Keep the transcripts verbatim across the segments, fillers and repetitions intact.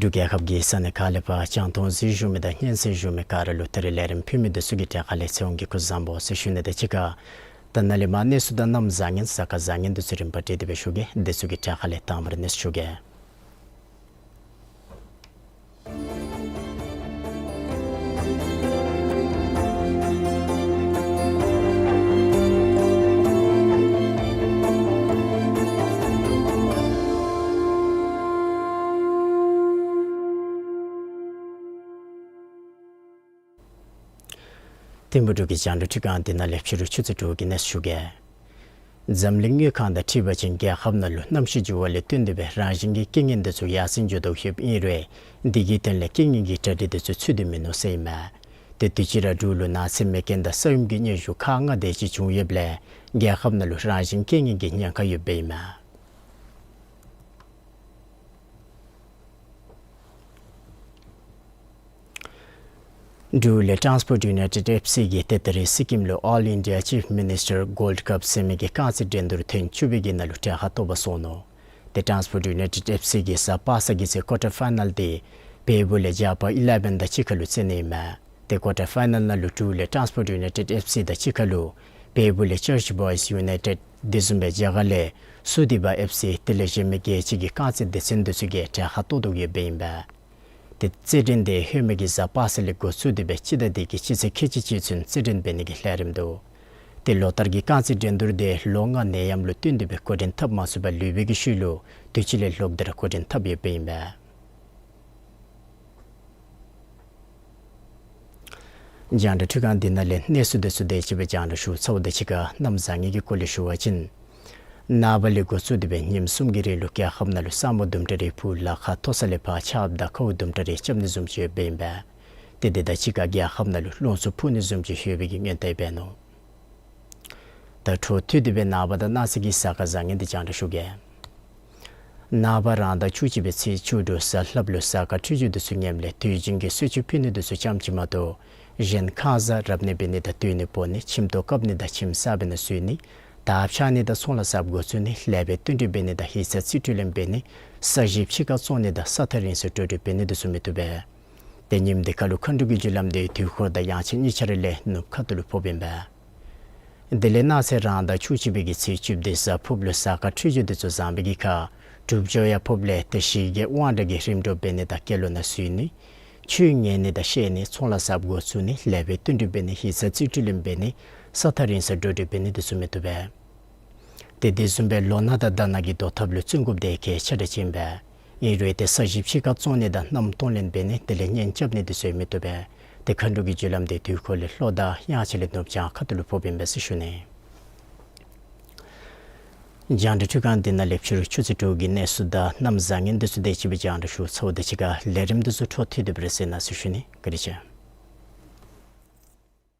འབྲུག་རྒྱལ་ཁབ་ཀྱི་ས་གནས་ཁག་ལས་ཕར་རྒྱང་མཐོང་གཟིགས་བཞུགས་མི་དང་སྙན་གསན་བཞུགས་མི་ག་ར་ལུ་ད་རིས་ལས་རིམ་ཕུལ་མི་འདི་ཚུ་གི་གྲས་ཁ་ལས་ཚེ་དབང་གིས་སྐུ་གཟུགས་བཟང་པོ་ཟེར་ཞུ་ནི་དང་གཅིག་ཁར་ད་ནཱ་ལས་མར་གནས་ཚུལ་དང་གནམ་བཟང་ངན་གཟའ་སྐར་བཟང་ངན་འདི་ཚུ་རིམ་པ་བསྒྲིགས་ཏེ་སྦེ་ཞུ་གེ། འདི་ཚུ་གི་གྲས་ཁ་ལས་དང་པ་ར་གནས་ཚུལ་ཞུ་གེ། ཐིམ་ཕུག་འབྲུག་གི་རྒྱང་བསྒྲགས་ཁྲི་ཁང་འདི་ནང་ལས་ཕྱི་རུ་ཆུ་ཚོད་དྲུག་གི་གནས་ཚུལ་ཞུ་གེ། འཛམ་གླིང་དངུལ་ཁང་དང་འཁྲིལ་བ་ཅིན་རྒྱལ་ཁབ་ནང་ལུ་གནམ་གཤིས་འགྱུར་བ་ལས་བརྟེན་ཏེ་སྦེ་རང་བཞིན་གྱི་རྐྱེན་ངན་འདི་ཚུ་ཡར་སེང་འགྱོ་དོ་ཡོདཔ་ཨིན་རུང་འདི་གི་དོན་ལས་རྐྱེན་ངན་གྱི་གྲ་སྒྲིག་འདི་ཚུ་ཚུད་དེ་མིན་ནུག་ཟེར་ཨིན་མས། ཏེ་དུས་ཅི་ར་འབྲུག་ལུ་ནགས་ཚལ་མེ་རྐྱེན་དང་ས་ཡོམ་གྱི་གནོན་ཤུགས་ཁག་ལྔ་དེ་ཅིག་བྱུང་ཡོདཔ་ལས་རྒྱལ་ཁབ་ནང་ལུ་རང་བཞིན་རྐྱེན་ངན་གྱི་ཉེན་ཁ་ཡོདཔ་ཨིན་མས། འབྲུག་ལས་Transport United F C གིས་ཏེ་ད་རིས་སི་ཀིམ་ལུ་All India Chief Minister Gold Cup ཟེར་མི་གི་རྐང་རྩེད་འགྲན་བསྡུར་ཐེངས་བཅུ་པའི་གི་ནང་ལུ་གྲལ་ཁར་གཏོགས་པར་སོང་ནུག། ཏེ་Transport United F C གིས་གཟའ་པ་སངས་ཀྱི་ཚེ་ཀོར་ཊར་ཕའི་ནཱལ་འདི་བལ་པོ་ལས་ཇག་པ་ཨི་ལེ་བཱན་དང་གཅིག་ཁར་ལུ་རྩེ་ནི་ཨིན་མས། ཏེ་ཀོར་ཊར་ཕའི་ནཱལ་ནང་ལུ་འབྲུག་ལས་Transport United F C དང་གཅིག་ཁར་ལུ་བལ་པོ་ལས་Church Boys United དེ་བཟུམ་སྦེ་རྒྱ་གར་ལས་སུ་དི་བ་ཨེཕ་སི་དེ་ལས་གཞན་མི་རྒྱལ་སྤྱི་གི་རྐང་རྩེད་སྡེ་ཚན་འདི་ཚུ་གིས་གྲལ་ཁར་གཏོགས་དོ་ཡོདཔ་ཨིན་པས། ཏེ་རྩེད་འགྲན་འདི་ཧེ་མ་གི་གཟའ་པ་སངས་ལས་འགོ་བཙུགས་ཏེ་སྦེ་སྤྱི་ཟླ་འདི་གི་སྤྱི་ཚེས་ཁལ་གཅིག་གཅིག་ཚུན་རྩེད་འགྲན་འབད་ནི་གི་ལས་རིམ་འདུག། ཏེ་ལོ་ལྟར་གྱི་རྐང་རྩེད་འགྲན་བསྡུར་འདི་ལོ་ལྔ་ནད་ཡམས་ལུ་བརྟེན་ཏེ་སྦེ་འགོ་འདྲེན་འཐབ་མ་ཚུགས་པར་ལུས་པའི་གི་ཤུལ་ལུ་དུས་ཅི་ལས་ལོག་སྟེ་ར་འགོ་འདྲེན་འཐབ་ཡོདཔ་ཨིན་པས། རྒྱང་བསྒྲགས་འཕྲུལ་ཁང་འདི་ནང་ལས་གནས་ཚུལ་འདི་ཚུ་དེ་ཅིག་སྦེ་རྒྱང་བསྒྲགས་ཞུ་ཚརཝ་དང་གཅིག་ཁར་གནམ་བཟང་ངན་གྱི་སྐོར་ལས་ཞུ་བ་ཅིན། ནངས་པ་ལས་འགོ་བཙུགས་ཏེ་སྦེ་ཉིནམ་གསུམ་གྱི་རིང་ལུ་རྒྱལ་ཁབ་ནང་ལུ་ས་སྨུག་དུམ་གྲ་རེ་འཕུ་ལ་ཁ་མཐོ་ས་ལས་ཕར་ཆརཔ་དང་ཁཝ་དུམ་གྲ་རེ་རྐྱབ་ནི་བཟུམ་ཅིག་ཡོདཔ་ཨིན་པས། ཏེ་དེ་དང་གཅིག་ཁར་རྒྱལ་ཁབ་ནང་ལུ་རླུང་འཚུབ་འཕུ་ནི་བཟུམ་ཅིག་ཡོད་པའི་གི་སྔོན་བརྡ་འབད་ནུག། ད་འཕྲོ་མཐུད་དེ་སྦེ་ནངས་པ་དང་གནངས་ཚེ་གི་གཟའ་སྐར་བཟང་ངན་འདི་རྒྱང་བསྒྲགས་ཞུ་གེ། ནངས་པ་རང་ཟླ་བཅུ་གཅིག་པའི་ཚེས་བཅུ་དྲུག་གཟའ་ལྷགཔ་ལུ་གཟའ་སྐར་འཕྲོད་སྦྱོར་འདི་ཚུ་ངནམ་ལས་དུས་རྒྱུན་གྱི་གསོལ་མཆོད་ཕུལ་ནི་འདི་ཚུ་ཙམ་ཅིག་མ་གཏོགས་གཞན་ཁང་གསར་རབ་གནས་འབད་ནི་དང་སྡོད་གནས་སྤོ་ནི་ཁྱིམ་ཐོག་བཀབ་ནི་དང་ཁྱིམ་གསར་པའི་ནང་བཞུགས་ནི་དར་འཕྱར་ནི་དང་ཚོང་ལཱ་གསརཔ་འགོ་བཙུགས་ནི་ལེགས་པའི་བསྟུན་གྲོས་འབད་ནི་དང་ཡིག་ཚང་རྩིས་སྤྲོད་ལེན་འབད་ནི་ས་ཞིང་ཕྱི་ཁར་བཙོང་ནི་དང་ས་ཐག་རིང་སར་འགྲོ་སྒྲུབ་འབད་ནི་འདི་ཚུ་མི་བཏུབ་པས། ཏེ་ཉིནམ་འདི་ཁར་ལུ་མཁའ་འགྲོ་གི་རྒྱུ་ལམ་འདི་དུས་འཁོར་དང་དབྱངས་འཆར་གཉིས་ཆ་ར་ལས་ནུབ་ཁ་ཐུག་ལུ་ཕོགཔ་ཨིན་པས། དེ་ལས་གནངས་ཚེ་རང་ཟླ་བཅུ་གཅིག་པའི་གི་ཚེས་བཅུ་བདུན་གཟའ་ཕུརཔ་ལུ་གཟའ་སྐར་འཕྲོད་སྦྱོར་འདི་ཚུ་བཟང་པའི་གི་ཁར་གྲུབ་འབྱོར་ཡང་ཕོགཔ་ལས་ཏེ་ཞི་རྒོལ་དབང་དྲག་གི་རིམ་གྲོ་འབད་ནི་དང་སྐྱེ་ལོ་ནང་བཞུགས་ནི་ཆོས་ཉན་ནི་དང་བཤད་ནི་ཚོང་ལཱ་གསརཔ་འགོ་བཙུགས་ནི་ལེགས་པའི་བསྟུན་གྲོས་འབད་ནི་ཡིག་ཚང་རྩིས་སྤྲོད་ལེན་འབད་ནི་ས་ཐག་རིང་སར་འགྲོ་སྒྲུབ་འབད་ནི་འདི་ཚུ་མི་བཏུབ་པས། ཏེ་དེ་བཟུམ་སྦེ་ལོ་ན་དང་ཟླ་ན་གི་བཟློག་ཐབས་ལུ་བརྩོན་འགྲུས་འདི་གལ་ཆེ་དྲགས་ཅིག་ཨིན་པས། ཨིན་རུང་ཏེ་ས་ཞིང་ཕྱི་ཁར་བཙོང་ནི་དང་མནའམ་གཏོང་ལེན་འབད་ནི་དེ་ལས་གཉེན་རྐྱབ་ནི་འདི་ཚུ་མི་བཏུབ་པས། ཏེ་མཁའ་འགྲོ་གི་རྒྱུ་ལམ་འདི་དུས་འཁོར་ལས་ལྷོ་དང་དབྱངས་འཆར་ལས་ནུབ་བྱང་ཁ་ཐུག་ལུ་ཕོགཔ་ཨིན་པས་ཟེར་ཞུ་ནི། རྒྱང་བསྒྲགས་འཕྲུལ་ཁང་འདི་ནང་ལས་ཕྱི་རུ་ཆུ་ཚོད་དྲུག་གི་གནས་ཚུལ་དང་གནམ་བཟང་ངན་འདི་ཚུ་དེ་ཅིག་སྦེ་རྒྱང་བསྒྲགས་ཞུ་ཚརཝ་དང་གཅིག་ཁར་ལས་རིམ་འདི་ཚུ་འཕྲོ་མཐུད་དེ་སྦེ་ར་གསན་གནང་ཟེར་ཞུ་ནི། བཀའ་དྲིན་ཆེ།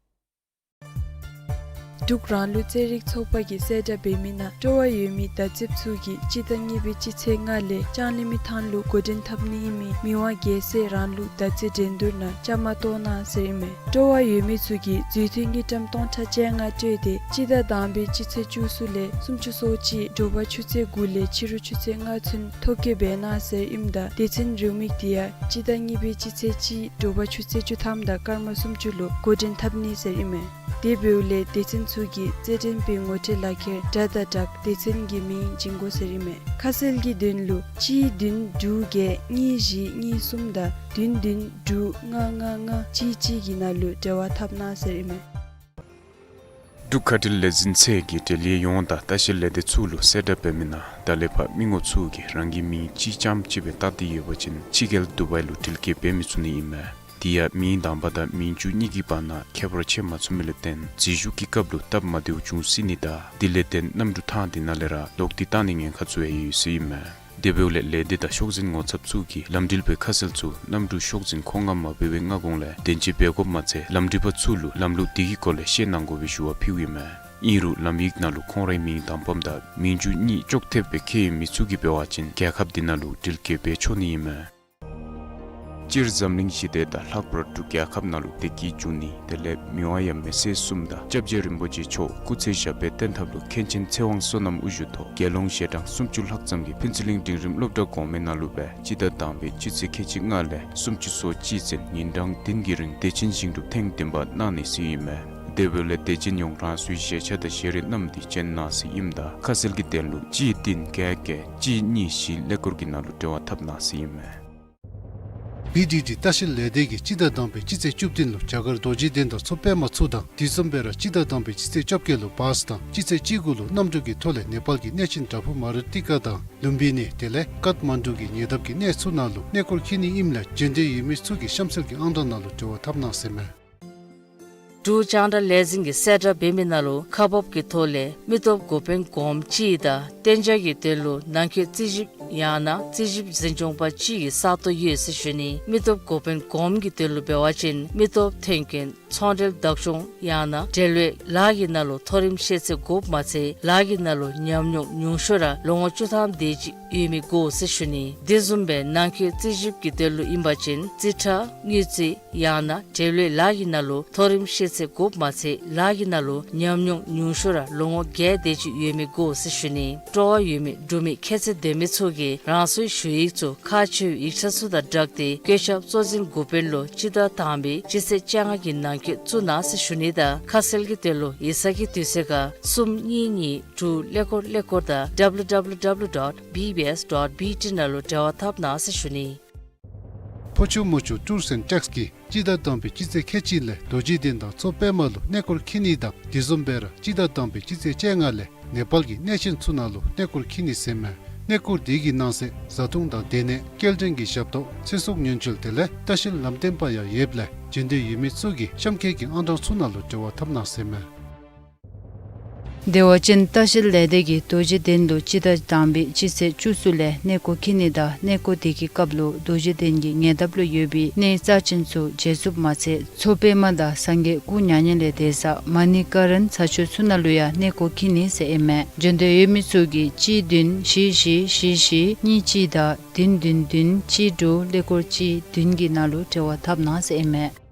འབྲུག་རང་ལུགས་རྩེད་རིགས་ཚོགས་པ་གིས་གསལ་བསྒྲགས་འབད་མི་ནང་སྤྲོ་བ་ཡོད་མི་བརྡ་རྩིསཔ་ཚུ་གིས་སྤྱི་ཟླ་གཉིས་པའི་སྤྱི་ཚེས་ལྔ་ལས་ལྕང་གླིང་མི་ཐང་ལུ་འགོ་འདྲེན་འཐབ་ནི་ཨིན་མི་མི་དབང་རྒྱལ་སྲས་རང་ལུགས་བརྡ་རྩིས་འགྲན་བསྡུར་ནང་བཅའ་མར་གཏོགས་གནང་ཟེར་ཨིན་མས། སྤྲོ་བ་ཡོད་མི་ཚུ་གིས་མཛུས་མཐུད་དངུལ་ཀྲམ་སྟོང་ཕྲག་བཅོ་ལྔ་སྤྲོད་དེ་སྤྱི་ཟླ་དང་པའི་སྤྱི་ཚེས་བཅུ་གསུམ་ལས་སུམ་ཅུ་སོ་གཅིག་དྲོ་པ་ཆུ་ཚོད་དགུ་ལས་ཕྱི་རུ་ཆུ་ཚོད་ལྔ་ཚུན་ཐོ་བཀོད་འབད་གནང་ཟེར་ཨིནམ་ད་སྡེ་ཚན་རེའུ་མིག་དེ་ཡང་སྤྱི་ཟླ་གཉིས་པའི་སྤྱི་ཚེས་གཅིག་དྲོ་པ་ཆུ་ཚོད་བཅུ་ཐམ་དང་སྐར་མ་སུམ་ཅུ་ལུ་འགོ་འདྲེན་འཐབ་ནི་ཟེར་ཨིན་མས། དེ་འབདཝ་ལས་སྡེ་ཚན་ཚུ་གིས་རྩེད་འགྲན་པའི་ངོ་སྤྲོད་ལག་ཁྱེར་དྲ་དང་སྦྲགས་སྡེ་ཚན་གྱི་མིང་བྱིན་དགོ་ཟེར་ཨིན་མས། ཁ་གསལ་གྱི་དོན་ལུ་གཅིག་བདུན་དྲུག་བརྒྱད་གཉིས་བཞི་གཉིས་གསུམ་དང་བདུན་བདུན་དྲུག་ལྔ་ལྔ་ལྔ་གཅིག་གཅིག་གི་ནང་ལུ་འབྲེལ་བ་འཐབ་གནང་ཟེར་ཨིན་མས། འབྲུག་ཁ་བྲལ་ལས་འཛིན་ཚད་ཀྱིས་འབྲེལ་ཡོད་ཡོངས་དང་ལྟ་བཤལ་ལས་སྡེ་ཚུ་ལུ་གསལ་བསྒྲགས་འབད་མི་ནང་ད་ལས་ཕར་མི་ངོམ་ཚུ་གིས་རང་གི་མིང་གཅིག་རྐྱངམ་གཅིག་སྦེ་བཏགས་ཏེ་ཡོད་པ་ཅིན་ཕྱི་རྒྱལ་དུ་བའི་ལུ་འགྲུལ་སྐྱོད་འབད་མི་ཚུགས་ནི་ཨིན་མས། དེ་ཡང་མིང་དང་པ་དང་མིང་བཅུད་གཉིས་ཀྱི་བར་ན་ཁྱད་པར་ཕྱེ་མ་ཚུགས་མི་ལུ་བརྟེན་འཛུལ་ཞུགས་ཀྱི་སྐབས་ལུ་སྟབས་མ་བདེཝ་འབྱུང་སྲིད་ནི་དང་དེ་ལས་བརྟེན་གནམ་གྲུ་ཐང་དེ་ནང་ལས་ར་ལོག་སྟེ་བཏང་ནིའི་ཉེན་ཁ་ཚུ་ཡང་ཡོད་ཟེར་ཨིན་མས། དེ་འབདཝ་ལས་ལས་སྡེ་དང་ཤོག་འཛིན་ངོ་ཚབ་ཚུ་གིས་ལམ་འགྲུལ་པའི་ཁ་གསལ་ཚུ་གནམ་གྲུ་ཤོག་འཛིན་ཁོངས་ལྔ་མ་འབད་བའི་སྔ་གོང་ལས་བདེན་དཔྱད་འབད་དགོཔ་མ་ཚད་ལམ་འགྲུལ་པ་ཚུ་ལུ་ལམ་ལུགས་དེ་གི་སྐོར་ལས་ཤེས་གནང་དགོ་པའི་ཞུ་བ་ཕུལཝ་ཨིན་མས། ཨིན་རུང་ལམ་ཡིག་ནང་ལུ་ཁོང་རའི་མིང་དང་པམ་དང་མིང་བཅུད་གཉིས་ཅོག་འཐདཔ་སྦེ་འཁོད་ཡོད་མི་ཚུ་གིས་འབད་བ་ཅིན་རྒྱལ་ཁབ་དེ་ནང་ལུ་འགྲུལ་སྐྱོད་འབད་ཆོག་ནི་ཨིན་མས། སྤྱིར་འཛམ་གླིང་ཞི་བདེ་དང་ལྷག་པར་འབྲུག་རྒྱལ་ཁབ་ནང་ལུ་བདེ་སྐྱིད་འབྱུང་ནི་དེ་ལས་མི་དབང་ཡབ་མེས་སྲས་གསུམ་དང་སྐྱབས་རྗེ་རིན་པོ་ཆེ་མཆོག་སྐུ་ཚེ་ཞབས་པད་བརྟན་ཐབས་ལུ་མཁན་ཆེན་ཚེ་དབང་བསོད་ནམས་དབུ་བཞུགས་ཐོག་དགེ་སློང་ཞལ་གྲངས་སུམ་ཅུ་ལྷག་ཙམ་གྱིས་ཕུན་ཚོགས་གླིང་འབྲིང་རིམ་སློབ་གྲྭ་གོང་མའི་ནང་ལུ་སྦེ་སྤྱི་ཟླ་དང་པའི་སྤྱི་ཚེས་ཁལ་གཅིག་ལྔ་ལས་སུམ་ཅུ་སོ་གཅིག་ཚུན་ཉིན་གྲངས་བདུན་གྱི་རིང་བདེ་ཆེན་ཞིང་སྒྲུབ་ཐེངས་བདུན་པ་གནང་ནི་ཟེར་ཨིན་མས། དེ་འབདཝ་ལས་དད་ཅན་ཡོངས་རང་སོའི་བཞེས་ཆས་དང་བཞེས་རིགས་བསྣམས་ཏེ་བྱོན་གནང་ཟེར་ཨིནམ་ད་ཁ་གསལ་གྱི་དོན་ལུ་གཅིག་བདུན་བརྒྱད་བརྒྱད་གཅིག་གཉིས་བཞི་ཀླད་ཀོར་གྱི་ནང་ལུ་འབྲེལ་བ་འཐབ་གནང་ཟེར་ཨིན་མས། བི་ཌི་ཌི་ལྟ་བཤལ་ལས་སྡེ་གིས་སྤྱི་ཟླ་དང་པའི་སྤྱི་ཚེས་བཅུ་བདུན་ལུ་རྒྱ་གར་རྡོ་རྗེ་གདན་དང་མཚོ་པདྨ་ཚུ་དང་དེ་བཟུམ་སྦེ་ར་སྤྱི་ཟླ་དང་པའི་སྤྱི་ཚེས་བཅོ་བརྒྱད་ལུ་བཱས་དང་སྤྱི་ཚེས་བཅུ་དགུ་ལུ་གནམ་གྲུ་གི་ཐོག་ལས་ནེ་པཱལ་གྱི་གནས་ཆེན་བྲག་ཕུག་མ་རུ་ཏི་ཀ་དང་ལུམ་བི་ནི་དེ་ལས་ཀཱཐ་མན་ཌུ་གི་ཉེ་འདབས་ཀྱི་གནས་ཚུ་ནང་ལུ་གནས་སྐོར་འཁྱིད་ནི་ཨིནམ་ལས་འབྱོན་འདོད་ཡོད་མི་ཚུ་གིས་གཤམ་གསལ་གྱི་ཨང་གྲངས་ནང་ལུ་འབྲེལ་བ་འཐབ་གནང་ཟེར་ཨིན་མས། འབྲུག་རྒྱང་བསྒྲགས་ལས་འཛིན་གྱིས་གསལ་བསྒྲགས་འབད་མི་ནང་ལུ་ཁག་འབགཔ་གི་ཐོག་ལས་མི་སྟོབས་འགོ་དཔོན་གོངམ་གཅིག་དང་གཏན་འཇགས་ཀྱི་དོན་ལུ་ནང་འཁོད་རྩིས་ཞིབ་ཡང་ན་རྩིས་ཞིབ་འཛིན་སྐྱོང་པ་གཅིག་གི་ས་སྟོང་ཡོད་ཟེར་ཞུ་ནི། མི་སྟོབས་འགོ་དཔོན་གོངམ་གི་དོན་ལུ་འབད་བ་ཅིན་མི་སྟོབས་ཐོན་སྐྱེད་ཚོང་འབྲེལ་བདག་སྐྱོང་ཡང་ན་འབྲེལ་ཡོད་ལཱ་གི་ནང་ལུ་མཐོ་རིམ་ཤེས་ཚད་དགོཔ་མ་ཚད་ལཱ་གི་ནང་ལུ་ཉམས་མྱོང་ཉུང་ཤོས་ར་ལོ་ངོ་བཅུ་ཐམ་དེ་ཅིག་ཡོད་མི་དགོ་ཟེར་ཞུ་ནི། དེ་བཟུམ་སྦེ་ནང་འཁོད་རྩིས་ཞིབ་ཀྱི་དོན་ལུ་ཨིན་པ་ཅིན་རྩིས་ཁྲ་དངུལ་རྩིས་ཡང་ན་འབྲེལ་ཡོད་ལཱ་གི་ནང་ལུ་མཐོ་རིམ་ཤེས་ཚད་དགོཔ་མ་ཚད་ལཱ་གི་ནང་ལུ་ཉམས་མྱོང་ཉུང་ཤོས་ར་ལོ་ངོ་བརྒྱད་དེ་ཅིག་ཡོད་མི་དགོ་ཟེར་ཞུ་ནི། སྤྲོ་བ་ཡོད་མི་འབྲུག་མི་ཁྱད་ཚད་ལྡན་མི་ཚུ་གིས་རང་སོའི་ཞུ་ཡིག་ཚུ་ཁག་ཆེ་བའི་ཡིག་ཆ་ཚུ་དང་སྦྲགས་ཏེ་བཀོད་ཁྱབ་གཙོ་འཛིན་འགོ་དཔོན་ལུ་སྤྱི་ཟླ་དང་པའི་སྤྱི་ཚེས་བཅོ་ལྔ་གི་ནང་འཁོད་བཙུགས་གནང་ཟེར་ཞུ་ནི་དང་ཁ་གསལ་གྱི་དོན་ལུ་ཡིག་ཚང་གི་དུས་ཚོད་ཁར་གསུམ་གཉིས་གཉིས་དྲུག་ཀླད་ཀོར་ཀླད་ཀོར་དང་W W W dot B B S dot B T ནང་ལུ་འབྲེལ་བ་འཐབ་གནང་ཟེར་ཞུ་ནི། ཕོ་ཆུ་མོ་ཆུ་ཊུརསི་ཨེནཌ་ཊེགསི་གིས་སྤྱི་ཟླ་དང་པའི་སྤྱི་ཚེས་ཁལ་གཅིག་ལས་རྡོ་རྗེ་གདན་དང་མཚོ་པདྨ་ལུ་གནས་སྐོར་འཁྱིད་ནི་དང་དེ་བཟུམ་སྦེ་ར་སྤྱི་ཟླ་དང་པའི་སྤྱི་ཚེས་བཅོ་ལྔ་ལས་ནེ་པཱལ་གྱི་གནས་ཆེན་ཚུ་ནང་ལུ་གནས་སྐོར་འཁྱིད་ནི་ཟེར་ཨིན་མས། གནས་སྐོར་དེ་གི་ནང་གསེས་བཟའ་འཐུང་དང་སྡོད་གནས་སྐྱེལ་འདྲེན་གྱི་ཞབས་ཏོག་ཚེ་སྲོག་ཉེན་བཅོལ་དེ་ལས་ལྟ་བཤལ་ལམ་སྟོན་པ་ཡང་ཡོདཔ་ལས་འབྱོན་འདོད་ཡོད་མི་ཚུ་གིས་གཤམ་འཁོད་ཀྱི་ཨང་གྲངས་ཚུ་ནང་ལུ་འབྲེལ་བ་འཐབ་གནང་ཟེར་ཨིན་མས། དེ་འབད་བ་ཅིན་ལྟ་བཤལ་ལས་སྡེ་གིས་རྡོ་རྗེ་གདན་ལུ་སྤྱི་ཟླ་དང་པའི་སྤྱི་ཚེས་བཅུ་གསུམ་ལས་གནས་སྐོར་འཁྱིད་ནི་དང་གནས་སྐོར་དེ་གི་སྐབས་ལུ་རྡོ་རྗེ་གདན་གྱི་ཉེ་འདབས་ལུ་ཡོད་པའི་གནས་རྩ་ཆེན་ཚུ་མཇལ་ཚུགསཔ་མ་ཚད་མཚོ་པདྨ་དང་སངས་རྒྱས་སྐུ་མྱ་ངན་ལས་འདས་ས་མ་ཎི་ཀ་རན་ས་ཆ་ཚུ་ནང་ལུ་ཡང་གནས་སྐོར་འཁྱིད་ནི་ཟེར་ཨིན་མས། འབྱོན་འདོད་ཡོད་མི་ཚུ་གིས་གཅིག་བདུན་བཞི་བཞི་བཞི་བཞི་གཉིས་གཅིག་དང་བདུན་བདུན་བདུན་གཅིག་དྲུག་ཀླད་ཀོར་གཅིག་བདུན་གྱི་ནང་ལུ་འབྲེལ་བ་འཐབ་གནང་ཟེར་ཨིན་མས།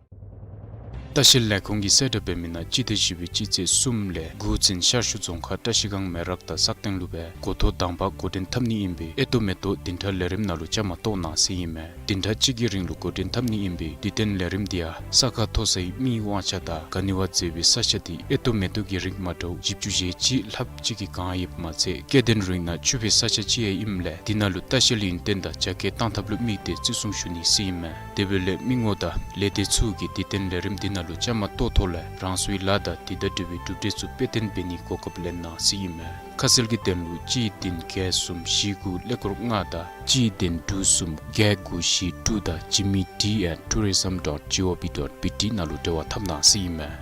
ལྟ་བཤལ་ལས་ཁུངས་ཀྱིས་གསལ་བསྒྲགས་འབད་མི་ནང་སྤྱི་ཟླ་བཞི་པའི་སྤྱི་ཚེས་གསུམ་ལས་དགུ་ཚུན་ཤར་ཕྱོགས་རྫོང་ཁག་བཀྲ་ཤིས་སྒང་མེ་རག་དང་སག་སྟེང་ལུ་སྦེ་འགོ་ཐོག་དང་པ་འགོ་འདྲེན་འཐབ་ནི་ཨིན་པས། ཨེ་ཏོག་མེ་ཏོག་བདུན་ཕྲག་ལས་རིམ་ནང་ལུ་བཅའ་མར་གཏོགས་གནང་ཟེར་ཨིན་མས། བདུན་ཕྲག་གཅིག་གི་རིང་ལུ་འགོ་འདྲེན་འཐབ་ནི་ཨིན་པས། དུས་སྟོན་ལས་རིམ་དེ་ཡང་ས་ཁ་མཐོ་སའི་མིའི་དབང་ཆ་དང་ག་ནི་བ་མཛེས་པའི་ས་ཆ་དེ་ཨེ་ཏོག་མེ་ཏོག་གི་རིགས་མ་འདྲཝ་བཞི་བཅུ་ཞེ་གཅིག་ལྷགཔ་ཅིག་གིས་གང་ཡོདཔ་མ་ཚད་སྐྱེ་ལྡན་རིགས་ནང་ཕྱུག་པའི་ས་ཆ་ཅིག་ཡང་ཨིནམ་ལས་དེ་ནང་ལུ་ལྟ་བཤལ་ཡུན་བརྟན་དང་རྒྱ་སྐྱེད་གཏང་ཐབས་ལུ་དམིགས་ཏེ་བརྩི་སྲུང་ཞུ་ནི་ཟེར་ཨིན་མས། དེ་འབདཝ་ལས་མི་ངོམ་དང་ལས་སྡེ་ཚུ་གིས་དུས་སྟོན་ལས་རིམ་དེ་ནང་ལུ་བཅའ་མར་གཏོགས་ཐོག་ལས་རང་སོའི་ལཱ་དང་དེ་དང་འབྲེལ་བའི་གྲུབ་འབྲས་ཚུ་དཔེ་སྟོན་འབད་ནིའི་གོ་སྐབས་ལེན་གནང་ཟེར་ཨིན་མས། ཁ་གསལ་གྱི་དོན་ལུ་གཅིག་བདུན་བརྒྱད་གསུམ་བཞི་དགུ་ཀླད་ཀོར་ལྔ་དང་གཅིག་བདུན་དྲུག་གསུམ་བརྒྱད་དགུ་བཞི་དྲུག་དང་Jimmy D and tourism dot G O V dot B T ནང་ལུ་འབྲེལ་བ་འཐབ་གནང་ཟེར་ཨིན་མས།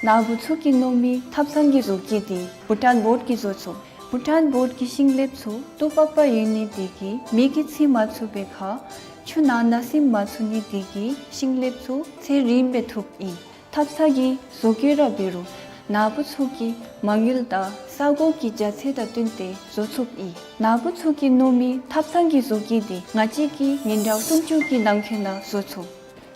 ནཱ་བུ་ཚུ་གིས་མནོ་མི་ཐབ་ཚང་གི་བཟོ་བཀོད་འདི་བྷུ་ཊཱན་བོརཌ་ཀྱིས་བཟོ་ཚུགས། བྷུ་ཊཱན་བོརཌ་ཀྱི་ཤིང་ལེབ་ཚུ་སྟུག་པག་པ་ཡོད་ནི་དེ་གིས་མེ་གིས་འཚིག་མ་ཚུགས་པའི་ཁར་ ཆུ་ནང་ན་སིམ་མ་ཚུགས་ནི་དེ་གིས་ཤིང་ལེབ་ཚུ་ཚད་རིངམོ་སྦེ་ཐུབ་ཨིན། ཐབ་ཚང་གི་བཟོ་བཀོད་ར་འབད་རུང་ནཱ་བུ་ཚུ་གིས་མ་དངུལ་དང་ས་གོ་གི་རྒྱ་ཚད་དང་བསྟུན་ཏེ་བཟོ་ཚུགས་ཨིན། ནཱ་བུ་ཚུ་གིས་མནོ་མི་ཐབ་ཚང་གི་བཟོ་བཀོད་དེ་ང་བཅས་ཀྱིས་ཉིན་གྲངས་སུམ་ཅུ་གི་ནང་འཁོད་ནང་བཟོ་ཚུགས།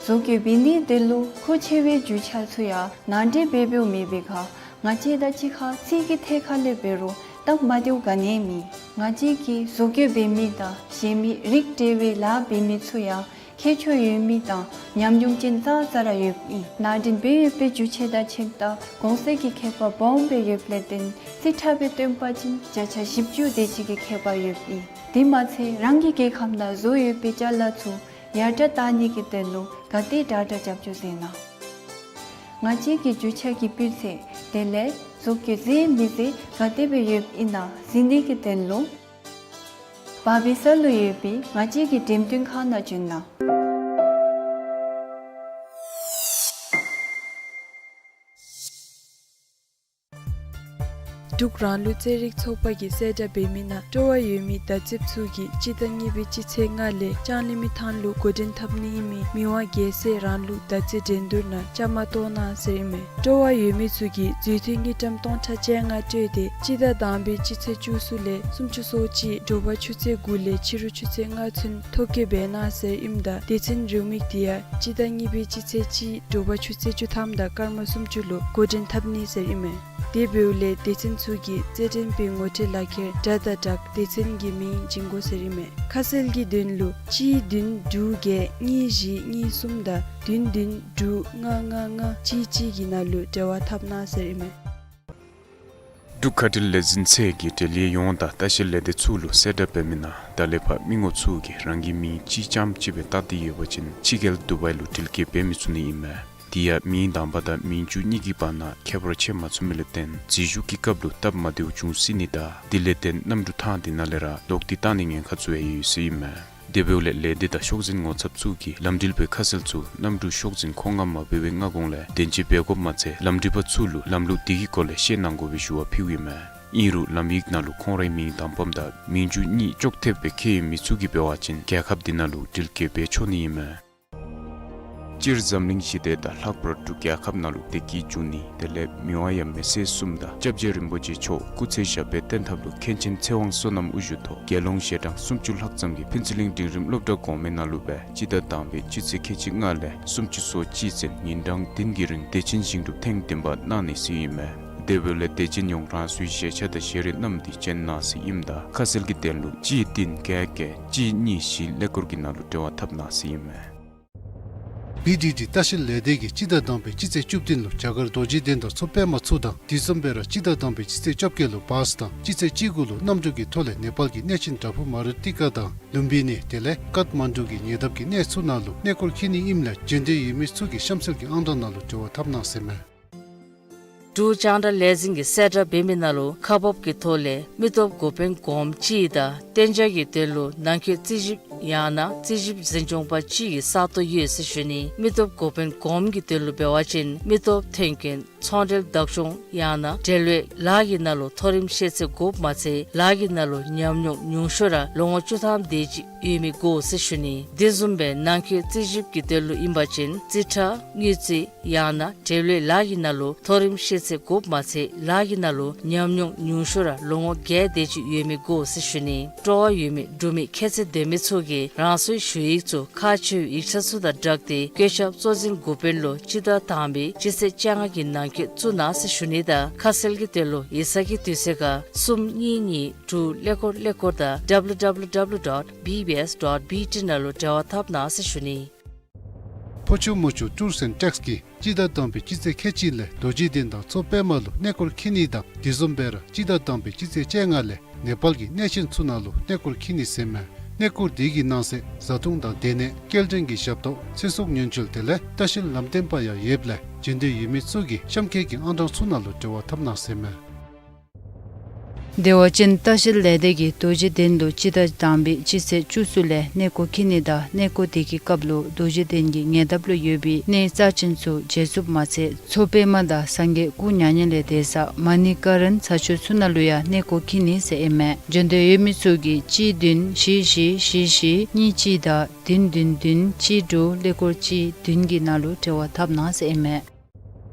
བཟོ་བཀོད་འབད་ནིའི་དོན་ལུ་མཁོ་ཆེ་བའི་རྒྱུ་ཆ་ཚུ་ཡང་ནང་འདྲེན་འབད་འབདཝ་མེད་པའི་ཁར་ང་བཅས་དང་གཅིག་ཁར་ཚིག་གི་ཐད་ཁར་ལས་འབད་རུང་སྟབས་མ་བདེཝ་ག་ནི་ཡང་མེད། ང་བཅས་ཀྱིས་བཟོ་བཀོད་འབད་མི་དང་གཞན་མི་རིགས་འབྲེལ་བའི་ལཱ་འབད་མི་ཚུ་ཡང་ཁྱད་ཆོས་ཡོད་མི་དང་ཉམས་མྱོང་ཅན་ཙང་ཙ་ར་ཡོདཔ་ཨིན། ནང་འདྲེན་འབད་ཡོད་པའི་རྒྱུ་ཆ་དང་ཁྱིམ་ཐབ་གོང་ཚད་ཀྱི་ཁྱད་པར་སྦོམ་སྦེ་ཡོདཔ་ལས་བརྟེན་རྩིས་ཁྲ་སྦེ་སྟོན་པ་ཅིན་བརྒྱ་ཆ་བཞི་བཅུ་དེ་ཅིག་གི་ཁྱད་པར་ཡོདཔ་ཨིན། དེ་མ་ཚད་རང་གི་རྒྱལ་ཁབ་ནང་བཟོ་ཡོད་པའི་ཅ་ལ་ཚུ་ཡར་དྲག་བཏང་ནི་གི་དོན་ལུ་ག་དེ་དྲག་དྲག་རྒྱབ་སྐྱོར་མཛད་གནང་། ང་བཅས་ཀྱི་རྒྱུ་ཆ་གི་སྤུས་ཚད་དེ་ལས་བཟོ་བཀོད་མཛེས་མི་མཛེས་ག་དེ་སྦེ་ཡོདཔ་ཨིན་ན་གཟིགས་ནི་གི་དོན་ལུ་བར་སྦིས་ས་ལུ་ཡོད་པའི་ང་བཅས་ཀྱི་འགྲེམས་སྟོན་ཁང་ནང་བྱོན་གནང་། འབྲུག་རང་ལུགས་རྩེད་རིགས་ཚོགས་པ་གིས་གསལ་བསྒྲགས་འབད་མི་ནང་སྤྲོ་བ་ཡོད་མི་བརྡ་རྩིསཔ་ཚུ་གིས་སྤྱི་ཟླ་གཉིས་པའི་སྤྱི་ཚེས་ལྔ་ལས་ལྕང་གླིང་མི་ཐང་ལུ་འགོ་འདྲེན་འཐབ་ནི་ཨིན་མི་མི་དབང་རྒྱལ་སྲས་རང་ལུགས་བརྡ་རྩིས་འགྲན་བསྡུར་ནང་བཅའ་མར་གཏོགས་གནང་ཟེར་ཨིན་མས། སྤྲོ་བ་ཡོད་མི་ཚུ་གིས་རྫུས་མཐུད་དངུལ་ཀྲམ་སྟོང་ཕྲག་བཅོ་ལྔ་སྤྲོད་དེ་སྤྱི་ཟླ་དང་པའི་སྤྱི་ཚེས་བཅུ་གསུམ་ལས་སུམ་ཅུ་སོ་གཅིག་དྲོ་པ་ཆུ་ཚོད་དགུ་ལས་ཕྱི་རུ་ཆུ་ཚོད་ལྔ་ཚུན་ཐོ་བཀོད་འབད་གནང་ཟེར་ཨིནམ་ད་སྡེ་ཚན་རེའུ་མིག་དེ་ཡང་སྤྱི་ཟླ་གཉིས་པའི་སྤྱི་ཚེས་གཅིག་དྲོ་པ་ཆུ་ཚོད་བཅུ་ཐམ་དང་སྐར་མ་སུམ་ཅུ་ལུ་འགོ་འདྲེན་འཐབ་ནི་ཟེར་ཨིན་མས། དེ་འབདཝ་ལས་སྡེ་ཚན་ཚུ་གིས་རྩེད་འགྲན་པའི་ངོ་སྤྲོད་ལག་ཁྱེར་དྲ་དང་སྦྲགས་སྡེ་ཚན་གྱི་མིང་བྱིན་དགོ་ཟེར་ཨིན་མས། ཁ་གསལ་གྱི་དོན་ལུ་གཅིག་བདུན་དྲུག་བརྒྱད་གཉིས་བཞི་གཉིས་གསུམ་དང་བདུན་བདུན་དྲུག་ལྔ་ལྔ་ལྔ་གཅིག་གཅིག་གི་ནང་ལུ་འབྲེལ་བ་འཐབ་གནང་ཟེར་ཨིན་མས། འབྲུག་མཁའ་འགྲུལ་ལས་འཛིན་ཚད་ཀྱིས་འབྲེལ་ཡོད་ཡོངས་དང་ལྟ་བཤལ་ལས་སྡེ་ཚུ་ལུ་གསལ་བསྒྲགས་འབད་མི་ནང་ད་ལས་ཕར་མི་ངོམ་ཚུ་གིས་རང་གི་མིང་གཅིག་རྐྱངམ་གཅིག་སྦེ་བཏགས་ཏེ་ཡོད་པ་ཅིན་ཕྱི་རྒྱལ་དུ་བའི་ལུ་འགྲུལ་སྐྱེལ་འབད་མི་ཚུགས་ནི་ཨིན་མས། དེ་ཡང་མིང་དང་པ་དང་མིང་བརྒྱུད་གཉིས་ཀྱི་བར་ན་ཁྱད་པར་ཕྱེ་མ་ཚུགས་མི་ལས་བརྟེན་འཛུལ་ཞུགས་ཀྱི་སྐབས་ལུ་སྟབས་མ་བདེཝ་འབྱུང་སྲིད་ནི་དང་དེ་ལས་བརྟེན་གནམ་གྲུ་ཐང་དེ་ནང་ལས་ར་ལོག་སྟེ་བཏང་ནིའི་ཉེན་ཁ་ཚུ་ཡང་ཡོད་ཟེར་ཨིན་མས། དེ་འབདཝ་ལས་ལས་སྡེ་དང་ཤོག་འཛིན་ངོ་ཚབ་ཚུ་གིས་ལམ་འགྲུལ་པའི་ཁ་གསལ་ཚུ་གནམ་གྲུ་ཤོག་འཛིན་ཁོངས་ལྔ་མ་འབད་བའི་སྔ་གོང་ལས་བདེན་དཔྱད་འབད་དགོཔ་མ་ཚད་ལམ་འགྲུལ་པ་ཚུ་ལུ་ལམ་ལུགས་དེ་གི་སྐོར་ལས་ཤེས་གནང་དགོ་པའི་ཞུ་བ་ཕུལཝ་ཨིན་མས། ཨིན་རུང་ལམ་ཡིག་ནང་ལུ་ཁོང་རའི་མིང་དང་པམ་དང་མིང་བརྒྱུད་གཉིས་ཅོག་འཐདཔ་སྦེ་བཀོད་ཡོད་མི་ཚུ་གིས་འབད་བ་ཅིན་རྒྱལ་ཁབ་དེ་ནང་ལུ་འགྲུལ་སྐྱེལ་འབད་ཆོག་ནི་ཨིན་མས། སྤྱིར་འཛམ་གླིང་ཞི་བདེ་དང་ལྷག་པར་འབྲུག་རྒྱལ་ཁབ་ནང་ལུ་བདེ་སྐྱིད་འབྱུང་ནི་དེ་ལས་མི་དབང་ཡབ་མེས་སྲས་གསུམ་དང་སྐྱབས་རྗེ་རིན་པོ་ཆེ་མཆོག་སྐུ་ཚེ་ཞབས་པད་བརྟན་ཐབས་ལུ་མཁན་ཆེན་ཚེ་དབང་བསོད་ནམས་དབུ་བཞུགས་ཐོག་དགེ་སློང་ཞལ་གྲངས་སུམ་ཅུ་ལྷག་ཙམ་གྱིས་ཕུན་ཚོགས་གླིང་འབྲིང་རིམ་སློབ་གྲྭ་གོང་མའི་ནང་ལུ་སྦེ་སྤྱི་ཟླ་དང་པའི་སྤྱི་ཚེས་ཁལ་གཅིག་ལྔ་ལས་སུམ་ཅུ་སོ་གཅིག་ཚུན་ཉིན་གྲངས་བདུན་གྱི་རིང་བདེ་ཆེན་ཞིང་སྒྲུབ་ཐེངས་བདུན་པ་གནང་ནི་ཟེར་ཨིན་མས། དེ་འབདཝ་ལས་དད་ཅན་ཡོངས་རང་སོའི་བཞེས་ཆ་དང་བཞེས་རིགས་བསྣམས་ཏེ་བྱོན་གནང་ཟེར་ཨིནམ་ད་ཁ་གསལ་གྱི་དོན་ལུ་གཅིག་བདུན་བརྒྱད་བརྒྱད་གཅིག་གཉིས་བཞི་ཀླད་ཀོར་གྱི་ནང་ལུ་འབྲེལ་བ་འཐབ་གནང་ཟེར་ཨིན་མས། བི་ཌི་ཌི་ལྟ་བཤལ་ལས་སྡེ་གིས་སྤྱི་ཟླ་དང་པའི་སྤྱི་ཚེས་བཅུ་བདུན་ལུ་རྒྱ་གར་རྡོ་རྗེ་གདན་དང་མཚོ་པདྨ་ཚུ་དང་དེ་བཟུམ་སྦེ་ར་སྤྱི་ཟླ་དང་པའི་སྤྱི་ཚེས་བཅོ་བརྒྱད་ལུ་བཱས་དང་སྤྱི་ཚེས་བཅུ་དགུ་ལུ་གནམ་གྲུ་གི་ཐོག་ལས་ནེ་པཱལ་གྱི་གནས་ཆེན་བྲག་ཕུག་མ་རུ་ཏི་ཀ་དང་ལུམ་བི་ནི་དེ་ལས་ཀཏ་མན་ཌུ་གི་ཉེ་འདབས་ཀྱི་གནས་ཚུ་ནང་ལུ་གནས་སྐོར་འཁྱིད་ནི་ཨིནམ་ལས་བྱོན་འདོད་ཡོད་མི་ཚུ་གིས་གཤམ་གསལ་གྱི་ཨང་གྲངས་ནང་ལུ་འབྲེལ་བ་འཐབ་གནང་ཟེར་མས། འབྲུག་རྒྱང་བསྒྲགས་ལས་འཛིན་གྱིས་གསལ་བསྒྲགས་འབད་མི་ནང་ལུ་ཁག་འབགཔ་གི་ཐོག་ལས་མི་སྟོབས་འགོ་དཔོན་གོངམ་ཅིག་དང་གཏན་འཇགས་ཀྱི་དོན་ལུ་ནང་འཁོད་རྩིས་ཞིབ་ཡང་ན་རྩིས་ཞིབ་འཛིན་སྐྱོང་པ་ཅིག་གི་ས་སྟོང་ཡོད་ཟེར་ཞུ་ནི། མི་སྟོབས་འགོ་དཔོན་གོངམ་གྱི་དོན་ལུ་འབད་བ་ཅིན་མི་སྟོབས་ཐོན་སྐྱེད་ཚོང་འབྲེལ་བདག་སྐྱོང་ཡང་ན་འབྲེལ་ཡོད་ལཱ་གི་ནང་ལུ་མཐོ་རིམ་ཤེས་ཚད་དགོཔ་མ་ཚད་ལཱ་གི་ནང་ལུ་ཉམས་མྱོང་ཉུང་ཤོས་ར་ལོ་ངོ་བཅུ་ཐམ་དེ་ཅིག་ཡོད་མི་དགོ་ཟེར་ཞུ་ནི། དེ་བཟུམ་སྦེ་ནང་འཁོད་རྩིས་ཞིབ་ཀྱི་དོན་ལུ་ཨིན་པ་ཅིན་རྩིས་ཁྲ་དངུལ་རྩིས་ཡང་ན་འབྲེལ་ཡོད་ལཱ་གི་ནང་ལུ་མཐོ་རིམ་ཤེས་ཚད་དགོཔ་མ་ཚད་ལཱ་གི་ནང་ལུ་ཉམས་མྱོང་ཉུང་ཤོས་ར་ལོ་ངོ་བརྒྱད་དེ་ཅིག་ཡོད་མི་དགོ་ཟེར་ཞུ་ནི། སྤྲོ་བ་ཡོད་མི་འབྲུག་མི་ཁྱད་ཚད་ལྡན་མི་ཚུ་གིས་རང་སོའི་ཞུ་ཡིག་ཚུ་ཁག་ཆེ་བའི་ཡིག་ཆ་ཚུ་དང་སྦྲགས་ཏེ་བཀོད་ཁྱབ་གཙོ་འཛིན་འགོ་དཔོན་ལུ་སྤྱི་ཟླ་དང་པའི་སྤྱི་ཚེས་བཅོ་ལྔ་གི་ནང་འཁོད་བཙུགས་གནང་ཟེར་ཞུ་ནི་དང་ཁ་གསལ་གྱི་དོན་ལུ་ཡིག་ཚང་གི་དུས་ཚོད་ཁར་གསུམ་གཉིས་གཉིས་དྲུག་ཀླད་ཀོར་ཀླད་ཀོར་དང་W W W dot B B S dot B T ནང་ལུ་འབྲེལ་བ་འཐབ་གནང་ཟེར་ཞུ་ནི། ཕོ་ཆུ་མོ་ཆུ་ཊུརསི་ཨེནཌ་ཊེགསི་གིས་སྤྱི་ཟླ་དང་པའི་སྤྱི་ཚེས་ཁལ་གཅིག་ལས་རྡོ་རྗེ་གདན་དང་མཚོ་པདྨ་ལུ་གནས་སྐོར་འཁྱིད་ནི་དང་དེ་བཟུམ་སྦེ་ར་སྤྱི་ཟླ་དང་པའི་སྤྱི་ཚེས་བཅོ་ལྔ་ལས་ནེ་པཱལ་གྱི་གནས་ཆེན་ཚུ་ནང་ལུ་གནས་སྐོར་འཁྱིད་ནི་ཟེར་མས། གནས་སྐོར་དེ་གི་ནང་གསེས་བཟའ་འཐུང་དང་སྡོད་གནས་སྐྱེལ་འདྲེན་གྱི་ཞབས་ཏོག་ཚེ་སྲོག་ཉེན་བཅོལ་དེ་ལས་ལྟ་བཤལ་ལམ་སྟོན་པ་ཡང་ཡོདཔ་ལས་བྱོན་འདོད་ཡོད་མི་ཚུ་གིས་གཤམ་འཁོད་ཀྱི་ཨང་གྲངས་ཚུ་ནང་ལུ་འབྲེལ་བ་འཐབ་གནང་ཟེར་མས། བདེ་བ་ཅན་ལྟ་བཤལ་ལས་སྡེ་གིས་རྡོ་རྗེ་གདན་ལུ་སྤྱི་ཟླ་དང་པའི་སྤྱི་ཚེས་བཅུ་གསུམ་ལས་གནས་སྐོར་འཁྱིད་ནི་དང་གནས་སྐོར་དེ་གི་སྐབས་ལུ་རྡོ་རྗེ་གདན་གྱི་ཉེ་འདབས་ལུ་ཡོད་པའི་གནས་རྩ་ཅན་ཚུ་མཇལ་ཚུགསཔ་མ་ཚད་མཚོ་པདྨ་དང་སངས་རྒྱས་སྐུ་མྱ་ངན་ལས་འདས་ས་མ་ཎི་ཀ་རན་ས་ཆ་ཚུ་ནང་ལུ་ཡང་གནས་སྐོར་འཁྱིད་ནི་ཟེར་ཨིན་མས། འབྱོན་འདོད་ཡོད་མི་ཚུ་གིས་གཅིག་བདུན་བཞི་བཞི་བཞི་བཞི་གཉིས་གཅིག་དང་བདུན་བདུན་བདུན་གཅིག་དྲུག་ཀླད་ཀོར་གཅིག་བདུན་གྱི་ནང་ལུ་འབྲེལ་བ་འཐབ་གནང་ཟེར་ཨིན་མས།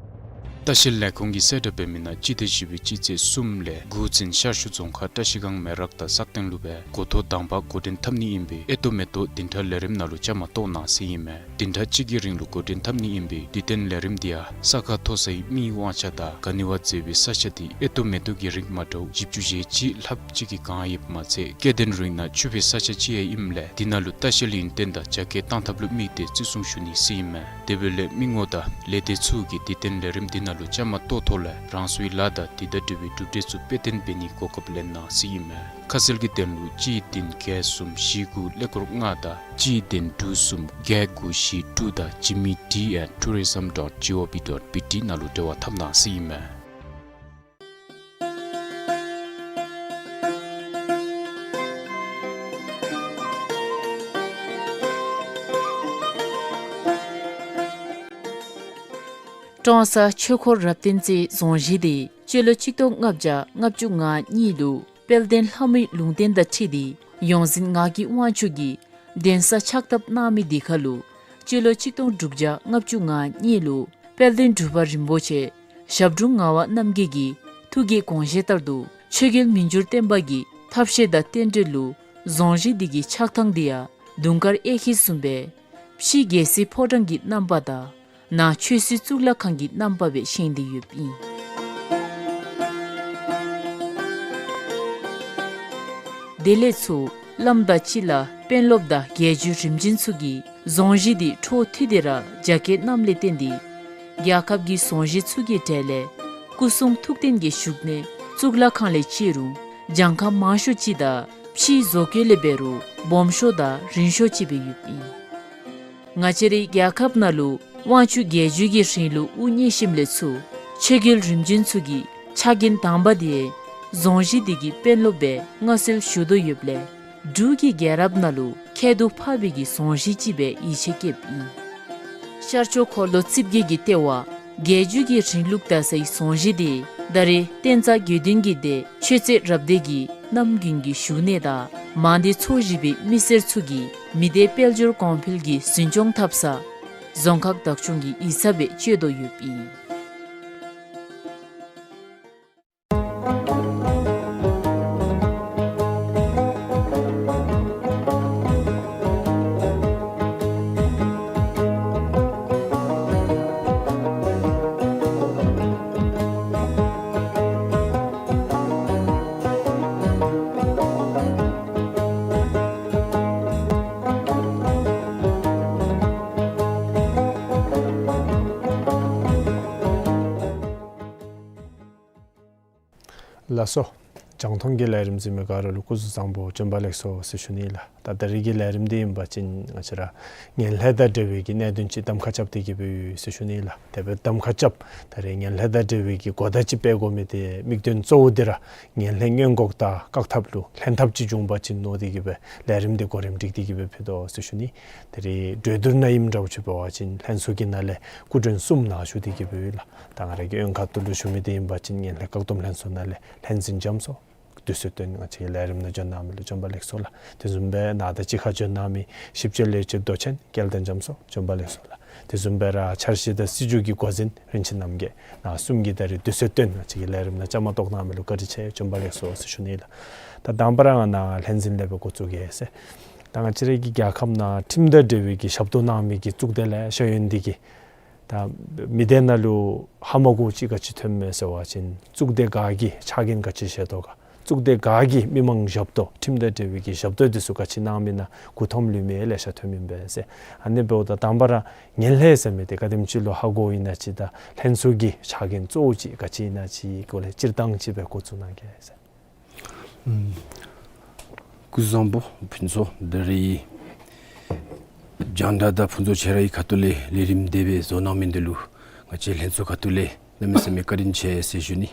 ལྟ་བཤལ་ལས་ཁུངས་ཀྱིས་གསལ་བསྒྲགས་འབད་མི་ནང་སྤྱི་ཟླ་བཞི་པའི་སྤྱི་ཚེས་གསུམ་ལས་དགུ་ཚུན་ཤར་ཕྱོགས་རྫོང་ཁག་བཀྲ་ཤིས་སྒང་མེ་རག་དང་སག་སྟེང་ལུ་སྦེ་འགོ་ཐོག་དང་པ་འགོ་འདྲེན་འཐབ་ནི་ཨིན་པས། ཨེ་ཏོ་མེ་ཏོག་བདུན་ཕྲག་ལས་རིམ་ནང་ལུ་བཅའ་མར་གཏོགས་གནང་ཟེར་ཨིན་མས། བདུན་ཕྲག་གཅིག་གི་རིང་ལུ་འགོ་འདྲེན་འཐབ་ནི་ཨིན་པས། དུས་སྟོན་ལས་རིམ་འདི་ཡང་ས་ཁ་མཐོ་སའི་མིའི་དབང་ཆ་དང་ག་ནི་བ་མཛེས་པའི་ས་ཆ་འདི་ཨེ་ཏོ་མེ་ཏོག་གི་རིགས་མ་འདྲཝ་བཞི་བཅུ་ཞེ་གཅིག་ལྷགཔ་ཅིག་གིས་གང་ཡོདཔ་མ་ཚད་སྐྱེ་ལྡན་རིགས་ནང་ཕྱུག་པའི་ས་ཆ་ཅིག་ཡང་ཨིནམ་ལས་འདི་ནང་ལུ་ལྟ་བཤལ་ཡོན་ཏན་དང་རྒྱ་སྐྱེད་བཏང་ཐབས་ལུ་དམིགས་ཏེ་བརྩི་སྲུང་ཞུ་ནི་ཟེར་ཨིན་མས། དེ་འབདཝ་ལས་མི་ངོམ་དང་ལས་སྡེ་ཚུ་གིས་དུས་སྟོན་ལས་རིམ་འདི་ནང་ལུ་བཅའ་མར་གཏོགས་ཐོག་ལས་རང་སོའི་ལཱ་དང་དེ་དང་འབྲེལ་བའི་གྲུབ་འབྲས་ཚུ་དཔེ་སྟོན་འབད་ནིའི་གོ་སྐབས་ལེན་གནང་ཟེར་ཨིན་མས། ཁ་གསལ་གྱི་དོན་ལུ་གཅིག་བདུན་བརྒྱད་གསུམ་བཞི་དགུ་ཀླད་ཀོར་ལྔ་དང་གཅིག་བདུན་དྲུག་གསུམ་བརྒྱད་དགུ་བཞི་དྲུག་དང་Jimmy D at tourism dot G O V dot B T ནང་ལུ་འབྲེལ་བ་འཐབ་གནང་ཟེར་ཨིན་མས། ཀྲོང་གསར་ཆོས་འཁོར་རབ་བརྟན་རྩེའི་རྫོང་གཞིས་འདི་སྤྱི་ལོ་གཅིག་སྟོང་ལྔ་བརྒྱ་ལྔ་བཅུ་ང་གཉིས་ལུ་དཔལ་ལྡན་ལྷ་མོའི་ལུང་བསྟན་དང་འཁྲིལ་ཏེ་ཡོངས་འཛིན་ངག་གི་དབང་ཕྱུག་གིས་གདན་ས་ཕྱག་བཏབ་གནང་མི་འདི་ཁར་ལུ་སྤྱི་ལོ་གཅིག་སྟོང་དྲུག་བརྒྱ་ལྔ་བཅུ་ང་གཉིས་ལུ་དཔལ་ལྡན་འབྲུག་པ་རིན་པོ་ཆེ་ཞབས་དྲུང་ངག་དབང་རྣམ་རྒྱལ་གྱི་ཐུགས་ཀྱི་དགོངས་བཞེད་ལྟར་དུ་ཆོས་རྒྱལ་མི་འགྱུར་བརྟན་པ་གི་ཐབས་ཤེས་དང་རྟེན་འབྲེལ་ལུ་རྫོང་གཞིས་འདི་གི་ཆགས་ཐངས་འདི་ཡང་དུང་དཀར་གཡས་འཁྱིལ་བཟུམ་སྦེ་ཕྱི་རྒྱལ་སྲིད་ཕོ་བྲང་གི་རྣམ་པ་དང་ནང་ཆོས་སྲིད་གཙུག་ལག་ཁང་གི་རྣམ་པ་སྦེ་བཞེངས་ཏེ་ཡོདཔ་ཨིན། དེ་ལས་ཚུར་བླམ་དང་སྤྱི་བླ་དཔོན་སློབ་དང་རྒྱལ་བརྒྱུད་རིམ་བྱོན་ཚུ་གིས་རྫོང་གཞིས་འདི་འཕྲོ་མཐུད་དེ་ར་རྒྱ་སྐྱེད་གནངམ་ལས་བརྟེན་ཏེ་རྒྱལ་ཁབ་ཀྱི་རྫོང་གཞིས་ཚུ་གི་གྲས་ལས་སྐུ་གསུང་ཐུགས་རྟེན་གྱི་བཞུགས་གནས་གཙུག་ལག་ཁང་ལས་བརྩི་རུང་གྱངས་ཁ་མང་ཤོས་ཅིག་དང་ཕྱིའི་བཟོ་བཀོད་ལས་འབད་རུང་སྦོམ་ཤོས་དང་རིང་ཤོས་ཅིག་སྦེ་ཡོདཔ་ཨིན། ང་བཅས་རའི་རྒྱལ་ཁབ་ནང་ལུ་དབང་ཕྱུག་རྒྱལ་བརྒྱུད་ཀྱི་རིང་ལུགས་དབུ་བརྙེས་ཞིནམ་ལས་ཚུར་ཆོས་རྒྱལ་རིམ་བྱོན་ཚུ་གི་ཕྱག་འགན་དང་པ་འདི་རྫོང་གཞིས་འདི་གི་དཔོན་སློབ་སྦེ་མངའ་གསོལ་ཞུ་དོ་ཡོདཔ་ལས་འབྲུག་གི་རྒྱལ་རབས་ནང་ལུ་ཁྱད་དུ་འཕགས་པའི་གི་རྫོང་གཞིས་ཅིག་སྦེ་ཡིད་ཆེས་བསྐྱེདཔ་ཨིན། ཤར་ཕྱོགས་འཁོར་ལོ་རྩིབས་བརྒྱད་ཀྱི་ལྟེ་བ་རྒྱལ་བརྒྱུད་ཀྱི་རིང་ལུགས་དར་སའི་རྫོང་གཞིས་འདི་ད་རེས་བསྟན་རྩ་དགེ་འདུན་གྱི་སྡེ་ཆོས་རྩེ་རབ་སྡེ་གི་རྣམ་རྒྱུན་གྱི་བཞུགས་གནས་དང་མང་སྡེ་ཚོ་བཞི་པའི་མི་སེར་ཚུ་གི་མི་སྡེ་དཔལ་འབྱོར་གོང་འཕེལ་གྱི་འཛིན་སྐྱོང་འཐབ་ས་རྫོང་ཁག་བདག་སྐྱོང་གི་ཡིག་ཚང་སྦེ་སྤྱོད་དོ་ཡོདཔ་ཨིན། ལགས་སོ། རྒྱང་མཐོང་གི་ལས་རིམ་གཟིགས་མི་ག་ར་ལུ་སྐུ་གཟུགས་བཟང་པོ་བྱོན་པ་ལེགས་སོ་ཟེར་ཞུ་ནི་ལགས། ད་ད་རེས་ཀྱི་ལས་རིམ་འདི་ཨིན་པ་ཅིན་ང་བཅས་ར་ངན་ལྷད་དང་འབྲེལ་བའི་གི་གནད་དོན་ཅིག་གདམ་ཁ་རྐྱབ་སྟེ་གི་སྦེ་ཡོད་ཟེར་ཞུ་ནི་ལགས། དེ་སྦེ་གདམ་ཁ་རྐྱབ་ད་རེས་ངན་ལྷད་དང་འབྲེལ་བའི་གི་གོ་བརྡ་ཅིག་སྤེལ་དགོ་མི་འདི་དམིགས་དོན་གཙོ་བོ་འདི་ར་ངན་ལྷད་སྔོན་འགོག་དང་བཀག་ཐབས་ལུ་ལྷན་ཐབས་ཅིག་བྱུང་པ་ཅིན་མནོ་སྟེ་གི་སྦེ་ལས་རིམ་འདི་གོ་རིམ་སྒྲིག་སྟེ་གི་སྦེ་ཕུལ་དོ་ཟེར་ཞུ་ནི། ད་རེས་གྲོས་བསྡུར་ནང་ཨིནམ་འདྲཝ་ཅིག་འབད་བ་ཅིན་ལྷན་ཚོགས་ཀྱི་ནང་ལས་སྐུ་མགྲོན་གསུམ་ནཱ་བཞུགས་ཏེ་གི་སྦེ་ཡོད་ལགས། ད་ང་ར་གི་འོས་ཁ་ཐུག་ལུ་ཞུ་མི་འདི་ཨིན་པ་ཅིན་ངན་ལྷད་བཀག་སྡོམ་ལྷན་ཚོགས་ནང་ལས་ལྷན་འཛིན་རྒྱ་མཚོ་དུས་ཚོད་བཏོན་ང་བཅས་ཀྱི་ལས་རིམ་ནང་བྱོན་གནང་མི་ལུ་བྱོན་པ་ལེགས་སོ་ལགས། དེ་བཟུམ་སྦེ་ནཱ་དང་གཅིག་ཁར་བྱོན་གནང་མི་ཞིབ་དཔྱོད་ལས་བྱེད་མདོ་ཆེན་སྐལ་ལྡན་རྒྱ་མཚོ་བྱོན་པ་ལེགས་སོ་ལགས། དེ་བཟུམ་སྦེ་ར་འཆར་གཞི་དང་སྲིད་བྱུས་ཀྱི་འགོ་འཛིན་རིན་ཆེན་རྣམ་རྒྱས་ནཱ་གསུམ་གྱིས་ད་རེས་དུས་ཚོད་བཏོན་ང་བཅས་ཀྱི་ལས་རིམ་ནང་བཅའ་མར་གཏོགས་གནང་མི་ལུ་བཀའ་དྲིན་ཆེ་བྱོན་པ་ལེགས་སོ་ཟེར་ཞུ་ནི་ལགས། ད་དང་པ་ར་ང་ནཱ་ལྷན་འཛིན་ལས་སྦེ་འགོ་བཙུགས་གེ་ཟེར། ད་ང་བཅས་ར་གི་རྒྱལ་ཁབ་ནང་ཁྲིམས་དང་འབྲེལ་བའི་གི་ཞབས་ཏོག་གནང་མི་གི་གཙུག་སྡེ་ལེ་ཤ་ཡོད་ནི་འདི་གིས་ད་མི་སྡེ་ནང་ལུ་ཧ་མ་གོཝ་ཅིག་ག་ཅི་ཐོནམ་མས་ཟེར་བ་ཅིན་གཙུག་སྡེ་ག་གིས་ཕྱག་འགན་ག་ཅི་བཞེས་དོ་ག་གཙུག་སྡེ་ག་གིས་མི་མང་ཞབས་ཏོག་ཁྲིམས་དང་འབྲེལ་བའི་གི་ཞབས་ཏོག་འདི་ཚུ་ག་ཅི་གནང་མི་ནང་མགུ་འཐོམ་ལུས་མི་ལེ་ཤ་ཐོནམ་ཨིན་པས་ཟེར། ཨ་ནི་འབདཝ་ད་དང་པ་ར་ངན་ལྷད་ཟེར་མི་འདི་ག་དེམ་ཅིག་ལུ་ཧ་གོཝ་ཨིན་ན་ཅིག་དང་ལྷན་ཚོགས་ཀྱི་ཕྱག་འགན་གཙོ་བོ་ཅིག་ག་ཅི་ཨིན་ན་ཅིག་གི་སྐོར་ལས་སྤྱིར་བཏང་ཅིག་སྦེ་འགོ་བཙུགས་གནང་གེ་ཟེར། ཨུམ། སྐུ་གཟུགས་བཟང་པོ་ཕུན་ཚོགས། ད་རེས་རྒྱང་བསྒྲགས་དང་ཕུན་ཚོགས་ཆེ་ར་གི་ཁ་ཐུག་ལས་ལས་རིམ་དེ་སྦེ་བཟོ་གནང་མི་འདི་ལུ་ང་བཅས་ལྷན་ཚོགས་ཁ་ཐུག་ལས་གནམ་མེད་ས་མེད་བཀའ་དྲིན་ཆེ་ཟེར་ཞུ་ནི།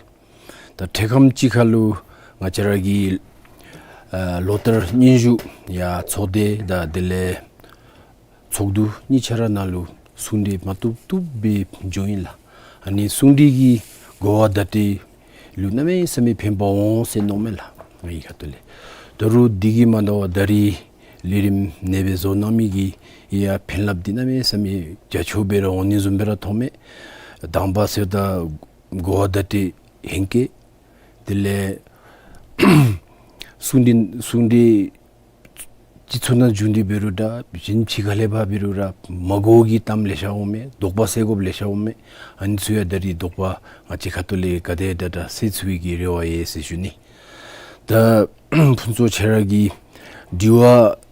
ད་འཕྲལ་ཁམས་ཅིག་ཁར་ལུ་ ང་བཅས་ར་གི་ཨ་ལོ་ལྟར་སྙན་ཞུ་ཡང་ཚོགས་སྡེ་དང་དེ་ལས་ཚོགས་འདུ་གཉིས་ཆ་ར་ནང་ལུ་གསུང་གྲོས་མ་བཏུབ་བཏུབ་སྦེ་འབྱུང་ཡི་ལགས། ཨ་ནི་གསུང་གྲོས་ཀྱི་གོ་བ་བརྡ་སྤྲོད་ལུ་གནམ་མེད་ས་མེད་ཕན་པ་འོང་ཟེར་མནོཝ་མས་ལགས། ང་གི་ཁ་ཐུག་ལས། ད་རུང་འདི་གིས་མ་དོ་བརྡ་རིས་ལས་རིམ་ཨ་ནེ་སྦེ་བཟོ་གནང་མི་གི་ཡང་ཕན་རླབས་འདི་གནམ་མེད་ས་མེད་རྒྱ་ཆེཝ་སྦེ་ར་འོང་ནི་བཟུམ་སྦེ་ར་མཐོངམ་མས། དང་པ་ཟེརཝ་ད་གོ་བ་བརྡ་སྤྲོད་ཧེང་སྐལ། དེ་ལས་གསུང་གྲོས་གསུང་གྲོས་སྤྱི་ཚོགས་ནང་བྱུང་སྟེ་འབད་རུང་འདྲ་གཞན་ཕྱི་ཁ་ལས་ཕར་འབད་རུང་འདྲ་མ་གོ་བའི་གཏམ་ལེ་ཤ་འོངམ་མས། དོགས་པ་སེལ་དགོཔ་ལེ་ཤ་འོངམ་མས། ཨ་ནི་ཚུ་ཡང་ད་རིས་དོགས་པ་ང་བཅས་ཁ་ཐུག་ལས་ག་དེ་དྲག་དྲག་སེལ་ཚུགས་པའི་གི་རེ་བ་ཡོད་ཟེར་ཞུ་ནི། ད་ཕུན་ཚོགས་ཁྱོད་ར་གི་དྲི་བ་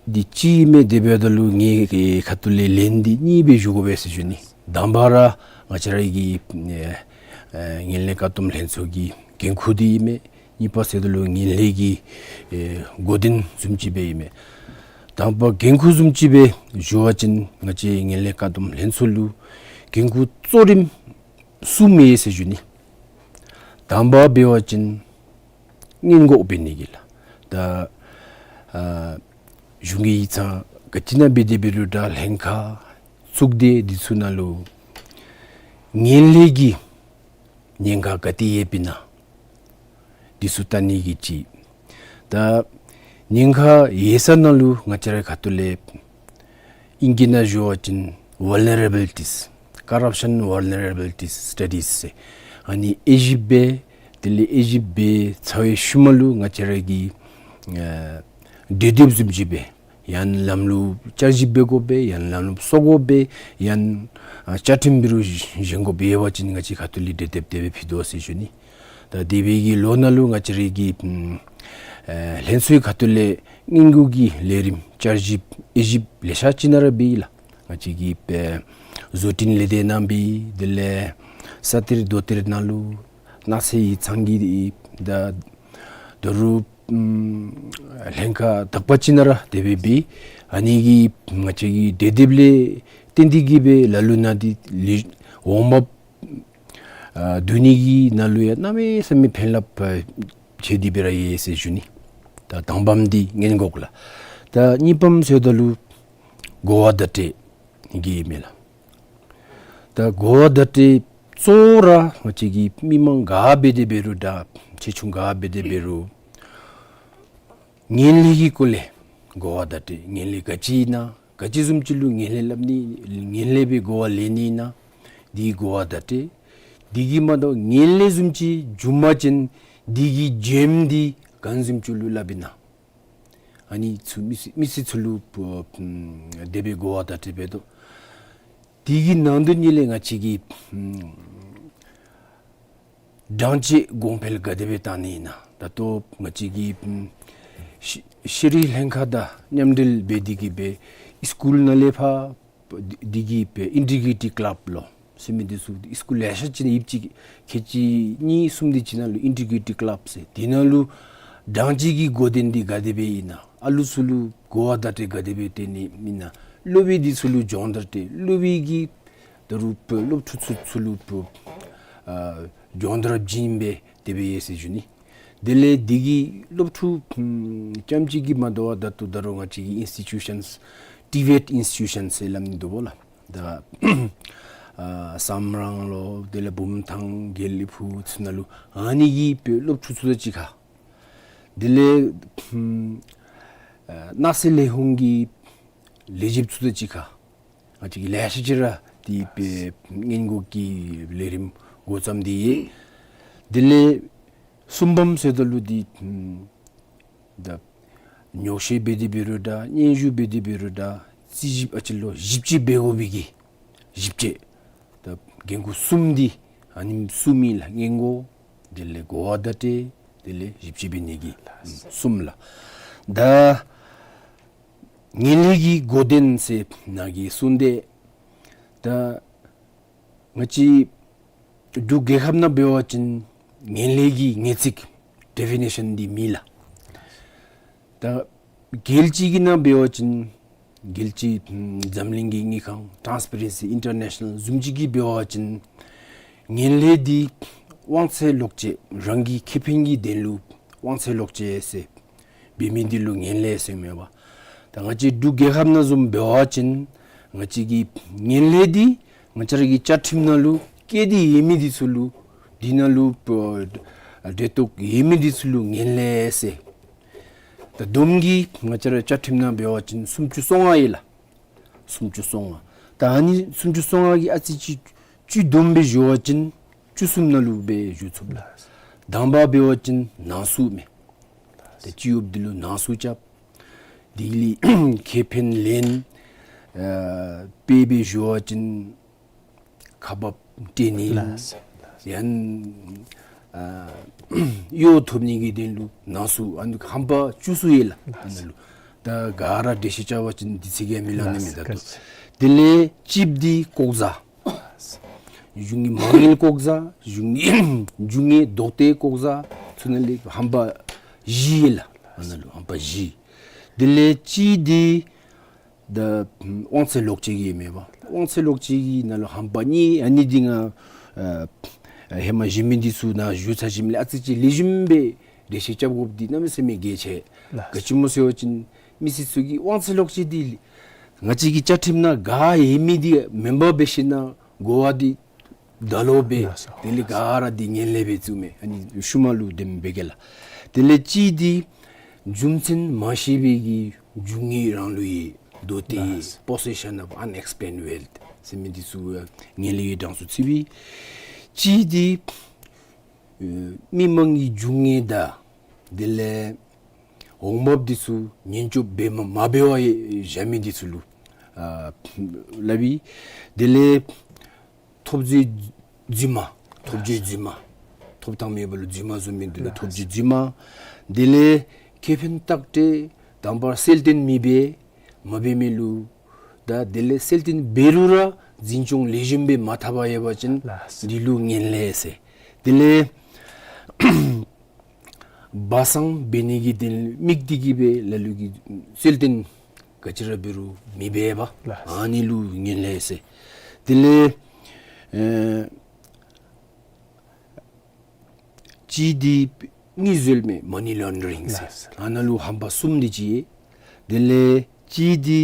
འདི་ཅིག་མས། དེ་འབདཝ་ད་ལུ་ངེའི་ཁ་ཐུག་ལས་ལན་འདི་གཉིས་སྦེ་ཞུ་དགོ་པས་ཟེར་ཞུ་ནི། དང་པ་ར་ང་བཅས་ར་གི་ཨེ་ངན་ལྷད་བཀག་སྡོམ་ལྷན་ཚོགས་ཀྱི་འགན་ཁུར་འདི་ཨིན་མས། གཉིས་པ་ཟེརཝ་ད་ལུ་ངན་ལྷད་ཀྱི་ཨེ་འགོ་འདྲེན་བཟུམ་ཅིག་སྦེ་ཨིན་མས། དང་པ་འགན་ཁུར་བཟུམ་ཅིག་སྦེ་ཞུ་བ་ཅིན་ང་བཅས་ངན་ལྷད་བཀག་སྡོམ་ལྷན་ཚོགས་ལུ་འགན་ཁུར་གཙོ་རིམ་གསུམ་ཡོད་ཟེར་ཞུ་ནི། དང་པ་འབད་བ་ཅིན་སྔོན་འགོག་འབད་ནི་གི་ལགས། ད་ཨ་གཞུང་གི་ཡིག་ཚང་ག་ཅི་ནང་འབད་དེ་འབད་རུང་འདྲ་ལྷན་ཁག་ཚོགས་སྡེ་འདི་ཚུ་ནང་ལུ་ངན་ལྷད་ཀྱི་ཉེན་ཁ་ག་ཏེ་ཡོདཔ་ཨིན་ན་འདི་ཚུ་བལྟ་ནི་གི་ཅིག། ད་ཉེན་ཁ་ཡོད་ས་ནང་ལུ་ང་བཅས་རའི་ཁ་ཐུག་ལས་ཨིང་སྐད་ནང་ཞུ་བ་ཅིན་vulnerabilities, corruption vulnerabilities studies ཟེར། ཨ་ནི་དབྱེ་ཞིབ་འབད། དེ་ལས་དབྱེ་ཞིབ་འབད་ཚར་བའི་ཤུལ་མ་ལུ་ང་བཅས་ར་གིས་ཨ་གྲོས་འདེབས་བཟུམ་ཅིག་འབད། ཡང་ལམ་ལུགས་བསྐྱར་ཞིབ་འབད་དགོ་པས། ཡང་ལམ་ལུགས་བསོ་དགོ་པས། ཡང་ཨ་བཅའ་ཁྲིམས་འབད་རུང་བཞེངས་དགོ་པས། འབད་བ་ཅིན་ང་བཅས་ཁ་ཐུག་ལས་གྲོས་འདེབས་དེ་སྦེ་ཕུལ་དོ་ཟེར་ཞུ་ནི། ད་འདས་པའི་གི་ལོ་ནང་ལུ་ང་བཅས་རའི་གི་ཨ་ལྷན་ཚོགས་ཁ་ཐུག་ལས་སྔོན་འགོག་གི་ལས་རིམ་བསྐྱར་ཞིབ་དབྱེ་ཞིབ་ལེ་ཤ་ཅིག་ནང་ར་འབད་ཡི་ལགས། ང་བཅས་ཀྱིས་ཨེ་བཟོ་སྐྲུན་ལས་སྡེ་ནང་འབད། དེ་ལས་ས་གཏེར་རྡོ་གཏེར་ནང་ལུ་ནགས་ཚལ་ཡིག་ཚང་གི་ད་ད་རུང་ཨམ་ལྷན་ཁག་དག་པ་ཅིག་ནང་ར་དེ་སྦེ་འབད། ཨ་ནི་གིས་ང་བཅས་ཀྱི་གྲོས་འདེབས་ལས་བརྟེན་ཏེ་གིས་སྦེ་ལ་ལུ་ནང་འདི་ལས་འོང་འབབ་ཨ་བསྡུ་ནི་གི་ནང་ལུ་ཡང་གནམ་མེད་ས་མེད་ཕན་རླབས་ཨ་ཆེ་སྟེ་སྦེ་ར་ཡོད་ཟེར་ཞུ་ནི། ད་དང་པམ་འདི་སྔོན་འགོག་ལགས། ད་གཉིས་པམ་ཟེརཝ་ད་ལུ་གོ་བ་བརྡ་སྤྲོད་གི་ཨིན་མས་ལགས། ད་གོ་བ་བརྡ་སྤྲོད་གཙོ་བོ་ར་ང་བཅས་ཀྱི་མི་མང་ག་འབད་དེ་འབད་རུང་འདྲ་ཆེ་ཆུང་ག་འབད་དེ་འབད་རུང་ངན་ལྷད་ཀྱི་སྐོར་ལས་གོ་བ་བརྡ་སྤྲོད། ངན་ལྷད་ག་ཅི་ཨིན་ན། ག་ཅི་བཟུམ་ཅིག་ལུ་ངན་ལྷད་སླབ་ནི། ངན་ལྷད་སྦེ་གོ་བ་ལེན་ནི་ཨིན་ན། འདི་གོ་བ་བརྡ་སྤྲོད། འདི་གིས་མ་དོ་ངན་ལྷད་བཟུམ་ཅིག་བྱུང་པ་ཅིན་འདི་གི་བྱེམ་འདི་ག་བཟུམ་ཅིག་ལུ་སླབ་ཨིན་ན། ཨ་ནི་ཚུ་མི་སེར་མི་སེར་ཚུ་ལུ་ཨ་དེ་སྦེ་གོ་བ་བརྡ་སྤྲོད་འབད་དོ། འདི་གི་ནང་དོན་ཉིད་ལས་ང་བཅས་ཀྱི་ཨམ་སྦྲང་ཆས་གོང་འཕེལ་ག་དེ་སྦེ་བཏང་ནི་ཨིན་ན། ད་ལྟོ་ང་བཅས་ཀྱི་ཨམ་ཤེ་ཤེས་རིག་ལྷན་ཁག་དང་མཉམ་འབྲེལ་འབད་དེ་གིས་སྦེ་སི་ཀུལ་ནང་ལས་ཕར་འདི་འདི་གི་སྦེ་ཨིན་ཊི་གི་རེ་ཊིབ་ཀ་ལབ་ལོ་ཟེར་མི་འདི་ཚུ་སི་ཀུལ་ལེ་ཤ་ཅིག་ནང་ཡོདཔ་ཅིག་ཁལ་གཅིག་གཉིས་གསུམ་དེ་ཅིག་ནང་ལུ་ཨིན་ཊི་གི་རེ་ཊིབ་ཀ་ལབ་ཟེར། དེ་ནང་ལུ་སྦྲང་ཆས་ཀྱི་འགོ་འདྲེན་འདི་ག་དེ་སྦེ་ཨིན་ན། ཨ་ལུ་ཚུ་ལུ་གོ་བ་བརྡ་སྤྲོད་ག་དེ་སྦེ་སྤྲོད་ནི་ཨིན་ན། སློབ་དཔོན་འདི་ཚུ་ལུ་སྦྱོང་བརྡར་སྤྲོད། སློབ་དཔོན་གྱིས་ད་རུང་སློབ་ཕྲུག་ཚུ་ཚུ་ལུ་ཨ་སྦྱོང་བརྡར་བྱིན་སྦེ་དེ་སྦེ་ཡོད་ཟེར་ཞུ་ནི། དེ་ལས་འདི་གིས་སློབ་ཕྲུག་ཨམ་རྐྱངམ་ཅིག་གིས་མ་དོ་བར་ད་ལྟོ་ད་རུང་ང་བཅས་ཀྱི་ཨིནསི་ཊི་ཊུ་ཤཱནསི་ཊི་བེཊ་ཨིནསི་ཊི་ཊུ་ཤཱནསི་ཟེར་སླབ་ནི་འདུག་པ་ལགས། ད་ཨ་སམ་རང་ལོ་དེ་ལས་བུམ་ཐང་དགེ་ལེགས་ཕུག་ཚུ་ནང་ལུ་ཨ་ནི་གི་སྦེ་སློབ་ཕྲུག་ཚུ་དང་གཅིག་ཁར། དེ་ལས་ཨམ་ཨ་ནགས་ཚལ་ལས་ཁུངས་ཀྱི་ལས་བྱེདཔ་ཚུ་དང་གཅིག་ཁར། ང་བཅས་ཀྱིས་ལེ་ཤ་ཅིག་ར་དེ་སྦེ་སྔོན་འགོག་གི་ལས་རིམ་འགོ་བརྩམས་ཏེ་ཡོད། དེ་ལས་གསུམ་པམ་ཟེརཝ་ད་ལུ་འདི་ཨམ་ད་ཉོག་བཤད་འབད་དེ་འབད་རུང་འདྲ་སྙན་ཞུ་འབད་དེ་འབད་རུང་འདྲ་རྩིས་ཞིབ་ཨ་ཙི་ལོ་ཞིབ་དཔྱད་འབད་དགོ་པའི་གི་ཞིབ་དཔྱད། ད་འགན་ཁུར་གསུམ་འདི་ཨ་ནི་གསུམ་ཨིན་ལགས། སྔོན་འགོག་དེ་ལས་གོ་བ་བརྡ་སྤྲོད་དེ་ལས་ཞིབ་དཔྱད་འབད་ནི་གི་ཨམ་གསུམ་ལགས། ད་ངན་ལྷད་ཀྱི་འགོ་འདྲེན་ཟེར་ནཱ་གིས་གསུངས་ཏེ། ད་ང་བཅས་འབྲུག་རྒྱལ་ཁབ་ནང་འབད་བ་ཅིན་ངན་ལྷད་ཀྱི་ངེས་ཚིག་ཌེ་ཕི་ནེ་ཤཱན་འདི་མེད་ལགས། ད་རྒྱལ་སྤྱི་གི་ནང་འབད་བ་ཅིན་རྒྱལ་སྤྱི་ཨམ་འཛམ་གླིང་གི་དངུལ་ཁང་ཊཱནསི་པེ་རེནསི་ཨིན་ཊར་ནེ་ཤ་ནལ་བཟུམ་ཅིག་གིས་འབད་བ་ཅིན་ངན་ལྷད་འདི་དབང་ཚད་ལོག་སྤྱོད་རང་གི་ཁེ་ཕན་གྱི་དོན་ལུ་ དབང་ཚད་ལོག་སྤྱོད་ཟེར་འབད་མི་འདི་ལུ་ངན་ལྷད་ཟེར་མས་པ། ད་ང་བཅས་འབྲུག་རྒྱལ་ཁབ་ནང་བཟུམ་འབད་བ་ཅིན་ང་བཅས་ཀྱི་ངན་ལྷད་འདི་ང་བཅས་ར་གི་བཅའ་ཁྲིམས་ནང་ལུ་བཀོད་དེ་ཡོད་མི་འདི་ཚུ་ལུ་འདི་ནང་ལུ་འབྲེལ་གཏོགས་ཡོད་མི་འདི་ཚུ་ལུ་ངན་ལྷད་ཟེར། ད་བསྡོམས་ཀྱིས་ང་བཅས་ར་བཅའ་ཁྲིམས་ནང་འབད་བ་ཅིན་སུམ་ཅུ་སོ་ལྔ་ཡོད་ལགས། སུམ་ཅུ་སོ་ལྔ། ད་ཨ་ནི་སུམ་ཅུ་སོ་ལྔ་གི་ཨ་ཙི་ཅིག་བཅུད་བསྡོམས་སྦེ་ཞུ་བ་ཅིན་བཅུ་གསུམ་ནང་ལུ་སྦེ་ཞུ་ཚུགས་ལགས། དང་པ་འབད་བ་ཅིན་ནང་འཛུལ་མས། ད་སྤྱི་གཡོགཔ་འདི་ལུ་ནང་འཛུལ་རྐྱབ། དེ་ལས་ཁེ་ཕན་ལེན། ཨ་དཔེ་སྦེ་ཞུ་བ་ཅིན་ཁ་འབབ་སྤྲོད་ནི། ལགས། ཡང་ཨ་གཡོག་ཐོབ་ནི་གི་དོན་ལུ་ནང་འཛུལ། ཨ་ནི་ཧམ་པ་བཅུ་གསུམ་ཡོད་ལགས། ཨ་ནི་ལུ་ད་ག་ར་འགྲེལ་བཤད་རྐྱབ་པ་ཅིན་དུས་ཚོད་ཀྱིས་མི་ལང་ནི་མས་ད་ལྟོ། དེ་ལས་གཅིག་འདི་ལྐོག་ཟ། གཞུང་གི་མ་དངུལ་ལྐོག་ཟ། གཞུང་གི་གཞུང་གི་རྡོག་ཐེབས་ལྐོག་ཟ། ཚུ་ནང་ལས་ཧམ་པ་བཞི་ཡོད་ལགས། ཨ་ནི་ལུ་ཧམ་པ་བཞི། དེ་ལས་གཅིག་འདི་ད་དབང་ཚད་ལོག་སྤྱོད་ཀྱི་མས་པ། དབང་ཚད་ལོག་སྤྱོད་ཀྱི་ནང་ལུ་ཧམ་པ་གཉིས། ཨ་ནི་འདི་ང་ཨ་ཧེ་མ་གཞན་མི་འདི་ཚུ་ནང་ཞུ་ཚར་ཞིནམ་ལས་ཨ་ཙི་ཅིག་ལེགས་ཤོམ་སྦེ་འགྲེལ་བཤད་རྐྱབ་དགོཔ་འདི་གནམ་མེད་ས་མེད་གལ་ཆེ། ལགས། ག་ཅི་སྨོ་ཟེར་བ་ཅིན་མི་སེར་ཚུ་གིས་དབང་ཚད་ལོག་སྤྱོད་འདི་ང་བཅས་ཀྱི་བཅའ་ཁྲིམས་ནང་ག་ཡོད་མི་འདི་མེན་པར་འབད་ཞིན་ན་གོ་བ་འདི་ད་ལོག་སྦེ། ལགས་སོ། དེ་ལས་ག་ར་འདི་ངན་ལྷད་སྦེ་བཙུགས་མས། ཨ་ནི་ཤུལ་མ་ལུ་དེམ་འབད་གེ་ལགས། དེ་ལས་གཅིག་འདི་རྒྱུ་མཚན་མ་ཤེས་པའི་གི་རྒྱུ་དངོས་རང་ལུ་ཡོད། རྡོག་ཐེབས་ཡོད། ལགས། Possession of unexplained wealth ཟེར་མི་འདི་ཚུ་ངན་ལྷད་ཀྱི་གྲངས་སུ་ཚུད་པས། གཅིག་འདི་ཨེ་མི་མང་གི་རྒྱུ་དངོས་དང་དེ་ལས་འོང་འབབ་འདི་ཚུ་ཉེན་སྐྱོབ་འབད་མ་མ་འབད་བར་བཞག་མི་འདི་ཚུ་ལུ་ཨ་སླབ་ཨིན། དེ་ལས་ཐོབ་རྫས་རྫུན་མ། ཐོབ་རྫས་རྫུན་མ། ཐོབ་ཐང་མེད་པ་ལུ་རྫུན་མ་བཟོ་མི་འདི་ལུ་ཐོབ་རྫས་རྫུན་མ། དེ་ལས་ཁེ་ཕན་ལྟག་སྤྲོད་དང་པ་གསལ་སྟོན་མི་འབད་མ་འབད་མི་ལུ། ད་དེ་ལས་གསལ་སྟོན་འབད་རུང་ར་འཛིན་སྐྱོང་ལེགས་ཤོམ་སྦེ་མ་འཐབ་པར་ཡོད་པ་ཅིན་ལགས། འདི་ལུ་ངན་ལྷད་ཟེར། དེ་ལས་སྦ་གསང་འབད་ནི་གི་དོན་དམིགས་ཏེ་གིས་སྦེ་ལ་ལུ་གིས་གསལ་སྟོན་ག་ཅི་ར་འབད་རུང་མི་འབད་པ། ལགས། ཨ་ནི་ལུ་ངན་ལྷད་ཟེར། དེ་ལས་ཨེ་གཅིག་འདི་དངུལ་འཛོལ་མི་money laundering ཟེར། ལགས། ཨ་ནཱ་ལུ་ཧམ་པ་གསུམ་འདི་ཅིག་ཡོད། དེ་ལས་གཅིག་འདི་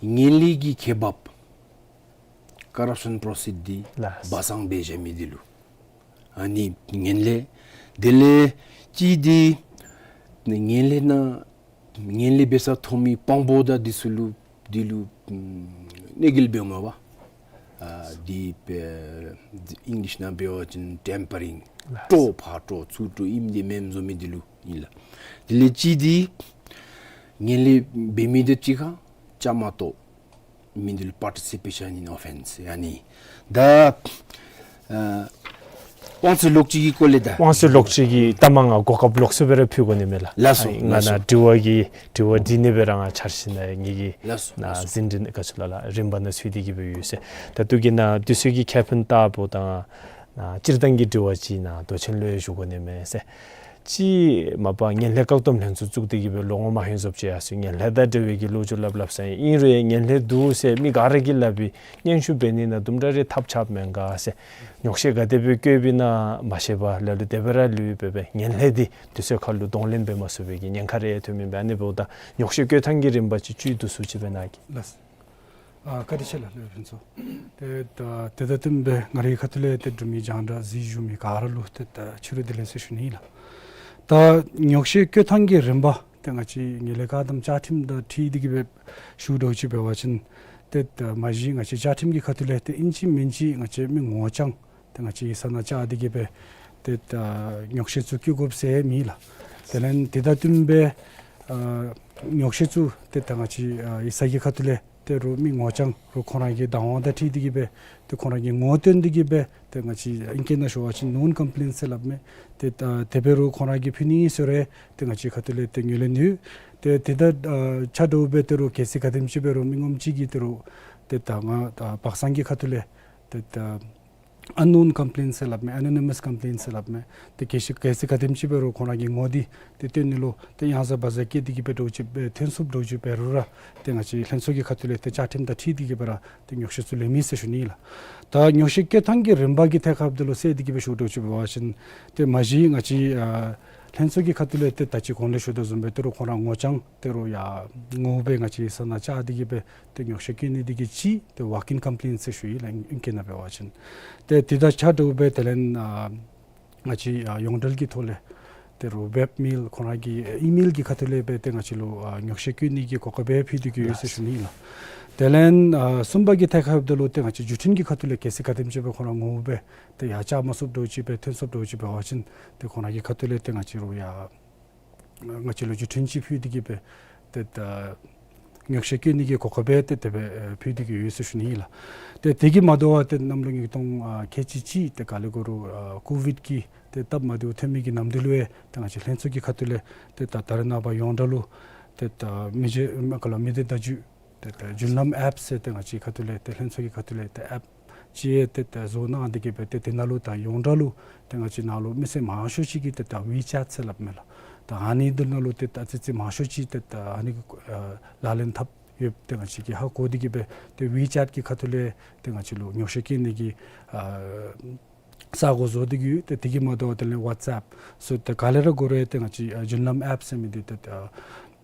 ངན་ལྷད་ཀྱི་ཁེ་འབབ་corruption proceed འདི། ལགས། སྦ་གསང་འབད་བཞག་མི་འདི་ལུ་ཨ་ནི་ངན་ལྷད། དེ་ལས་གཅིག་འདི་ངན་ལྷད་ནང་ངན་ལྷད་འབད་ས་མཐོང་མི་དཔང་པོ་དང་འདི་ཚུ་ལུ་འདི་ལུ་ཨམ་གནོད་འགེལ་འབདཝ་མས་པ། ཨ་འདི་སྦེ་ཨིང་ལིཤ་ནང་འབད་བ་ཅིན་ཊེམ་པ་རིང་། ལགས། སྤྲོ་ཕར་སྤྲོ་ཚུར་སྤྲོ་ཨིནམ་འདི་མེནམ་བཟོ་མི་འདི་ལུ་ཨིན་ལགས། དེ་ལས་གཅིག་འདི་ངན་ལྷད་འབད་མི་དང་གཅིག་ཁར་བཅའ་མར་གཏོགས་མི་འདི་ལུ་participation in offence ཨ་ནི། ད་ཨ་དབང་ཚད་ལོག་སྤྱོད་ཀྱི་སྐོར་ལས་ད། དབང་ཚད་ལོག་སྤྱོད་ཀྱི་ལྟ་མ་ང་གོ་སྐབས་ལོགས་སུ་སྦེ་ར་ཕུལ་དགོ་ནི་མས་ལགས། ལགས་སོ། ཨ་ང་ལགས་སོ། ནཱ་དྲི་བ་གི་དྲི་བ་འདི་ནི་སྦེ་ར་ང་འཆར་ཞིན་ན་ངེ་གི་ལགས་སོ། ནཱ་ལགས་སོ། ཟིན་བྲིས་ག་ཅི་ལོ་ལགས་རིམ་པ་ནང་ཚུད་དེ་གིས་སྦེ་ཡོད་ཟེར། ད་ལྟོ་གི་ནཱ་དུས་ཚོད་ཀྱི་ཁེ་ཕན་ལྟ་བུ་དང་ནཱ་སྤྱིར་བཏང་གི་དྲི་བ་ཅིག་ནཱ་མདོ་ཆེན་ལུ་ཡང་ཞུ་དགོ་ནི་མས་ཟེར། ཅིག་མ་པ་ངན་ལྷད་བཀག་སྡོམ་ལྷན་ཚོགས་བཙུགས་ཏེ་གིས་སྦེ་ལོ་ངོ་མ་ཧེ་ཟོབ་ཅིག་ཡར་སོ་ཡི། ངན་ལྷད་དང་འབྲེལ་བའི་གི་ལོ་རྒྱུས་སླབ་སླབ་ས་ཨིན་རུང་ཡང་ངན་ལྷད་འདུག་ཟེར་མི་ག་ར་གིས་སླབ་པའི་སྙན་ཞུ་འབད་ནི་ནང་དུམ་གྲ་རེ་ཐབས་ཆགཔ་མེན་ག་ཟེར། ཉོག་བཤད་ག་དེ་སྦེ་བཀོད་པའི་ནང་མ་ཤེས་པར་ལ་ལུ་དེ་སྦེ་ར་ལུས་པས་པས། ངན་ལྷད་འདི་དུས་ཚོད་ཁར་ལུ་གདོང་ལེན་འབད་མ་ཚུགས་པའི་གི་ཉེན་ཁ་རེ་ཐོན་མི་འབད་ནི་འབདཝ་ད་ཉོག་བཤད་བཀོད་ཐངས་ཀྱི་རིམ་པ་ཅིག་བཅུད་བསྡུ་སུ་ཅིག་སྦེ་གནང་གེ། ལགས། ཨ་བཀའ་དྲིན་ཆེ་ལགས་སློབ་དཔོན་ཚུ། ཏེ་ད་དེ་དང་བསྟུན་སྦེ་ང་རའི་ཁ་ཐུག་ལས་ཏེ་འབྲུག་མི་རྒྱང་བསྒྲགས་གཟིགས་བཞུགས་མི་ག་ར་ལུ་ཏེ་ད་ཕྱི་རུ་བདེ་ལེགས་ཟེར་ཞུ་ནི་ཨིན་ལགས། ད་ཉོག་བཤད་བཀོད་ཐངས་ཀྱི་རིམ་པ་ཏེ་ང་བཅས་ངན་ལྷད་བཀག་སྡོམ་བཅའ་ཁྲིམས་དང་འཁྲིལ་ཏེ་གིས་སྦེ་ཞུ་དོ་ཅིག་འབད་བ་ཅིན་ཏེ་ད་མ་གཞི་ང་བཅས་བཅའ་ཁྲིམས་ཀྱི་ཁ་ཐུག་ལས་ཏེ་ཨིན་ཅི་མིན་ཅི་ང་བཅས་མི་ངོ་རྐྱང་ཏེ་ང་བཅས་ཡིག་ཚང་ནང་བཅར་ཏེ་གིས་སྦེ་ཏེ་ད་ཉོག་བཤད་ཚུ་བཀོད་དགོཔ་ཟེར་མེད་ལགས། དེ་ལས་དེ་དང་བསྟུན་སྦེ་ཨ་ཉོག་བཤད་ཚུ་ཏེ་ད་ང་བཅས་ཨ་ཡིག་ཚང་གི་ཁ་ཐུག་ལས་ཏེ་རུང་མི་ངོ་རྐྱང་རུང་ཁོང་ར་གི་བདག་དབང་དང་འཁྲིལ་ཏེ་གིས་སྦེ་ཏེ་ཁོང་ར་གི་ངོ་བསྟོན་ཏེ་གིས་སྦེ་ཏེ་ང་བཅས་ཨིང་སྐད་ནང་ཞུ་བ་ཅིན་ནོན་ཀམ་པི་ལེནསི་ཟེར་སླབ་མས། ཏེ་ད་དེ་སྦེ་རུང་ཁོང་ར་གིས་ཕུལ་ནི་ཨིན་ཟེར་རུང་ཏེ་ང་བཅས་ཁ་ཐུག་ལས་ཏེ་ངོས་ལེན་ཡོད། ཏེ་དེ་དང་ཨ་ཆ་འདྲཝ་སྦེ་ཏེ་རུང་གལ་སྲིད་ག་དེམ་ཅིག་འབད་རུང་མི་ངོམ་ཅིག་གིས་ཏེ་རུང་ཏེ་ད་ང་ད་སྦ་གསང་གི་ཁ་ཐུག་ལས་ཏེ་ད་ཨན་ནོན་ཀམ་པི་ལེནསི་ཟེར་སླབ་མས། ཨེ་ནོ་ནི་མཱས་ཀམ་པི་ལེནསི་ཟེར་སླབ་མས། ཏེ་གལ་སྲིད་གལ་སྲིད་ག་དེམ་ཅིག་འབད་རུང་ཁོང་ར་གི་ངོ་འདི་ཏེ་སྟོན་ནི་ལུ་ཏེ་གཡང་ཟ་བ་ཟ་བཀོད་དེ་གིས་སྦེ་འདྲཝ་ཅིག་སྦེ་ཐོན་ཚུགསཔ་འདྲཝ་ཅིག་འབད་རུང་ར་ཏེ་ང་བཅས་ལྷན་ཚོགས་ཀྱི་ཁ་ཐུག་ལས་ཏེ་བཅའ་ཁྲིམས་དང་འཁྲིལ་ཏེ་གིས་སྦེ་ར་ཏེ་ཉོག་བཤད་ཚུ་ལེན་མི་ཟེར་ཞུ་ནི་ཨིན་ལགས། ད་ཉོག་བཤད་བཀོད་ཐངས་ཀྱི་རིམ་པ་གི་ཐད་ཁར་འདི་ལུ་ཟེར་ཏེ་གིས་སྦེ་ཞུ་དོ་ཅིག་འབད་བ་ཅིན་ཏེ་མ་གཞི་ང་བཅས་ཨ་ ལྷན་ཚོགས་ཀྱི་ཁ་ཐུག་ལས་ཏེ་ད་ཅི་གོང་ལས་ཞུ་དོ་བཟུམ་སྦེ་ཏེ་རུང་ཁོང་ར་ངོ་རྐྱང་ཏེ་རུང་ཡར་ངོ་བོ་སྦེ་ང་བཅས་ས་ནང་བཅར་ཏེ་གིས་སྦེ་ཏེ་ཉོག་བཤད་བཀོད་ནི་འདི་གིས་ཅིག་ཏེ་ཝོག་ཨིན་ཀོམ་པི་ལེནསི་ཟེར་ཞུ་ཡི་ལགས། ཨིང་སྐད་ནང་འབད་བ་ཅིན། ཏེ་དེ་དང་ཆ་འདྲཝ་སྦེ་དེ་ལས་ཨ་ང་བཅས་ཨ་ཡོངས་འབྲེལ་གྱི་ཐོག་ལས་ཏེ་རུང་ཝེབ་མེལ་ཁོང་ར་གི་ཨི་མེལ་གྱི་ཁ་ཐུག་ལས་སྦེ་ཏེ་ང་བཅས་ལུ་ཨ་ཉོག་བཤད་བཀོད་ནི་གི་གོ་སྐབས་སྦེ་ཕུལ་ཏེ་གི་ཡོད་ཟེར་ཞུ་ནི་ཨིན་ལགས། དེ་ལས་ཨ་གསུམ་པ་གི་ཐད་ཁར་འབདཝ་ད་ལུ་ཏེ་ང་བཅས་བརྒྱུད་འཕྲིན་གྱི་ཁ་ཐུག་ལས་གལ་སྲིད་ག་དེམ་ཅིག་སྦེ་ཁོང་ར་ངོ་བོ་སྦེ་ཏེ་ཡར་བཅར་མ་ཚུགསཔ་འདྲཝ་ཅིག་སྦེ་ཐོན་ཚུགསཔ་འདྲཝ་ཅིག་འབད་བ་ཅིན་ཏེ་ཁོང་ར་གི་ཁ་ཐུག་ལས་ཏེ་ང་བཅས་རུང་ཡར་ང་བཅས་ལུ་བརྒྱུད་འཕྲིན་ཅིག་ཕུལ་ཏེ་གིས་སྦེ་ཏེ་ད་ཉོག་བཤད་བཀོད་ནི་གི་གོ་སྐབས་སྦེ་ཏེ་དེ་སྦེ་ཨེ་ཕུལ་ཏེ་གི་ཡོད་ཟེར་ཞུ་ནི་ཨིན་ལགས། ཏེ་དེ་གིས་མ་དོ་བར་ཏེ་གནམ་ལོ་ཉིས་སྟོང་ཨ་ཁལ་གཅིག་གཅིག་ཏེ་ག་ལས་གོ་རུང་ཨ་ཀོ་ཝིཌ་ཀྱི་ཏེ་སྟབས་མ་བདེཝ་ཐོན་མི་གི་ནམ་དུས་ལུ་ཡང་ཏེ་ང་བཅས་ལྷན་ཚོགས་ཀྱི་ཁ་ཐུག་ལས་ཏེ་ད་ད་རེས་ནངས་པ་ཡོངས་གྲགས་ལུ་ཏེ་ད་མི་རྗེ་མ་ག་ལ་མི་སྡེ་བརྡ་བརྒྱུད་ཏེ་ད་རྒྱུན་ལམ་ཨེཔ་ཟེར་ཏེ་ང་བཅས་ཁ་ཐུག་ལས་ཏེ་ལྷན་ཚོགས་ཀྱི་ཁ་ཐུག་ལས་ཏེ་ཨེཔ་ཅིག་ཏེ་ད་བཟོ་གནང་སྟེ་གིས་སྦེ་ཏེ་དེ་ནང་ལུ་ད་ཡོངས་གྲགས་ལུ་ཏེ་ང་བཅས་ནང་ལུ་མི་སེར་མང་ཤོས་ཅིག་གིས་ཏེ་ད་ཝི་ཅེཊ་ཟེར་སླབ་མས་ལགས། ད་ཨ་ནི་འདི་ནང་ལུ་ཏེ་ད་ཨ་ཙི་ཙི་མང་ཤོས་ཅིག་ཏེ་ད་ཨ་ནི་གི་ཨ་ལག་ལེན་འཐབ་ཡོདཔ་ཏེ་ང་བཅས་ཀྱིས་ཧ་གོ་སྟེ་གིས་སྦེ་ཏེ་ཝི་ཅེཊ་གི་ཁ་ཐུག་ལས་ཏེ་ང་བཅས་ལུ་ཉོག་བཤད་བཀོད་ནི་གི་ཨ་ས་གོ་བཟོ་སྟེ་གིས་ཡོད། ཏེ་དེ་གིས་མ་དོ་བར་དེ་ལས་ཝཊས་ཨེཔ་སོགས་ཏེ་ག་ལས་ར་གོ་རུང་ཏེ་ང་བཅས་ཨ་རྒྱུན་ལམ་ཨེཔ་ཟེར་མི་འདི་ཏེ་ད་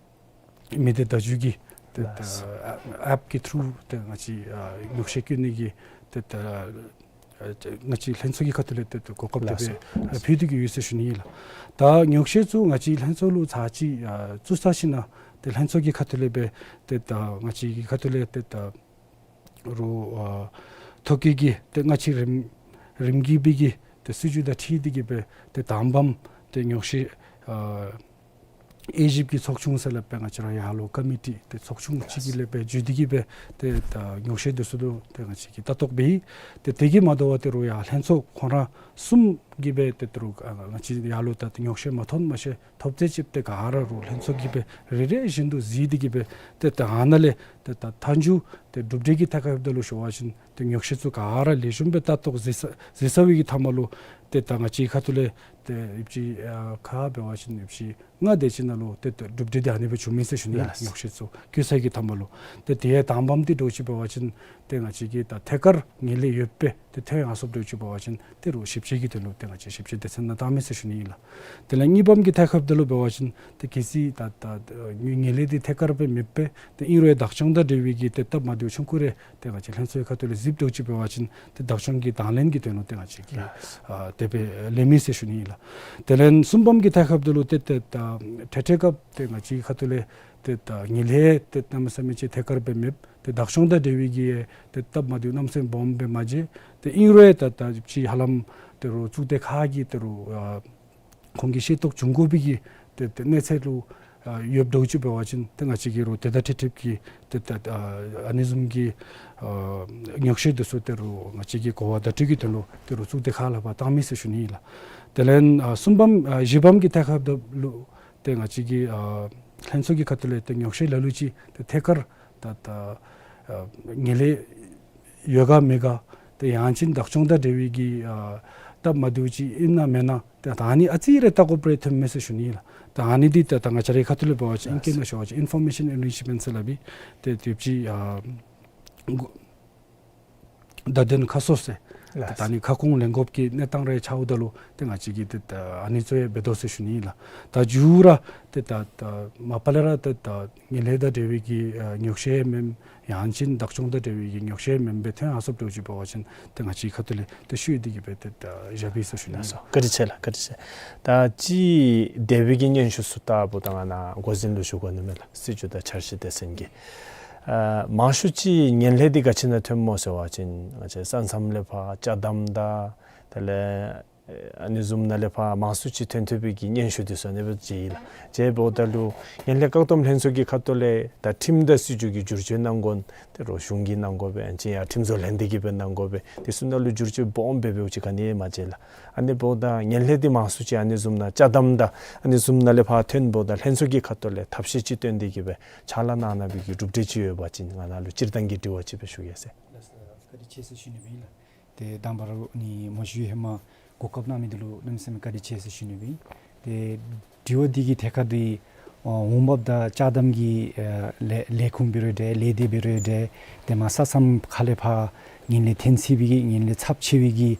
མི་སྡེ་བརྡ་བརྒྱུད་ཀྱི་ཏེ་ལགས། ཨ་ཨེཔ་ཀྱི་ཐྲུ་ཏེ་ང་བཅས་ཨ་ཉོག་བཤད་བཀོད་ནི་གི་ཏེ་ད་ཨ་ང་བཅས་ལྷན་ཚོགས་ཀྱི་ཁ་ཐུག་ལས་ཏེ་ད་གོ་སྐབས་དེ་ལགས་སོ། སྦེ་ཨ་ཕུལ་ཏེ་གི་ཡོད་ཟེར་ཞུ་ནི་ཨིན་ལགས། ད་ཉོག་བཤད་ཚུ་ང་བཅས་ལྷན་ཚོགས་ལུ་ཚར་གཅིག་ཨ་བཙུགས་ཚར་ཞིནམ་ལས་ཏེ་ལྷན་ཚོགས་ཀྱི་ཁ་ཐུག་ལས་སྦེ་ཏེ་ད་ང་བཅས་ཀྱི་ཁ་ཐུག་ལས་ཏེ་ད་རུང་ཨ་ཐོ་བཀོད་ཀྱི་ཏེ་སྔ་ཕྱི་རིམ་རིམ་གྱིས་སྦེ་གི་ཏེ་སྲིད་བྱུས་དང་འཁྲིལ་ཏེ་གིས་སྦེ་ཏེ་དང་པམ་ཏེ་ཉོག་བཤད་ཨ་དབྱེ་ཞིབ་ཀྱི་ཚོགས་ཆུང་ཟེར་སླབ་པའི་ང་བཅས་ར་ཡར་ལུ་ཀོ་མི་ཊི་ཏེ་ཚོགས་ཆུང་ཅིག་གི་ལས་སྦེ་བརྒྱུད་དེ་གིས་སྦེ་ཏེ་ད་ཉོག་བཤད་འདི་ཚུ་ལུ་ཏེ་ང་བཅས་ཀྱིས་ལྟ་རྟོག་འབད་ཡི། ཏེ་དེ་གིས་མ་དོ་བར་ཏེ་རུང་ཡར་ལྷན་ཚོགས་ཁོང་ར་གསུམ་གྱིས་སྦེ་ཏེ་ད་རུང་ཨ་ང་བཅས་ཡར་ལུ་ད་ཏེ་ཉོག་བཤད་མ་ཐོན་མ་ཤེས་ཐོབ་ཚད་ཅིག་ཏེ་ག་ར་རུང་ལྷན་ཚོགས་ཀྱིས་སྦེ་རེ་རེ་བཞིན་དུ་གཟིགས་ཏེ་གིས་སྦེ་ཏེ་ད་ཨ་ནཱ་ལས་ཏེ་ད་མཐའ་མཇུག་ཏེ་གྲུབ་འབྲས་ཀྱི་ཐད་ཁར་འབདཝ་ད་ལུ་ཞུ་བ་ཅིན་ཏེ་ཉོག་བཤད་ཚུ་ག་ར་ལེགས་ཤོམ་སྦེ་ལྟ་རྟོག་གཟིགས་ཚར་གཟིགས་ཚར་བའི་གི་མཐའ་མ་ལུ་ཏེ་ད་ང་བཅས་ཁ་ཐུག་ལས་ཏེ་ཡོདཔ་ཅིག་ཨ་ཁ་འབད་བ་ཅིན་ཡོདཔ་ཅིག་ལྔ་དེ་ཅིག་ནང་ལུ་ཏེ་ད་གྲུབ་འབྲས་འདི་ཨ་ནི་སྦེ་བྱུང་མི་ཟེར་ཞུ་ནི་ལགས། ལགས། ཉོག་བཤད་ཚུ་བཀོད་ཚར་གྱི་མཐའ་མ་ལུ་ཏེ་དེ་ཡང་དང་པམ་འདི་འདྲཝ་ཅིག་འབད་བ་ཅིན་ཏེ་ང་བཅས་ཀྱིས་ད་ཐད་ཀར་ངན་ལྷད་ཡོདཔ་སྦེ་ཏེ་ཐོན་ཡར་སོངམ་འདྲཝ་ཅིག་འབད་བ་ཅིན་ཏེ་རུང་ཞིབ་དཔྱད་ཀྱི་དོན་ལུ་ཏེ་ང་བཅས་ཞིབ་དཔྱད་སྡེ་ཚན་ནང་བཏང་མི་ཟེར་ཞུ་ནི་ཨིན་ལགས། དེ་ལས་གཉིས་པམ་གྱི་ཐད་ཁར་འབདཝ་ད་ལུ་འབད་བ་ཅིན་ཏེ་གལ་སྲིད་ད་ད་ངན་ལྷད་འདི་ཐད་ཀར་སྦེ་མེདཔ་སྦེ་ཏེ་ཨིན་རུང་བདག་སྐྱོང་དང་འབྲེལ་བའི་གི་ཏེ་སྟབས་མ་བདེཝ་ཆུང་ཀུ་རེ་ཏེ་ང་བཅས་ལྷན་ཚོགས་ཁ་ཐུག་ལས་གཟིགསཔ་འདྲཝ་ཅིག་འབད་བ་ཅིན་ཏེ་བདག་སྐྱོང་གི་དང་ལེན་གྱི་དོན་ལུ་ཏེ་ང་བཅས་ཀྱིས་ལགས། ཨ་དེ་སྦེ་ལེན་མི་ཟེར་ཞུ་ནི་ཨིན་ལགས། དེ་ལས་གསུམ་པམ་གྱི་ཐད་ཁར་འབདཝ་ད་ལུ་ཏེ་ཏེ་ད་འཕྲལ་འཕྲལ་སྐབས་ཏེ་ང་བཅས་ཁ་ཐུག་ལས་ཏེ་ད་ངན་ལྷད་ཏེ་གནམ་མེད་ས་མེད་ཅིག་ཐད་ཀར་སྦེ་མེདཔ། ཏེ་བདག་སྐྱོང་དང་འབྲེལ་བའི་གི་ཏེ་སྟབས་མ་བདེཝ་གནམ་མེད་ས་མེད་སྦོམ་སྦེ་མ་མཇལ། ཏེ་ཨིན་རུང་ད་ད་ཅིག་ཧ་ལམ་ཏེ་རུང་གཙུག་སྡེ་ཁག་གིས་ཏེ་རུང་ཨ་ཁོང་གིས་ཤེས་རྟོགས་བྱུང་དགོ་པའི་གི་ཏེ་ཏེ་གནས་ཚད་ལུ་ཨ་ཡོདཔ་འདྲཝ་ཅིག་འབད་བ་ཅིན་ཏེ་ང་བཅས་ཀྱིས་རུང་དེ་དང་འཁྲིལ་འཁྲིལཝ་གི་ཏེ་ད་ཨ་ཨ་ནི་བཟུམ་གྱི་ཨ་ཉོག་བཤད་འདི་ཚུ་ཏེ་རུང་ང་བཅས་ཀྱིས་གོ་བ་བརྡ་སྤྲོད་ཀྱི་དོན་ལུ་ཏེ་རུང་གཙུག་སྡེ་ཁག་ལུ་ཕར་བཏང་མི་ཟེར་ཞུ་ནི་ཨིན་ལགས། དེ་ལས་ཨ་གསུམ་པམ་ཨ་བཞི་པམ་གྱི་ཐད་ཁར་འབདཝ་ད་ལུ་ཏེ་ང་བཅས་ཀྱི་ཨ་ལྷན་ཚོགས་ཀྱི་ཁ་ཐུག་ལས་ཏེ་ཉོག་བཤད་ལ་ལུ་ཅིག་ཏེ་ཐད་ཀར་ད་ད་ཨ་ངན་ལྷད་ཡོད་ག་མེད་ག་ཏེ་ཡང་ཅིན་བདག་སྐྱོང་དང་འབྲེལ་བའི་གི་ཨ་སྟབས་མ་བདེཝ་ཅིག་ཨིན་ན་མེན་ན་ཏེ་ད་ཨ་ནི་ཨ་ཙི་རེ་ལྟ་དགོཔ་རེ་ཐོན་མས་ཟེར་ཞུ་ནི་ཨིན་ལགས། ད་ཨ་ནི་འདི་ད་ད་ང་བཅས་རའི་ཁ་ཐུག་ལས་འབད་བ་ཅིན་ཨིང་སྐད་ནང་ཞུ་བ་ཅིན་ཨིན་ཕོར་མེ་ཤཱན་ཨེན་རིཆ་མེནཊ་ཟེར་སླབ་ཨིན། ཏེ་ཡོདཔ་ཅིག་ཨ་བརྡ་དོན་ཁ་གསོ་ཟེར། ལགས། ད་ཨ་ནི་ཁ་སྐོང་ལེན་དགོཔ་གི་གནས་སྟངས་རེ་འཆརཝ་ད་ལུ་ཏེ་ང་བཅས་ཀྱིས་ཏེ་ད་ཨ་ནི་ཚུ་ཡང་འབད་དོ་ཟེར་ཞུ་ནི་ཨིན་ལགས། ད་མཇུག་ར་ཏེ་ད་ད་མ་པ་ལས་ར་ཏེ་ད་ངན་ལྷད་དང་འབྲེལ་བའི་གི་ཨ་ཉོག་བཤད་མེན་ཡང་ཅིན་བདག་སྐྱོང་དང་འབྲེལ་བའི་གི་ཉོག་བཤད་མེན་པར་ཐོན་ཡར་སོངམ་འདྲཝ་ཅིག་འབད་བ་ཅིན་ཏེ་ང་བཅས་ཁ་ཐུག་ལས་ཏེ་ཞུ་སྟེ་གིས་སྦེ་ཏེ་ད་བཞག་པས་ཟེར་ཞུ་ནི་ཨིན་ལགས། བཀའ་དྲིན་ཆེ་ལགས། བཀའ་དྲིན་ཆེ། ད་ཅིག་འདས་པའི་གི་སྙན་ཞུ་ཚུ་ལྟ་བུ་ད་ང་ནཱ་འགོ་འཛིན་ལུ་ཞུ་དགོ་ནི་མས་ལགས། སྲིད་བྱུས་དང་འཆར་གཞི་སྡེ་ཚན་གྱི་ཨ་མང་ཤོས་ཅིག་ངན་ལྷད་འདི་ག་ཅི་ནང་ཐོནམ་སྨོ་ཟེར་བ་ཅིན་ང་བཅས་ས་མཚམས་ལས་ཕར་ཅ་དམ་དང་དེ་ལས་ཨ་ནི་བཟུམ་ནང་ལས་ཕར་མང་སུ་ཅིག་ཐོན་ཐོན་པའི་གི་སྙན་ཞུ་འདི་ཚུ་ཨ་ནི་སྦེ་མཇལ་ཡི་ལགས། དེ་འབདཝ་ད་ལུ་ངན་ལྷད་བཀག་སྡོམ་ལྷན་ཚོགས་ཀྱི་ཁ་ཐུག་ལས་ད་ཁྲིམས་དང་སྲིད་བྱུས་ཀྱི་བསྒྱུར་བཅོས་གནང་དགོ་ནི་དེ་རུང་གཞུང་གིས་གནང་དགོ་པས། ཨ་ནི་ཅིག་ཡང་ཁྲིམས་བཟོ་ལྷན་སྡེ་གིས་སྦེ་གནང་དགོ་པས། དེ་ཚུ་ནང་ལུ་བསྒྱུར་བཅོས་སྦོམ་སྦེ་འབདཝ་ཅིག་ག་ནི་ཡང་མ་མཇལ་ལགས། ཨ་ནི་འབདཝ་ད་ངན་ལྷད་འདི་མང་སུ་ཅིག་ཨ་ནི་བཟུམ་ནང་ཅ་དམ་དང་ཨ་ནི་བཟུམ་ནང་ལས་ཕར་ཐོནམ་ད་ལྷན་ཚོགས་ཀྱི་ཁ་ཐུག་ལས་ཐབས་ཤེས་ཅིག་བཏོན་ཏེ་གིས་སྦེ་ཕྱག་ལཱ་གནང་གནང་བའི་གི་གྲུབ་འབྲས་ཅིག་ཡོད་པ་ཅིན་ང་ནཱ་ལུ་སྤྱིར་བཏང་གི་དྲི་བ་ཅིག་སྦེ་ཞུ་ཡི་ཟེར། ལགས་སོ། བཀའ་དྲིན་ཆེ་ཟེར་ཞུ་ནི་ཨིན་ལགས། ཏེ་དང་པ་ར་ཨ་ནི་མ་ཞུ་བའི་ཧེ་མ་གོ་སྐབས་གནང་མི་འདི་ལུ་གནམ་མེད་ས་མེད་བཀའ་དྲིན་ཆེ་ཟེར་ཞུ་ནི་ཨིན། ཏེ་དྲི་བ་འདི་གི་ཐད་ཁར་འདི་ཨ་འོང་འབབ་དང་ཅ་དམ་གྱི་ཨ་ལས་ལས་ཁུངས་འབད་རུང་འདྲ་ལས་སྡེ་འབད་རུང་འདྲ་ཏེ་མར་ས་མཚམས་ཁ་ལས་ཕར་ངན་ལྷད་ཐོན་སྲིད་པའི་གི་ངན་ལྷད་ཚབས་ཆེ་བའི་གི་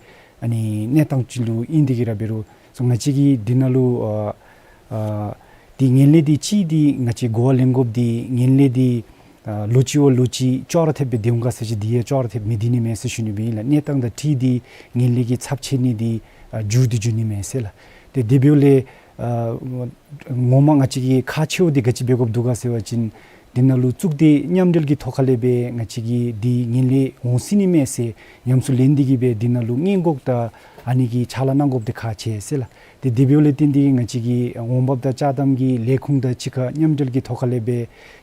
ཨ་ནི་གནས་སྟངས་ཅིག་ལུ་ཨིན་ཏེ་གིས་ར་འབད་རུང་སོ་ང་བཅས་ཀྱིས་འདི་ནང་ལུ་ཨ་ ཨ་དེ་ངན་ལྷད་འདི་གཅིག་འདི་ང་བཅས་གོ་བ་ལེན་དགོཔ་འདི་ངན་ལྷད་འདི་ཨ་ལོ་གཅིག་བ་ལོ་གཅིག་ཅོག་ར་འཐདཔ་སྦེ་སྡོད་འོང་ག་ཟེར་ཅི། དེ་ཡང་ཅོག་ར་འཐདཔ་མི་སྡོད་ནི་མས་ཟེར་ཞུ་ནི་སྦེ་ཨིན་ལགས། གནས་སྟངས་དང་འཁྲིལ་ཏེ་ངན་ལྷད་ཀྱི་ཚབས་ཆེ་ནི་འདི་ཨ་འགྱུར་ཏེ་འགྱུར་ནི་མས་ཟེར་ལགས། ཏེ་དེ་འབདཝ་ལས་ཨ་ངོ་མ་ང་བཅས་ཀྱིས་ཁག་ཆེཝ་འདི་ག་ཅི་འབད་དགོཔ་འདུག་ག་ཟེར་བ་ཅིན་འདི་ནང་ལུ་གཙུག་སྡེ་མཉམ་འབྲེལ་གྱི་ཐོག་ཁ་ལས་སྦེ་ང་བཅས་ཀྱིས་འདི་ངན་ལྷད་འོང་སྲིད་ནི་མས་ཟེར་ཉམས་སུ་ལེན་ཏེ་གིས་སྦེ་འདི་ནང་ལུ་སྔོན་འགོག་དང་ཨ་ནི་གི་ཕྱག་ལཱ་གནང་དགོཔ་འདི་ཁག་ཆེ་ཟེར་ལགས། ཏེ་དེ་འབདཝ་ལས་བརྟེན་ཏེ་ང་བཅས་ཀྱི་འོང་འབབ་དང་ཅ་དམ་གྱི་ལས་ཁུངས་དང་གཅིག་ཁར་མཉམ་འབྲེལ་གྱི་ཐོག་ཁ་ལས་སྦེ་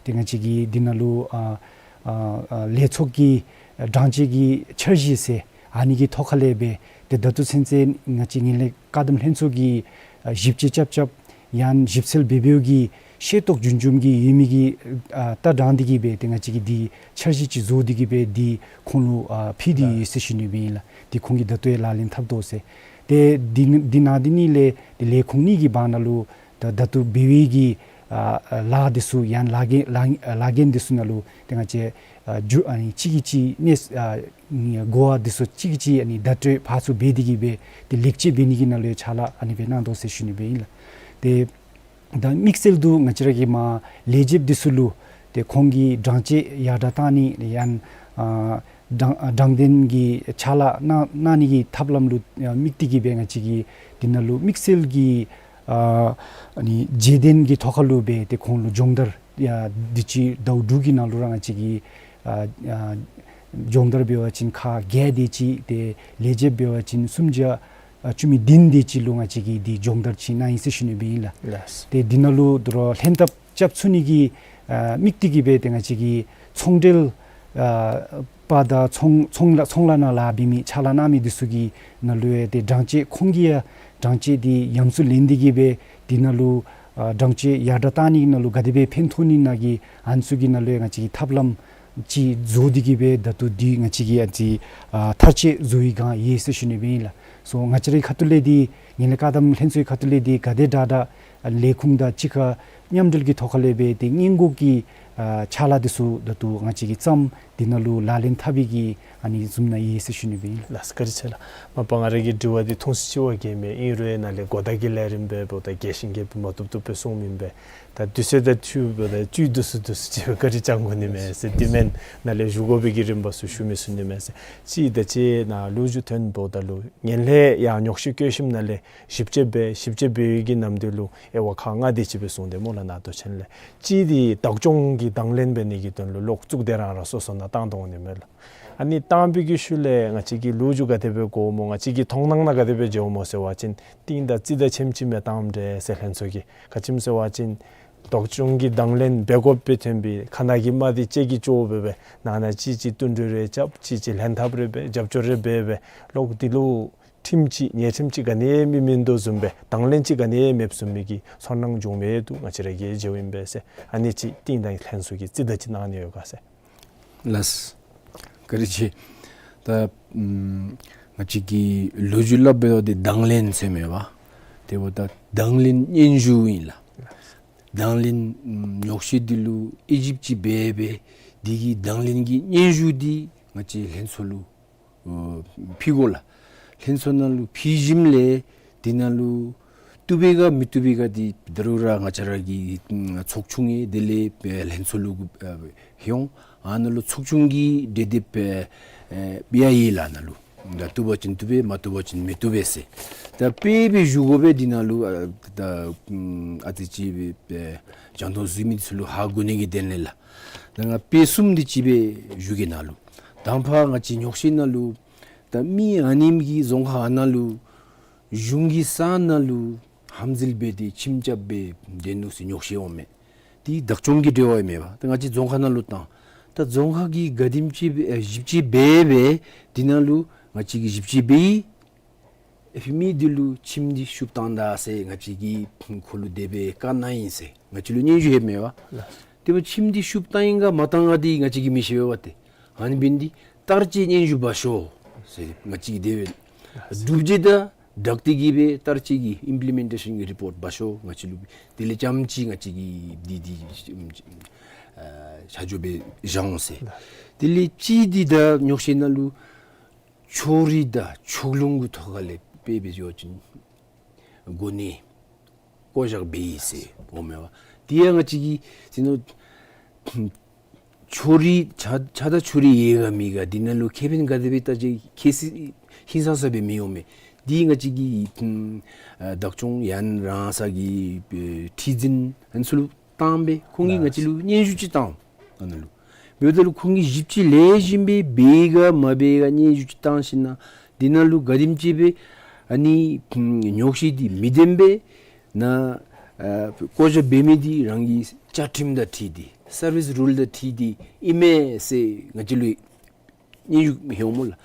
ཏེ་ང་བཅས་ཀྱིས་འདི་ནང་ལུ་ཨ་ཨ་ཨ་ལས་ཚོགས་ཀྱི་ཨ་གྲངས་བཅད་ཀྱི་འཆར་གཞི་ཟེར་ཨ་ནི་གི་ཐོག་ཁ་ལས་སྦེ་ཏེ་ད་ལྟོ་ཚུན་ཚོད་ང་བཅས་ངན་ལྷད་བཀག་སྡོམ་ལྷན་ཚོགས་ཀྱིས་ཨ་ཞིབ་དཔྱད་རྐྱབ་རྐྱབ་ཡང་ཞིབ་འཚོལ་འབད་འབདཝ་གི་ཤེས་རྟོགས་རྒྱུན་འབྱུང་གི་ཡོད་མི་གི་ཨ་ལྟ་སྟངས་འདི་གིས་སྦེ་ཏེ་ང་བཅས་ཀྱིས་འདི་འཆར་གཞི་ཅིག་བཟོ་སྟེ་གིས་སྦེ་འདི་ཁོང་ལུ་ཨ་ཕུལ་ཏེ་ཡོད་ཟེར་ཞུ་ནི་སྦེ་ཨིན་ལགས། འདི་ཁོང་གིས་ད་ལྟོ་ཡང་ལག་ལེན་འཐབ་དོ་ཟེར། ཏེ་འདི་འདི་ནང་འདི་གཉིས་ལས་ཏེ་ལས་ཁུངས་གཉིས་ཀྱི་བར་ན་ལུ་ད་ད་ལྟོ་འབད་བའི་གི་ཨ་ཨ་ལཱ་འདི་ཚུ་ཡང་ལཱ་འགན་ལཱ་ལཱ་འགན་འདི་ཚུ་ནང་ལུ་ཏེ་ང་བཅས་ཨ་འགྱུར་ཨ་ནི་གཅིག་གིས་གཅིག་གནས་ཨ་གོ་བ་འདི་ཚུ་གཅིག་གིས་གཅིག་ཨ་ནི་བརྡ་སྤྲོད་ཕར་ཚུར་འབད་དེ་གིས་སྦེ་ཏེ་ལེགས་བཅོས་འབད་ནི་གི་ནང་ལུ་ཡང་ཕྱག་ལཱ་ཨ་ནི་སྦེ་གནང་དོ་ཟེར་ཞུ་ནི་སྦེ་ཨིན་ལགས། ཏེ་ད་དམིགས་བསལ་དུ་ང་བཅས་ར་གི་མར་ལས་བྱེདཔ་འདི་ཚུ་ལུ་ཏེ་ཁོང་གི་གྲངས་བཅད་ཡར་དྲག་བཏང་ནི་ཡང་ཨ་དྲང་ཨ་དྲང་བདེན་གྱི་ཕྱག་ལཱ་གནང་གནང་ནི་གི་ཐབས་ལམ་ལུ་ཨ་དམིགས་ཏེ་གིས་སྦེ་ང་བཅས་ཀྱིས་འདི་ནང་ལུ་དམིགས་བསལ་གྱི་ཨ་ཨ་ནི་བརྗེ་གདན་གྱི་ཐོག་ཁ་ལུ་སྦེ་ཏེ་ཁོང་ལུ་སྦྱོང་བརྡར་ཡང་དུས་ཅི་ཟླཝ་དྲུག་གི་ནང་ལུ་ར་ང་བཅས་ཀྱིས་ཨ་ཨ་སྦྱོང་བརྡར་འབད་བ་ཅིན་ཁག་བརྒྱད་དེ་ཅིག་ཏེ་ལས་བྱེདཔ་འབད་བ་ཅིན་སུམ་བརྒྱ་ཨ་བཅུ་མེད་བདུན་དེ་ཅིག་ལུ་ང་བཅས་ཀྱིས་འདི་སྦྱོང་བརྡར་ཅིག་གནང་ཡི་ཟེར་ཞུ་ནི་སྦེ་ཨིན་ལགས། ལགས། ཏེ་འདི་ནང་ལུ་དོ་རུང་ལྷན་ཐབས་རྐྱབ་ཚུགས་ནི་གི་ཨ་དམིགས་ཏེ་གིས་སྦེ་ཏེ་ང་བཅས་ཀྱི་ཚོང་འབྲེལ་ཨ་པ་དང་ཚོང་ཚོང་ལཱ་ཚོང་ལཱ་ནང་ལཱ་འབད་མི་ཕྱག་ལཱ་གནང་མི་འདི་ཚུ་གི་ནང་ལུ་ཡང་ཏེ་གྲངས་བཅད་ཁོང་གིས་ཡང་གྲངས་བཅད་འདི་ཉམས་སུ་ལེན་ཏེ་གིས་སྦེ་འདི་ནང་ལུ་ཨ་གྲངས་བཅད་ཡར་དྲག་བཏང་ནི་ནང་ལུ་ག་དེ་སྦེ་ཕན་ཐོགས་ནི་ནང་གི་ཨ་ནི་ཚུ་གི་ནང་ལུ་ཡང་ང་བཅས་ཀྱིས་ཐབས་ལམ་ཅིག་བཟོ་སྟེ་གིས་སྦེ་ད་ལྟོ་འདི་ང་བཅས་ཀྱིས་ཨ་ཙི་ཨ་མཐར་དཔྱད་བཟོ་བའི་སྒང་ཡོད་ཟེར་ཞུ་ནི་སྦེ་ཨིན་ལགས། སོ་ང་བཅས་རའི་ཁ་ཐུག་ལས་འདི་ངན་ལྷད་བཀག་སྡོམ་ལྷན་ཚོགས་ཁ་ཐུག་ལས་འདི་ག་དེ་དྲག་དྲག་ཨ་ལས་ཁུངས་དང་གཅིག་ཁར་མཉམ་འབྲེལ་གྱི་ཐོག་ཁ་ལས་སྦེ་ཏེ་སྔོན་འགོག་གི་ཨ་ཕྱག་ལཱ་འདི་ཚུ་ད་ལྟོ་ང་བཅས་ཀྱིས་བརྩམས་འདི་ནང་ལུ་ལག་ལེན་འཐབ་པའི་གི་ཨ་ནི་བཟུམ་ནང་ཡོད་ཟེར་ཞུ་ནི་སྦེ་ཨིན་ལགས། ལགས་བཀའ་དྲིན་ཆེ་ལགས། མ་པ་ང་རའི་གི་དྲི་བ་འདི་ཐུང་སུ་ཅིག་འབད་གེ་མས། ཨིན་རུང་ཡང་ནཱ་ལས་གོ་བརྡ་གི་ལས་རིམ་འབདཝ་ད་རྒྱས་ཤིང་རྒྱས་པ་མ་བཏུབ་བཏུབ་སྦེ་གསུངམ་ཨིན་པས། ད་དུས་ཚོད་དང་འཁྲིལཝ་ད་བཅུད་བསྡུ་སུ་བསྡུ་སུ་ཅིག་སྦེ་བཀའ་དྲིན་བསྐྱང་དགོ་ནི་མས་ཟེར། དེ་མེན་ནཱ་ལས་ཞུ་དགོ་པའི་གི་རིམ་པ་ཚུ་ཞུ་མི་ཚུགས་ནི་མས་ཟེར། གཅིག་ད་ཅི་ནཱ་ལོ་རྒྱུས་ཐོན་འབདཝ་ད་ལུ་ངན་ལྷད་ཡར་ཉོག་བཤད་བཀོད་ཞིནམ་ནཱ་ལས་ཞིབ་དཔྱད་འབད་ཞིབ་དཔྱད་འབད་བའི་གི་ནམ་དུས་ལུ་དབྱེ་བ་ཁག་ལྔ་དེ་ཅིག་སྦེ་གསུངས་ཏེ་སྨོ་ལགས། ནཱ་མདོ་ཆེན་ལས་གཅིག་འདི་བདག་སྐྱོང་གི་དང་ལེན་འབད་ནི་གི་དོན་ལུ་ལོག་བཙུགས་ཏེ་རང་རང་སོ་སོ་ནང་བཏང་དོ་འོང་ནི་མས་ལགས། ཨ་ནི་བཏང་པའི་གི་ཤུལ་ལས་ང་བཅས་ཀྱིས་ལོ་རྒྱུས་ག་དེ་སྦེ་གོཝ་སྨོ། ང་བཅས་ཀྱི་མཐོང་སྣང་ནང་ག་དེ་སྦེ་མཇལཝ་སྨོ་ཟེར་བ་ཅིན་རྟིང་བདའ་རྩིས་དང་ཕྱེངམ་ཅིག་མེན་བཏངམ་འདྲས་ཟེར་ལྷན་ཚོགས་ཀྱིས། ག་ཅི་སྨོ་ཟེར་བ་ཅིན་བདག་སྐྱོང་གི་དང་ལེན་འབད་དགོཔ་སྦེ་ཐོན་པའི་ཁ་ནང་གི་དམག་འདི་ལྕེ་གིས་ལྕོགས་འབད་སྦེ་ནང་ན་གཅིག་གཅིག་བསྟུན་གྲོས་རེ་རྐྱབ་གཅིག་གཅིག་ལྷན་ཐབས་རེ་འབད་རྒྱབ་སྐྱོར་རེ་འབད་སྦེ་ལོག་འདི་ལུ་ཁྲིམས་ཅིག་ཉེས་ཁྲིམས་ཅིག་ག་ནི་ཡང་མེད་མི་དོ་བཟུམ་སྦེ་དང་ལེན་ཅིག་ག་ནི་ཡང་མེདཔ་བཟུམ་མའི་གི་ཚོར་སྣང་བྱུང་མི་འདུག། ང་བཅས་ར་གིས་མཇལཝ་ཨིན་པས་ཟེར། ཨ་ནི་ཅིག་རྟིང་བདའ་ལྷན་ཚོགས་ཀྱིས་རྩིས་དང་ཅིག་གནང་ནི་ཡོད་ག་ཟེར། ལགས། བཀའ་དྲིན་ཆེ། ད་ཨམ་ང་བཅས་ཀྱིས་ལོ་རྒྱུས་སླབ་འབདཝ་ད་དེ་དང་ལེན་ཟེར་མེན་པ། དེ་འབདཝ་ད་དང་ལེན་སྙན་ཞུ་ཨིན་ལགས། དང་ལེན་ཨམ་ཉོག་བཤད་འདི་ལུ་དབྱེ་ཞིབ་ཅིག་འབད་སྦེ་དེ་གི་དང་ལེན་གྱི་སྙན་ཞུ་འདི་ང་བཅས་ལྷན་ཚོགས་ལུ་ཨོ་ཕུལ་དགོ་ལགས། ལྷན་ཚོགས་ནང་ལུ་ཕུལ་ཞིནམ་ལས་དེ་ནང་ལུ་བཏུབ་པས་ག་མི་བཏུབ་པས་ག་འདི་ད་རུང་ར་ང་བཅས་ར་གི་ཨམ་ཚོགས་ཆུང་ཡང་དེ་ལས་ཨེ་ལྷན་ཚོགས་ལུ་ཨེ་ཡོང་། ཨ་ནཱ་ལུ་ཚོགས་ཆུང་གི་གྲོས་འདེབས་ཨེ་ཡང་ཡོད་ལགས་ནཱ་ལུ། ད་བཏུབ་པ་ཅིན་བཏུབ་པས་མ་བཏུབ་པ་ཅིན་མི་བཏུབ་པས་ཟེར། ད་དཔེ་སྦེ་ཞུ་དགོ་པས་འདི་ནང་ལུ་ཨ་ད་ཨམ་ཨ་ཙི་ཅིག་སྦེ་ཨེ་བྱང་མཐོང་གཟིགས་མི་ཚུ་ལུ་ཧ་གོ་ནི་གི་དོན་ལས་ལགས། ད་ང་དཔེ་གསུམ་དེ་ཅིག་སྦེ་ཞུ་གེ་ནཱ་ལུ། དང་པ་ང་བཅས་ཉོག་བཤད་ནང་ལུ་ད་མི་ཨ་ནེམ་གིས་རྫོང་ཁག་ཨ་ནཱ་ལུ་གཞུང་གི་ས་ནང་ལུ་ཧམ་འཛུལ་འབད་དེ་ཁྱིམ་རྐྱབ་སྦེ་སྡོད་ནུག་ཟེར་ཉོག་བཤད་འོང་མས། དེ་བདག་སྐྱོང་གི་འབྲེལ་བ་ཨིན་མས་པ། ད་ང་བཅས་རྫོང་ཁག་ནང་ལུ་བཏང་། ད་རྫོང་ཁག་གིས་ག་དེམ་ཅིག་སྦེ་ཨེ་ཞིབ་དཔྱད་འབད་སྦེ་དེ་ནང་ལུ་ང་བཅས་ཀྱིས་ཞིབ་དཔྱད་འབད་ཡི། ཨེ་ཕི་མི་འདི་ལུ་ཁྱིམ་འདི་ཤུབ་བཏང་ད་ཟེར་ང་བཅས་ཀྱིས་ཁོ་ལུ་དེ་སྦེ་བཀའ་གནང་ཡི་ཟེར་ང་བཅས་ལུ་སྙན་ཞུ་ཡོདཔ་མས་པ། ལགས། དེ་སྦེ་ཁྱིམ་འདི་ཤུབ་བཏང་ཡི་ག་མ་བཏང་ག་འདི་ང་བཅས་ཀྱིས་མི་ཤེས་པས་པ་ཏེ། ཨ་ནི་འབད་ནི་འདི་བསྟར་སྤྱོད་སྙན་ཞུ་འབག་ཤོག་ཟེར་ང་བཅས་ཀྱིས་དེ་སྦེ་ལགས། སྒྲུབ་བྱེད་དང་སྦྲགས་ཏེ་གིས་སྦེ་བསྟར་སྤྱོད་ཀྱི་ཨིམ་པི་ལི་མེན་ཊེ་ཤཱན་གྱི་རི་པོརཊ་འབག་ཤོག་ང་བཅས་ལུ་དེ་ལས་རྐྱངམ་ཅིག་ང་བཅས་ཀྱིས་འདི་འདི་ཨ་ཆ་འཇོག་འབད་བཞག་འོང་ཟེར། ལགས། དེ་ལས་གཅིག་འདི་ད་ཉོག་བཤད་ནང་ལུ་ཕྱོགས་རིས་དང་ཕྱོགས་ལྷུང་གི་ཐོག་ཁ་ལས་དཔེ་སྦེ་འགྱོ་བ་ཅིན་གོ་གནས་ བཀོ་བཞག་འབད་ཡི་ཟེར་འོང་མས་པ། དེ་ཡང་ང་བཅས་ཀྱིས་ཟེར་ནུག། ཕྱོགས་རིས་ཆ་ཆ་དང་ཕྱོགས་རིས་ཡོད་ག་མེད་ག་དེ་ནང་ལུ་ཁེ་ཕན་ག་དེ་སྦེ་ལྟ་ཅི་ཁེ་སི་ཧིང་སངས་ས་སྦེ་མི་འོང་མས། དེ་ང་བཅས་ཀྱི་ཨ་བདག་སྐྱོང་ཡན་རང་ས་གི་ཨེ་ཁྲི་འཛིན་ཨ་ནི་ཚུ་ལུ་བཏང་སྦེ་ཁོང་གིས་ང་བཅས་ལུ་སྙན་ཞུ་ཅིག་བཏང་འོང་ཨ་ནཱ་ལུ། འབདཝ་ད་ལུ་ཁོང་གིས་ཞིབ་དཔྱད་ལེགས་ཤོམ་སྦེ་འབད་ག་མ་འབད་ག་སྙན་ཞུ་ཅིག་བཏང་ཞིནམ་ལས་དེ་ནང་ལུ་ག་དེམ་ཅིག་སྦེ་ཨ་ནི་ཉོག་བཤད་འདི་མི་བདེན་པས་ན་ཨ་བཀོ་བཞག་འབད་མི་འདི་རང་གི་བཅའ་ཁྲིམས་དང་འཁྲིལ་ཏེ་སར་བིསི་རུལ་དང་འཁྲིལ་ཏེ་ཨིན་མས་ཟེར་ང་བཅས་ལུ་སྙན་ཞུ་ལྷོད་འོང་སྨོ་ལགས།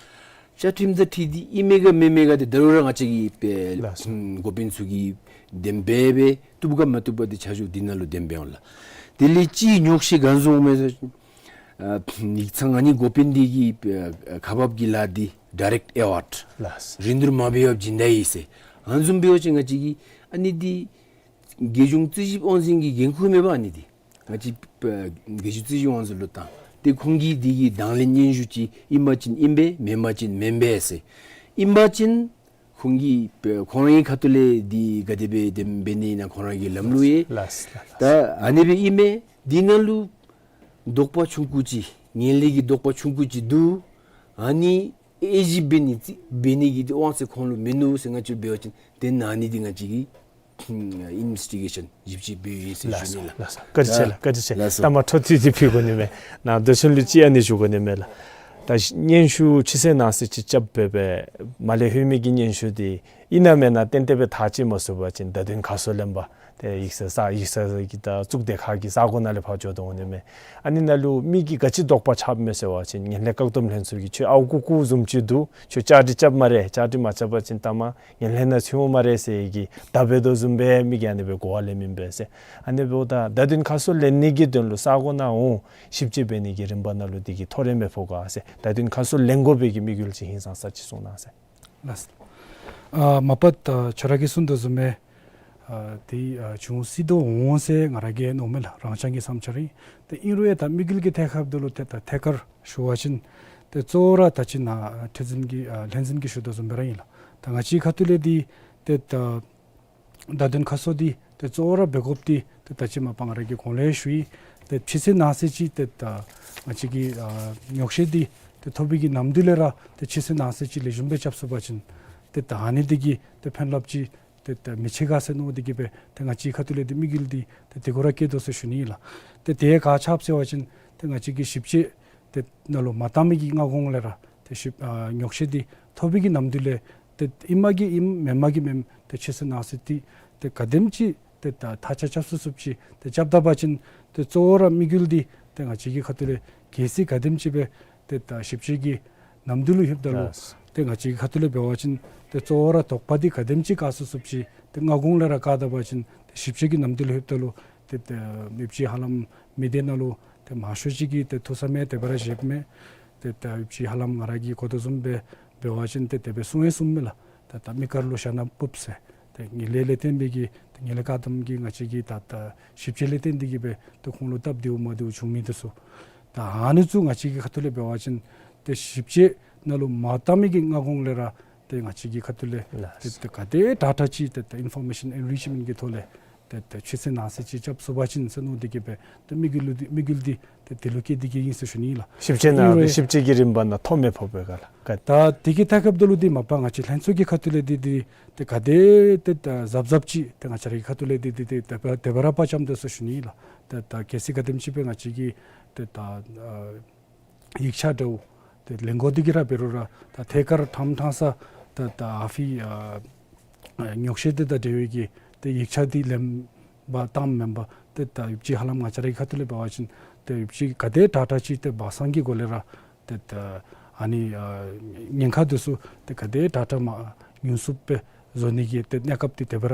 བཅའ་ཁྲིམས་དང་འཁྲིལ་ཏེ་ཨིན་མས་ག་མེན་མས་ག་དེ་ད་རུང་ར་ང་བཅས་ཀྱི་དཔེ་ལགས་སོ། འགོ་དཔོན་ཚུ་གིས་བདེན་པ་སྦེ་བཏུབ་ག་མ་བཏུབ་པ་དེ་ཆ་འཇོག་འདི་ནང་ལུ་བདེན་པ་འོང་ལགས། དེ་ལས་ཅིག་ཉོག་བཤད་ག་ཅི་བཟུམ་མས་ཟེར་ཨ་ཡིག་ཚང་ཨ་ནི་འགོ་དཔོན་འདི་གི་ཨ་ཁ་འབབ་ཀྱི་ལཱ་འདི་ཌའི་རེཀཊ་ཨེ་ཝཱཌ་ལགས་སོ། རིན་བསྡུར་མ་འབད་བར་བྱིན་ད་ཡི་ཟེར་ཨ་ནི་བཟུམ་འབད་བ་ཅིན་ང་བཅས་ཀྱིས་ཨ་ནི་འདི་རྒྱལ་གཞུང་རྩིས་ཞིབ་དབང་འཛིན་གྱི་འགན་ཁུར་མེན་པ་ཨ་ནི་འདི། ང་བཅས་ཨ་རྒྱལ་གཞུང་རྩིས་ཞིབ་དབང་འཛིན་ལུ་བཏང་སྟེ་ཁོང་གིས་འདི་གི་དང་ལེན་སྙན་ཞུ་ཅིག་ཨིན་པ་ཅིན་ཨིན་པས་མེན་པ་ཅིན་མེན་པས་ཟེར། ཨིན་པ་ཅིན་ཁོང་གིས་ཨ་ཁོང་རའི་ཁ་ཐུག་ལས་འདི་ག་དེ་སྦེ་དེམ་འབད་ནི་ཨིན་ན་ཁོང་ར་གི་ལམ་ལུགས་ཡོད། ལགས་ལགས་ལགས། ད་ཨ་ནི་སྦེ་ཨིན་མས། འདི་ནང་ལུ་དོགས་པ་ཆུང་ཀུ་ཅིག་ངན་ལྷད་ཀྱི་དོགས་པ་ཆུང་ཀུ་ཅིག་འདུག། ཨ་ནི་དབྱེ་ཞིབ་འབད་ནི་ཅིག་འབད་ནི་གི་དབང་ཚད་ཁོང་ལུ་མིན་ནུག་ཟེར་ང་བཅས་འབད་བ་ཅིན་དེ་ནང་ཨ་ནི་འདི་ང་བཅས་ཀྱི་ཨིན་བེསི་ཊི་གེ་ཤཱན་ཞིབ་དཔྱད་འབད་ཡི་ཟེར་ཞུ་ནི་ལགས། ལགས་སོ། བཀའ་དྲིན་ཆེ་ལགས། བཀའ་དྲིན་ཆེ། ལགས་སོ། ད་མ་འཕྲོ་མཐུད་དེ་ཕུལ་དགོ་ནི་མས། ནཱ་ད་ཅི་ལུ་ཅིག་ཨ་ནི་ཞུ་དགོ་ནི་མས་ལགས། ད་སྙན་ཞུ་ཕྱི་སེལ་ནང་སེལ་ཅིག་རྐྱབ་སྦེ་སྦེ་མར་ལས་ལྷོད་མི་གི་སྙན་ཞུ་འདི་ཨིན་ན་མེན་ན་ཏན་ཏན་སྦེ་ཐག་བཅད་མ་ཚུགས་པ་ཅིན་བརྡ་དོན་ཁ་གསལ་ལེན་པ་ཏེ་ཡིག་ཚང་ས་ཡིག་ཚང་གི་ད་གཙུག་སྡེ་ཁག་གི་ས་གོ་ནང་ལས་ཕར་འགྱོ་དོ་འོང་ནི་མས། ཨ་ནི་ནང་ལུ་མི་གིས་ག་ཅི་དོགས་པ་ཆགསཔ་མས་ཟེར་བ་ཅིན་ངན་ལྷད་བཀག་སྡོམ་ལྷན་ཚོགས་ཀྱིས་ཁྱོད་ཨརཝ་རྐུ་རྐུཝ་བཟུམ་ཅིག་འདུག། ཁྱོད་བཅའ་སྒྲིག་རྐྱབ་སྨ་རེ། བཅའ་སྒྲིག་མ་རྐྱབ་པ་ཅིན་ལྟ་མ་ངན་ལྷད་ནང་ཚུད་འོང་སྨ་རེ་ཟེར་གྱི་བརྡ་འབད་དོ་བཟུམ་སྦེ་མི་གིས་ཨ་ནི་སྦེ་གོ་བ་ལེན་མི་འབད་ཟེར། ཨ་ནི་འབདཝ་ད་བརྡ་དོན་ཁ་གསལ་ལེན་ནི་གི་དོན་ལུ་ས་གོ་ནང་འོང་ཞིབ་དཔྱད་འབད་ནི་གི་རིམ་པ་ནང་ལུ་འདི་གིས་ཐོ་རེ་མི་ཕོག་ག་ཟེར། བརྡ་དོན་ཁ་གསལ་ལེན་དགོ་པའི་གི་དམིགས་ཡུལ་ཅིག་ཧིང་སངས་ས་ཅིག་གསུང་གནང་ཟེར། ལགས། ཨ་མ་པ་ད་ཁྱོད་ར་གིས་གསུངས་དོ་བཟུམ་སྦེ་ཨ་འདི་ཨ་བྱུང་སྲིད་དོ་འོང་ཟེར་ང་ར་གིས་མནོཝ་མས་ལགས། རང་རྐྱང་གི་བསམ་འཆར་ཨིན། ཏེ་ཨིན་རུང་ཡང་ད་དམིགས་ཡུལ་གྱི་ཐད་ཁར་འབདཝ་ད་ལུ་ཏེ་ད་ཐད་ཀར་ཞུ་བ་ཅིན་ཏེ་གཙོ་བོ་ར་ད་ཅི་ནཱ་ཁྲི་འཛིན་གྱིས་ཨ་ལྷན་འཛིན་གྱིས་ཞུ་དོ་བཟུམ་སྦེ་ར་ཨིན་ལགས། ད་ང་བཅས་ཁ་ཐུག་ལས་འདི་ཏེ་ད་བརྡ་དོན་ཁ་གསལ་འདི་ཏེ་གཙོ་བོ་ར་འབད་དགོཔ་འདི་ཏེ་ད་ཅི་མ་པ་ང་ར་གིས་གོང་ལས་ཞུ་ཡི། ཏེ་ཕྱི་སེལ་ནང་སེལ་ཅིག་ཏེ་ད་ང་བཅས་ཀྱི་ཨ་ཉོག་བཤད་འདི་ཏེ་ཐོབ་པའི་གི་ནམ་དུས་ལས་ར་ཏེ་ཕྱི་སེལ་ནང་སེལ་ཅིག་ལེགས་ཤོམ་སྦེ་རྐྱབ་ཚུགས་པ་ཅིན་ཏེ་ད་ཨ་ནི་འདི་གིས་ཏེ་ཕན་རླབས་ཅིག་ཏེ་ད་མི་ཆེ་ག་ཟེར་མནོ་སྟེ་གིས་སྦེ་ཏེ་ང་བཅས་ཁ་ཐུག་ལས་འདི་དམིགས་ཡུལ་འདི་ཏེ་དེ་གུ་ར་བསྐྱེད་དོ་ཟེར་ཞུ་ནི་ཨིན་ལགས། ཏེ་དེ་ག་ཅི་འབད་ཟེར་བ་ཅིན་ཏེ་ང་བཅས་ཀྱིས་ཞིབ་དཔྱད་ཏེ་ནང་ལུ་མ་བཏང་མི་གི་སྔ་གོང་ལས་ར་ཏེ་ཞིབ་ཨ་ཉོག་བཤད་འདི་ཐོབ་པའི་གི་ནམ་དུས་ལས་ཏེ་ཨིནམ་གིས་ཨིནམ་མེནམ་གིས་མེནམ་ཏེ་ཕྱི་སེལ་ནང་སེལ་འདི་ཏེ་ག་དེམ་ཅིག་ཏེ་ད་ཐག་ཆ་རྐྱབ་ཚུགས་ཚུགསཔ་ཅིག་ཏེ་རྐྱབ་ད་པ་ཅིན་ཏེ་གཙོ་བོ་ར་དམིགས་ཡུལ་འདི་ཏེ་ང་བཅས་ཀྱི་ཁ་ཐུག་ལས་གལ་སྲིད་ག་དེམ་ཅིག་སྦེ་ཏེ་ད་ཞིབ་དཔྱད་ཀྱི་ནམ་དུས་ལུ་ལྷོདཔ་ད་ལུ་ལགས། ཏེ་ང་བཅས་ཀྱི་ཁ་ཐུག་ལས་འབད་བ་ཅིན་ཏེ་གཙོ་བོ་ར་དོགས་པ་འདི་ག་དེམ་ཅིག་བཀག་ཚུགས་ཚུགསཔ་ཅིག་ཏེ་སྔ་གོང་ལས་ར་བཀག་ད་པ་ཅིན་ཏེ་ཞིབ་དཔྱད་ཀྱི་ནམ་དུས་ལུ་ལྷོདཔ་ད་ལུ་ཏེ་ཏེ་ཨེ་ཅིག་ཧ་ལམ་མི་སྡེ་ནང་ལུ་ཏེ་མང་ཤོས་ཅིག་གིས་ཏེ་ཐུགས་བསམ་ཡང་དེ་སྦེ་ར་བཞེསཔ་མས། ཏེ་ད་ཨེ་ཅིག་ཧ་ལམ་ང་ར་གིས་གོ་དོ་བཟུམ་སྦེ་འབད་བ་ཅིན་ཏེ་དེ་སྦེ་གསུང་ཡང་གསུངམ་མས་ལགས། ཏེ་ད་མི་དཀར་ལུ་ཞྭ་ནག་ཕུབ་ཟེར། ཏེ་ངན་ལྷད་ལས་བརྟེན་པའི་གི་ཏེ་ངན་ལྷད་བཀག་སྡོམ་གྱི་ང་བཅས་ཀྱི་ད་ད་ཞིབ་དཔྱད་ལས་བརྟེན་ཏེ་གིས་སྦེ་ཏེ་ཁོང་ལུ་སྟབས་བདེཝ་མ་བདེཝ་བྱུང་མི་འདི་ཚུ། ད་ཨ་ནི་ཚུ་ང་བཅས་ཀྱི་ཁ་ཐུག་ལས་འབད་བ་ཅིན་ཏེ་ཞིབ་དཔྱད་ནང་ལུ་མ་བཏང་མི་གི་སྔ་གོང་ལས་ར་ཏེ་ང་བཅས་ཀྱི་ཁ་ཐུག་ལས་ལགས། ཏེ་ཏེ་ག་དེ་དྲག་དྲག་ཅིག་ཏེ་ཏེ་ཨིན་ཕོར་མེ་ཤཱན་ཨེན་རིཆ་མེནཊ་གི་ཐོག་ལས་ཏེ་ཏེ་ཕྱི་སེལ་ནང་སེལ་ཅིག་རྐྱབ་ཚུགས་པ་ཅིན་ཟེར་མནོ་སྟེ་གིས་སྦེ་ཏེ་དམིགས་ཡུལ་འདི་དམིགས་ཡུལ་འདི་ཏེ་དེ་ལུ་བསྐྱེད་དེ་གིས་ཨིན་ཟེར་ཞུ་ནི་ཨིན་ལགས། ཞིབ་དཔྱད་ནང་ཨིན་རུང་ཞིབ་དཔྱད་ཀྱི་རིམ་པ་ནང་ཐོ་མི་ཕོག་པའི་སྒང་ལགས། ད་དེ་གི་ཐད་ཁར་འབདཝ་ད་ལུ་འདི་མ་པ་ང་བཅས་ལྷན་ཚོགས་ཀྱི་ཁ་ཐུག་ལས་འདི་འདི་ཏེ་ག་དེ་ཏེ་ད་གཟབ་གཟབ་ཅིག་ཏེ་ང་བཅས་ར་གི་ཁ་ཐུག་ལས་འདི་འདི་ཏེ་དེ་སྦེ་དེ་སྦེ་ར་དཔའ་བཅམ་སྟེ་ཟེར་ཞུ་ནི་ཨིན་ལགས། ཏེ་ད་གལ་སྲིད་ག་དེམ་ཅིག་སྦེ་ང་བཅས་ཀྱི་ཏེ་ད་ཨ་ཡིག་ཆ་འདྲཝ་ཏེ་ལེན་དགོ་འདི་གིས་ར་འབད་རུང་ར་ད་ཐད་ཀར་ཐམ་ཐང་ས་ད་ད་ཨ་ཕི་ཨ་ཨ་ཉོག་བཤད་འདི་དང་འབྲེལ་བའི་གི་ཏེ་ཡིག་ཆ་འདི་ལེན་པ་བཏངམ་མེན་པ་ཏེ་ད་ཨེ་ཅིག་ཧ་ལམ་ང་བཅས་ར་གི་ཁ་ཐུག་ལས་འབད་བ་ཅིན་ཏེ་ཨེ་ཅིག་ག་དེ་དྲག་དྲག་ཅིག་ཏེ་སྦ་གསང་གི་སྒོ་ལས་ར་ཏེ་ད་ཨ་ནི་ཨ་ཉེན་ཁ་འདི་ཚུ་ཏེ་ག་དེ་དྲག་དྲག་མ་ཉུང་སུ་སྦེ་བཟོ་ནི་གི་ཏེ་གནས་སྐབས་འདི་དེ་སྦེ་ར་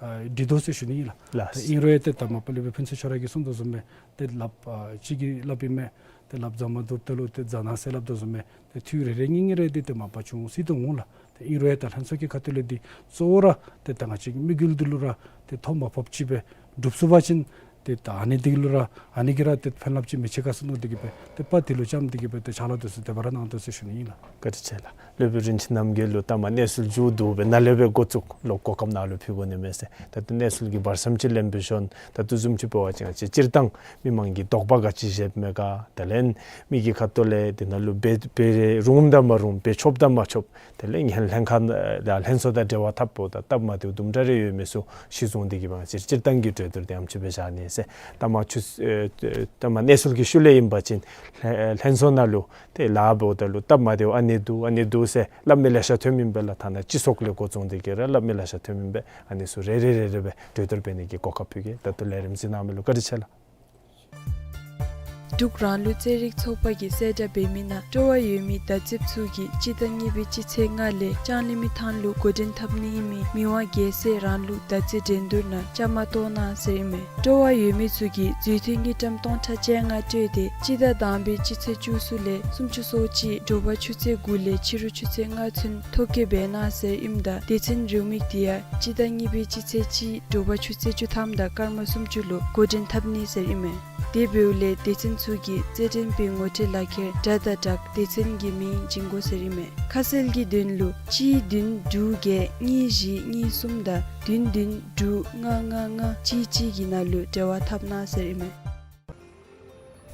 ཨ་འགྲིག་དོ་ཟེར་ཞུ་ནི་ཨིན་ལགས། ལགས། ཏེ་ཨིན་རུང་ཡང་ཏེ་ད་མ་པ་ལས་སྦེ་ཕུན་ཚོགས་ཁྱོད་ར་གིས་གསུངས་དོ་བཟུམ་སྦེ་ཏེ་སླབ་ཨ་ཅིག་གིས་སླབ་ཨིན་མས། ཏེ་སླབ་རྫ་མ་བཏུབ་ད་ལུ་ཏེ་རྫ་ནག་ཟེར་སླབ་དོ་བཟུམ་སྦེ་ཏེ་འཐུས་རེ་རེ་གཉིས་གཉིས་རེ་འདི་ཏེ་མ་པ་བྱུང་སྲིད་དོ་འོང་ལགས། ཏེ་ཨིན་རུང་ཡང་ད་ལྷན་ཚོགས་ཀྱི་ཁ་ཐུག་ལས་འདི་གཙོ་བོ་ར་ཏེ་ད་ང་བཅས་ཀྱི་དམིགས་ཡུལ་འདི་ལུ་ར་ཏེ་ཐོ་མ་ཕོགཔ་ཅིག་སྦེ་འགྲུབ་ཚུགས་པ་ཅིན་ ཏེ་ད་ཨ་ནི་འདི་ལུ་ར་ཨ་ནི་གིས་ར་ཏེ་ཕན་རླབས་ཅིག་མི་ཆེ་ག་ཟེར་མནོ་སྟེ་གི་སྦེ་ཏེ་པ་འདི་ལུ་བཅམ་སྟེ་གི་སྦེ་ཏེ་ཕྱག་ལཱ་འདི་ཚུ་དེ་སྦེ་ར་གནང་དོ་ཟེར་ཞུ་ནི་ཨིན་ལགས། བཀའ་དྲིན་ཆེ་ལགས། སློབ་དཔོན་རིན་ཆེན་རྣམ་རྒྱལ་ལུ་ལྟ་མ་གནས་ཚུལ་མཇུག་བསྡུ་སྦེ་ནཱ་ལས་སྦེ་འགོ་བཙུགས་ལོག་གོ་སྐབས་ནཱ་ལུ་ཕུལ་དགོ་ནི་མས་ཟེར། ད་ལྟོ་གནས་ཚུལ་གྱི་བར་མཚམས་ཅིག་ལེན་པའི་ཤུལ་ད་ལྟོ་བཟུམ་ཅིག་འབད་བ་ཅིན་ང་བཅས་སྤྱིར་བཏང་མི་མང་གིས་དོགས་པ་ག་ཅི་བཞེསཔ་མས་ག། དེ་ལས་མི་གི་ཁ་ཐུག་ལས་དེ་ནང་ལུ་འབད་འབད་རུང་དང་མ་རུང་འབད་ཆོགཔ་དང་མ་ཆོགཔ། དེ་ལས་ངན་ལྷན་ཁག་ལྷན་ཚོགས་དང་འབྲེལ་བ་འཐབ་དཔོ་དང་སྟབས་མ་བདེཝ་དུམ་གྲ་རེ་ཡོད་མི་ཚུ་གཞི་བཟུང་སྟེ་གི་སྦེ་ང་བཅས་སྤྱིར་བཏང་གི་གྲོས་བསྡུར་འདི་ཨམ་ཅིག་སྦེ་བཞག་ནི་ཟེར། ལྟ་མ་ཆུ་ཨེ་ལྟ་མ་གནས་ཚུལ་གྱི་ཤུལ་ལས་ཨིན་པ་ཅིན་ལྷན་ལྷན་ཚོགས་ནང་ལུ་ཏེ་ལཱ་འབདཝ་ད་ལུ་སྟབས་མ་བདེཝ་ཨ་ནི་འདུག་ཨ་ནི་འདུག་ཟེར་སླབ་མི་ལེ་ཤ་ཐོནམ་ཨིན་པས་ལགས། ཐ་ན་སྤྱི་ཚོགས་ལས་འགོ་བཙུགས་ཏེ་གི་ར་སླབ་མི་ལེ་ཤ་ཐོནམ་ཨིན་པས། ཨ་ནི་ཚུ་རེ་རེ་རེ་རེ་སྦེ་གྲོས་བསྡུར་འབད་ནི་གི་གོ་སྐབས་ཕུལ་གེ། ད་ལྟོ་ལས་རིམ་གཟིགས་གནང་མི་ལུ་བཀའ་དྲིན་ཆེ་ལགས། འབྲུག་རང་ལུགས་རྩེད་རིགས་ཚོགས་པ་གིས་གསལ་བསྒྲགས་འབད་མི་ནང་སྤྲོ་བ་ཡོད་མི་བརྡ་རྩིསཔ་ཚུ་གིས་སྤྱི་ཟླ་གཉིས་པའི་སྤྱི་ཚེས་ལྔ་ལས་ལྕང་གླིང་མི་ཐང་ལུ་འགོ་འདྲེན་འཐབ་ནི་ཨིན་མི་མི་དབང་རྒྱལ་སྲས་རང་ལུགས་བརྡ་རྩིས་འགྲན་བསྡུར་ནང་བཅའ་མར་གཏོགས་གནང་ཟེར་ཨིན་མས། སྤྲོ་བ་ཡོད་མི་ཚུ་གིས་མཛུབ་ཐེལ་དངུལ་ཀྲམ་སྟོང་ཕྲག་བཅོ་ལྔ་སྤྲོད་དེ་སྤྱི་ཟླ་དང་པའི་སྤྱི་ཚེས་བཅུ་གསུམ་ལས་སུམ་ཅུ་སོ་གཅིག་དྲོ་པ་ཆུ་ཚོད་དགུ་ལས་ཕྱི་རུ་ཆུ་ཚོད་ལྔ་ཚུན་ཐོ་བཀོད་འབད་གནང་ཟེར་ཨིནམ་ད་སྡེ་ཚན་རེའུ་མིག་འདི་ཡང་སྤྱི་ཟླ་གཉིས་པའི་སྤྱི་ཚེས་གཅིག་དྲོ་པ་ཆུ་ཚོད་བཅུ་ཐམ་དང་སྐར་མ་སུམ་ཅུ་ལུ་འགོ་འདྲེན་འཐབ་ནི་ཟེར་ཨིན་མས། དེ་འབདཝ་ལས་སྡེ་ཚན་ཚུ་གིས་རྩེད་འགྲན་པའི་ངོ་སྤྲོད་ལག་ཁྱེར་དྲ་དང་སྦྲགས་སྡེ་ཚན་གྱི་མིང་བྱིན་དགོ་ཟེར་ཨིན་མས། ཁ་གསལ་གྱི་དོན་ལུ་གཅིག་བདུན་དྲུག་བརྒྱད་གཉིས་བཞི་གཉིས་གསུམ་དང་བདུན་བདུན་དྲུག་ལྔ་ལྔ་ལྔ་གཅིག་གཅིག་གི་ནང་ལུ་འབྲེལ་བ་འཐབ་གནང་ཟེར་ཨིན་མས།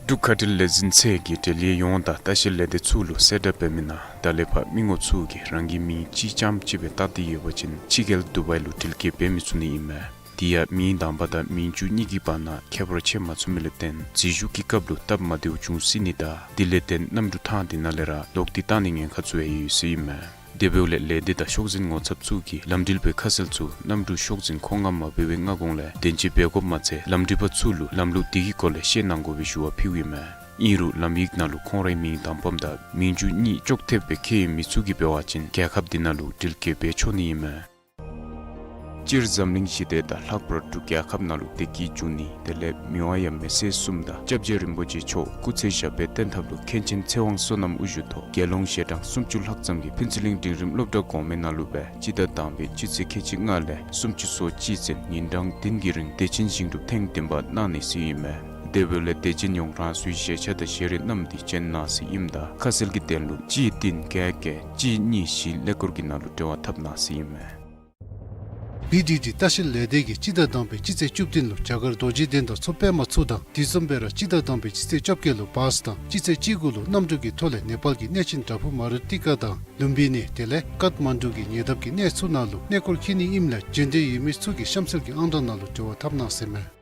འབྲུག་ཁ་བྲལ་ལས་འཛིན་ཚད་ཀྱིས་འབྲེལ་ཡོད་ཡོངས་དང་ལྟ་བཤལ་ལས་སྡེ་ཚུ་ལུ་གསལ་བསྒྲགས་འབད་མི་ནང་ད་ལས་ཕར་མི་ངོམ་ཚུ་གིས་རང་གི་མིང་གཅིག་རྐྱངམ་ཅིག་སྦེ་བཏགས་ཏེ་ཡོད་པ་ཅིན་ཕྱི་རྒྱལ་དུ་བའི་ལུ་འགྲུལ་སྐྱེལ་འབད་མི་ཚུགས་ནི་ཨིན་མས། དེ་ཡང་མིང་དང་པ་དང་མིང་བཅུ་གཉིས་ཀྱི་བར་ན་ཁྱད་པར་ཕྱེ་མ་ཚུགས་མི་ལས་བརྟེན་འཛུལ་ཞུགས་ཀྱི་སྐབས་ལུ་སྟབས་མ་བདེཝ་འབྱུང་སྲིད་ནི་དང་དེ་ལས་བརྟེན་གནམ་གྲུ་ཐང་འདི་ནང་ལས་ར་ལོག་སྟེ་བཏང་ནིའི་ཉེན་ཁ་ཚུ་ཡང་ཡོད་ཟེར་ཨིན་མས། དེ་འབདཝ་ལས་ལས་སྡེ་དང་ཤོག་འཛིན་ངོ་ཚབ་ཚུ་གིས་ལམ་འགྲུལ་པའི་ཁ་གསལ་ཚུ་གནམ་གྲུ་ཤོག་འཛིན་ཁོངས་ལྔ་མ་འབད་བའི་སྔ་གོང་ལས་བདེན་དཔྱད་འབད་དགོཔ་མ་ཚད་ལམ་འགྲུལ་པ་ཚུ་ལུ་ལམ་ལུགས་དེ་གི་སྐོར་ལས་ཤེས་གནང་དགོ་པའི་ཞུ་བ་ཕུལཝ་ཨིན་མས། ཨིན་རུང་ལམ་ཡིག་ནང་ལུ་ཁོང་རའི་མིང་དང་པམ་དང་མིང་བཅུ་གཉིས་ཅོག་འཐདཔ་སྦེ་བཀོད་ཡོད་མི་ཚུ་གིས་འབད་བ་ཅིན་རྒྱལ་ཁབ་འདི་ནང་ལུ་འགྲུལ་སྐྱེལ་འབད་ཆོག་ནི་ཨིན་མས། སྤྱིར་འཛམ་གླིང་ཞི་བདེ་དང་ལྷག་པར་འབྲུག་རྒྱལ་ཁབ་ནང་ལུ་བདེ་སྐྱིད་འབྱུང་ནི་དེ་ལས་མི་དབང་ཡབ་མེས་སྲས་གསུམ་དང་སྐྱབས་རྗེ་རིན་པོ་ཆེ་མཆོག་སྐུ་ཚེ་ཞབས་པད་བརྟན་ཐབས་ལུ་མཁན་ཆེན་ཚེ་དབང་བསོད་ནམས་དབུ་བཞུགས་ཐོག་དགེ་སློང་ཞལ་གྲངས་སུམ་ཅུ་ལྷག་ཙམ་གྱིས་ཕུན་ཚོགས་གླིང་འབྲིང་རིམ་སློབ་གྲྭ་གོང་མའི་ནང་ལུ་སྦེ་སྤྱི་ཟླ་དང་པའི་སྤྱི་ཚེས་ཁལ་གཅིག་ལྔ་ལས་སུམ་ཅུ་སོ་གཅིག་ཚུན་ཉིན་གྲངས་བདུན་གྱི་རིང་བདེ་ཆེན་ཞིང་སྒྲུབ་ཐེངས་བདུན་པ་གནང་ནི་ཟེར་ཨིན་མས། དེ་འབདཝ་ལས་དད་ཅན་ཡོངས་རང་སོའི་བཞེས་ཆ་དང་བཞེས་རིགས་བསྣམས་ཏེ་བྱོན་གནང་ཟེར་ཨིནམ་ད་ཁ་གསལ་གྱི་དོན་ལུ་གཅིག་བདུན་བརྒྱད་བརྒྱད་གཅིག་གཉིས་བཞི་ཀླད་ཀོར་གྱི་ནང་ལུ་འབྲེལ་བ་འཐབ་གནང་ཟེར་ཨིན་མས། བི་ཌི་ཌི་ལྟ་བཤལ་ལས་སྡེ་གིས་སྤྱི་ཟླ་དང་པའི་སྤྱི་ཚེས་བཅུ་བདུན་ལུ་རྒྱ་གར་རྡོ་རྗེ་གདན་དང་མཚོ་པདྨ་ཚུ་དང་དེ་བཟུམ་སྦེ་ར་སྤྱི་ཟླ་དང་པའི་སྤྱི་ཚེས་བཅོ་བརྒྱད་ལུ་བཱས་དང་སྤྱི་ཚེས་བཅུ་དགུ་ལུ་གནམ་གྲུ་གི་ཐོག་ལས་ནེ་པཱལ་གྱི་གནས་ཆེན་བྲག་ཕུག་མ་རུ་ཏི་ཀ་དང་ལུམ་བི་ནི་དེ་ལས་ཀཏ་མན་ཌུ་གི་ཉེ་འདབས་ཀྱི་གནས་ཚུ་ནང་ལུ་གནས་སྐོར་འཁྱིད་ནི་ཨིནམ་ལས་འབྱོན་འདོད་ཡོད་མི་ཚུ་གིས་གཤམ་གསལ་གྱི་ཨང་གྲངས་ནང་ལུ་འབྲེལ་བ་འཐབ་གནང་ཟེར་མས།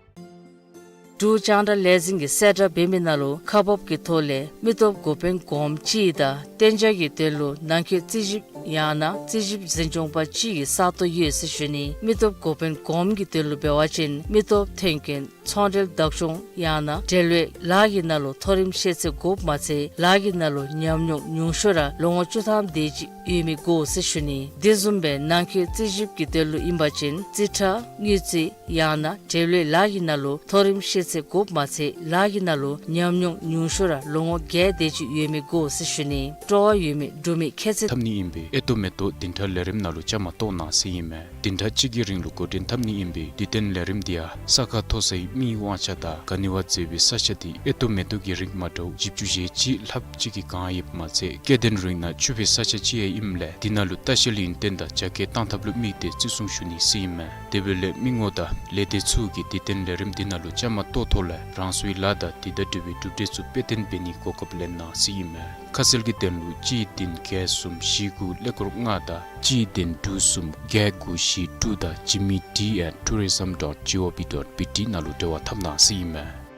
འབྲུག་རྒྱང་བསྒྲགས་ལས་འཛིན་གྱིས་གསལ་བསྒྲགས་འབད་མི་ནང་ལུ་ཁག་འབགཔ་གི་ཐོག་ལས་མི་སྟོབས་འགོ་དཔོན་གོངམ་གཅིག་དང་གཏན་འཇགས་ཀྱི་དོན་ལུ་ནང་འཁོད་རྩིས་ཞིབ་ཡང་ན་རྩིས་ཞིབ་འཛིན་སྐྱོང་པ་གཅིག་གི་ས་སྟོང་ཡོད་ཟེར་ཞུ་ནི། མི་སྟོབས་འགོ་དཔོན་གོངམ་གྱི་དོན་ལུ་འབད་བ་ཅིན་མི་སྟོབས་ཐོན་སྐྱེད་ཚོང་འབྲེལ་བདག་སྐྱོང་ཡང་ན་འབྲེལ་བའི་ལཱ་གི་ནང་ལུ་མཐོ་རིམ་ཤེས་ཚད་དགོཔ་མ་ཚད་ལཱ་གི་ནང་ལུ་ཉམས་མྱོང་ཉུང་ཤོས་ར་ལོ་ངོ་བཅུ་ཐམ་དེ་ཅིག་ཡོད་མི་དགོ་ཟེར་ཞུ་ནི། དེ་བཟུམ་སྦེ་ནང་འཁོད་རྩིས་ཞིབ་ཀྱི་དོན་ལུ་ཨིན་པ་ཅིན་རྩིས་ཁྲ་དངུལ་རྩིས་ཡང་ན་འབྲེལ་བའི་ལཱ་གི་ནང་ལུ་མཐོ་རིམ་ཤེས་ཚད་དགོཔ་མ་ཚད་ལཱ་གི་ནང་ལུ་ཉམས་མྱོང་ཉུང་ཤོས་ར་ལོ་ངོ་བརྒྱད་དེ་ཅིག་ཡོད་མི་དགོ་ཟེར་ཞུ་ནི། སྤྲོ་བ་ཡོད་མི་འབྲུག་མི་ཁྱད་ཚད་འཐབ་ནི་ཨིན་པས། ཨེ་ཏོ་མེ་ཏོ་བདུན་ཕྲག་ལས་རིམ་ནང་ལུ་བཅའ་མར་གཏོགས་གནང་ཟེར་ཨིན་མས། བདུན་ཕྲག་གཅིག་གི་རིང་ལུ་འགོ་འདྲེན་འཐབ་ནི་ཨིན་པས། དུས་སྟོན་ལས་རིམ་འདི་ཡང་ས་ཁ་མཐོ་སའི་མིའི་དབང་ཆ་དང་ག་ནི་བ་མཛེས་པའི་ས་ཆ་འདི་ཨེ་ཏོ་མེ་ཏོ་གི་རིགས་མ་འདྲཝ་བཞི་བཅུ་ཞེ་གཅིག་ལྷགཔ་ཅིག་གིས་གང་ཡོདཔ་མ་ཚད་སྐྱེ་ལྡན་རིགས་ནང་ཕྱུག་པའི་ས་ཆ་ཅིག་ཡང་ཨིནམ་ལས་འདི་ནང་ལུ་ལྟ་བཤལ་ཡུན་བརྟན་དང་རྒྱ་སྐྱེད་གཏང་ཐབས་ལུ་དམིགས་ཏེ་བརྩི་སྲུང་ཞུ་ནི་ཟེར་ཨིན་མས། དེ་འབདཝ་ལས་མི་ངོམ་དང་ལས་སྡེ་ཚུ་གིས་དུས་སྟོན་ལས་རིམ་འདི་ནང་ལུ་བཅའ་མར་གཏོགས་ཐོག་ལས་རང་སོའི་ལཱ་དང་དེ་དང་འབྲེལ་བའི་གྲུབ་འབྲས་ཚུ་དཔེ་སྟོན་འབད་ནིའི་གོ་སྐབས་ལེན་གནང་ཟེར་ཨིན་མས། ཁ་གསལ་གྱི་དོན་ལུ་གཅིག་བདུན་བརྒྱད་གསུམ་བཞི་དགུ་ཀླད་ཀོར་ལྔ་དང་གཅིག་བདུན་དྲུག་གསུམ་བརྒྱད་དགུ་བཞི་དྲུག་དང་Jimmy D at tourism dot gov dot B T ནང་ལུ་འབྲེལ་བ་འཐབ་གནང་ཟེར་ཨིན་མས།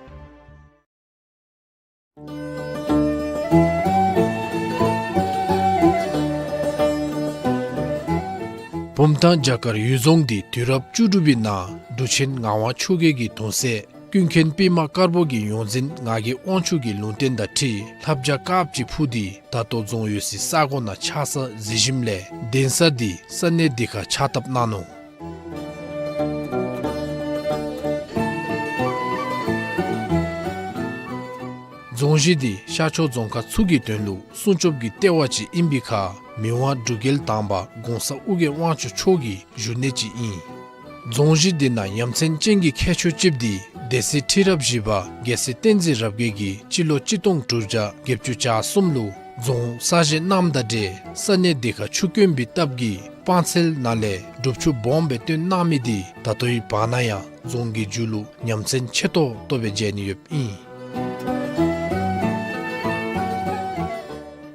བུམ་ཐང་རྒྱ་གར་ཡུལ་རྫོང་འདི་དུས་རབས་བཅུ་དྲུག་པའི་ནང་འབྲུག་ཆེན་ངག་དབང་ཆོས་རྒྱལ་གྱི་གདུང་སྲས་ཀུན་མཁྱེན་པདྨ་དཀར་པོ་གི་ཡོངས་འཛིན་ངག་གི་དབང་ཕྱུག་གི་ལུང་བསྟན་དང་འཁྲིལ་ལྷ་བྱ་དཀརཔོ་ཅིག་འཕུར་ཏེ་ད་ལྟོ་རྫོང་ཡོད་སའི་ས་གོ་ནང་ཆགས་ས་གཟིགས་ཞིནམ་ལས་གདན་ས་འདི་ས་གནས་འདི་ཁར་ཕྱག་བཏབ་གནང་ནུག། རྫོང་གཞི་འདི་ཤར་ཕྱོགས་རྫོང་ཁག་ཚུ་གི་དོན་ལུ་སྲུང་སྐྱོབ་ཀྱི་ལྟེ་བ་ཅིག་ཨིན་པའི་ཁར་མི་དབང་འབྲུག་རྒྱལ་དང་པ་གོང་ས་ཨོ་རྒྱན་དབང་ཕྱུག་མཆོག་གི་བཞུགས་གནས་ཅིག་ཨིན། རྫོང་གཞི་འདི་ནང་ཡ་མཚན་ཅན་གྱི་ཁྱད་ཆོས་ཅིག་འདི་ སྡེ་སྲིད་ཁྲི་རབས་བཞི་པ་རྒྱལ་སྲས་བསྟན་འཛིན་རབ་རྒྱས་ཀྱིས་སྤྱི་ལོ་གཅིག་སྟོང་དྲུག་བརྒྱ་བརྒྱད་ཅུ་གྱ་གསུམ་ལུ་རྫོང་གསར་བཞེངས་གནངམ་དང་འབྲེལ་ས་གནས་དེ་ཁར་ཆུ་དཀོན་པའི་སྟབས་ཀྱིས་སྤང་ཚལ་ནང་ལས་སྒྲུབ་ཆུ་སྦོམ་སྦེ་བཏོན་གནང་མི་དེ་ད་ལྟོའི་བར་ན་ཡང་རྫོང་གི་མཇུག་ལུ་ཉམས་ཚན་ཆེ་ཏོག་ཏོ་སྦེ་མཇལ་ནི་ཡོདཔ་ཨིན།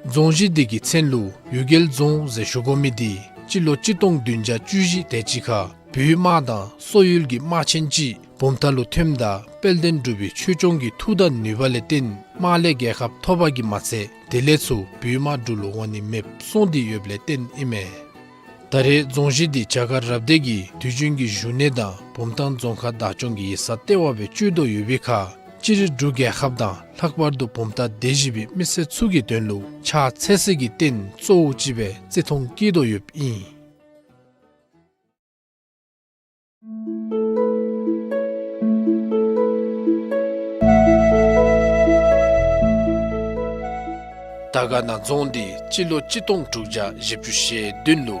རྫོང་གཞི་དེ་གི་མཚན་ལུ་གཡུལ་རྒྱལ་རྫོང་ཟེར་ཞུ་དགོ་མི་དེ་སྤྱི་ལོ་གཅིག་སྟོང་བདུན་བརྒྱ་བཅུ་བཞི་དེ་ཅིག་ཁར་བོད་དམག་དང་སོག་ཡུལ་གྱི་དམག་ཆེན་ཅིག་བུམ་ཐང་ལུ་ཐོནམ་ད་དཔལ་ལྡན་འབྲུག་པའི་ཆོས་སྐྱོང་གི་མཐུ་དང་ནུས་པ་ལས་བརྟེན་དམག་ལས་རྒྱལ་ཁ་ཐོབ་པ་གིས་མ་ཚད་དེ་ལས་ཚུར་བོད་དམག་འབྲུག་ལུ་འོང་ནི་མེདཔ་སོང་སྟེ་ཡོདཔ་ལས་བརྟེན་ཨིན་མས། ད་རེས་རྫོང་གཞི་འདི་བྱ་དཀར་རབ་སྡེ་གི་དུས་རྒྱུན་གྱི་བཞུགས་གནས་དང་བུམ་ཐང་རྫོང་ཁག་བདག་སྐྱོང་གི་ཡིག་ཚང་ལྟེ་བ་སྦེ་སྤྱོད་དོ་ཡོད་པའི་ཁར་སྤྱིར་འབྲུག་རྒྱལ་ཁབ་དང་ལྷག་པར་དུ་བུམ་ཐང་སྡེ་བཞི་པའི་མི་སེར་ཚུ་གི་དོན་ལུ་ཕྱག་འཚལ་སྲིད་ཀྱི་རྟེན་གཙོ་བོ་ཅིག་སྦེ་བརྩི་མཐོང་བསྐྱེད་དོ་ཡོདཔ་ཨིན། དར་དཀར་ན་རྫོང་འདི་སྤྱི་ལོ་གཅིག་སྟོང་དྲུག་བརྒྱ་བཞི་བཅུ་ཞེ་བདུན་ལུ་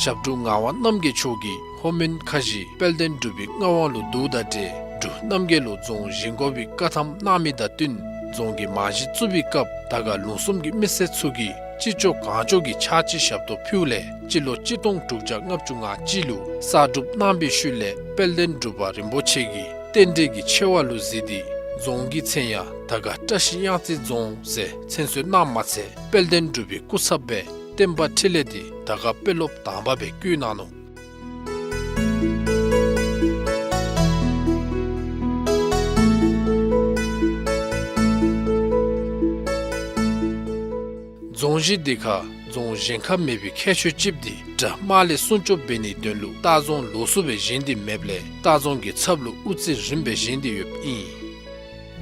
ཞབས་དྲུང་ངག་དབང་རྣམ་རྒྱལ་མཆོག་གིས་ལྷོ་མོན་ཁ་བཞི་དཔལ་ལྡན་འབྲུག་པའི་མངའ་དབང་ལུ་བསྡུཝ་དང་འབྲེལ་འབྲུག་རྣམ་རྒྱལ་ལུ་རྫོང་བཞེངས་དགོ་པའི་བཀའ་ཐམ་གནང་མི་དང་བསྟུན་རྫོང་གི་རྨང་གཞི་བཙུགས་པའི་སྐབས་དར་དཀར་ལུང་གསུམ་གྱི་མི་སེར་ཚུ་གིས་ཅི་ལྕོགས་གང་ལྕོགས་ཀྱིས་ཕྱག་ཕྱི་ཞབས་ཏོག་ཕུལཝ་ལས་སྤྱི་ལོ་གཅིག་སྟོང་དྲུག་བརྒྱ་ལྔ་བཅུ་ང་གཅིག་ལུ་གསར་སྒྲུབ་གནང་པའི་ཤུལ་ལས་དཔལ་ལྡན་འབྲུག་པ་རིན་པོ་ཆེ་གིས་རྟེན་འབྲེལ་གྱི་ཆེ་བ་ལུ་གཟིགས་ཏེ་རྫོང་གི་མཚན་ཡང་དར་དཀར་བཀྲ་ཤིས་གཡང་རྩེ་རྫོང་ཟེར་མཚན་གསོལ་གནངམ་མ་ཚད་དཔལ་ལྡན་འབྲུག་པའི་སྐུ་ཚབ་སྦེ་བསྟན་པ་འཕྲིན་ལས་འདི་དར་དཀར་དཔོན་སློབ་དང་པ་སྦེ་བསྐོས་གནང་ནུག། རྫོང་གཞི་འདི་ཁར་རྫོང་བཞེངས་ཁ་མེད་པའི་ཁྱད་ཆོས་ཅིག་འདི་དགྲ་དམག་ལས་སྲུང་སྐྱོབ་འབད་ནིའི་དོན་ལུ་ལྟ་རྫོང་ལོགས་སུ་སྦེ་བཞེངས་ཏེ་མེདཔ་ལས་ལྟ་རྫོང་གི་ཚབ་ལུ་དབུ་རྩེ་རིངམ་སྦེ་བཞེངས་ཏེ་ཡོདཔ་ཨིན།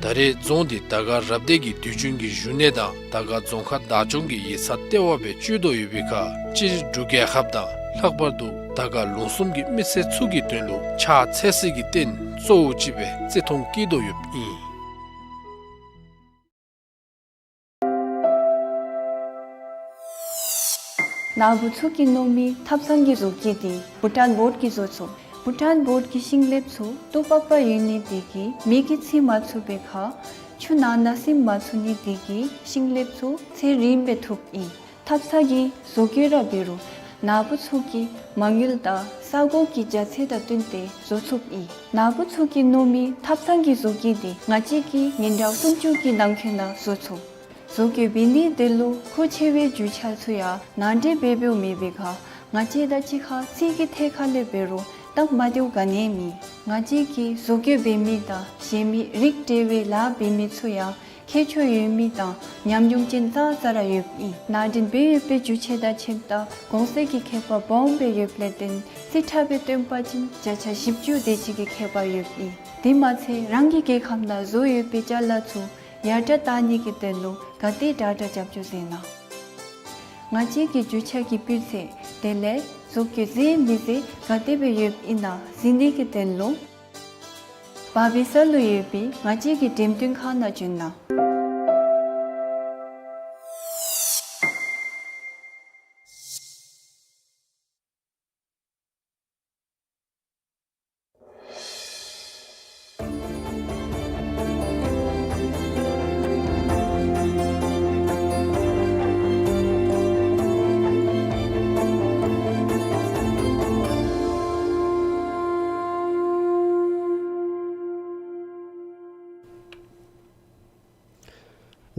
ད་རེས་རྫོང་འདི་དར་དཀར་རབ་སྡེ་གི་དུས་རྒྱུན་གྱི་བཞུགས་གནས་དང་དར་དཀར་རྫོང་ཁག་བདག་སྐྱོང་གི་ཡིག་ཚང་ལྟེ་བ་སྦེ་སྤྱོད་དོ་ཡོད་པའི་ཁར་སྤྱིར་འབྲུག་རྒྱལ་ཁབ་དང་ལྷག་པར་དུ་དར་དཀར་ལུང་གསུམ་གྱི་མི་སེར་ཚུ་གི་དོན་ལུ་ཕྱག་འཚལ་སྲིད་ཀྱི་རྟེན་གཙོ་བོ་ཅིག་སྦེ་བརྩི་མཐོང་བསྐྱེད་དོ་ཡོདཔ་ཨིན། ནཱ་བུ་ཚུ་གིས་མནོ་མི་ཐབ་ཚང་གི་བཟོ་བཀོད་འདི་བྷུ་ཊཱན་བོཌ་ཀྱིས་བཟོ་ཚུགས། བྷུ་ཊཱན་བོཌ་ཀྱི་ཤིང་ལེབ་ཚུ་ཏོག་པག་པ་ཡོད་ནི་དེ་གིས་མེ་གིས་འཚིག་མ་ཚུགས་པའི་ཁར་ཆུ་ནང་ན་ཟིམ་མ་ཚུགས་ནི་དེ་གིས་ཤིང་ལེབ་ཚུ་ཚེ་རིངམ་སྦེ་ཐུབ་ཨིན། ཐབ་ཚང་གི་བཟོ་བཀོད་ར་འབད་རུང་ནཱ་བུ་ཚུ་གིས་མ་དངུལ་དང་ས་གོ་གི་རྒྱ་ཚད་དང་བསྟུན་ཏེ་བཟོ་ཚུགསཔ་ཨིན། ནཱ་བུ་ཚུ་གིས་མནོ་མི་ཐབ་ཚང་གི་བཟོ་བཀོད་འདི་ང་བཅས་ཀྱིས་ཉིན་གྲངས་སུམ་ཅུ་གི་ནང་འཁོད་ནང་བཟོ་ཚུགས། བཟོ་བཀོད་འབད་ནིའི་དོན་ལུ་མཁོ་ཆེ་བའི་རྒྱུ་ཆ་ཚུ་ཡང་ནང་འདྲེན་འབད་འབདཝ་མེད་པའི་ཁར་ང་བཅས་དང་གཅིག་ཁར་རྩིས་ཀྱི་ཐད་ཁར་ལས་འབད་རུང་སྟབས་མ་བདེཝ་ག་ནི་ཡང་མེད། ང་བཅས་ཀྱིས་བཟོ་བཀོད་འབད་མི་དང་བཞེངས་མི་རིགས་འབྲེལ་བའི་ལཱ་འབད་མི་ཚུ་ཡང་ཁྱད་ཆོས་ཡོད་མི་དང་ཉམས་མྱོང་ཅན་ཙང་ཙ་ར་ཡོདཔ་ཨིན། ནང་འདྲེན་འབད་ཡོད་པའི་རྒྱུ་ཆ་དང་ཕྱདཔ་ད་གོང་ཚད་ཀྱི་ཁྱད་པར་སྦོམ་སྦེ་ཡོདཔ་ལས་བརྟེན་རྩིས་ཁྲ་སྦེ་སྟོན་པ་ཅིན་བརྒྱ་ཆ་བཞི་བཅུ་དེ་ཅིག་གི་ཁྱད་པར་ཡོདཔ་ཨིན། དེ་མ་ཚད་རང་གི་རྒྱལ་ཁབ་ནང་བཟོ་ཡོད་པའི་ཅ་ལ་ཚུ་ཡར་དྲག་བཏང་ནི་གི་དོན་ལུ་ག་དེ་དྲག་དྲག་རྒྱབ་སྐྱོར་མཛད་གནང་། ང་བཅས་ཀྱི་རྒྱུ་ཆ་གི་སྤུས་ཚད་དེ་ལས་བཟོ་བཀོད་མཛེས་མི་མཛེས་ག་དེ་སྦེ་ཡོདཔ་ཨིན་ན་གཟིགས་ནི་གི་དོན་ལུ་བ་བི་ས་ལུ་ཡོད་པའི་ང་བཅས་ཀྱི་འགྲེམས་སྟོན་ཁང་ནང་བྱོན་གནང་།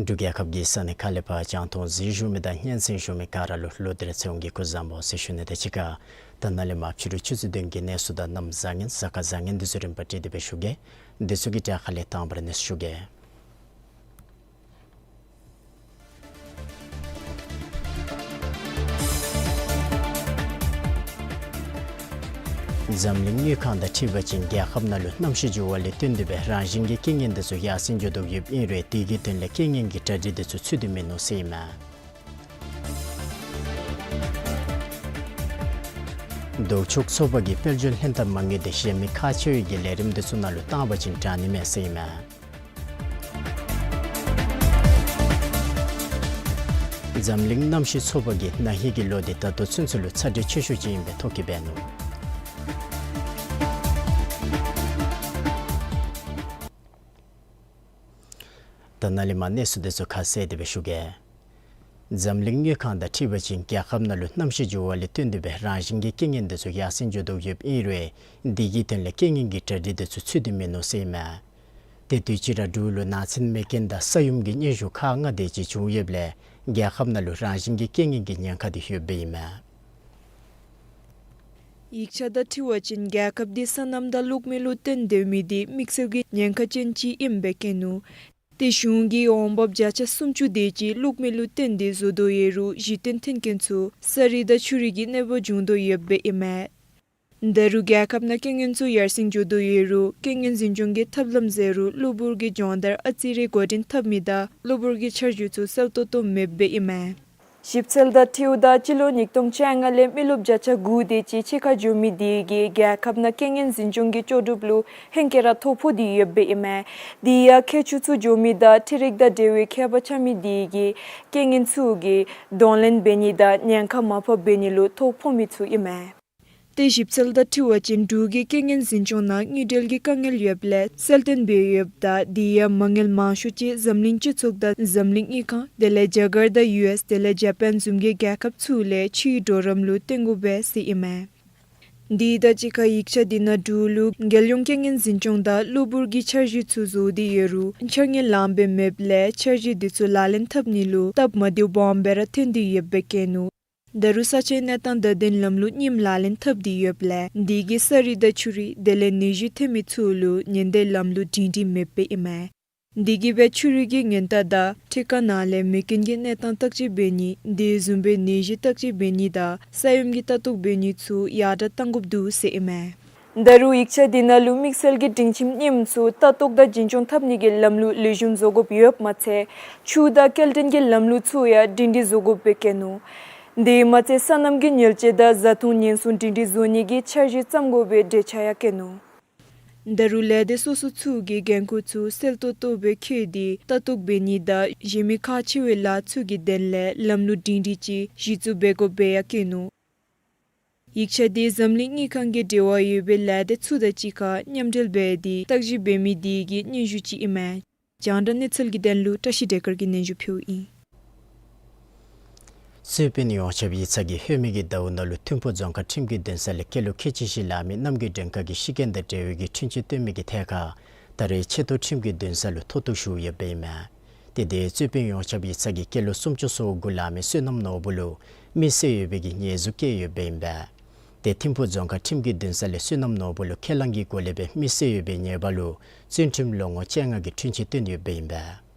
འབྲུག་རྒྱལ་ཁབ་ཀྱི་ས་གནས་ཁག་ལས་ཕར་རྒྱང་མཐོང་གཟིགས་བཞུགས་མི་དང་སྙན་གསན་བཞུགས་མི་ག་ར་ལུ་བློ་གཏད་ཚེ་དབང་གིས་སྐུ་གཟུགས་བཟང་པོ་ཟེར་ཞུ་ནི་དང་གཅིག་ཁར་ད་ནཱ་ལས་མར་ཕྱི་རུ་ཆུ་ཚོད་བདུན་གྱི་གནས་ཚུལ་དང་གནམ་བཟང་ངན་གཟའ་སྐར་བཟང་ངན་འདི་ཚུ་རིམ་པ་བསྒྲིགས་ཏེ་སྦེ་ཞུ་གེ། འདི་ཚུ་གི་གྲས་ཁ་ལས་དང་པ་ར་གནས་ཚུལ་ཞུ་གེ། འཛམ་གླིང་དངུལ་ཁང་དང་འཁྲིལ་བ་ཅིན་རྒྱལ་ཁབ་ནང་ལུ་གནམ་གཤིས་འགྱུར་བ་ལས་བརྟེན་ཏེ་སྦེ་རང་བཞིན་གྱི་རྐྱེན་ངན་འདི་ཚུ་ཡར་སེང་འགྱོ་དོ་ཡོདཔ་ཨིན་རུང་དེ་གི་དོན་ལས་རྐྱེན་ངན་གྱི་གྲ་སྒྲིག་འདི་ཚུ་ཚུད་དེ་མིན་ནུག་ཟེར་ཨིན་མས། ལྡོག་ཕྱོགས་ཚོགས་པ་གིས་དཔལ་འབྱོར་ལྷན་ཐབས་མ་དངུལ་འདི་གཞན་མི་ཁག་ཆེ་བའི་གི་ལས་རིམ་འདི་ཚུ་ནང་ལུ་བཏང་བ་ཅིན་དྲག་ནི་མས་ཟེར་ཨིན་མས། འཛམ་གླིང་གནམ་གཤིས་ཚོགས་པ་གིས་ན་ཧིང་གི་ལོ་འདི་ད་ལྟོ་ཚུན་ཚོད་ལུ་ཚ་དྲོད་ཆེ་ཤོས་ཅིག་ཨིན་པའི་ཐོ་བཀོད་འབད་ནུག། ད་ནཱ་ལས་མར་གནས་ཚུལ་དེ་ཚུ་ཁ་གསལ་དེ་སྦེ་ཞུ་གེ། འཛམ་གླིང་དངུལ་ཁང་དང་འཁྲིལ་བ་ཅིན་རྒྱལ་ཁབ་ནང་ལུ་གནམ་གཤིས་འགྱུར་བ་ལས་བརྟེན་ཏེ་སྦེ་རང་བཞིན་གྱི་རྐྱེན་ངན་དེ་ཚུ་ཡར་སེང་འགྱོ་དོ་ཡོདཔ་ཨིན་རུང་འདི་གི་དོན་ལས་རྐྱེན་ངན་གྱི་གྲ་སྒྲིག་དེ་ཚུ་ཚུད་དེ་མིན་ནུག་ཟེར་ཨིན་མས། ཏེ་དུས་ཅི་ར་འབྲུག་ལུ་ནགས་ཚལ་མེ་རྐྱེན་དང་ས་ཡོམ་གྱི་སྙན་ཞུ་ཁག་ལྔ་དེ་ཅིག་བྱུང་ཡོདཔ་ལས་རྒྱལ་ཁབ་ནང་ལུ་རང་བཞིན་གྱི་རྐྱེན་ངན་གྱི་ཉེན་ཁ་དེ་ཡོདཔ་ཨིན་མས། ཡིག་ཆ་དང་འཁྲིལ་བ་ཅིན་རྒྱལ་ཁབ་འདི་སོ་ནམ་དང་གློག་མེ་ལུ་བརྟེན་སྡོད་མི་དེ་དམིགས་བསལ་གྱི་ཉེན་ཁ་ཅན་ཅིག་ཨིནམ་སྦེ་བཀོད་ནུག། ཏེ་གཞུང་གིས་འོང་འབབ་བརྒྱ་ཆ་སུམ་ཅུ་དེ་ཅིག་གློག་མེ་ལུ་བརྟེན་ཏེ་བཟོ་དོ་ཡོད་རུང་གཞི་རྟེན་འཐོན་མཁན་ཚུ་ས་རུད་དང་ཆུ་རུད་ཀྱི་གནོད་པ་བྱུང་དོ་ཡོདཔ་ཨིན་མས། ད་རུང་རྒྱལ་ཁབ་ནང་རྐྱེན་ངན་ཚུ་ཡར་སེང་འགྱོ་དོ་ཡོད་རུང་རྐྱེན་ངན་འཛིན་སྐྱོང་གི་ཐབས་ལམ་ཟེར་རུང་གློ་བུར་གྱི་སྦྱོང་བརྡར་ཨ་ཙི་རེ་འགོ་འདྲེན་འཐབ་མི་དང་གློ་བུར་གྱི་འཆར་གཞི་ཚུ་གསལ་ཏོག་ཏོ་མེདཔ་ཨིན་མས། ཞིབ་འཚོལ་དང་འཁྲིལཝ་ད་སྤྱི་ལོ་ཉིས་སྟོང་བཅོ་ལྔ་ལས་མི་རློབས་བརྒྱ་ཆ་དགུ་དེ་ཅིག་ཕྱི་ཁར་འགྱོ་མི་དེ་གིས་རྒྱལ་ཁབ་ནང་རྐྱེན་ངན་འཛིན་སྐྱོང་གི་ལྕོགས་གྲུབ་ལུ་ཧེང་སྐལ་ར་ཐོ་ཕོག་སྟེ་ཡོདཔ་ཨིན་མས། དེ་ཡང་ཁྱེག་ཆུ་ཚུ་འགྱོ་མི་དང་འཕྲུལ་རིག་དང་འབྲེལ་བའི་ཁྱད་པར་ཆགས་མི་དེ་གིས་རྐྱེན་ངན་ཚུ་གི་གདོང་ལེན་འབད་ནི་དང་ཉེན་ཁ་མར་ཕབ་འབད་ནི་ལུ་ཐོ་ཕོག་མི་ཚུ་ཨིན་མས། ཏེ་ཞིབ་འཚོལ་དང་འཁྲིལ་བ་ཅིན་འབྲུག་གི་རྐྱེན་ངན་འཛིན་སྐྱོང་ནང་དངུལ་འབྲེལ་གྱི་དཀའ་ངལ་ཡོདཔ་ལས་གསལ་སྟོན་འབད་ཡོདཔ་ད་དེ་ཡང་མ་དངུལ་མང་ཤོས་ཅིག་འཛམ་གླིང་སྤྱི་ཚོགས་དང་འཛམ་གླིང་དངུལ་ཁང་དེ་ལས་རྒྱ་གར་དང་ཡུ་ཨེསི་དེ་ལས་ཇ་པཱན་བཟུམ་གྱི་རྒྱལ་ཁབ་ཚུ་ལས་ཕྱིའི་གྲོགས་རམ་ལུ་བརྟེན་དགོ་པས་ཟེར་ཨིན་མས། དེ་དང་གཅིག་ཁར་ཡིག་ཆ་དེ་ནང་འབྲུག་ལུ་རྒྱལ་ཡོངས་རྐྱེན་ངན་འཛིན་སྐྱོང་དང་གློ་བུར་གྱི་འཆར་གཞི་ཚུ་བཟོ་སྟེ་ཡོད་རུང་འཆར་ངན་ལངམ་སྦེ་མེདཔ་ལས་འཆར་གཞི་དེ་ཚུ་ལག་ལེན་འཐབ་ནི་ལུ་སྟབས་མ་བདེཝ་སྦོམ་སྦེ་ར་ཐོན་ཏེ་ཡོདཔ་སྦེ་བཀོད་ནུག། ད་རུང་ས་ཆའི་གནས་སྟངས་དང་ལྡན་ལམ་ལུགས་རྙིངམ་ལག་ལེན་འཐབ་སྟེ་ཡོདཔ་ལས་དེ་གིས་ས་རུད་དང་ཆུ་རུད་དེ་ལས་ནད་གཞི་ཐོན་མི་ཚུ་ལུ་ཉེན་བརྡའི་ལམ་ལུགས་སྒྲིང་སྒྲིང་མེདཔ་ཨིན་མས། དེ་གིས་སྦེ་ཆུ་རུད་ཀྱི་ཉེན་བརྡ་དང་འཕྲུལ་ཁང་ནང་ལས་མེ་རྐྱེན་གྱི་གནས་སྟངས་བརྟག་དཔྱད་འབད་ནི་དེ་བཟུམ་སྦེ་ནད་གཞི་བརྟག་དཔྱད་འབད་ནི་དང་ས་ཡོམ་གྱི་ལྟ་རྟོག་འབད་ནི་ཚུ་ཡར་དྲགས་གཏང་དགོཔ་འདུག་ཟེར་ཨིན་མས། ད་རུང་ཡིག་ཆ་དེ་ནང་ལུ་དམིགས་བསལ་གྱི་སྒྲིང་ཁྱིམ་རྙིངམ་ཚུ་ལྟ་རྟོག་དང་འཛིན་སྐྱོང་འཐབ་ནི་གི་ལམ་ལུགས་ལེགས་ཤོམ་བཟོ་དགོཔ་ཡོདཔ་མ་ཚད་ཆུ་དང་སྐྱེལ་འདྲེན་གྱི་ལམ་ལུགས་ཚུ་ཡང་སྒྲིང་སྒྲིང་བཟོ་དགོཔ་སྦེ་བཀོད་ནུག། དེ་མ་ཚད་སོ་ནམ་གྱི་མྱུར་སྐྱེལ་དང་བཟའ་འཐུང་ཉེན་སྲུང་སྒྲིང་སྒྲིང་བཟོ་ནི་གི་འཆར་གཞི་བརྩམ་དགོ་པའི་འགྲེལ་བརྗོད་ཡང་བཀོད་ནུག། ད་རུང་ལས་སྡེ་སོ་སོ་ཚུ་གིས་འགན་ཁུར་ཚུ་གསལ་ཏོག་ཏོ་སྦེ་འཁྱེར་ཏེ་ལྟ་རྟོག་འབད་ནི་དང་གཞན་མི་ཁག་ཆེ་བའི་ལཱ་ཚུ་གི་དོན་ལས་ལམ་ལུགས་སྒྲིང་སྒྲིང་ཅིག་གཞི་བཙུགས་འབད་དགོཔ་སྦེ་ཡང་བཀོད་ནུག། ཡིག་ཆ་དེ་འཛམ་གླིང་དངུལ་ཁང་གི་འབྲེལ་བ་ཡོད་པའི་ལས་སྡེ་ཚུ་དང་གཅིག་ཁར་མཉམ་འབྲེལ་འབད་དེ་བརྟག་ཞིབ་འབད་མི་དེ་གི་སྙན་ཞུ་ཅིག་ཨིན་མས། རྒྱང་བསྒྲགས་གནས་ཚུལ་གྱི་དོན་ལུ་བཀྲ་ཤིས་བདེ་དཀར་གྱིས་སྙན་ཞུ་ཕུལཝ་ཨིན། རྩོད་དཔོན་ཡོངས་ཁྱབ་ཡིག་ཚང་གིས་ལྷོད་མེད་ཀྱི་ཟླཝ་ནང་ལུ་ཐིམ་ཕུག་རྫོང་ཁག་ཁྲིམས་ཀྱི་འདུན་ས་ལས་སྐྱེས་ལོ་ཁལ་གཅིག་བཞེས་ལང་མི་གནམ་གྱི་མགྲོན་ཁང་གི་ཤི་རྐྱེན་དང་འབྲེལ་བའི་གི་འཁྲུན་ཆོད་བཏོན་མི་གི་ཐད་ཁར་ད་རེས་ཆེ་མཐོ་ཁྲིམས་ཀྱི་འདུན་ས་ལུ་མཐོ་གཏུགས་ཞུ་ཡོདཔ་ཨིན་མས། ཏེ་དེ་རྩོད་དཔོན་ཡོངས་ཁྱབ་ཡིག་ཚང་གིས་སྐྱེས་ལོ་སུམ་ཅུ་སོ་དགུ་ལང་མི་བསོད་ནམས་ནོར་བུ་ལུ་མི་གསད་ཡོད་པའི་གི་ཉེས་འཛུགས་བཀལ་ཡོདཔ་ཨིན་པས། ཏེ་ཐིམ་ཕུག་རྫོང་ཁག་ཁྲིམས་ཀྱི་འདུན་ས་ལས་བསོད་ནམས་ནོར་བུ་ལུ་ཁས་བླངས་ཀྱི་སྒོ་ལས་སྦེ་མི་གསད་ཡོད་པའི་ཉེས་པ་ལུ་བཙོན་ཁྲིམས་ལོ་ངོ་བཅོ་ལྔ་གི་འཁྲུན་ཆོད་བཏོན་ཡོདཔ་ཨིན་པས།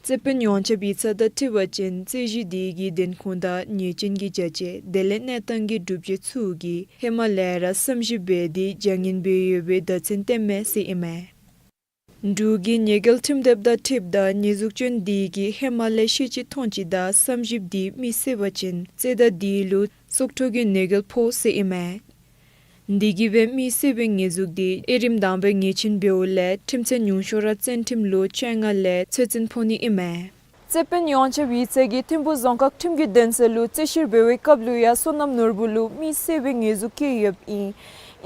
རྩོད་དཔོན་ཡོངས་ཁྱབ་ཡིག་ཚང་དང་འཁྲིལ་བ་ཅིན་རྩོད་གཞི་དེ་གི་བདེན་ཁུངས་དང་ཉེས་ཅན་གྱི་བྱ་སྤྱོད་དེ་ལས་གནས་སྟངས་ཀྱི་སྒྲུབ་བྱེད་ཚུ་གི་ཧེ་མ་ལས་ར་བསམ་ཞིབ་འབད་དེ་བྱ་ངན་འབད་ཡོད་པའི་བརྡ་མཚོན་བསྟནམ་མས་ཟེར་ཨིན་མས། འབྲུག་གི་ཉེས་འགེལ་ཁྲིམས་དེབ་དང་འཁྲིལཝ་ད་ཉེས་འཛུགས་ཅན་དེ་གིས་ཧེ་མ་ལས་ཤེས་བཞིན་མཐོང་བཞིན་དང་བསམ་ཞིབ་དེ་མི་གསད་པ་ཅིན་རྩོད་ཟླ་དེ་ལུ་སྲོག་ཐོག་གི་ཉེས་འགེལ་ཕོག་ཟེར་ཨིན་མས། དེ་གིས་སྦེ་མི་གསད་པའི་ཉེས་འཛུགས་དེ་དབྱེ་རིམ་དང་པའི་ཉེས་ཅན་འབདཝ་ལས་ཁྲིམས་ཚད་ཉུང་ཤོས་ར་བཙོན་ཁྲིམས་ལོ་བཅོ་ལྔ་ལས་ཚེ་བཙོན་ཕོག་ནི་ཨིན་མས། རྩོད་དཔོན་ཡོངས་ཁྱབ་ཡིག་ཚང་གིས་ཐིམ་ཕུག་རྫོང་ཁག་ཁྲིམས་ཀྱི་འདུན་ས་ལུ་རྩོད་བཤེར་འབད་བའི་སྐབས་ལུ་ཡང་བསོད་ནམས་ནོར་བུ་ལུ་མི་གསད་པའི་ཉེས་འཛུགས་བཀལ་ཡོདཔ་ཨིན།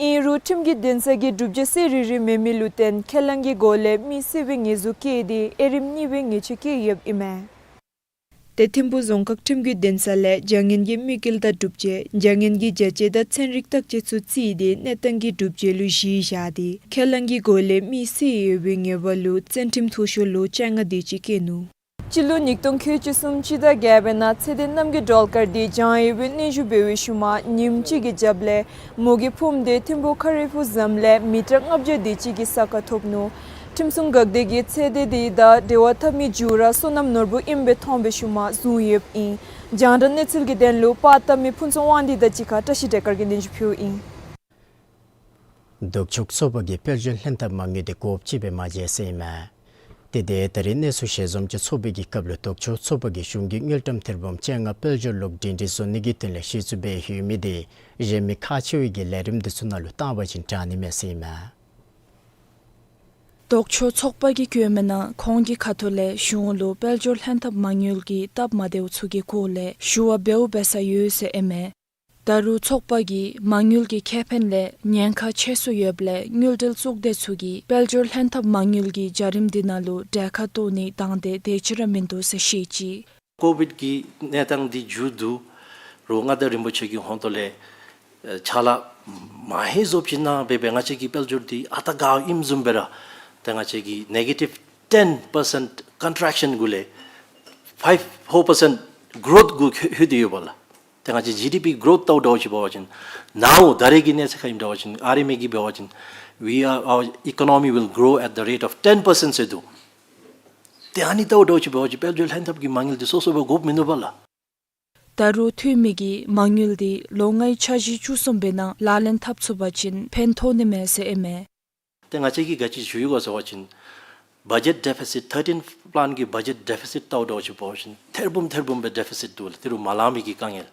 ཨིན་རུང་ཁྲིམས་ཀྱི་འདུན་ས་གིས་སྒྲུབ་བྱེད་གསལ་རི་རི་མེད་མི་ལུ་བརྟེན་ཁས་བླངས་ཀྱི་སྒོ་ལས་མི་གསད་པའི་ཉེས་འཛུགས་བཀལ་ཏེ་དབྱེ་རིམ་གཉིས་པའི་ཉེས་ཆད་བཀལ་ཡོདཔ་ཨིན་མས། ཏེ་ཐིམ་ཕུག་རྫོང་ཁག་ཁྲིམས་ཀྱི་འདུན་ས་ལས་བྱ་ངན་གྱི་དམིགས་ཡུལ་དང་སྒྲུབ་བྱེད་བྱ་ངན་གྱི་བྱ་སྤྱོད་དང་ཚན་རིག་བརྟག་དཔྱད་ཚུ་བརྩིས་ཏེ་གནས་སྟངས་ཀྱི་སྒྲུབ་བྱེད་ལུ་གཞི་བཞག་སྟེ་ཁས་བླངས་ཀྱི་སྒོ་ལས་མི་གསད་ཡོད་པའི་ཉེས་པ་ལུ་བཙོན་ཁྲིམས་མཐོ་ཤོས་ལོ་བཅོ་ལྔ་དེ་ཅིག་བཀལ་ནུག། སྤྱི་ལོ་ཉིས་སྟོང་ཁལ་གཅིག་གསུམ་སྤྱི་ཟླ་བརྒྱད་པའི་ནང་ཚེ་འདས་རྣམ་རྒྱལ་སྒྲོལ་དཀར་དེ་བྱང་ཡོད་པའི་གནོན་ཤུགས་འབད་བའི་ཤུལ་མ་ཉིནམ་གཅིག་གི་རྒྱབ་ལས་མོ་གི་ཕུངམ་དེ་ཐིམ་ཕུག་ཁ་རི་ཕུག་ཟམ་ལས་མི་ཊར་ལྔ་བརྒྱ་དེ་ཅིག་གི་ས་ཁར་ཐོབ་ནུག། ཁྲིམས་སྲུང་འགག་སྡེ་གིས་ཚེ་འདས་དེ་དང་འབྲེལ་བ་འཐབ་མི་མཇུག་ར་བསོད་ནམས་ནོར་བུ་ཨིནམ་སྦེ་མཐོང་བའི་ཤུལ་མ་བཟུང་ཡོདཔ་ཨིན། རྒྱང་བསྒྲགས་གནས་ཚུལ་གྱི་དོན་ལུ་པར་བཏབ་མི་ཕུན་ཚོགས་དབང་འདུས་དང་གཅིག་ཁར་བཀྲ་ཤིས་བདེ་དཀར་གྱིས་སྙན་ཞུ་ཕུལཝ་ཨིན། ལྡོག་ཕྱོགས་ཚོགས་པ་གིས་དཔལ་འབྱོར་ལྷན་ཐབས་མ་དངུལ་དེ་གོ་སྐབས་ཅིག་སྦེ་མ་མཇལ་ཟེར་ཨིན་མས། ཏེ་དེ་ད་རེས་གནས་ཚུལ་ཞལ་འཛོམས་ཅིག་ཚོགས་པའི་གི་སྐབས་ལུ་ལྡོག་ཕྱོགས་ཚོགས་པ་གིས་གཞུང་གི་དངུལ་ཀྲམ་ཐེར་འབུམ་བཅོ་ལྔ་དཔལ་འབྱོར་ལོག་སྒྲིང་སྒྲིང་བཟོ་ནི་གི་དོན་ལས་གཞི་བཙུགས་འབད་ཡོད་མི་དེ་གཞན་མི་ཁག་ཆེ་བའི་གི་ལས་རིམ་དེ་ཚུ་ནང་ལུ་བཏང་བ་ཅིན་དྲག་ནི་མས་ཟེར་ཨིན་མས། ལྡོག་ཕྱོགས་ཚོགས་པ་གིས་བཀོད་མིའི་ནང་ཁོང་གི་ཁ་ཐུག་ལས་གཞུང་ལུ་དཔལ་འབྱོར་ལྷན་ཐབས་མ་དངུལ་གྱི་སྟབས་མ་བདེཝ་ཚུ་གི་སྐོར་ལས་ཞུ་བ་འབདཝ་འབད་ས་ཡོད་ཟེར་ཨིན་མས། ད་རུང་ཚོགས་པ་གིས་མ་དངུལ་གྱི་ཁེ་ཕན་ལས་ཉེན་ཁ་ཆེ་སུ་ཡོདཔ་ལས་དངུལ་འབྲེལ་གཙུག་སྡེ་ཚུ་གིས་དཔལ་འབྱོར་ལྷན་ཐབས་མ་དངུལ་གྱི་བྱ་རིམ་འདི་ནང་ལུ་གྲལ་ཁར་གཏོགས་ནིའི་དང་འདོད་དེ་ཅིག་ར་མིན་འདུག་ཟེར་བཤད་ཅི། ཀོ་བིཌ་ཀྱི་གནས་སྟངས་འདི་མཇུག་བསྡུ་རུང་མངའ་བདག་རིན་པོ་ཆེ་གི་ཧོངས་ཏོ་ལས་ཨེ་ཕྱག་ལཱ་མ་ཧེ་བཟོ་བྱིན་ན་འབད་འབད་ང་བཅས་ཀྱི་དཔལ་འབྱོར་འདི་ཨ་རྟག་དགའཝ་ཨིནམ་བཟུམ་སྦེ་ར་ཏེ་ང་བཅས་ཀྱི་negative ten percent contraction གུ་ལས་five four percent growth གུ་ལྷོད་དེ་ཡོདཔ་ལགས། ཏེ་ང་བཅས་ཇི་ཌི་པི་གྲོཐ་བལྟཝ་འདྲཝ་ཅིག་འབད་བ་ཅིན་ནཱ་ད་རེས་ཀྱི་གནས་ཚད་ཁར་ཨིནམ་འདྲཝ་ཅིན་ཨ་རི་མི་གིས་འབད་བ་ཅིན་we are, our economy will grow at the rate of ten percent ཟེར་འདུག། ཏེ་ཨ་ནི་བལྟཝ་འདྲཝ་ཅིག་འབད་བ་ཅིན་དཔལ་འབྱོར་ལྷན་ཐབས་ཀྱི་མ་དངུལ་འདི་སོ་སོ་སྦེ་དགོཔ་མིན་འདུག་པ་ལགས། ད་རུང་འཐུས་མི་གིས་མ་དངུལ་འདི་ལོ་ལྔའི་འཆར་གཞི་བཅུ་གསུམ་པའི་ནང་ལག་ལེན་འཐབ་ཚུགས་པ་ཅིན་ཕན་ཐོགས་ནི་མས་ཟེར་ཨིན་མས། ཏེ་ང་བཅས་ཀྱིས་ག་ཅི་ཞུ་ཡི་ག་ཟེར་བ་ཅིན་budget deficit, thirteenth plan གི་budget deficit བལྟཝ་འདྲཝ་ཅིག་འབད་བ་ཅིན་ཐེར་འབུམ་ཐེར་འབུམ་སྦེ་deficit འདུག་ལགས། ཏེ་རུང་མ་ལང་མི་གི་དཀའ་ངལ།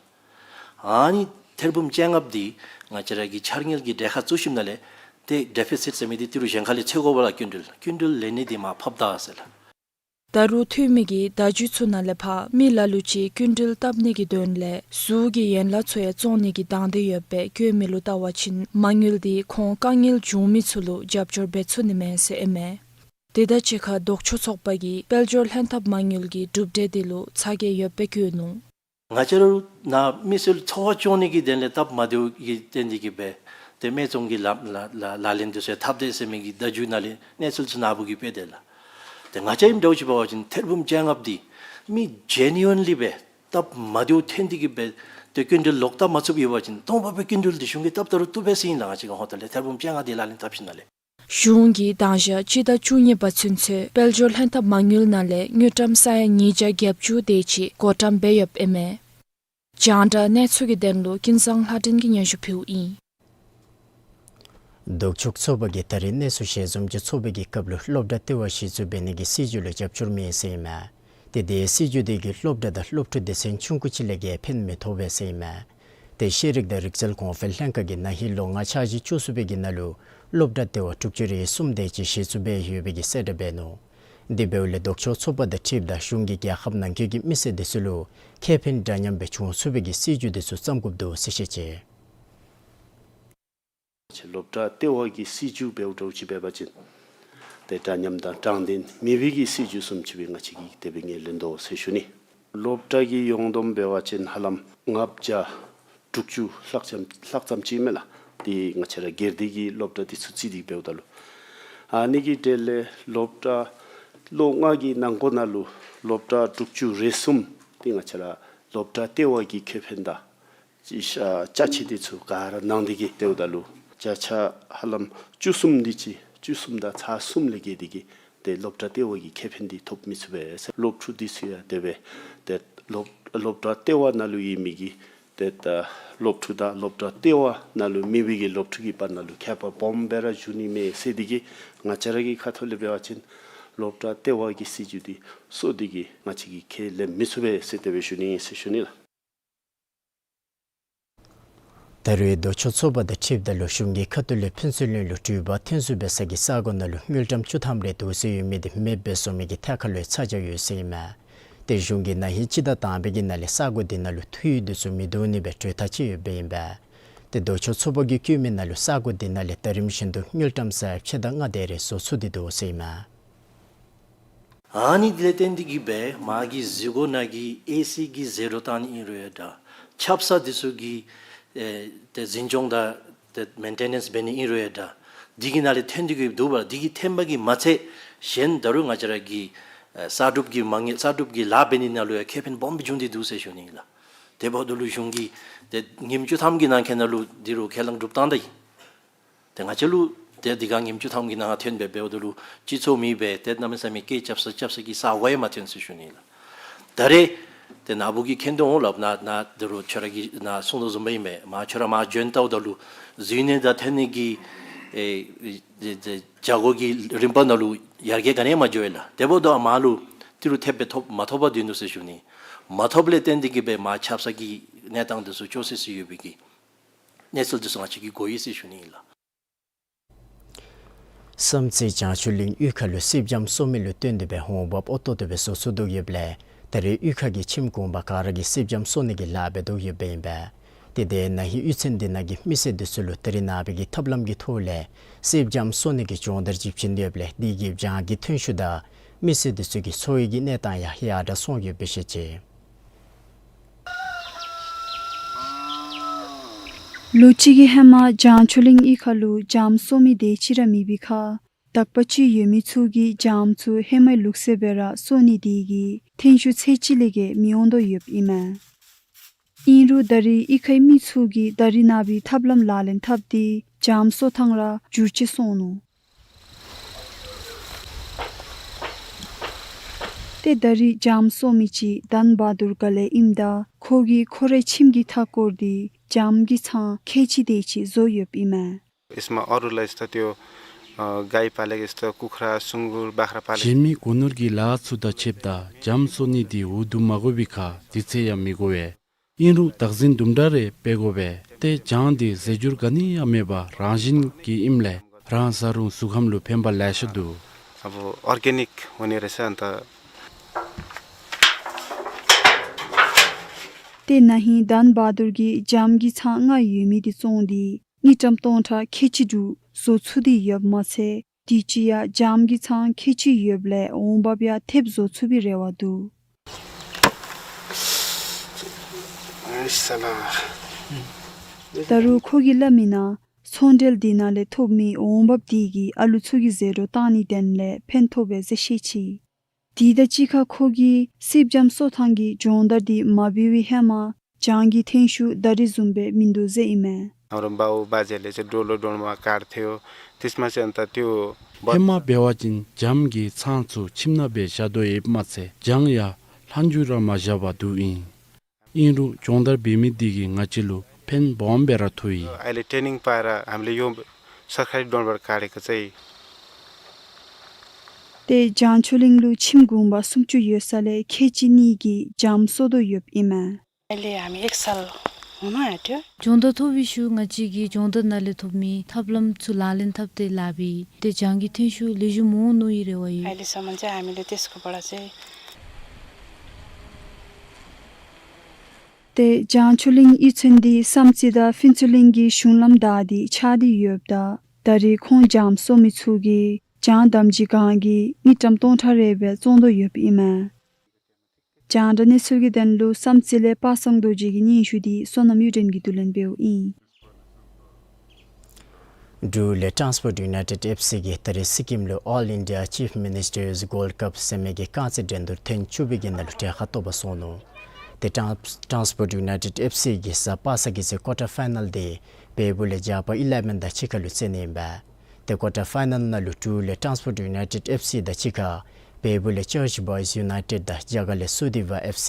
ཨ་ནི་ཐེར་འབུམ་བཅོ་ལྔ་འདི་ང་བཅས་ར་གི་འཆར་དངུལ་གྱི་གྲལ་ཁར་བཙུགས་ཞིནམ་ལས་ཏེ་deficit ཟེར་མི་འདི་ཏི་རུ་གཞན་ཁ་ལས་འཚོལ་དགོ་པས་ལགས། སྐྱིན་འགྲུལ་སྐྱིན་འགྲུལ་ལེན་ནི་འདི་མར་ཕབ་ད་ཟེར་ལགས། ད་རུང་འཐུས་མི་གིས་བརྡ་བརྒྱུད་ཚུ་ནང་ལས་ཕར་མི་ལ་ལུ་ཅིག་སྐྱིན་འགྲུལ་བཏབ་ནི་གི་དོན་ལས་གཟུགས་ཀྱི་ཡན་ལག་ཚུ་ཡང་བཙོང་ནི་གི་དང་འདོད་ཡོད་པའི་བཀོད་མི་ལུ་བལྟ་བ་ཅིན་མ་དངུལ་འདི་ཁོང་དཀའ་ངལ་བྱུང་མི་ཚུ་ལུ་རྒྱབ་སྐྱོར་འབད་ཚུགས་ནི་མས་ཟེར་ཨིན་མས། དེ་དང་གཅིག་ཁར་ལྡོག་ཕྱོགས་ཚོགས་པ་གིས་དཔལ་འབྱོར་ལྷན་ཐབས་མ་དངུལ་གྱི་གྲུབ་འབྲས་འདི་ལུ་ཚ་གྱང་ཡོདཔ་སྦེ་བཀོད་ནུག། ང་བཅས་ར་ནཱ་མི་སེར་འཚོ་བ་སྐྱོང་ནི་གི་དོན་ལས་སྟབས་མ་བདེཝ་གི་དོན་འདི་གིས་འབད་ཏེ་སྨད་འཚོང་གི་ལཱ་ལཱ་ལཱ་ལཱ་ལེན་འདི་ཚུ་ཡང་འཐབ་དེས་ཟེར་མི་གི་བརྡ་བརྒྱུད་ནང་ལས་གནས་ཚུལ་ཚུ་ནཱ་བུ་གིས་སྤེལ་དེས་ལགས། ཏེ་ང་བཅས་ཨིནམ་འདྲཝ་ཅིག་འབད་བ་ཅིན་ཐེར་འབུམ་བཅོ་ལྔ་འདི་མི་genuinely སྦེ་སྟབས་མ་བདེཝ་ཐོན་ཏེ་གིས་འབད་ཏེ་སྐྱིན་འགྲུལ་ལོག་བཏབ་མ་ཚུགསཔ་ཡོད་པ་ཅིན་སྟོང་པ་སྦེ་སྐྱིན་འགྲུལ་འདི་གཞུང་གིས་བཏབ་ད་རུང་བཏུབ་པས་ཟེར་ཨིན་ལགས། ང་བཅས་ཀྱི་ཧོངས་ཏོ་ལས་ཐེར་འབུམ་བཅོ་ལྔ་འདི་ལག་ལེན་འཐབ་ཞིནམ་ལས། གཞུང་གིས་དང་ཞག་སྤྱི་ཟླ་བཅུ་གཉིས་པ་ཚུན་ཚོད་དཔལ་འབྱོར་ལྷན་ཐབས་མ་དངུལ་ནང་ལས་དངུལ་ཀྲམ་ས་ཡ་ཉིས་བརྒྱ་བརྒྱད་ཅུ་དེ་ཅིག་བགོ་བཀྲམ་འབད་ཡོདཔ་ཨིན་མས། རྒྱང་བསྒྲགས་གནས་ཚུལ་གྱི་དོན་ལུ་ཀུན་བཟང་ལྷ་སྒྲོན་གྱིས་སྙན་ཞུ་ཕུལཝ་ཨིན། ལྡོག་ཕྱོགས་ཚོགས་པ་གིས་ད་རེས་གནས་ཚུལ་ཞལ་འཛོམས་ཀྱི་ཚོགས་པའི་གི་སྐབས་ལུ་སློབ་གྲྭ་ལྟེ་བ་གཞི་བཙུགས་འབད་ནི་གི་སྲིད་བྱུས་ལུ་རྒྱབ་སྐྱོར་མེད་ཟེར་ཨིན་མས། ཏེ་དེ་སྲིད་བྱུས་དེ་གིས་སློབ་གྲྭ་དང་སློབ་ཕྲུག་སྡེ་ཚན་ཆུང་ཀུ་ཅིག་ལས་བརྒལ་ཕན་མི་ཐོགས་པས་ཟེར་ཨིན་མས། ཏེ་ཤེས་རིག་དང་རིག་རྩལ་གོང་འཕེལ་ལྷན་ཁག་གིས་ན་ཧིང་ལོ་ལྔ་འཆར་གཞི་བཅུ་གསུམ་པའི་གི་ནང་ལུ་སློབ་གྲྭ་ལྟེ་བ་དྲུག་ཅུ་རེ་གསུམ་དེ་ཅིག་གཞི་བཙུགས་འབད་ཡོད་པའི་གི་གསལ་བསྒྲགས་འབད་ནུག། དེ་འབདཝ་ལས་ལྡོག་ཕྱོགས་ཚོགས་པ་དང་འཁྲིལཝ་ད་གཞུང་གིས་རྒྱལ་ཁབ་ནང་འཁོད་ཀྱི་མི་སེར་དེ་ཚུ་ལུ་ཁེ་ཕན་འདྲ་མཉམ་སྦེ་བྱུང་ཚུགས་པའི་གི་སྲིད་བྱུས་དེ་ཚུ་བརྩམ་དགོཔ་འདུག་ཟེར་བཤད་ཅི། སློབ་གྲྭ་ལྟེ་བ་གི་སྲིད་བྱུས་འབདཝ་འདྲཝ་ཅིག་འབད་བ་ཅིན་ཏེ་འདྲ་མཉམ་དང་དྲང་བདེན་མེད་པའི་གི་སྲིད་བྱུས་བཟུམ་ཅིག་སྦེ་ང་བཅས་ཀྱིས་དེ་སྦེ་ངོས་ལེན་དོ་ཟེར་ཞུ་ནི། སློབ་གྲྭ་གི་ཡོངས་བསྡོམས་འབད་བ་ཅིན་ཧ་ལམ་ལྔ་བརྒྱ་དྲུག་ཅུ་ལྷག་ཙམ་ལྷག་ཙམ་ཅིག་མས་ལགས། ཏེ་ང་བཅས་ར་སྒེར་སྡེ་གི་སློབ་གྲྭ་དེ་ཚུ་རྩིས་ཏེ་འབདཝ་ད་ལུ། ཨ་ནི་གི་གྲས་ལས་སློབ་གྲྭ་ལོ་ལྔ་གི་ནང་འཁོད་ནང་ལུ་སློབ་གྲྭ་དྲུག་ཅུ་རེ་གསུམ་དེ་ང་བཅས་ར་སློབ་གྲྭ་ལྟེ་བ་གི་ཁེ་ཕན་དང་ཅིག་ཤ་ཅ་ཆས་དེ་ཚུ་ག་ར་གནང་སྟེ་གིས་འབདཝ་ད་ལུ་བརྒྱ་ཆ་ཧ་ལམ་བཅུ་གསུམ་དེ་ཅིག་བཅུ་གསུམ་དང་ཚག་གསུམ་ལས་བརྒལ་ཏེ་གིས་ཏེ་སློབ་གྲྭ་ལྟེ་བ་གི་ཁེ་ཕན་འདི་ཐོབ་མི་ཚུགས་པས། སློབ་ཕྲུག་འདི་ཚུ་ཡང་དེ་སྦེ་ཏེ་སློབ་སློབ་གྲྭ་ལྟེ་བ་ནང་ལུ་ཡོད་མི་གི་ཏེ་ད་སློབ་ཕྲུག་དང་སློབ་གྲྭ་ལྟེ་བ་ནང་ལུ་མེད་པའི་གི་སློབ་ཕྲུག་གི་བར་ན་ལུ་ཁྱད་པར་སྦོམ་སྦེ་ར་འབྱུང་ནི་མས་ཟེར་ཏེ་གིས་ང་བཅས་ར་གི་ཁ་ཐུག་ལས་འབད་བ་ཅིན་སློབ་གྲྭ་ལྟེ་བ་གི་སྲིད་བྱུས་འདི་སོར་ཏེ་གིས་ང་བཅས་ཀྱིས་ཁས་ལེན་མི་ཚུགས་པས་ཟེར་དེ་སྦེ་ཞུ་ནི་ཟེར་ཞུ་ནི་ལགས། ད་རེས་ལྡོག་ཕྱོགས་ཚོགས་པ་དང་འཁྲིལཝ་ད་ལུ་གཞུང་གི་ཁ་ཐུག་ལས་ཕུན་ཚོགས་གླིང་ལུ་འགྲུལ་པ་ཐོན་ཚུགས་པའི་ས་གི་ས་གོ་ནང་ལུ་དངུལ་ཀྲམ་བཅུ་ཐམ་རེ་འདུག་སེ་ཡོད་མི་དེ་མེདཔ་སྦེ་བཟོ་མི་གི་ཐད་ཁར་ལུ་ཚ་གྱང་ཡོད་ཟེར་ཨིན་མས། ཏེ་གཞུང་གིས་ན་ཧིང་སྤྱི་ཟླ་དང་པའི་གི་ནང་ལས་ས་གོ་དེ་ནང་ལུ་འཐུས་དེ་ཚུ་མི་བསྡུ་ནི་སྦེ་གྲོས་ཐག་བཅད་ཡོདཔ་ཨིན་པས། ཏེ་ལྡོག་ཕྱོགས་ཚོགས་པ་གིས་བཀོད་མི་ནང་ལུ་ས་གོ་དེ་ནང་ལས་ད་རིམ་བཞིན་དུ་དངུལ་ཀྲམ་ས་ཡ་ཕྱེད་དང་ལྔ་དེ་རེ་བཟོ་ཚུགས་ཏེ་འདུག་ཟེར་ཨིན་མས། ཨ་ནི་དེ་ལས་བརྟེན་ཏེ་གིས་སྦེ་མ་གི་གཟིགས་སྒོ་ནང་གི་ཨེ་སི་གི་ཟད་འགྲོ་བཏང་ནི་ཨིན་རུང་ཡང་འདྲ། ཆབ་གསང་འདི་ཚུ་གི་ཨེ་ཏེ་འཛིན་སྐྱོང་དང་ཏེ་མེན་ཊེ་ནེནསི་འབད་ནི་ཨིན་རུང་ཡང་འདྲ། འདི་གི་ནང་ལས་ཐོན་ཏེ་གིས་འདུག་པ། འདི་གིས་ཐོན་པ་གིས་མ་ཚད་གཞན་ད་རུང་ང་བཅས་ར་གི་ཨེ་གསར་སྒྲུབ་ཀྱི་མ་དངུལ་གསར་སྒྲུབ་ཀྱི་ལཱ་འབད་ནི་ནང་ལུ་ཡང་ཁེ་ཕན་སྦོམ་སྦེ་བྱུང་སྟེ་འདུག་ཟེར་ཞུ་ནི་ཨིན་ལགས། དེ་འབདཝ་ད་ལུ་གཞུང་གིས་ཏེ་ཉིནམ་བཅུ་ཐམ་གྱི་ནང་འཁོད་ནང་ལུ་འདི་རུ་ཁས་བླངས་གྲུབ་བཏང་ད་ཡི། ཏེ་ང་བཅས་ལུ་ཏེ་འདི་ག་ཉིནམ་བཅུ་ཐམ་གྱི་ནང་ཐོན་སྦེ་འབདཝ་ད་ལུ་སྤྱི་ཚོགས་མེད་པས། ཏེ་གནམ་མེད་ས་མེད་སྐད་རྐྱབ་ས་རྐྱབ་ས་གི་ས་གོ་ཡང་མ་ཐོན་ཟེར་ཞུ་ནི་ལགས། ད་རེས་ཏེ་ནཱ་བུ་གིས་མཁྱེན་དོ་འོང་ལགས། ནཱ་ནཱ་འདི་རུ་ཁྱོད་ར་གིས་ནཱ་གསུངས་དོ་བཟུམ་སྦེ་ཨིན་པས། མ་ཁྱོད་ར་མ་བྱོན་ལྟཝ་ད་ལུ་འཛུལ་ནི་དང་ཐོན་ནི་གི་ཨེ་ཨེ་ཨེ་བྱ་སྒོ་གི་རིམ་པ་ནང་ལུ་ཡར་རྒྱས་ག་ནི་ཡང་མ་འགྱོ་བས་ལགས། དེ་འབདཝ་ད་མ་ལུ་འདི་རུ་ཐེབས་སྦེ་ཐོབ་མ་ཐོབ་པར་སྡོད་ནུག་ཟེར་ཞུ་ནི། མ་ཐོབ་ལས་བརྟེན་ཏེ་གིས་སྦེ་མ་ཆབ་གསང་གི་གནས་སྟངས་འདི་ཚུ་ཅོག་སེ་སེ་ཡོད་པའི་གི་གནས་ཚུལ་འདི་ཚུ་ང་བཅས་ཀྱིས་གོ་ཡི་ཟེར་ཞུ་ནི་ཨིན་ལགས། བསམ་རྩེ་བྱང་ཆུབ་གླིང་གཡུས་ཁ་ལུ་སེར་སྦྱངམ་གསོ་མི་ལུ་བསྟུན་ཏེ་སྦེ་འོང་འབབ་ཨོ་ཏོ་ཏོ་སྦེ་བཟོ་ཚུགས་དོ་ཡོདཔ་ལས་ད་རེས་གཡུས་ཁ་གི་ཁྱིམ་གུང་པ་ག་ར་གིས་སེར་སྦྱངམ་གསོ་ནི་གི་ལཱ་འབད་དོ་ཡོདཔ་ཨིན་པས། ཏེ་དེ་ནང་ཧིང་གཡུས་ཚན་འདི་ནང་གི་མི་སེར་འདི་ཚུ་ལུ་ད་རིས་ནངས་པ་གི་ཐབས་ལམ་གྱི་ཐོག་ལས་སེརཔ་སྦྱངམ་གསོ་ནི་གི་སྦྱོང་བརྡར་ཅིག་བྱིན་ཏེ་ཡོདཔ་ལས་དེ་གིས་སྦྱང་གི་ཐོན་ཤུགས་དང་མི་སེར་འདི་ཚུ་གི་འཚོ་བའི་གི་གནས་སྟངས་ཡང་ཡར་དྲག་སོང་ཡོདཔ་སྦེ་བཤད་ཅི། ལོ་གཅིག་གི་ཧེ་མ་བྱང་ཆུ་གླིང་གཡུས་ཁ་ལུ་སྦྱངམ་གསོ་མི་དེ་ཅིག་ར་མེད་པའི་ཁར་དག་པ་ཅིག་ཡོད་མི་ཚུ་གིས་སྦྱངམ་ཚུ་ཧེ་མའི་ལུགས་སྲོལ་སྦེ་ར་གསོ་ནི་དེ་གིས་ཐོན་ཤུགས་ཚད་ཅིག་ལས་བརྒལ་མི་འོང་དོ་ཡོདཔ་ཨིན་མས། ཨིན་རུང་ད་རིས་གཡུས་ཁའི་མི་ཚུ་གིས་ད་རིས་ནངས་པའི་ཐབས་ལམ་ལག་ལེན་འཐབ་སྟེ་སྦྱངམ་གསོ་ཐངས་ར་འགྱུར་བཅོས་སོང་ནུག། ཏེ་ད་རིས་སྦྱངམ་གསོ་མི་ཅིག་དཱན་བ་དུར་ག་ལས་ཨིནམ་ད་ཁོ་གིས་ཁོ་རའི་ཁྱིམ་གྱི་མཐའ་བསྐོར་ཏེ་སྦྱངམ་གྱི་ཚང་ཁལ་གཅིག་དེ་ཅིག་བཟོ་ཡོདཔ་ཨིན་མས། यसमा अरूलाई यस्तो त्यो, अ, गाई पालेको यस्तो कुखुरा, सुँगुर, बाख्रा पालेको གཞན་མི་སྒོ་ནོར་གྱི་ལཱ་ཚུ་དང་ཕྱདཔ་ད་སྦྱངམ་གསོ་ནི་འདི་འུ་སྡུག་མ་དགོ་པའི་ཁར་དུས་ཚོད་ཡང་མི་འགོར་བས། ཨིན་རུང་བདག་འཛིན་དུམ་གྲ་རེ་འབད་དགོ་པས། ཏེ་སྦྱངམ་འདི་རྫས་འགྱུར་ག་ནི་ཡང་མེད་པར་རང་བཞིན་གྱི་ཨིནམ་ལས་རང་བཟའ་རུང་གཟུགས་ཁམས་ལུ་ཕན་པ་ལེ་ཤ་འདུག། अब अर्ग्यानिक हुने रहेछ। अन्त ཏེ་ན་ཧིང་དཱན་བ་དུར་གྱིས་སྦྱངམ་གྱི་ཚང་ལྔ་ཡོད་མི་འདི་བཙོངས་ཏེ་དངུལ་ཀྲམ་སྟོང་ཕྲག་ཁལ་གཅིག་དྲུག་བཟོ་ཚུགས་ཏེ་ཡོདཔ་མ་ཚད་དུས་ཅི་ཡང་སྦྱངམ་གྱི་ཚང་ཁལ་གཅིག་ཡོདཔ་ལས་འོང་འབབ་ཡང་ཐེབས་བཟོ་ཚུགས་པའི་རེ་བ་འདུག། ད་རུང་ཁོ་གིས་སླབ་མིའི་ནང་ཚོང་འབྲེལ་འདི་ནང་ལས་ཐོབ་མི་འོང་འབབ་འདི་གིས་ཨ་ལུ་ཚུ་གི་ཟད་འགྲོ་བཏང་ནིའི་དོན་ལས་ཕན་ཐོགས་པས་ཟེར་བཤད་ཅི། དེ་དང་གཅིག་ཁར་ཁོ་གིས་སེརཔ་སྦྱངམ་གསོ་ཐངས་ཀྱི་སྦྱོང་བརྡར་འདི་མ་འབད་བའི་ཧེ་མ་སྦྱང་གི་ཐོན་ཤུགས་ད་རིས་བཟུམ་སྦེ་མིན་འདུག་ཟེར་ཨིན་མས། हाम्रो बाउ बाजेहरूले चाहिँ डोलो डोलमा काट्थ्यो। त्यसमा चाहिँ अन्त त्यो ཧེ་མ་འབད་བ་ཅིན་སྦྱངམ་གྱི་ཚང་ཚུ་ཁྱིམ་ནང་སྦེ་བཞག་དོ་ཡོདཔ་མ་ཚད་སྦྱང་ཡང་ལྷག་འགྱུར་ར་མ་བཞག་པར་འདུག་ཨིན། ཨིན་རུང་སྦྱོང་བརྡར་འབད་མི་འདི་གིས་ང་བཅས་ལུ་ཕན་སྦོམ་སྦེ་ར་ཐོགས་ཡི། अहिले ट्रेनिङ पाएर हामीले यो सरकारी डोलबाट काटेको चाहिँ ཏེ་བྱང་ཆུ་གླིང་ལུ་ཁྱིམ་གུང་པ་སུམ་ཅུ་ཡོད་ས་ལས་ཁལ་གཅིག་གཉིས་ཀྱིས་སྦྱངམ་གསོ་དོ་ཡོདཔ་ཨིན་མས། अहिले हामी एक साल हुन आँट्यो। སྦྱོང་བརྡར་ཐོབ་པའི་ཤུལ་ང་བཅས་ཀྱིས་སྦྱོང་བརྡར་ནང་ལས་ཐོབ་མི་ཐབས་ལམ་ཚུ་ལག་ལེན་འཐབ་སྟེ་ལཱ་འབད་ཏེ་སྦྱང་གི་ཐོན་ཤུགས་ལེགས་ཤོམ་འོང་ནི་ཨིན་རེ་བ་ཡོད། अहिलेसम्म चाहिँ हामीले त्यसकोबाट चाहिँ ཏེ་བྱང་ཆུ་གླིང་གཡུས་ཚན་འདི་བསམ་རྩེ་དང་ཕུན་ཚོགས་གླིང་གི་གཞུང་ལམ་བདའ་སྟེ་ཆགས་ཏེ་ཡོདཔ་ད་ད་རིས་ཁོང་སྦྱངམ་གསོ་མི་ཚུ་གིས་སྦྱང་དམ་སྦྱིས་གང་གིས་དངུལ་ཀྲམ་སྟོང་ཕྲག་རེ་སྦེ་བཙོང་དོ་ཡོདཔ་ཨིན་མས། རྒྱང་བསྒྲགས་གནས་ཚུལ་གྱི་དོན་ལུ་བསམ་རྩེ་ལས་པ་སངས་རྡོ་རྗེ་གི་སྙན་ཞུ་འདི་བསོད་ནམས་གཡུ་སྒྲོན་གྱིས་བསྡུ་ལེན་འབདཝ་ཨིན། འབྲུག་ལས་Transport United F C གིས་ད་རིས་སི་ཀིམ་ལུ་All India Chief Minister's Gold Cup ཟེར་མི་གི་རྐང་རྩེད་འགྲན་བསྡུར་ཐེངས་བཅུ་པའི་གི་ནང་ལུ་གྲལ་ཁར་གཏོགས་པར་སོང་ནུག། ཏེ་Trans- Transport United F C གིས་གཟའ་པ་སངས་ཀྱི་ཚེ་ཀོར་ཊར་ཕའི་ནཱལ་འདི་བལ་པོ་ལས་ཇག་པ་ཨི་ལེ་ཝན་དང་གཅིག་ཁར་ལུ་རྩེ་ནི་ཨིན་པས། ཏེ་ཀོར་ཊར་ཕའི་ནཱལ་ནང་ལུ་འབྲུག་ལས་Transport United F C དང་གཅིག་ཁར་བལ་པོ་ལས་Church Boys United དང་རྒྱ་གར་ལས་སུ་དི་ཝ་F C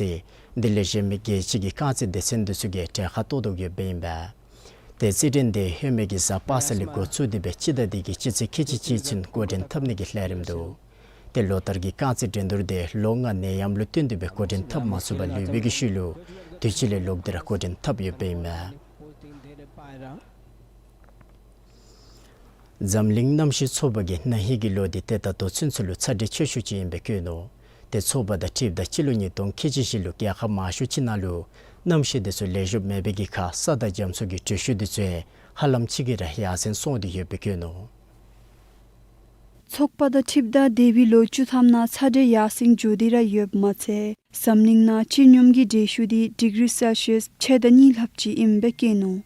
དེ་ལས་གཞན་མི་རྒྱལ་སྤྱི་གི་རྐང་རྩེད་སྡེ་ཚན་འདི་ཚུ་གིས་གྲལ་ཁར་གཏོགས་དོ་ཡོདཔ་ཨིན་པས། ཏེ་རྩེད་འགྲན་འདི་ཧེ་མའི་གི་གཟའ་པ་སངས་ལས་འགོ་བཙུགས་ཏེ་སྦེ་སྤྱི་ཟླ་འདི་གི་སྤྱི་ཚེས་ཁལ་གཅིག་གཅིག་ཚུན་འགོ་འདྲེན་འཐབ་ནི་གི་ལས་རིམ་འདུག། ཏེ་ལོ་ལྟར་གྱི་རྐང་རྩེད་འགྲན་བསྡུར་འདི་ལོ་ལྔ་ནད་ཡམས་ལུ་བརྟེན་ཏེ་སྦེ་འགོ་འདྲེན་འཐབ་མ་ཚུགས་པར་ལུས་པའི་གི་ཤུལ་ལུ་དུས་ཅི་ལས་ལོག་སྟེ་ར་འགོ་འདྲེན་འཐབ་ཡོདཔ་ཨིན་མས། འཛམ་གླིང་གནམ་གཤིས་ཚོགས་པ་གིས་ན་ཧིང་གི་ལོ་འདི་ཏེ་ད་ལྟོ་ཚུན་ཚོད་ལུ་ཚ་དྲོད་ཆེ་ཤོས་ཅིག་ཨིན་པའི་བཀོད་ནུག། ཏེ་ཚོགས་པ་དང་འཁྲིལཝ་ད་སྤྱི་ལོ་ཉིས་སྟོང་ཁལ་གཅིག་བཞི་ལུ་རྒྱལ་ཁབ་མང་ཤོས་ཅིག་ནང་ལུ་གནམ་གཤིས་འདི་ཚུ་ལེགས་ཤོམ་མེད་པའི་གི་ཁར་ས་དང་རྒྱ་མཚོ་གི་དྲོད་ཤུགས་འདི་ཚུ་ཧ་ལམ་ཅིག་གིས་ར་ཡར་སེང་སོང་སྟེ་ཡོད་པའི་བཀོད་ནུག། ཚོགས་པ་དང་འཁྲིལཝ་ད་འདས་པའི་ལོ་བཅུ་ཐམ་ནང་ཚ་དྲོད་ཡར་སེང་འགྱོ་སྟེ་ར་ཡོདཔ་མ་ཚད་འཛམ་གླིང་ནང་སྤྱི་སྙོམས་ཀྱི་དྲོད་ཤུགས་འདི་ཌིག་རི་སེལ་ཤི་ཡཱས་ཕྱེད་དང་གཉིས་ལྷགཔ་ཅིག་ཨིནམ་སྦེ་བཀོད་ནུག།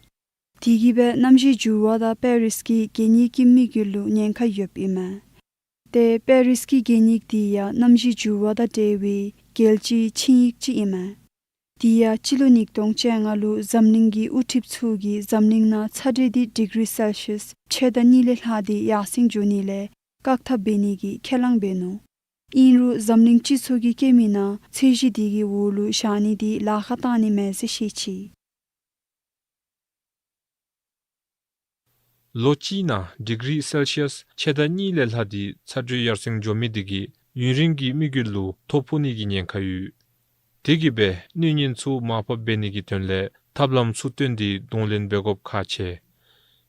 དེ་གིས་སྦེ་གནམ་གཤིས་འགྱུར་བ་དང་པེ་རིས་ཀྱི་གད་སྙིགས་ཀྱི་དམིགས་ཡུལ་ལུ་ཉེན་ཁ་ཡོདཔ་ཨིན་མས། ཏེ་པེ་རིས་ཀྱི་གད་སྙིགས་འདི་ཡང་གནམ་གཤིས་འགྱུར་བ་དང་འབྲེལ་བའི་རྒྱལ་སྤྱིའི་ཆིངས་ཡིག་ཅིག་ཨིན་མས། དེ་ཡང་སྤྱི་ལོ་ཉིས་སྟོང་བཅོ་ལྔ་ལུ་འཛམ་གླིང་གི་དབུ་ཁྲིདཔ་ཚུ་གིས་འཛམ་གླིང་ནང་ཚ་དྲོད་འདི་ཌིག་རི་སེལ་ཤི་ཡཱས་ཕྱེད་དང་གཉིས་ལས་ལྷག་སྟེ་ཡར་སེང་འགྱོ་ནི་ལས་བཀག་ཐབས་འབད་ནི་གི་ཁས་བླངས་འབད་ནུག། ཨིན་རུང་འཛམ་གླིང་སྤྱི་ཚོགས་ཀྱིས་བཀོད་མིའི་ནང་ཚད་གཞི་འདི་གི་འོག་ལུ་བཞག་ནི་འདི་ལཱ་ཁག་གཏང་ནི་མས་ཟེར་བཤད་ཅི། ལོ་གཅིག་ནང་ཌིག་རི་སེལ་ཤི་ཡཱས་ཕྱེད་དང་གཉིས་ལས་ལྷག་སྟེ་ཚ་དྲོད་ཡར་སེང་འགྱོ་མི་འདི་གིས་ཡུན་རིང་གི་དམིགས་ཡུལ་ལུ་ཐོ་ཕོག་ནི་གི་ཉེན་ཁ་ཡོད། དེ་གིས་སྦེ་གནོད་ཉེན་ཚུ་མར་ཕབ་འབད་ནི་གི་དོན་ལས་ཐབས་ལམ་ཚུ་བཏོན་ཏེ་གདོང་ལེན་འབད་དགོཔ་ཁག་ཆེ།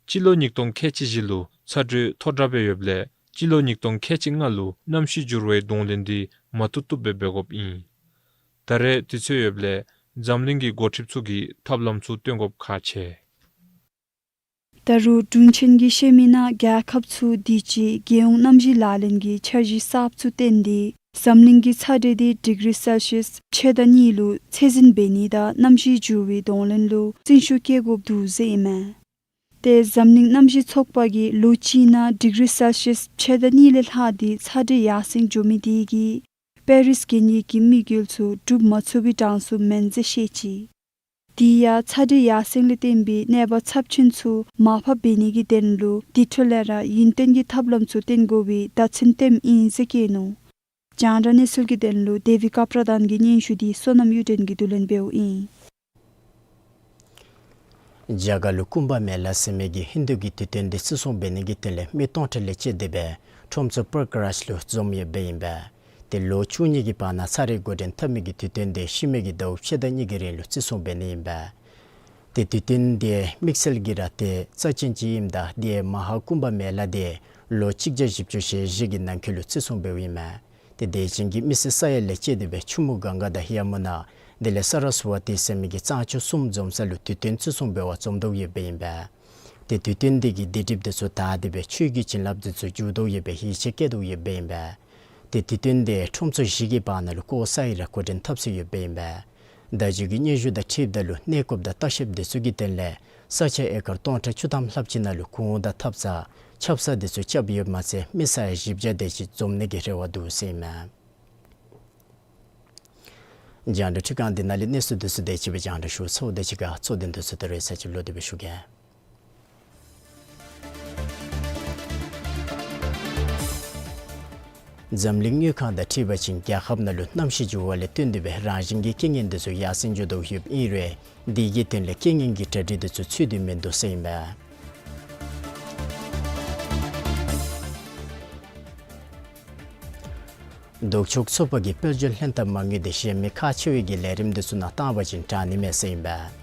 སྤྱི་ལོ་ཉིས་སྟོང་ཁལ་གཅིག་བཞི་ལུ་ཚ་དྲོད་མཐོ་དྲགས་སྦེ་ཡོདཔ་ལས་སྤྱི་ལོ་ཉིས་སྟོང་ཁལ་གཅིག་ལྔ་ལུ་གནམ་གཤིས་འགྱུར་བའི་གདོང་ལེན་འདི་མ་བཏུབ་བཏུབ་སྦེ་འབད་དགོཔ་ཨིན། ད་རེས་དུས་ཚོད་ཡོདཔ་ལས་ འཛམ་གླིང་གི་འགོ་ཁྲིདཔ་ཚུ་གིས་ཐབས་ལམ་ཚུ་སྟོན་དགོཔ་ཁག་ཆེ། ད་རུང་དྲུང་ཆེན་གྱིས་བཤད་མི་ནང་རྒྱལ་ཁབ་ཚུ་དུས་ཅི་རྒྱལ་ཡོངས་གནམ་གཤིས་ལག་ལེན་གྱི་འཆར་གཞི་གསརཔ་ཚུ་བཏོན་ཏེ་འཛམ་གླིང་གི་ཚ་དྲོད་དེ་ཌིག་རི་སེལ་ཤིས་ཕྱེད་དང་གཉིས་ལུ་ཚད་འཛིན་འབད་ནི་དང་གནམ་གཤིས་འགྱུར་བའི་གདོང་ལེན་ལུ་བརྩོན་ཤུགས་བསྐྱེད་དགོཔ་འདུག་ཟེར་ཨིན་མས། ཏེ་འཛམ་གླིང་གནམ་གཤིས་ཚོགས་པ་གིས་ལོ་གཅིག་ནང་ཌིག་རི་སེལ་ཤིས་ཕྱེད་དང་གཉིས་ལས་ལྷག་སྟེ་ཚ་དྲོད་ཡར་སེང་འགྱོ་མི་དེ་གིས་པེ་རིས་གན་ཡིག་གི་དམིགས་ཡུལ་ཚུ་འགྲུབ་མ་ཚུགས་པའི་གྲངས་སུ་མེན་ཟེར་བཤད་ཅི། དེ་ཡང་ཚ་དྲོད་ཡར་སེང་ལས་བརྟེན་པའི་གནོད་པ་ཚབས་ཆེན་ཚུ་མར་ཕབ་འབད་ནི་གི་དོན་ལུ་དེ་འཕྲོ་ལས་ར་ཡུན་བརྟན་གྱི་ཐབས་ལམ་ཚུ་བཏོན་དགོ་པའི་བརྡ་མཚོན་སྟོནམ་ཨིན་ཟེར་བཀོད་ནུག། རྒྱང་བསྒྲགས་གནས་ཚུལ་གྱི་དོན་ལུ་དེ་བི་ཀ་པྲ་དཱན་གྱི་སྙན་ཞུ་དེ་བསོད་ནམས་གཡུ་སྒྲོན་གྱིས་བསྡུ་ལེན་འབདཝ་ཨིན། རྒྱ་གར་ལུ་ཀུམ་བ་མེ་ལ་ཟེར་མི་གི་ཧིན་དུ་གི་དུས་སྟོན་དེ་བརྩི་སྲུང་འབད་ནི་གི་དོན་ལས་མི་སྟོང་ཕྲག་ལས་བཅད་དེ་སྦེ་ཁྲོམ་ཚོགས་པར་ཀ་རཱཇ་ལུ་འཛོམས་ཡོདཔ་ཨིན་པས། ཏེ་ལོ་བཅུ་གཉིས་ཀྱི་བར་ན་ཚར་རེ་འགོ་འདྲེན་འཐབ་མི་གི་དུས་སྟོན་དེ་ཤི་མེ་གི་ཟླཝ་ཕྱེད་དང་གཉིས་ཀྱི་རིང་ལུ་བརྩི་སྲུང་འབད་ནི་ཨིན་པས། ཏེ་དུས་སྟོན་དེ་དམིགས་བསལ་གྱིས་ར་ཏེ་རྩ་ཅན་ཅིག་ཨིནམ་ད་དེ་མ་ཧཱ་ཀུམ་བ་མེ་ལ་དེ་ལོ་གཅིག་བརྒྱ་བཞི་བཅུ་ཞེ་བཞི་གི་ནང་འཁོད་ལུ་བརྩི་སྲུང་འབདཝ་ཨིན་མས། ཏེ་དད་ཅན་གྱི་མི་སེར་ས་ཡ་ལས་བཅད་དེ་སྦེ་ཆུ་མོ་གངྒཱ་དང་ཡ་མུ་ན་དེ་ལས་ས་ར་སུ་ཝ་ཏི་ཟེར་མི་གི་གཙང་ཆུ་གསུམ་འཛོམས་ས་ལུ་དུས་སྟོན་བརྩི་སྲུང་འབད་བར་འཛོམས་དོ་ཡོདཔ་ཨིན་པས། ཏེ་དུས་སྟོན་དེ་གི་སྡིག་སྒྲིབ་དེ་ཚུ་དག་སྟེ་སྦེ་ཆོས་ཀྱི་བྱིན་རླབས་དེ་ཚུ་འཇུག་དོ་ཡོད་པའི་ཡིད་ཆེས་བསྐྱེད་དོ་ཡོདཔ་ཨིན་པས། ཏེ་དུས་སྟོན་དེ་ཁྲོམ་ཚོགས་བཞི་གི་བར་ན་ལུ་སྐོར་ས་ཡི་ར་འགོ་འདྲེན་འཐབ་སྲོལ་ཡོདཔ་ཨིན་པས། བརྡ་བརྒྱུད་ཀྱི་སྙན་ཞུ་དང་འཁྲིལཝ་ད་ལུ་གནས་སྐབས་དང་ལྟ་བཤལཔ་དེ་ཚུ་གི་དོན་ལས་ས་ཆ་ཨེ་ཀར་སྟོང་ཕྲག་བཅུ་ཐམ་ལྷགཔ་ཅིག་ནང་ལུ་གུར་དང་ཐབ་ཚང་ཆབ་གསང་དེ་ཚུ་རྐྱབ་ཡོདཔ་མ་ཚད་མི་ས་ཡ་བཞི་བརྒྱ་དེ་ཅིག་འཛོམས་ནི་གི་རེ་བ་འདུག་ཟེར་ཨིན་མས། རྒྱང་བསྒྲགས་འཕྲུལ་ཁང་འདི་ནང་ལས་གནས་ཚུལ་དེ་ཚུ་དེ་ཅིག་སྦེ་རྒྱང་བསྒྲགས་ཞུ་ཚརཝ་དེ་ཅིག་ཁར་གཙོ་དོན་དེ་ཚུ་ད་རེས་ཚར་ཅིག་ལོག་སྟེ་སྦེ་ཞུ་གེ། འཛམ་གླིང་དངུལ་ཁང་དང་འཁྲིལ་བ་ཅིན་རྒྱལ་ཁབ་ནང་ལུ་གནམ་གཤིས་འགྱུར་བ་ལས་བརྟེན་ཏེ་སྦེ་རང་བཞིན་གྱི་རྐྱེན་ངན་དེ་ཚུ་ཡར་སེང་འགྱོ་དོ་ཡོདཔ་ཨིན་རུང་དེ་གི་དོན་ལས་རྐྱེན་ངན་གྱི་གྲ་སྒྲིག་དེ་ཚུ་ཚུད་དེ་མིན་འདུག་ཟེར་ཨིན་པས། ལྡོག་ཕྱོགས་ཚོགས་པ་གིས་དཔལ་འབྱོར་ལྷན་ཐབས་མ་དངུལ་དེ་གཞན་མི་ཁག་ཆེ་བའི་གི་ལས་རིམ་དེ་ཚུ་ནང་བཏང་བ་ཅིན་དྲག་ནི་མས་ཟེར་ཨིན་པས།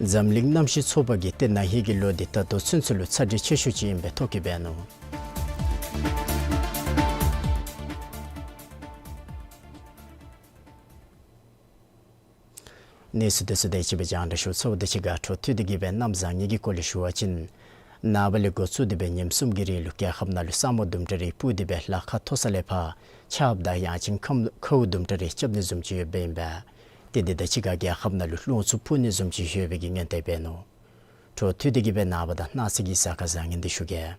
འཛམ་གླིང་གནམ་གཤིས་ཚོགས་པ་གིས་ཏེ་ན་ཧིང་གི་ལོ་འདི་ད་ལྟོ་ཚུན་ཚོད་ལུ་ཚ་དྲོད་ཆེ་ཤོས་ཅིག་ཨིན་པའི་ཐོ་བཀོད་འབད་ནུག། གནས་ཚུལ་དེ་ཚུ་དེ་ཅིག་སྦེ་རྒྱང་བསྒྲགས་ཞུ་ཚརཝ་དེ་ཅིག་ཁར་འཕྲོ་མཐུད་དེ་གི་སྦེ་གནམ་བཟང་ངན་གྱི་སྐོར་ལས་ཞུ་བ་ཅིན་ནངས་པ་ལས་འགོ་བཙུགས་ཏེ་སྦེ་ཉིནམ་གསུམ་གྱི་རིང་ལུ་རྒྱལ་ཁབ་ནང་ལུ་ས་སྨུག་དུམ་གྲ་རེ་སྤུབས་ཏེ་སྦེ་ལ་ཁ་མཐོ་ས་ལས་ཕར་ཆརཔ་དང་ཡང་ཅིན་ཁམ་ཁཝ་དུམ་གྲ་རེ་རྐྱབ་ནི་བཟུམ་ཅིག་ཡོདཔ་ཨིན་པས། ཏེ་དེ་དང་གཅིག་ཁར་རྒྱལ་ཁབ་ནང་ལུ་རླུང་འཚུབ་འཕུ་ནི་བཟུམ་ཅིག་ཡོད་པའི་གི་སྔོན་བརྡ་འབད་ནུག། འཕྲོ་མཐུད་དེ་གི་སྦེ་ནངས་པ་དང་གནངས་ཚེ་གི་གཟའ་སྐར་བཟང་ངན་དེ་ཞུ་གེ།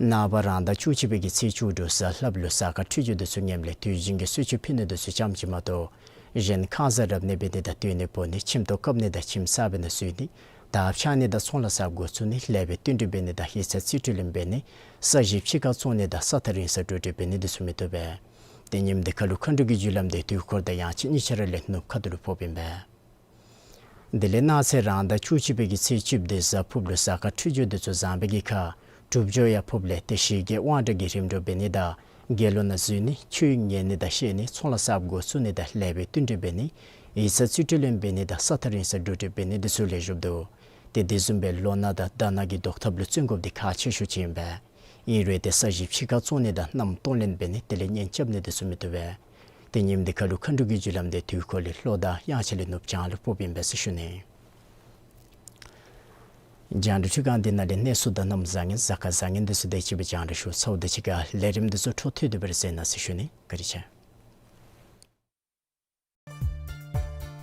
ནངས་པ་རང་ཟླ་བཅུ་གཅིག་པའི་གི་ཚེས་བཅུ་དྲུག་གཟའ་ལྷགཔ་ལུ་གཟའ་སྐར་འཕྲོད་སྦྱོར་དེ་ཚུ་ངནམ་ལས་དུས་རྒྱུན་གྱི་གསོལ་མཆོད་ཕུལ་ནི་དེ་ཚུ་ཙམ་ཅིག་མ་གཏོགས་གཞན་ཁང་གསར་རབ་གནས་འབད་ནི་དང་སྡོད་གནས་སྤོ་ནི་ཁྱིམ་ཐོག་བཀབ་ནི་དང་ཁྱིམ་གསར་པའི་ནང་འཛུལ་ནི་དར་འཕྱར་ནི་དང་ཚོང་ལཱ་གསརཔ་འགོ་བཙུགས་ནི་ལེགས་པའི་བསྟུན་གྲོས་འབད་ནི་དང་ཡིག་ཚང་རྩིས་སྤྲོད་ལེན་འབད་ནི་ས་གཞི་ཕྱི་ཁར་བཙོང་ནི་དང་ས་ཐག་རིང་སར་འགྲོ་སྒྲུབ་འབད་ནི་དེ་ཚུ་མི་བཏུབ་པས། ཏེ་ཉིནམ་དེ་ཁར་ལུ་མཁའ་འགྲོ་གི་རྒྱུ་ལམ་དེ་དུས་འཁོར་དང་ཡང་ཅིན་གཉིས་ཆ་ར་ལས་ནུབ་ཁ་ཐུག་ལུ་ཕོགཔ་ཨིན་པས། དེ་ལས་གནངས་ཚེ་རང་ཟླ་བཅུ་གཅིག་པའི་གི་ཚེས་བཅུ་དེ་གཟའ་ཕུརཔ་ལུ་གཟའ་སྐར་འཕྲོད་སྦྱོར་དེ་ཚུ་བཟང་པའི་གི་ཁར་གྲུབ་སྦྱོར་ཡང་ཕོགཔ་ལས་ཏེ་ཞི་རྒྱས་དབང་དྲག་གི་རིམ་གྲོ་འབད་ནི་དང་དགེ་སློང་ནང་འཛུལ་ནི་ཆོས་ཉན་ནི་དང་བཤད་ནི་ཚོང་ལཱ་གསརཔ་འགོ་བཙུགས་ནི་དང་ལེགས་པའི་བསྟུན་གྲོས་འབད་ནི་ཡིག་ཚང་རྩིས་སྤྲོད་ལེན་འབད་ནི་དང་ས་ཐག་རིང་སར་འགྲོ་སྒྲུབ་འབད་ནི་དེ་ཚུ་ལེགས་ཤོམ་འདུག། ཏེ་དེ་བཟུམ་སྦེ་ལོ་ན་དང་ཟླ་ན་གི་བཟློག་ཐབས་ལུ་བརྩོན་དགོཔ་དེ་ཁག་ཆེ་ཤོས་ཅིག་ཨིན་པས། ཨིན་རུང་ཏེ་ས་གཞི་ཕྱི་ཁར་བཙོང་ནི་དང་གནམ་གཏོར་ལེན་འབད་ནི་དེ་ལས་གཉེན་རྐྱབ་ནི་དེ་ཚུ་མི་བཏུབ་པས། ཏེ་ཉིནམ་དེ་ཁར་ལུ་མཁའ་འགྲོ་གི་རྒྱུ་ལམ་དེ་དུས་འཁོར་ལས་ལྷོ་དང་དབྱངས་འཆར་ལས་ནུབ་བྱང་ལུ་ཕོགཔ་ཨིན་པས་ཟེར་ཞུ་ནི། རྒྱང་བསྒྲགས་འཕྲུལ་ཁང་འདི་ནང་ལས་གནས་ཚུལ་དང་གནམ་བཟང་ངན་གཟའ་སྐར་བཟང་ངན་དེ་ཚུ་དེ་ཅིག་སྦེ་རྒྱང་བསྒྲགས་ཞུ་ཚརཝ་དེ་ཅིག་ཁར་ལས་རིམ་དེ་ཚུ་འཕྲོ་མཐུད་དེ་སྦེ་གསན་གནང་ཟེར་ཞུ་ནི། བཀའ་དྲིན་ཆེ།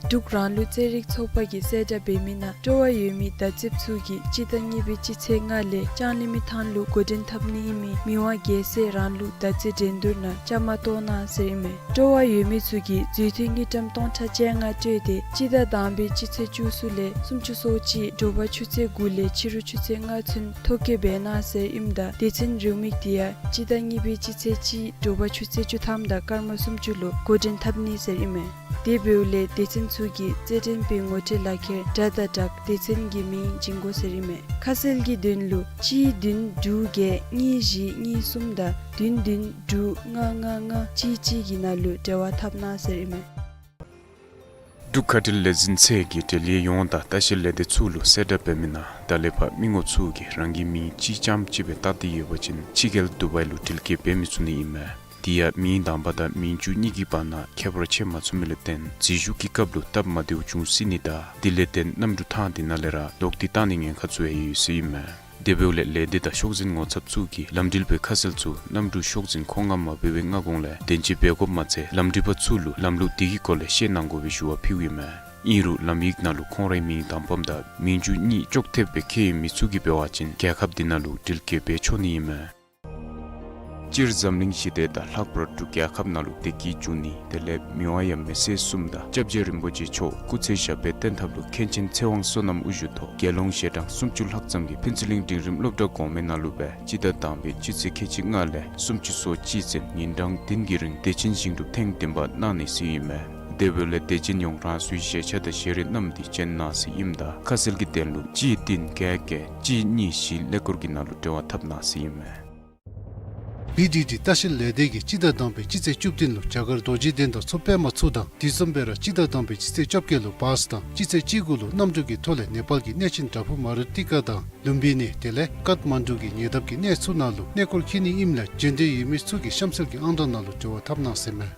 འབྲུག་རང་ལུགས་རྩེད་རིགས་ཚོགས་པ་གིས་གསལ་བསྒྲགས་འབད་མི་ནང་སྤྲོ་བ་ཡོད་མི་བརྡ་རྩིསཔ་ཚུ་གིས་སྤྱི་ཟླ་གཉིས་པའི་སྤྱི་ཚེས་ལྔ་ལས་ལྕང་གླིང་མི་ཐང་ལུ་འགོ་འདྲེན་འཐབ་ནི་ཨིན་མི་མི་དབང་རྒྱལ་སྲས་རང་ལུགས་བརྡ་རྩིས་འགྲན་བསྡུར་ནང་བཅའ་མར་གཏོགས་གནང་ཟེར་ཨིན་མས། སྤྲོ་བ་ཡོད་མི་ཚུ་གིས་མཛུབ་ཐེལ་དངུལ་ཀྲམ་སྟོང་ཕྲག་བཅོ་ལྔ་སྤྲོད་དེ་སྤྱི་ཟླ་དང་པའི་སྤྱི་ཚེས་བཅུ་གསུམ་ལས་སུམ་ཅུ་སོ་གཅིག་དྲོ་པ་ཆུ་ཚོད་དགུ་ལས་ཕྱི་རུ་ཆུ་ཚོད་ལྔ་ཚུན་ཐོ་བཀོད་འབད་གནང་ཟེར་ཨིནམ་ད་སྡེ་ཚན་རེའུ་མིག་དེ་ཡང་སྤྱི་ཟླ་གཉིས་པའི་སྤྱི་ཚེས་གཅིག་དྲོ་པ་ཆུ་ཚོད་བཅུ་ཐམ་དང་སྐར་མ་སུམ་ཅུ་ལུ་འགོ་འདྲེན་འཐབ་ནི་ཟེར་ཨིན་མས། དེ་འབདཝ་ལས་སྡེ་ཚན་ཚུ་གིས་རྩེད་འགྲན་པའི་ངོ་སྤྲོད་ལག་ཁྱེར་སྒྲ་དང་སྦྲགས་སྡེ་ཚན་གྱི་མིང་བྱིན་དགོ་ཟེར་ཨིན་མས། ཁ་གསལ་གྱི་དོན་ལུ་གཅིག་བདུན་དྲུག་བརྒྱད་གཉིས་བཞི་གཉིས་གསུམ་དང་བདུན་བདུན་དྲུག་ལྔ་ལྔ་ལྔ་གཅིག་གཅིག་གི་ནང་ལུ་འབྲེལ་བ་འཐབ་གནང་ཟེར་ཨིན་མས། འབྲུག་ཁ་བྲལ་ལས་འཛིན་ཚད་ཀྱི་འབྲེལ་ཡོད་ཡོངས་དང་ལྟ་བཤལ་ལས་སྡེ་ཚུ་ལུ་གསལ་བསྒྲགས་འབད་མི་ནང་ད་ལས་ཕར་མི་ངོམ་ཚུ་གིས་རང་གི་མིང་གཅིག་རྐྱངམ་ཅིག་སྦེ་བཏགས་ཏེ་ཡོད་པ་ཅིན་ཕྱི་རྒྱལ་དུ་བའི་ལུ་འགྲུལ་སྐྱེལ་འབད་མི་ཚུགས་ནི་ཨིན་མས། དེ་ཡང་མིང་དང་པ་དང་མིང་བཅུད་གཉིས་ཀྱི་བར་ན་ཁྱད་པར་ཕྱེ་མ་ཚུགས་མི་ལུ་བརྟེན་འཛུལ་ཞུགས་ཀྱི་སྐབས་ལུ་སྟབས་མ་བདེཝ་འབྱུང་སྲིད་ནི་དང་དེ་ལས་བརྟེན་གནམ་གྲུ་ཐང་དེ་ནང་ལས་ར་ལོག་སྟེ་བཏང་ནིའི་ཉེན་ཁ་ཚུ་ཡང་ཡོད་ཟེར་ཨིན་མས། དེ་འབདཝ་ལས་ལས་སྡེ་དང་ཤོག་འཛིན་ངོ་ཚབ་ཚུ་གིས་ལམ་འགྲུལ་པའི་ཁ་གསལ་ཚུ་གནམ་གྲུ་ཤོག་འཛིན་ཁོང་ང་མ་འབོ་བའི་སྔ་གོང་ལས་གདན་འཇགས་འབད་དགོཔ་མ་ཚད་ལམ་འགྲུལ་པ་ཚུ་ལུ་ལམ་ལུགས་དེ་གི་སྐོར་ལས་ཤེས་གནང་དགོ་པའི་ཞུ་བ་ཕུལཝ་ཨིན་མས། ཨིན་རུང་ལམ་ཡིག་ནང་ལུ་ཁོང་རའི་མིང་དང་པམ་དང་མིང་བཅུད་གཉིས་ཅོག་འཐདཔ་སྦེ་ཁྱད་ཡོད་མི་ཚུ་གིས་འབད་བ་ཅིན་རྒྱལ་ཁབ་དེ་ནང་ལུ་འགྲུལ་སྐྱེལ་འབད་ཆོག་ནི་ཨིན་མས། སྤྱིར་འཛམ་གླིང་ཞི་བདེ་དང་ལྷག་པར་འབྲུག་རྒྱལ་ཁབ་ནང་ལུ་བདེ་སྐྱིད་འབྱུང་ནི་དེ་ལས་མི་དབང་ཡབ་མེས་སྲས་གསུམ་དང་སྐྱབས་རྗེ་རིན་པོ་ཆེ་མཆོག་སྐུ་ཚེ་ཞབས་པད་བརྟན་ཐབས་ལུ་མཁན་ཆེན་ཚེ་དབང་བསོད་ནམས་དབུ་བཞུགས་ཐོག་རྒྱལ་ཡོངས་ཞལ་གྲངས་སུམ་ཅུ་ལྷག་ཙམ་གྱིས་ཕུན་ཚོགས་གླིང་འབྲིང་རིམ་སློབ་གྲྭ་གོང་མའི་ནང་ལུ་སྦེ་སྤྱི་ཟླ་དང་པའི་སྤྱི་ཚེས་ཁལ་གཅིག་ལྔ་ལས་སུམ་ཅུ་སོ་གཅིག་ཚུན་ཉིན་གྲངས་བདུན་གྱི་རིང་དད་ཅན་ཞིང་སྒྲུབ་ཐེངས་བདུན་པ་གནང་ནི་ཟེར་ཨིན་མས། དེ་འབདཝ་ལས་དད་ཅན་ཡོངས་རང་སོའི་བཞེས་ཆ་དང་བཞེས་རིས་བསྣམས་ཏེ་བྱོན་གནང་ཟེར་ཨིནམ་ད་ཁ་གསལ་གྱི་དོན་ལུ་གཅིག་བདུན་བརྒྱད་བརྒྱད་གཅིག་གཉིས་བཞི་ཀླད་ཀོར་གྱི་ནང་ལུ་འབྲེལ་བ་འཐབ་གནང་ཟེར་ཨིན་མས། བི་ཌི་ཌི་ལྟ་བཤལ་ལས་སྡེ་གིས་སྤྱི་ཟླ་དང་པའི་སྤྱི་ཚེས་བཅུ་བདུན་ལུ་རྒྱ་གར་རྡོ་རྗེ་གདན་དང་མཚོ་པདྨ་ཚུ་དང་དེ་བཟུམ་སྦེ་ར་སྤྱི་ཟླ་དང་པའི་སྤྱི་ཚེས་བཅོ་བརྒྱད་ལུ་བཱས་དང་སྤྱི་ཚེས་བཅུ་དགུ་ལུ་གནམ་གྲུ་གི་ཐོག་ལས་ནེ་པཱལ་གྱི་གནས་ཆེན་བྲག་ཕུག་མ་རུ་ཏི་ཀ་དང་ལུམ་བི་ནི་དེ་ལས་ཀཏ་མན་ཌུ་གི་ཉེ་འདབས་ཀྱི་གནས་ཚུ་ནང་ལུ་གནས་སྐོར་འཁྱིད་ནི་ཨིནམ་ལས་འབྱོན་འདོད་ཡོད་མི་ཚུ་གིས་གཤམ་གསལ་གྱི་ཨང་གྲངས་ནང་ལུ་འབྲེལ་བ་འཐབ་གནང་ཟེར་མས།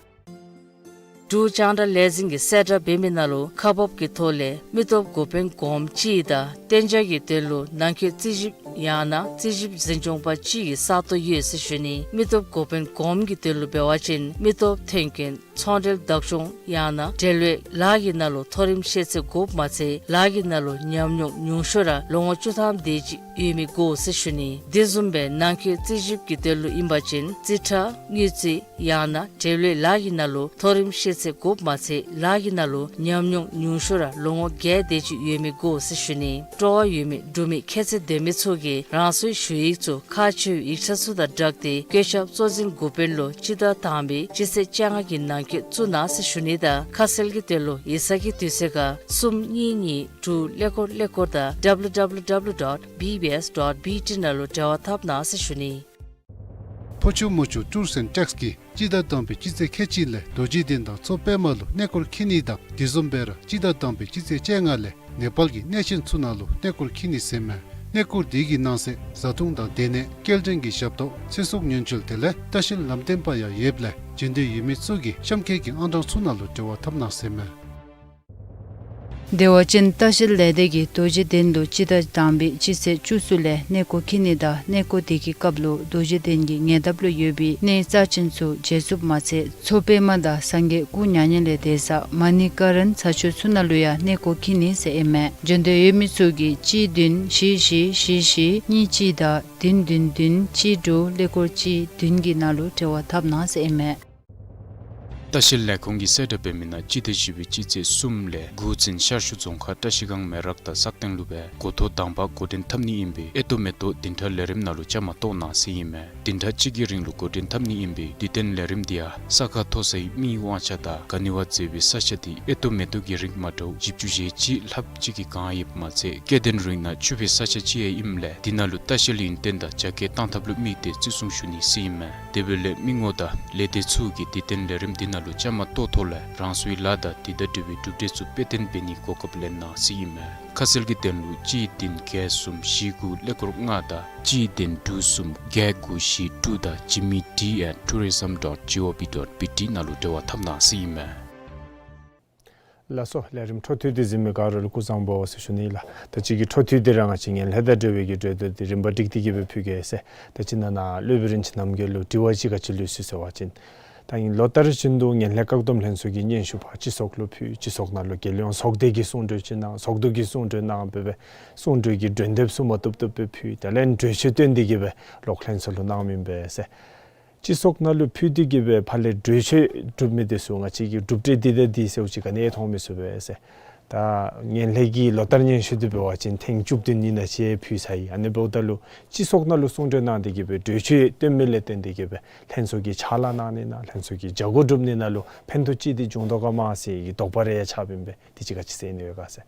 འབྲུག་རྒྱང་བསྒྲགས་ལས་འཛིན་གྱིས་གསལ་བསྒྲགས་འབད་མི་ནང་ལུ་ཁག་འབག་གི་ཐོག་ལས་མི་སྟོབས་འགོ་དཔོན་གོངམ་གཅིག་དང་གཏན་འཇགས་ཀྱི་དོན་ལུ་ནང་འཁོད་རྩིས་ཞིབ་ཡང་ན་རྩིས་ཞིབ་འཛིན་སྐྱོང་པ་གཅིག་གི་ས་སྟོང་ཡོད་ཟེར་ཞུ་ནི། མི་སྟོབས་འགོ་དཔོན་གོངམ་གྱི་དོན་ལུ་འབད་བ་ཅིན་མི་སྟོབས་ཐོན་སྐྱེད་ཚོང་འབྲེལ་བདག་སྐྱོང་ཡང་ན་འབྲེལ་ཡོད་ལཱ་གི་ནང་ལུ་མཐོ་རིམ་ཤེས་ཚད་དགོཔ་མ་ཚད་ལཱ་གི་ནང་ལུ་ཉམས་མྱོང་ཉུང་ཤོས་ར་ལོ་ངོ་བཅུ་ཐམ་དེ་ཅིག་ཡོད་མི་དགོ་ཟེར་ཞུ་ནི། དེ་བཟུམ་སྦེ་ནང་འཁོད་རྩིས་ཞིབ་ཀྱི་དོན་ལུ་ཨིན་པ་ཅིན་རྩིས་ཁྲ་དངུལ་རྩིས་ཡང་ན་འབྲེལ་ཡོད་ལཱ་གི་ནང་ལུ་མཐོ་རིམ་ཤེས་ཚད་དགོཔ་མ་ཚད་ལཱ་གི་ནང་ལུ་ཉམས་མྱོང་ཉུང་ཤོས་ར་ལོ་ངོ་བརྒྱད་དེ་ཅིག་ཡོད་མི་དགོ་ཟེར་ཞུ་ནི། སྤྲོ་བ་ཡོད་མི་འབྲུག་མི་ཁྱད་ཚད་ལྡན་མི་ཚུ་གིས་རང་སོའི་ཞུ་ཡིག་ཚུ་ཁག་ཆེ་བའི་ཡིག་ཆ་ཚུ་དང་སྦྲགས་ཏེ་བཀོད་ཁྱབ་གཙོ་འཛིན་འགོ་དཔོན་ལུ་སྤྱི་ཟླ་དང་པའི་སྤྱི་ཚེས་བཅོ་ལྔ་གི་ནང་འཁོད་བཙུགས་གནང་ཟེར་ཞུ་ནི་དང་ཁ་གསལ་གྱི་དོན་ལུ་ཡིག་ཚང་གི་དུས་ཚོད་ཁར་གསུམ་གཉིས་གཉིས་དྲུག་ཀླད་ཀོར་ཀླད་ཀོར་དང་W W W dot B B S dot B T ནང་ལུ་འབྲེལ་བ་འཐབ་གནང་ཟེར་ཞུ་ནི། ཕོ་ཆུ་མོ་ཆུ་ཊུརསི་ཨེནཌ་ཊེགསི་གིས་སྤྱི་ཟླ་དང་པའི་སྤྱི་ཚེས་ཁལ་གཅིག་ལས་རྡོ་རྗེ་གདན་དང་མཚོ་པདྨ་ལུ་གནས་སྐོར་འཁྱིད་ནི་དང་དེ་བཟུམ་སྦེ་ར་སྤྱི་ཟླ་དང་པའི་སྤྱི་ཚེས་བཅོ་ལྔ་ལས་ནེ་པཱལ་གྱི་གནས་ཆེན་ཚུ་ནང་ལུ་གནས་སྐོར་འཁྱིད་ནི་ཟེར་མས། གནས་སྐོར་དེ་གི་ནང་གསེས་བཟའ་འཐུང་དང་སྡོད་གནས་སྐྱེལ་འདྲེན་གྱི་ཞབས་ཏོག་ཚེ་སྲོག་ཉེན་བཅོལ་དེ་ལས་ལྟ་བཤལ་ལམ་སྟོན་པ་ཡང་ཡོདཔ་ལས་འབྱོན་འདོད་ཡོད་མི་ཚུ་གིས་གཤམ་འཁོད་ཀྱི་ཨང་གྲངས་ཚུ་ནང་ལུ་འབྲེལ་བ་འཐབ་གནང་ཟེར་མས། དེ་བ་ཅིན་ལྟ་བཤལ་ལས་སྡེ་གིས་རྡོ་རྗེ་གདན་ལུ་སྤྱི་ཟླ་དང་པའི་སྤྱི་ཚེས་བཅུ་གསུམ་ལས་གནས་སྐོར་འཁྱིད་ནི་དང་གནས་སྐོར་དེ་གི་སྐབས་ལུ་རྡོ་རྗེ་གདན་གྱི་ཉེ་འདབས་ལུ་ཡོད་པའི་གནས་རྩ་ཆེན་ཚུ་མཇལ་ཚུགསཔ་མ་ཚད་མཚོ་པདྨ་དང་སངས་རྒྱས་སྐུ་མྱ་ངན་ལས་འདས་ས་མ་ཎི་ཀ་རན་ས་ཆུ་ཚུ་ནང་ལུ་ཡང་གནས་སྐོར་འཁྱིད་ནི་ཟེར་ཨིན་མས། འབྱོན་འདོད་ཡོད་མི་ཚུ་གིས་གཅིག་བདུན་བཞི་བཞི་བཞི་བཞི་གཉིས་གཅིག་དང་བདུན་བདུན་བདུན་གཅིག་དྲུག་ཀླད་ཀོར་གཅིག་བདུན་གྱི་ནང་ལུ་འབྲེལ་བ་འཐབ་གནང་ཟེར་ཨིན་མས། ལྟ་བཤལ་ལས་ཁུངས་ཀྱིས་གསལ་བསྒྲགས་འབད་མི་ནང་སྤྱི་ཟླ་བཞི་པའི་སྤྱི་ཚེས་གསུམ་ལས་དགུ་ཚུན་ཤར་ཕྱོགས་རྫོང་ཁག་བཀྲ་ཤིས་སྒང་མེ་རག་དང་སག་སྟེང་ལུ་སྦེ་འགོ་ཐོག་དང་པ་འགོ་འདྲེན་འཐབ་ནི་ཨིན་པས། ཨེ་ཏོག་མེ་ཏོག་བདུན་ཕྲག་ལས་རིམ་ནང་ལུ་བཅའ་མར་གཏོགས་གནང་ཟེར་ཨིན་མས། བདུན་ཕྲག་གཅིག་གི་རིང་ལུ་འགོ་འདྲེན་འཐབ་ནི་ཨིན་པས། དུས་སྟོན་ལས་རིམ་དེ་ཡང་ས་ཁ་མཐོ་སའི་མི་དབང་ཆ་དང་ག་ནི་བ་མཛེས་པའི་ས་ཆ་དེ་ཨེ་ཏོག་མེ་ཏོག་གི་རིགས་མ་འདྲཝ་བཞི་བཅུ་ཞེ་གཅིག་ལྷགཔ་ཅིག་གིས་གང་ཡོདཔ་མ་ཚད་སྐྱེ་ལྡན་རིགས་ནང་ཕྱུག་པའི་ས་ཆ་ཅིག་ཡང་ཨིནམ་ལས་དེ་ནང་ལུ་ལྟ་བཤལ་ཡུན་བརྟན་དང་རྒྱ་སྐྱེད་གཏང་ཐབས་ལུ་དམིགས་ཏེ་བརྩི་སྲུང་ཞུ་ནི་ཟེར་ཨིན་མས། དེ་འབདཝ་ལས་མི་ངོམ་དང་ལས་སྡེ་ཚུ་གིས་དུས་སྟོན་ལས་རིམ་དེ་ནང་ལུ་བཅའ་མར་གཏོགས་ཐོག་ལས་རང་སོའི་ལཱ་དང་དེ་དང་འབྲེལ་བའི་གྲུབ་འབྲས་ཚུ་དཔེ་སྟོན་འབད་ནིའི་གོ་སྐབས་ལེན་གནང་ཟེར་ཨིན་མས། ཁ་གསལ་གྱི་དོན་ལུ་གཅིག་བདུན་བརྒྱད་གསུམ་བཞི་དགུ་ཀླད་ཀོར་ལྔ་དང་གཅིག་བདུན་དྲུག་གསུམ་བརྒྱད་དགུ་བཞི་དྲུག་དང་འཇིགས་མེད་T at tourism dot gov dot B T ནང་ལུ་འབྲེལ་བ་འཐབ་གནང་ཟེར་ཨིན་མས། ལགས་སོ། ལས་རིམ་འཕྲོ་མཐུད་དེ་གཟིགས་མི་ག་ར་ལུ་སྐུ་གཟུགས་བཟང་པོ་ཟེར་ཞུ་ནི་ལགས། ད་ཅི་གི་འཕྲོ་མཐུད་དེ་ར་ང་བཅས་ངན་ལྷད་དང་འབྲེལ་བའི་གི་གྲོས་བསྡུར་དེ་རིམ་པ་སྒྲིག་སྟེ་གི་སྦེ་ཕུལ་གེ་ཟེར། ད་ཅི་ནཱ་ནཱ་སློབ་དཔོན་རིན་ཆེན་རྣམ་རྒྱལ་ལུ་དྲི་བ་ཅིག་ག་ཅི་ལུས་སོ་ཟེར་བ་ཅིན། ད་ཨིན་ལོ་ལྟར་བཞིན་དུ་ངན་ལྷད་བཀག་སྡོམ་ལྷན་ཚོགས་ཀྱི་སྙན་ཞུ་ཕར་སྤྱི་ཚོགས་ལུ་ཕུལ། སྤྱི་ཚོགས་ནང་ལུ་རྒྱལ་ཡོངས་ཚོགས་སྡེ་གིས་གསུང་གྲོས་ཅིག་གནང་། ཚོགས་འདུ་གིས་གསུང་གྲོས་གནང་འབད་བའི་གསུང་གྲོས་ཀྱི་མགྲོན་དེབ་ཚུ་མ་བཏུབ་བཏུབ་སྦེ་ཕུལ། དེ་ལས་གྲོས་ཆོད་བཏོན་ཏེ་གི་སྦེ་ལོག་ལྷན་ཚོགས་ལུ་གནངམ་ཨིན་པས་ཟེར། སྤྱི་ཚོགས་ནང་ལུ་ཕུལ་ཏེ་གི་སྦེ་ཕར་ལས་གྲོས་ཆོད་གྲུབ་མི་དེ་ཚུ་ང་བཅས་ཀྱིས་གྲུབ་འབྲས་འདི་དང་འདི་ཟེརཝ་ཅིག་ག་ནི་ཡང་མཐོང་མི་ཚུགས་པས་ཟེར། ད་ངན་ལྷད་ཀྱི་ལོ་ལྟར་སྙན་ཞུ་དེ་འབད་བ་ཅིན་ཐེངས་བཅུ་བདུན་ཨིན་ན་ཅིག་ཕུལ་ཚར་ཡི། ཨ་ནི་འབདཝ་ད་ལུ་སྤྱི་ཚོགས་ནང་ལུ་གསུང་གྲོས་གནང་སྟེ་གི་སྦེ་གྲོས་ཆོད་བཏོན་མི་ལས་བརྟེན་ཏེ་གི་སྦེ་ལྷན་ཚོགས་ཀྱིས་ཕྱག་ལཱ་གནང་ནི་ནང་ལྷན་ཚོགས་ཀྱིས་བྱ་སྒོ་སྒྲུབ་ནི་ནང་ལུ་ཕན་ཐོགས་ཅིག་དེ་འབྱུང་དོ་ག་མ་ཟེར་གྱི་དོགས་པ་རེ་ཡང་ཆགསཔ་ཨིན་པས། དེ་ཅིག་ག་ཅི་ཟེར་ནི་ཡོད་ག་ཟེར།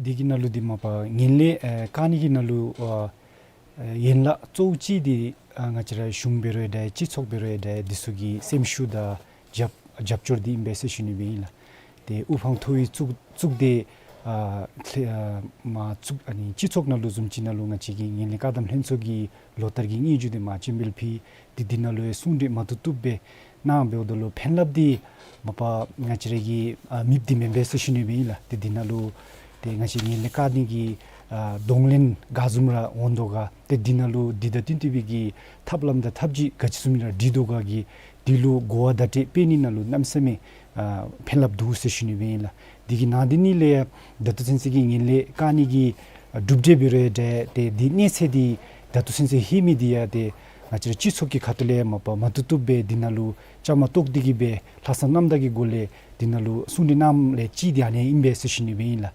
དེ་གི་ནང་ལུ་དེ་མ་པ་ངན་ལྷད་ཨེ་བཀག་ནི་གི་ནང་ལུ་ཨ་ཨེ་ཡན་ལག་གཙོ་བོ་ཅིག་དེ་ཨ་ང་བཅས་ར་གཞུང་འབད་རུང་ཡང་འདྲ་སྤྱི་ཚོགས་འབད་རུང་ཡང་འདྲ་དེ་ཚུ་གི་སེམས་ཤུགས་དང་རྒྱབ་རྒྱབ་སྐྱོར་དེ་ཨིན་པས་ཟེར་ཞུ་ནི་སྦེ་ཨིན་ལགས། ཏེ་དབུ་འཕང་མཐོ་བའི་གཙུག་གཙུག་སྡེ་ཨ་ལྷེ་ཨ་མ་གཙུག་ཨ་ནི་སྤྱི་ཚོགས་ནང་ལུ་བཟུམ་ཅིག་ནང་ལུ་ང་བཅས་ཀྱི་ངན་ལྷད་བཀག་སྡོམ་ལྷན་ཚོགས་ཀྱི་ལོ་ལྟར་གྱི་དངུལ་བརྗེ་འདི་མ་སྤྱན་འབུལ་ཕུལ། ཏེ་འདི་ནང་ལུ་ཡང་གསུང་གྲོས་མ་བཏུབ་བཏུབ་སྦེ་གནང་འབདཝ་ད་ལུ་ཕན་རླབས་འདི་མ་པ་ང་བཅས་ར་གི་ཨ་མེདཔ་འདི་མེན་པས་ཟེར་ཞུ་ནི་སྦེ་ཨིན་ལགས། ཏེ་འདི་ནང་ལུ་ཏེ་ང་བཅས་ངན་ལྷད་བཀག་ནི་གི་ཨ་གདོང་ལེན་ག་བཟུམ་ར་འོང་དོ་ག། ཏེ་འདི་ནང་ལུ་འདི་དང་བསྟུན་ཏེ་སྦེ་གི་ཐབས་ལམ་དང་ཐབས་ཇུས་ག་ཅི་བཟུམ་ར་སྒྲིག་དོ་ག་གི་འདི་ལུ་གོ་བ་བརྡ་སྤྲོད་སྤེལ་ནི་ནང་ལུ་གནམ་མེད་ས་མེད་ཨ་ཕན་རླབས་འདུག་ཟེར་ཞུ་ནི་སྦེ་ཨིན་ལགས། འདི་གི་ནང་དེ་ནི་ལས་ཡང་ད་ལྟོ་ཚུན་ཚོད་ཀྱི་ངན་ལྷད་བཀག་ནི་གི་ཨ་གྲུབ་འབྲས་འབད་རུང་ཡང་འདྲ། ཏེ་འདི་གནས་ཚད་འདི་ད་ལྟོ་ཚུན་ཚོད་ལྷོད་མི་འདི་ཡང་ཏེ་ང་བཅས་ར་སྤྱི་ཚོགས་ཀྱི་ཁ་ཐུག་ལས་མ་པ་མ་བཏུབ་བཏུབ་སྦེ་འདི་ནང་ལུ་བཅའ་མར་གཏོགས་ཏེ་གི་སྦེ་ལྷག་བསམ་རྣམ་དག་གི་སྒོ་ལས་འདི་ནང་ལུ་གསུང་གྲོས་གནངམ་ལས་གཅིག་འདི་ཨ་ནི་ཨིན་པས་ཟེར་ཞུ་ནི་སྦེ་ཨིན་ལགས།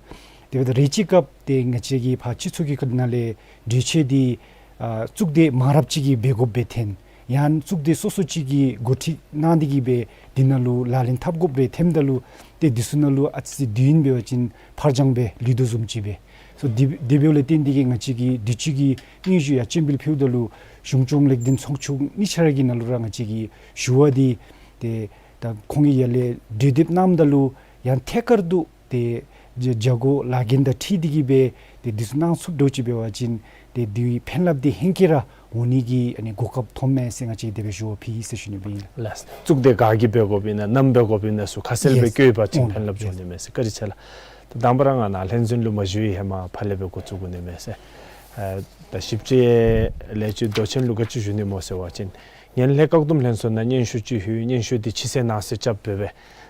དེ་འབདཝ་ད་རེ་ཅིག་སྐབས་ཏེ་ང་བཅས་ཀྱི་ཕར་སྤྱི་ཚོགས་ཀྱི་ཁ་ཐུག་ནང་ལས་གྲོས་ཆོད་འདི་ཨ་གཙུག་སྡེ་མང་རབས་ཅིག་གིས་འབད་དགོཔ་སྦེ་ཐོན། ཡང་གཙུག་སྡེ་སོ་སོ་ཅིག་གིས་འགོ་ཁྲིད་གནང་སྟེ་གི་སྦེ་འདི་ནང་ལུ་ལག་ལེན་འཐབ་དགོཔ་སྦེ་ཐོནམ་ད་ལུ་ཏེ་འདི་ཚུ་ནང་ལུ་ཨ་ཙི་དུས་ཡུན་འབད་བ་ཅིན་ཕར་འགྱངས་སྦེ་ལུས་དོ་བཟུམ་ཅིག་སྦེ། སོ་དེ་དེ་འབདཝ་ལས་བརྟེན་ཏེ་གི་ང་བཅས་ཀྱིས་དུས་ཅི་གི་དངུལ་བརྗེ་ཡར་སྤྱན་འབུལ་ཕུལཝ་ད་ལུ་གཞུང་སྐྱོང་ལས་དོན་ཚོགས་ཆུང་གཉིས་ཆ་ར་གི་ནང་ལུ་ར་ང་བཅས་ཀྱིས་ཞུ་བ་འདི་ཏེ་ད་ཁོང་གིས་ཡར་ལས་གྲོས་འདེབས་གནངམ་ད་ལུ་ཡང་ཐད་ཀར་དུ་ཏེ་བྱ་བྱ་སྒོ་ལཱ་འགན་དང་འཁྲིལ་ཏེ་གི་སྦེ་ཏེ་འདི་ཚུ་གནང་ཚུགསཔ་འདྲཝ་ཅིག་འབད་བ་ཅིན་ཏེ་འདི་ཕན་རླབས་འདི་ཧེང་སྐལ་ར་འོང་ནི་གི་ཨ་ནི་གོ་སྐབས་ཐོབ་མས་ཟེར་ང་བཅས་དེ་སྦེ་ཞུ་བ་ཕུལ་ཡི་ཟེར་ཞུ་ནི་སྦེ་ཨིན་ལགས། ལགས། གཙུག་སྡེ་ག་གིས་འབད་དགོཔ་ཨིན་ན་ནམ་འབད་དགོཔ་ཨིན་ན་ཚུ་ཁ་གསལ་སྦེ་ཡེས། བཀོད་པ་ཅིན་ཡེས། ཕན་རླབས་འབྱུང་ནི་མས་ཟེར། བཀའ་དྲིན་ཆེ་ལགས། ད་དང་པ་ར་ང་ནཱ་ལྷན་འཛོམས་ལུ་མ་ཞུགས་པའི་ཧེ་མ་ཕར་ལས་སྦེ་འགོ་བཙུགས་དགོ་ནི་མས་ཟེར། ཨ་ད་ཞིབ་དཔྱད་ལས་བྱེད་མདོ་ཆེན་ལུ་ག་ཅི་ཞུ་ནི་སྨོ་ཟེར་བ་ཅིན་ངན་ལྷད་བཀག་སྡོམ་ལྷན་ཚོགས་ནང་སྙན་ཞུ་ཅིག་ལྷོད། སྙན་ཞུ་འདི་ཕྱི་གསལ་ནང་གསལ་རྐྱབ་སྦེ་སྦེ་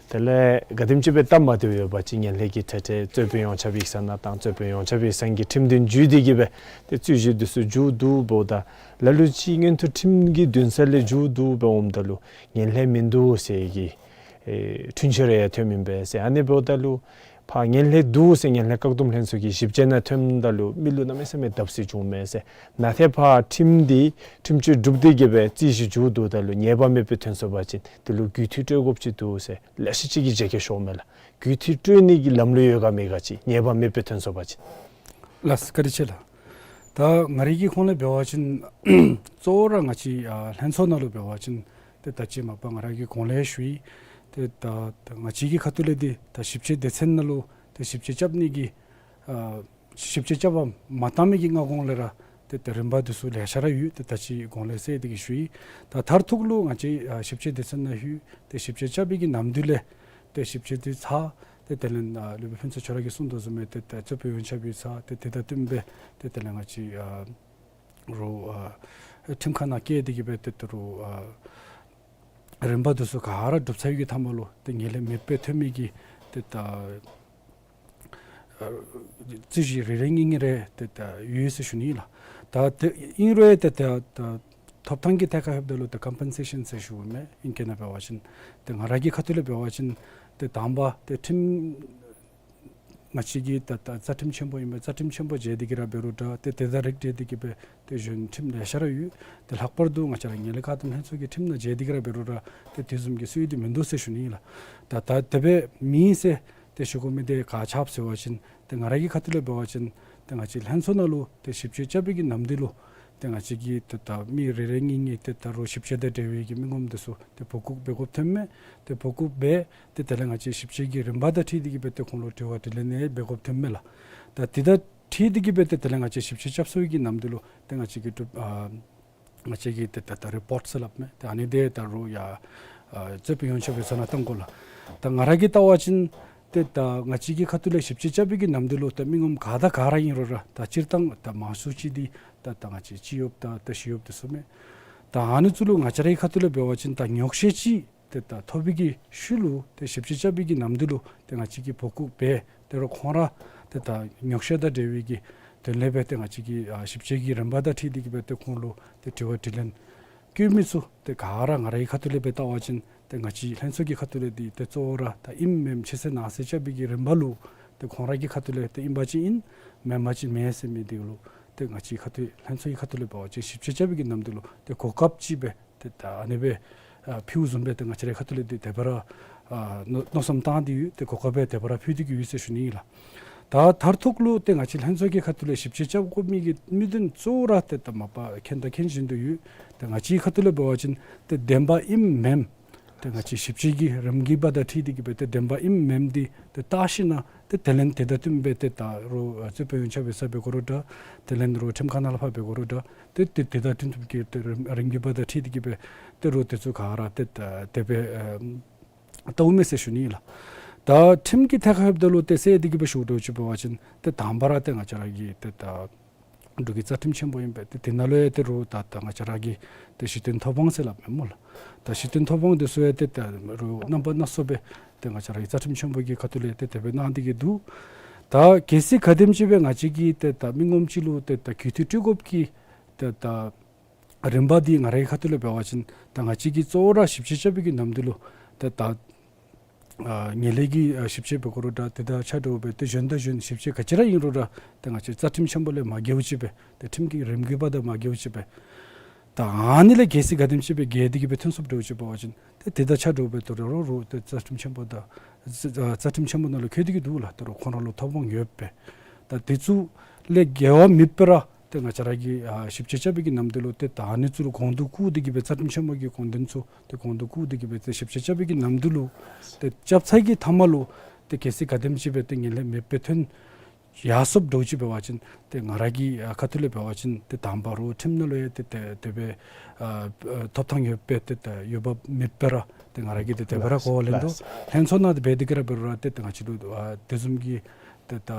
དེ་ལས་ག་དེམ་ཅིག་སྦེ་སྟབས་མ་བདེཝ་ཡོད་པ་ཅིན་ངན་ལྷད་ཀྱི་གྲ་སྒྲིག་རྩོད་དཔོན་ཡོངས་ཁྱབ་ཡིག་ཚང་ནང་བཏང་། རྩོད་དཔོན་ཡོངས་ཁྱབ་ཡིག་ཚང་གིས་ཁྲིམས་དོན་བརྒྱུད་དེ་གི་སྦེ་ཏེ་རྩོད་གཞི་འདི་ཚུ་མཇུག་བསྡུ་འབདཝ་ད་ལ་ལུ་ཅིག་མངོན་མཐོ་ཁྲིམས་ཀྱི་འདུན་ས་ལས་མཇུག་བསྡུ་སྦེ་འོངམ་ད་ལུ་ངན་ལྷད་མིན་འདུག་ཟེར་གྱི་ཨེ་འཁྲུན་ཆོད་རེ་ཡང་ཐོནམ་ཨིན་པས་ཟེར། ཨ་ནི་འབདཝ་ད་ལུ་ཕར་ངན་ལྷད་འདུག་ཟེར་ངན་ལྷད་བཀག་སྡོམ་ལྷན་ཚོགས་ཀྱི་ཞིབ་དཔྱད་ནང་ཐོནམ་ད་ལུ་མི་ལུ་གནམ་མེད་ས་མེད་བརྡབ་གསིག་བྱུངམ་མས་ཟེར། ནཱ་ཏེ་ཕར་ཁྲིམས་འདི་ཁྲིམས་གཅོད་གྲུབ་སྟེ་གི་སྦེ་རྩོད་གཞི་མཇུག་བསྡུཝ་ད་ལུ་ཉེས་པ་མེད་པར་ཐོན་སོང་པ་ཅིན་དེ་ལུ་རྒུད་འཐུས་སྤྲོད་དགོཔ་ཅིག་འདུག་ཟེར་ལེ་ཤ་ཅིག་གིས་བརྗེད་སྐྱོར་ཤོརཝ་མས་ལགས། རྒུད་འཐུས་སྤྲོད་ནི་གི་ལམ་ལུགས་ཡོད་ག་མེད་ག་ཅིག་ཉེས་པ་མེད་པར་ཐོན་སོང་པ་ཅིན། ལགས་སོ། བཀའ་དྲིན་ཆེ་ལགས། ད་ང་རའི་གི་ཁོངས་ལས་འབད་བ་ཅིན་གཙོ་བོ་ར་ང་བཅས་ཨ་ལྷན་ཚོགས་ནང་ལུ་འབད་བ་ཅིན་ཏེ་ད་ཅི་མ་པ་ང་ར་གིས་གོང་ལས་ཞུ་ཡི། ཏེ་ད་ད་ང་བཅས་ཀྱི་ཁ་ཐུག་ལས་འདི་ད་ཞིབ་དཔྱད་སྡེ་ཚན་ནང་ལུ་ཏེ་ཞིབ་དཔྱད་རྐྱབ་ནི་གི་ཨ་ཞིབ་དཔྱད་རྐྱབ་པར་མ་བཏང་མི་གི་སྔ་གོང་ལས་ར་ཏེ་ད་རིམ་པ་འདི་ཚུ་ལེ་ཤ་ར་ཡོད། ཏེ་ད་ཅི་གོང་ལས་ཟེར་ཏེ་གི་ཞུ་ཡི། ད་མཐར་ཐུག་ལུ་ང་བཅས་ཨ་ཞིབ་དཔྱད་སྡེ་ཚན་ནང་ལྷོད། ཏེ་ཞིབ་དཔྱད་རྐྱབ་པའི་གི་ནམ་དུས་ལས་ཏེ་ཞིབ་དཔྱད་འདི་ཚར། ཏེ་དེ་ལས་ཨ་སློབ་དཔོན་ཕུན་ཚོགས་ཁྱོད་ར་གིས་གསུངས་དོ་བཟུམ་སྦེ་ཏེ་ད་རྩོད་དཔོན་ཡོངས་ཁྱབ་ཡིག་ཚང་ཏེ་དེ་དང་བསྟུན་སྦེ་ཏེ་དེ་ལས་ང་བཅས་ཨ་རུ་ཨ་ཁྲིམས་ཁང་ནང་བསྐྱལ་ཏེ་གི་སྦེ་ཏེ་ད་རུང་ཨ་རིམ་པ་འདི་ཚུ་ག་ར་གྲུབ་ཚར་བའི་གི་མཐའ་མ་ལུ་ཏེ་ངན་ལྷད་མེདཔ་སྦེ་ཐོན་མི་གི་ཏེ་ད་ཨ་རྩོད་གཞི་རེ་རེ་གཉིས་གཉིས་རེ་ཏེ་ད་ཡོད་ཟེར་ཞུ་ནི་ལགས། ད་ཏེ་ཨིན་རུང་ཏེ་ད་ད་ཐོབ་ཐང་གི་ཐད་ཁར་ལྷོདཔ་ད་ལུ་ཏེ་ཀམ་པེན་སེ་ཤཱན་ཟེར་ཞུཝ་མས། ཨིང་སྐད་ནང་འབད་བ་ཅིན། ཏེ་ང་ར་གི་ཁ་ཐུག་ལས་འབད་བ་ཅིན་ཏེ་དང་པ་ཏེ་ཁྲིམས་ང་བཅས་ཀྱི་ད་ད་རྩ་ཁྲིམས་ཆེན་པོ་ཨིན་པས། རྩ་ཁྲིམས་ཆེན་པོ་བརྗེད་དེ་གི་ར་འབད་རུང་འདྲ། ཏེ་དེ་དང་རིགས་བསྒྲེས་ཏེ་གི་སྦེ་ཏེ་གཞན་ཁྲིམས་ལེ་ཤ་ར་ཡོད། ཏེ་ལྷག་པར་དུ་ང་བཅས་ར་ངན་ལྷད་བཀག་སྡོམ་ལྷན་ཚོགས་ཀྱི་ཁྲིམས་ནང་བརྗེད་དེ་གི་ར་འབད་རུང་ར་ཏེ་དེ་བཟུམ་གྱི་སྲོལ་འདི་མིན་འདུག་ཟེར་ཞུ་ནི་ཨིན་ལགས། ད་ད་དེ་སྦེ་མེད་ཟེར་ཏེ་ཞུ་དགོ་མི་འདི་ག་ཅི་འབད་ཟེར་བ་ཅིན་ཏེ་ང་ར་གི་ཁ་ཐུག་ལས་འབད་བ་ཅིན་ཏེ་ང་བཅས་ལྷན་ཚོགས་ནང་ལུ་ཏེ་ཞིབ་དཔྱད་རྐྱབ་པའི་གི་ནམ་དུས་ལུ་ཏེ་ང་བཅས་ཀྱིས་ཏེ་ད་མི་རེ་རེ་གཉིས་གཉིས་ཏེ་ད་རུང་ཞིབ་དཔྱད་དང་འབྲེལ་བའི་གི་མི་ངོམ་འདི་ཚུ་ཏེ་འབོ་འཁུག་འབད་དགོཔ་ཐོནམ་མས། ཏེ་འབོ་འཁུག་འབད་ཏེ་དེ་ལས་ང་བཅས་ཞིབ་དཔྱད་ཀྱི་རིམ་པ་དང་འཁྲིལ་ཏེ་གི་སྦེ་ཏེ་ཁོང་ལུ་དྲི་བ་དྲིས་ལན་ཡང་འབད་དགོཔ་ཐོནམ་མས་ལགས། ད་དེ་དང་འཁྲིལ་ཏེ་གི་སྦེ་ཏེ་དེ་ལས་ང་བཅས་ཞིབ་དཔྱད་རྐྱབ་ཚར་བའི་གི་ནམ་དུས་ལུ་ཏེ་ང་བཅས་ཀྱིས་གྲུབ་ཨ་ང་བཅས་ཀྱིས་ཏེ་ད་ད་རི་པོརཊ་ཟེར་སླབ་མས། ཏེ་ཨ་ནི་འདི་ད་རུང་ཡར་ཨ་རྩོད་དཔོན་ཡོངས་ཁྱབ་ཡིག་ཚང་ནང་བཏང་དགོ་ལགས། ད་ང་ར་གིས་བལྟ་བ་ཅིན་ཏེ་ད་ང་བཅས་ཀྱི་ཁ་ཐུག་ལས་ཞིབ་དཔྱད་རྐྱབ་པའི་གི་ནམ་དུས་ལུ་ད་མི་ངོམ་ག་དང་ག་ར་ཨིན་རུང་ར་ད་སྤྱིར་བཏང་ད་མང་ཤོས་ཅིག་འདི་ད་ད་ང་བཅས་སྤྱི་གཡོགཔ་དང་ད་ཞི་གཡོགཔ་འདི་ཚུ་མས། ད་ཨ་ནི་ཚུ་ལུ་ང་བཅས་རའི་ཁ་ཐུག་ལས་འབད་བ་ཅིན་ད་ཉོགས་བཤད་ཅིག་ཏེ་ད་ཐོབ་པའི་གི་ཤུལ་ལུ་ཏེ་ཞིབ་དཔྱད་རྐྱབ་པའི་གི་ནམ་དུས་ལུ་ཏེ་ང་བཅས་ཀྱིས་འབོ་འཁུག་འབད་དེ་རུང་ཁོང་ར་ཏེ་ད་ཉོགས་བཤད་དང་འབྲེལ་བའི་གི་དོན་ལས་སྦེ་ཏེ་ང་བཅས་ཀྱིས་ཨ་ཞིབ་དཔྱད་ཀྱི་རིམ་པ་དང་འཁྲིལ་ཏེ་གི་སྦེ་ཏེ་ཁོང་ལུ་ཏེ་དྲི་བ་དྲིས་ལན་བཀོད་མི་ཚུ་ཏེ་ག་ར་ང་རའི་ཁ་ཐུག་ལས་སྦེ་བལྟ་བ་ཅིན་ཏེ་ང་བཅས་ལྷན་ཚོགས་ཀྱི་ཁ་ཐུག་ལས་འདི་ཏེ་གཙོ་བོ་ར་ད་ཨིནམ་མེནམ་ཕྱི་གསལ་ནང་གསལ་རྐྱབ་པའི་གི་རིམ་པ་ལུ་ཏེ་ཁོང་ར་གི་ཁ་ཐུག་ལས་ཏེ་ཨིན་པ་ཅིན་ཨིན་མེན་པ་ཅིན་མེན་ཟེར་མི་འདི་ལུ་ཏེ་ང་བཅས་ཁ་ཐུག་ལྷན་ཚོགས་ཀྱི་ཁ་ཐུག་ལས་འབད་བ་ཅིན་ཞིབ་དཔྱད་རྐྱབ་པའི་གི་ནམ་དུས་ལུ་ཏེ་གོ་སྐབས་ཅིག་སྦེ་ཏེ་ད་ཨ་ནི་སྦེ་ཨ་ཕུལཝ་བཟུམ་སྦེ་ཏེ་ང་བཅས་རའི་ཁ་ཐུག་ལས་འདི་དེ་སྦེ་ར་ཨ་མནོ་མནོ་བསམ་བཏང་སྟེ་ཡོད། ཏེ་གོ་སྐབས་སྦེ་དེ་སྦེ་ར་ཕུལ་ཏེ་གི་ཡོད་ཟེར་ཞུ་ནི་ཨིན་ལགས། ད་མཐར་ཐུག་ལུ་ཏེ་ང་བཅས་ལྷན་ཚོགས་ཀྱི་ཁ་ཐུག་ལས་ཞིབ་དཔྱད་རྐྱབ་དགོ་མི་གི་དམིགས་དོན་གཙོ་བོ་ར་ཏེ་ད་མ་པ་མཁྱེན་དང་མཁྱེན་བཞིན་དུ་ཡོད། ཏེ་ང་བཅས་ཁ་ཐུག་ལས་འབད་བ་ཅིན་ཏེ་བདེན་པ་ཨིནམ་མེནམ་ ཏེ་ང་བཅས་ཞིབ་དཔྱད་ཀྱི་རིམ་གྱིས་པ་དང་འཁྲིལ་ཏེ་གི་སྦེ་ཏེ་བདེན་པ་ཨིནམ་མེནམ་འདི་ཏེ་བལྟ་ཞིནམ་ཏེ་དེ་ལས་དེ་དང་བསྟུན་སྦེ་ཏེ་ད་རུང་ཨ་རྩོད་དཔོན་ཡོན་ཆབ་ཡོད་ས་འབད་དགོ་རུང་འདྲ། དེ་ལས་རུང་ཁྲིམས་ཁང་ནང་ལུ་ཕར་འབད་དགོ་རུང་འདྲ། ཏེ་ཏེ་དེ་དང་བསྟུན་ཏེ་གི་ཏེ་རིམ་རིམ་གྱིས་པ་དང་འཁྲིལ་ཏེ་གི་སྦེ་ཏེ་རུང་དེ་ཚུ་ག་ར་ཏེ་ད་དེ་སྦེ་ཨ་བལྟཝ་མས་ཟེར་ཞུ་ནི་ལགས། ད་ཁྲིམས་ཀྱི་ཐད་ཁར་འབདཝ་ད་ལུ་ཏེ་གསལ་ཏེ་གི་སྦེ་ཞུ་དོ་ཅིག་འབད་བ་ཅིན་ཏེ་དང་པ་ར་ཏེ་ང་བཅས་ར་གི་ཏེ་ད་འབྲུག་གི་རྩ་ཁྲིམས་ཆེན་པོ་ཨིན་པས། ཏེ་དེ་ནང་ལུ་ཡང་ཏེ་རུང་ད་ད་ང་བཅས་ར་གི་ཏེ་གཞི་རྟེན་ཐོབ་དབང་ཟེར་སླབ་མས་སྨོ་ལགས། ད་གཞི་རྟེན་ཐོབ་དབང་འདི་ཚུ་ཡང་ཏེ་ད་རུང་རྣམ་པ་སྣ་ཚོགས་སྦེ་ཏེ་ང་བཅས་ར་གི་རྩ་ཁྲིམས་ཆེན་པོ་གི་ཁ་ཐུག་ལས་ཏེ་དེ་སྦེ་གནང་སྟེ་གི་འདུག། ད་གལ་སྲིད་ག་དེམ་ཅིག་སྦེ་ང་བཅས་ཀྱིས་ཏེ་ད་མི་ངོམ་ཅིག་ལུ་ཏེ་ད་གུས་བཏུད་སྤྲོད་དགོཔ་གི་ཏེ་ད་རིམ་པ་འདི་ང་རའི་ཁ་ཐུག་ལས་འབད་བ་ཅིན་ད་ང་བཅས་ཀྱིས་གཙོ་བོ་ར་ཞིབ་དཔྱད་རྐྱབ་པའི་གི་ནམ་དུས་ལུ་ཏེ་ད་ཨ་ངན་ལྷད་ཀྱི་ཨ་ཞིབ་དཔྱད་འབད་དགོ་རུང་འདྲ། དེ་དང་ཆ་འདྲཝ་སྦེ་ཏེ་གཞན་དང་གཞན་ཞིབ་དཔྱད་ག་ཅི་ར་ཨིན་རུང་འདྲ། ཏེ་ང་བཅས་རྩ་ཁྲིམས་ཆེན་པོ་ལས་མ་འགལཝ་ཅིག་སྦེ་ཏེ་ཁྲིམས་ཀྱི་རིམ་གྱིས་པ་དང་མ་འགལཝ་ཅིག་སྦེ། ད་ཨ་ནི་ལས་གལ་སྲིད་ག་དེམ་ཅིག་སྦེ་འགལ་ཏེ་གི་སྦེ་ཐོན་སོངམ་འདྲཝ་ཅིག་འབད་བ་ཅིན་ཏེ་དེ་དང་ཆ་འདྲཝ་སྦེ་ཏེ་རུང་རུང་རུང་ཏེ་རྩ་ཁྲིམས་ཆེན་པོ་དང་རྩ་ཁྲིམས་ཆེན་པོ་ནང་ལུ་བཀོད་དེ་གི་འདུག་ལགས། ཏེ་རུང་ཁོང་ར་ལུ་ཐོབ་དབང་ཡོད་པས། ད་དེ་ཚུ་ལས་འགལ་བ་མེད་པར་ར་ཏེ་ང་བཅས་ར་གི་ཨ་ཞིབ་དཔྱད་རྐྱབ་པའི་གི་ནམ་དུས་ལུ་ཏེ་ད་ཨ་ནི་ཚུ་ལུ་གོང་དུ་བཀུར་ཏེ་གི་སྦེ་རྩ་ཁྲིམས་ཆེན་པོ་གི་དགོངས་དོན་ཚུ་ཏེ་གོང་དུ་བཀུར་ཏེ་གི་སྦེ་ཏེ་ཞིབ་དཔྱད་རྐྱབ་པའི་གི་ནམ་དུས་ལུ་ཏེ་རྐྱབ་ཚར་གྱི་མཐའ་མ་ལུ་ཏེ་གལ་སྲིད་ག་དེམ་ཅིག་སྦེ་ཏེ་ངན་ལྷད་མེདཔ་སྦེ་ཐོན་ཡར་སོངམ་འདྲཝ་ཅིག་འབད་བ་ཅིན་ཏེ་ང་ར་གི་ཨ་ཁ་ཐུག་ལས་འབད་བ་ཅིན་ཏེ་དང་པ་ར་ཁྲིམས་ནང་ལུ་ཡང་ཏེ་ཏེ་དེ་སྦེ་ཨ་ཨ་ཐོབ་ཐང་ཡོད་པས། ཏེ་ཏེ་ཡོད་པ་མེད་པར་ར་ཏེ་ང་ར་གིས་ཏེ་དེ་སྦེ་ར་གོ་བ་ལེན་དོ། ལྷན་ཚོགས་ནང་ཏེ་འབད་དེ་གི་ར་འབད་རུང་ར་ཏེ་ཏེ་ང་བཅས་ལུ་ཨ་དེ་བཟུམ་གྱི་ཏེ་ད་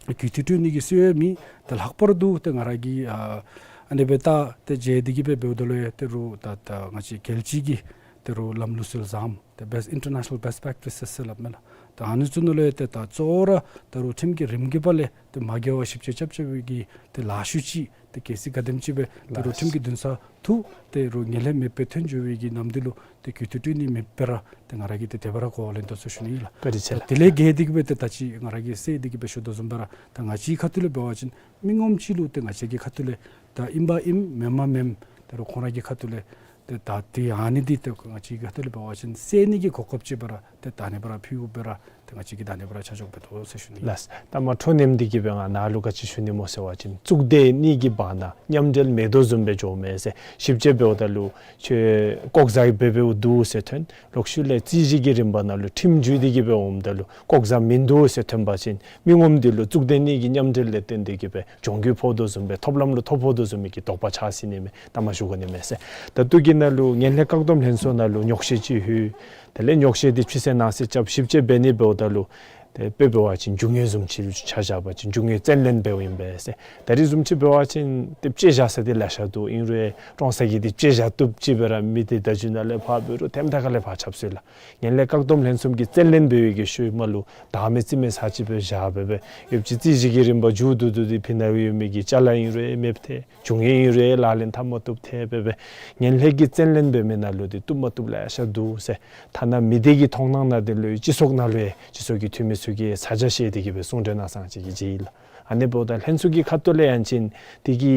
གུས་བཏུད་སྤྲོད་ནི་གི་སྲོལ་ཡང་མེད། ཏེ་ལྷག་པར་དུ་ཏེ་ང་ར་གིས་ཨ་ཨ་ནི་སྦེ་ད་ཏེ་མཇལ་ཏེ་གི་སྦེ་འབདཝ་ད་ལུ་ཡང་ཏེ་རུང་ད་ད་ང་བཅས་རྒྱལ་སྤྱི་གི་ཏེ་རུང་ལམ་ལུགས་སྲོལ་བཟངམ་ཏེ་best international best practices ཟེར་སླབ་མས་ལགས། ད་ཨ་ནི་ཚུ་ནང་ལུ་ཡང་ཏེ་ད་གཙོ་བོ་ར་ད་རུང་ཁྲིམས་ཀྱི་རིམ་གྱིས་པ་ལས་ཏེ་མ་འགལ་བར་ཞིབ་དཔྱད་རྐྱབ་རྐྱབ་པའི་གི་ཏེ་ལཱ་ཤུལ་ཅིག་ཏེ་གལ་སྲིད་ག་དེམ་ཅིག་སྦེ་ཏེ་རུང་ཁྲིམས་ཀྱི་འདུན་ས་ཐུག་ཏེ་རུང་ངན་ལྷད་མེདཔ་སྦེ་ཐོན་འགྱོ་བའི་གི་ནམ་དུས་ལུ་ཏེ་གུས་བཏུད་སྤྲོད་ནི་མེད་པར་ར་ཏེ་ང་ར་གིས་ཏེ་དེ་སྦེ་ར་གོ་བ་ལེན་དོ་ཟེར་ཞུ་ནི་ཨིན་ལགས། བཀའ་དྲིན་ཆེ་ལགས། དེ་ལས་འགལ་ཏེ་གི་སྦེ་ཏེ་ད་ཅི་ང་ར་གིས་ཟེར་ཏེ་གི་སྦེ་ཞུ་དོ་བཟུམ་སྦེ་ར་ད་ང་བཅས་ཁ་ཐུག་ལས་འབད་བ་ཅིན་མི་ངོམ་ཅིག་ལུ་ཏེ་ང་བཅས་ཀྱི་ཁ་ཐུག་ལས་ད་ཨིན་པ་ཨིནམ་མེན་པ་མེནམ་ཏེ་རུང་ཁོང་ར་གི་ཁ་ཐུག་ལས་ཏེ་ད་ཏེ་ཨ་ནི་འདི་ཏེ་ང་བཅས་ཀྱི་ཁ་ཐུག་ལས་འབད་བ་ཅིན་གསལ་ནི་གི་གོ་སྐབས་ཅིག་སྦེ་ར་ཏེ་ད་ཨ་ནི་སྦེ་ར་ཕུལཝ་སྦེ་ར་ཏེ་ང་བཅས་ཀྱིས་ད་ཨ་ནི་སྦེ་ར་ཆ་འཇོག་འབད་དོ་ཟེར་ཞུ་ནི། ལགས། ད་མ་འཕྲོ་ནེམ་འདི་གིས་སྦེ་ང་ནཱ་ལུ་ག་ཅི་ཞུ་ནི་སྨོ་ཟེར་བ་ཅིན་གཙུག་སྡེ་གཉིས་ཀྱི་བར་ན་མཉམ་འབྲེལ་མེད་དོ་བཟུམ་སྦེ་འགྱོཝ་མས་ཟེར། ཞིབ་དཔྱད་འབདཝ་ད་ལུ་ཁྱོད་ལྐོག་ཟ་འབད་འབདཝ་འདུག་ཟེར་ཐོན། ལོག་ཤུལ་ལས་རྩོད་གཞི་གི་རིམ་པ་ནང་ལུ་ཁྲིམས་བརྒྱུད་དེ་གི་སྦེ་འོངམ་ད་ལུ་ལྐོག་ཟ་མིན་འདུག་ཟེར་ཐོན་པ་ཅིན་མི་ངོམ་འདི་ལུ་གཙུག་སྡེ་གཉིས་ཀྱི་མཉམ་འབྲེལ་ལས་བརྟེན་ཏེ་གི་སྦེ་གྱོང་གུད་ཕོག་དོ་བཟུམ་སྦེ་ཐོབ་ལམ་ལུ་ཐོ་ཕོག་དོ་བཟུམ་མའི་གི་དོགས་པ་ཆགས་སྲིད་ནི་མས། ད་མ་ཞུ་དགོ་ནི་མས་ཟེར། ད་ལྟོ་གི་ནང་ལུ་ངན་ལྷད་བཀག་སྡོམ་ལྷན་ཚོགས་ནང་ལུ་ཉོགས་བཤད་ཅིག་ལྷོད། དེ་ལས་ཉོགས་བཤད་འདི་ཕྱི་གསལ་ནང་གསལ་རྐྱབ་ཞིབ་དཔྱད་འབད་ནི་འབདཝ་ད་ལུ་ཏེ་དཔེ་འབད་བ་ཅིན་རྒྱུ་དངོས་བཟུམ་ཅིག་ལུ་ཆ་བཞག་པ་ཅིན་རྒྱུ་དངོས་བཙན་ལེན་འབདཝ་ཨིན་པས་ཟེར། ད་རིས་བཟུམ་ཅིག་འབད་བ་ཅིན་ཏེ་བཅད་བཞག་ས་འདི་ལེ་ཤ་འདུག། ཨིན་རུང་ཀྲོང་གསར་གྱི་འདི་བཅད་བཞག་བཏུབ་ཅིག་སྦེ་ར་མི་འདི་ད་རྒྱུ་ནང་ལས་ཕར་འབད་རུང་ཐེམ་ཐག་ཁ་ལས་ཕར་ཆགས་སོ་ཡི་ལགས། ངན་ལྷད་བཀག་སྡོམ་ལྷན་ཚོགས་ཀྱིས་བཙན་ལེན་འབད་བའི་གི་ཤུལ་མ་ལུ་བདག་མེད་རྩིས་མེད་ས་ཅིག་སྦེ་བཞག་སྦེ་སྦེ་ཡོདཔ་ཅིག་རྩོད་གཞི་གི་རིམ་པ་མཇུག་བསྡུ་བསྡུ་སྟེ་ཕི་ནང་ཡོད་མི་གི་ཅ་ལ་ཨིན་རུང་མེདཔ་ཐལ། རྒྱུ་དངོས་ཨིན་རུང་ལག་ལེན་འཐབ་མ་བཏུབ་ཐལ་སྦེ་སྦེ་ངན་ལྷད་ཀྱིས་བཙན་ལེན་འབད་མི་ནང་ལུ་འདི་བཏུབ་མ་བཏུབ་ལེ་ཤ་འདུག་ཟེར། ཐ་ན་མི་སྡེ་གི་མཐོང་སྣང་ནང་འདི་ལུ་སྤྱི་ཚོགས་ནང་ལུ་ཡང་སྤྱི་ཚོགས་ཀྱི་འཐུས་མི་ཚུ་གིས་ས་ཆ་བཤད་དེ་གི་སྦེ་གསུང་གྲོས་གནང་ས་ཅིག་གི་ཅིག་ཨིན་ལགས། ཨ་ནི་འབདཝ་ད་ལྷན་ཚོགས་ཀྱི་ཁ་ཐུག་ལས་ཡང་ཅིན་འདི་གི་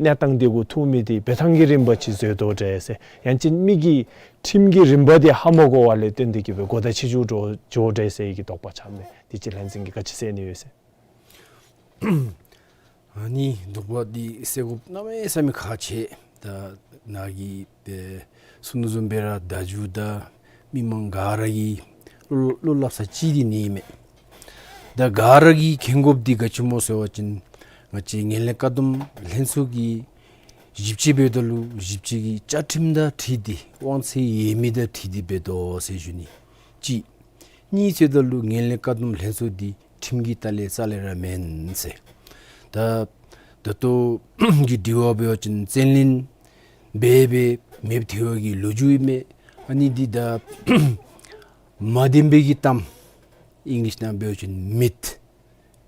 གནས་སྟངས་འདི་གུ་ཐུག་མི་འདི་འབད་ཐངས་ཀྱི་རིམ་པ་ཅིག་འཛོལ་དོ་འདྲས་ཟེར། ཡང་ཅིན་མི་གི་ཁྲིམས་ཀྱི་རིམ་པ་འདི་ཧ་མ་གོ་བ་ལས་བརྟེན་ཏེ་གི་སྦེ་འགོ་ཐག་ཆད་འགྱོ་འགྱོཝ་འདྲས་ཟེར་གྱི་དོགས་པ་ཆགས་མས། འདི་ཅིག་ལྷན་འཛིན་གྱིས་ག་ཅི་ཟེར་ནི་ཡོད་ཟེར། ཨ་ནི་དོགས་པ་འདི་སེལ་དགོཔ་གནམ་མེད་ས་མེད་ཁག་ཆེ། ད་ནཱ་གིས་ཏེ་གསུང་དོ་བཟུམ་སྦེ་ར་བརྡ་བརྒྱུད་ད་མི་མང་ག་ར་གིས་བློ་བློ་སླབ་ས་ཅིག་འདི་ཨིན་མས། ད་ག་ར་གིས་མཁྱེན་དགོཔ་འདི་ག་ཅི་སྨོ་ཟེར་བ་ཅིན་ང་བཅས་ངན་ལྷད་བཀག་སྡོམ་ལྷན་ཚོགས་ཀྱིས་ཞིབ་དཔྱད་འབདཝ་ད་ལུ་ཞིབ་དཔྱད་ཀྱི་བཅའ་ཁྲིམས་དང་འཁྲིལ་ཏེ་དབང་ཚད་ཡོད་མི་དང་འཁྲིལ་ཏེ་འབད་དོ་ཟེར་ཞུ་ནི་གཅིག། གཉིས་ཟེརཝ་ད་ལུ་ངན་ལྷད་བཀག་སྡོམ་ལྷན་ཚོགས་འདི་ཁྲིམས་ཀྱི་ལྟག་ལས་རྩ་ལས་ར་མེན་ཟེར། ད་ད་ལྟོ་གི་དྲི་བ་འབད་བ་ཅིན་བཙན་ལེན་འབད་འབད་མེདཔ་ཐལ་བའི་གི་ལོ་རྒྱུས་ཨིན་མས། ཨ་ནི་འདི་ད་མ་བདེན་པའི་གི་གཏམ་ཨིང་ལིཤ་ནང་འབད་བ་ཅིན་མིཐ་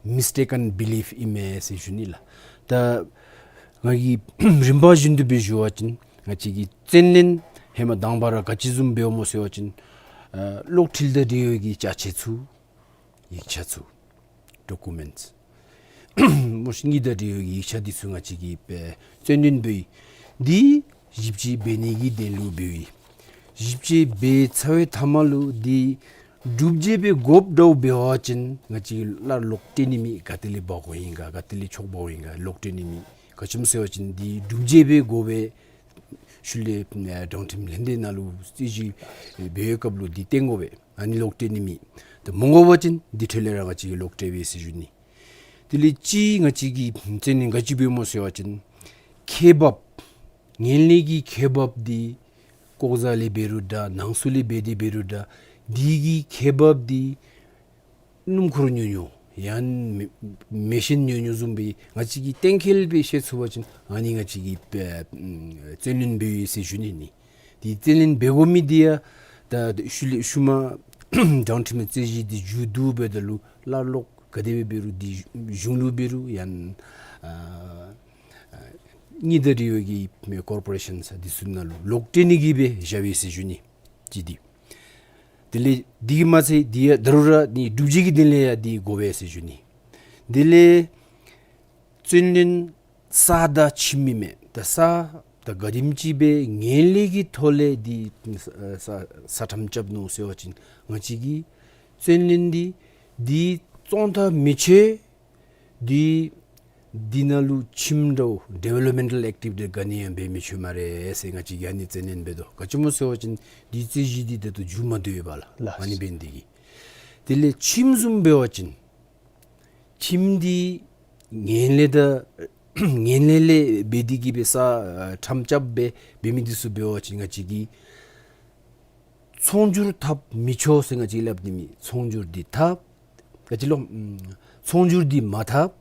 མིས་ཊེ་ཀཱན་བི་ལིཕ་ཨིན་མས་ཟེར་ཞུ་ནི་ལགས། ད་ང་གིས་རིམ་པ་བཞིན་དུ་སྦེ་ཞུ་བ་ཅིན་ང་བཅས་ཀྱི་བཙན་ལེན་ཧེ་མ་དང་པ་ར་ག་ཅི་བཟུམ་འབདཝ་སྨོ་ཟེར་བ་ཅིན་ཨ་གློག་འཕྲིན་དང་འབྲེལ་བའི་གི་ཅ་ཆས་ཚུ་ཡིག་ཆ་ཚུ་ཌོ་ཀུ་མེནཊསི་མོ་ཤིང་གི་དང་འབྲེལ་བའི་ཡིག་ཆ་འདི་ཚུ་ང་བཅས་ཀྱིས་སྦེ་བཙན་ལེན་འབད་ཡི། འདི་ཞིབ་དཔྱད་འབད་ནི་གི་དོན་ལུ་འབདཝ་ཨིན། ཞིབ་དཔྱད་འབད་ཚར་བའི་མཐའ་མ་ལུ་འདི་སྒྲུབ་བྱེད་འབད་དགོཔ་འདྲཝ་འབད་བ་ཅིན་ང་བཅས་ཀྱིས་སླར་ལོག་སྤྲོད་ནི་མེད། ག་ཏེ་ལས་འབག་འོང་ཡི་ག་ག་ཏེ་ལས་འཕྱོག་འབག་འོང་ཡི་ག་ལོག་སྤྲོད་ནི་མེད། ག་ཅི་སྨོ་ཟེར་བ་ཅིན་འདི་སྒྲུབ་བྱེད་འབད་དགོ་པས། ཤུལ་ལས་ཨ་དྲང་ཁྲིམས་ལྷན་སྡེ་ནང་ལུ་རྩོད་གཞི་ཨེ་འབད་བའི་སྐབས་ལུ་འདི་བཏོན་དགོ་པས། ཨ་ནི་ལོག་སྤྲོད་ནི་མེད། ད་མ་དགོ་པ་ཅིན་འདི་འཕྲོ་ལས་ར་ང་བཅས་ཀྱིས་ལོག་སྤྲོད་འབད་ཟེར་ཞུ་ནི། དེ་ལས་གཅིག་ང་བཅས་ཀྱིས་བཙན་གནོན་ག་ཅི་འབདཝ་སྨོ་ཟེར་བ་ཅིན་ཁེ་འབབ་ངན་ལྷད་ཀྱི་ཁེ་འབབ་འདི་ལྐོག་ཟ་ལས་འབད་རུང་འདྲ་ནང་གསུག་ལས་འབད་དེ་འབད་རུང་འདྲ་འདི་གི་ཁེ་འབབ་འདི་སྣུམ་འཁོར་ཉོ་ཉོ་ཡང་མེ་མེ་ཤིན་ཉོ་ཉོ་བཟུམ་སྦེ་ང་བཅས་ཀྱིས་གཏན་འཁེལ་སྦེ་བཤད་ཚུགས་པ་ཅིན་ཨ་ནི་ང་བཅས་ཀྱིས་ཨེ་བཙན་གནོན་འབདཝ་ཨིན་ཟེར་ཞུ་ནི་ནི། འདི་བཙན་གནོན་འབད་དགོ་མི་འདི་ཡང་ད་ཤུལ་ལས་ཤུལ་མ་དྲང་ཁྲིམས་རྩོད་གཞི་འདི་མཇུག་བསྡུ་འབདཝ་ད་ལུ་སླར་ལོག་ག་དེ་སྦེ་འབད་རུང་འདི་གཞུང་ལུ་འབད་རུང་ཡང་ཨ་ཨ་དངུལ་དང་འབྲེལ་བའི་གི་ཀོར་པོ་རེ་ཤཱན་ས་འདི་ཚུ་ནང་ལུ་ལོག་སྤྲོད་ནི་གི་སྦེ་བཞག་པས་ཟེར་ཞུ་ནི་ཅིག་འདི། དེ་ལས་འདི་གིས་མ་ཚད་འདི་ཡང་ད་རུང་ར་ནི་སྒྲུབ་བྱེད་ཀྱི་དོན་ལས་ཡང་འདི་དགོ་པས་ཟེར་ཞུ་ནི། དེ་ལས་བཙན་གནོན་ས་དང་ཁྱིམ་ཨིན་མས། ད་ས་ད་ག་དེམ་ཅིག་སྦེ་ངན་ལྷད་ཀྱི་ཐོག་ལས་འདི་ས་ས་ས་ཁྲམ་རྐྱབ་ནུག་ཟེར་བ་ཅིན་ང་བཅས་ཀྱིས་བཙན་གནོན་འདི་འདི་བཙོང་ཐབས་མི་ཆོག། འདི་འདི་ནང་ལུ་ཁྱིམ་འདྲཝ་ཌི་ཝེ་ལོབ་མེནཊལ་ཨེག་ཊིབ་འདི་ག་ནི་ཡང་འབད་མི་ཆོག་སྨ་རེ་ཟེར་ང་བཅས་ཀྱིས་ཨ་ནི་བཙན་གནོན་འབད་དོ། ག་ཅི་སྨོ་ཟེར་བ་ཅིན་འདི་རྩོད་གཞི་འདི་ད་ལྟོ་མཇུག་མ་བསྡུ་བའི་བར་ལུ་ལགས། ཨ་ནི་འབད་ནི་འདི་གིས། དེ་ལས་ཁྱིམ་བཟུམ་འབད་བ་ཅིན་ཁྱིམ་འདི་ངན་ལྷད་ད་ངན་ལྷད་ལས་འབད་དེ་གི་སྦེ་ས་ཨ་ཁྲམ་རྐྱབ་སྦེ་འབད་མི་འདི་ཚུ་འབད་བ་ཅིན་ང་བཅས་ཀྱིས་ཚོང་སྒྱུར་འཐབ་མི་ཆོག་ཟེར་ང་བཅས་སླབ་ནི་མེད། ཚོང་སྒྱུར་འདི་འཐབ་ག་ཅི་ལོ། ཨམ་ཚོང་སྒྱུར་འདི་མ་འཐབ་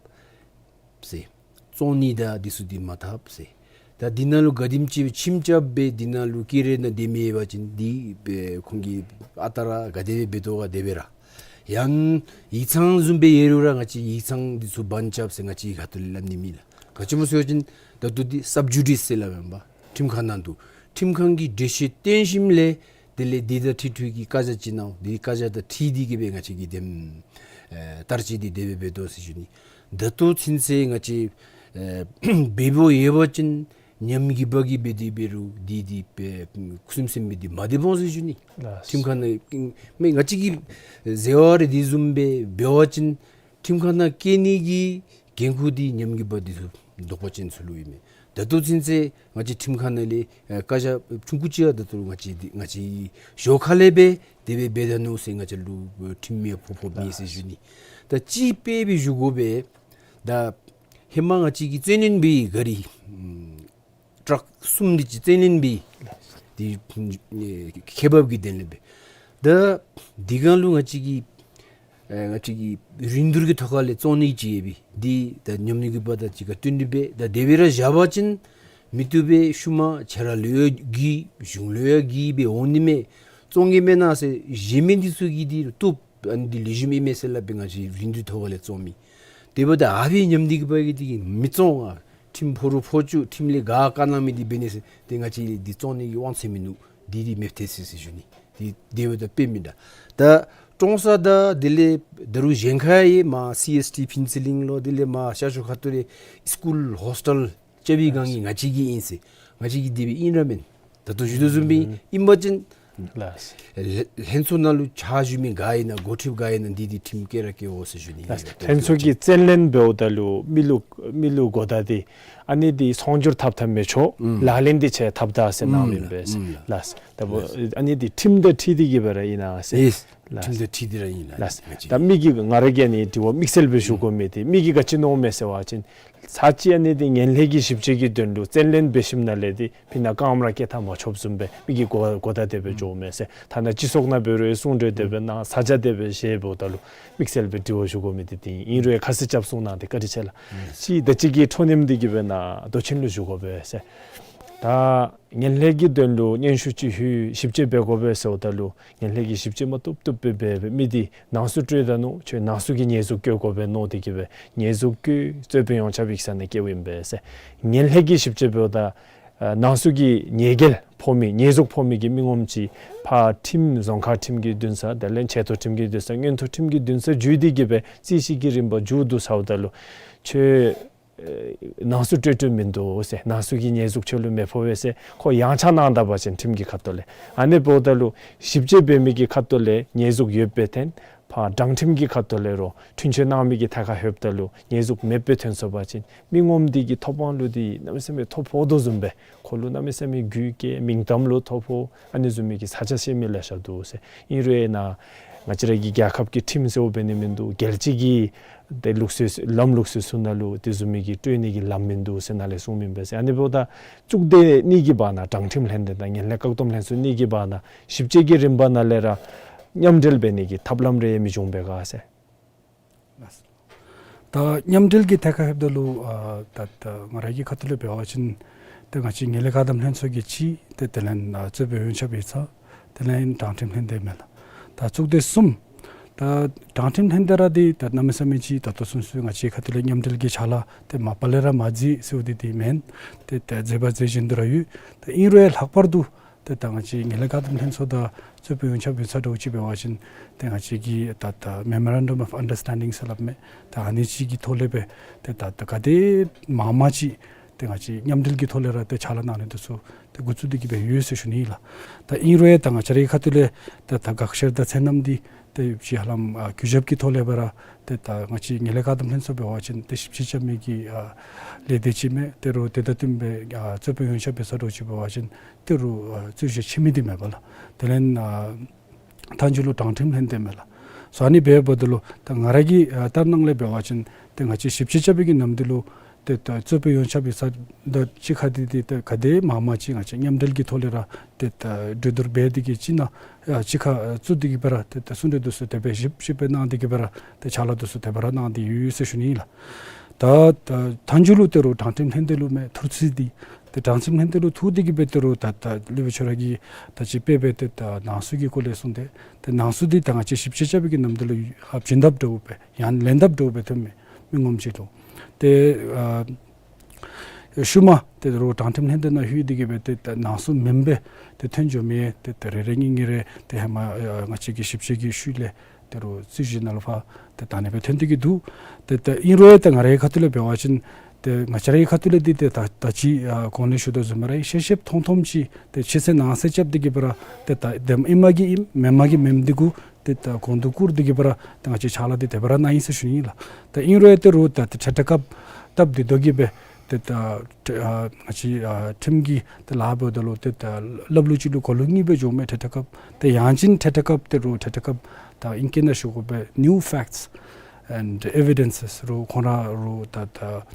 ཟེར། བཙོང་ནི་དང་འདི་ཚུ་འདི་མ་འཐབ་ཟེར། ད་འདི་ནང་ལུ་ག་དེམ་ཅིག་ཁྱིམ་རྐྱབ་སྦེ་འདི་ནང་ལུ་ཀི་རེ་ནང་སྡོད་མི་ཡོད་པ་ཅིན་འདི་སྦེ་ཁོང་གིས་ཨ་རྟག་ར་ག་དེ་སྦེ་འབད་དོ་ག་དེ་སྦེ་ར། ཡང་ཡིག་ཚང་བཟུམ་སྦེ་ཡོད་རུང་ར་ང་བཅས་ཡིག་ཚང་འདི་ཚུ་བཱན་རྐྱབ་ཟེར་ང་བཅས་ཁ་ཐུག་ལས་སླབ་ནི་མེད་ལགས། ག་ཅི་སྨོ་ཟེར་བ་ཅིན་ད་ལྟོ་འདི་སབ་ཇུ་ཌིས་ཟེར་སླབ་ཨིན་པས། ཁྲིམས་ཁང་ནང་དུ་ཁྲིམས་ཁང་གིས་འགྲེལ་བཤད་བཏོན་ཞིནམ་ལས་དེ་ལས་འདི་དང་འཁྲིལ་འཁྲིལ་གྱི་བཀའ་རྒྱ་ཅིག་གནང་། འདི་བཀའ་རྒྱ་དང་འཁྲིལ་ཏེ་གི་སྦེ་ང་བཅས་ཀྱིས་དེམ་ཨེ་བསྟར་སྤྱོད་འདི་དེ་སྦེ་འབད་དོ་ཟེར་ཞུ་ནི། ད་ལྟོ་ཚུན་ཚོད་ང་བཅས་ཨེ་འབད་འབདཝ་ཡོད་པ་ཅིན་ཉམས་རྒུད་པ་གིས་འབད་དེ་འབད་རུང་འདི་འདི་སྦེ་ཁུ་སིམ་སིམ་སྦེ་འདི་མ་སྡོད་འོང་ཟེར་ཞུ་ནི། ལགས། ཁྲིམས་ཁང་ནང་མི་ང་བཅས་ཀྱིས་ཟེར་བ་རེ་འདི་བཟུམ་སྦེ་འབད་བ་ཅིན་ཁྲིམས་ཁང་ནང་བསྐྱལ་ནི་གི་འགན་ཁུར་འདི་ཉམས་རྒུད་པ་འདི་ཚུ་བདོག་པ་ཅན་ཚུ་ལུ་ཨིན་མས། ད་ལྟོ་ཚུན་ཚོད་ང་བཅས་ཁྲིམས་ཁང་ནང་ལས་ཨེ་བཀའ་རྒྱ་ཆུང་ཀུ་ཅིག་ཡང་ད་ལྟོ་ང་བཅས་འདི་ང་བཅས་ཞོར་ཁ་ལས་སྦེ་དེ་སྦེ་འབད་ད་ནུག་ཟེར་ང་བཅས་ལུ་ཁྲིམས་ཡང་ཕོག་ཕོགཔ་མེད་ཟེར་ཞུ་ནི། ད་ཅིག་དཔེ་སྦེ་ཞུ་དགོ་པས། ད་ཧེ་མ་ང་བཅས་ཀྱིས་བཙན་གནོན་འབད་བའི་གཱ་རི་ཨམ་ཊཱག་གསུམ་འདི་ཅིག་བཙན་གནོན་འབད་འདི་ཨེ་ཁེ་འབབ་ཀྱི་དོན་ལས་སྦེ། ད་འདི་སྒང་ལུ་ང་བཅས་ཀྱིས་ཨེ་ང་བཅས་ཀྱིས་རིན་བསྡུར་གྱི་ཐོག་ཁ་ལས་བཙོང་ནི་ཅིག་ཡོད་པས། འདི་ད་ཉམས་རྒུད་པ་དང་གཅིག་ཁར་བསྟུན་ཏེ་སྦེ་ད་དེ་སྦེ་ར་བཞག་པ་ཅིན་མི་བཏུབ་པས། ཤུལ་མ་ཁྱེད་ར་ལུ་ཡང་རྒུད་གཞུང་ལུ་ཡང་རྒུད་སྦེ་འོང་ནི་མས། བཙོང་གེ་མེན་ན་ཟེར་གཞན་མི་འདི་ཚུ་གིས་འདི་བཏུབ་ཨ་ནི་འདི་ལེགས་ཤོམ་ཨིན་མས་ཟེར་སླབ་སྦེ་ང་བཅས་རིན་བསྡུར་ཐོག་ཁ་ལས་བཙོང་མི། དེ་འབདཝ་ད་ཨ་ཕི་ཉམས་རྒུད་པ་གིས་འདི་མི་བཙོང་། ཨ་ཁྲིམས་ཕོག་རུང་ཕོག་བཅུག། ཁྲིམས་ལས་ག་བཀའ་གནང་མི་འདི་འབད་ནི་ཟེར་ཏེ་ང་བཅས་འདི་བཙོང་ནི་གི་དབང་ཚད་མིན་ནུག། འདི་འདི་མེདཔ་ཐལ་སོ་ཡི་ཟེར་ཞུ་ནི། འདི་དེ་འབདཝ་ད་དཔེ་མི་འདྲ། ད་ཀྲོང་གསར་དང་དེ་ལས་ད་རུང་གཞན་ཁར་ཡང་མར་སི་ཨེསི་ཊི་ཕུན་ཚོགས་གླིང་ལོ་དེ་ལས་མར་ཤར་ཕྱོགས་ཁ་ཐུག་རེ་སི་ཀུལ་ཧོསི་ཊེལ་རྐྱབ་པའི་སྒང་གི་ང་བཅས་ཀྱི་ཨིན་ཟེར། ང་བཅས་ཀྱི་དེ་སྦེ་ཨིན་ར་མེན། ད་ལྟོ་ཞུ་དོ་བཟུམ་སྦེ་ཨིན་པ་ཅིན་ལགས། ལྷན་ལྷན་ཚོགས་ནང་ལུ་ཕྱག་ཞུ་མི་ག་ཨིན་ན་འགོ་ཁྲིདཔ་ག་ཨིན་ན་འདི་འདི་ཁྲིམས་བཀལ་ར་བཀལ་འོང་ཟེར་ཞུ་ནི། ལགས། ལྷན་ཚོགས་ཀྱིས་བཙན་གནོན་འབདཝ་ད་ལུ་མི་ལུ་མི་ལུ་གོ་བརྡ་འདི་ཨ་ནི་འདི་ཚོང་སྒྱུར་འཐབ་འཐབ་མི་ཆོག། ཨུམ། ལག་ལེན་འདི་ཁྱེད་འཐབ་ད་ཟེར་གནང་ཨུམ་མི་ཨིན་པས། ཨུམ། ལགས། ད་འབདཝ་ལགས། ཨ་ནི་འདི་ཁྲིམས་དང་འཁྲིལ་ཏེ་གི་སྦེ་ར་ཨིན་ན་ཟེར། ཡེས། ལགས། ཁྲིམས་དང་འཁྲིལ་ཏེ་ར་ཨིན་ལགས། ལགས། ད་མི་གིས་ང་ར་གིས་ཨ་ནི་དྲི་བ་དམིགས་བསལ་སྦེ་ཞུ་དགོ་མི་འདི་མི་གིས་ག་ཅི་མནོཝ་མས་ཟེར་བ་ཅིན་ཚར་གཅིག་ཨ་ནི་འདི་ངན་ལྷད་ཀྱི་ཞིབ་དཔྱད་ཀྱི་དོན་ལུ་བཙན་གནོན་འབད་ཞིནམ་ལས་འདི་ཕི་ནཱ་རྐངམ་ར་བཀལ་ཐངས་མ་ཆོགཔ་བཟུམ་སྦེ་མི་གིས་གོ་གོ་བརྡ་དེ་སྦེ་འགྱོཝ་མས་ཟེར། ཐ་ན་སྤྱི་ཚོགས་ནང་འབད་རུང་གསུང་གྲོས་དེ་སྦེ་གནང་ས་ཆ་དེ་སྦེ་བཞེས་འབདཝ་ད་ལུ་དམིགས་བསལ་སྦེ་དྲི་བ་ཞུ་དགོ་མི་འདི་འདི་ཨིན་རུང་ཁ་གསལ་རྐྱབ་གསུང་གནང་སྟེ་བཀའ་དྲིན་ཆེ་ལགས། ཅིག་ད་ཅི་གི་འཕྲོ་མཐུད་དེ་གི་སྦེ་ནཱ་མདོ་ཆེན་ལུ་ཞུ་དགོ་པས་ཟེར། ད་ངན་ལྷད་ཀྱི་དོན་ལུ་སྙན་ཞུ་ཅིག་ལྷོད་ཞིབ་དཔྱད་འབད་དགོ་པས་ཟེརཝ་ད་ལུ་ངན་ལྷད་ཀྱི་ཞིབ་དཔྱད་མ་བཏུབ་བཏུབ་སྦེ་འབད་སྦེ་མི་འདི་ནང་གསུག་སྤྲོད་ད་ནུག། ཁྱོད་ནང་གསུག་གི་ཉེས་འཛུགས་བཀོད་དགོ་པས་མནོ་སྟེ་གི་སྦེ་ཉེས་འཛུགས་བཀོད་རྩོད་དཔོན་ཡོངས་ཁྱབ་ཡིག་ཚང་ནང་བཀལཝ་ཨིན་པས་ཟེར། ངན་ལྷད་ཀྱི་ཞིབ་དཔྱད་འབདཝ་ད་ཨ་ནང་གསུག་གི་ཉེས་འགེལ་ཕོག་མི་ཉེས་འཛུགས་ཕོག་མི་གི་མི་ངོམ་ཅིག་ཕར་ཁྲིམས་རྫོང་ཁག་ཁྲིམས་ཀྱི་འདུན་ས་དེ་ལས་ཆེ་མཐོ་ཁྲིམས་ཀྱི་འདུན་ས་མངོན་མཐོ་ཁྲིམས་ཀྱི་འདུན་ས་བརྒྱུད་དེ་གི་སྦེ་རྩོད་གཞི་གི་རིམ་པ་མཇུག་བསྡུ་ཚརཝ་ད་ལུ་ཁྱོད་ཨེ་ནང་གསུག་སྤྲོད་སྤྲོདཔ་མིན་འདུག་ཟེར། ནང་གསུག་གི་ཉེས་འཛུགས་ཁྱོད་ལུ་མི་ཕོག་པས་ཟེར་ཁོ་ཡང་ཆ་གནང་ད་པ་ཅིན་ཁྲིམས་ཀྱི་ཁ་ཐུག་ལས་ཨ་ནི་འབདཝ་ད་ལུ་ཞིབ་དཔྱད་འབད་མི་གི་ཁ་ཐུག་ལས་ཉེས་འཛུགས་ཡོད་པའི་དོན་ ཕར་དྲང་ཁྲིམས་ཀྱི་ཁ་ཐུག་ལས་རོགས་འཁྲུན་ཆོད་གནང་མི་གི་ཐད་ཁར་ལྷོདཔ་ད་ལུ་ཉེས་འཛུགས་མེདཔ་སྦེ་ཐོན་སོང་པ་ཅིན་མི་ངོམ་འདི་གི་ཐོབ་དབང་ལུ་འདི་གནམ་མེད་ས་མེད་ཐོ་ཕོག་དོ་བཟུམ་སྦེ་ཁོ་ལུ་གནམ་མེད་ས་མེད་གུས་བཀུར་མིང་གཏམ་ལུ་ཐོ་ཕོག་ཨ་ནི་བཟུམ་མའི་གི་ས་ཆ་བཤད་མི་ལེ་ཤ་འདུག་ཟེར། ཨིན་རུང་ཡང་ན་ང་བཅས་ར་གི་རྒྱལ་ཁབ་ཀྱི་ཁྲིམས་ཟེརཝ་འབད་ནི་མིན་འདུག། རྒྱལ་སྤྱི་གི་ཏེ་ལུགས་སྲོལ་ལམ་ལུགས་སྲོལ་ཚུ་ནང་ལུ་དེ་བཟུམ་མའི་གི་སྤྲོད་ནི་གི་ལམ་མིན་འདུག་ཟེར་ནཱ་ལས་གསུངམ་ཨིན་པས་ཟེར། ཨ་ནི་འབདཝ་ད་གཙུག་སྡེ་གཉིས་ཀྱི་བར་ན་དྲང་ཁྲིམས་ལྷན་སྡེ་དང་ངན་ལྷད་བཀག་སྡོམ་ལྷན་ཚོགས་གཉིས་ཀྱི་བར་ན་ཞིབ་དཔྱད་ཀྱི་རིམ་པ་ནང་ལས་ར་མཉམ་འབྲེལ་འབད་ནི་གི་ཐབས་ལམ་རེ་མི་བྱུང་པས་ག་ཟེར། ད་མཉམ་འབྲེལ་གྱི་ཐད་ཁར་ལྷོདཔ་ད་ལུ་ཨ་ད་ད་ང་ར་གི་ཁ་ཐུག་ལས་འབད་བ་ཅིན་ཏེ་ང་བཅས་ངན་ལྷད་བཀག་སྡོམ་ལྷན་ཚོགས་ཀྱི་གཅིག་ཏེ་དེ་ལས་ཨ་གཙོས་པའི་ཡོངས་ཁྱབ་ཡིག་ཚང་དེ་ལས་དྲང་ཁྲིམས་ལྷན་སྡེ་མས་ལགས། ད་གཙུག་སྡེ་གསུམ། ད་དྲང་ཁྲིམས་ལྷན་སྡེ་ར་འདི་ད་གནམ་མེད་ས་མེད་ཅིག་ད་ལྟོ་ཚུན་ཚོད་ང་བཅས་ཁ་ཐུག་ལས་མཉམ་འབྲེལ་གྱི་ཕྱག་ལཱ་ཏེ་མ་པ་ལས་ར་མ་མཛད་ཟེརཝ་འདི་འདི་མེན། ཏེ་ད་མཛད་པ་མཛད་བཞིན་དུ་ར་ཡོད། ད་ཨིན་རུང་ཡང་ལྷག་པར་དུ་ཏེ་ད་ང་བཅས་ངན་ལྷད་བཀག་སྡོམ་ལྷན་ཚོགས་དང་གཙོས་པའི་ཡོངས་ཁྱབ་ཡིག་ཚང་འདྲཝ་ཅིག་འབད་བ་ཅིན་ཏེ་ང་བཅས་ཀྱིས་ད་ད་Memorandum of Understanding ཟེར་སླབ་མས། ད་ཨ་ནི་ཅིག་གི་ཐོག་ལས་སྦེ་ཏེ་ད་ད་ག་དེ་མང་མང་ཅིག་ཏེ་ང་བཅས་མཉམ་འབྲེལ་གྱི་ཐོག་ལས་ར་ཏེ་ཕྱག་ལཱ་གནང་ནི་འདི་ཚུ་ཏེ་འགོ་བཙུགས་ཏེ་གི་སྦེ་ཡོད་ཟེར་ཞུ་ནི་ཨིན་ལགས། ད་ཨིན་རུང་ཡང་ད་ང་བཅས་རའི་ཁ་ཐུག་ལས་ད་ད་དགག་བཤེར་དང་ཚད་རྣམ་འདི་ཏེ་ཅིག་ཧ་ལམ་ཨ་གུས་ཞབས་ཀྱི་ཐོག་ལས་སྦེ་ར་ཏེ་ད་ང་བཅས་ངན་ལྷད་བཀག་སྡོམ་ལྷན་ཚོགས་འབད་བ་ཅིན་ཏེ་ཞིབ་དཔྱད་རྐྱབ་མི་གི་ཨ་ལས་སྡེ་ཅིག་མས། ཏེ་རུང་དེ་དང་བསྟུན་པའི་ཨ་གཙོས་པའི་ཡོངས་ཁྱབ་ཡིག་ཚང་འདྲཝ་ཅིག་འབད་བ་ཅིན་ཏེ་རུང་ཨ་རྩོད་གཞི་ཆེ་མི་འདི་མས་པ་ལགས། དེ་ལས་ཨ་མཐའ་མཇུག་ལུ་དྲང་ཁྲིམས་ལྷན་སྡེ་མས་ལགས། སོ་ཨ་ནི་འབདཝ་ད་ལུ་ད་ང་ར་གི་ཨ་ལྟར་སྣང་ལས་འབད་བ་ཅིན་ཏེ་ང་བཅས་ཞིབ་དཔྱད་རྐྱབ་པའི་གི་ནམ་དུས་ལུ་ཏེ་ད་གཙོས་པའི་ཡོངས་ཁྱབ་ཡིག་ཚང་དང་གཅིག་ཁར་འདི་འདི་ཏེ་ག་དེ་མང་མང་ཅིག་ང་བཅས་མཉམ་འབྲེལ་གྱི་ཐོག་ལས་ར་ཏེ་ད་གྲོས་བསྡུར་འབད་དེ་གི་ཅིག་ནང་ཨ་གཅིག་ཁར་ཨ་བཙུགས་ཏེ་གི་སྦེ་ར་ཏེ་ད་གསུང་གྲོས་འདི་ཚུ་དེ་སྦེ་ཞིབ་ཞིབ་སྦེ་གནང་སྟེ་གི་སྦེ་ར་ཏེ་ཕྱག་ལཱ་འདི་ཚུ་དེ་སྦེ་ར་གནང་སྟེ་ཡོད་ཟེར་ཞུ་ནི་ཨིན་ལགས། ད་ད་མཐའ་མཇུག་ལུ་ཏེ་རུང་དྲང་ཁྲིམས་ལྷན་སྡེ་ལུ་མས་ཐུགས་རྩིས་འདི་ཏེ་དྲང་ཁྲིམས་ལྷན་སྡེ་ལུ་ཐུག་སྟེ་གི་སྦེ་ཏེ་རུང་ད་ད་སློབ་དཔོན་ཁྱོད་ར་གིས་ད་ཅི་དཔེ་སྦེ་ཏེ་ད་ནང་གསུག་གི་སྐོར་ལས་གསུངས་ཏེ་ཏེ་ནང་གསུག་འདི་ད་ང་བཅས་ཞིབ་དཔྱད་རྐྱབ་པའི་གི་ནམ་དུས་ལུ་ཨ་བྱིན་ཐབས་འདྲཝ་སྦེ་ཡང་ལེན་ཐབས་འདྲཝ་སྦེ་ཐོནམ་མས་མི་ངོམ་ཅིག་ལུ། ཏེ་ཨ་ཤུལ་མ་ཏེ་རུང་དྲང་ཁྲིམས་ལྷན་སྡེ་ནང་ལྷོད་དེ་གི་སྦེ་ཏེ་ད་ནང་གསུག་མེན་པར་ཏེ་ཐོན་འགྱོ་མི་ཏེ་ཏེ་རེ་རེ་གཉིས་གཉིས་རེ་ཏེ་ཧེ་མ་ཨ་ང་བཅས་ཀྱི་ཞིབ་དཔྱད་ཀྱི་ཤུལ་ལས་ཏེ་རུང་རྩོད་གཞི་ནང་ལུ་ཕར་ཏེ་ད་ཨ་ནི་སྦེ་ཐོན་ཏེ་གི་འདུག། ཏེ་ད་ཨིན་རུང་ཡང་ད་ང་རའི་ཁ་ཐུག་ལས་འབད་བ་ཅིན་ཏེ་ང་བཅས་རའི་ཁ་ཐུག་ལས་འདི་ཏེ་ད་ད་ཅི་ཨ་གོང་ལས་ཞུ་དོ་བཟུམ་སྦེ་ར་ཤེས་ཤེསཔ་མཐོང་མཐོངམ་ཅིག་ཏེ་ཕྱི་གསལ་ནང་གསལ་རྐྱབ་སྟེ་གི་སྦེ་ར་ཏེ་ད་བདེནམ་ཨིན་མས་གི་ཨིནམ་མེན་མས་གི་མེནམ་འདི་གུ་ཏེ་ད་གོང་དུ་བཀུར་ཏེ་གི་སྦེ་ར་ཏེ་ང་བཅས་ཕྱག་ལཱ་འདི་དེ་སྦེ་ར་གནང་ཡི་ཟེར་ཞུ་ནི་ཨིན་ལགས། ད་ཨིན་རུང་ཡང་ཏེ་རུང་ད་ཏེ་ཐད་ཐད་སྐབས་སྟབས་བདེ་ཏོག་ཏོ་གི་སྦེ་ཏེ་ད་ཨ་ང་བཅས་ཨ་ཁྲིམས་ཀྱི་ཏེ་ལཱ་འབདཝ་ད་ལུ་ཏེ་ད་ལབ་ལུགས་ཅིག་ལུ་གོ་ལུགས་གཉིས་སྦེ་འགྱོཝ་མས། ཐད་ཐད་སྐབས་ཏེ་ཡང་ཅིན་ཐད་ཐད་སྐབས་ཏེ་རུང་ཐད་ཐད་སྐབས་ད་ཨིང་སྐད་ནང་ཞུ་དགོ་པས་new facts and evidences རུང་ཁོང་ར་རུང་ད་ད་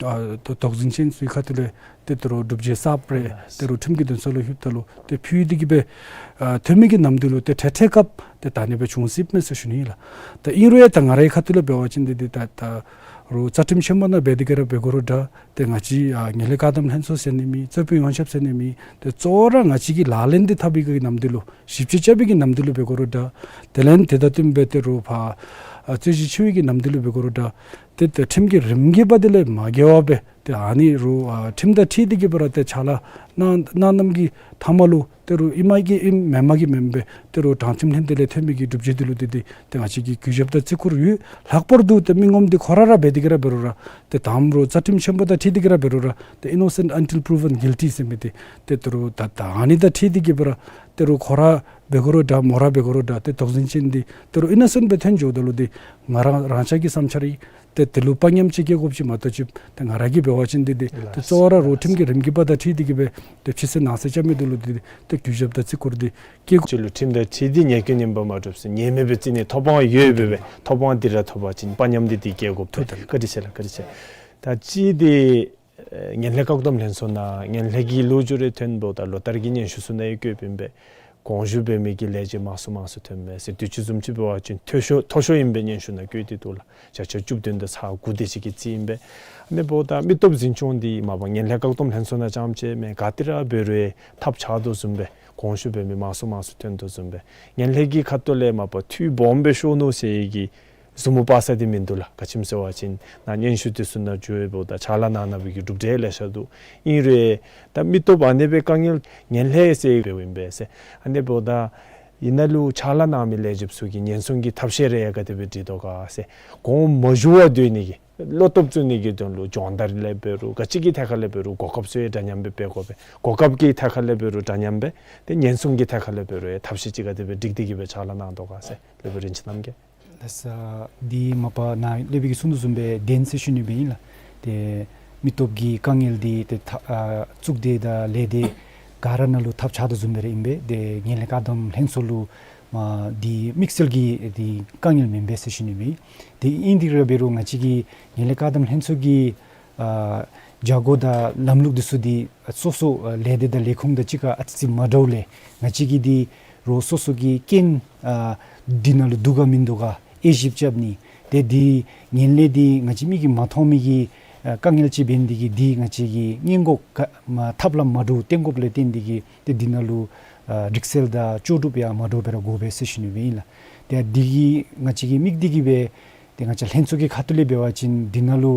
ཨ་དོ་དོགས་ཟིན་ཅན་ཚུ་གི་ཁ་ཐུག་ལས་ཏེ་ད་རུང་སྒྲུབ་བྱེད་གསརཔ་རེ་ཏེ་རུང་ཁྲིམས་ཀྱི་འདུན་ས་ལུ་ལྷོདཔ་ད་ལུ་ཏེ་ཕུལ་ཏེ་གི་སྦེ་ཨ་ཐོན་མི་གི་ནམ་དུས་ལུ་ཏེ་ཐད་ཐད་སྐབས་ཏེ་ད་ཨ་ནི་སྦེ་བྱུང་སྲིདཔ་མས་ཟེར་ཞུ་ནི་ཨིན་ལགས། ད་ཨིན་རུང་ཡང་ད་ང་རའི་ཁ་ཐུག་ལས་འབད་བ་ཅིན་འདི་འདི་ད་ད་རུང་རྩ་ཁྲིམས་ཆེན་པོ་ནང་འབད་དེ་གི་ར་འབད་དགོ་རུང་འདྲ། ཏེ་ང་བཅས་ཨ་ངན་ལྷད་བཀག་སྡོམ་ལྷན་ཚོགས་ཟེར་ནི་མེད། གཙོས་པའི་ཡོངས་ཁྱབ་ཟེར་ནི་མེད། ཏེ་གཙོ་བོ་ར་ང་བཅས་ཀྱིས་ལག་ལེན་འདི་འཐབ་པའི་གི་ནམ་དུས་ལུ་ཞིབ་དཔྱད་རྐྱབ་པའི་གི་ནམ་དུས་ལུ་འབད་དགོ་རུང་འདྲ། དེ་ལས་དེ་དང་བསྟུན་སྦེ་ཏེ་རུང་ཕར་ཨ་རྩོད་གཞི་ཆེ་བའི་གི་ནམ་དུས་ལུ་འབད་དགོ་རུང་འདྲ། ཏེ་ད་ཁྲིམས་ཀྱི་རིམ་གྱིས་འབད་དེ་ལས་མ་འགལ་བར་སྦེ་ཏེ་ཨ་ནི་རུང་ཨ་ཁྲིམས་དང་འཁྲིལ་ཏེ་གི་སྦེ་ར་ཏེ་ཕྱག་ལཱ་གནང་གནངམ་གི་མཐའ་མ་ལུ་ཏེ་རུང་ཨིན་མས་གི་ཨིནམ་མེན་མས་གི་མེནམ་སྦེ་ཏེ་རུང་དྲང་ཁྲིམས་ལྷན་སྡེ་ལས་ཐོན་མི་གི་སྒྲུབ་བྱེད་འདི་ལུ་ཏེ་ཏེ་ཏེ་ང་བཅས་ཀྱིས་གུས་ཞབས་དང་བརྩི་བཀུར་ཡོད། ལྷག་པར་དུ་ཏེ་མི་ངོམ་འདི་ཁོ་ར་ར་འབད་དེ་གི་ར་འབད་རུང་ར་ཏེ་དང་པ་རུང་རྩ་ཁྲིམས་ཆེན་པོ་དང་འཁྲིལ་ཏེ་གི་ར་འབད་རུང་ར་ཏེ་innocent until proven guilty ཟེར་མི་འདི་ཏེ་ད་རུང་ད་ད་ཨ་ནི་དང་འཁྲིལ་ཏེ་གི་སྦེ་ར་ཏེ་རུང་ཁོ་ར་འབད་དགོ་རུང་འདྲ་མོ་ར་འབད་དགོ་རུང་འདྲ་ཏེ་དོགས་ཟིན་ཅན་འདི་ཏེ་རུང་ཨིན་ནོ་སེནཊ་སྦེ་ཐོན་འགྱོཝ་ད་ལུ་འདི་ང་ར་རང་ཅག་གི་བསམ་འཆར་ཨིན། ཏེ་དེ་ལུ་དཔའ་ཉམས་ཅིག་བསྐྱེད་དགོཔ་ཅིག་མ་གཏོགས་ཅིག་ཏེ་ང་ར་གིས་འབད་བ་ཅིན་འདི་འདི་ཏེ་གཙོ་བོ་ར་རུང་ཁྲིམས་ཀྱི་རིམ་གྱིས་འབད་དང་འཁྲིལ་ཏེ་གི་སྦེ་ཏེ་ཕྱི་གསལ་ནང་གསལ་རྐྱབ་མི་འདི་ལུ་འདི་འདི་ཏེ་གུས་ཞབས་དང་བརྩི་བཀུར་འདི་བསྐྱེད་དགོ། ཅིག་ལུ་ཁྲིམས་དང་འཁྲིལ་ཏེ་ཉེས་སྐྱོན་ངན་པ་མ་གྲུབ་ཟེར་ཉེས་མེད་སྦེ་བརྩི་ནི་ཐོབ་དབང་ཡོད་པས་སྦེ་ཐོབ་དབང་འདི་ར་ཐོབ་པ་ཅིན་དཔའ་ཉམས་འདི་འདི་བསྐྱེད་དགོ། ཐུགས་དམ། བཀའ་དྲིན་ཆེ་ལགས། བཀའ་དྲིན་ཆེ། ད་ཅི་འདི་ཨེ་ངན་ལྷད་བཀག་སྡོམ་ལྷན་ཚོགས་ནང་ངན་ལྷད་ཀྱི་ལོ་རྒྱུས་རེ་ཐོན་འབདཝ་ད་ལོ་ལྟར་གྱི་སྙན་ཞུ་ཚུ་ནང་ཡང་བཀོད་པའི་ཨིན་པས། གོང་ཞུ་འབད་མི་གི་ལས་བྱེད་མང་སུ་མང་སུ་ཐོན་མས་ཟེར། དུས་ཅི་བཟུམ་ཅིག་འབད་བ་ཅིན་མཐོ་ཤོས་མཐོ་ཤོས་ཨིན་པས་སྙན་ཞུ་ནང་བཀོད་དེ་འདུག་ལགས། བརྒྱ་ཆ་བཅུ་བདུན་དང་ཚག་དགུ་དེ་ཅིག་གི་རྩིས་ཨིན་པས། ཨ་ནི་འབདཝ་ད་མི་སྟོབས་འཛིན་སྐྱོང་འདི་མ་པ་ངན་ལྷད་བཀག་སྡོམ་ལྷན་ཚོགས་ནང་རྐྱངམ་ཅིག་མེན། ག་ཏེ་ར་འབད་རུང་ཐབས་ཆག་དོ་བཟུམ་སྦེ་གོང་ཞུ་འབད་མི་མང་སུ་མང་སུ་ཐོན་དོ་བཟུམ་སྦེ་ངན་ལྷད་ཀྱི་ཁ་ཐུག་ལས་མ་པ་འཐུས་སྦོམ་སྦེ་ཤོར་ནུག་ཟེར་གྱི་ཟུར་མོ་པ་ས་འདི་མིན་འདུག་ལགས། ག་ཅི་སྨོ་ཟེར་བ་ཅིན་ནཱ་སྙན་ཞུ་འདི་ཚུ་ནང་བརྗོད་འབདཝ་ད་ཕྱག་ལཱ་གནང་གནང་བའི་གི་གྲུབ་འབྲས་ལེ་ཤ་འདུག། ཨིན་རུང་ད་མི་སྟོབས་ཨ་ནེ་སྦེ་དཀའ་ངལ་ངན་ལྷད་ཟེར་འབདཝ་ཨིན་པས་ཟེར། ཨ་ནི་འབདཝ་ད་ཨིན་ན་ལུ་ཕྱག་ལཱ་གནང་མི་ལས་བྱེདཔ་ཚུ་གིས་ཉེན་སྲུང་གི་ཐབས་ཤེས་རེ་ཡང་ག་དེ་སྦེ་སྒྲིག་དོ་ག་ཟེར། གོང་མ་ཞུ་བར་སྡོད་ནི་གི་བློ་སྟོབས་བཙུགས་ནི་གི་དོན་ལུ་སྦྱོང་བརྡར་ལས་འབད་རུང་ག་ཅི་གི་ཐད་ཁར་ལས་འབད་རུང་གོ་སྐབས་ཚུ་ཡང་འདྲ་མཉམ་སྦེ་འབད་དགོ་པས། གོ་སྐབས་ཀྱི་ཐད་ཁར་ལས་འབད་རུང་འདྲ་མཉམ་སྦེ་ཏེ་ཉེན་སྲུང་གི་ཐད་ཁར་ལས་འབད་རུང་ཡང་ཐབས་ཤེས་ཅིག་ག་དེ་སྦེ་སྒྲིག་སྟེ་གི་སྦེ་ཕྱག་ལཱ་གནང་དོ་ག་ཟེར་སློབ་དཔོན་རིན་ཆེན་རྣམ་རྒྱལ། ས་འདི་མ་པ་ནཱ་སློབ་དཔོན་གྱིས་གསུངས་དོ་བཟུམ་སྦེ་བདེན་ཟེར་ཞུ་ནི་སྦེ་ཨིན་ལགས། ཏེ་མི་སྟོབས་ཀྱི་དཀའ་ངལ་འདི་ཏེ་ཐ་ཨ་གཙུག་སྡེ་དང་ལས་སྡེ་ག་ར་ནང་ལུ་ཐབས་ཆག་དོ་བཟུམ་སྦེ་ར་ཨིན་པས། ཏེ་ངན་ལྷད་བཀག་སྡོམ་ལྷན་ཚོགས་ལུ་མ་འདི་དམིགས་བསལ་གྱི་འདི་དཀའ་ངལ་མེན་པས་ཟེར་ཞུ་ནི་སྦེ་ཨིན། ཏེ་ཨིན་དེ་ར་འབད་རུང་ང་བཅས་ཀྱི་ངན་ལྷད་བཀག་སྡོམ་ལྷན་ཚོགས་ཀྱི་ཨ་བྱ་སྒོ་དང་ལམ་ལུགས་འདི་ཚུ་འདི་སོ་སོ་ཨ་ལས་སྡེ་དང་ལས་ཁུངས་དང་གཅིག་ཁར་ཨ་ཙི་ཙི་མ་འདྲཝ་ལས་ང་བཅས་ཀྱི་འདི་རོགས་སོ་སོ་གི་རྐྱེན་ཨ་འདི་ནང་ལུ་འདུག་ག་མིན་འདུག་ག་དབྱེ་ཞིབ་རྐྱབ་ནི། ཏེ་འདི་ངན་ལྷད་འདི་ང་བཅས་མིག་གིས་མ་མཐོང་མི་གི་ཨ་དཀའ་ངལ་ཅིག་འབད་ནི་འདི་གིས་འདི་ང་བཅས་ཀྱིས་སྔོན་འགོག་ག་མ་ཐབས་ལམ་མ་འདྲཝ་བཏོན་དགོཔ་ལས་བརྟེན་འདི་གིས་ཏེ་འདི་ནང་ལུ་ཨ་རིག་རྩལ་དང་ལྕོགས་གྲུབ་ཡང་མ་འདྲཝ་སྦེ་ར་དགོ་པས་ཟེར་ཞུ་ནི་སྦེ་ཨིན་ལགས། ཏེ་འདི་གིས་ང་བཅས་ཀྱི་དམིགས་འདི་གིས་སྦེ་ཏེ་ང་བཅས་ལྷན་ཚོགས་ཀྱི་ཁ་ཐུག་ལས་འབད་བ་ཅིན་འདི་ནང་ལུ་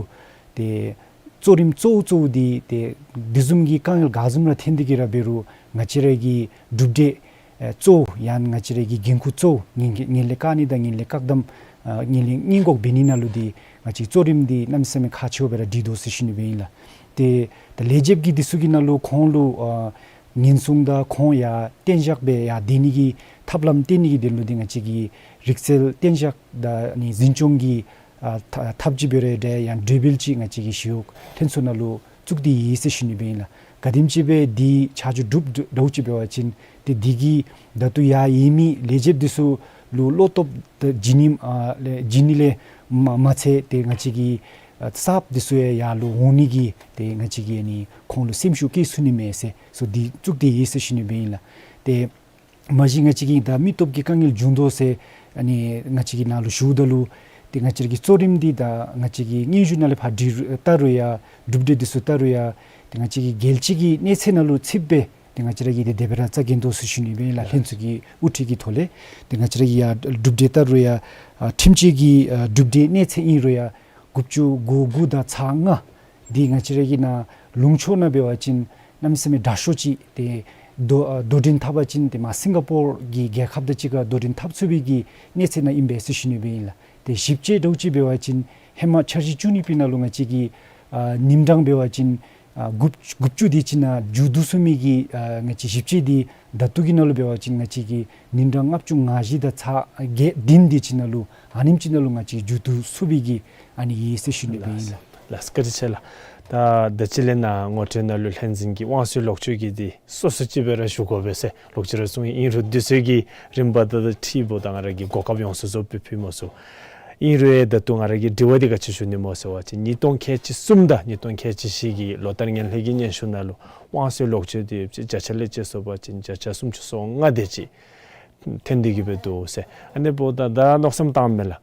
ཏེ་གཙོ་རིམ་གཙོ་བོ་གཙོ་བོ་འདི་ཏེ་འདི་བཟུམ་གྱི་དཀའ་ངལ་ག་བཟུམ་ར་ཐོན་ཏེ་གི་ར་འབད་རུང་ང་བཅས་ར་གི་གྲུབ་འབྲས་ཨེ་གཙོ་བོ་ཡང་ང་བཅས་ར་གི་འགན་ཁུར་གཙོ་བོ་ངན་ངན་ལྷད་བཀག་ནི་དང་ངན་ལྷད་བཀག་སྡོམ་ཨ་ངན་ལྷད་སྔོན་འགོག་འབད་ནི་ནང་ལུ་འདི་ང་བཅས་གཙོ་རིམ་འདི་གནམ་མེད་ས་མེད་ཁག་ཆེཝ་སྦེ་ར་སྒྲིག་དོ་ཟེར་ཞུ་ནི་སྦེ་ཨིན་ལགས། ཏེ་ད་ལས་བྱེདཔ་གི་འདི་ཚུ་གི་ནང་ལུ་ཁོང་ལུ་ཨ་ཉེན་སྲུང་དང་ཁོང་ཡང་གཏན་བཞག་སྦེ་ཡར་སྡོད་ནི་གི་ཐབས་ལམ་སྟོན་ནི་གི་དོན་ལུ་འདི་ང་བཅས་ཀྱི་རིག་རྩལ་གཏན་བཞག་དང་ནི་འཛིན་སྐྱོང་གི་ཨ་ཐ་ཐབས་ཅིག་འབད་རུང་འདྲ་ཡང་གྲོས་འབུལ་ཅིག་ང་བཅས་ཀྱི་ཞི་གཡོག་ལྷན་ཚོགས་ནང་ལུ་བཙུགས་ཏེ་ཡོད་ཟེར་ཞུ་ནི་སྦེ་ཨིན་ལགས། ག་དེམ་ཅིག་སྦེ་འདི་ཆ་འཇོག་གྲུབ་འདྲཝ་ཅིག་འབད་བ་ཅིན་ཏེ་འདི་གིས་ད་ལྟོ་ཡར་ཡོད་མི་ལས་བྱེདཔ་འདི་ཚུ་ལུ་བློ་སྟོབས་དང་བྱིན་ནི་ཨ་ལས་བྱིན་ནི་ལས་མ་མ་ཚད་ཏེ་ང་བཅས་ཀྱི་ཨ་གསརཔ་འདི་ཚུ་ཡང་ཡར་ལུ་འོང་ནི་གི་ཏེ་ང་བཅས་ཀྱིས་ཨ་ནི་ཁོང་ལུ་སེམས་ཤུགས་བསྐྱེད་ཚུགས་ནི་མས་ཟེར་སོ་འདི་བཙུགས་ཏེ་ཡོད་ཟེར་ཞུ་ནི་སྦེ་ཨིན་ལགས། ཏེ་མ་གཞི་ང་བཅས་ཀྱིས་ད་མི་སྟོབས་ཀྱི་དཀའ་ངལ་བྱུང་དོ་ཟེར་ཨ་ནི་ང་བཅས་ཀྱི་ནང་ལུ་ཞུཝ་ད་ལུ་ཏེ་ང་བཅས་ཀྱི་གཙོ་རིམ་འདི་ད་ང་བཅས་ཀྱི་སྙན་ཞུ་ནང་ལས་ཕར་འབྲི་ལྟ་རུང་ཡང་གྲུབ་འབྲས་འདི་ཚུ་ལྟ་རུང་ཡང་ཏེ་ང་བཅས་ཀྱི་རྒྱལ་སྤྱི་གི་གནས་ཚད་ནང་ལུ་ཚུདཔ་སྦེ་ཏེ་ང་བཅས་ར་གིས་ཏེ་དེ་སྦེ་ར་རྩ་འགེངས་དོ་ཟེར་ཞུ་ནི་སྦེ་ཨིན་ལགས། ལྷན་ཚོགས་ཀྱི་དབུ་ཁྲིད་ཀྱི་ཐོག་ལས་ཏེ་ང་བཅས་ར་གིས་ཡང་གྲུབ་འབྲས་ལྟ་རུང་ཡང་ཨ་ཁྲིམས་གཅོད་ཀྱི་ཨ་གྲུབ་འབྲས་གནས་ཚད་ཨིན་རུང་ཡང་དགུ་བཅུ་གོ་དགུ་དང་ཚག་ལྔ་འདི་ང་བཅས་ར་གི་ནཱ་ལུང་ཕྱོགས་ནང་འབད་བ་ཅིན་གནམ་མེད་ས་མེད་དྲག་ཤོས་ཅིག་ཏེ་དོ་ཨ་དོ་འགྲན་འཐབ་པ་ཅིན་ཏེ་མར་སིང་ག་པོར་གྱི་རྒྱལ་ཁབ་དང་གཅིག་ཁར་དོ་འགྲན་འཐབ་ཚུགས་པའི་གི་གནས་ཚད་ནང་ཨིན་པས་ཟེར་ཞུ་ནི་སྦེ་ཨིན་ལགས། ཏེ་ཞིབ་དཔྱད་འདྲཝ་ཅིག་འབད་བ་ཅིན་ཧེ་མ་འཆར་གཞི་བཅུ་གཉིས་པའི་ནང་ལུ་ང་བཅས་ཀྱི་ཨ་ཉིན་གྲངས་འབད་བ་ཅིན་ཨ་དགུ་དགུ་བཅུ་དེ་ཅིག་ནང་མཇུག་བསྡུ་ཚུགས་མི་གི་ཨ་ང་བཅས་ཞིབ་དཔྱད་འདི་ད་ལྟོ་གི་ནང་ལུ་འབད་བ་ཅིན་ང་བཅས་ཀྱི་ཉིན་གྲངས་ལྔ་བཅུ་ང་བཞི་དང་ཚག་བརྒྱད་བདུན་དེ་ཅིག་ནང་ལུ་ཨ་ནེམ་ཅིག་ནང་ལུ་ང་བཅས་མཇུག་བསྡུ་ཚུགས་པའི་གི་ཨ་ནི་ཡོད་ཟེར་ཞུ་ནི་སྦེ་ཨིན་ལགས། ལགས་བཀའ་དྲིན་ཆེ་ལགས། ད་ད་ཅི་ལས་ནཱ་ངོ་སྤྲོད་ནང་ལུ་ལྷན་འཛིན་གྱི་དབང་གསལ་ལོག་སྤྱོད་ཀྱི་འདི་སོ་སོ་ཅིག་སྦེ་ར་ཞུ་དགོ་པས་ཟེར་ལོག་སྤྱོད་ར་གསུངས་ཡི། ཨིན་རུང་དུས་ཚོད་ཀྱི་རིམ་པ་དང་འཁྲིལཝ་ད་ང་ར་གིས་གོ་སྐབས་ཡོངས་སུ་རྫོགསཔ་སྦེ་ཕུལ་མི་ཚུགས། ཨིན་རུང་ད་ལྟོ་ང་ར་གི་དྲི་བ་འདི་ག་ཅི་ཞུ་ནི་སྨོ་ཟེར་བ་ཅིན་ཉིས་སྟོང་ཁལ་གཅིག་གསུམ་དང་ཉིས་སྟོང་ཁལ་གཅིག་བཞི་གི་ལོ་ལྟར་ངན་ལྷད་ཀྱི་སྙན་ཞུ་ནང་ལུ་དབང་གསལ་ལོག་སྤྱོད་འདི་ཡོདཔ་ཅིག་བརྒྱ་ཆ་ལས་ཅིག་སོང་པ་ཅིན་བརྒྱ་ཆ་སུམ་ཅུ་སོ་ལྔ་དེ་ཅིག་ཐོན་ཏེ་གི་སྦེ་འདུག་ཟེར། ཨ་ནི་འབདཝ་ད་ད་མནོ་བསམ་བཏངམ་མས་ལགས།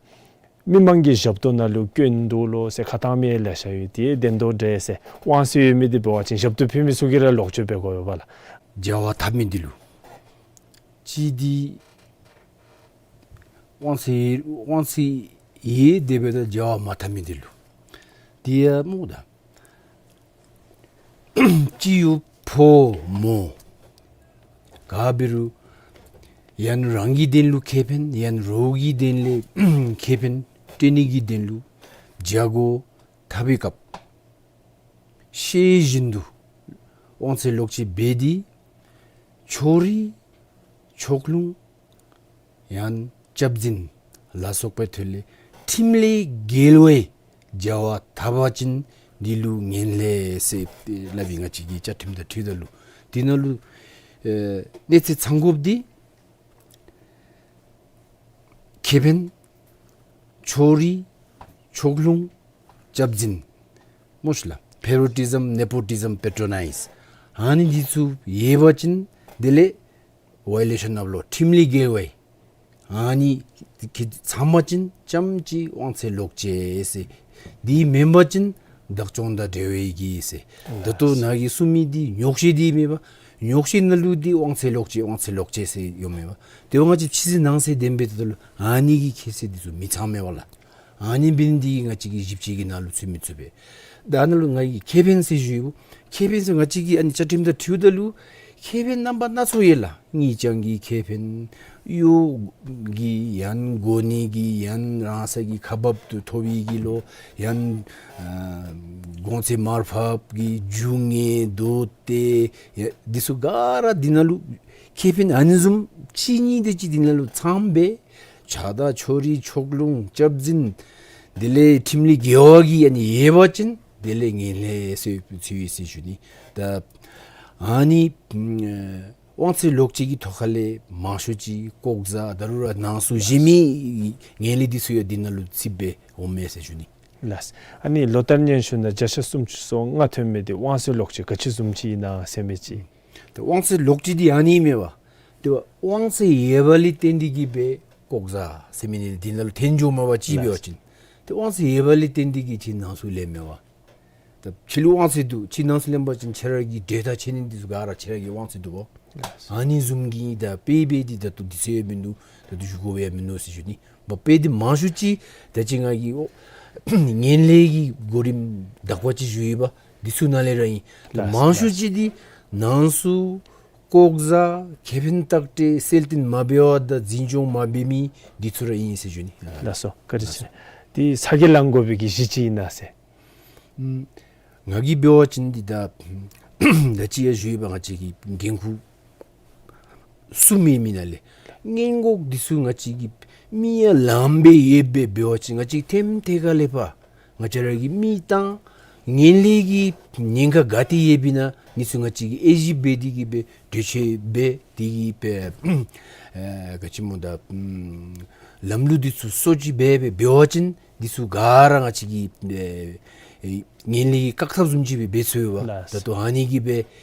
མི་མང་གི་ཞབས་ཏོག་ནང་ལུ་བཀོན་འདུག་ལོ་ཟེར་ཁ་བཏང་མི་ལེ་ཤ་ཡོད། དེ་བདེན་དོ་འདྲས་ཟེར། དབང་གསལ་ཡོད་མི་འདི་འབད་བ་ཅིན་ཞབས་ཏོག་ཕུལ་མི་ཚུ་གིས་ར་ལོག་སྤྱོད་འབད་དགོ་པས་ལགས། བྱ་བ་འཐབ་མི་འདི་ལུ་གཅིག་འདི་དབང་གསལ་དབང་གསལ་ཡོད་དེ་འབདཝ་ད་བྱ་བ་མ་འཐབ་མི་འདི་ལུ་དེ་ཡང་སྨོ་ད། སྤྱི་ཡོངས་ཕོ་མོ་ག་འབད་རུང་ཡང་རང་གི་དོན་ལུ་ཁེ་ཕན་ཡང་རོགས་ཀྱི་དོན་ལས་ཁེ་ཕན་སྤྲོད་ནི་གི་དོན་ལུ་བྱ་སྒོ་འཐབ་པའི་སྐབས་ཤེས་བཞིན་དུ་དབང་གསལ་ལོག་སྤྱོད་འབད་དེ་ཕྱོགས་རིས་ཕྱོགས་ལྷུང་ཡང་སྐྱབས་འཛིན་ལ་སོགས་པའི་ཐོག་ལས་ཁྲིམས་ལས་འགལ་བའི་བྱ་བ་འཐབ་པ་ཅིན་འདི་ལུ་ངན་ལྷད་ཟེར་སླབ་ཨིན། ང་བཅས་ཀྱི་བཅའ་ཁྲིམས་དང་འཁྲིལཝ་ད་ལུ་དེ་ནང་ལུ་ཨེ་གནས་ཚད་ཚང་དགོཔ་འདི་ཁེ་ཕན་ཕྱོགས་རིས་ཕྱོགས་ལྷུང་སྐྱབས་འཛིན་སྨོ་ཤིག་ལགས། ཕེ་ཝ་རི་ཊི་ཟམ་ནེ་པོ་ཊི་ཟམ་པེ་ཊོ་ནའིཛ་ཨ་ནི་འདི་ཚུ་ཡོད་པ་ཅིན་དེ་ལས་བའི་ལེ་ཤཱན་ཨོཕ་ལོ་ཁྲིམས་ལས་འགལ་བའི་ཨ་ནི་གི་ཚང་པ་ཅིན་ཙམ་ཅིག་དབང་ཚད་ལོག་སྤྱོད་ཟེར། དེ་མེན་པ་ཅིན་བདག་སྐྱོང་དང་འབྲེལ་བའི་གི་ཟེར། ད་ལྟོ་ནཱ་གིས་གསུངས་མི་འདི་ཉོག་བཤད་འདི་མེན་པ། ཉོག་བཤད་ནང་ལུ་འདི་དབང་ཚད་ལོག་སྤྱོད་དབང་ཚད་ལོག་སྤྱོད་ཟེར་ཡོདཔ་མེན་པ། དེ་འབདཝ་ང་བཅས་ཕྱི་ཚེ་ནང་གསལ་བདེན་པའི་ཐོག་ལུ་ཨ་ནི་གི་ཁྱད་ཚད་འདི་ཚུ་མི་ཚང་མས་པ་ལགས། ཨ་ནི་འབད་ནི་འདི་གིས་ང་བཅས་ཀྱི་ཞིབ་དཔྱད་ཀྱི་ནང་ལུ་ཚུད་མི་ཚུགས་པས། ད་ནཱ་ལུ་ང་གིས་ཁེ་ཕན་ཟེར་ཞུ་ཡི། ཁེ་ཕན་ཟེར་ང་བཅས་ཀྱི་ཨ་ནི་བཅའ་ཁྲིམས་དང་འཁྲིལཝ་ད་ལུ་ཁེ་ཕན་རྣམ་པ་སྣ་ཚོགས་ཡོད་ལགས། དངུལ་རྐྱང་གི་ཁེ་ཕན་གཡོག་གི་ཡང་གོ་གནས་ཀྱི་ཡང་རང་སོའི་ཁ་འབབ་ཏུ་ཐོབ་པའི་གི་ལོ་ཡང་ཨ་གོང་ཚད་མར་ཕབ་ཀྱི་རྒྱུ་དངོས་དོ་ཏེ་ཡ་འདི་ཚུ་ག་ར་འདི་ནང་ལུ་ཁེ་ཕན་ཨ་ནི་བཟུམ་གཅིག་གཉིས་དེ་ཅིག་འདི་ནང་ལུ་ཚངམ་སྦེ་ ཇ་དང་ཕྱོགས་རིས་ཕྱོགས་ལྷུང་སྐྱབས་འཛིན་དེ་ལས་ཁྲིམས་ལུགས་འགལ་བ་གི་ཨ་ནི་ཡོད་པ་ཅིན་དེ་ལས་ངན་ལྷད་ཟེར་ཚུད་ཡི་ཟེར་ཞུ་ནི། ད་ཨ་ནི་དབང་ཚད་ལོག་སྤྱོད་ཀྱི་ཐོག་ཁ་ལས་མང་ཤོས་ཅིག་ལྐོག་ཟ་ད་རུང་ར་ནང་གསུག་བཞེས་མི་ངན་ལྷད་འདི་ཚུ་ཡང་འདི་ནང་ལུ་ཚུད་སྦེ་འོང་མས་ཟེར་ཞུ་ནི། ལགས། ཨ་ནི་ལོ་ལྟར་སྙན་ཞུ་ནང་བརྒྱ་ཆ་སུམ་ཅུ་སོ་ལྔ་ཐོན་མི་འདི་དབང་ཚད་ལོག་སྤྱོད་ག་ཅི་བཟུམ་ཅིག་ཨིན་ན་ཟེར་མི་ཅིག། ཏེ་དབང་ཚད་ལོག་སྤྱོད་འདི་ཨ་ནི་མས་པ། ཏེ་དབང་ཚད་ཡོད་པ་ལས་བརྟེན་ཏེ་གིས་སྦེ་ལྐོག་ཟ་ཟེར་མི་འདི་ནང་ལུ་ཐོན་འགྱོཝ་མས་པ་ཅིག་འབད་བ་ཅིན། ཏེ་དབང་ཚད་ཡོད་པ་ལས་བརྟེན་ཏེ་གིས་ཁྱོད་ནང་གསུག་ལེན་མས་པ། ད་ཁྱོད་ལུ་དབང་ཚད་འདུག། ཁྱོད་ནང་གསུག་ལེན་པ་ཅིན་ཁྱོད་ར་གི་འབྲེལ་ཐག་ཆོད་ནི་འདི་ཚུ་ག་ར་ཁྱོད་ར་གི་དབང་ཚད་འདུག་པ། ཨ་ནི་བཟུམ་གྱི་ད་དཔེ་འབད་དེ་ད་ལྟོ་འདི་ཚུ་ཡང་མིན་འདུག། ད་ལྟོ་ཞུ་དགོཔ་ཡང་མིན་འདུག་ཟེར་ཞུ་ནི། འབད་དེ་མང་ཤོས་ཅིག་ད་ཅི་ང་གིས་ཨོ་ངན་ལྷད་ཀྱི་གོ་རིམ་དག་པ་ཅིག་ཞུ་ཡི་པ། འདི་ཚུ་ནང་ལས་ར་ཨིན། ལགས། མང་ཤོས་ཅིག་འདི་ནང་གསུག་ལྐོག་ཟ་ཁེ་ཕན་ཐག་ཆོད་སེལ་གཏང་མ་འབད་བར་དང་འཛིན་སྐྱོང་མ་འབད་མི་འདི་ཚུ་ར་ཨིན་ཟེར་ཞུ་ནི། ལགས་སོ། བཀའ་དྲིན་ཆེ། འདི་ཚ་གྱང་ལང་དགོ་པའི་གི་གཞི་ཅིག་ཨིན་ན་ཟེར། ཨམ་ང་གིས་འབད་བ་ཅིན་འདི་ད་ད་ཅི་ཡང་ཞུ་ཡི་པ། ང་བཅས་ཀྱི་འགན་ཁུར་སྲུང་མི་མི་ནང་ལས་སྔོན་འགོག་འདི་ཚུ་ང་བཅས་ཀྱིས་མི་ཡང་ལངམ་སྦེ་ཡོདཔ་སྦེ་འབད་བ་ཅིན་ང་བཅས་ཐེམ་ཐེ་ཁ་ལས་ཕར་ང་བཅས་ར་གིས་མི་དང་ངན་ལྷད་ཀྱི་ཉེན་ཁ་ག་ཏེ་ཡོདཔ་ཨིན་ན་འདི་ཚུ་ང་བཅས་ཀྱིས་དབྱེ་ཞིབ་འབད་དེ་གིས་སྦེ་གྲོས་ཆོད་འབད་དེ་གིས་སྦེ་ཨེ་ག་ཅི་སྨོ་ད་ཨམ་ལམ་ལུགས་འདི་ཚུ་སོར་ཆུད་འབད་སྦེ་འབད་བ་ཅིན་འདི་ཚུ་ག་ར་ང་བཅས་ཀྱིས་ཨེ་ཨེ་ངན་ལྷད་ཀྱིས་བཀག་ཐབས་བཟུམ་ཅིག་སྦེ་འབད་ཚུགས་པས། ལགས། ད་ལྟོ་ཨ་ནི་གིས་སྦེ་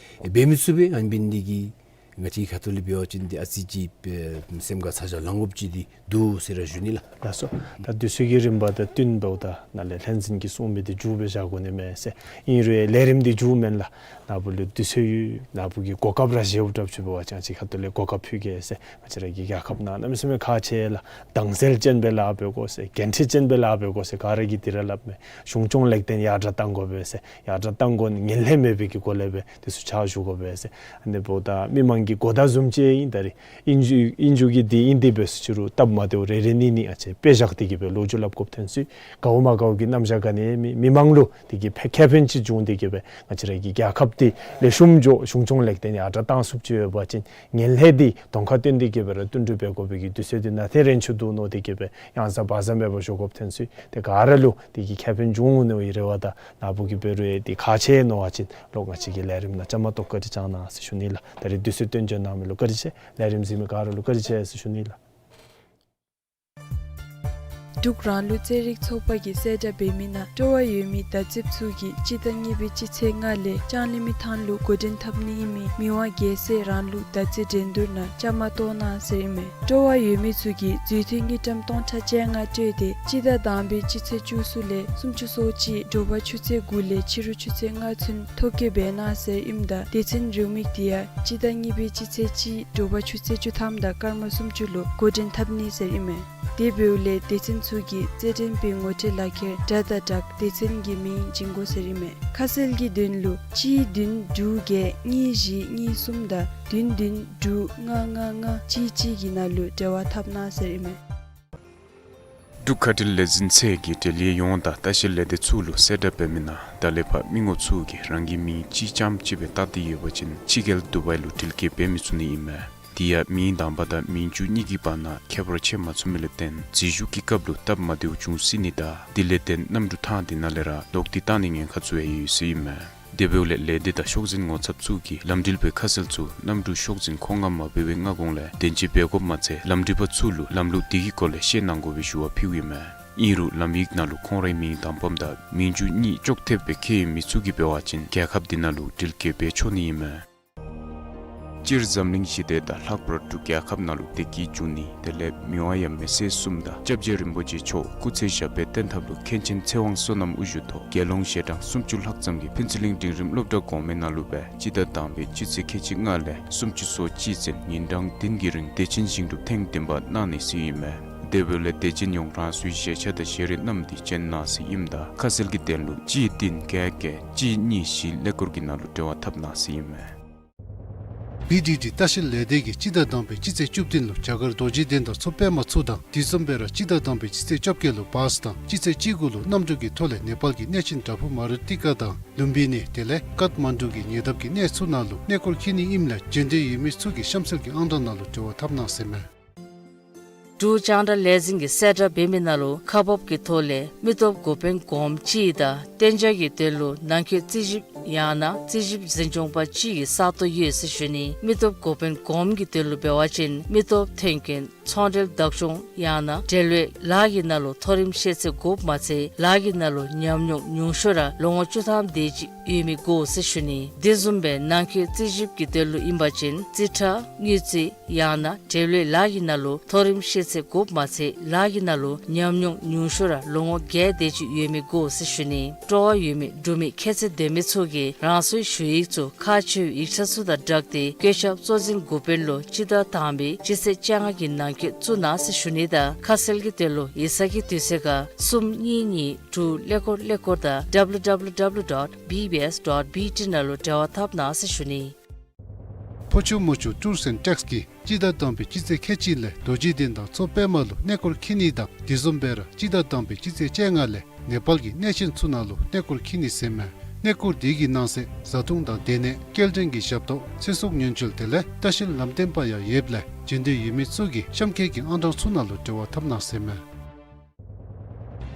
འབད་མི་ཚུགས་པས། ཨ་ནི་འབད་ནི་འདི་གིས་ང་བཅས་ཁ་ཐུག་ལས་འབད་བ་ཅིན་འདི་ཨ་ཙི་ཅིག་ཨེ་སེམས་ཁར་ཚ་གྱང་ལང་དགོཔ་ཅིག་འདི་འདུག་ཟེར་ར་ཞུ་ནི་ལགས། ལགས་སོ། ད་དུས་ཚོད་ཀྱི་རིམ་པ་དང་བསྟུན་འབདཝ་ད་ནཱ་ལས་ལྷན་འཛིན་གྱིས་གསུངས་མི་འདི་མཇུག་སྦེ་བཞག་དགོ་ནི་མས་ཟེར། ཨིན་རུང་ལས་རིམ་འདི་མཇུག་མེན་ལགས། ནཱ་བུ་ལུ་དུས་ཚོད་ཡོད། ནཱ་བུ་གིས་གོ་སྐབས་ར་བཞེསཔ་འདྲཝ་ཅིག་འབད་བ་ཅིན་ང་བཅས་ཁ་ཐུག་ལས་གོ་སྐབས་ཕུལ་གེ་ཟེར། ང་བཅས་ར་གི་རྒྱལ་ཁབ་ནང་གནམ་མེད་ས་མེད་ཁག་ཆེ་ལགས། དྭངས་གསལ་ཅན་སྦེ་ལཱ་འབད་དགོ་ཟེར། འགན་འཁྲི་ཅན་སྦེ་ལཱ་འབད་དགོ་ཟེར། ག་ར་གིས་འདི་ར་སླབ་མས། གཞུང་སྐྱོང་ལེགས་ལྡན་ཡར་དྲག་གཏང་དགོ་པས་ཟེར། ཡར་དྲག་གཏང་དགོ་ནི་ངན་ལྷད་མེད་པའི་གི་སྒོ་ལས་སྦེ་འདི་ཚུ་ཕྱག་ཞུ་དགོ་པས་ཟེར། ཨ་ནི་འབདཝ་ད་མི་མང་གི་གོ་བརྡ་བཟུམ་ཅིག་ཨིན། ད་རིས་ཨིན་རྒྱུ་ཨིན་རྒྱུ་གི་འདི་ཨིན། དེ་འབད་ཟེར་ཅི་རུང་སྟབས་མ་བདེཝ་རེ་རེ་གཉིས་གཉིས་ཨ་ཙི་དཔེ་བཞག་སྟེ་གིས་སྦེ་ལོ་རྒྱུས་སླབ་དགོཔ་ཐོན་སོང་། དགའཝ་མ་དགའཝ་གི་རྣམ་གཞག་ག་ནི་མེད། མི་མང་ལུ་དེ་གིས་ཕན་ཁེ་ཕན་ཅིག་འབྱུང་སྟེ་གིས་སྦེ་ང་བཅས་ར་གི་རྒྱལ་ཁབ་འདི་ལེགས་ཤོམ་འགྱོ་གཞུང་སྐྱོང་ལེགས་ལྡན་ཡར་དྲག་གཏང་ཚུགསཔ་ཅིག་ཡོད་པ་ཅིན་ངན་ལྷད་འདི་གདོང་ཁར་སྟོན་ཏེ་གིས་སྦེ་ར་བསྟུན་གྲོས་འབད་དགོ་པའི་གི་དུས་ཚོད་འདི་ནཱ་ཐེངས་རན་ཆུ་འདུག་མནོ་སྟེ་གིས་སྦེ་ཡང་ཟ་བ་ཟ་མེད་པར་ཞུ་དགོཔ་ཐོན་སོང་། ཏེ་ག་ར་ལུ་དེ་གིས་ཁེ་ཕན་འབྱུང་འོང་མནོ་བའི་རེ་བ་དང་ནཱ་བུ་གིས་འབད་རུང་འདི་ཁག་ཆེ་མནོ་བ་ཅིན་ལོག་ང་བཅས་ཀྱི་ལས་རིམ་ནང་བཅའ་མར་གཏོགས་བཀའ་དྲིན་བསྐྱང་གནང་ཟེར་ཞུ་ནི་ལགས། ད་རིས་དུས་ཚོད་བཏོན་འཇོག་གནང་མི་ལུ་བཀའ་དྲིན་ཆེ། ལས་རིམ་གཟིགས་མི་ག་ར་ལུ་བཀའ་དྲིན་ཆེ་ཟེར་ཞུ་ནི་ལགས། འབྲུག་རང་ལུགས་རྩེད་རིགས་ཚོགས་པ་གིས་གསལ་བསྒྲགས་འབད་མི་ནང་སྤྲོ་བ་ཡོད་མི་མདའ་རྩེདཔ་ཚུ་གིས་སྤྱི་ཟླ་གཉིས་པའི་སྤྱི་ཚེས་ལྔ་ལས་ལྕང་གླིང་མི་ཐང་ལུ་འགོ་འདྲེན་འཐབ་ནི་ཨིན་མི་མི་དབང་རྒྱལ་མཚན་རང་ལུགས་མདའ་རྩེད་འགྲན་བསྡུར་ནང་བཅའ་མར་གཏོགས་གནང་ཟེར་ཨིན་མས། སྤྲོ་བ་ཡོད་མི་ཚུ་གིས་མཛུབ་ཐེལ་དངུལ་ཀྲམ་སྟོང་ཕྲག་བཅོ་ལྔ་སྤྲོད་དེ་སྤྱི་ཟླ་དང་པའི་སྤྱི་ཚེས་བཅུ་གསུམ་ལས་སུམ་ཅུ་སོ་གཅིག་དྲོ་པ་ཆུ་ཚོད་དགུ་ལས་ཕྱི་རུ་ཆུ་ཚོད་ལྔ་ཚུན་ཐོ་བཀོད་འབད་གནང་ཟེར་ཨིནམ་ད་སྡེ་ཚན་རེའུ་མིག་འདི་ཡང་སྤྱི་ཟླ་གཉིས་པའི་སྤྱི་ཚེས་གཅིག་དྲོ་པ་ཆུ་ཚོད་བཅུ་ཐམ་དང་སྐར་མ་སུམ་ཅུ་ལུ་འགོ་འདྲེན་འཐབ་ནི་ཟེར་ཨིན་མས། དེ་འབདཝ་ལས་སྡེ་ཚན་ཚུ་གིས་རྩེད་འགྲན་པའི་ངོ་སྤྲོད་ལག་ཁྱེར་འདྲ་དང་སྦྲགས་སྡེ་ཚན་གྱི་མིང་བྱིན་དགོ་ཟེར་ཨིན་མས། ཁ་གསལ་གྱི་དོན་ལུ་གཅིག་བདུན་དྲུག་བརྒྱད་གཉིས་བཞི་གཉིས་གསུམ་དང་བདུན་བདུན་དྲུག་ལྔ་ལྔ་ལྔ་གཅིག་གཅིག་གི་ནང་ལུ་འབྲེལ་བ་འཐབ་གནང་ཟེར་ཨིན་མས། འབྲུག་མཁའ་འགྲུལ་ལས་འཛིན་ཚད་ཀྱིས་འབྲེལ་ཡོད་ཡོངས་དང་ལྟ་བཤལ་ལས་སྡེ་ཚུ་ལུ་གསལ་བསྒྲགས་འབད་མི་ནང་ད་ལས་ཕར་མི་ངོམ་ཚུ་གིས་རང་གི་མིང་གཅིག་རྐྱངམ་ཅིག་སྦེ་བཏགས་ཏེ་ཡོད་པ་ཅིན་ཕྱི་རྒྱལ་དུ་བའི་ལུ་འགྲུལ་སྐྱེལ་འབད་མི་ཚུགས་ནི་ཨིན་མས། དེ་ཡང་མིང་དང་པ་དང་མིང་བཅུད་གཉིས་ཀྱི་བར་ན་ཁྱད་པར་ཕྱེ་མ་ཚུགས་མི་ལས་བརྟེན་འཛུལ་ཞུགས་ཀྱི་སྐབས་ལུ་སྟབས་མ་བདེཝ་འབྱུང་སྲིད་ནི་དང་དེ་ལས་བརྟེན་གནམ་གྲུ་ཐང་དེ་ནང་ལས་ར་ལོག་སྟེ་བཏང་ནིའི་ཉེན་ཁ་ཚུ་ཡང་ཡོད་ཟེར་ཨིན་མས། དེ་འབདཝ་ལས་ལས་སྡེ་དང་ཤོག་འཛིན་ངོ་ཚབ་ཚུ་གིས་ལམ་འགྲུལ་པའི་ཁ་གསལ་ཚུ་གནམ་གྲུ་ཤོག་འཛིན་ཁོངས་མངམ་མ་འབད་བའི་སྔ་གོང་ལས་བདེན་དཔྱད་འབད་དགོཔ་མ་ཚད་ལམ་འགྲུལ་པ་ཚུ་ལུ་ལམ་ལུགས་དེ་གི་སྐོར་ལས་ཤེས་གནང་དགོ་པའི་ཞུ་བ་ཕུལཝ་ཨིན་མས། ཨིན་རུང་ལམ་ཡིག་ནང་ལུ་ཁོང་རའི་མིང་དང་པམ་དང་མིང་བཅུད་གཉིས་ཅོག་འཐདཔ་སྦེ་འཁོད་ཡོད་མི་ཚུ་གིས་འབད་བ་ཅིན་རྒྱལ་ཁབ་དེ་ནང་ལུ་འགྲུལ་སྐྱེལ་འབད་ཆོག་ནི་ཨིན་མས། སྤྱིར་འཛམ་གླིང་ཞི་བདེ་དང་ལྷག་པར་འབྲུག་རྒྱལ་ཁབ་ནང་ལུ་བདེ་སྐྱིད་འབྱུང་ནི་དེ་ལས་མི་དབང་ཡབ་མེས་སྲས་གསུམ་དང་སྐྱབས་རྗེ་རིན་པོ་ཆེ་མཆོག་སྐུ་ཚེ་ཞབས་པད་བརྟན་ཐབས་ལུ་མཁན་ཆེན་ཚེ་དབང་བསོད་ནམས་དབུ་བཞུགས་ཐོག་དགེ་སློང་ཞལ་གྲངས་སུམ་ཅུ་ལྷག་ཙམ་གྱིས་ཕུན་ཚོགས་གླིང་འབྲིང་རིམ་སློབ་གྲྭ་གོང་མའི་ནང་ལུ་སྦེ་སྤྱི་ཟླ་དང་པའི་སྤྱི་ཚེས་ཁལ་གཅིག་ལྔ་ལས་སུམ་ཅུ་སོ་གཅིག་ཚུན་ཉིན་གྲངས་བདུན་གྱི་རིང་བདེ་ཆེན་ཞིང་སྒྲུབ་ཐེངས་བདུན་པ་གནང་ནི་ཟེར་ཨིན་མས། དེ་འབདཝ་ལས་དད་ཅན་ཡོངས་རང་སོའི་བཞེས་ཆས་དང་བཞེས་རས་བསྣམས་ཏེ་བྱོན་གནང་ཟེར་ཨིནམ་ད་ཁ་གསལ་གྱི་དོན་ལུ་གཅིག་བདུན་བརྒྱད་བརྒྱད་གཅིག་གཉིས་བཞི་ཀླད་ཀོར་གྱི་ནང་ལུ་འབྲེལ་བ་འཐབ་གནང་ཟེར་ཨིན་མས། བི་ཌི་ཌི་ལྟ་བཤལ་ལས་སྡེ་གིས་སྤྱི་ཟླ་དང་པའི་སྤྱི་ཚེས་བཅུ་བདུན་ལུ་རྒྱ་གར་རྡོ་རྗེ་གདན་དང་མཚོ་པདྨ་མཚོ་དང་དེ་བཟུམ་སྦེ་ར་སྤྱི་ཟླ་དང་པའི་སྤྱི་ཚེས་བཅོ་བརྒྱད་ལུ་བཱས་དང་སྤྱི་ཚེས་བཅུ་དགུ་ལུ་གནམ་གྲུ་གི་ཐོག་ལས་ནེ་པཱལ་གྱི་གནས་ཆེན་བྲག་ཕུག་མ་རུ་ཏི་ཀ་དང་ལུམ་བི་ནི་དེ་ལས་ཀཏ་མན་ཌུ་གི་ཉེ་འདབས་ཀྱི་གནས་ཚུ་ནང་ལུ་གནས་སྐོར་འཁྱིད་ནི་ཨིནམ་ལས་འབྱོན་འདོད་ཡོད་མི་ཚུ་གིས་གཤམ་གསལ་གྱི་ཨང་གྲངས་ནང་ལུ་འབྲེལ་བ་འཐབ་གནང་ཟེར་མས། འབྲུག་རྒྱང་བསྒྲགས་ལས་འཛིན་གྱིས་གསལ་བསྒྲགས་འབད་མི་ནང་ལུ་ཁག་འབགཔ་གི་ཐོག་ལས་མི་སྟོབས་འགོ་དཔོན་གོངམ་གཅིག་དང་གཏན་འཇགས་ཀྱི་དོན་ལུ་ནང་འཁོད་རྩིས་ཞིབ་ཡང་ན་རྩིས་ཞིབ་འཛིན་སྐྱོང་པ་གཅིག་གི་ས་སྟོང་ཡོད་ཟེར་ཞུ་ནི། མི་སྟོབས་འགོ་དཔོན་གོངམ་གི་དོན་ལུ་འབད་བ་ཅིན་མི་སྟོབས་ཐོན་སྐྱེད་ཚོང་འབྲེལ་བདག་སྐྱོང་ཡང་ན་འབྲེལ་ཡོད་ལཱ་གི་ནང་ལུ་མཐོ་རིམ་ཤེས་ཚད་དགོཔ་མ་ཚད་ལཱ་གི་ནང་ལུ་ཉམས་མྱོང་ཉུང་ཤོས་ར་ལོ་ངོ་བཅུ་ཐམ་དེ་ཅིག་ཡོད་མི་དགོ་ཟེར་ཞུ་ནི། དེ་བཟུམ་སྦེ་ནང་འཁོད་རྩིས་ཞིབ་ཀྱི་དོན་ལུ་ཨིན་པ་ཅིན་རྩིས་ཁྲ་དངུལ་རྩིས་ཡང་ན་འབྲེལ་ཡོད་ལཱ་གི་ནང་ལུ་མཐོ་རིམ་ཤེས་ཚད་དགོཔ་མ་ཚད་ལཱ་གི་ནང་ལུ་ཉམས་མྱོང་ཉུང་ཤོས་ར་ལོ་ངོ་བརྒྱད་དེ་ཅིག་ཡོད་མི་དགོ་ཟེར་ཞུ་ནི། སྤྲོ་བ་ཡོད་མི་འབྲུག་མི་ཁྱད་ཚད་ལྡན་མི་ཚུ་གིས་རང་སོའི་ཞུ་ཡིག་ཚུ་ཁག་ཆེ་བའི་ཡིག་ཆ་ཚུ་དང་སྦྲགས་ཏེ་བཀོད་ཁྱབ་གཙོ་འཛིན་འགོ་དཔོན་ལུ་སྤྱི་ཟླ་དང་པའི་སྤྱི་ཚེས་བཅོ་ལྔ་གི་ནང་འཁོད་བཙུགས་གནང་ཟེར་ཞུ་ནི་དང་ཁ་གསལ་གྱི་དོན་ལུ་ཡིག་ཚང་གི་དུས་ཚོད་ཁར་གསུམ་གཉིས་གཉིས་དྲུག་ཀླད་ཀོར་ཀླད་ཀོར་དང་W W W dot B B S dot B T ནང་ལུ་འབྲེལ་བ་འཐབ་གནང་ཟེར་ཞུ་ནི། ཕོ་ཆུ་མོ་ཆུ་ཊུརསི་ཨེནཌ་ཊེགསི་གིས་སྤྱི་ཟླ་དང་པའི་སྤྱི་ཚེས་ཁལ་གཅིག་ལས་རྡོ་རྗེ་གདན་དང་མཚོ་པདྨ་ལུ་གནས་སྐོར་འཁྱིད་ནི་དང་དེ་བཟུམ་སྦེ་ར་སྤྱི་ཟླ་དང་པའི་སྤྱི་ཚེས་བཅོ་ལྔ་ལས་ནེ་པཱལ་གྱི་གནས་ཆེན་ཚུ་ནང་ལུ་གནས་སྐོར་འཁྱིད་ནི་ཟེར་མས། གནས་སྐོར་དེ་གི་ནང་གསེས་བཟའ་འཐུང་དང་སྡོད་གནས་སྐྱེལ་འདྲེན་གྱི་ཞབས་ཏོག་ཚེ་སྲོག་ཉེན་བཅོལ་དེ་ལས་ལྟ་བཤལ་ལམ་སྟོན་པ་ཡང་ཡོདཔ་ལས་འབྱོན་འདོད་ཡོད་མི་ཚུ་གིས་གཤམ་འཁོད་ཀྱི་ཨང་གྲངས་ཚུ་ནང་ལུ་འབྲེལ་བ་འཐབ་གནང་ཟེར་མས།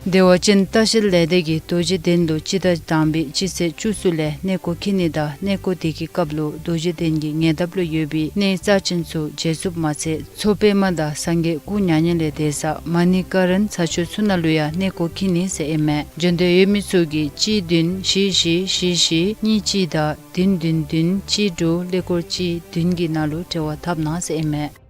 དེ་བ་ཅིན་ལྟ་བཤལ་ལས་སྡེ་གིས་རྡོ་རྗེ་གདན་ལུ་སྤྱི་ཟླ་དང་པའི་སྤྱི་ཚེས་བཅུ་གསུམ་ལས་གནས་སྐོར་འཁྱིད་ནི་དང་གནས་སྐོར་དེ་གི་སྐབས་ལུ་རྡོ་རྗེ་གདན་གྱི་ཉེ་འདབས་ལུ་ཡོད་པའི་གནས་རྩ་ཆེན་ཚུ་མཇལ་ཚུགསཔ་མ་ཚད་མཚོ་པདྨ་དང་སངས་རྒྱས་སྐུ་མྱ་ངན་ལས་འདས་ས་མ་ཎི་ཀ་རན་ཚ་ཆུ་ཚུ་ནང་ལུ་ཡང་གནས་སྐོར་འཁྱིད་ནི་ཟེར་ཨིན་མས། འབྱོན་འདོད་ཡོད་མི་ཚུ་གིས་གཅིག་བདུན་བཞི་བཞི་བཞི་བཞི་གཉིས་གཅིག་དང་བདུན་བདུན་བདུན་གཅིག་དྲུག་ཀླད་ཀོར་གཅིག་བདུན་གྱི་ནང་ལུ་འབྲེལ་བ་འཐབ་གནང་ཟེར་ཨིན་མས།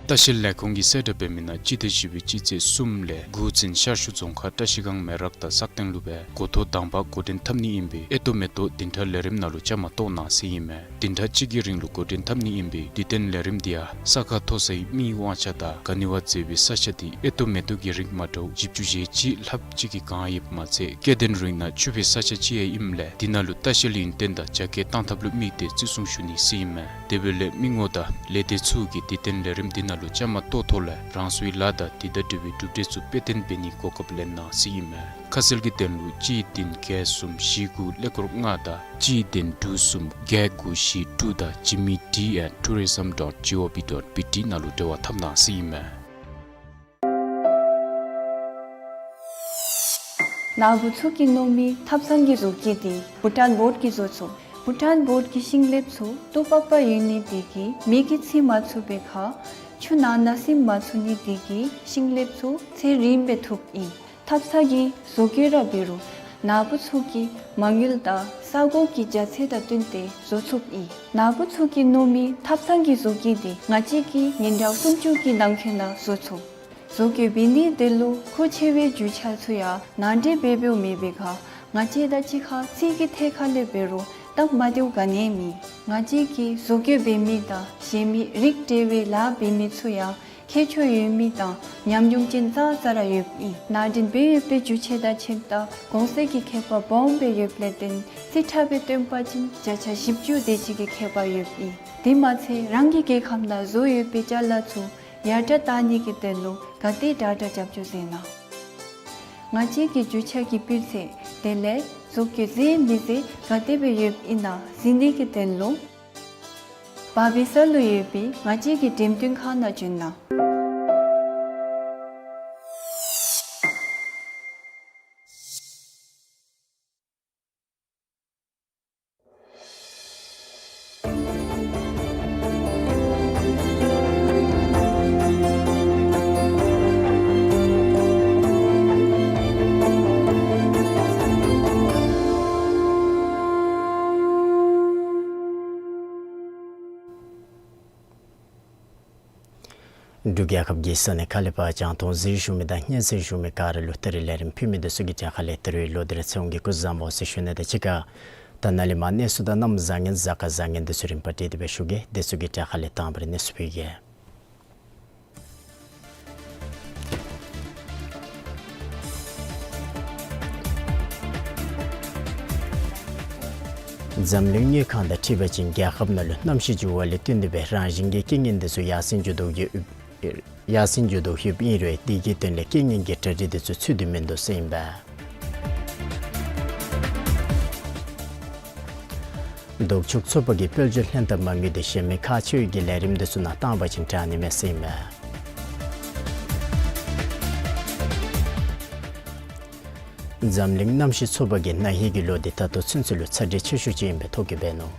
ལྟ་བཤལ་ལས་ཁུངས་ཀྱིས་གསལ་བསྒྲགས་འབད་མི་ནང་སྤྱི་ཟླ་བཞི་པའི་སྤྱི་ཚེས་གསུམ་ལས་དགུ་ཚུན་ཤར་ཕྱོགས་རྫོང་ཁག་བཀྲ་ཤིས་སྒང་མེ་རག་དང་སག་སྟེང་ལུ་སྦེ་འགོ་ཐོག་དང་པ་འགོ་འདྲེན་འཐབ་ནི་ཨིན་པས། ཨེ་ཏོ་མེ་ཏོག་བདུན་ཕྲག་ལས་རིམ་ནང་ལུ་བཅའ་མར་གཏོགས་གནང་ཟེར་ཨིན་མས། བདུན་ཕྲག་གཅིག་གི་རིང་ལུ་འགོ་འདྲེན་འཐབ་ནི་ཨིན་པས། དུས་སྟོན་ལས་རིམ་དེ་ཡང་ས་ཁ་མཐོ་སའི་མིའི་དབང་ཆ་དང་ག་ནི་བ་མཛེས་པའི་ས་ཆ་དེ་ཨེ་ཏོ་མེ་ཏོག་གི་རིགས་མ་འདྲཝ་བཞི་བཅུ་ཞེ་གཅིག་ལྷགཔ་ཅིག་གིས་གང་ཡོདཔ་མ་ཚད་སྐྱེ་ལྡན་རིགས་ནང་ཕྱུག་པའི་ས་ཆ་ཅིག་ཡང་ཨིནམ་ལས་དེ་ནང་ལུ་ལྟ་བཤལ་ཡུན་བརྟན་དང་རྒྱ་སྐྱེད་གཏང་ཐབས་ལུ་དམིགས་ཏེ་བརྩི་སྲུང་ཞུ་ནི་ཟེར་ཨིན་མས། དེ་འབདཝ་ལས་མི་ངོམ་དང་ལས་སྡེ་ཚུ་གིས་དུས་སྟོན་ལས་རིམ་དེ་ནང་ལུ་བཅའ་མར་གཏོགས་ཐོག་ལས་རང་སོའི་ལཱ་དང་དེ་དང་འབྲེལ་བའི་གྲུབ་འབྲས་ཚུ་དཔེ་སྟོན་འབད་ནིའི་གོ་སྐབས་ལེན་གནང་ཟེར་ཨིན་མས། ཁ་གསལ་གྱི་དོན་ལུ་གཅིག་བདུན་བརྒྱད་གསུམ་བཞི་དགུ་ཀླད་ཀོར་ལྔ་དང་གཅིག་བདུན་དྲུག་གསུམ་བརྒྱད་དགུ་བཞི་དྲུག་དང་Jimmy D at tourism dot G O V dot B T ནང་ལུ་འབྲེལ་བ་འཐབ་གནང་ཟེར་ཨིན་མས། ནཱ་བུ་ཚུ་གིས་མནོ་མི་ཐབ་ཚང་གི་བཟོ་བཀོད་དེ་བྷུ་ཊཱན་བོརཌ་ཀྱིས་བཟོ་ཚུགས། བྷུ་ཊཱན་བོརཌ་ཀྱི་ཤིང་ལེབ་ཚུ་སྟུག་པག་པ་ཡོད་ནི་དེ་གིས་མེ་གིས་འཚིག་མ་ཚུགས་པའི་ཁར་ཆུ་ནང་ན་ཟིམ་མ་ཚུགས་ནི་དེ་གིས་ཤིང་ལེབ་ཚུ་ཚད་རིངམོ་སྦེ་ཐུགཔ་ཨིན། ཐབ་ཚང་གི་བཟོ་བཀོད་ར་འབད་རུང་ནཱ་བུ་ཚུ་གི་མ་དངུལ་དང་ས་གོ་གི་རྒྱ་ཚད་དང་བསྟུན་ཏེ་བཟོ་ཚུགསཔ་ཨིན། ནཱ་བུ་ཚུ་གིས་མནོ་མི་ཐབ་ཚང་གི་བཟོ་བཀོད་དེ་ང་བཅས་ཀྱིས་ཉིན་གྲངས་སུམ་ཅུ་གི་ནང་འཁོད་ནང་བཟོ་ཚུགས། བཟོ་བཀོད་འབད་ནིའི་དོན་ལུ་མཁོ་ཆེ་བའི་རྒྱུ་ཆ་ཚུ་ཡང་ནང་འདྲེན་འབད་འབདཝ་མེད་པའི་ཁར་ང་བཅས་དང་གཅིག་ཁར་རྩིས་ཀྱི་ཐད་ཁར་ལས་འབད་རུང་སྟབས་མ་བདེཝ་ག་ནི་ཡང་མེད། ང་བཅས་ཀྱིས་བཟོ་བཀོད་འབད་མི་དང་གཞན་མི་རིགས་འབྲེལ་བའི་ལཱ་འབད་མི་ཚུ་ཡང་ཁྱད་ཆོས་ཡོད་མི་དང་ཉམས་མྱོང་ཅན་ཙང་ཙ་ར་ཡོདཔ་ཨིན། ནང་འདྲེན་འབད་ཡོད་པའི་རྒྱུ་ཆ་དང་ཆས་དང་གོང་ཚད་ཀྱི་ཁྱད་པར་སྦོམ་སྦེ་ཡོདཔ་ལས་བརྟེན་རྩིས་ཁྲ་སྦེ་སྟོན་པ་ཅིན་བརྒྱ་ཆ་བཞི་བཅུ་དེ་ཅིག་གི་ཁྱད་པར་ཡོདཔ་ཨིན། དེ་མ་ཚད་རང་གི་རྒྱལ་ཁབ་ནང་བཟོ་ཡོད་པའི་ཅ་ལ་ཚུ་ཡར་དྲག་གཏང་ནི་གི་དོན་ལུ་ག་དེ་དྲག་དྲག་རྒྱབ་སྐྱོར་མཛད་གནང་། ང་བཅས་ཀྱི་རྒྱུ་ཆ་གི་སྤུས་ཚད་དེ་ལས་བཟོ་བཀོད་མཛེས་མི་མཛེས་ག་དེ་སྦེ་ཡོདཔ་ཨིན་ན་གཟིགས་ནི་གི་དོན་ལུ་བར་བི་ས་ལུ་ཡོད་པའི་ང་བཅས་ཀྱི་འགྲེམས་སྟོན་ཁང་ནང་བྱོན་གནང་། འབྲུག་རྒྱལ་ཁབ་ཀྱི་ས་གནས་ཁག་ལས་ཕར་རྒྱང་མཐོང་གཟིགས་བཞུགས་མི་དང་སྙན་གསན་བཞུགས་མི་ག་ར་ལུ་ད་རིས་ལས་རིམ་ཕུལ་མི་དེ་ཚུ་གི་གྲས་ཁ་ལས་ད་རིས་ལོ་དེ་ར་ཚེ་དབང་གིས་སྐུ་གཟུགས་བཟང་པོ་ཟེར་ཞུ་ནི་དང་གཅིག་ཁར་ད་ནཱ་ལས་མར་གནས་ཚུལ་དང་གནམ་བཟང་ངན་གཟའ་སྐར་བཟང་ངན་དེ་ཚུ་རིམ་པ་བསྒྲིགས་ཏེ་སྦེ་ཞུ་གེ། དེ་ཚུ་གི་གྲས་ཁ་ལས་དང་པ་ར་གནས་ཚུལ་ཕུལ་གེ། འཛམ་གླིང་དངུལ་ཁང་དང་འཁྲིལ་བ་ཅིན་རྒྱལ་ཁབ་ནང་ལུ་གནམ་གཤིས་འགྱུར་བ་ལས་བརྟེན་ཏེ་སྦེ་རང་བཞིན་གྱི་རྐྱེན་ངན་དེ་ཚུ་ཡར་སེང་འགྱོ་དོ་ཡོདཔ་ཨིན་རུང་དེ་གི་དོན་ལས་རྐྱེན་ངན་གྱི་གྲ་སྒྲིག་དེ་ཚུ་ཚུད་དེ་མིན་འདུག་ཟེར་ཨིན་པས། ལྡོག་ཕྱོགས་ཚོགས་པ་གིས་དཔལ་འབྱོར་ལྷན་ཐབས་མ་དངུལ་དེ་གཞན་མི་ཁག་ཆེ་བའི་གི་ལས་རིམ་དེ་ཚུ་ནང་བཏང་བ་ཅིན་དྲག་ནི་མས་ཟེར་ཨིན་པས། འཛམ་གླིང་གནམ་གཤིས་ཚོགས་པ་གིས་ན་ཧིང་གི་ལོ་འདི་ད་ལྟོ་ཚུན་ཚོད་ལུ་ཚ་དྲོད་ཆེ་ཤོས་ཅིག་ཨིན་པའི་ཐོ་བཀོད་འབད་ནུག།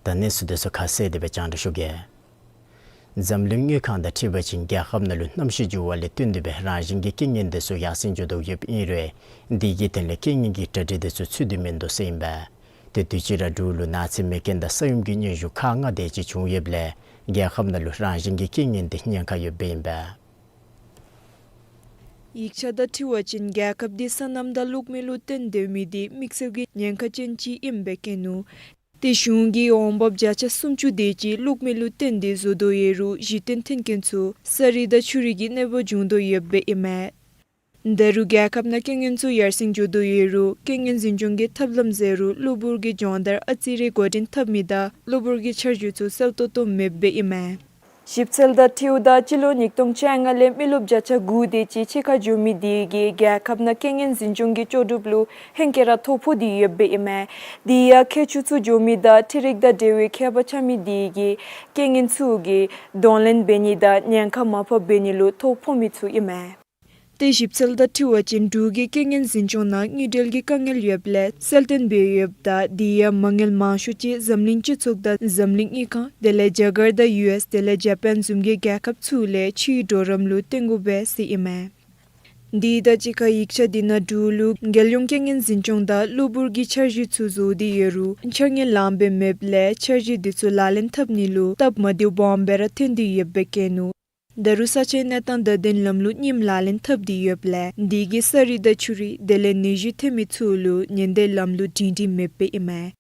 ད་གནས་ཚུལ་འདི་ཚུ་ཁ་གསལ་དེ་སྦེ་རྒྱང་བསྒྲགས་ཞུ་གེ། འཛམ་གླིང་དངུལ་ཁང་དང་འཁྲིལ་བ་ཅིན་རྒྱལ་ཁབ་ནང་ལུ་གནམ་གཤིས་འགྱུར་བ་ལས་བརྟེན་ཏེ་སྦེ་རང་བཞིན་གྱི་རྐྱེན་ངན་དེ་ཚུ་ཡར་སེང་འགྱོ་དོ་ཡོདཔ་ཨིན་རུང་དེ་གི་དོན་ལས་རྐྱེན་ངན་གྱི་གྲ་སྒྲིག་དེ་ཚུ་ཚུད་དེ་མིན་འདུག་ཟེར་ཨིན་པས། ཏེ་དུས་ཅི་ར་འབྲུག་ལུ་ནགས་ཚལ་མེ་རྐྱེན་དང་ས་ཡོམ་གྱི་སྙན་ཞུ་ཁག་ལྔ་དེ་ཅིག་བྱུང་ཡོདཔ་ལས་རྒྱལ་ཁབ་ནང་ལུ་རང་བཞིན་གྱི་རྐྱེན་ངན་དེ་ཉེན་ཁ་ཡོདཔ་ཨིན་པས། ཡིག་ཆ་དང་འཁྲིལ་བ་ཅིན་རྒྱལ་ཁབ་དེ་སོ་ནམ་དང་གློག་མེ་ལུ་བརྟེན་སྡོད་མི་དེ་དམིགས་བསལ་གྱི་ཉེན་ཁ་ཅན་ཅིག་ཨིནམ་སྦེ་བཀོད་ནུག། ཏེ་གཞུང་གིས་འོང་འབབ་བརྒྱ་ཆ་སུམ་ཅུ་དེ་ཅིག་གློག་མེ་ལུ་བརྟེན་ཏེ་བཟོ་དོ་ཡོད་རུང་གཞི་རྟེན་མཐུན་རྐྱེན་ཚུ་ས་རུད་དང་ཆུ་རུད་ཀྱིས་གནོད་པ་འབྱུང་དོ་ཡོདཔ་སྦེ་ཨིན་མས། ད་རུང་རྒྱལ་ཁབ་ནང་རྐྱེན་ངན་ཚུ་ཡར་སེང་འགྱོ་དོ་ཡོད་རུང་རྐྱེན་ངན་འཛིན་སྐྱོང་གི་ཐབས་ལམ་ཟེར་རུང་གློ་བུར་གྱི་སྦྱོང་བརྡར་ཨ་ཙི་རེ་འགོ་འདྲེན་འཐབ་མི་དང་གློ་བུར་གྱི་འཆར་གཞི་ཚུ་གསལ་ཏོག་ཏོ་མེདཔ་སྦེ་ཨིན་མས། ཞིབ་འཚོལ་དང་འཁྲིལཝ་ད་སྤྱི་ལོ་ཉིས་སྟོང་བཅོ་ལྔ་ལས་མི་རློབས་བརྒྱ་ཆ་དགུ་དེ་ཅིག་ཕྱི་ཁར་འགྱོ་མི་དེ་གིས་རྒྱལ་ཁབ་ནང་རྐྱེན་ངན་འཛིན་སྐྱོང་གི་ལྕོགས་གྲུབ་ལུ་ཧེང་སྐལ་ར་ཐོ་ཕོག་སྟེ་ཡོདཔ་སྦེ་ཨིན་མས། དེ་ཡང་ཁྱད་ཆོས་ཚུ་འགྱོ་མི་དང་འཕྲུལ་རིག་དང་འབྲེལ་བའི་ཁྱད་པར་ཆགས་མི་དེ་གིས་རྐྱེན་ངན་ཚུ་གི་གདོང་ལེན་འབད་ནི་དང་ཉེན་ཁ་མར་ཕབ་འབད་ནི་ལུ་ཐོ་ཕོག་མི་ཚུ་ཨིན་མས། ཏེ་ཞིབ་འཚོལ་དང་འཁྲིལ་བ་ཅིན་འབྲུག་གི་རྐྱེན་ངན་འཛིན་སྐྱོང་ནང་དངུལ་འབྲེལ་གྱི་དཀའ་ངལ་ཡོདཔ་ལས་གསལ་སྟོན་འབད་ཡོདཔ་ད་དེ་ཡང་མ་དངུལ་མང་ཤོས་ཅིག་འཛམ་གླིང་སྤྱི་ཚོགས་དང་འཛམ་གླིང་དངུལ་ཁང་དེ་ལས་རྒྱ་གར་དང་ཡུ་ཨེས་དེ་ལས་ཇ་པཱན་བཟུམ་གྱི་རྒྱལ་ཁབ་ཚུ་ལས་ཕྱིའི་གྲོགས་རམ་ལུ་བརྟེན་དགོཔ་སྦེ་ཟེར་ཨིན་མས། དེ་དང་གཅིག་ཁར་ཡིག་ཆ་དེ་ནང་འབྲུག་ལུ་རྒྱལ་ཡོངས་རྐྱེན་ངན་འཛིན་སྐྱོང་དང་གློ་བུར་གྱི་འཆར་གཞི་ཚུ་བཟོ་སྟེ་ཡོད་རུང་འཆར་ངན་ལངམ་སྦེ་མེདཔ་ལས་འཆར་གཞི་དེ་ཚུ་ལག་ལེན་འཐབ་ནི་ལུ་སྟབས་མ་བདེཝ་སྦོམ་སྦེ་ར་ཐོན་ཏེ་ཡོདཔ་སྦེ་བཀོད་ནུག། ད་རུང་ས་ཆའི་གནས་སྟངས་དང་ལྡན་ལམ་ལུགས་རྙིངམ་ལག་ལེན་འཐབ་སྟེ་ཡོདཔ་ལས་དེ་གིས་ས་རུད་དང་ཆུ་རུད་དེ་ལས་ནད་གཞི་ཐོན་མི་ཚུ་ལུ་ཉེན་བརྡའི་ལམ་ལུགས་སྒྲིང་སྒྲིང་མེདཔ་སྦེ་ཨིན་མས།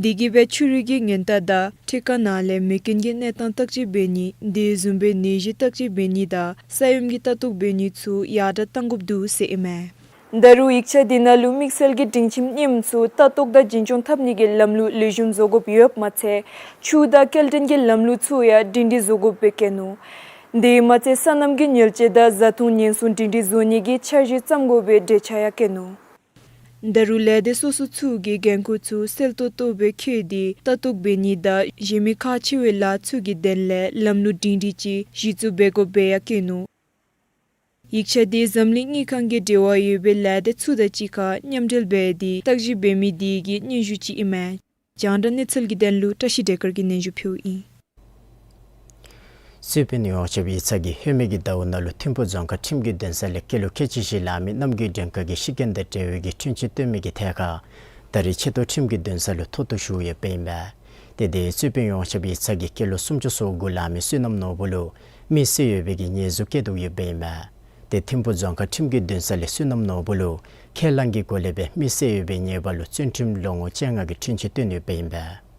དེ་གིས་སྦེ་ཆུ་རུད་ཀྱི་ཉེན་བརྡ་དང་འཕྲུལ་ཁང་ནང་ལས་མེ་རྐྱེན་གྱི་གནས་སྟངས་བརྟག་དཔྱད་འབད་ནི་དེ་བཟུམ་སྦེ་ནད་གཞི་བརྟག་དཔྱད་འབད་ནི་དང་ས་ཡོམ་གྱི་ལྟ་རྟོག་འབད་ནི་ཚུ་ཡར་དྲགས་གཏང་དགོཔ་འདུག་ཟེར་ཨིན་མས། ད་རུང་ཡིག་ཆ་དེ་ནང་ལུ་དམིགས་བསལ་གྱི་སྒྲིང་ཁྱིམ་རྙིངམ་ཚུ་ལྟ་རྟོག་དང་འཛིན་སྐྱོང་འཐབ་ནི་གི་ལམ་ལུགས་ལེགས་ཤོམ་བཟོ་དགོཔ་ཡོདཔ་མ་ཚད་ཆུ་དང་སྐྱེལ་འདྲེན་གྱི་ལམ་ལུགས་ཚུ་ཡང་སྒྲིང་སྒྲིང་བཟོ་དགོཔ་སྦེ་བཀོད་ནུག། དེ་མ་ཚད་སོ་ནམ་གྱི་མྱུར་སྐྱེལ་དང་བཟའ་འཐུང་ཉེན་སྲུང་སྒྲིང་སྒྲིང་བཟོ་ནི་གི་འཆར་གཞི་བརྩམ་དགོ་པའི་འགྲེལ་བཤད་ཡང་བཀོད་ནུག། ད་རུང་ལས་སྡེ་སོ་སོ་ཚུ་གིས་འགན་ཁུར་ཚུ་གསལ་ཏོག་ཏོ་སྦེ་འཁྱིད་དེ་ལྟ་རྟོག་འབད་ནི་དང་གཞན་མི་ཁག་ཆེ་བའི་ལཱ་ཚུ་གི་དོན་ལས་ལམ་ལུགས་སྒྲིང་སྒྲིང་ཅིག་གཞི་བཙུགས་འབད་དགོཔ་སྦེ་ཡང་བཀོད་ནུག། ཡིག་ཆ་དེ་འཛམ་གླིང་དངུལ་ཁང་གི་འབྲེལ་བ་ཡོད་པའི་ལས་སྡེ་ཚུ་དང་གཅིག་ཁར་མཉམ་འབྲེལ་འབད་དེ་བརྟག་ཞིབ་འབད་མི་དེ་གི་སྙན་ཞུ་ཅིག་ཨིན་མས། རྒྱང་བསྒྲགས་གནས་ཚུལ་གྱི་དོན་ལུ་བཀྲ་ཤིས་བདེ་སྐར་གྱིས་སྙན་ཞུ་ཕུལཝ་ཨིན། རྩོད་དཔོན་ཡོངས་ཁྱབ་ཡིག་ཚང་གིས་ཧེ་མའི་གི་ཟླཝ་ནང་ལུ་ཐིམ་ཕུ་རྫོང་ཁག་ཁྲིམས་ཀྱི་འདུན་ས་ལས་སྐྱེས་ལོ་ཁལ་གཅིག་བཞེས་ལང་མི་གནམ་གྱི་མགྲོན་ཁང་གི་ཤི་རྐྱེན་དང་འབྲེལ་བའི་གི་འཁྲུན་ཆོད་བཏོན་མི་གི་ཐད་ཁར་ད་རེས་ཆེ་མཐོ་ཁྲིམས་ཀྱི་འདུན་ས་ལུ་མཐོ་གཏུགས་ཞུ་ཡོདཔ་ཨིན་པས། ཏེ་དེ་རྩོད་དཔོན་ཡོངས་ཁྱབ་ཡིག་ཚང་གིས་སྐྱེས་ལོ་སུམ་ཅུ་སོ་དགུ་ལང་མི་བསོད་ནམས་ནོར་བུ་ལུ་མི་བསད་ཡོད་པའི་གི་ཉེས་འཛུགས་བཀལ་དོ་ཡོདཔ་ཨིན་པས། ཏེ་ཐིམ་ཕུ་རྫོང་ཁག་ཁྲིམས་ཀྱི་འདུན་ས་ལས་བསོད་ནམས་ནོར་བུ་ལུ་ཁས་བླངས་ཀྱི་སྒོ་ལས་སྦེ་མི་བསད་ཡོད་པའི་ཉེས་པ་ལུ་བཙོན་ཁྲིམས་ལོ་ངོ་བཅོ་ལྔ་གི་འཁྲུན་ཆོད་བཏོན་ཡོདཔ་ཨིན་པས།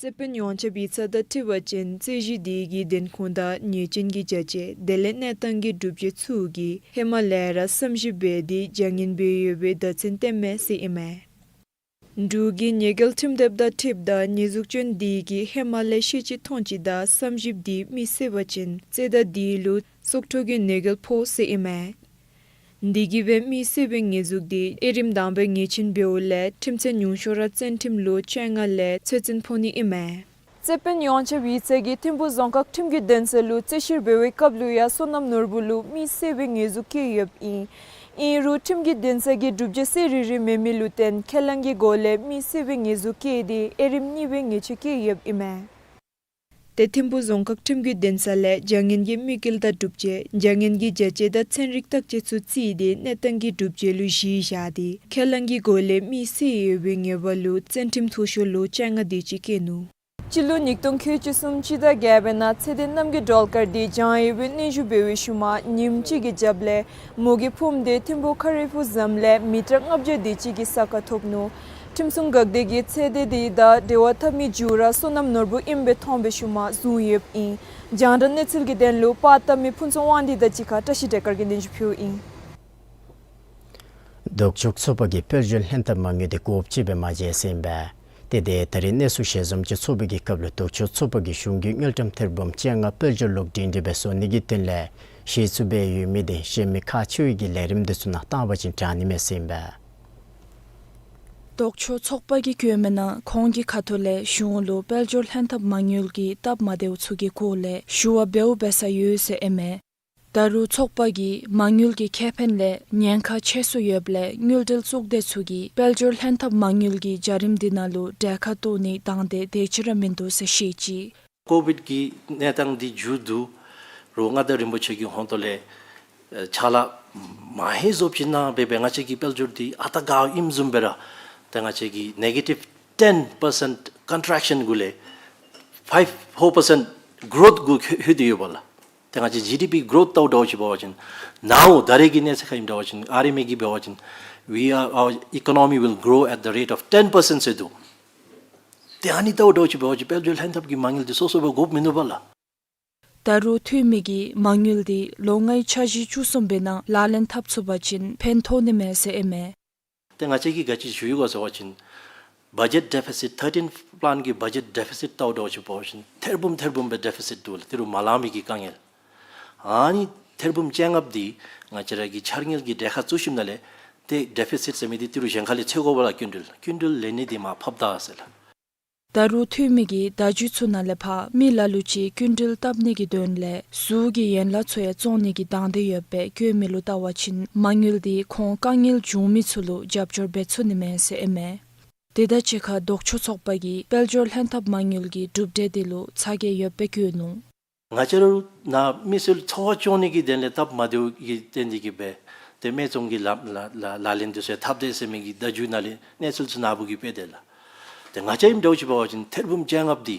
རྩོད་དཔོན་ཡོངས་ཁྱབ་ཡིག་ཚང་དང་འཁྲིལ་བ་ཅིན་རྩོད་གཞི་དེ་གི་བདེན་ཁུངས་དང་ཉེས་ཅན་གྱི་བྱ་སྤྱོད་དེ་ལས་གནས་སྟངས་ཀྱི་སྒྲུབ་བྱེད་ཚུ་གིས་ཧེ་མ་ལས་ར་བསམ་ཞིབ་འབད་དེ་བྱ་ངན་འབད་ཡོད་པའི་བརྡ་མཚོན་བསྟནམ་མས་ཟེར་ཨིན་མས། འབྲུག་གི་ཉེས་འགེལ་ཁྲིམས་དེབ་དང་འཁྲིལཝ་ད་ཉེས་འཛུགས་ཅན་དེ་གིས་ཧེ་མ་ལས་ཤེས་བྱའི་མཐོང་ཆོས་དང་བསམ་ཞིབ་དེ་མི་བསད་པ་ཅིན་རྩོད་ཟླ་དེ་ལུ་སྲོག་ཐོག་གི་ཉེས་འགེལ་ཕོག་ཟེར་ཨིན་མས། དེ་གིས་སྦེ་མི་བསད་པའི་ཉེས་འཛུགས་དེ་དབྱེ་རིམ་དང་པའི་ཉེས་ཅན་འབདཝ་ལས་ཁྲིམས་ཚད་ཉུང་ཤོས་ར་བཙོན་ཁྲིམས་ལོ་བཅོ་ལྔ་ལས་ཚེ་བཙོན་ཕོག་ནི་ཨིན་མས། རྩོད་དཔོན་ཡོངས་ཁྱབ་ཡིག་ཚང་གིས་ཐིམ་ཕུ་རྫོང་ཁག་ཁྲིམས་ཀྱི་འདུན་ས་ལུ་རྩོད་བཤེར་འབད་བའི་སྐབས་ལུ་ཡང་བསོད་ནམས་ནོར་བུ་ལུ་མི་བསད་པའི་ཉེས་འཛུགས་བཀལ་ཡོདཔ་ཨིན། ཨིན་རུང་ཁྲིམས་ཀྱི་འདུན་ས་གིས་སྒྲུབ་བྱེད་གསལ་རི་རི་མེད་མི་ལུ་བརྟེན་ཁས་བླངས་ཀྱི་སྒོ་ལས་མི་བསད་པའི་ཉེས་འཛུགས་བཀལ་ཏེ་དབྱེ་རིམ་གཉིས་པའི་ཉེས་ཆད་བཀལ་ཡོདཔ་ཨིན་མས། ཏེ་ཐིམ་ཕུ་རྫོང་ཁག་ཁྲིམས་ཀྱི་འདུན་ས་ལས་བྱ་ངན་གྱི་དམིགས་ཡུལ་དང་སྒྲུབ་བྱེད་བྱ་ངན་གྱི་བྱ་སྤྱོད་དང་ཚན་རིག་བརྟག་དཔྱད་ཚུ་བརྩིས་ཏེ་གནས་སྟངས་ཀྱི་སྒྲུབ་བྱེད་ལུ་གཞི་བཞག་སྟེ་ཁས་བླངས་ཀྱི་སྒོ་ལས་མི་བསད་ཡོད་པའི་ཉེས་པ་ལུ་བཙོན་ཁྲིམས་མཐོ་ཤོས་ལོ་བཅོ་ལྔ་དེ་ཅིག་བཀལ་ནུག། སྤྱི་ལོ་ཉིས་སྟོང་ཁལ་གཅིག་གསུམ་སྤྱི་ཟླ་བརྒྱད་པའི་ནང་ཚེ་འདས་རྣམ་རྒྱལ་སྒྲོལ་དཀར་དེ་བྱང་ཡོལ་བའི་གནོན་ཤུགས་འབད་བའི་ཤུལ་མ་ཉིནམ་གཅིག་གི་རྒྱབ་ལས་མོ་གི་ཕུངམ་དེ་ཐིམ་ཕུ་ཁ་རི་ཕུ་ཟམ་ལས་མི་ཊར་ལྔ་བརྒྱ་དེ་ཅིག་གི་ས་ཁར་ཐོབ་ནུག། ཁྲིམས་སྲུང་འགག་སྡེ་གིས་ཚེ་འདས་དེ་དང་འབྲེལ་བ་འཐབ་མི་མཇུག་ར་བསོད་ནམས་ནོར་བུ་ཨིནམ་སྦེ་མཐོང་བའི་ཤུལ་མ་བཟུང་ཡོདཔ་ཨིན། རྒྱང་བསྒྲགས་གནས་ཚུལ་གྱི་དོན་ལུ་པར་བཏབ་མི་ཕུན་ཚོགས་དབང་འདུས་དང་གཅིག་ཁར་བཀྲ་ཤིས་བདེ་སྐར་གྱིས་སྙན་ཞུ་ཕུལཝ་ཨིན། ལྡོག་ཕྱོགས་ཚོགས་པ་གིས་དཔལ་འབྱོར་ལྷན་ཐབས་མ་དངུལ་དེ་དགོཔ་ཅིག་སྦེ་མ་བྱིན་ཟེར་ཨིན་པས། ཏེ་དེ་ད་རེས་གནས་ཚུལ་ཞལ་འཛོམས་ཅིག་ཚོགས་པའི་གི་སྐབས་ལུ་ལྡོག་ཕྱོགས་ཚོགས་པ་གིས་གཞུང་གི་དངུལ་ཀྲམ་ཐེར་འབུམ་བཅོ་ལྔ་དཔལ་འབྱོར་ལོག་སྒྲིང་སྒྲི་སྦེ་བཟོ་ནི་གི་དོན་ལས་གཞི་བཙུགས་འབད་ཡོད་མི་དེ་གཞན་མི་ཁག་ཆེ་བའི་གི་ལས་རིམ་དེ་ཚུ་ནང་བཏང་བ་ཅིན་དྲག་ནི་མས་ཟེར་ཨིན་པས། ལྡོག་ཕྱོགས་ཚོགས་པ་གིས་བཀོད་མི་ནང་ཁོང་གི་ཁ་ཐུག་ལས་གཞུང་ལུ་དཔལ་འབྱོར་ལྷན་ཐབས་མ་དངུལ་གྱི་སྟབས་མ་བདེཝ་ཚུ་གི་སྐོར་ལས་ཞུ་བ་འབདཝ་འབད་ས་ཡོད་ཟེར་ཨིན་མས། ད་རུང་ཚོགས་པ་གིས་མ་དངུལ་གྱི་ཁེ་ཕན་ལས་ཉེན་ཁ་ཆེ་སུ་ཡོདཔ་ལས་དངུལ་འབྲེལ་གཙུག་སྡེ་ཚུ་གིས་དཔལ་འབྱོར་ལྷན་ཐབས་མ་དངུལ་གྱི་བྱ་རིམ་འདི་ནང་ལུ་གྲལ་ཁར་གཏོགས་ནིའི་དང་འདོད་དེ་ཅིག་ར་མིན་འདུག་ཟེར་བཤད་ཅི། ཀོ་བིཌ་ཀྱི་གནས་སྟངས་འདི་མཇུག་བསྡུ་རུང་མངའ་བདག་རིན་པོ་ཆེ་གི་ཧོངས་ཏོ་ལས་ཨེ་ཕྱག་ལཱ་མ་ཧེ་བཟོ་བྱིན་ན་འབད་འབད་ང་བཅས་ཀྱི་དཔལ་འབྱོར་འདི་ཨ་རྟག་དགའཝ་ཨིནམ་བཟུམ་སྦེ་ར་ཏེ་ང་བཅས་ཀྱི་negative ten percent contraction གུ་ལས་five four percent growth གུ་ལྷོད་དེ་ཡོདཔ་ལགས། ཏེ་ང་བཅས་ཇི་ཌི་པི་གྲོཐ་བལྟཝ་ད་ཅིག་འབད་བ་ཅིན་ནཱ་ད་རེས་ཀྱི་གནས་ཚད་ཁར་ཨིནམ་འབད་བ་ཅིན་ཨ་རི་མི་གིས་འབད་བ་ཅིན་we are, our economy will grow at the rate of ten percent ཟེར་འདུག། ཏེ་ཨ་ནི་བལྟཝ་ད་ཅིག་འབད་བ་ཅིན་དཔལ་འབྱོར་ལྷན་ཐབས་ཀྱི་མ་དངུལ་འདི་སོ་སོ་སྦེ་དགོཔ་མིན་འདུག་པ་ལགས། ད་རུང་འཐུས་མི་གིས་མ་དངུལ་འདི་ལོ་ལྔའི་འཆར་གཞི་བཅུ་གསུམ་པའི་ནང་ལག་ལེན་འཐབ་ཚུགས་པ་ཅིན་ཕན་ཐོགས་ནི་མས་ཟེར་ཨིན་མས། ཏེ་ང་བཅས་ཀྱིས་ག་ཅི་ཞུ་ཡི་ག་ཟེར་བ་ཅིན་budget deficit, thirteenth plan གི་budget deficit བལྟཝ་ད་ཅིག་འབད་བ་ཅིན་ཐེར་འབུམ་ཐེར་འབུམ་སྦེ་deficit འདུག་ལགས། ཏི་རུ་མ་ལང་མི་གི་དཀའ་ངལ། ཨ་ནི་ཐེར་འབུམ་བཅོ་ལྔ་འདི་ང་བཅས་ར་གི་འཆར་དངུལ་གྱི་གྲལ་ཁར་བཙུགས་ཞིནམ་ལས་ཏེ་deficit ཟེར་མི་འདི་ཏི་རུ་གཞན་ཁ་ལས་འཚོལ་དགོ་པས་ལགས། སྐྱིན་འགྲུལ་སྐྱིན་འགྲུལ་ལེན་ནི་འདི་མར་ཕབ་ད་ཟེར་ལགས། ད་རུང་འཐུས་མི་གིས་བརྡ་བརྒྱུད་ཚུ་ནང་ལས་ཕར་མི་ལ་ལུ་ཅིག་སྐྱིན་འགྲུལ་བཏབ་ནི་གི་དོན་ལས་ཟུར་གྱི་ཡན་ལག་ཚུ་ཡང་བཙོང་ནི་གི་དང་འདོད་ཡོདཔ་སྦེ་བཀོད་མི་ལུ་བལྟ་བ་ཅིན་མ་དངུལ་འདི་ཁོང་དཀའ་ངལ་བྱུང་མི་ཚུ་ལུ་རྒྱབ་སྐྱོར་འབད་ཚུགས་ནི་མས་ཟེར་ཨིན་མས། དེ་དང་གཅིག་ཁར་ལྡོག་ཕྱོགས་ཚོགས་པ་གིས་དཔལ་འབྱོར་ལྷན་ཐབས་མ་དངུལ་གྱི་གྲུབ་འབྲས་འདི་ལུ་ཚ་གྱང་ཡོདཔ་སྦེ་བཀོད་ནུག། ང་བཅས་ར་ནཱ་མི་སེར་འཚོ་བ་སྐྱོང་ནི་གི་དོན་ལས་སྟབས་མ་བདེཝ་གི་བརྟེན་ཏེ་གིས་འབད་ཏེ་སྨད་འཚོང་གི་ལཱ་ལཱ་ལཱ་ལཱ་ལེན་འདི་ཚུ་ཡང་འཐབ་དེས་ཟེར་མི་གི་བརྡ་བརྒྱུད་ནང་ལས་གནས་ཚུལ་ཚུ་ནཱ་བུ་གིས་སྤེལ་དེས་ལགས། ཏེ་ང་བཅས་ཨིནམ་འདྲཝ་ཅིག་འབད་བ་ཅིན་ཐེར་འབུམ་བཅོ་ལྔ་འདི་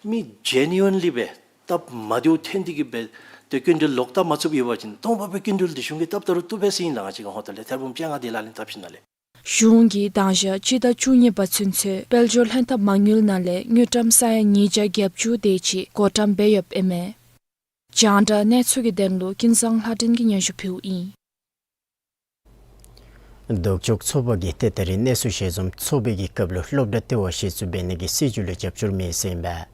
མི་ཇེ་ནུ་ཨིན་ལི་སྦེ་སྟབས་མ་བདེཝ་ཐོན་ཏེ་གིས་འབད་ཏེ་སྐྱིན་འགྲུལ་ལོག་བཏབ་མ་ཚུགསཔ་ཡོད་པ་ཅིན་སྟོང་པ་སྦེ་སྐྱིན་འགྲུལ་འདི་གཞུང་གིས་བཏབ་ད་རུང་བཏུབ་པས་ཟེར་ཨིན་ལགས། ང་བཅས་ཀྱི་ཧོངས་ཏོ་ལས་ཐེར་འབུམ་བཅོ་ལྔ་འདི་ལག་ལེན་འཐབ་ཞིནམ་ལས། གཞུང་གིས་དང་ཞག་སྤྱི་ཟླ་བཅུ་གཉིས་པ་ཚུན་ཚོད་དཔལ་འབྱོར་ལྷན་ཐབས་མ་དངུལ་ནང་ལས་དངུལ་ཀྲམ་ས་ཡ་ཉིས་བརྒྱ་བརྒྱད་ཅུ་དེ་ཅིག་བགོ་བཀྲམ་འབད་ཡོདཔ་ཨིན་མས། རྒྱང་བསྒྲགས་གནས་ཚུལ་གྱི་དོན་ལུ་ཀུན་བཟང་ལྷ་སྒྲོན་གྱིས་སྙན་ཞུ་ཕུལཝ་ཨིན། ལྡོག་ཕྱོགས་ཚོགས་པ་གིས་ཏེ་ད་རིས་གནས་ཚུལ་ཞལ་འཛོམས་ཚོགས་པའི་གི་སྐབས་ལུ་སློབ་གྲྭ་ལྟེ་བ་གཞི་བཙུགས་འབད་ནི་གི་སྲིད་བྱུས་ལུ་རྒྱབ་སྐྱོར་མེད་ཟེར་ཨིན་པས།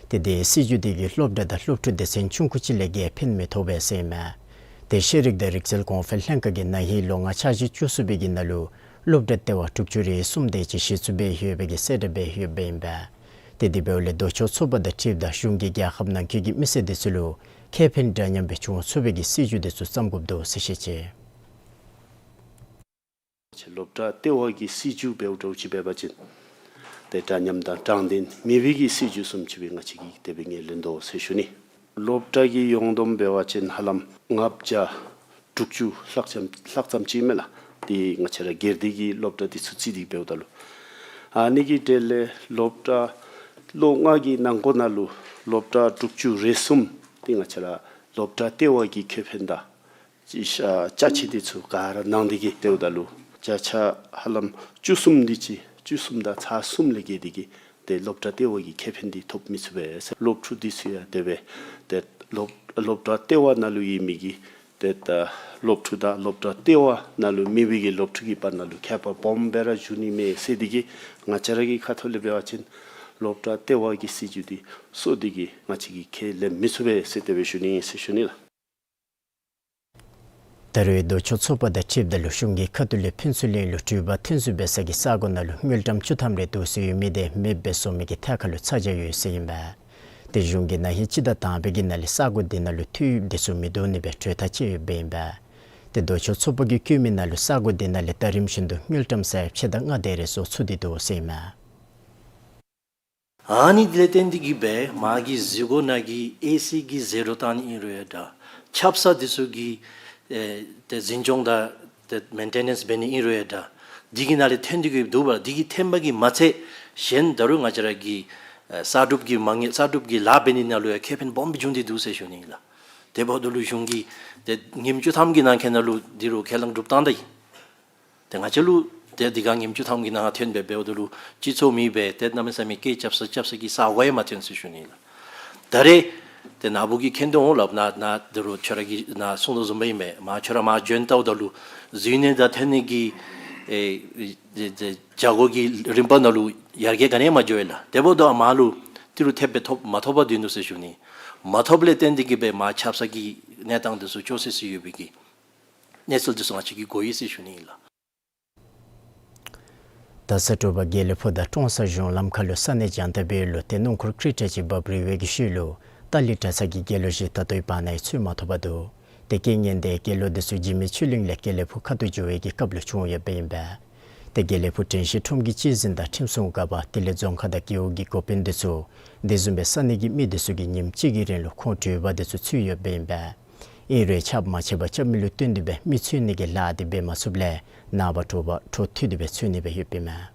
ཏེ་དེ་སྲིད་བྱུས་དེ་གིས་སློབ་གྲྭ་དང་སློབ་ཕྲུག་སྡེ་ཚན་ཆུང་ཀུ་ཅིག་ལས་བརྒལ་ཕན་མི་ཐོགས་པས་ཟེར་ཨིན་མས། ཏེ་ཤེས་རིག་དང་རིག་རྩལ་གོང་འཕེལ་ལྷན་ཁག་གིས་ན་ཧིང་ལོ་ལྔ་འཆར་གཞི་བཅུ་གསུམ་པའི་གི་ནང་ལུ་སློབ་གྲྭ་ལྟེ་བ་དྲུག་ཅུ་རེ་གསུམ་དེ་ཅིག་གཞི་བཙུགས་འབད་ཡོད་པའི་གི་གསལ་བསྒྲགས་འབད་ཡོདཔ་ཨིན་པས། ཏེ་དེ་འབདཝ་ལས་ལྡོག་ཕྱོགས་ཚོགས་པ་དང་འཁྲིལཝ་ད་གཞུང་གིས་རྒྱལ་ཁབ་ནང་འཁོད་ཀྱི་མི་སེར་དེ་ཚུ་ལུ་ཁེ་ཕན་འདྲ་མཉམ་སྦེ་འབྱུང་ཚུགས་པའི་གི་སྲིད་བྱུས་དེ་ཚུ་བརྩམ་དགོཔ་འདུག་ཟེར་བཤད་ཅི། སློབ་གྲྭ་ལྟེ་བ་གི་སྲིད་བྱུས་འབདཝ་འདྲཝ་ཅིག་འབད་བ་ཅིན་ཏེ་འདྲ་མཉམ་དང་དྲང་བདེན་མེད་པའི་གི་སྲིད་བྱུས་བཟུམ་ཅིག་སྦེ་ང་བཅས་ཀྱིས་དེ་སྦེ་ངོས་ལེན་དོ་ཟེར་ཞུ་ནི། སློབ་གྲྭ་གི་ཡོངས་བསྡོམས་འབད་བ་ཅིན་ཧ་ལམ་ལྔ་བརྒྱ་དྲུག་ཅུ་ལྷག་ཙམ་ལྷག་ཙམ་ཅིག་མས་ལགས། ཏེ་ང་བཅས་ར་སྒེར་སྡེ་གི་སློབ་གྲྭ་དེ་ཚུ་རྩིས་ཏེ་འབདཝ་ད་ལུ་ཨ་ནི་གི་གྲས་ལས་སློབ་གྲྭ་ལོ་ལྔ་གི་ནང་འཁོད་ནང་ལུ་སློབ་གྲྭ་དྲུག་ཅུ་རེ་གསུམ་དེ་ང་བཅས་ར་སློབ་གྲྭ་ལྟེ་བ་གི་ཁེ་ཕན་དང་ཅིག་ཤ་ཅ་ཆས་དེ་ཚུ་ག་ར་གནང་སྟེ་གིས་ལྟཝ་ད་ལུ་བརྒྱ་ཆ་ཧ་ལམ་བཅུ་གསུམ་དེ་ཅིག་བཅུ་གསུམ་དང་ཚག་གསུམ་ལས་བརྒལ་ཏེ་གིས་ཏེ་སློབ་གྲྭ་ལྟེ་བ་གི་ཁེ་ཕན་འདི་ཐོབ་མི་ཚུགས་པས་ཟེར། སློབ་ཕྲུག་འདི་ཚུ་ཡང་དེ་སྦེ་ཏེ་སློབ་སློབ་གྲྭ་ལྟེ་བ་ནང་ལུ་ཡོད་མི་གི་ཏེ་ད་སློབ་ཕྲུག་དང་སློབ་གྲྭ་ལྟེ་བ་ནང་ལུ་མེད་པའི་གི་སློབ་ཕྲུག་གི་བར་ན་ལུ་ཁྱད་པར་སྦོམ་སྦེ་ར་འབྱུང་ནི་མས་ཟེར་དེ་གིས་ང་བཅས་ར་གི་ཁ་ཐུག་ལས་འབད་བ་ཅིན་སློབ་གྲྭ་ལྟེ་བ་གི་སྲིད་བྱུས་འདི་སོར་དེ་གིས་ང་བཅས་ཀྱིས་ཁས་ལེན་མི་ཚུགས་པས་ཟེར་དེ་སྦེ་ཞུ་ནི་ཟེར་ཞུ་ནི་ལགས། ད་རེས་ལྡོག་ཕྱོགས་ཚོགས་པ་དང་འཁྲིལཝ་ད་ལུ་གཞུང་གི་ཁ་ཐུག་ལས་ཕུན་ཚོགས་གླིང་ལུ་འགྲུལ་པ་ཐོན་འཛུལ་འབད་ས་གི་ས་གོ་ནང་ལུ་དངུལ་ཀྲམ་བཅུ་ཐམ་རེ་འདུག་སའི་མི་སྡེ་མེདཔ་སྦེ་བཟོ་མི་གི་ཐད་ཁར་ལུ་ཚ་གྱང་ཡོད་ཟེར་ཨིན་པས། ཏེ་གཞུང་གིས་ན་ཧིང་སྤྱི་ཟླ་དང་པའི་གི་ནང་ལས་ས་གོ་དེ་ནང་ལུ་འཐུས་དེ་ཚུ་མི་བསྡུ་ནི་སྦེ་གྲོས་ཐག་བཅད་ཡོདཔ་ཨིན་པས། ཏེ་ལྡོག་ཕྱོགས་ཚོགས་པ་གིས་བཀོད་མི་ནང་ལུ་ས་གོ་དེ་ནང་ལས་ད་རིམ་བཞིན་དུ་དངུལ་ཀྲམ་ས་ཡ་ཕྱེད་དང་ལྔ་དེ་རེ་བཟོ་ཚུགས་ཏེ་འདུག་ཟེར་ཨིན་མས། ཨ་ནི་དེ་ལས་བརྟེན་ཏེ་གིས་སྦེ་མ་གི་གཟིགས་སྒོ་ནང་གི་ཨེ་སི་གི་ཟད་འགྲོ་བཏང་ནི་ཨིན་རུང་ཡང་འདྲ། ཆབ་གསང་འདི་ཚུ་གི་ཨེ་ཏེ་འཛིན་སྐྱོང་དང་ཏེ་མེན་ཊེ་ནེནསི་འབད་ནི་ཨིན་རུང་ཡང་འདྲ། འདི་གི་ནང་ལས་ཐོན་ཏེ་གིས་འདུག་པ། འདི་གིས་ཐོན་པ་གིས་མ་ཚད་གཞན་ད་རུང་ང་བཅས་ར་གི་ཨེ་གསར་སྒྲུབ་ཀྱི་མ་དངུལ་གསར་སྒྲུབ་ཀྱི་ལཱ་འབད་ནི་ནང་ལུ་ཡང་ཁེ་ཕན་སྦོམ་སྦེ་འབྱུང་སྟེ་འདུག་ཟེར་ཞུ་ནི་ཨིན་ལགས། དེ་འབདཝ་ད་ལུ་གཞུང་གིས་ཏེ་ཉིནམ་བཅུ་ཐམ་གྱི་ནང་འཁོད་ནང་ལུ་འདི་རུ་ཁས་བླངས་གྲུབ་བཏང་ད་ཡི། ཏེ་ང་བཅས་ལུ་ཏེ་འདི་ག་ཉིནམ་བཅུ་ཐམ་གྱི་ནང་ཐོན་སྦེ་འབདཝ་ད་ལུ་སྤྱི་ཚོགས་མེད་པས། ཏེ་གནམ་མེད་ས་མེད་སྐད་རྐྱབ་ས་རྐྱབ་ས་གི་ས་གོ་ཡང་མ་ཐོན་ཟེར་ཞུ་ནི་ལགས། ད་རེས་ཏེ་ནཱ་བུ་གིས་མཁྱེན་དོ་འོང་ལགས། ནཱ་ནཱ་འདི་རུ་ཁྱོད་ར་གིས་ནཱ་གསུངས་དོ་བཟུམ་སྦེ་ཨིན་མས། མ་ཁྱོད་ར་མ་འབྱོན་ལྟཝ་ད་ལུ་འཛུལ་ནི་དང་ཐོན་ནི་གི་ཨེ་ཏེ་ཏེ་བྱ་སྒོ་གི་རིམ་པ་ནང་ལུ་ཡར་རྒྱས་ག་ནི་ཡང་མ་འགྱོ་བས་ལགས། དེ་འབདཝ་ད་མ་ལུ་ཏི་རུ་ཐེབས་སྦེ་ཐོབ་མ་ཐོབ་པར་སྡོད་ནུག་ཟེར་ཞུ་ནི། མ་ཐོབ་ལས་བརྟེན་ཏེ་གིས་སྦེ་མ་ཆབ་གསང་གི་གནས་སྟངས་འདི་ཚུ་སྐྱོ་སི་སི་ཡོད་པའི་གི་གནས་ཚུལ་འདི་ཚུ་ང་བཅས་ཀྱིས་གོ་ཡི་ཟེར་ཞུ་ནི་ཨིན་ལགས། ད་ས་དྲོ་པ་དགེ་ལེགས་ཕུ་དང་ཀྲོང་གསར་གཞུང་ལམ་ཁ་ལུ་ས་གནས་རྒྱང་བསྒྲགས་འབད་ཡོད་ལུ་ཏེ་སྣུམ་འཁོར་ཀྲིག་ཀྲི་ཅིག་འབབ་རིལ་བའི་གི་ཤུལ་ལུ་ཏཱ་ལི་གྲྭ་ཚང་གི་དགེ་སློང་ཅིག་ད་ལྟོའི་བར་ན་ཡང་འཚོལ་མ་ཐོབ་པར་འདུག། ཏེ་རྐྱེན་ངན་འདི་དགེ་སློང་འདི་ཚུ་འཇིགས་མེད་ཆོས་གླིང་ལས་དགེ་ལེགས་ཕུ་ཁ་ཐུག་འགྱོ་བའི་གི་སྐབས་ལུ་བྱུང་ཡོདཔ་ཨིན་པས། ཏེ་དགེ་ལེགས་ཕུ་དྲན་ཤེས་ཁྲོམ་གྱི་སྤྱི་འཛིན་དང་ཁྲིམས་སྲུང་འགག་པ་དེ་ལས་རྫོང་ཁག་དང་རྒེད་འོག་གི་འགོ་དཔོན་འདི་ཚུ་དེ་བཟུམ་སྦེ་ས་གནས་ཀྱི་མི་འདི་ཚུ་གིས་ཉིནམ་གཅིག་གི་རིང་ལུ་ཁོང་དྲུག་པ་འདི་ཚུ་འཚོལ་ཡོདཔ་ཨིན་པས། ཨིན་རུང་ཁྱབ་མ་ཆེ་བར་རྐྱབ་མི་ལུ་བརྟེན་ཏེ་སྦེ་མི་འཚོལ་ནི་གི་ལཱ་འདི་འབད་མ་ཚུགསཔ་ལས་ནངས་པ་དྲོ་པ་འཕྲོ་མཐུད་དེ་སྦེ་འཚོལ་ནི་སྦེ་ཡོདཔ་ཨིན་མས།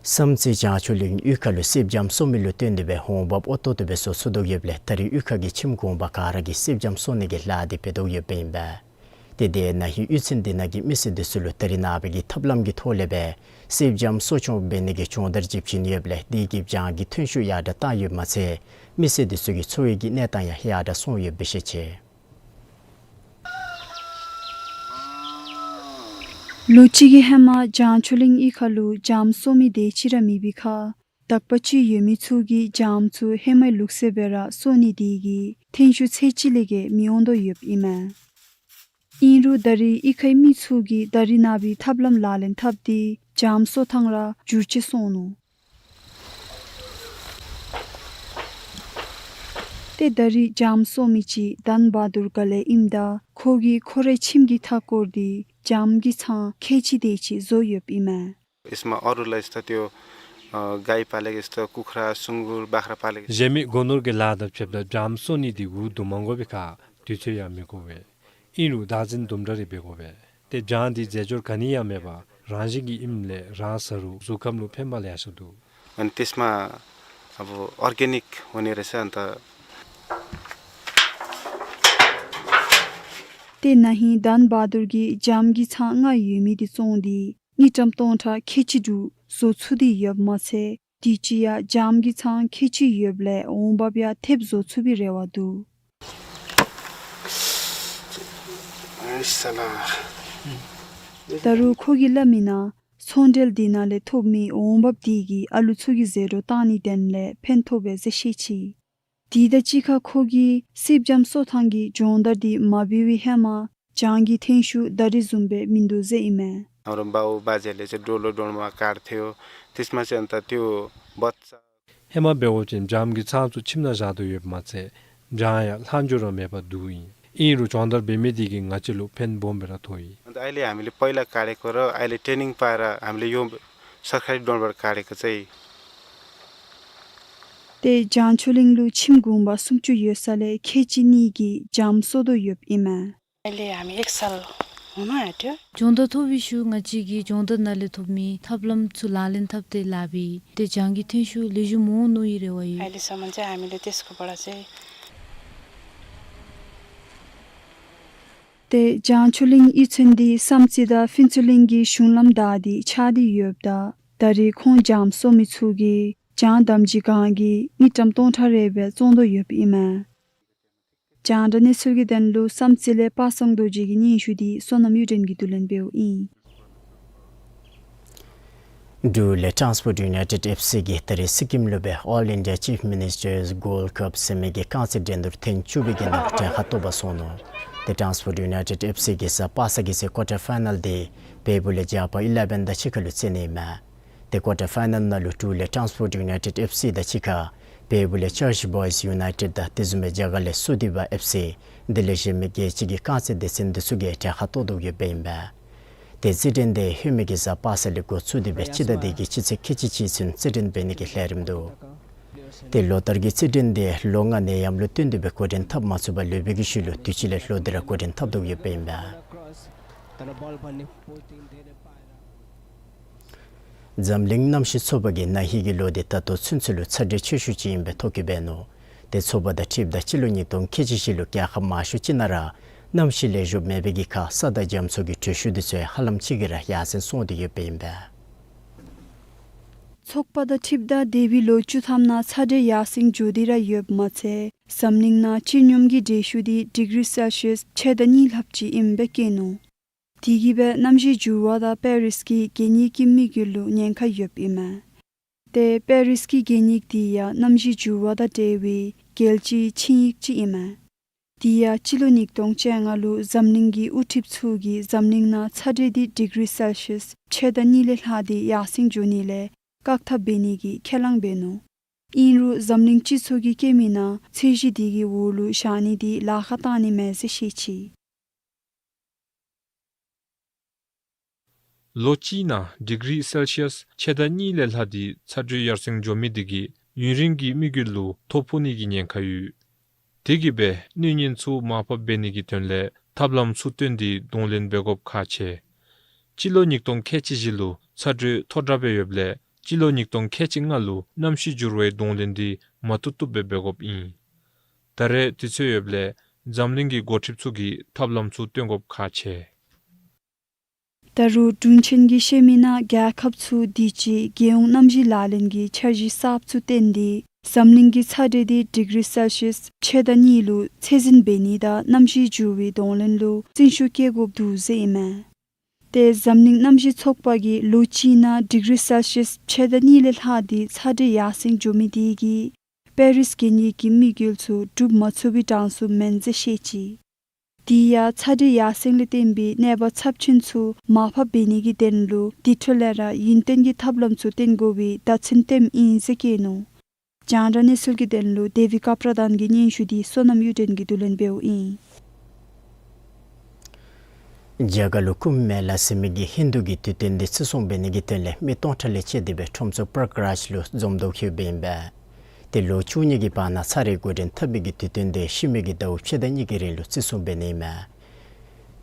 བསམ་རྩེ་བྱང་ཆུབ་གླིང་གཡུས་ཁ་ལུ་སེར་སྦྱངམ་གསོ་མི་ལུ་བརྟེན་ཏེ་སྦེ་འོང་འབབ་ཨོ་ཏོག་ཏོ་སྦེ་བཟོ་ཚུགས་དོ་ཡོདཔ་ལས་ད་རིས་གཡུས་ཁ་གི་ཁྱིམ་གུང་པ་ག་ར་གིས་སེར་སྦྱངམ་གསོ་ནི་གི་ལཱ་འདི་འབད་དོ་ཡོདཔ་ཨིན་པས། ཏེ་དེ་ན་ཧིང་གཡུས་ཚན་འདི་ནང་གི་མི་སེར་འདི་ཚུ་ལུ་ད་རིས་ནངས་པ་གི་ཐབས་ལམ་གྱི་ཐོག་ལས་སྦེ་སེར་སྦྱངམ་གསོ་སྐྱོང་འབད་ནི་གི་སྦྱོང་བརྡར་ཅིག་བྱིན་ཡོདཔ་ལས་དེ་གིས་སྦྱང་གི་ཐོན་ཤུགས་ཡར་དྲག་བཏང་ཡོདཔ་མ་ཚད་མི་སེར་འདི་ཚུ་གི་འཚོ་བའི་གི་གནས་སྟངས་ཡང་ཡར་དྲག་སོང་ཡོདཔ་སྦེ་ཤེས་ཅི། ལོ་གཅིག་གི་ཧེ་མ་བྱང་ཆུབ་གླིང་གཡུས་ཁ་ལུ་སྦྱངམ་གསོ་མི་དེ་ཅིག་ར་མེད་པའི་ཁར་དག་པ་ཅིག་ཡོད་མི་ཚུ་གིས་སྦྱངམ་ཚུ་ཧེ་མའི་ལུགས་སྲོལ་སྦེ་ར་གསོ་ནི་དེ་གིས་ཐོན་ཤུགས་ཚད་ཅིག་ལས་བརྒལ་མི་འོང་དོ་ཡོདཔ་ཨིན་མས། ཨིན་རུང་ད་རིས་གཡུས་ཁའི་མི་ཚུ་གིས་ད་རིས་ནངས་པའི་ཐབས་ལམ་ལག་ལེན་འཐབ་སྟེ་སྦྱངམ་གསོ་ཐངས་ར་འགྱུར་ཅིག་སོང་ནུག། ཏེ་ད་རིས་སྦྱངམ་གསོ་མི་ཅིག་དཱན་བ་དུར་ག་ལས་ཨིནམ་ད་ཁོ་གིས་ཁོ་རའི་ཁྱིམ་གྱི་མཐའ་བསྐོར་ཏེ་སྦྱངམ་གྱི་ཚང་ཁལ་གཅིག་དེ་ཅིག་བཟོ་ཡོདཔ་ཨིན་མས། यसमा अरूलाई यस्तो त्यो, अ, गाई पालेको जस्तो, कुखुरा, सुँगुर, बाख्रा पालेको जस्तो। ज्यामि སྒོ་ནོར་གྱི་ལཱ་དང་ཕྱདཔ་ད་སྦྱངམ་གསོ་ནི་འདི་འུ་སྡུག་མ་དགོ་པའི་ཁར་དུས་ཚོད་ཡང་མི་འགོར་བས། ཨིན་རུང་བདག་འཛིན་དུམ་གྲ་རེ་འབད་དགོ་པས། ཏེ་སྦྱངམ་འདི་རྫས་སྦྱོར་ག་ནི་ཡང་མེད་པར་རང་བཞིན་གྱི་ཨིནམ་ལས་རང་ཟ་རུང་གཟུགས་ཁམས་ལུ་ཕན་པ་ལེ་ཤ་འདུག། अनि त्यसमा अब अर्ग्यानिक हुने रहेछ, अन्त ཏེ་ན་ཧིང་དཱན་བ་དུར་གྱིས་སྦྱངམ་གྱི་ཚང་ལྔ་ཡོད་མི་དེ་བཙོངས་ཏེ་དངུལ་ཀྲམ་སྟོང་ཕྲག་ཁལ་གཅིག་དྲུག་བཟོ་ཚུགས་ཏེ་ཡོདཔ་མ་ཚད་དུས་ཅི་ཡང་སྦྱངམ་གྱི་ཚང་ཁལ་གཅིག་ཡོདཔ་ལས་འོང་འབབ་ཡང་ཐེབས་བཟོ་ཚུགས་པའི་རེ་བ་འདུག། ད་རུང་ཁོ་གིས་སླབ་མི་ནང་ཚོང་འབྲེལ་དེ་ནང་ལས་ཐོབ་མི་འོང་འབབ་དེ་གིས་ཨ་ལུ་ཚུ་གི་ཟད་འགྲོ་བཏང་ནིའི་དོན་ལས་ཕན་ཐོགས་པས་ཟེར་ཤེས་ཅི། དེ་དང་གཅིག་ཁར་ཁོ་གིས་སེར་སྦྱངམ་གསོ་ཐངས་ཀྱི་སྦྱོང་བརྡར་དེ་མ་འབད་བའི་ཧེ་མ་སྦྱང་གི་ཐོན་ཤུགས་ད་རིས་བཟུམ་སྦེ་མིན་འདུག་ཟེར་ཨིན་མས། हाम्रो बाउ बाजेहरूले चाहिँ डोलो डोल्मा काट्थ्यो, त्यसमा चाहिँ अन्त त्यो बच्चा ཧེ་མ་འབད་བ་ཅིན་སྦྱངམ་གྱི་ཚང་ཚུ་ཁྱིམ་ནང་བཞག་དོ་ཡོདཔ་མ་ཚད་སྦྱང་ཡང་ལྷག་འཕྲོ་ར་མེད་པར་བསྡུཝ་ཨིན། ཨིན་རུང་སྦྱོང་བརྡར་འབད་མི་དེ་གིས་ང་བཅས་ལུ་ཕན་སྦོམ་སྦེ་ར་ཐོགས་ཡི། अन्त अहिले हामीले पहिला काटेको र अहिले ट्रेनिङ पाएर हामीले यो सरकारी डोलबाट काटेको चाहिँ ཏེ་བྱང་ཆུབ་གླིང་ལུ་ཁྱིམ་གུང་པ་སུམ་ཅུ་ཡོད་ས་ལས་ཁལ་གཅིག་གཉིས་ཀྱིས་སྦྱངམ་གསོ་དོ་ཡོདཔ་ཨིན་མས། अहिले हामी एक साल हुन आँट्यो। སྦྱོང་བརྡར་ཐོབ་པའི་ཤུལ་ང་བཅས་ཀྱིས་སྦྱོང་བརྡར་ནང་ལས་ཐོབ་མི་ཐབས་ལམ་ཚུ་ལག་ལེན་འཐབ་སྟེ་ལཱ་འབད་དེ་སྦྱང་གི་ཐོན་ཤུགས་ལེགས་ཤོམ་འོང་མནོ་བའི་རེ་བ་ཡོད། अहिलेसम्म चाहिँ हामीले त्यसकोबाट चाहिँ ཏེ་བྱང་ཆུབ་གླིང་གཡུས་ཚན་འདི་བསམ་རྩེ་དང་ཕུན་ཚོགས་གླིང་གི་གཞུང་ལམ་བདའ་སྟེ་ཆགས་ཏེ་ཡོདཔ་ད་ད་རིས་ཁོང་སྦྱངམ་གསོ་མི་ཚུ་གིས་སྦྱང་དམ་སྦྱིས་གང་གིས་དངུལ་ཀྲམ་སྟོང་ཕྲག་རེ་སྦེ་བཙོང་དོ་ཡོདཔ་ཨིན་མས། རྒྱང་བསྒྲགས་གནས་ཚུལ་གྱི་དོན་ལུ་བསམ་རྩེ་ལས་པ་སངས་རྡོ་རྗེ་གི་སྙན་ཞུ་འདི་བསོད་ནམས་གཡུ་སྒྲོན་གྱིས་བསྡུ་ལེན་འབདཝ་ཨིན། འབྲུག་ལས་Transport United F C གིས་ད་རིས་སི་ཀིམ་ལུ་སྦེ་All India Chief Minister's Gold Cup ཟེར་མི་གི་རྐང་རྩེད་འགྲན་བསྡུར་ཐེངས་བཅུ་པའི་གི་ནང་གྲལ་ཁར་གཏོགས་པར་སོང་ནུག། ཏེ་Transport United F C གིས་གཟའ་པ་སངས་ཀྱི་ཚེ་ཀོར་ཊར་ཕའི་ནཱལ་འདི་བལ་པོ་ལས་ཇག་པ་ཨི་ལེ་བཱན་དང་གཅིག་ཁར་ལུ་རྩེ་ནི་ཨིན་མས། ཏེ་ཀོར་ཊར་ཕའི་ནཱལ་ནང་ལུ་འབྲུག་ལས་Transport United F C དང་གཅིག་ཁར་བལ་པོ་ལས་Church Boys United དང་དེ་བཟུམ་སྦེ་རྒྱ་གར་ལས་སུ་དི་བ་F C དེ་ལས་གཞན་མི་རྒྱལ་སྤྱི་གི་རྐང་རྩེད་སྡེ་ཚན་འདི་ཚུ་གིས་གྲལ་ཁར་གཏོགས་དོ་ཡོདཔ་ཨིན་པས། ཏེ་རྩེད་འགྲན་འདི་ལྷོད་མི་གི་གཟའ་པ་སངས་ལས་འགོ་བཙུགས་ཏེ་སྦེ་སྤྱི་ཟླ་འདི་གི་སྤྱི་ཚེས་ཁལ་གཅིག་གཅིག་ཚུན་རྩེད་འགྲན་འབད་ནི་གི་ལས་རིམ་འདུག། ཏེ་ལོ་ལྟར་གྱི་རྩེད་འགྲན་འདི་ལོ་ལྔ་ནད་ཡམས་ལུ་བརྟེན་ཏེ་སྦེ་འགོ་འདྲེན་འཐབ་མ་ཚུགས་པར་ལུས་པའི་གི་ཤུལ་ལུ་དུས་ཅི་ལས་ལོ་འདི་ར་འགོ་འདྲེན་འཐབ་དོ་ཡོདཔ་ཨིན་པས། འཛམ་གླིང་གནམ་གཤིས་ཚོགས་པ་གིས་ན་ཧིང་གི་ལོ་འདི་ད་ལྟོ་ཚུན་ཚོད་ལུ་ཚ་དྲོད་ཆེ་ཤོས་ཅིག་ཨིན་པའི་ཐོ་བཀོད་འབད་ནུག། ཏེ་ཚོགས་པ་དང་འཁྲིལཝ་ད་སྤྱི་ལོ་ཉིས་སྟོང་ཁལ་གཅིག་བཞི་ལུ་རྒྱལ་ཁབ་མང་ཤོས་ཅིག་ནང་ར་གནམ་གཤིས་ལེགས་ཤོམ་མེད་པའི་གི་ཁར་ས་དང་རྒྱ་མཚོ་གི་དྲོད་ཤུགས་འདི་ཚུ་ཧ་ལམ་ཅིག་གིས་ར་ཡར་སེང་སོང་སྟེ་ཡོདཔ་ཨིན་པས། ཚོགས་པ་དང་འཁྲིལཝ་ད་འདས་པའི་ལོ་བཅུ་ཐམ་ནང་ཚ་དྲོད་ཡར་སེང་འགྱོ་སྟེ་ར་ཡོདཔ་མ་ཚད་འཛམ་གླིང་ནང་སྤྱི་སྙོམས་ཀྱི་དྲོད་ཤུགས་འདི་ཌིག་རི་སེལ་ཤི་ཡཱས་ཕྱེད་དང་གཉིས་ལྷགཔ་ཅིག་ཨིནམ་སྦེ་བཀོད་ནུག། དེ་གིས་སྦེ་གནམ་གཤིས་འགྱུར་བ་དང་པེ་རིས་ཀྱི་གད་སྙིགས་ཀྱི་དམིགས་ཡུལ་ལུ་ཉེན་ཁ་ཡོདཔ་ཨིན་མས། ཏེ་པེ་རིས་ཀྱི་གད་སྙིགས་འདི་ཡང་གནམ་གཤིས་འགྱུར་བ་དང་འབྲེལ་བའི་རྒྱལ་སྤྱིའི་ཆིངས་ཡིག་ཅིག་ཨིན་མས། དེ་ཡང་སྤྱི་ལོ་ཉིས་སྟོང་བཅོ་ལྔ་ལུ་འཛམ་གླིང་གི་དབུ་ཁྲིདཔ་ཚུ་གིས་འཛམ་གླིང་ནང་ཚ་དྲོད་འདི་ཌིག་རི་སེལ་ཤིསི་ཕྱེད་དང་གཉིས་ལས་ལྷག་སྟེ་ཡར་སེང་འགྱོ་ནི་ལས་བཀག་ཐབས་འབད་ནི་གི་ཁས་བླངས་འབད་ནུག། ཨིན་རུང་འཛམ་གླིང་སྤྱི་ཚོགས་ཀྱིས་སྐྱེལ་མི་ནང་ཚད་གཞི་དེ་གི་འོག་ལུ་བཞག་ནི་དེ་ལཱ་ཁག་བཏང་ནི་མེད་ཟེར་བཤད་ཅི། ལོ་གཅིག་ནང་ཌིག་རི་སེལ་ཤིསི་ཕྱེད་དང་གཉིས་ལས་ལྷག་སྟེ་ཚ་དྲོད་ཡར་སེང་འགྱོ་མི་དེ་གིས་ཡུན་རིང་གི་དམིགས་ཡུལ་ལུ་ཐོ་ཕོག་ནི་གི་ཉེན་ཁ་ཡོད། དེ་གིས་སྦེ་གནོད་ཉེན་ཚུ་མར་ཕབ་འབད་ནི་གི་དོན་ལས་ཐབས་ལམ་ཚུ་བཏོན་ཏེ་གདོང་ལེན་འབད་དགོཔ་ཁག་ཆེ། སྤྱི་ལོ་ཉིས་སྟོང་ཁལ་གཅིག་བཞི་ལུ་ཚ་དྲོད་མཐོ་དྲགས་སྦེ་ཡོདཔ་ལས་སྤྱི་ལོ་ཉིས་སྟོང་ཁལ་གཅིག་ལྔ་ལུ་གནམ་གཤིས་འགྱུར་བའི་གདོང་ལེན་འདི་མ་བཏུབ་བཏུབ་སྦེ་འབད་དགོཔ་ཨིན། ད་རེས་དུས་ཚོད་ཡོདཔ་ལས་འཛམ་གླིང་གི་འགོ་ཁྲིདཔ་ཚུ་གིས་ཐབས་ལམ་ཚུ་བཏོན་དགོཔ་ཁག་ཆེ། ད་རུང་དྲུང་ཆེན་གྱིས་བཤད་མི་ནང་རྒྱལ་ཁབ་ཚུ་དུས་ཅི་རྒྱལ་ཡོངས་གནམ་གཤིས་ལག་ལེན་གྱི་འཆར་གཞི་གསརཔ་ཚུ་བཏོན་ཏེ་འཛམ་གླིང་གི་ཚ་དྲོད་འདི་ཌིག་རི་སེལ་ཤིསི་ཕྱེད་དང་གཉིས་ལུ་ཚད་འཛིན་འབད་ནི་དང་གནམ་གཤིས་འགྱུར་བའི་གདོང་ལེན་ལུ་བརྩོན་ཤུགས་བསྐྱེད་དགོཔ་འདུག་ཟེར་ཨིན་མས། ཏེ་འཛམ་གླིང་གནམ་གཤིས་ཚོགས་པ་གིས་ལོ་གཅིག་ནང་ཌིག་རི་སེལ་ཤིསི་ཕྱེད་དང་གཉིས་ལས་ལྷག་སྟེ་ཚ་དྲོད་ཡར་སེང་འགྱོ་མི་དེ་གིས་པེ་རིས་གན་ཡིག་གི་དམིགས་ཡུལ་ཚུ་སྒྲུབ་མ་ཚུགས་པའི་གྲངས་སུ་མེན་ཟེར་བཤད་ཅི། དེ་ཡང་ཚ་དྲོད་ཡར་སེང་ལས་བརྟེན་པའི་གནོད་པ་ཚབས་ཆེན་ཚུ་མར་ཕབ་འབད་ནི་གི་དོན་ལུ་དེ་འཕྲོ་ལས་ར་ཡུན་བརྟན་གྱི་ཐབས་ལམ་ཚུ་བཏོན་དགོ་པའི་བརྡ་མཚོན་སྟོནམ་ཨིན་ཟེར་བཀོད་ནུག། རྒྱང་བསྒྲགས་གནས་ཚུལ་གྱི་དོན་ལུ་དེ་བི་ཀ་པྲ་དཱན་གྱི་སྙན་ཞུ་འདི་བསོད་ནམས་གཡུ་སྒྲོན་གྱིས་བསྡུ་ལེན་འབདཝ་ཨིན། རྒྱ་གར་ལུ་ཀུམ་མེ་ལ་ཟེར་མི་གི་ཧིན་དུ་གི་དུས་སྟོན་འདི་བརྩི་སྲུང་འབད་ནི་གི་དོན་ལས་མི་སྟོང་ཕྲག་ལས་བཅད་དེ་སྦེ་ཁྲོམ་ཚོགས་པྲ་ཀ་རཱཇ་ལུ་འཛོམས་འདུ་ཞུཝ་ཨིན་པས། ཏེ་ལོ་བཅུ་གཉིས་ཀྱི་བར་ན་ཚར་རེ་འགོ་འདྲེན་འཐབ་པའི་གི་དུས་སྟོན་འདི་ཤི་མི་གི་ཟླཝ་ཕྱེད་དང་གཉིས་ཀྱི་རིང་ལུ་བརྩི་སྲུང་འབད་ནི་ཨིན་མས།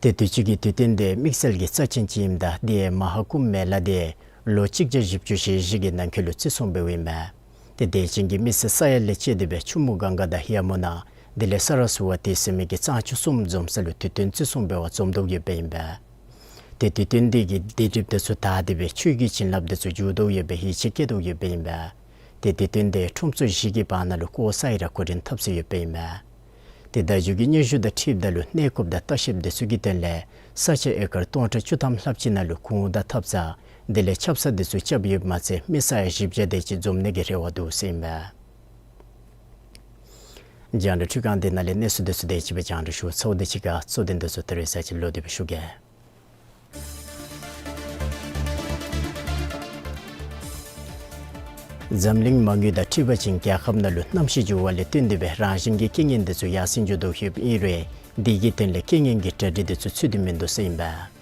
ཏེ་དུས་ཅི་གི་དུས་སྟོན་འདི་དམིགས་བསལ་གྱི་རྩ་ཅན་ཅིག་ཨིནམ་ད་དེ་མ་ཧཱ་ཀུམ་མེ་ལ་འདི་ལོ་གཅིག་བརྒྱ་བཞི་བཅུ་ཞེ་བཞི་གི་ནང་འཁོད་ལུ་བརྩི་སྲུང་འབདཝ་ཨིན་མས། ཏེ་དད་ཅན་གྱི་མི་སེར་ས་ཡ་ལས་བཅད་དེ་སྦེ་ཆུ་མོ་གངྒཱ་དང་ཡ་མུ་ན་དེ་ལས་ས་ར་སུ་ཝ་ཏི་ཟེར་མི་གི་གཙང་ཆུ་གསུམ་འཛོམས་ས་ལུ་དུས་སྟོན་བརྩི་སྲུང་འབད་བར་འཛོམས་དོ་ཡོདཔ་ཨིན་པས། ཏེ་དུས་སྟོན་འདི་གི་སྡིག་སྒྲིབ་དེ་ཚུ་དག་སྟེ་སྦེ་ཆོས་ཀྱི་བྱིན་རླབས་དེ་ཚུ་འཇུག་དོ་ཡོདཔ་སྦེ་ཡིད་ཆེས་བསྐྱེད་དོ་ཡོདཔ་ཨིན་པས། ཏེ་དུས་སྟོན་འདི་ཁྲོམ་ཚོགས་བཞི་གི་བར་ན་ལུ་སྐོར་ས་ཡི་ར་འགོ་འདྲེན་འཐབ་སྲོལ་ཡོདཔ་ཨིན་པས། ཏེ་ད་ཅི་གི་སྙན་ཞུ་དང་འཁྲིལཝ་ད་ལུ་གནས་སྐབས་དང་ལྟ་བཤལཔ་དེ་ཚུ་གི་དོན་ལས་ས་ཆ་ཨེ་ཀར་སྟོང་ཕྲག་བཅུ་ཐམ་ལྷགཔ་ཅིག་ནང་ལུ་གུང་ཟླ་འཐབ་ས་དེ་ལས་ཆབ་གསང་དེ་ཚུ་རྐྱབ་ཡོདཔ་མ་ཚད་མི་ས་ཡ་བཞི་བརྒྱ་དེ་ཅིག་འཛོམས་ནི་གི་རེ་བ་འདུག་ཟེར་ཨིན་པས། རྒྱང་བསྒྲགས་འཕྲུལ་ཁང་འདི་ནང་ལས་གནས་ཚུལ་དེ་ཚུ་དེ་ཅིག་སྦེ་རྒྱང་བསྒྲགས་ཞུ་ཚརཝ་དེ་ཅིག་ཁར་གཙོ་དོན་དེ་ཚུ་ད་རེས་ཚར་ཅིག་ལོག་སྟེ་སྦེ་ཞུ་གེ། འཛམ་གླིང་མ་དངུལ་དང་འཁྲིལ་བ་ཅིན་རྒྱལ་ཁབ་ནང་ལུ་གནམ་གཤིས་འགྱུར་བ་ལས་བརྟེན་ཏེ་སྦེ་རང་བཞིན་གྱི་རྐྱེན་ངན་དེ་ཚུ་ཡར་སེང་འགྱོ་དོ་ཡོདཔ་ཨིན་རུང་དེ་གི་དོན་ལས་རྐྱེན་ངན་གྱི་གྲ་སྒྲིག་དེ་ཚུ་ཚུད་དེ་མིན་འདུག་ཟེར་ཨིན་པས།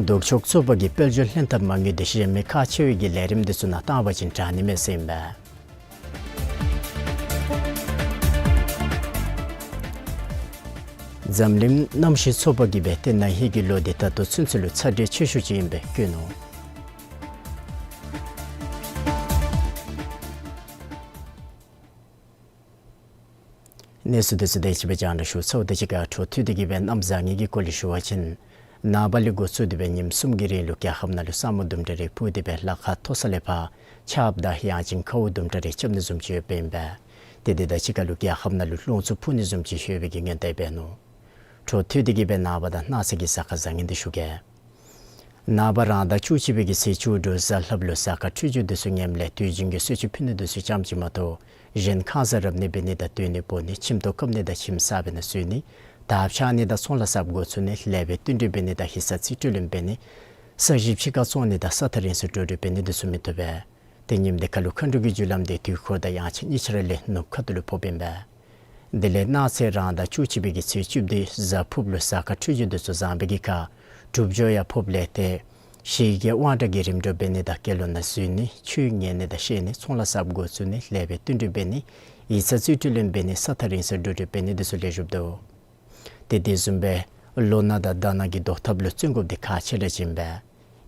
ལྡོག་ཕྱོགས་ཚོགས་པ་གིས་དཔལ་འབྱོར་ལྷན་ཐབས་མ་དངུལ་དེ་གཞན་མི་ཁག་ཆེ་བའི་གི་ལས་རིམ་དེ་ཚུ་ནང་བཏང་བ་ཅིན་དྲག་ནི་མས་ཟེར་ཨིན་པས། འཛམ་གླིང་གནམ་གཤིས་ཚོགས་པ་གིས་སྦེ་ཏེ་ན་ཧིང་གི་ལོ་འདི་ད་ལྟོ་ཚུན་ཚོད་ལུ་ཚ་དྲོད་ཆེ་ཤོས་ཅིག་ཨིན་པའི་བཀོད་ནུག། གནས་ཚུལ་དེ་ཚུ་དེ་ཅིག་སྦེ་རྒྱང་བསྒྲགས་ཞུ་ཚརཝ་དེ་ཅིག་ཁར་འཕྲོ་མཐུད་དེ་གི་སྦེ་གནམ་བཟང་ངན་གྱི་སྐོར་ལས་ཞུ་བ་ཅིན་ནངས་པ་ལས་འགོ་བཙུགས་ཏེ་སྦེ་ཉིནམ་གསུམ་གྱི་རིང་ལུ་རྒྱལ་ཁབ་ནང་ལུ་ས་སྨུག་དུམ་གྲ་རེ་སྤུབས་ཏེ་སྦེ་ལ་ཁ་མཐོ་ས་ལས་ཕར་ཆརཔ་དང་ཡང་ཅིན་ཁཝ་དུམ་གྲ་རེ་རྐྱབ་ནི་བཟུམ་ཅིག་ཡོདཔ་ཨིན་པས། ཏེ་དེ་དང་གཅིག་ཁར་ལུ་རྒྱལ་ཁབ་ནང་ལུ་རླུང་འཚུབ་འཕུ་ནི་བཟུམ་ཅིག་ཡོད་པའི་གི་སྔོན་བརྡ་འབད་ནུག། འཕྲོ་མཐུད་དེ་གི་སྦེ་ནངས་པ་དང་གནངས་ཚེ་གི་གཟའ་སྐར་བཟང་ངན་འདི་ཞུ་གེ། ནངས་པ་རང་ཟླ་བཅུ་གཅིག་པའི་གི་ཚེས་བཅུ་དྲུག་གཟའ་ལྷགཔ་ལུ་གཟའ་སྐར་འཕྲོད་སྦྱོར་དེ་ཚུ་ངནམ་ལས་དུས་རྒྱུན་གྱི་གསོལ་མཆོད་ཕུལ་ནི་དེ་ཚུ་ཙམ་ཅིག་མ་གཏོགས་གཞན་ཁང་གསར་རབ་གནས་འབད་ནི་དང་སྡོད་གནས་སྤོ་ནི་ཁྱིམ་ཐོག་བཀབ་ནི་དང་ཁྱིམ་གསར་པའི་ནང་འཛུལ་ནི་དར་འཕྱར་ནི་དང་ཚོང་ལཱ་གསརཔ་འགོ་བཙུགས་ནི་ལེགས་པའི་བསྟུན་གྲོས་འབད་ནི་དང་ཡིག་ཚང་རྩིས་སྤྲོད་ལེན་འབད་ནི་ས་ཞིང་ཕྱི་ཁར་བཙོང་ནི་དང་ས་ཐག་རིང་སར་འགྲོ་འགྲུལ་འབད་ནི་དེ་ཚུ་མི་བཏུབ་པས། ཏེ་ཉིནམ་འདི་ཁར་ལུ་མཁའ་འགྲོ་གི་རྒྱུ་ལམ་འདི་དུས་འཁོར་དང་ཡང་ཅིན་གཉིས་ཆ་ར་ལས་ནུབ་ཁ་ཐུག་ལུ་ཕོགཔ་ཨིན་པས། དེ་ལས་གནངས་ཚེ་རང་ཟླ་བཅུ་གཅིག་པའི་གི་ཚེས་བཅུ་བདུན་གཟའ་ཕུརཔ་ལུ་གཟའ་སྐར་འཕྲོད་སྦྱོར་དེ་ཚུ་བཟང་པའི་གི་ཁར་གྲུབ་སྦྱོར་ཡང་ཕོགཔ་ལས་ཏེ་ཞི་རྒྱས་དབང་དྲག་གི་རིམ་གྲོ་འབད་ནི་དང་དགེ་སློང་ནང་འཛུལ་ནི་ཆོས་ཉན་ནི་དང་བཤད་ནི་ཚོང་ལཱ་གསརཔ་འགོ་བཙུགས་ནི་ལེགས་པའི་བསྟུན་གྲོས་འབད་ནི་ཡིག་ཚང་རྩིས་སྤྲོད་ལེན་འབད་ནི་ས་ཐག་རིང་སར་འགྲོ་འགྲུལ་འབད་ནི་དེ་ཚུ་ལེགས་ཤོམ་འདུག། ཏེ་དེ་བཟུམ་སྦེ་ལོ་ནག་དང་ཟླ་ནག་གི་བཟློག་ཐབས་ལུ་བརྩོན་དགོཔ་འདི་ཁག་ཆེ་ལ་བྱིན་པས།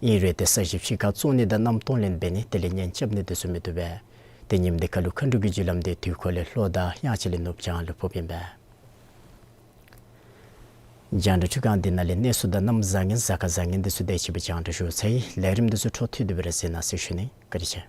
ཨིན་རུང་ཏེ་ས་ཞིང་ཕྱི་ཁར་བཙོང་ནི་དང་མནའམ་གཏོང་ལེན་འབད་ནི་དེ་ལས་གཉེན་རྐྱབ་ནི་དེ་ཚུ་མི་བཏུབ་པས། ཏེ་ཉིནམ་འདི་ཁར་ལུ་མཁའ་འགྲོ་གི་རྒྱུ་ལམ་འདི་དུས་འཁོར་ལས་ལྷོ་དང་ཡང་ཅིན་ལས་ནུབ་བྱང་ལུ་ཕོགཔ་ཨིན་པས། རྒྱང་བསྒྲགས་འཕྲུལ་ཁང་འདི་ནང་ལས་གནས་ཚུལ་དང་གནམ་བཟང་ངན་གཟའ་སྐར་བཟང་ངན་དེ་ཚུ་དེ་ཅིག་སྦེ་རྒྱང་བསྒྲགས་ཞུ་ཚར་ཡི། ལས་རིམ་དེ་ཚུ་འཕྲོ་མཐུད་དེ་སྦེ་ར་གཟིགས་གནང་ཟེར་ཞུ་ནི། བཀའ་དྲིན་ཆེ།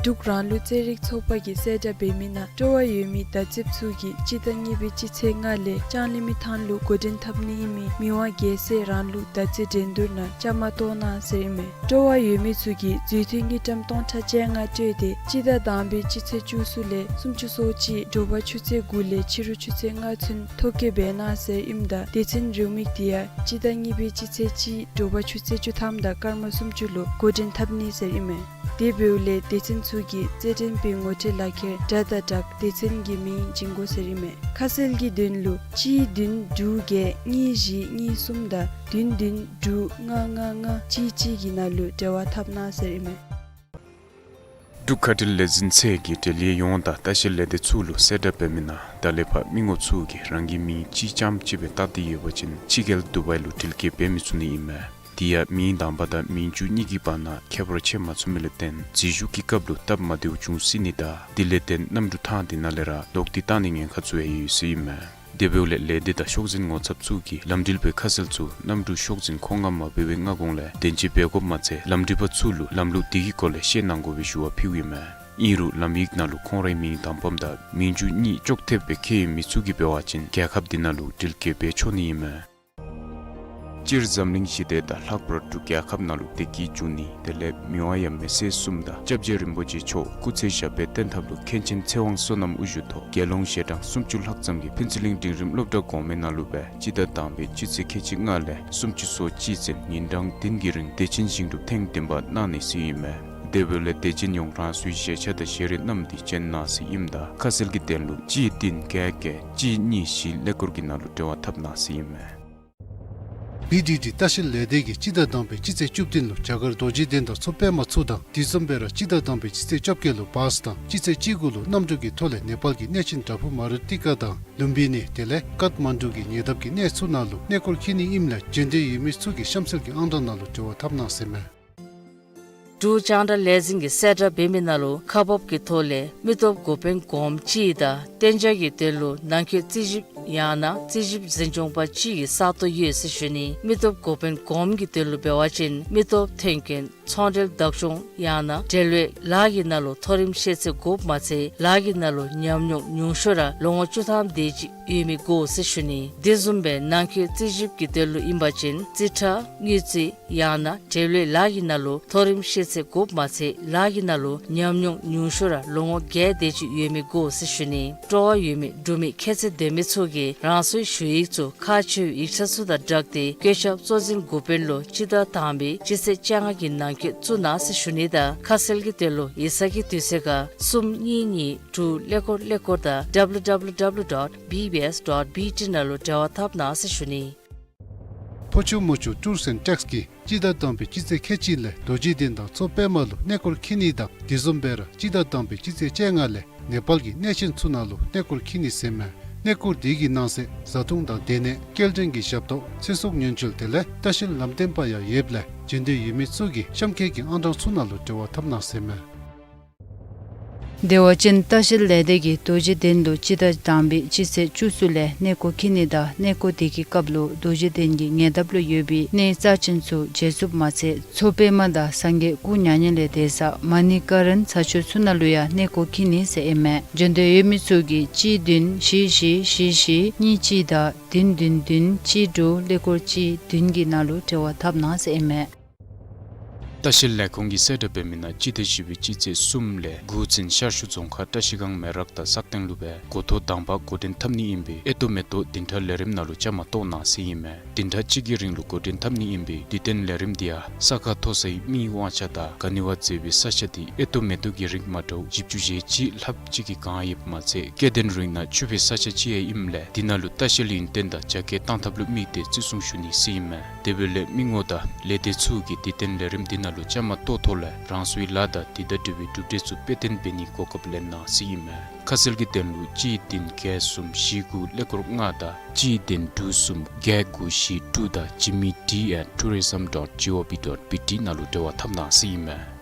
འབྲུག་རང་ལུགས་རྩེད་རིགས་ཚོགས་པ་གིས་གསལ་བསྒྲགས་འབད་མི་ནང་སྤྲོ་བ་ཡོད་མི་བརྡ་རྩིསཔ་ཚུ་གིས་སྤྱི་ཟླ་གཉིས་པའི་སྤྱི་ཚེས་ལྔ་ལས་ལྕང་གླིང་མི་ཐང་ལུ་འགོ་འདྲེན་འཐབ་ནི་ཨིན་མི་མི་དབང་རྒྱལ་སྲས་རང་ལུགས་བརྡ་རྩིས་འགྲན་བསྡུར་ནང་བཅའ་མར་གཏོགས་གནང་ཟེར་ཨིན་མས། སྤྲོ་བ་ཡོད་མི་ཚུ་གིས་མཛུས་མཐུད་དངུལ་ཀྲམ་སྟོང་ཕྲག་བཅོ་ལྔ་སྤྲོད་དེ་སྤྱི་ཟླ་དང་པའི་སྤྱི་ཚེས་བཅུ་གསུམ་ལས་སུམ་ཅུ་སོ་གཅིག་དྲོ་པ་ཆུ་ཚོད་དགུ་ལས་ཕྱི་རུ་ཆུ་ཚོད་ལྔ་ཚུན་ཐོ་བཀོད་འབད་གནང་ཟེར་ཨིནམ་ད་སྡེ་ཚན་རེའུ་མིག་དེ་ཡང་སྤྱི་ཟླ་གཉིས་པའི་སྤྱི་ཚེས་གཅིག་དྲོ་པ་ཆུ་ཚོད་བཅུ་ཐམ་དང་སྐར་མ་སུམ་ཅུ་ལུ་འགོ་འདྲེན་འཐབ་ནི་ཟེར་ཨིན་མས། དེ་འབདཝ་ལས་སྡེ་ཚན་ཚུ་གིས་རྩེད་འགྲན་པའི་ངོ་སྤྲོད་ལག་ཁྱེར་དྲ་དང་སྦྲགས་སྡེ་ཚན་གྱི་མིང་བྱིན་དགོ་ཟེར་ཨིན་མས། ཁ་གསལ་གྱི་དོན་ལུ་གཅིག་བདུན་དྲུག་བརྒྱད་གཉིས་བཞི་གཉིས་གསུམ་དང་བདུན་བདུན་དྲུག་ལྔ་ལྔ་ལྔ་གཅིག་གཅིག་གི་ནང་ལུ་འབྲེལ་བ་འཐབ་གནང་ཟེར་ཨིན་མས། འབྲུག་ཁ་བྲལ་ལས་འཛིན་ཚད་ཀྱིས་འབྲེལ་ཡོད་ཡོངས་དང་ལྟ་བཤལ་ལས་སྡེ་ཚུ་ལུ་གསལ་བསྒྲགས་འབད་མི་ནང་ད་ལས་ཕར་མི་ངོམ་ཚུ་གིས་རང་གི་མིང་གཅིག་རྐྱངམ་གཅིག་སྦེ་བཏགས་ཏེ་ཡོད་པ་ཅིན་ཕྱི་རྒྱལ་དུ་བའི་ལུ་འགྲུལ་སྐྱེལ་འབད་མི་ཚུགས་ནི་ཨིན་མས། དེ་ཡང་མིང་དང་པ་དང་མིང་བརྒྱུད་གཉིས་ཀྱི་བར་ན་ཁྱད་པར་ཕྱེ་མ་ཚུགས་མི་ལུ་བརྟེན་འཛུལ་ཞུགས་ཀྱི་སྐབས་ལུ་སྟབས་མ་བདེཝ་འབྱུང་སྲིད་ནི་དང་དེ་ལས་བརྟེན་གནམ་གྲུ་ཐང་དེ་ནང་ལས་ར་ལོག་སྟེ་བཏང་ནིའི་ཉེན་ཁ་ཚུ་ཡང་ཡོད་ཟེར་ཨིན་མས། དེ་འབདཝ་ལས་ལས་སྡེ་དང་ཤོག་འཛིན་ངོ་ཚབ་ཚུ་གིས་ལམ་འགྲུལ་པའི་ཁ་གསལ་ཚུ་གནམ་གྲུ་ཤོག་འཛིན་ཁོངས་ལྔ་མ་འབད་བའི་སྔ་གོང་ལས་བདེན་དཔྱད་འབད་དགོཔ་མ་ཚད་ལམ་འགྲུལ་པ་ཚུ་ལུ་ལམ་ལུགས་དེ་གི་སྐོར་ལས་ཤེས་གནང་དགོ་པའི་ཞུ་བ་ཕུལཝ་ཨིན་མས། ཨིན་རུང་ལམ་ཡིག་ནང་ལུ་ཁོང་རའི་མིང་དང་པམ་དང་མིང་བརྒྱུད་གཉིས་ཅོག་འཐདཔ་སྦེ་འཁོད་ཡོད་མི་ཚུ་གིས་འབད་བ་ཅིན་རྒྱལ་ཁབ་དེ་ནང་ལུ་འགྲུལ་སྐྱེལ་འབད་ཆོག་ནི་ཨིན་མས། སྤྱིར་འཛམ་གླིང་ཞི་བདེ་དང་ལྷག་པར་འབྲུག་རྒྱལ་ཁབ་ནང་ལུ་བདེ་སྐྱིད་འབྱུང་ནི་དེ་ལས་མི་དབང་ཡབ་མེས་སྲས་གསུམ་དང་སྐྱབས་རྗེ་རིན་པོ་ཆེ་མཆོག་སྐུ་ཚེ་ཞབས་པད་བརྟན་ཐབས་ལུ་མཁན་ཆེན་ཚེ་དབང་བསོད་ནམས་དབུ་བཞུགས་ཐོག་དགེ་སློང་ཞལ་གྲངས་སུམ་ཅུ་ལྷག་ཙམ་གྱིས་ཕུན་ཚོགས་གླིང་འབྲིང་རིམ་སློབ་གྲྭ་གོང་མའི་ནང་ལུ་སྦེ་སྤྱི་ཟླ་དང་པའི་སྤྱི་ཚེས་ཁལ་གཅིག་ལྔ་ལས་སུམ་ཅུ་སོ་གཅིག་ཚུན་ཉིན་གྲངས་བདུན་གྱི་རིང་བདེ་ཆེན་ཞིང་སྒྲུབ་ཐེངས་བདུན་པ་གནང་ནི་ཟེར་ཨིན་མས། དེ་འབདཝ་ལས་དད་ཅན་ཡོངས་རང་སོའི་བཞེས་ཆས་དང་བཞེས་རས་བསྣམས་ཏེ་བྱོན་གནང་ཟེར་ཨིནམ་ད་ཁ་གསལ་གྱི་དོན་ལུ་གཅིག་བདུན་བརྒྱད་བརྒྱད་གཅིག་གཉིས་བཞི་ཀླད་ཀོར་གྱི་ནང་ལུ་འབྲེལ་བ་འཐབ་གནང་ཟེར་ཨིན་མས། བི་ཌི་ཌི་ལྟ་བཤལ་ལས་སྡེ་གིས་སྤྱི་ཟླ་དང་པའི་སྤྱི་ཚེས་བཅུ་བདུན་ལུ་རྒྱ་གར་རྡོ་རྗེ་གདན་དང་མཚོ་པདྨ་ཚུ་དང་དེ་བཟུམ་སྦེ་ར་སྤྱི་ཟླ་དང་པའི་སྤྱི་ཚེས་བཅོ་བརྒྱད་ལུ་བཱས་དང་སྤྱི་ཚེས་བཅུ་དགུ་ལུ་གནམ་གྲུ་གི་ཐོག་ལས་ནེ་པཱལ་གྱི་གནས་ཆེན་བྲག་ཕུག་མ་རུ་ཏི་ཀ་དང་ལུམ་བི་ནི་དེ་ལས་ཀཏ་མན་ཌུ་གི་ཉེ་འདབས་ཀྱི་གནས་ཚུ་ནང་ལུ་གནས་སྐོར་འཁྱིད་ནི་ཨིནམ་ལས་འབྱོན་འདོད་ཡོད་མི་ཚུ་གིས་གཤམ་གསལ་གྱི་ཨང་གྲངས་ནང་ལུ་འབྲེལ་བ་འཐབ་གནང་ཟེར་ཨིན་མས། འབྲུག་རྒྱང་བསྒྲགས་ལས་འཛིན་གྱིས་གསལ་བསྒྲགས་འབད་མི་ནང་ལུ་ཁག་འབགཔ་གི་ཐོག་ལས་མི་སྟོབས་འགོ་དཔོན་གོངམ་གཅིག་དང་གཏན་འཇགས་ཀྱི་དོན་ལུ་ནང་འཁོད་རྩིས་ཞིབ་ཡང་ན་རྩིས་ཞིབ་འཛིན་སྐྱོང་པ་གཅིག་གི་ས་སྟོང་ཡོད་ཟེར་ཞུ་ནི། མི་སྟོབས་འགོ་དཔོན་གོངམ་གྱི་དོན་ལུ་འབད་བ་ཅིན་མི་སྟོབས་ཐོན་སྐྱེད་ཚོང་འབྲེལ་བདག་སྐྱོང་ཡང་ན་འབྲེལ་བའི་ལཱ་གི་ནང་ལུ་མཐོ་རིམ་ཤེས་ཚད་དགོཔ་མ་ཚད་ལཱ་གི་ནང་ལུ་ཉམས་མྱོང་ཉུང་ཤོས་ར་ལོ་ངོ་བཅུ་ཐམ་དེ་ཅིག་ཡོད་མི་དགོ་ཟེར་ཞུ་ནི། དེ་བཟུམ་སྦེ་ནང་འཁོད་རྩིས་ཞིབ་ཀྱི་དོན་ལུ་ཨིན་པ་ཅིན་རྩིས་ཁྲ་དངུལ་རྩིས་ཡང་ན་འབྲེལ་བའི་ལཱ་གི་ནང་ལུ་མཐོ་རིམ་ཤེས་ཚད་དགོཔ་མ་ཚད་ལཱ་གི་ནང་ལུ་ཉམས་མྱོང་ཉུང་ཤོས་ར་ལོ་ངོ་བརྒྱད་དེ་ཅིག་ཡོད་མི་དགོ་ཟེར་ཞུ་ནི། སྤྲོ་བ་ཡོད་མི་འབྲུག་མི་ཁྱད་ཚད་ལྡན་མི་ཚུ་གིས་རང་སོའི་ཞུ་ཡིག་ཚུ་ཁག་ཆེ་བའི་ཡིག་ཆ་ཚུ་དང་སྦྲགས་ཏེ་བཀོད་ཁྱབ་གཙོ་འཛིན་འགོ་དཔོན་ལུ་སྤྱི་ཟླ་དང་པའི་སྤྱི་ཚེས་བཅོ་ལྔ་གི་ནང་འཁོད་བཙུགས་གནང་ཟེར་ཞུ་ནི་དང་ཁ་གསལ་གྱི་དོན་ལུ་ཡིག་ཚང་གི་དུས་ཚོད་ཁར་གསུམ་གཉིས་གཉིས་དྲུག་ཀླད་ཀོར་ཀླད་ཀོར་དང་W W W dot B B S dot B T ནང་ལུ་འབྲེལ་བ་འཐབ་གནང་ཟེར་ཞུ་ནི། ཕོ་ཆུ་མོ་ཆུ་ཊུརསི་ཨེནཌ་ཊེགསི་གིས་སྤྱི་ཟླ་དང་པའི་སྤྱི་ཚེས་ཁལ་གཅིག་ལས་རྡོ་རྗེ་གདན་དང་མཚོ་པདྨ་ལུ་གནས་སྐོར་འཁྱིད་ནི་དང་དེ་བཟུམ་སྦེ་ར་སྤྱི་ཟླ་དང་པའི་སྤྱི་ཚེས་བཅོ་ལྔ་ལས་ནེ་པཱལ་གྱི་གནས་ཆེན་ཚུ་ནང་ལུ་གནས་སྐོར་འཁྱིད་ནི་ཟེར་ཨིན་མས། གནས་སྐོར་དེ་གི་ནང་གསེས་བཟའ་འཐུང་དང་སྡོད་གནས་སྐྱེལ་འདྲེན་གྱི་ཞབས་ཏོག་ཚེ་སྲོག་ཉེན་བཅོལ་དེ་ལས་ལྟ་བཤལ་ལམ་སྟོན་པ་ཡང་ཡོདཔ་ལས་འབྱོན་འདོད་ཡོད་མི་ཚུ་གིས་གཤམ་འཁོད་ཀྱི་ཨང་གྲངས་ཚུ་ནང་ལུ་འབྲེལ་བ་འཐབ་གནང་ཟེར་ཨིན་མས། དེ་འབད་བ་ཅིན་ལྟ་བཤལ་ལས་སྡེ་གིས་རྡོ་རྗེ་གདན་ལུ་སྤྱི་ཟླ་དང་པའི་སྤྱི་ཚེས་བཅུ་གསུམ་ལས་གནས་སྐོར་འཁྱིད་ནི་དང་གནས་སྐོར་དེ་གི་སྐབས་ལུ་རྡོ་རྗེ་གདན་གྱི་ཉེ་འདབས་ལུ་ཡོད་པའི་གནས་རྩ་ཆེན་ཚུ་མཇལ་ཚུགསཔ་མ་ཚད་མཚོ་པདྨ་དང་སངས་རྒྱས་སྐུ་མྱ་ངན་ལས་འདས་ས་མ་ཎི་ཀ་རན་ས་ཆ་ཚུ་ནང་ལུ་ཡང་གནས་སྐོར་འཁྱིད་ནི་ཟེར་ཨིན་མས། འབྱོན་འདོད་ཡོད་མི་ཚུ་གིས་གཅིག་བདུན་བཞི་བཞི་བཞི་བཞི་གཉིས་གཅིག་དང་བདུན་བདུན་བདུན་གཅིག་དྲུག་ཀླད་ཀོར་གཅིག་བདུན་གྱི་ནང་ལུ་འབྲེལ་བ་འཐབ་གནང་ཟེར་ཨིན་མས། ལྟ་བཤལ་ལས་ཁུངས་ཀྱིས་གསལ་བསྒྲགས་འབད་མི་ནང་སྤྱི་ཟླ་བཞི་པའི་སྤྱི་ཚེས་གསུམ་ལས་དགུ་ཚུན་ཤར་ཕྱོགས་རྫོང་ཁག་བཀྲ་ཤིས་སྒང་མེ་རག་དང་སག་སྟེང་ལུ་སྦེ་འགོ་ཐོག་དང་པ་འགོ་འདྲེན་འཐབ་ནི་ཨིན་པས། ཨེ་ཏོག་མེ་ཏོག་བདུན་ཕྲག་ལས་རིམ་ནང་ལུ་བཅའ་མར་གཏོགས་གནང་ཟེར་ཨིན་མས། བདུན་ཕྲག་གཅིག་གི་རིང་ལུ་འགོ་འདྲེན་འཐབ་ནི་ཨིན་པས། དུས་སྟོན་ལས་རིམ་དེ་ཡང་ས་ཁ་མཐོ་སའི་མིའི་དབང་ཆ་དང་ག་ནི་བ་མཛེས་པའི་ས་ཆ་དེ་ཨེ་ཏོག་མེ་ཏོག་གི་རིགས་མ་འདྲཝ་བཞི་བཅུ་ཞེ་གཅིག་ལྷགཔ་ཅིག་གིས་གང་ཡོདཔ་མ་ཚད་སྐྱེ་ལྡན་རིགས་ནང་ཕྱུག་པའི་ས་ཆ་ཅིག་ཡང་ཨིནམ་ལས་དེ་ནང་ལུ་ལྟ་བཤལ་ཡུན་བརྟན་དང་རྒྱ་སྐྱེད་གཏང་ཐབས་ལུ་དམིགས་ཏེ་བརྩི་སྲུང་ཞུ་ནི་ཟེར་ཨིན་མས། དེ་འབདཝ་ལས་མི་ངོམ་དང་ལས་སྡེ་ཚུ་གིས་དུས་སྟོན་ལས་རིམ་དེ་ནང་ལུ་བཅའ་མར་གཏོགས་ཐོག་ལས་རང་སོའི་ལཱ་དང་དེ་དང་འབྲེལ་བའི་གྲུབ་འབྲས་ཚུ་དཔེ་སྟོན་འབད་ནིའི་གོ་སྐབས་ལེན་གནང་ཟེར་ཨིན་མས། ཁ་གསལ་གྱི་དོན་ལུ་གཅིག་བདུན་བརྒྱད་གསུམ་བཞི་དགུ་ཀླད་ཀོར་ལྔ་དང་གཅིག་བདུན་དྲུག་གསུམ་བརྒྱད་དགུ་བཞི་དྲུག་དང་Jimmy D at tourism dot G O V dot B T ནང་ལུ་འབྲེལ་བ་འཐབ་གནང་ཟེར་ཨིན་མས།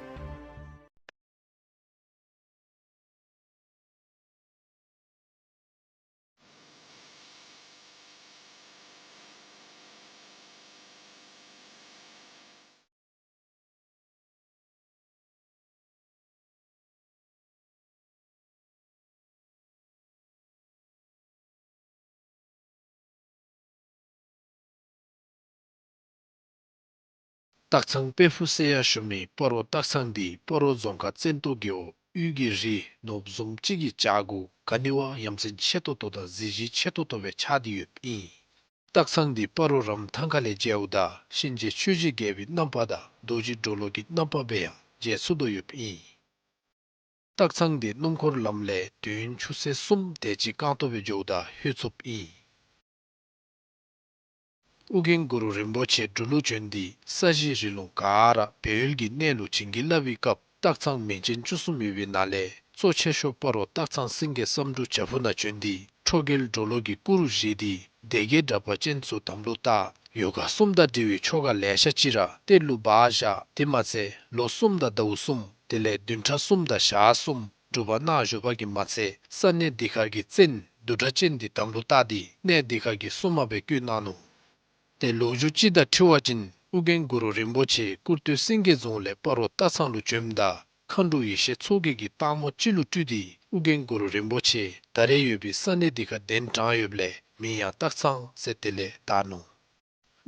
སྟག་ཚང་དཔལ་ཕུག་ཟེར་ཡང་ཞུ་མི་སྤ་རོ་སྟག་ཚང་འདི་སྤ་རོ་རྫོང་ཁག་བཙན་ཏོ་རྒེད་འོག་དབུས་ཀྱི་རི་ནོར་བུ་བཟུམ་ཅིག་གི་བྱག་གུ་ག་ནི་བ་ཡ་མཚན་ཆེ་ཏོག་ཏོ་དང་གཟི་བརྗིད་ཆེ་ཏོག་ཏོ་སྦེ་ཆགས་ཏེ་ཡོདཔ་ཨིན། སྟག་ཚང་འདི་སྤ་རོ་རམ་ཐང་ཁ་ལས་མཇལཝ་ད་གཤིན་རྗེ་ཆོས་ཀྱི་རྒྱལ་པོའི་རྣམ་པ་དང་རྡོ་རྗེ་གྲོ་ལོད་ཀྱི་རྣམ་པ་སྦེ་ཡང་མཇལ་ཚུགས་དོ་ཡོདཔ་ཨིན། སྟག་ཚང་འདི་སྣུམ་འཁོར་ལམ་ལས་དུས་ཡུན་ཆུ་ཚོད་གསུམ་དེ་ཅིག་རྐང་སྟོང་སྦེ་འགྱོཝ་ད་ལྷོད་ཚུགསཔ་ཨིན། ཨོ་རྒྱན་གུ་རུ་རིན་པོ་ཆེ་འབྲུག་ལུ་བྱོན་ཏེ་ས་གཞི་རི་ལུང་ག་ར་སྦས་ཡུལ་གྱི་གནས་ལུ་བྱིན་གྱིས་བརླབས་པའི་སྐབས་སྟག་ཚང་མིང་ཅན་བཅུ་གསུམ་ཡོད་པའི་ནང་ལས་གཙོ་ཆེ་ཤོས་སྤ་རོ་སྟག་ཚང་སེང་གེ་བསམ་འགྲུབ་བྱག་ཕུག་ནང་བྱོན་ཏེ་ཁྲོ་རྒྱལ་གྲོ་ལོད་ཀྱི་སྐུ་རུ་བཞེངས་ཏེ་སྡེ་བརྒྱད་དྲེགས་པ་ཅན་ཚུ་དམ་ལུ་བཏགས། ཡོ་ག་གསུམ་དང་འབྲེལ་བའི་ཆོ་ག་ལེ་ཤ་ཅིག་ར་གཏེར་ལུ་སྦ་བཞག། དེ་མ་ཚད་ལོ་གསུམ་དང་ཟླཝ་གསུམ་དེ་ལས་བདུན་ཕྲག་གསུམ་དང་ཞག་གསུམ་སྒྲུབ་པ་གནང་བཞུགས་པ་གིས་མ་ཚད་ས་གནས་འདི་ཁར་གྱི་བཙན་བདུད་དྲེགས་ཅན་འདི་དམ་ལུ་བཏགས་ཏེ་གནས་འདི་ཁར་གྱི་སྲུང་མ་སྦེ་བསྐོས་གནང་ནུག། ཏེ་ལོ་རྒྱུས་ཅིག་དང་འཁྲིལ་བ་ཅིན་ཨོ་རྒྱན་གུ་རུ་རིན་པོ་ཆེ་ཀུར་སྟོད་སེང་གེ་རྫོང་ལས་སྤ་རོ་སྟག་ཚང་ལུ་བྱོནམ་ད་མཁའ་འགྲོ་ཡེ་ཤེས་མཚོ་རྒྱལ་གྱིས་སྟག་མོ་ཅིག་ལུ་སྤྲུལ་ཏེ་ཨོ་རྒྱན་གུ་རུ་རིན་པོ་ཆེ་ད་རེས་ཡོད་པའི་ས་གནས་འདི་ཁར་གདན་དྲངས་ཡོདཔ་ལས་མིང་ཡང་སྟག་ཚང་ཟེར་དེ་ལས་བཏགས་ནུག།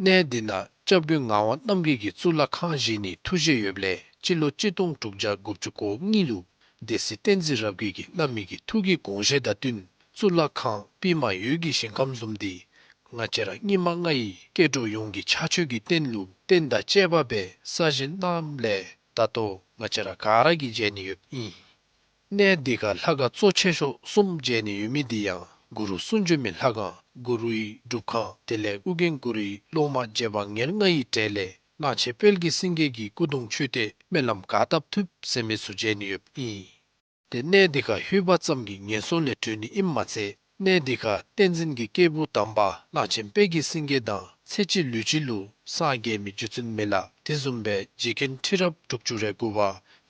གནས་འདི་ནང་སྐྱབས་མགོན་ངག་དབང་རྣམ་རྒྱལ་གྱིས་གཙུག་ལག་ཁང་བཞེངས་ནིའི་ཐུགས་བཞེད་ཡོདཔ་ལས་སྤྱི་ལོ་གཅིག་སྟོང་དྲུག་བརྒྱ་དགུ་བཅུ་གོ་གཉིས་ལུ་སྡེ་སྲིད་བསྟན་འཛིན་རབ་རྒྱས་ཀྱིས་གནང་མི་གི་ཐུགས་ཀྱི་དགོངས་བཞེད་དང་བསྟུན་གཙུག་ལག་ཁང་པདྨ་འོད་ཀྱི་ཞིང་ཁམས་བཟུམ་འདི་ང་བཅས་ར་སྙིགས་མ་ལྔ་ཡི་སྐྱེ་འགྲོ་ཡོངས་ཀྱི་ཕྱག་མཆོད་ཀྱི་རྟེན་ལུ་རྟེན་དང་བཅས་པ་སྦེ་གསར་བཞེངས་གནངམ་ལས་ད་ལྟོ་ང་བཅས་ར་ག་ར་གིས་མཇལ་ནི་ཡོདཔ་ཨིན། གནས་འདི་ཁར་ལྷ་ཁང་གཙོ་ཆེ་ཤོས་གསུམ་མཇལ་ནི་ཡོད་མི་འདི་ཡང་གུ་རུ་གསུང་བྱོན་མའི་ལྷ་ཁང་གུ་རུའི་སྒྲུབ་ཁང་དེ་ལས་ཨོ་རྒྱན་གུ་རུའི་སློབ་མ་རྗེ་འབངས་ཉེར་ལྔ་ཡི་གྲས་ལས་གླང་ཆེན་དཔལ་གྱི་སེང་གེ་གི་སྐུ་གདུང་མཆོད་རྟེན་སྨོན་ལམ་ག་བཏབ་ཐུབ་ཟེར་མི་ཚུ་མཇལ་ནི་ཡོདཔ་ཨིན། ཏེ་གནས་འདི་ཁར་ལྷོད་པ་ཙམ་གྱིས་ངན་སོང་ལས་གྲོལ་ནི་ཨིནམ་མ་ཚད་གནས་འདི་ཁར་བསྟན་འཛིན་གྱི་སྐྱེས་བུ་དམ་པ་གླང་ཆེན་དཔལ་གྱི་སེང་གེ་དང་ཚེ་གཅིག་ལུས་གཅིག་ལུ་སངས་རྒྱས་མི་རྒྱུ་མཚན་མེད་ལ། དེ་བཟུམ་སྦེ་རྗེ་མཁན་ཁྲི་རབས་དྲུག་ཅུ་རེ་དགུ་པ་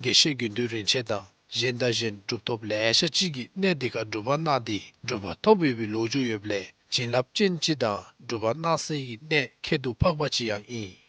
དགེ་བཤེས་དགེ་འདུན་རིན་ཆེན་དང་གཞན་དང་གཞན་གྲུབ་ཐོབ་ལེ་ཤ་ཅིག་གིས་གནས་འདི་ཁར་སྒྲུབ་པ་གནང་སྟེ་གྲུབ་པ་ཐོབ་ཡོད་པའི་ལོ་རྒྱུས་ཡོདཔ་ལས་བྱིན་རླབས་ཅན་ཅིག་དང་གྲུབ་པ་གནང་སའི་གནས་ཁྱད་དུ་འཕགས་པ་ཅིག་ཡང་ཨིན།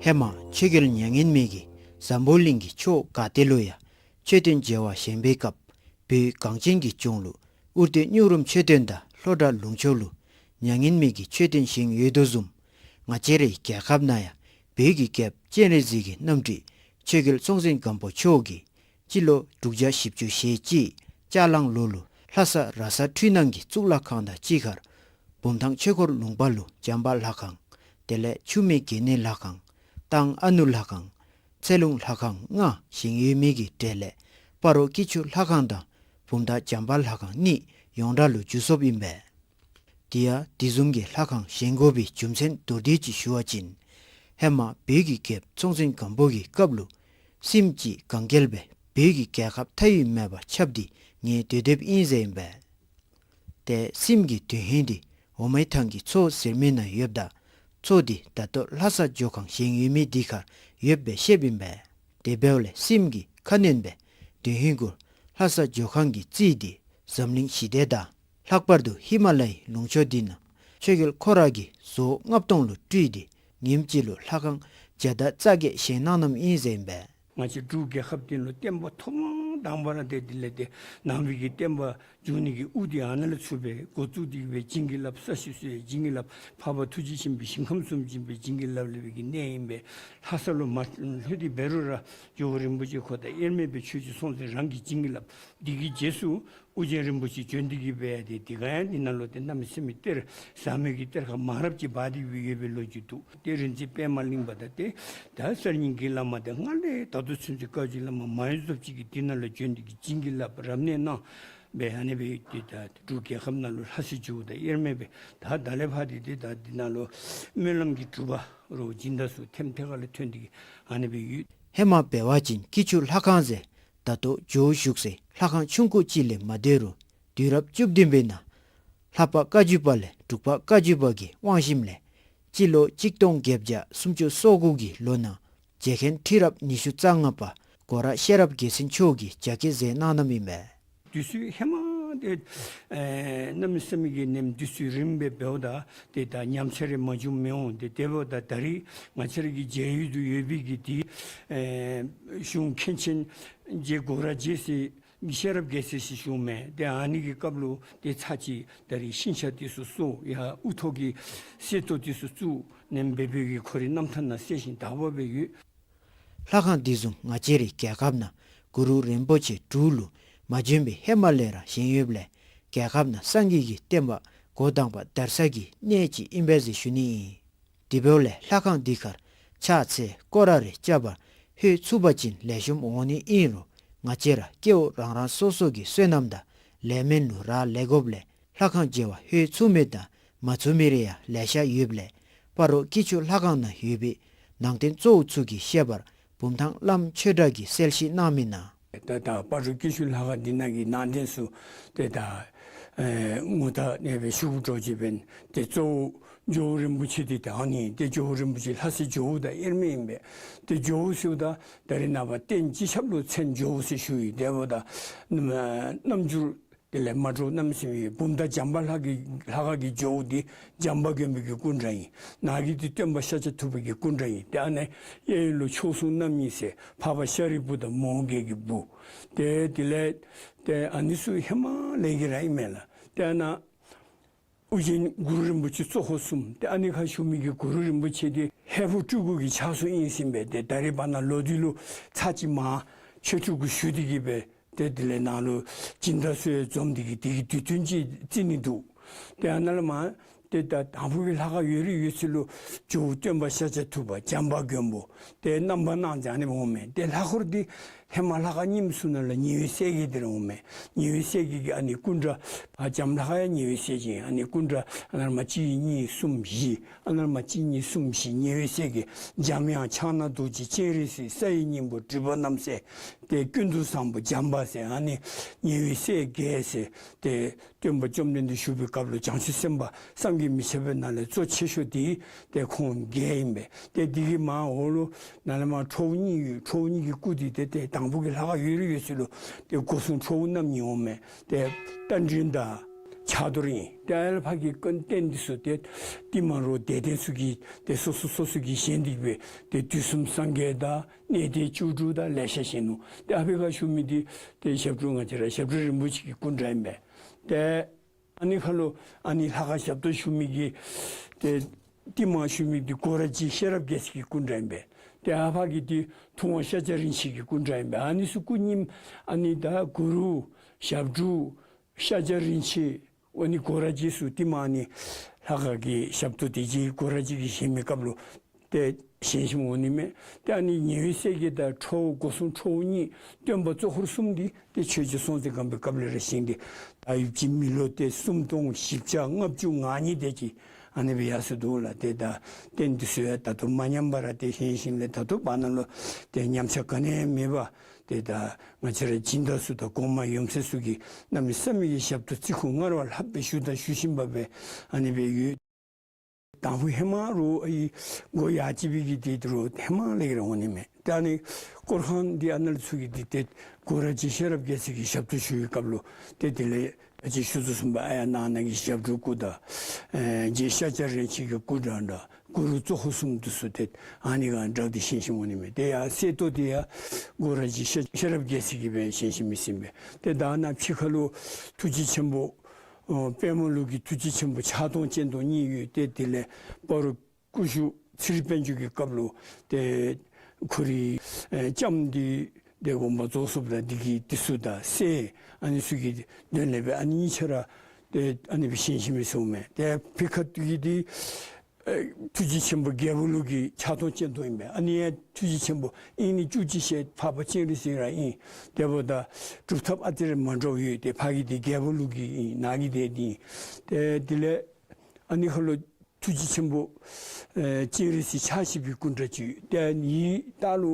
ཧེ་མ་ཆོས་རྒྱལ་མྱ་ངན་མེད་ཀྱིས་འཛམ་བུ་གླིང་གི་ཕྱོགས་ག་ཏེ་ལུ་ཡང་མཆོད་རྟེན་མཇལ་བར་བཞེངས་པའི་སྐབས་བོད་གངས་ཅན་གྱི་ལྗོངས་ལུ་དབུ་སྟོད་སྨྱུག་རུམ་མཆོད་རྟེན་དང་ལྷོ་བྲག་ལུང་ཕྱོགས་ལུ་མྱ་ངན་མེད་ཀྱི་མཆོད་རྟེན་བཞེངས་ཡོད་དོ་བཟུམ་ང་བཅས་རའི་རྒྱལ་ཁབ་ནང་ཡང་བོད་ཀྱི་རྒྱལཔོ་སྤྱན་རས་གཟིགས་ཀྱི་རྣམ་སྤྲུལ་ཆོས་རྒྱལ་སྲོང་བཙན་སྒམ་པོ་མཆོག་གིས་སྤྱི་ལོ་དྲུག་བརྒྱ་བཞི་བཅུ་ཞེ་གཅིག་ལྕགས་གླང་ལོ་ལུ་ལྷ་ས་ར་ས་འཕྲུལ་སྣང་གི་གཙུག་ལག་ཁང་དང་གཅིག་ཁར་བུམ་ཐང་ཆོས་འཁོར་ལུང་པ་ལུ་བྱམས་པ་ལྷ་ཁང་དེ་ལས་ཆུ་སྨད་དགེ་བསྙེན་ལྷ་ཁང་། ཏང་ཨ་ནུ་ལྷ་ཁང་། ཚེ་ལུང་ལྷ་ཁང་ལྔ་བཞེངས་ཡོད་མི་གི་གྲས་ལས་སྤ་རོ་སྐྱིད་ཆུ་ལྷ་ཁང་དང་བུམ་ཐང་བྱམས་པ་ལྷ་ཁང་གཉིས་ཡོངས་གྲགས་ལུ་འགྱུར་སོཔ་ཨིན་པས། དེ་ཡང་དེ་བཟུམ་གྱི་ལྷ་ཁང་བཞེངས་དགོ་པའི་རྒྱུ་མཚན་མདོར་བསྡུས་ཅིག་ཞུ་བ་ཅིན་ཧེ་མ་བོད་ཀྱི་རྒྱལཔོ་སྲོང་བཙན་སྒམ་པོ་གི་སྐབས་ལུ་སྲིནམ་ཅིག་གང་གལ་སྦེ་བོད་ཀྱི་རྒྱལ་ཁབ་མཐའ་དབུས་མེད་པར་ཁྱབ་སྟེ་ངལ་དུ་དེདཔ་ཨིན་ཟེར་ཨིན་པས། ཏེ་སྲིནམ་གྱི་དོན་ཧིང་འདི་འོ་མའི་ཐང་གི་མཚོ་ཟེར་མི་ནང་ཡོདཔ་ད་མཚོ་འདི་ད་ལྟོ་ལྷ་ས་ཇོ་ཁང་བཞེངས་ཡོད་མི་འདི་ཁར་ཡོདཔ་སྦེ་བཤདཔ་ཨིན་པས། དེ་འབདཝ་ལས་སྲིནམ་གྱིས་ཁ་གནོན་སྦེ་དོན་ཧིང་གུ་ལྷ་ས་ཇོ་ཁང་གི་རྩིས་འདི་འཛམ་གླིང་ཞི་བདེ་དང་ལྷག་པར་དུ་ཧི་མ་ལ་ཡའི་ལུང་ཕྱོགས་འདི་ནང་ཆོས་རྒྱལ་ཁོ་ར་གིས་བཟོ་ལྔ་སྟོང་ལུ་སྤྲུལ་ཏེ་ཉིནམ་གཅིག་ལུ་ལྷ་ཁང་བརྒྱ་དང་རྩ་བརྒྱད་བཞེངས་གནང་གནངམ་ཨིན་ཟེར་ཨིན་པས། ང་བཅས་འབྲུག་རྒྱལ་ཁབ་འདི་ལུ་བསྟན་པ་ཐོག་མ་དང་པ་ར་ཏེ་དེ་ལས་ཏེ་ནང་པའི་གི་བསྟན་པ་འགྱོ་ནི་གི་དབུ་འདི་ཨ་ནཱ་ལས་ཚུར་སྦེ་འགོ་བཙུགས་ཏེ་གི་སྦེ་བྱིན་གྱིས་བརླབས་ས་གཞི་བཟོ་ཡི་བྱིན་གྱིས་བརླབས། འཕགས་པ་ཐུགས་རྗེ་ཆེན་པོའི་ཞིང་ཁམས་སུ་བྱིན་པའི་བྱིན་གྱིས་བརླབས་ལས་སྦེ་གི་གནས་ཨིན་པས། ལྷ་ས་ལུ་མ་ལྷོད་དེ་འབད་རུང་ར་ཇོ་བོ་རིན་པོ་ཆེ་ཁོ་དང་དབྱེར་མེད་པའི་ཆོས་རྗེ་སྲོང་བཙན་རང་གི་བྱིན་གྱིས་བརླབས། འདི་གི་རྗེས་སུ་ཨོ་རྒྱན་རིན་པོ་ཆེ་བྱོན་ཏེ་གི་སྦེ་ཏེ་དེ་ག་ཡང་འདི་ནང་ལུ་ཏེ་གནམ་མེད་ས་མེད་གཏེར་ཟབ་མོའི་གི་གཏེར་ཁ་མང་རབས་ཅིག་སྦ་སྟེ་གི་སྦེ་ཡོད་པའི་ལོ་རྒྱུས་འདུག། ཏེ་རིག་འཛིན་པདྨ་གླིང་པ་དང་ཏེ་ད་གསར་རྙིང་གི་བླ་མ་དང་སྔར་ལས་ད་ལྟོ་ཚུན་ཚོད་བཀའ་བརྒྱུད་བླ་མ་མང་ཡོད་ཚབ་ཅིག་གིས་འདི་ནང་ལུ་བྱོན་ཏེ་གི་བྱིན་གྱིས་བརླབས་རབ་གནས་གནང་། སྦེ་ཨ་ནི་སྦེ་ཏེ་ད་འབྲུག་རྒྱལ་ཁབ་ནང་ལུ་ལྷ་སའི་ཇོ་བོ་དང་དབྱེར་མེད་སྦེ་ད་ད་ལས་ཕར་འདི་ཏེ་ད་འདི་ནང་ལུ་སྨོན་ལམ་གྱི་སྒྲུབ་པ་རོགས་སྦྱིན་བདག་ཚུ་ཐེམ་ཐེ་ཁ་ལས་ཐོན་ཏེ་གི་ཨ་ནི་སྦེ་ཡོད། ཧེ་མ་འབད་བ་ཅིན་སྐྱིད་ཆུ་ལྷ་ཁང་ཟེར་ད་ལྟོ་ཇོ་བོ་བཞུགས་སའི་ལྷ་ཁང་ཆུང་ཀུ་ཅིག་ལས་མ་སྡོད་རུང་དུས་རབས་བཅུ་བདུན་པའི་ནང་ལྷ་པ་བཀའ་བརྒྱུད་པ་ལས་འབྲུག་པ་བཀའ་བརྒྱུད་པ་གི་དབང་ཞིནམ་ལས་སྤྱི་ལོ་གཅིག་སྟོང་བརྒྱད་བརྒྱ་སུམ་ཅུ་སོ་དགུ་གི་ལོ་ནང་རྗེ་མཁན་ཁྲི་རབས་ཉི་ཤུ་རྩ་ལྔ་པ་སྒོ་ར་ཤེས་རབ་རྒྱལ་མཚན་མཆོག་གིས་རྒྱ་སྐྱེད་མཛད་གནང་གནངམ་ཨིན་པས། དུས་ཚོད་ཧེ་མ་ཏེ་ཨེ་གནམ་མེད་ས་མེད་ཀྱི་ནེམ་དུས་ཚོད་རིངམོ་སྦེ་འབདཝ་ད་ཏེ་ད་ཉམས་ཆག་རེ་མ་བྱུངམ་མི་འོང་། ཏེ་དེ་འབདཝ་ད་ད་རིས་ང་བཅས་ར་གི་མཇལ་ཡུལ་དུ་ཡོད་པའི་གི་ཏེ་ཨེ་གཞུང་མཁན་ཆེན་རྗེ་སྒོ་ར་རྗེ་ཟེར་ཤེས་རབ་རྒྱལ་མཚན་ཟེར་ཞུཝ་མས། ཏེ་ཨ་ནི་གི་སྐབས་ལུ་ཏེ་ཚར་གཅིག་ད་རིས་ཤིང་ཆ་འདི་ཚུ་བཙུགས་ཡར་དབུ་ཐོག་གི་གསེར་ཏོག་འདི་ཚུ་བཙུགས་ནེམ་སྦེ་སྦེ་གི་ཁོ་རའི་རྣམ་ཐར་ནང་གསལ་ཞིང་དག་པ་སྦེ་ཡོད། ལྷ་ཁང་འདི་བཟུམ་ང་བཅས་རའི་རྒྱལ་ཁབ་ནང་གུ་རུ་རིན་པོ་ཆེ་འབྲུག་ལུ་མ་བྱོན་པའི་ཧེ་མ་ལས་ར་བཞེངས་ཡོདཔ་ལས་རྒྱལ་ཁབ་ནང་སངས་རྒྱས་ཀྱི་བསྟན་པ་འགོ་དང་པ་དར་ས་གི་གནས་ཅིག་ཨིན་པས་ཟེར་ཞུ་ནི་ཨིན། དེ་འབདཝ་ལས་ལྷ་ཁང་འདི་ཁར་ཕྱག་འཚལ་སྐོར་ར་རེ་རྐྱབ་པར་ལྷོད་ཚུགས་པ་ཅིན་ལེགས་ཤོམ་འོང་ནི་ཨིན་རུང་ང་བཅས་ར་སྐྱེ་བོ་རང་རང་སོ་སོ་གི་བསོད་ནམས་དང་ལས་མེད་ལུ་རག་ལས་དགོཔ་ལས་ལྷ་ཁང་མཇལ་བར་ལྷོད་ཚུགས་མི་དང་མ་ཚུགས་མི་རེ་ཡང་ལེ་ཤ་ཡོདཔ་ལས་སྤ་རོ་སྐྱིད་ཆུ་ལྷ་ཁང་ནང་ཡོད་པའི་ནང་རྟེན་གཙོ་བོ་ཚུ་གི་བཤད་པར་བུམ་ཐང་བླམ་ཆོས་གྲགས་ཀྱིས་གསལ་བཤད་གནང་མི་ནང་། ད་ད་སྤ་རོ་སྐྱིད་ཆུ་ལྷ་ཁང་འདི་ནང་གི་ནང་རྟེན་ཚུ་ཏེ་ད་ཨེ་ངོ་ད་ཨ་ནེ་སྦེ་ཞུ་དགོ་དོ་ཅིག་འབདན་ཏེ་གཙོ་བོ་ཇོ་བོ་རིན་པོ་ཆེ་འདི་ད་ཨ་ནི་ཏེ་ཇོ་བོ་རིན་པོ་ཆེ་ལྷ་སའི་ཇོ་བོ་དང་དབྱེར་མེད་ཨིན་པས། ཏེ་ཇོ་བོ་ཟེརཝ་ད་ད་རིས་ནངས་པ་རྟེན་སྤྱི་ཁྱབ་ལུ་མཚན་ཇོ་བོ་ཟེར་ཞུ་ཡི། དེ་འབདཝ་ད་རྣམ་འགྱུར་དེ་ལས་མ་འདྲཝ་གནམ་མེད་ས་མེད་ཡོད། བུམ་ཐང་བྱམས་པ་ལྷ་གི་ལྷ་ཁང་གི་ཇོ་བོ་འདི་བྱམས་པ་མགོན་པོ་གི་སྐུ་འདྲ་ཨིན། ནཱ་གི་འདི་སྟོན་པ་ཤཱཀྱ་ཐུབ་པ་གི་སྐུ་འདྲ་ཨིན། ཏེ་ཨ་ནི་གཡས་གཡོན་ལུ་མཆོག་ཟུང་རྣམ་གཉིས་ཟེར་འཕགས་པ་ཤཱ་རིའི་བུ་དང་མོའུ་འགལ་གྱི་བུ། ཏེ་དེ་ལས་ཏེ་ཨ་ནི་ཚུ་ཧེ་མ་ལས་ཀྱི་ར་ཨིན་མས་ལགས། ཏེ་ཨ་ནཱ་ཨོ་རྒྱན་གུ་རུ་རིན་པོ་ཆེ་གཙོ་འཁོར་གསུམ། ཏེ་ཨ་ནི་ཁར་བཞུགས་མི་གི་གུ་རུ་རིན་པོ་ཆེ་འདི་ཧས་པོ་སྤྲུལ་སྐུ་གི་ཕྱག་སྲོལ་ཨིན་ཟེར་ཨིན་པས། ཏེ་ད་རིས་བར་ན་ལོག་འདི་ལུ་ཚར་གཅིག་མར་ཆོས་སྤྲུལ་སྐུ་ཞུ་སྟེ་གི་སྦེ་ཏེ་དེ་ལས་ནཱ་ལུ་སྦྱིན་བདག་ཚུ་ཡང་འཛོམས་ཏེ་གི་དེ་གི་དུས་སྟོན་ཅིག་བརྩི་ནི་འདུག། ཏེ་ཨ་ནཱ་ལས་མར་ཏེ་ད་དང་ཕུ་གི་ལྷ་ཁང་ཡོད་རིགས་ཡོད་ཚད་ལུ་ཇོ་བོ་སྟོན་པ་ཤཱཀྱ་ཐུབ་པ་བྱམས་པ་མགོན་པོ་ཏེ་རྣམ་པར་སྣང་མཛད་ནི་འོང་མས། ཏེ་ལྷ་འཁོར་འདི་ཧེ་མ་ལྷ་ཁང་རྙིངམ་ཚུ་ནང་ལས་ཉེ་བའི་སྲས་བརྒྱད་འདི་ར་འོང་མས། ཉེ་བའི་སྲས་བརྒྱད་ཀྱི་ཨ་ནི་སྐུ་འདྲ་ཨ་བྱམས་ལྷ་ཁང་ཡང་ཉེ་བའི་སྲས་ཅིག། ཨ་ནི་སྐུ་འདྲ་ཨ་ནཱ་ལས་མར་གཅིག་གཉིས་གསུམ་བཞི། ཨ་ནཱ་ལས་མར་གཅིག་གཉིས་གསུམ་བཞི། ཉེ་བའི་སྲས་བརྒྱད་འཇམ་དབྱངས་ཕྱག་ན་རྡོ་རྗེ་སྤྱན་རས་གཟིགས་ས་ཡི་སྙིང་པོ་སྒྲིབ་པ་རྣམ་སེལ་ཏེ་ཀུན་ཏུ་བཟང་པོ་བྱམས་པ་ཟེར་ཨ་ནི་ཉེ་བའི་སྲས་བརྒྱད་ཟེར་ཏེ་སྟོན་པ་བཅོམ་ལྡན་འདས་བཞུགས་པའི་སྐབས་ལུ་བྱང་ཆུབ་སེམས་དཔའ་བསམ་གྱིས་མི་ཁྱབ་པའི་ནང་ལས་གཙོ་ཆེ་ཤོས་འདི་ཏེ་ཁོང་བརྒྱད་ཨིན་པས། ཏེ་འདི་གི་མར་འོག་ལུ་ནཱ་ལས་མར་ཁྲོ་བོ་གཉིས་ཡོད། ཁྲོ་བོ་གཉིས་ཀྱི་སྐུ་འདི་ཏེ་ཏེ་དང་ཕུ་གི་ལྷ་ཁང་ཡོད་རིགས་ཡོད་ཚད་ལུ་ཏེ་སྒོ་སྲུང་ཁྲོ་བོ་རྣམ་གཉིས་འོང་མས། ཏེ་རྟ་མགྲིན་དང་ཕྱག་རྡོར་ཨིན། ཏེ་ཨ་ལས་ཕར་གྱི་རྟེན་འདི་ཚུ་ཏེ་ཏེ་མ་རོགས་དད་ལྡན་ཚུ་གིས་ཏེ་སོ་སོ་སོ་སོ་གིས་བཞེངས་ཏེ་གི་སྦེ་ཏེ་དུས་གསུམ་སངས་རྒྱས་དང་གནས་བརྟན་བཅུ་དྲུག་དང་ལེ་ཤ་བཞེངས་ནུག། ཏེ་ཨ་ཕི་ཁར་བཞུགས་མི་འདི་ཏེ་ཞབས་དྲུང་ང་བཅས་ར་ཞབས་དྲུང་རིན་པོ་ཆེ་གི་སྐུ་འདྲ་ཨིན་པས། ཏེ་ཨ་ནི་ཁར་ལུ་ཨ་ནི་ལྷ་ཁང་ཞབས་ཏོག་ཞུ་མི་གི་ཏེ་ཏེ་མར་བཞུགས་མི་འདི་སྒོ་ར་རྗེ་ཤེས་རབ་རྒྱལ་མཚན་གྱི་སྐུ་འདྲ་ཨིན་པས། ཏེ་ཨ་ཕ་གི་འདི་ཐུབ་དབང་ཤཱཀྱ་རིན་ཆེན་གྱི་སྐུ་འདྲ་ཨིན་པས། ཨ་ནི་ཚུ་སྐུ་རྙིངམ་ཨ་ནི་ད་གུ་རུ་ཞབས་དྲུང་ཤཱཀྱ་རིན་ཆེན་ཨ་ནི་སྒོ་ར་རྗེ་ཚུ་ཏེ་མར་ཨ་ནི་ལྷ་ཁང་གི་ཞབས་ཏོག་དེ་རྗེ་སྒོ་ར་རྗེ་གིས་བཞེངས་མི་སྐབས་ལུ་ཏེ་བཞེངས་བཞེངསམ་འོང་ནི་མས། ཏེ་ཨ་ནི་ཉེ་བའི་སྲས་བརྒྱད་དང་ཁྲོ་བོ་སྒོ་སྲུང་ཁྲོ་བོ་གཉིས་སྟོན་པ་གཙོ་འཁོར་གསུམ་འདི་ཏེ་ཆོས་རྗེ་སྲོང་བཙན་སྒམ་པོའི་སྐབས་ལས་ར་བཞེངས་ཏེ་ད་ཡུདཔ་ཅིག་མི་ལོ་ཏེ་སུམ་སྟོང་བཞི་བརྒྱ་ལྔ་བཅུ་ང་གཉིས་དེ་ཅིག་ཨ་ནི་སྦེ་ཡར་སོ་འདུག་ལགས། ཏེ་ད་རྟེན་འདི་ཚུ་ཡང་ད་ལྟོ་མ་ཉམས་པར་ཏེ་བཞེངས་བཞེངསམ་ལས་ད་ལྟོ་བར་ན་ལུ་ཏེ་ཉམས་ཆག་ག་ནི་ཡང་མེད་པར་ཏེ་ད་ང་བཅས་ར་སྦྱིན་བདག་ཚུ་དང་གོང་མ་ཡུམ་སྲས་ཚུ་གིས་གནམ་མེད་ས་མེད་ཀྱི་ཞབས་ཏོག་བརྩི་བཀུར་སྔར་བ་ལྷགཔ་སྦེ་ཞུ་དང་ཞུ་བཞིན་པ་སྦེ་ཨ་ནི་སྦེ་ཡོད། དང་ཕུ་ཧེ་མ་རུང་ཨའི་སྒོ་ཡར་བཅད་པའི་གི་དེ་རུང་ཧེ་མ་ལས་ར་འོང་ནི་མས། ད་ཨ་ནི་སྐོར་ཁང་འདི་ཨ་ནཱ་ལུ་ཚུ་གི་འདི་ཏེ་སྒོ་ར་རྗེ་ཤེས་རབ་རྒྱལ་མཚན་གྱིས་ཞབས་ཏོག་ཞུ་བའི་སྐབས་ལུ་ཏེ་དེ་ལས་ཨ་ཅི་ཞུ་དོ་བཟུམ་སྦེ་ཨ་ཡར་ནང་ན་གི་ཞབས་དྲུང་སྐུ་དང་ཨེ་རྗེ་ཤཱཀྱ་རིན་ཆེན་གྱི་སྐུ་འདྲ་འདྲ་གུ་རུ་གཙོ་འཁོར་གསུམ་འདི་ཚུ་ཏེ་ཨ་ནི་ག་འདྲ་འདི་བཞེངས་བཞེངསམ་འོང་ནི་མས། ཏེ་ཡར་གསེར་ཏོག་འདི་ཡང་སྒོ་ར་རྗེ་ཤེས་ཤེས་རབ་རྒྱལ་མཚན་གྱིས་སྦེ་བཞེངས་བཞེངསམ་ཨིན་ཟེར་ཨིན་པས། ཏེ་ད་ནཱ་ཕྱི་ཁ་ལུ་ཐུགས་རྗེ་ཆེན་པོ་ཨོ་དཔལ་མོ་ལུགས་ཀྱི་ཐུགས་རྗེ་ཆེན་པོ་ཕྱག་སྟོང་སྤྱན་སྟོང་གཉིས་ཡོད། ཏེ་དེ་ལས་སྤ་རོ་སྐུ་ཞབས་ཚེ་རིང་དཔལ་འབྱོར་གྱི་སྐབས་ལུ་ཏེ་ཁོ་རའི་ཨེ་ལྕམ་འདི་ཏེ་དགོངས་པ་རྫོགས་སོཔ་ད་འདི་གི་འདི་ཚུ་དང་སྲས་ཨ་ནི་ཚུ་གི་དོན་ལས་སྦེ་ཨ་ནི་གཉིས་ཆ་ར་ཏེ་ཨ་ནི་སྦེ་བཞེངས་བཞེངསམ་ཨིན་ཟེར་ཨིན་མས། ཏེ་ཕི་ཁ་ཐུག་གི་འདི་ ཨེ་ཐུགས་རྗེ་ཆེན་པོ་རྒྱལ་པོ་ལུགས་ཀྱི་ཕྱག་སྟོང་སྤྱན་སྟོང་ཨིན་པས། ཨ་ནི་ཡང་ཐུགས་རྗེ་ཆེན་པོ་ཨིན་ནི་བཅུ་གཅིག་ཞལ་འཕགས་པ་སྤྱན་རས་གཟིགས་ར་ཨིན། དེ་འབདཝ་ད་སྒྲུབ་ཐབས་ཨ་ཙི་རེ་མ་འདྲཝ་ཡོད། ཏེ་ཕ་གི་འདི་རྒྱལ་པོ་ལུགས་ཀྱི་ཨིན། ནཱ་གི་འདི་འདི་ཨིན། ཏེ་དེ་ལས་ཨ་ནི་ཁ་ལུ་ཐུགས་རྗེ་ཆེན་པོ་ཨེ་སྤྱན་རས་གཟིགས་ཕྱག་བཞི་པའི་སྐུ་འདྲ་ཅིག་ཡོད། ཏེ་ཨ་ནི་ལྟག་ལུ་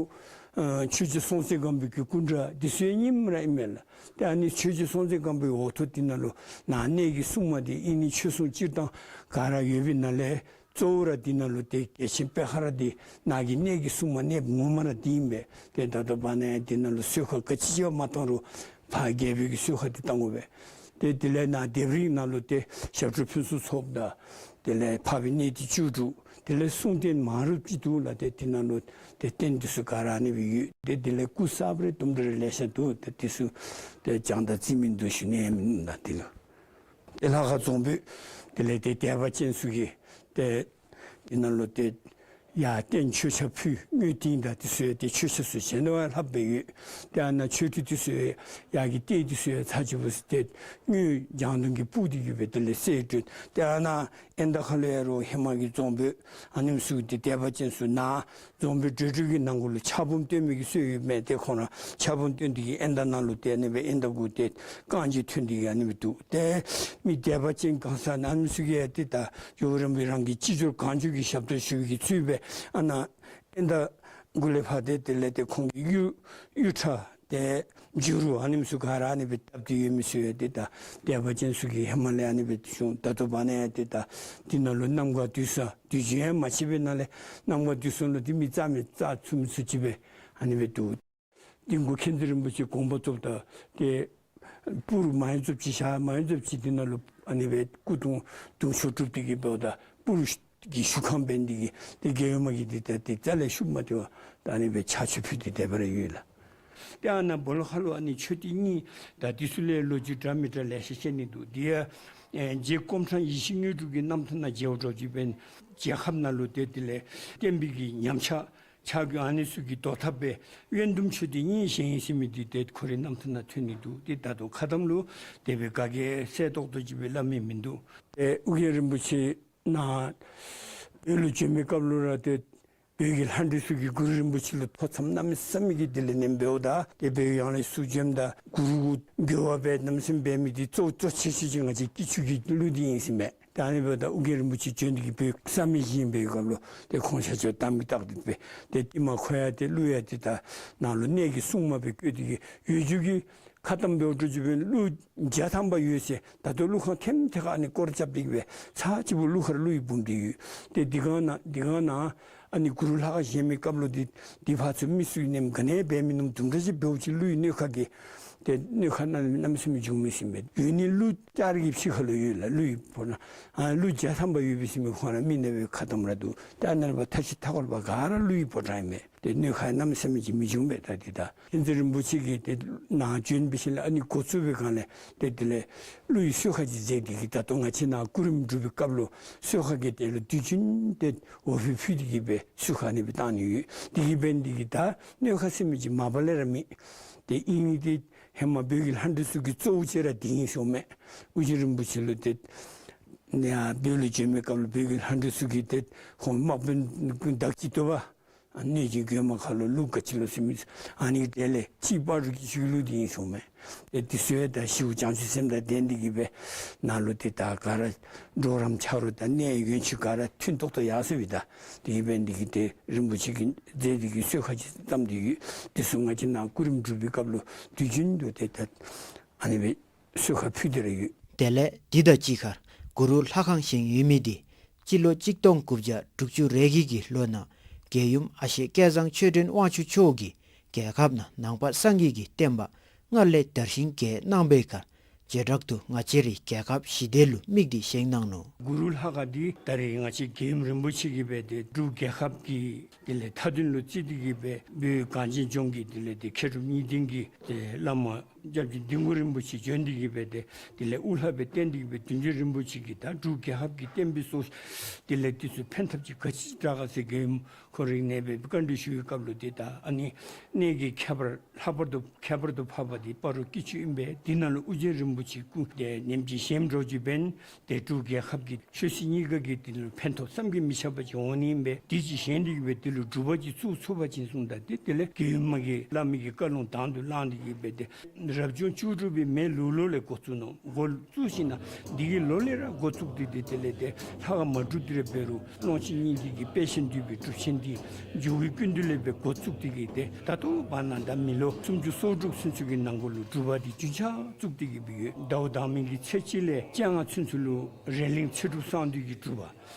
ཨེ་ཆོས་རྗེ་སྲོང་བཙན་སྒམ་པོའི་གི་སྐུ་འདྲ་འདི་ཚུ་ཡང་རྙིངམ་ར་ཨིན་མས་ལགས། ཏེ་ཨ་ནི་ཆོས་རྗེ་སྲོང་བཙན་སྒམ་པོའི་འོག་ཐོག་འདི་ནང་ལུ་ནཱ་གནས་ཀྱི་སྲུང་མ་འདི་ཨིན་ནི་ཆོས་སྲུང་སྤྱིར་བཏང་ག་ར་ཡོད་པའི་ནང་ལས་གཙོ་བོ་ར་འདི་ནང་ལུ་ཏེ་རྒྱལ་ཆེན་པེ་ཧར་འདི་ནཱ་གི་གནས་ཀྱི་སྲུང་མ་གནསཔ་ངོ་མ་ར་འདི་ཨིན་པས། ཏེ་ད་ལྟོ་བར་ན་ཡང་འདི་ནང་ལུ་གསོལ་ཁ་ག་ཅི་ཅིག་མ་བཏང་རུང་ཕར་རྒྱལ་པོའི་གི་གསོལ་ཁ་འདི་བཏང་དགོ་པས། ཏེ་དེ་ལས་ནཱ་ལྡེབས་རིས་ནང་ལུ་ཏེ་ཞབས་དྲུང་ཕུན་སུམ་ཚོགས་དང་དེ་ལས་འཕགས་པའི་གནས་བརྟན་བཅུ་དྲུག། དེ་ལས་གསུང་རྟེན་མང་རབས་ཅིག་འདུག་ལགས། ཏེ་འདི་ནང་ལུ་ཏེ་རྟེན་འདི་ཚུ་ག་ར་ཨ་ནི་སྦེ་ཡོད། ཏེ་དེ་ལས་སྐུ་གསརཔ་རེ་དུམ་གྲ་རེ་ལེ་ཤ་འདུག། ཏེ་འདི་ཚུ་ཏེ་བྱང་དང་རྩིས་མིན་འདུག་ཞུ་ནི་མིན་ལགས། འདི་ལུ་ཏེ་ལྷ་ཁང་རྫོང་དཔོན་དེ་ལས་ཏེ་སྡེ་པ་ཅན་ཚུ་གིས་ཏེ་འདི་ནང་ལུ་ཏེ་ཡར་རྟེན་མཆོད་ཆས་ཕུལ། དངུལ་ཏིང་དང་འདི་ཚུ་ཡང་ཏེ་མཆོད་ཆས་ཚུ་བཞེས་ནི་བ་ལྷགཔ་སྦེ་ཡོད། ཏེ་ཨ་ནཱ་མཆོད་ཁྲི་འདི་ཚུ་ཡང་ཡར་གྱི་ལྟེ་འདི་ཚུ་ཡང་ཚར་གཅིག་པོ་ཏེ་དངུལ་ལྗང་མདོག་གི་སྤུག་འདི་གིས་སྦེ་དེ་ལས་གསལ་སྒྲོན། ཏེ་ཨ་ནཱ་ཨེན་ད་ཁ་ལུ་ཡང་རོགས་ཧེ་མ་གི་རྫོང་དཔོན་ཨ་ནེམ་ཚུ་ཏེ་སྡེ་པ་ཅན་ཚུ་ནཱ་རྫོང་དཔོན་བགྲེས་སྒྲིག་གི་ནང་འཁོད་ལུ་ཕྱག་འབུམ་སྟོན་མི་གི་སྲོལ་ཡོད་མས། ཏེ་ཁོང་ར་ཕྱག་འབུམ་སྟོན་འདི་གིས་ཨེན་ད་ནང་ལུ་ཏེ་ཨ་ནི་སྦེ་ཨེན་ད་གུ་ཏེ་རྐང་རྗེས་ཐོན་འདི་གིས་ཨ་ནི་སྦེ་འདུག། ཏེ་མི་སྡེ་པ་ཅན་གང་ཟག་ཨ་ནེམ་ཚུ་གིས་ཡང་ཏེ་ད་ཇོ་བོ་རིན་པོ་རང་གི་ཅི་འབྱོར་གང་འབྱོར་གྱི་ཞབས་ཏོག་ཞུ་བའི་གི་ཚུལ་སྦེ་ཨ་ནཱ་ཨེན་ད་གུ་ལས་ཕར་ཏེ་དེ་ལས་ཏེ་ཁོང་གི་གཡུ་གཡུ་ཁྲ་ཏེ་བྱུ་རུ་ཨ་ནེམ་ཚུ་ག་ར་ཨ་ནི་སྦེ་བཏབ་སྟེ་ཡོད་མི་ཚུ་ཡང་ཏེ་ད་སྡེ་པ་ཅན་ཚུ་གིས་ཧེ་མ་ལས་ཨ་ནི་སྦེ་བྱུང་། ད་ལྟོ་བར་ན་ཡང་ཏེ་ད་འདི་ནང་ལུ་གནམ་གང་དུས་སང་དུས་རྒྱུན་ཡང་མ་ཆད་པའི་ནང་ལས་གནམ་གང་དུས་སང་ལུ་ཏེ་མི་རྩ་མེད་རྩ་ཚུགས་མི་ཚུགས་ཅིག་སྦེ་ཨ་ནི་སྦེ་འདུག། འདི་གུ་མཁྱེན་བརྩེ་རིན་པོ་ཆེ་དགོངས་པ་རྫོགསཔ་ད་ཏེ་སྤུར་མ་ཡོང་རྫོགསཔ་ཅིག་ཞག་མ་ཡོང་རྫོགསཔ་ཅིག་འདི་ནང་ལུ་ཨ་ནི་སྦེ་སྐུ་གདུང་གདུང་མཆོག་གྲུབ་སྟེ་གིས་འབདཝ་ད་སྤུར་གྱི་བཞུགས་ཁང་འབད་ནི་འདི་གིས་ཏེ་རྒྱལ་ཡུམ་མ་གིས་འདི་ད་ཏེ་རྩ་ལས་ཤུགས་མ་སྟེར་བར་ད་ཨ་ནི་སྦེ་ཕྱག་མཆོད་ཕུལ་ཏེ་སྡོདཔ་ར་ཡོད་ལགས། ཏེ་ཨ་ནཱ་སྦོ་ལོགས་ཁ་ལུ་ཨ་ནི་མཆོད་རྟེན་གཉིས་དང་འདི་ཚུ་ལས་ལོ་རྒྱུས་འདྲ་མི་འདྲ་ལེ་ཤ་བཤད་ནི་འདུག། འདི་ཡང་ཨེ་རྗེ་སྐུ་མཁྱེན་ཡེ་ཤེས་དངོས་གྲུབ་ཀྱི་རྣམ་ཐར་ནང་མཇལཝ་འདྲཝ་ཅིག་འབད་ན་རྒྱལ་ཁབ་ནང་ལུ་ཏེ་དེ་ལས་བསྟན་པའི་གི་ཉམས་ཆག་ཆག་གི་ཨ་ནི་ཚུ་གི་བཟློག་ཐབས་སྦེ་དབོན་ཟླུམ་མཆོད་རྟེན་གཉིས་བཞེངས་ཡི་ཟེར་མི་འདི་ཏེ་ཁོ་རའི་རྣམ་ཐར་ནང་ཐོན་ནི་འདུག། ཏེ་ད་ལྟོ་ཁ་གཏམ་ལུ་དེ་སྦེ་ག་གིས་གསལ་ཏོག་ཏོ་ཅིག་སྦེ་སླབ་མི་མིན་འདུག། ཏེ་ཨོ་རྒྱན་རིན་པོ་ཆེ་ནཱ་བོད་ལུ་བྱོན་མི་སྐབས་ལུ་ར་ཏེ་བོད་ཀྱི་ལྷ་འདྲེ་ཚུ་གིས་གུ་རུ་རིན་པོ་ཆེ་ལུ་ཐོ་འཚམས་གནམ་མེད་ས་མེད་ཀྱི་དེ་ལས་ནེམ་འབདཝ་ད་ཏེ་བོད་ཡང་ལས་ཚུར་བྱོནམ་ད་གུ་རུ་གུ་འགྱོ་བ་སྦེ་གནམ་མེད་ས་མེད་འབད་མི་འདི་གཙོ་གཙོ་ཆེ་ཤོས་ཅིག་ང་བཅས་སྐྱིད་ཆུ་གི་ཀླུ་འདི་ཨིན་ཟེར་མས། ཏེ་ཨ་ནི་འབདཝ་ད་ཨོ་རྒྱན་རིན་པོ་ཆེ་བྱོན་ཏེ་གིས་བོད་ས་མེད་བཞེངས་པའི་སྐབས་ལུ་ཏེ་ཁོང་ཆ་ཁྱབ་དམ་གྱི་རྟགས་འདི་སྦེ་ཏེ་ཏེ་མ་ཁོ་ཡང་ཏེ་ཀླུ་ཡང་ཏེ་ད་ནཱ་ལུ་གནས་ཀྱི་སྲུང་མ་སྦེ་བསྐོས་ཏེ་གིས་ཡོད་རྒྱུ་གི་ཁ་གཏམ་འབདཝ་འདྲཝ་ཅིག་འབད་ན་ཀླུ་བརྒྱ་ཐམ་པ་ཡོད་ཟེར། ད་ལྟོ་ཀླུ་ཁང་ཐེམ་ཐེ་ཁར་ཨ་ནི་སྐོར་རྐྱབ་སྟེ་གིས་སྦེ་ཚར་གཅིག་པོ་ཀླུ་ཁར་ཀླུ་ཡི་བུམ་འདི་ཡོད། ཏེ་འདི་གང་ནཱ་འདི་གང་ནཱ་ཨ་ནི་གུ་རུ་ལྷ་ཁང་བཞེངས་མི་སྐབས་ལུ་འདི་འདི་ཕར་ཚུར་མི་ཚུ་གིས་ནེམ་ག་ནི་འབད་མི་ནུམ་དུམ་གྲ་ཅིག་འབདཝ་ཅིག་ཀླུ་ཡི་སྣོད་ཁ་གི་ཏེ་སྣོད་ཁ་ནང་གནམ་མེད་ས་མེད་བྱུང་མི་ཟེར་མས། ཡོད་ནི་ཀླུ་ལྕགས་རི་གི་ཕྱི་ཁ་ལུ་ཡོད་ལགས། ཀླུ་ཡི་ཕོ་བྲང་ཨ་ཀླུ་བརྒྱ་ཐམ་པ་ཡོད་པས་ཟེར་མི་ཁོང་ར་མི་ནང་པའི་ཁ་གཏམ་ར་འདུག། ཏེ་ཨ་ནཱ་ལས་ཕར་མཐའ་བཞི་མཐའ་འཁོར་པ་ག་ར་ཀླུ་ཡི་ཕོ་བྲང་ཨིན་མས། ཏེ་སྣོད་ཁ་གནམ་མེད་ས་མེད་ཅིག་མི་བྱུང་པས། ད་འདི་ད་མཁྱེན་བརྩེ་རིན་པོ་ཆེ་གིས་ཏེ་ནཱ་བྱོན་པའི་ཤུལ་ལས་ཨ་ནི་འགོ་བཙུགས་པའི་སྒང་ལས་ཏེ་དེ་ལས་ཀླུ་ཡི་གསོལ་ཁ་ཅིག་མཛད་དེ་གིས་ད་ལྟོ་ང་བཅས་ནཱ་སྐུ་རིམ་སྒྲུབ་པའི་སྐབས་ལུ་གསོལ་ཁ་གི་དེ་ལུ་དུས་རྒྱུན་ཏེ་འོ་ཕུད་ཕུལ་ཏེ་གིས་སྦེ་གསོལ་ཁ་ཨ་ནི་སྦེ་བཏང་ནི་ཡོད། དེ་གིས་འབད་ནི་འདི་གིས་ད་སྣོད་ཁ་ཟེར་མི་ཅིག་མ་པ་ལས་ར་མེད། ཏེ་ཨིན་ནི་འདི་ཧེ་མ་བོད་ཀྱི་ལྷ་འདྲེ་ཚུ་གི་གཙོ་བོ་ཅིག་ར་འདི་ཨིན་ཟེར་མས། ཨོ་རྒྱན་རིན་པོ་ཆེ་ལུ་ཏེ་ནཱ་བོད་ལུ་བྱོན་མི་སྐབས་ལུ་བོད་ཀྱི་ལྷ་འདྲེ་ཚུ་གིས་ཏེ་ཁོང་དམག་དཔོན་བདག་གཅིག་ཏོ་བ་གནོད་སྦྱིན་རྒོད་མ་ཁ་ལུ་ཀླུ་ག་ཅི་ལོ་ཟེར་མི་ཨ་ནི་དེ་ལས་ཅིག་པ་རུ་གི་ཆུ་ཀླུ་འདི་ཨིན་ཟེར་མས། ཏེ་འདི་ཚུ་ཡང་ད་ཞི་བ་བྱང་ཆུབ་སེམས་དང་ལྡན་ཏེ་གིས་སྦེ་ནཱ་ལུ་ཏེ་ད་ག་ར་གྲོགས་རམ་ཆ་རོགས་དང་གནས་ཡོན་ཆུ་ག་ར་མཐུན་ཏོག་ཏོ་ཡར་སོང་བས། ད་དེ་གིས་འབད་ནི་འདི་གིས་ཏེ་རིན་པོ་ཆེ་གིས་མཛད་དེ་གིས་གསོལ་ཁ་ཅིག་བཏབ་སྟེ་ཡོད། འདི་ཚུ་ང་བཅས་ནཱ་སྐུ་རིམ་སྒྲུབ་པའི་སྐབས་ལུ་དུས་རྒྱུན་དུ་ཏེ་ད་ཨ་ནི་སྦེ་གསོལ་ཁ་ཕུལ་ཏེ་ར་ཡོད། དེ་ལས་འདི་དང་གཅིག་ཁར་གུ་རུ་ལྷ་ཁང་བཞེངས་ཡོད་མི་འདི་སྤྱི་ལོ་གཅིག་སྟོང་དགུ་བརྒྱ་དྲུག་ཅུ་རེ་བརྒྱད་ཀྱི་ལོ་ནང་རྒྱལ་ཡུམ་ཨ་ཞེ་སྐལ་བཟང་ཆོས་སྒྲོན་དབང་ཕྱུག་མཆོག་གིས་རྒྱལ་ཁབ་ནང་ནང་པ་སངས་རྒྱས་ཀྱི་བསྟན་པ་སྔར་ལས་དར་ཞིང་རྒྱས་གནང་བའི་ཁར་བྱེ་བྲག་ཏུ་ང་བཅས་རའི་རྒྱལ་ཁབ་ཞི་བདེ་ལུ་དམིགས་ཏེ་བཞེངས་གནང་ནུག། གུ་རུ་ལྷ་ཁང་འདི་ད་རེས་ང་བཅས་རྒྱལ་ཡུམ་རིན་པོ་ཆེ་གིས་སྦེ་ཏེ་འབྲུག་རྒྱལ་ཁབ་ཀྱི་དེ་ལས་མཐའ་དོན་ལུ་བརྩིས་ཏེ་གིས་སྦེ་བོད་གངས་ཅན་ལྗོངས་ཀྱི་དེ་ལས་ཏེ་མཁས་གྲུབ་གཉིས་ལྡན་གྱི་ཏེ་བླ་མ་ སྐྱབས་རྗེ་འདན་ཁོག་རིན་པོ་ཆེ་བྱོན་ཏེ་གི་སྦེ་ཏེ་དེ་ལས་དབུ་བླ་སྦེ་བསྟེན་ཏེ་གི་སྦེ་བདུད་འཇོམས་རིན་པོ་ཆེ་གིས་ད་འབྲུག་རྒྱལ་ཁབ་ཀྱི་བསྟན་པའི་སྲོག་དེ་ལས་དེ་ཚུ་ཕན་ཐབས་ཅིག་ག་ཅི་དྲག་ག་ཟེར་རྒྱལ་ཡུམ་ཁོ་ར་གིས་ནེ་སྦེ་བཀའ་འདྲི་ཞུ་བའི་སྐབས་ལུ་ཏེ་ད་ཨ་ནི་གནས་ཀྱི་ཁྱད་པར་ལྷག་པར་དུ་ཁྱད་པར་དུ་འཕགས་པ་འདི་སྤ་རོ་སྐྱིད་ཆུ་ཨིན་པས། འདི་ནང་ལུ་ཨོ་རྒྱན་རིན་པོ་ཆེ་སྐུ་དེ་ཉིནམ་གཅིག་བཞེངས་འགྱོ་ཅི་འབདན་ཏེ་འབྲུག་རྒྱལ་ཁབ་ཀྱི་ཆོས་སྲིད་གཉིས་ཀ་གི་དེ་ལུ་ཕན་ཐོགས་བསམ་གྱིས་མི་ཁྱབ་པ་ཅིག་འོང་ནི་ཨིན་པས། དེ་ཅིག་བཞེངས་ཏེ་གི་སྦེ་དེ་ལུ་སྒྲུབ་པ་ཅིག་བཙུགས་ཚུགས་པ་ཅིན་གསུངམ་ད་ཏེ་དེ་ལས་རྒྱལ་ཡུམ་མ་གི་བླ་མའི་གི་བཀའ་ལུང་དང་དུ་བླངས་ཏེ་གི་སྦེ་ཏེ་རབ་བྱུང་བཅུ་དྲུག་པའི་མེ་ལུག་ལོ་ལས་འགོ་བཙུགས་ནུག། འགོ་བཙུགས་ཞིནམ་ལས་འདི་གི་ལོ་ལས་ར་འགོ་བཙུགས་ཏེ་དེ་དེ་ལས་ཏེ་ལྷ་ཁང་མ་གྲུབ་དེ་ར་འབད་རུང་ཀློང་ཆེན་སྙིང་ཐིག་གི་དཔལ་ཆེན་འདུས་པའི་སྒྲུབ་ཆེན་འདི་འཇུག་པའི་ཀུན་འདུས་ལས་སྦེ་འགོ་བཙུགས་ཏེ་གི་ཏེ་ད་ལྟོ་བར་ན་ད་མི་ལོ་སུམ་ཅུ་སོ་དྲུག་ཚུན་ཚོད་ཀྱི་ནང་འཁོད་ལུ་སྒྲུབ་པ་འདི་རྒྱུན་ཆགས་བཙུགས་ཏེ་གི་སྦེ་ཡོད། ཟླཝ་དང་པའི་གི་ཚེས་གཅིག་ལས་བཅོ་ལྔ་ཚུན་ཚོད་ལུ་རེ་གླིང་ཚེ་སྒྲུབ་གསང་འདུས་ཀྱི་སྒྲུབ་པ།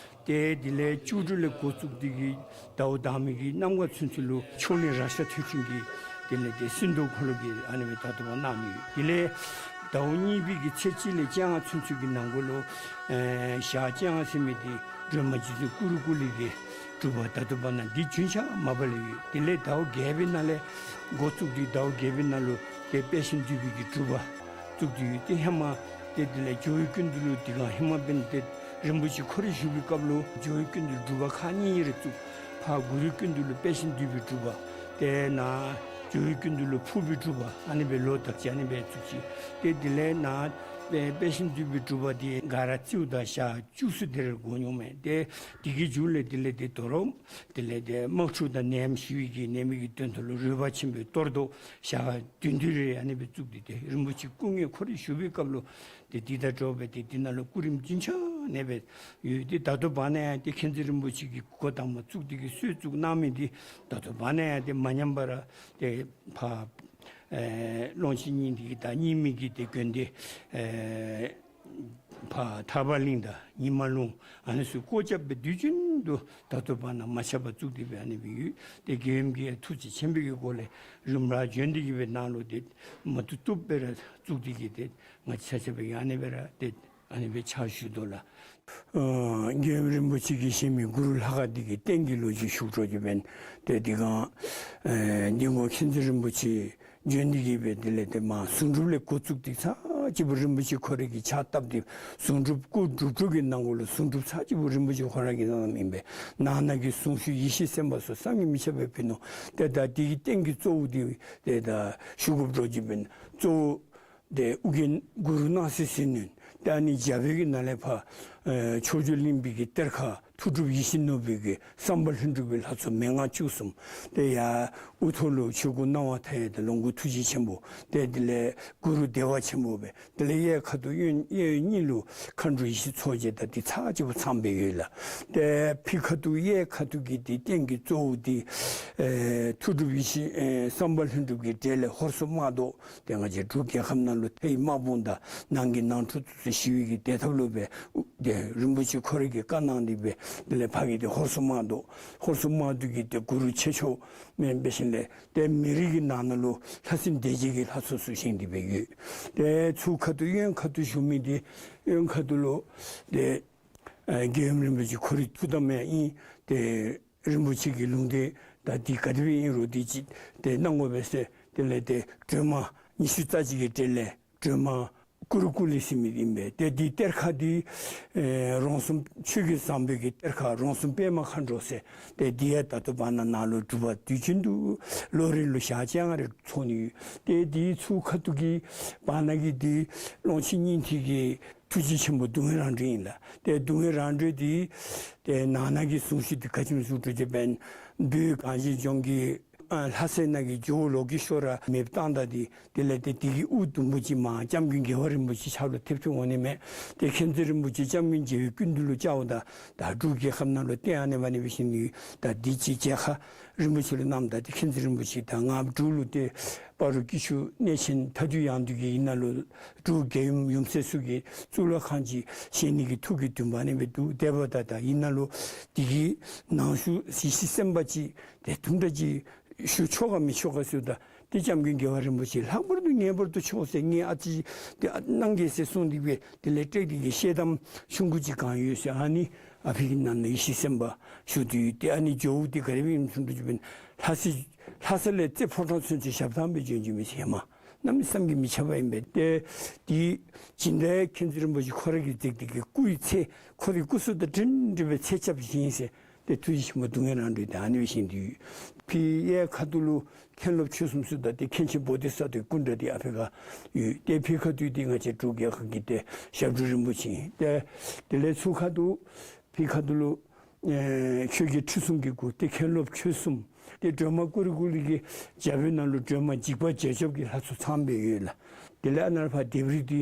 ཏེ་དེ་ལས་བཅུ་དྲུག་ལས་འགོ་བཙུགས་ཏེ་གི་ཟླཝ་དང་པའི་གི་གནམ་གང་ཚུན་ཚོད་ལུ་ཕྱོགས་གླིང་རཀྴ་ཐོད་ཆུང་གི་དེ་ལས་ཏེ་སིནྡྷུ་འཁོར་ལོ་གི་ཨ་ནི་སྦེ་ད་ལྟོ་བར་གནང་ནི་ཡོད། དེ་ལས་ཟླཝ་གཉིས་པའི་གི་ཚེས་གཅིག་ལས་བཅོ་ལྔ་ཚུན་ཚོད་ཀྱི་ནང་འཁོད་ལུ་ཨེ་ཞག་བཅོ་ལྔ་ཟེར་མི་འདི་སྒྲོལ་མ་རྗེ་བཙུན་ཀུ་རུ་ཀུ་ལེ་གི་སྒྲུབ་པ་ད་ལྟོ་བར་ན་འདི་རྒྱུན་ཆགས་མ་པ་ལས་ཡོད། དེ་ལས་ཟླཝ་བརྒྱད་པའི་ནང་ལས་འགོ་བཙུགས་ཏེ་ཟླཝ་བརྒྱད་པའི་ནང་ལུ་ཏེ་དཔལ་ཆེན་འདུས་པའི་གི་སྒྲུབ་པ་བཙུགས་ཏེ་ཡོད། ཏེ་ཧེ་མ་ཏེ་དེ་ལས་ཇོ་བོའི་ཀུན་འདུས་ལུ་དེ་སྒང་ཧེ་མ་འབདན་ཏེ་རིན་པོ་ཆེ་ཁོ་ར་བཞུགས་པའི་སྐབས་ལུ་ཇོ་བོའི་ཀུན་འདུས་སྒྲུབ་པ་ཁག་གཉིས་རེ་བཙུགས། ཕར་གུ་རུའི་ཀུན་འདུས་ལུ་དཔལ་ཆེན་འདུས་པའི་སྒྲུབ་པ། ཏེ་ནཱ་ཇོ་བོའི་ཀུན་འདུས་ལུ་ཕུར་པའི་སྒྲུབ་པ། ཨ་ནི་སྦེ་ལོ་དག་ཅིག་ཨ་ནི་སྦེ་བཙུགས་ཅི། ཏེ་དེ་ལས་ནཱ་དཔལ་ཆེན་འདུས་པའི་སྒྲུབ་པ་འདི་ག་ར་རྩིཝ་ད་ཞག་བཅུ་གསུམ་དེ་རེ་འགོར་འོང་མས། ཏེ་དེ་གི་མཇུག་ལས་དེ་ལས་ཏེ་དོ་རུང་དེ་ལས་ཏེ་དམག་འཁྲུག་དང་ནད་ཡམས་ཞི་བའི་གི་ནད་མེད་ཀྱི་དོན་དུ་ལུ་རོལ་པ་ཆེན་པོའི་གཏོར་བཟློག་ཞག་བདུན་བདུན་རེ་ཨ་ནི་སྦེ་བཙུགས་ཏེ་ཏེ་རིན་པོ་ཆེ་སྐུ་དངོས་ཁོ་ར་བཞུགས་པའི་སྐབས་ལུ་ཏེ་འདི་དང་འདྲཝ་སྦེ་ཏེ་འདི་ནང་ལུ་སྐུ་རིམ་རྒྱུན་ཆགས་ཨ་ནི་སྦེ་ཡོད། ཏེ་ད་ལྟོ་བར་ན་ཡང་ཏེ་མཁྱེན་བརྩེ་རིན་པོ་ཆེ་གིས་འགོ་དང་པ་བཙུགས་ཏེ་གི་སྲོལ་བཙུགས་གནང་མི་འདི་ད་ལྟོ་བར་ན་ཡང་ཏེ་མ་ཉམས་པར་ཏེ་ཕར་ཨེ་ཀློང་ཆེན་སྙིང་ཐིག་གི་དང་རྙིང་མའི་གི་ཏེ་དགོན་སྡེ་ཨེ་ཕར་ཐར་པ་གླིང་དང་ཉི་མ་ལུང་ཨ་ནི་ཚུ་སྒོ་རྒྱབ་སྦེ་དུས་རྒྱུན་དུ་ད་ལྟོ་བར་ན་མ་ཆག་པར་བཙུགས་ཏེ་སྦེ་ཨ་ནི་སྦེ་ཡོད། ཏེ་རྒྱལ་ཡུམ་གྱི་ཐུགས་རྗེ་ཆེན་པོའི་གི་སྒོ་ལས་རིམ་གྲོ་བྱོན་ཏེ་གི་སྦེ་ནང་ལུ་ཏེ་མ་བཏུབ་བཏུབ་སྦེ་ར་བཙུགས་ཏེ་གི་ཏེ་ང་བཅས་ཆ་ཁྱབ་ཡང་ཨ་ནི་སྦེ་ར་ཏེ་ཨ་ནི་སྦེ་ཕྱག་ཞུ་དོ་ལགས། ཨ་རྒྱལ་ཡུམ་རིན་པོ་ཆེ་གིས་བཞེངས་མི་གུ་རུ་ལྷ་ཁང་འདི་གི་རྟེན་གྱི་ལོ་རྒྱུས་ཞུ་དོ་ཅིག་འབདན་ཏེ་འདི་སྒང་ཨེ་འདི་སྒང་མཁྱེན་བརྩེ་རིན་པོ་ཆེ་བྱོན་ཏེ་གི་སྦེ་དེ་ལས་ཏེ་མར་གཟུངས་སྒྲུབ་ལས་འགོ་བཙུགས་ཏེ་ཚར་གཅིག་པོ་རིན་པོ་ཆེ་ཁོ་ར་གིས་ཕྱག་བཏབ་སྟེ་གཟུངས་སྒྲུབ་སྐུ་སྒྲུབ་གྲྭ་གི་ནང་འཁོད་ལུ་གཟུངས་སྒྲུབ་ཚར་གཅིག་པོ་རིན་པོ་ཆེ་ཁོ་ར་གིས་གནངམ་ཨིན་པས། ནང་ན་གི་གཟུངས་གཞུག་ཡེ་ཤེས་སེམས་དཔའ་ཚུ་བསམ་གྱིས་མི་ཁྱབ་པ་ཕུལ་ནུག། ཏེ་ད་འདི་གི་རྟེན་གྱི་གཙོ་བོ་འདི་ཏེ་ད་ཞུ་དགོཔ་འདྲཝ་ཅིག་འབདན་གཙོ་བོ་ཏེ་ཨོ་རྒྱན་གུ་རུ་སྣང་སྲིད་ཟིལ་གནོན། ཏེ་ཨ་ནི་རྒྱབ་པའི་གི་ནང་ལས་ཕར་ཨེ་ཕྱོགས་བཅུ་གླིང་པའི་གི་གཏེར་ཁ་མཐུ་སྒྲུབ་ཡིད་བཞིན་ནོར་བུའི་གི་བསམ་པ་ལྷུན་གྲུབ་ཀྱི་ལྷ་ཚོགས་མན་ངག་བཅུ་གསུམ། ཏེ་ཡར་དབུ་ཐོག་ལུ་ཆོས་སྐུ་སྣང་བ་མཐའ་ཡས་དང་ལོངས་སྐུ་ཐུགས་རྗེ་ཆེན་པོ། ཏེ་དེ་ལས་གུ་རུ་བདེ་བ་ཆེན་པོ་སྦེ། དེ་ལས་གཡས་ཁ་ཐུག་གཡོན་གཡས་གཡོན་གཉིས་ལུ་མཁའ་འགྲོ་ཡེ་ཤེས་མཚོ་རྒྱལ་དང་འདི་ཚར་གཅིག་པོ་ཚངམ་སྦེ་ཡོད་ལགས། ཏེ་ཕྱི་ཁ་ཐུག་གཡས་ཁ་ཐུག་གི་འདི་རྟེན་གྱི་གཙོ་བོ་འདི་ཨེ་མཐུ་སྒྲུབ་ཡེ་ཤེས་ཨེ་བསམ་པ་ལྷུན་གྲུབ་ཀྱི་གྲས་ལས་ཧོར་སོག་དམག་བཟློག། ཏེ་ང་བཅས་འབྲུག་རྒྱལ་ཁབ་ནང་ལུ་མཐའི་དམག་དཔུང་དང་ནང་གི་ནང་འཁྲུག་ཚུ་ཞི་བའི་གི་བདེ་ཐབས་ལུ་སྦེ་ཏེ་རིན་པོ་ཆེ་ཁོ་ར་གིས་བཀའ་གནང་སྟེ་སྦེ་དེ་ལས་ཕ་གི་ཏེ་ཧོར་སོག་དམག་བཟློག། ཧོར་སོག་དམག་བཟློག་གི་ཏེ་གུ་རུ་ཆེ་མཆོག་མེན་པའི་ཞིནམ་ལས་ཏེ་མི་རིགས་ཀྱི་ནང་ན་ལུ་ལྷ་སྲིན་སྡེ་བརྒྱད་ཀྱི་ལྷ་ཚོགས་ཚུ་བཞེངས་ཏེ་སྦེ་ཡོད། ཏེ་ཚུར་ཁ་ཐུག་གཡོན་ཁ་ཐུག་བཞུགས་མི་འདི་གཡོན་ཁ་ཐུག་ལུ་ཏེ་ཨེ་རྒྱལ་ཡུམ་རིན་པོ་ཆེ་ཁོ་རའི་ཐུགས་དམ་ཡང་ཨིན། ཏེ་རིན་པོ་ཆེ་གི་ལུང་བསྟན་ད་འདི་ག་དེ་སྦེ་ཨིན་རུང་འདི་ཅིག་ཏེ་གནང་དགོ་པས་ཟེར་དེ་ལས་ཏེ་སྒྲོལ་མ་ཉི་ཤུ་རྩ་གཅིག་གི་གྲས་ལས་སྒྲོལ་མ་ཀུ་རུ་ཀུ་ལེ་ཟེར་མི་ཨིན་པས། ཏེ་འདི་གཏེར་ཁ་འདི་ཨེ་རོང་ཟོམ་ཆོས་ཀྱི་བཟང་པོའི་གི་གཏེར་ཁ་རོང་ཟོམ་པདྨ་མཁའ་འགྲོ་ཟེར། ཏེ་འདི་ཡང་ད་ལྟོ་བར་ན་ནཱ་ལུ་སྒྲུབ་པ་དུས་རྒྱུན་དུ་ལོ་རེ་ལུ་ཞག་བཅོ་ལྔ་རེ་ཚོགས་ནི་ཡོད། ཏེ་འདི་ཚུར་ཁ་ཐུག་གི་བར་ན་གི་འདི་ཀློང་ཆེན་སྙིང་ཐིག་གི་ཐུགས་རྗེ་ཆེན་པོ་སྡུག་བསྔལ་རང་གྲོལ་ཨིན་ལགས། ཏེ་སྡུག་བསྔལ་རང་གྲོལ་འདི་ཏེ་ནང་ན་གི་གཟུངས་གཞུག་འདི་ག་ཅི་སྨོ་ཟེར་བ་ཅིན་བོད་གངས་ཅན་ལྗོངས་ཀྱི་ཨ་ལྷ་སའི་ནང་གི་ཇོ་བོ་ལོ་ཀེ་ཤྭ་ར་མེདཔ་བཏང་ད་འདི་དེ་ལས་ཏེ་དེ་གི་དབུ་དུམ་བུ་ཅིག་མར་སྐྱབས་མགོན་རྒྱལ་བ་རིན་པོ་ཆེ་ཕྱག་ལུ་ཐེབས་ཏེ་འོང་ནི་མས། ཏེ་མཁྱེན་བརྩེ་རིན་པོ་ཆེ་སྐྱབས་མགོན་རྒྱལ་བའི་སྐུ་མདུན་ལུ་བཅརཝ་ད་ད་འབྲུག་རྒྱལ་ཁབ་ནང་ལུ་བསྟན་ཨ་ནི་སྦེ་ཨ་ནི་སྦེ་ཞུ་ནི་ཡོད། ད་འདི་ཅིག་མཇལ་ཁ་རིན་པོ་ཆེ་ལུ་གནངམ་ད་ཏེ་མཁྱེན་བརྩེ་རིན་པོ་ཆེ་ད་ང་འབྲུག་ལུ་ཏེ་སྤ་རོ་སྐྱིད་ཆུ་གནས་ཆེན་མཐའ་འདུལ་ཡང་འདུལ་གྱི་ཨིན་ན་ལུ་འབྲུག་རྒྱལ་ཡུམ་ཡུམ་སྲས་ཚུ་གི་གཙུག་ལག་ཁང་ཅིག་བཞེངས་ནི་གི་ཐུགས་ཀྱི་འདུན་པ་ཨ་ནི་སྦེ་འདུག། དེ་འབདཝ་ད་ད་ཨིན་ན་ལུ་དེ་གི་ནང་ཞུགས་ཡེ་ཤེས་སེམས་དཔའ་ཅིག་ཏེ་དུམ་གྲ་ཅིག་ཞུ་ཆོག་ག་མི་ཆོག་ག་ཟེརཝ་ད་ཏེ་སྐྱབས་མགོན་རྒྱལ་བ་རིན་པོ་ཆེ་ལྷག་པར་དུ་ངེས་པར་དུ་ཆོག་ཟེར་ངེས་ཨ་ཙི་ཏེ་གནང་གེ་ཟེར་གསུངས་ཏེ་སྦེ་དེ་ལས་ཏེ་དེ་གི་ཤེལ་དམ་ཆུང་ཀུ་ཅིག་གང་ཡོད་ཟེར་ཨ་ནི་ཨ་ཕི་གི་ནང་ན་ཡེ་ཤེས་སེམས་དཔའ་ཞུ་སྟེ་ཡོད། ཏེ་ཨ་ནི་ཇོ་བོ་འདི་ག་དེ་སྦེ་ཨིནམ་ཟེར་བ་ཅིན་ལྷ་ས་ལྷ་ས་ལས་རྩེ་ཕོ་བྲང་ཚུན་ཚོད་ཞབས་ཐང་སྦེ་བྱོན་བྱོནམ་ཨིན་ཟེར་ཧེ་མ། གནམ་མེད་ས་མེད་ཀྱི་མི་ཁྱབ་པ་ཨིན་པས། ཏེ་དེ་སྦྱིན་བདག་མཁྱེན་བརྩེ་རིན་པོ་ཆེ་ཁོ་ར་གིས་མཛད་དེ་གི་སྐུའི་ཚེ་ཁོ་རའི་སྐུ་གཟུགས་དང་འདྲན་འདྲ་བའི་ཚེ་ཆབ་བཞེས་ཟེར། ཏེ་ཐུགས་རྗེ་ཆེན་པོ་སྡུག་བསྔལ་རང་གྲོལ་ཏེ་ཨ་ནི་སྦེ་བཞེངས་ཏེ་ཡོད། ཕི་གཡས་ཁ་ཐུག་ལུ་མཁན་སློབ་ཆོས་གསུམ་ཚུ་དང་ཏེ་མཁན་ཆེན་བོ་དྷི་ས་ཏྭའི་སྐུ་འདྲ་འདི་ཨ་ཕི་ཁར་ཡོད། ཏེ་ཕི་ཁ་ཐུག་འདི་ང་བཅས་འབྲུག་རྒྱལ་ཁབ་ཀྱི་ཏེ་ཞབས་དྲུང་རིན་པོ་ཆེ་ཨིན། ཏེ་དེ་ལས་ཚུར་ཁ་ཐུག་ཕི་ཁ་ཐུག་ལུ་ཨེ་ཆོས་རྒྱལ་ཁྲི་སྲོང་གི་སྐུ། ཏེ་མཁན་སློབ་ཆོས་གསུམ། ཏེ་སྒྲོལ་མ་ཀུ་རུ་ཀུ་ལེ་གི་རྒྱབ་ནང་ལུ་སྒྲོལ་མ་འཇིགས་པ་བྱེད་ཆོག་གི་ལྷ་ཚོགས་ཚང་སྦེ་ཡོད་ལགས། དེ་ལས་ཨ་ནཱ་ལས་ཕར་ལྡེབས་རིས་འདི་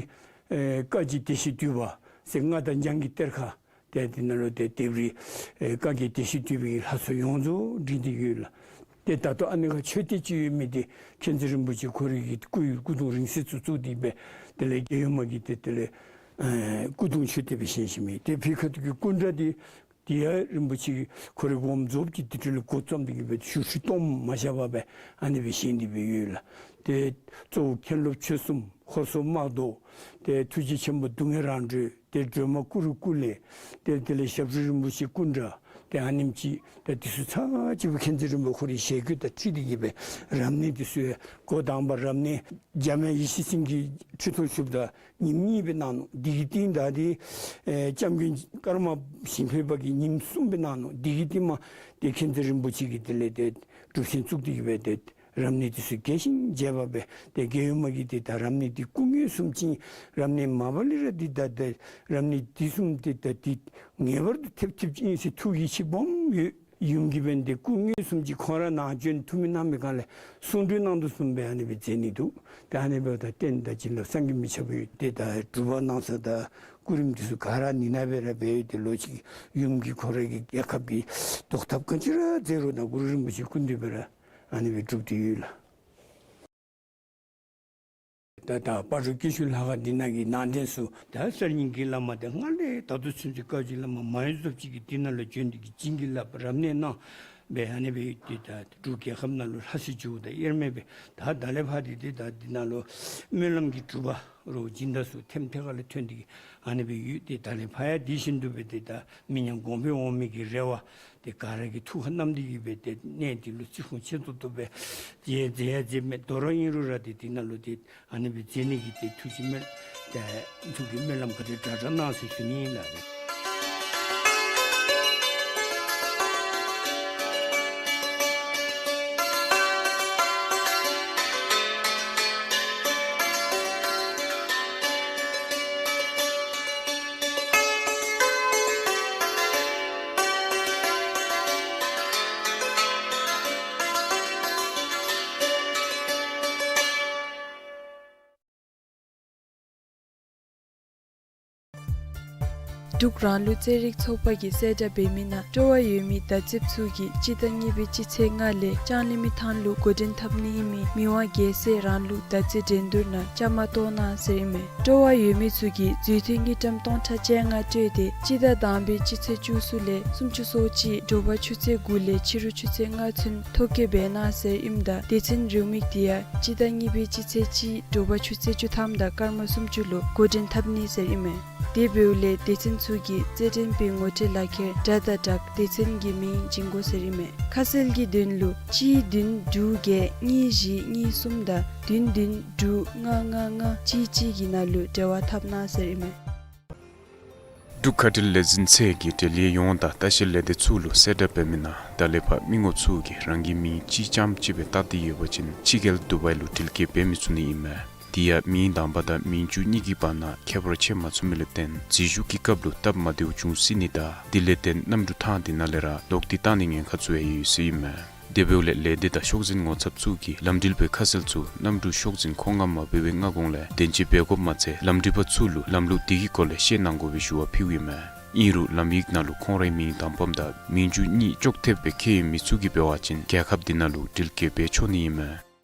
ཨེ་བཀའ་བརྒྱུད་སྡེ་བཞི་འདུས་པ་ཟེར་མངའ་བདག་འཇང་གི་གཏེར་ཁ། ཏེ་དེ་ནང་ལུ་ཏེ་ལྡེབས་རིས་ཨེ་བཀའ་བརྒྱུད་སྡེ་བཞི་འདུས་པའི་ལྷ་ཚོགས་ཡོངས་རྫོགས་བྲིས་ཏེ་ཡོད་ལགས། ཏེ་ད་ལྟོ་ཨ་ནི་ཁར་མཆོད་རྟེན་ཅིག་ཡོད་མི་འདི་མཁྱེན་བརྩེ་རིན་པོ་ཆེ་ཁོ་རའི་གི་སྐུ་ཡི་སྐུ་གདུང་རིང་བསྲེལ་ཚུ་བཙུགས་ཏེ་སྦེ་དེ་ལས་རྒྱལ་ཡུམ་མ་གིས་ཏེ་དེ་ལས་ཨེ་སྐུ་གདུང་མཆོད་རྟེན་སྦེ་བཞེངས་བཞེངསམ་ཨིན། ཏེ་ཕི་ཁ་ཐུག་གི་སྐུ་འདྲ་འདི་དེ་ཡང་རིན་པོ་ཆེ་ཁོ་རའི་དགོངས་རྫོགས་ཀྱི་དེ་འཕྲོ་ལས་འགོ་བརྩམས་ཏེ་གི་སྦེ་ཞུ་ཧྲི་གཏོརམ་མ་བཞག་པར་སྦེ་ཨ་ནི་སྦེ་བཞེངས་ཏེ་སྦེ་ཡོད་ལགས། ཏེ་གཙོ་བོ་མཁན་སློབ་ཆོས་གསུམ། ཧོར་སོག་དམག་དོ། ཏེ་ཐུགས་རྗེ་ཆེན་པོ་སྡུག་བསྔལ་རང་གྲོལ། ཏེ་སྒྲོལ་མ་ཀུ་རུ་ཀུ་ལེ། ཏེ་དེ་ལས་ཞབས་དྲུང་རིན་པོ་ཆེ་སྐུ་འདྲ། ཏེ་ཨ་ནེམ་ཅིག་ཏེ་དེ་ཚུ་ཚར་གཅིག་པོ་མཁྱེན་བརྩེ་རིན་པོ་ཆེ་ཁོ་རའི་ཞལ་རྒྱུན་དང་འཁྲིལ་ཏེ་གི་སྦེ་རབ་གནས་དེ་ཚུ་ཡང་འགོ་དང་པ་རབ་གནས་འཇམ་དབྱངས་ཡེ་ཤེས་སེང་གེ་ཁྲི་ཐོག་བཞུགསཔ་ད་ཉིནམ་གཉིས་སྦེ་གནང་ནུག། དེ་གི་རྟིང་བདའ་སྟེ་ཨེ་སྐྱབས་མགོན་ཀརྨ་ཞིང་འཕེལ་པ་གིས་ཉིནམ་གསུམ་སྦེ་གནང་ནུག། དེ་གི་རྟིང་མ་ཏེ་མཁྱེན་བརྩེ་རིན་པོ་ཆེ་གིས་དེ་ལས་ཏེ་སྒྲུབ་ཆེན་བཙུགས་ཏེ་གི་སྦེ་ཏེ་རབ་གནས་དེ་ཚུ་རྒྱས་ཤིང་རྒྱས་པ་སྦེ་ཏེ་རྒྱལ་ཡུམ་མ་གིས་ཏེ་ད་རབ་གནས་འདི་སྐུ་ངལ་གསུམ་ཅིག་རབ་གནས་མ་པ་ལས་ར་འདི་ད་ཏེ་རབ་གནས་འདི་གསུམ་ཏེ་ད་འདི་ངེས་པར་དུ་ཐེབས་ཐེབས་ཅིག་ཨིན་ཟེར་ཐུགས་ཡིད་ཆེས་སྦོམ་ཡོད། ཡུམ་གྱིས་འབདན་ཏེ་སྐུ་ངལ་གསུམ་ཅིག་ཁོང་ར་ནཱ་བྱོན་ཐུབ་མི་གནང་མི་སྒང་ལས་གསུང་གྲོས་གནང་དོ་བཟུམ་སྦེ་ཨ་ནི་སྦེ་མཛད་ནི་འདུག། ཏེ་ཨ་ནི་འབདཝ་ད་རྟེན་དང་བྱིན་རླབས་བསམ་གྱིས་མི་ཁྱབ་པ་ཡོད། ཏེ་ད་སྒྲུབ་པ་གནང་ས་དང་སྐུ་རིམ་འདི་ཚུ་ག་ར་ནི་ནང་སྦེ་ར་འབད་ཡོད། ཏེ་ལོ་གཅིག་ཡུམ་གྱིས་ཁོ་རའི་གི་རྒྱལ་ཁབ་ཀྱི་བཟློག་ཐབས་ག་ཅི་ར་མཛད་རུང་ད་གུ་རུ་རིན་པོ་ཆེ་སྐུ་མདུན་སྦེ་ར་ཨ་ནི་སྦེ་སྒྲུབ་སྟེ་ཡོད་ལགས། ད་ད་སྤ་རོ་སྐྱིད་ཆུ་ལྷ་ཁང་འདི་ནང་གི་ནང་རྟེན་ཚུ་ད་གསར་རྙིང་གི་བླ་མ་དེ་སྔར་ལས་ད་ལྟོ་ཚུན་ཚོད་བཀའ་བརྒྱུད་བླ་མ་མང་ཡོད་ཚབ་ཅིག་གིས་འདི་ནང་ལུ་བྱོན་ཏེ་གི་བྱིན་གྱིས་བརླབས་རབ་གནས་གནང་སྦེ་ཨ་ནི་སྦེ་ཡོད། ཏེ་ད་འབྲུག་རྒྱལ་ཁབ་ནང་ལུ་ལྷ་སྲས་ཇོ་བོ་དང་དབྱེར་མེད་སྦེ་ད་ད་ལས་ཕར་ཏེ་ཏེ་ད་འདི་ནང་ལུ་སྨོན་ལམ་གྱི་སྒྲུབ་པ་རོགས་སྦྱིན་བདག་ཚུ་ཐེམ་ཐེ་ག་ལས་ཐོན་ཏེ་གི་ཨ་ནི་སྦེ་ཡོད། ཏེ་ད་ལས་ཕར་ཡང་དེ་བཞིན་དུ་སྦེ་ཏེ་ད་མི་ཉམས་གོང་འཕེལ་འོང་མི་གི་རེ་བ་ཏེ་ག་ར་གིས་ཐུགས་ཁར་བསྣམས་ཏེ་གི་སྦེ་ཏེ་གནས་འདི་ལུ་བརྩི་སྲུང་ཆེ་ཏོག་ཏོ་སྦེ་མཛད་མཛད་ཡང་མཛདཔ་མས། དོ་རུང་ཨིན་རུང་ར་ཏེ་འདི་ནང་ལུ་ཏེ་ཨ་ནི་སྦེ་མཛད་ནི་གི་ཏེ་ཐུགས་ཀྱི་སྨོན་ཏེ་ཐུགས་ཀྱི་སྨོན་ལམ་ག་དེ་དྲག་དྲག་གནང་ཟེར་ཞུ་ནི་ཨིན་ལགས། འབྲུག་རང་ལུགས་རྩེད་རིགས་ཚོགས་པ་གིས་གསལ་བསྒྲགས་འབད་མི་ནང་སྤྲོ་བ་ཡོད་མི་དར་ཚིལཔ་ཚུ་གིས་སྤྱི་ཟླ་གཉིས་པའི་སྤྱི་ཚེས་ལྔ་ལས་ལྕང་གླིང་མི་ཐང་ལུ་འགོ་འདྲེན་འཐབ་ནི་ཨིན་མི་མི་དབང་རྒྱལ་སྲས་རང་ལུགས་དར་ཚིལཔ་འགྲན་བསྡུར་ནང་བཅའ་མར་གཏོགས་གནང་ཟེར་ཨིན་མས། སྤྲོ་བ་ཡོད་མི་ཚུ་གིས་མཛུབ་ཐེལ་དངུལ་ཀྲམ་སྟོང་ཕྲག་བཅོ་ལྔ་སྤྲོད་དེ་སྤྱི་ཟླ་དང་པའི་སྤྱི་ཚེས་བཅུ་གསུམ་ལས་སུམ་ཅུ་སོ་གཅིག་དྲོ་པ་ཆུ་ཚོད་དགུ་ལས་ཕྱི་རུ་ཆུ་ཚོད་ལྔ་ཚུན་ཐོ་བཀོད་འབད་གནང་ཟེར་ཨིནམ་ད་སྡེ་ཚན་རེའུ་མིག་འདི་ཡང་སྤྱི་ཟླ་གཉིས་པའི་སྤྱི་ཚེས་གཅིག་དྲོ་པ་ཆུ་ཚོད་བཅུ་ཐམ་དང་སྐར་མ་སུམ་ཅུ་ལུ་འགོ་འདྲེན་འཐབ་ནི་ཟེར་ཨིན་མས། དེ་འབདཝ་ལས་སྡེ་ཚན་ཚུ་གིས་རྩེད་འགྲན་པའི་ངོ་སྤྲོད་ལག་ཁྱེར་དྲ་དང་སྦྲགས་སྡེ་ཚན་གྱི་མིང་བྱིན་དགོ་ཟེར་ཨིན་མས། ཁ་གསལ་གྱི་དོན་ལུ་གཅིག་བདུན་དྲུག་བརྒྱད་གཉིས་བཞི་གཉིས་གསུམ་དང་བདུན་བདུན་དྲུག་ལྔ་ལྔ་ལྔ་གཅིག་གཅིག་གི་ནང་ལུ་འབྲེལ་བ་འཐབ་གནང་ཟེར་ཨིན་མས། འབྲུག་ཁ་བྲལ་ལས་འཛིན་ཚད་ཀྱིས་འབྲེལ་ཡོད་ཡོངས་དང་ལྟ་བཤལ་ལས་སྡེ་ཚུ་ལུ་གསལ་བསྒྲགས་འབད་མི་ནང་ད་ལས་ཕར་མི་ངོམ་ཚུ་གིས་རང་གི་མིང་གཅིག་རྐྱངམ་ཅིག་སྦེ་བཏགས་ཏེ་ཡོད་པ་ཅིན་ཕྱི་རྒྱལ་དུ་བའི་ལུ་དྲིལ་སྐྱེལ་འབད་མི་ཚུགས་ནི་ཨིན་མས། དེ་ཡང་མིང་དང་པ་དང་མིང་བཅུ་གཉིས་ཀྱི་བར་ན་ཁྱད་པར་ཕྱེ་མ་ཚུགས་མི་ལས་བརྟེན་འཛུལ་ཞུགས་ཀྱི་སྐབས་ལུ་སྟབས་མ་བདེཝ་འབྱུང་སྲིད་ནི་དང་དེ་ལས་བརྟེན་གནམ་གྲུ་ཐང་འདི་ནང་ལས་ར་ལོག་སྟེ་བཏང་ནིའི་ཉེན་ཁ་ཚུ་ཡང་ཡོད་ཟེར་ཨིན་མས། དེ་འབདཝ་ལས་ལས་སྡེ་དང་ཤོག་འཛིན་ངོ་ཚབ་ཚུ་གིས་ལམ་འགྲུལ་པའི་ཁ་གསལ་ཚུ་གནམ་གྲུ་ཤོག་འཛིན་ཁོངས་མངམ་མ་འབད་བའི་སྔ་གོང་ལས་དོན་རྐྱེན་འབད་དགོཔ་མ་ཚད་ལམ་འགྲུལ་པ་ཚུ་ལུ་ལམ་ལུགས་དེ་གི་སྐོར་ལས་ཤེས་གནང་དགོ་པའི་ཞུ་བ་ཕུལཝ་ཨིན་མས། ཨིན་རུང་ལམ་ཡིག་ནང་ལུ་ཁོང་རའི་མིང་དང་པམ་དང་མིང་བཅུ་གཉིས་ཅོག་འཐདཔ་སྦེ་ཁྱད་ཡོད་མི་ཚུ་གིས་འབད་བ་ཅིན་རྒྱལ་ཁབ་འདི་ནང་ལུ་དྲིལ་སྐྱེལ་འབད་ཆོག་ནི་ཨིན་མས།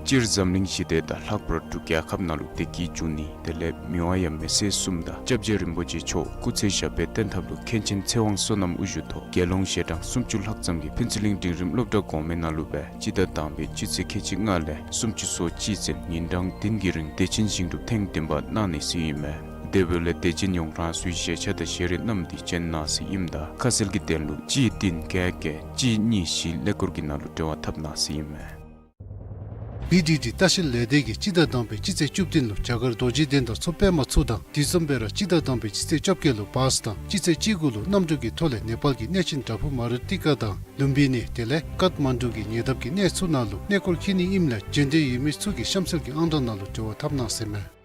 སྤྱིར་འཛམ་གླིང་ཞི་བདེ་དང་ལྷག་པར་འབྲུག་རྒྱལ་ཁབ་ནང་ལུ་བདེ་སྐྱིད་འབྱུང་ནི་དེ་ལས་མི་དབང་ཡབ་མེས་སྲས་གསུམ་དང་སྐྱབས་རྗེ་རིན་པོ་ཆེ་མཆོག་སྐུ་ཚེ་ཞབས་པད་བརྟན་ཐབས་ལུ་མཁན་ཆེན་ཚེ་དབང་བསོད་ནམས་དབུ་བཞུགས་ཐོག་རྒྱལ་ཡོངས་ཞལ་གྲངས་སུམ་ཅུ་ལྷག་ཙམ་གྱིས་ཕུན་ཚོགས་གླིང་འབྲིང་རིམ་སློབ་གྲྭ་གོང་མའི་ནང་ལུ་སྦེ་སྤྱི་ཟླ་དང་པའི་སྤྱི་ཚེས་ཁལ་གཅིག་ལྔ་ལས་སུམ་ཅུ་སོ་གཅིག་ཚུན་ཉིན་གྲངས་བདུན་གྱི་རིང་དད་ཅན་ཞིང་སྒྲུབ་ཐེངས་བདུན་པ་གནང་ནི་ཟེར་ཨིན་མས། དེ་འབདཝ་ལས་དད་ཅན་ཡོངས་རང་སོའི་བཞེས་ཆས་དང་བཞེས་རས་བསྣམས་ཏེ་བྱོན་གནང་ཟེར་ཨིནམ་ད་ཁ་གསལ་གྱི་དོན་ལུ་གཅིག་བདུན་བརྒྱད་བརྒྱད་གཅིག་གཉིས་བཞི་ཀླད་ཀོར་གྱི་ནང་ལུ་འབྲེལ་བ་འཐབ་གནང་ཟེར་ཨིན་མས། བི་ཌི་ཌི་ལྟ་བཤལ་ལས་སྡེ་གིས་སྤྱི་ཟླ་དང་པའི་སྤྱི་ཚེས་བཅུ་བདུན་ལུ་རྒྱ་གར་རྡོ་རྗེ་གདན་དང་མཚོ་པདྨ་ཚུ་དང་དེ་བཟུམ་སྦེ་ར་སྤྱི་ཟླ་དང་པའི་སྤྱི་ཚེས་བཅོ་བརྒྱད་ལུ་བཱསི་དང་སྤྱི་ཚེས་བཅུ་དགུ་ལུ་གནམ་གྲུ་གི་ཐོག་ལས་ནེ་པཱལ་གྱི་གནས་ཆེན་བྲག་ཕུག་མ་རུ་ཏི་ཀ་དང་ལུམ་བི་ནི་དེ་ལས་ཀཏ་མན་ཌུ་གི་ཉེ་འདབས་ཀྱི་གནས་ཚུ་ནང་ལུ་གནས་སྐོར་འཁྱིད་ནི་ཨིནམ་ལས་འབྱོན་འདོད་ཡོད་མི་ཚུ་གིས་གཤམ་གསལ་གྱི་ཨང་གྲངས་ནང་ལུ་འབྲེལ་བ་འཐབ་གནང་ཟེར་ཨིན་མས།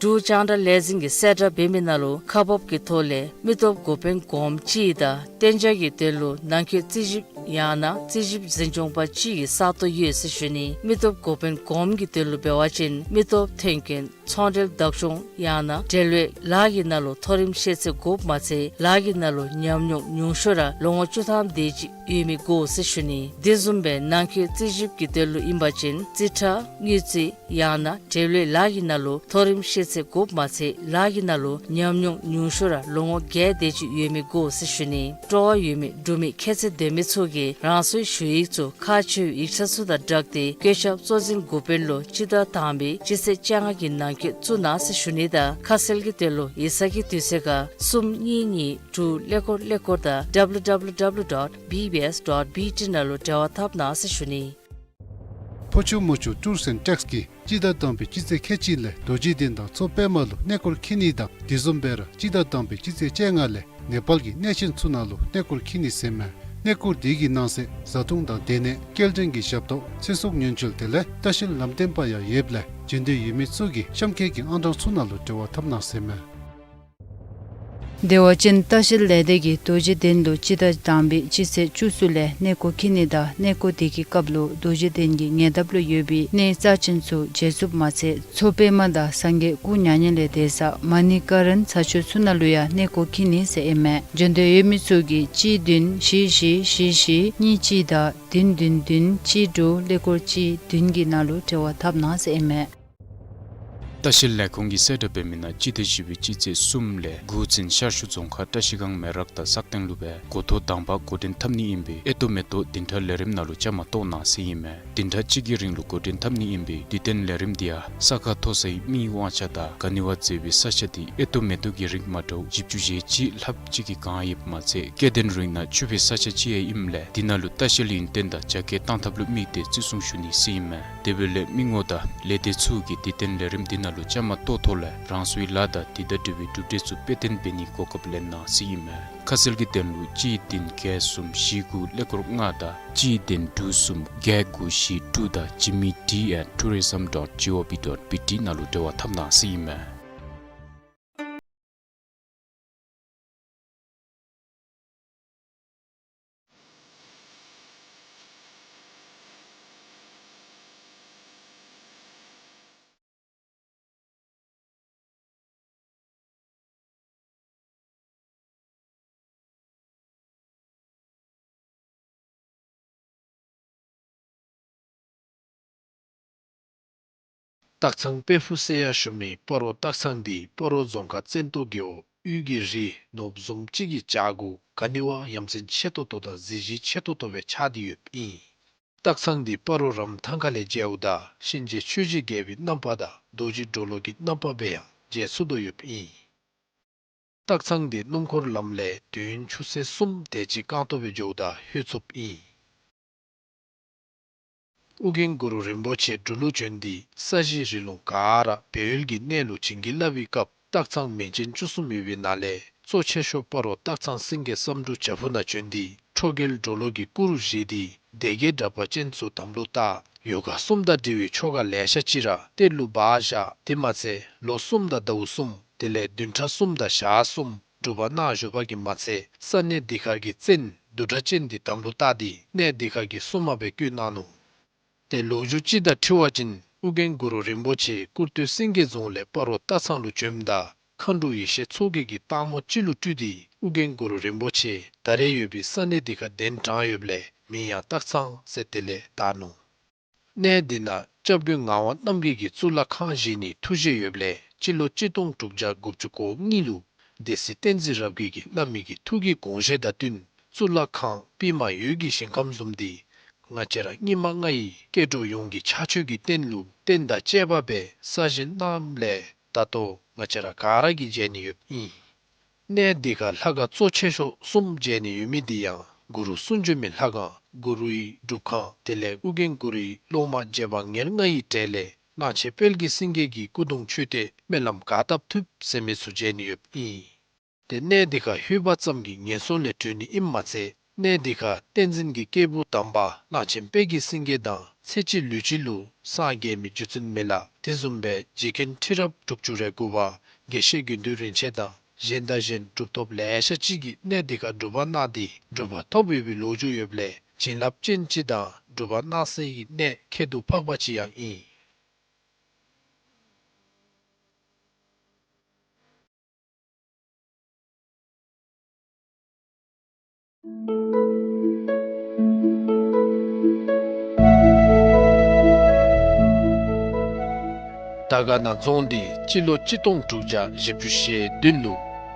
འབྲུག་རྒྱང་བསྒྲགས་ལས་འཛིན་གྱིས་གསལ་བསྒྲགས་འབད་མི་ནང་ལུ་ཁག་འབག་གི་ཐོག་ལས་མི་སྟོབས་འགོ་དཔོན་གོངམ་གཅིག་དང་གཏན་འཇགས་ཀྱི་དོན་ལུ་ནང་འཁོད་རྩིས་ཞིབ་ཡང་ན་རྩིས་ཞིབ་འཛིན་སྐྱོང་པ་གཅིག་གི་ས་སྟོང་ཡོད་ཟེར་ཞུ་ནི། མི་སྟོབས་འགོ་དཔོན་གོངམ་གྱི་དོན་ལུ་འབད་བ་ཅིན་མི་སྟོབས་ཐོན་སྐྱེད་ཚོང་འབྲེལ་བདག་སྐྱོང་ཡང་ན་འབྲེལ་ཡོད་ལཱ་གི་ནང་ལུ་མཐོ་རིམ་ཤེས་ཚད་དགོཔ་མ་ཚད་ལཱ་གི་ནང་ལུ་ཉམས་མྱོང་ཉུང་ཤོས་ར་ལོ་ངོ་བཅུ་ཐམ་དེ་ཅིག་ཡོད་མི་དགོ་ཟེར་ཞུ་ནི། དེ་བཟུམ་སྦེ་ནང་འཁོད་རྩིས་ཞིབ་ཀྱི་དོན་ལུ་ཨིན་པ་ཅིན་རྩིས་ཁྲ་དངུལ་རྩིས་ཡང་ན་འབྲེལ་ཡོད་ལཱ་གི་ནང་ལུ་མཐོ་རིམ་ཤེས་ཚད་དགོཔ་མ་ཚད་ལཱ་གི་ནང་ལུ་ཉམས་མྱོང་ཉུང་ཤོས་ར་ལོ་ངོ་བརྒྱད་དེ་ཅིག་ཡོད་མི་དགོ་ཟེར་ཞུ་ནི། སྤྲོ་བ་ཡོད་མི་འབྲུག་མི་ཁྱད་ཚད་ལྡན་མི་ཚུ་གིས་རང་སོའི་ཞུ་ཡིག་ཚུ་ཁག་ཆེ་བའི་ཡིག་ཆ་ཚུ་དང་སྦྲགས་ཏེ་བཀོད་ཁྱབ་གཙོ་འཛིན་འགོ་དཔོན་ལུ་སྤྱི་ཟླ་དང་པའི་སྤྱི་ཚེས་བཅོ་ལྔ་གི་ནང་འཁོད་བཙུགས་གནང་ཟེར་ཞུ་ནི་དང་ཁ་གསལ་གྱི་དོན་ལུ་ཡིག་ཚང་གི་དུས་ཚོད་ཁར་གསུམ་གཉིས་གཉིས་དྲུག་ཀླད་ཀོར་ཀླད་ཀོར་དང་W W W dot B B S dot B T ནང་ལུ་འབྲེལ་བ་འཐབ་གནང་ཟེར་ཞུ་ནི། ཕོ་ཆུ་མོ་ཆུ་ཊུརསི་ཨེནཌ་ཊེགསི་གིས་སྤྱི་ཟླ་དང་པའི་སྤྱི་ཚེས་ཁལ་གཅིག་ལས་རྡོ་རྗེ་གདན་དང་མཚོ་པདྨ་ལུ་གནས་སྐོར་འཁྱིད་ནི་དང་དེ་བཟུམ་སྦེ་ར་སྤྱི་ཟླ་དང་པའི་སྤྱི་ཚེས་བཅོ་ལྔ་ལས་ནེ་པཱལ་གྱི་གནས་ཆེན་ཚུ་ནང་ལུ་གནས་སྐོར་འཁྱིད་ནི་ཟེར་ཨིན་མས། གནས་སྐོར་དེ་གི་ནང་གསེས་བཟའ་འཐུང་དང་སྡོད་གནས་སྐྱེལ་འདྲེན་གྱི་ཞབས་ཏོག་ཚེ་སྲོག་ཉེན་བཅོལ་དེ་ལས་ལྟ་བཤལ་ལམ་སྟོན་པ་ཡང་ཡོདཔ་ལས་འབྱོན་འདོད་ཡོད་མི་ཚུ་གིས་གཤམ་འཁོད་ཀྱི་ཨང་གྲངས་ཚུ་ནང་ལུ་འབྲེལ་བ་འཐབ་གནང་ཟེར་ཨིན་མས། བདེ་བ་ཅན་ལྟ་བཤལ་ལས་སྡེ་གིས་རྡོ་རྗེ་གདན་ལུ་སྤྱི་ཟླ་དང་པའི་སྤྱི་ཚེས་བཅུ་གསུམ་ལས་གནས་སྐོར་འཁྱིད་ནི་དང་གནས་སྐོར་དེ་གི་སྐབས་ལུ་རྡོ་རྗེ་གདན་གྱི་ཉེ་འདབས་ལུ་ཡོད་པའི་གནས་རྩ་ཆེན་ཚུ་མཇལ་ཚུགསཔ་མ་ཚད་མཚོ་པདྨ་དང་སངས་རྒྱས་སྐུ་མྱ་ངན་ལས་འདས་ས་མ་ཎི་ཀ་རན་ཚ་ཆུ་ཚུ་ནང་ལུ་ཡང་གནས་སྐོར་འཁྱིད་ནི་ཟེར་ཨིན་མས། འབྱོན་འདོད་ཡོད་མི་ཚུ་གིས་གཅིག་བདུན་བཞི་བཞི་བཞི་བཞི་གཉིས་གཅིག་དང་བདུན་བདུན་བདུན་གཅིག་དྲུག་ཀླད་ཀོར་གཅིག་བདུན་གྱི་ནང་ལུ་འབྲེལ་བ་འཐབ་གནང་ཟེར་ཨིན་མས། ལྟ་བཤལ་ལས་ཁུངས་ཀྱིས་གསལ་བསྒྲགས་འབད་མི་ནང་སྤྱི་ཟླ་བཞི་པའི་སྤྱི་ཚེས་གསུམ་ལས་དགུ་ཚུན་ཤར་ཕྱོགས་རྫོང་ཁག་བཀྲིས་སྒང་མེ་རག་དང་སག་སྟེང་ལུ་སྦེ་འགོ་ཐོག་དང་པ་འགོ་འདྲེན་འཐབ་ནི་ཨིན་པས། ཨེ་ཏོ་མེ་ཏོག་བདུན་ཕྲག་ལས་རིམ་ནང་ལུ་བཅའ་མར་གཏོགས་གནང་ཟེར་ཨིན་མས། བདུན་ཕྲག་གཅིག་གི་རིང་ལུ་འགོ་འདྲེན་འཐབ་ནི་ཨིན་པས། དུས་སྟོན་ལས་རིམ་འདི་ཡང་ས་ཁ་མཐོ་སའི་མི་དབང་ཆ་དང་ག་ནི་བ་མཛེས་པའི་ས་ཆ་འདི་ཨེ་ཏོ་མེ་ཏོག་གི་རིགས་མ་འདྲཝ་བཞི་བཅུ་ཞེ་གཅིག་ལྷགཔ་ཅིག་གིས་གང་ཡོདཔ་མ་ཚད་སྐྱེ་ལྡན་རིགས་ནང་ཕྱུག་པའི་ས་ཆ་ཅིག་ཡང་ཨིནམ་ལས་འདི་ནང་ལུ་ལྟ་བཤལ་ཡུན་བརྟན་དང་རྒྱ་སྐྱེད་བཏང་ཐབས་ལུ་དམིགས་ཏེ་བརྩི་སྲུང་ཞུ་ནི་ཟེར་ཨིན་མས། དེ་འབདཝ་ལས་མི་ངོམ་དང་ལས་སྡེ་ཚུ་གིས་དུས་སྟོན་ལས་རིམ་འདི་ནང་ལུ་བཅའ་མར་གཏོགས་ཐོག་ལས་རང་སོའི་ལཱ་དང་དེ་དང་འབྲེལ་བའི་གྲུབ་འབྲས་ཚུ་དཔེ་སྟོན་འབད་ནིའི་གོ་སྐབས་ལེན་གནང་ཟེར་ཨིན་མས། ཁ་གསལ་གྱི་དོན་ལུ་གཅིག་བདུན་བརྒྱད་གསུམ་བཞི་དགུ་ཀླད་ཀོར་ལྔ་དང་གཅིག་བདུན་དྲུག་གསུམ་བརྒྱད་དགུ་བཞི་དྲུག་དང་Jimmy D at tourism dot gov dot B T ནང་ལུ་འབྲེལ་བ་འཐབ་གནང་ཟེར་ཨིན་མས། སྟག་ཚང་དཔལ་ཕུག་ཟེར་ཡང་ཞུ་མི་སྤ་རོ་སྟག་ཚང་འདི་སྤ་རོ་རྫོང་ཁག་བཙན་ཏོ་རྒེད་འོག་དབུས་ཀྱི་རི་ནོར་བུ་བཟུམ་ཅིག་གི་བྱག་གུ་ག་ནི་བ་ཡ་མཚན་ཆེ་ཏོག་ཏོ་དང་གཟི་བརྗིད་ཆེ་ཏོག་ཏོ་སྦེ་ཆགས་ཏེ་ཡོདཔ་ཨིན། སྟག་ཚང་འདི་སྤ་རོ་རམ་ཐང་ཁ་ལས་མཇལཝ་ད་གཤིན་རྗེ་ཆོས་ཀྱི་རྒྱལ་པོའི་རྣམ་པ་དང་རྡོ་རྗེ་གྲོ་ལོད་ཀྱི་རྣམ་པ་སྦེ་ཡང་མཇལ་ཚུགས་དོ་ཡོདཔ་ཨིན། སྟག་ཚང་འདི་སྣུམ་འཁོར་ལམ་ལས་དུས་ཡུན་ཆུ་ཚོད་གསུམ་དེ་ཅིག་རྐང་ཐང་སྦེ་འགྱོཝ་ད་ལྷོད་ཚུགསཔ་ཨིན། ཨོ་རྒྱན་གུ་རུ་རིན་པོ་ཆེ་འབྲུག་ལུ་བྱོན་ཏེ་ས་གཞི་རི་ལུང་ག་ར་སྦས་ཡུལ་གྱི་གནས་ལུ་བྱིན་གྱིས་བརླབས་པའི་སྐབས་སྟག་ཚང་མིང་ཅན་བཅུ་གསུམ་ཡོད་པའི་ནང་ལས་གཙོ་ཆེ་ཤོས་སྤ་རོ་སྟག་ཚང་སེང་གེ་བསམ་འགྲུབ་བྱག་ཕུག་ནང་བྱོན་ཏེ་ཁྲོ་རྒྱལ་གྲོ་ལོད་ཀྱི་སྐུ་རུ་བཞེངས་ཏེ་སྡེ་བརྒྱད་དྲེགས་པ་ཅན་ཚུ་དམ་ལུ་བཏགས། ཡོ་ག་གསུམ་དང་འབྲེལ་བའི་ཆོ་ག་ལེ་ཤ་ཅིག་ར་གཏེར་ལུ་སྦ་བཞག། དེ་མ་ཚད་ལོ་གསུམ་དང་ཟླཝ་གསུམ་དེ་ལས་བདུན་ཕྲག་གསུམ་དང་ཞག་གསུམ་སྒྲུབ་པ་གནང་བཞུགས་པ་གིས་མ་ཚད་ས་གནས་འདི་ཁར་གྱི་བཙན་བདུད་དྲེགས་ཅན་འདི་དམ་ལུ་བཏགས་ཏེ་གནས་འདི་ཁར་གྱི་སྲུང་མ་སྦེ་བསྐོས་གནང་ནུག། ཏེ་ལོ་རྒྱུས་ཅིག་དང་འཁྲིལ་བ་ཅིན་ཨོ་རྒྱན་གུ་རུ་རིན་པོ་ཆེ་ཀུར་སྟོད་སེང་གེ་རྫོང་ལས་སྤ་རོ་སྟག་ཚང་ལུ་བྱོནམ་ད་མཁའ་འགྲོ་ཡེ་ཤེས་མཚོ་རྒྱལ་གྱིས་སྟག་མོ་ཅིག་ལུ་སྤྲུལ་ཏེ་ཨོ་རྒྱན་གུ་རུ་རིན་པོ་ཆེ་ད་རེས་ཡོད་པའི་ས་གནས་འདི་ཁར་གདན་དྲངས་ཡོདཔ་ལས་མིང་ཡང་སྟག་ཚང་ཟེར་དེ་ལས་བཏགས་ནུག། གནས་འདི་ནང་སྐྱབས་མགོན་ངག་དབང་རྣམ་རྒྱལ་གྱིས་གཙུག་ལག་ཁང་བཞེངས་ནིའི་ཐུགས་བཞེད་ཡོདཔ་ལས་སྤྱི་ལོ་གཅིག་སྟོང་དྲུག་བརྒྱ་དགུ་བཅུ་གོ་གཉིས་ལུ་སྡེ་སྲིད་བསྟན་འཛིན་རབ་རྒྱས་ཀྱིས་བླ་མའི་གི་ཐུགས་ཀྱི་དགོངས་བཞེད་དང་བསྟུན་གཙུག་ལག་ཁང་པདྨ་འོད་ཀྱི་ཞིང་ཁམས་བཟུམ་འདི་ང་བཅས་ར་སྙིགས་མ་ལྔ་ཡི་སྐྱེ་འགྲོ་ཡོངས་ཀྱི་ཕྱག་མཆོད་ཀྱི་རྟེན་ལུ་རྟེན་དང་བཅས་པ་སྦེ་གསར་བཞེངས་གནངམ་ལས་ད་ལྟོ་ང་བཅས་ར་ག་ར་གིས་མཇལ་ནི་ཡོདཔ་ཨིན། གནས་འདི་ཁར་ལྷ་ཁང་གཙོ་ཆེ་ཤོས་གསུམ་མཇལ་ནི་ཡོད་མི་འདི་ཡང་གུ་རུ་གསུང་བྱོན་མའི་ལྷ་ཁང་ གུ་རུའི་སྒྲུབ་ཁང་དེ་ལས་ཨོ་རྒྱན་གུ་རུའི་སློབ་མ་རྗེ་འབངས་ཉེར་ལྔ་ཡི་གྲས་ལས་གླང་ཆེན་དཔལ་གྱི་སེང་གེ་གི་སྐུ་གདུང་མཆོད་རྟེན་སྨོན་ལམ་ག་བཏབ་ཐུབ་ཟེར་མི་ཚུ་མཇལ་ནི་ཡོདཔ་ཨིན། ཏེ་གནས་འདི་ཁར་ལྷོད་པ་ཙམ་གྱིས་ངན་སོང་ལས་གྲོལ་ནི་ཨིནམ་མ་ཚད་གནས་འདི་ཁར་བསྟན་འཛིན་གྱི་སྐྱེས་བུ་དམ་པ་གླང་ཆེན་དཔལ་གྱི་སེང་གེ་དང་ཚེ་གཅིག་ལུས་གཅིག་ལུ་སངས་རྒྱས་མི་རྒྱུ་མཚན་མེད་ལ། དེ་བཟུམ་སྦེ་རྗེ་མཁན་ཁྲི་རབས་དྲུག་ཅུ་རེ་དགུ་པ་དགེ་བཤེས་དགེ་འདུན་རིན་ཆེན་དང་གཞན་དང་གཞན་གྲུབ་ཐོབ་ལེ་ཤ་ཅིག་གིས་གནས་འདི་ཁར་སྒྲུབ་པ་གནང་སྟེ་གྲུབ་པ་ཐོབ་ཡོད་པའི་ལོ་རྒྱུས་ཡོདཔ་ལས་བྱིན་རླབས་ཅན་ཅིག་དང་སྒྲུབ་པ་གནང་སའི་གནས་ཁྱད་དུ་འཕགས་པ་ཅིག་ཡང་ཨིན། དར་དཀར་ན་རྫོང་འདི་སྤྱི་ལོ་གཅིག་སྟོང་དྲུག་བརྒྱ་བཞི་བཅུ་ཞེ་བདུན་ལུ་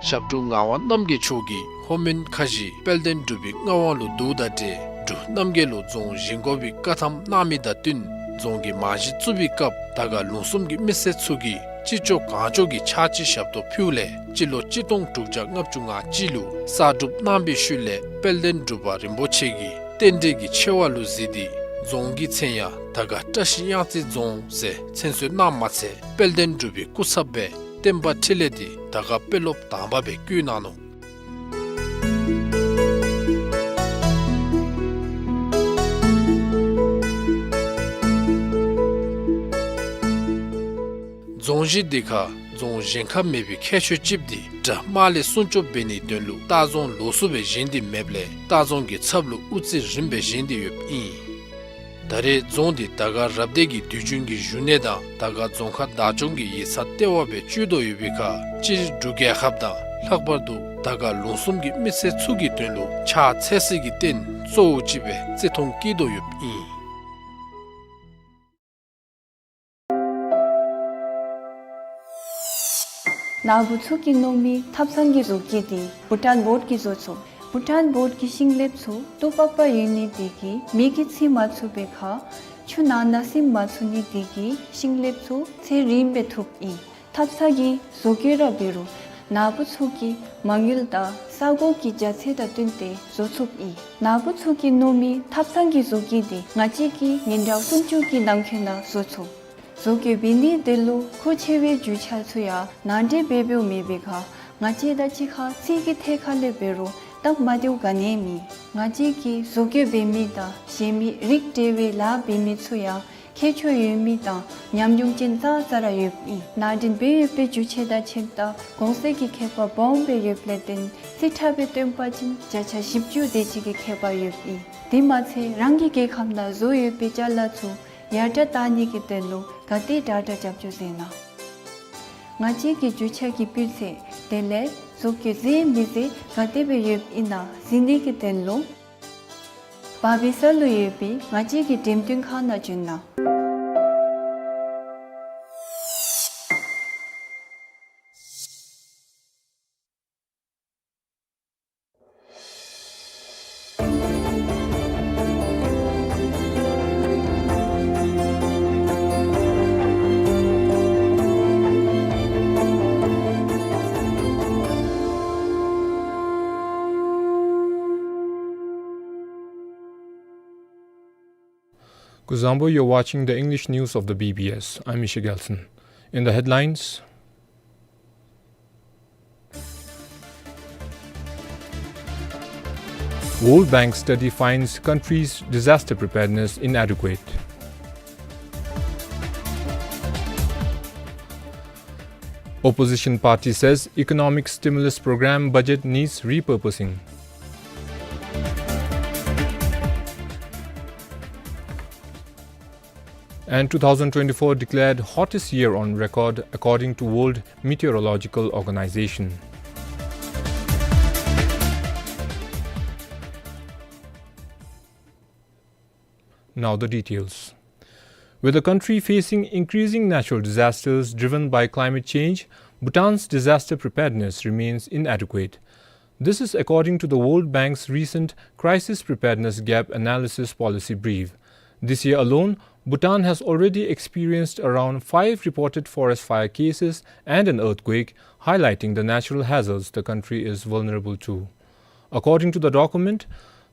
ཞབས་དྲུང་ངག་དབང་རྣམ་རྒྱལ་མཆོག་གིས་ལྷོ་མོན་ཁ་བཞི་དཔལ་ལྡན་འབྲུག་པའི་མངའ་དབང་ལུ་བསྡུཝ་དང་འབྲེལ་འབྲུག་རྣམ་རྒྱལ་ལུ་རྫོང་བཞེངས་དགོ་པའི་བཀའ་ཐམ་གནང་མི་དང་བསྟུན་རྫོང་གི་རྨང་གཞི་བཙུགས་པའི་སྐབས་དར་དཀར་ལུང་གསུམ་གྱི་མི་སེར་ཚུ་གིས་ཅི་ལྕོགས་གང་ལྕོགས་ཀྱིས་ཕྱག་ཕྱི་ཞབས་ཏོག་ཕུལཝ་ལས་སྤྱི་ལོ་གཅིག་སྟོང་དྲུག་བརྒྱ་ལྔ་བཅུ་ང་གཅིག་ལུ་གསར་སྒྲུབ་གནང་བའི་ཤུལ་ལས་དཔལ་ལྡན་འབྲུག་པ་རིན་པོ་ཆེ་གིས་རྟེན་འབྲེལ་གྱི་ཆེ་བ་ལུ་གཟིགས་ཏེ་རྫོང་གི་མཚན་ཡང་དར་དཀར་བཀྲ་ཤིས་གཡང་རྩེ་རྫོང་ཟེར་མཚན་གསོལ་གནངམ་མ་ཚད་དཔལ་ལྡན་འབྲུག་པའི་སྐུ་ཚབ་སྦེ་བསྟན་པ་འཕྲིན་ལས་འདི་དར་དཀར་དཔོན་སློབ་དང་པ་སྦེ་བསྐོས་གནང་ནུག། རྫོང་གཞི་འདི་ཁར་རྫོང་གཞན་ཁར་མེད་པའི་ཁྱད་ཆོས་ཅིག་འདི་དགྲ་དམག་ལས་སྲུང་སྐྱོབ་འབད་ནིའི་དོན་ལུ་ལྟ་རྫོང་ལོགས་སུ་སྦེ་བཞེངས་ཏེ་མེདཔ་ལས་ལྟ་རྫོང་གི་ཚབ་ལུ་དབུ་རྩེ་རིངམ་སྦེ་བཞེངས་ཏེ་ཡོདཔ་ཨིན། ད་རེས་རྫོང་འདི་དར་དཀར་རབ་སྡེ་གི་དུས་རྒྱུན་གྱི་བཞུགས་གནས་དང་དར་དཀར་རྫོང་ཁག་བདག་སྐྱོང་གི་ཡིག་ཚང་ལྟེ་བ་སྦེ་སྤྱོད་དོ་ཡོད་པའི་ཁར་སྤྱིར་འབྲུག་རྒྱལ་ཁབ་དང་ལྷག་པར་དུ་དར་དཀར་ལུང་གསུམ་གྱི་མི་སེར་ཚུ་གི་དོན་ལུ་ཕྱག་འཚལ་སའི་རྟེན་གཙོ་བོ་ཅིག་སྦེ་བརྩི་མཐོང་བསྐྱེད་དོ་ཡོདཔ་ཨིན། ནཱ་བུ་ཚུ་གིས་མནོ་མི་ཐབ་ཚང་གི་བཟོ་བཀོད་འདི་བྷུ་ཊཱན་བོརཌ་ཀྱིས་བཟོ་ཚུགས། བྷུ་ཊཱན་བོརཌ་ཀྱི་ཤིང་ལེབ་ཚུ་ཏོག་པག་པ་ཡོད་ནི་དེ་གིས་མེ་གིས་འཚིག་མ་ཚུགས་པའི་ཁར་ཆུ་ནང་ན་ཟིམ་མ་ཚུགས་ནི་དེ་གིས་ཤིང་ལེབ་ཚུ་ཚད་རིངམ་སྦེ་ཐུགཔ་ཨིན། ཐབ་ཚང་གི་བཟོ་བཀོད་ར་འབད་རུང་ནཱ་བུ་ཚུ་གི་མ་དངུལ་དང་ས་གོ་གི་རྒྱ་ཚད་དང་བསྟུན་ཏེ་བཟོ་ཚུགསཔ་ཨིན། ནཱ་བུ་ཚུ་གིས་མནོ་མི་ཐབ་ཚང་གི་བཟོ་བཀོད་འདི་ང་བཅས་ཀྱིས་ཉིན་གྲངས་སུམ་ཅུ་གི་ནང་འཁོད་ནང་བཟོ་ཚུགས། བཟོ་བཀོད་འབད་ནི་དེ་ལུ་མཁོ་ཆེ་བའི་རྒྱུ་ཆ་ཚུ་ཡང་ནང་འདྲེན་འབད་འབདཝ་མེད་པའི་ཁར་ང་བཅས་དང་གཅིག་ཁར་རྩིས་ཀྱི་ཐད་ཁར་ལས་འབད་རུང་སྟབས་མ་བདེཝ་ག་ནི་ཡང་མེད། ང་བཅས་ཀྱིས་བཟོ་བཀོད་འབད་མི་དང་གཞན་མི་རིགས་འདྲ་བའི་ལཱ་འབད་མི་ཚུ་ཡང་ཁྱད་ཆོས་ཡོད་མི་དང་ཉམས་མྱོང་ཅན་ཙང་ཙ་ར་ཡོདཔ་ཨིན། ནང་འདྲེན་འབད་ཡོད་པའི་རྒྱུ་ཆ་དང་ཁྱིམ་བདག་གོང་ཚད་ཀྱི་ཁྱད་པར་སྦོམ་སྦེ་ཡོདཔ་ལས་བརྟེན་རྩིས་ཁྲ་སྦེ་སྟོན་པ་ཅིན་བརྒྱ་ཆ་བཞི་བཅུ་དེ་ཅིག་གི་ཁྱད་པར་ཡོདཔ་ཨིན། དེ་མ་ཚད་རང་གི་རྒྱལ་ཁམས་ནང་བཟོ་ཡོད་པའི་ཅ་ལ་ཚུ་ཡར་དྲག་བཏང་ནི་གི་དོན་ལུ་ག་དེ་དྲག་དྲག་རྒྱབ་སྐྱོར་མཛད་གནང་། ང་བཅས་ཀྱི་རྒྱུ་ཆ་གི་སྤུས་ཚད་དེ་ལས་བཟོ་བཀོད་མཛེས་མི་མཛེས་ག་དེ་སྦེ་ཡོདཔ་ཨིན་ན་གཟིགས་ནི་གི་དོན་ལུ་བར་པི་ས་ལུ་ཡོད་པའི་ང་བཅས་ཀྱི་འགྲེམས་སྟོན་ཁང་ནང་བྱོན་གནང་། Kuzuzangpo, you're watching the English news of the B B S. I'm Misha Gelson. In the headlines, World Bank study finds country's disaster preparedness inadequate. Opposition party says economic stimulus program budget needs repurposing. And two thousand twenty-four declared hottest year on record, according to World Meteorological Organization. Now the details. With the country facing increasing natural disasters driven by climate change, Bhutan's disaster preparedness remains inadequate. This is according to the World Bank's recent Crisis Preparedness Gap Analysis Policy Brief. This year alone, Bhutan has already experienced around five reported forest fire cases and an earthquake, highlighting the natural hazards the country is vulnerable to. According to the document,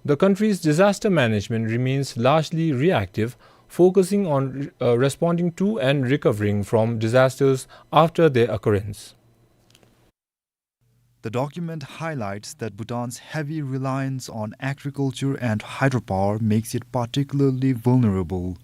The country's disaster management remains largely reactive, focusing on, uh, responding to and recovering from disasters after their occurrence. The document highlights that Bhutan's heavy reliance on agriculture and hydropower makes it particularly vulnerable.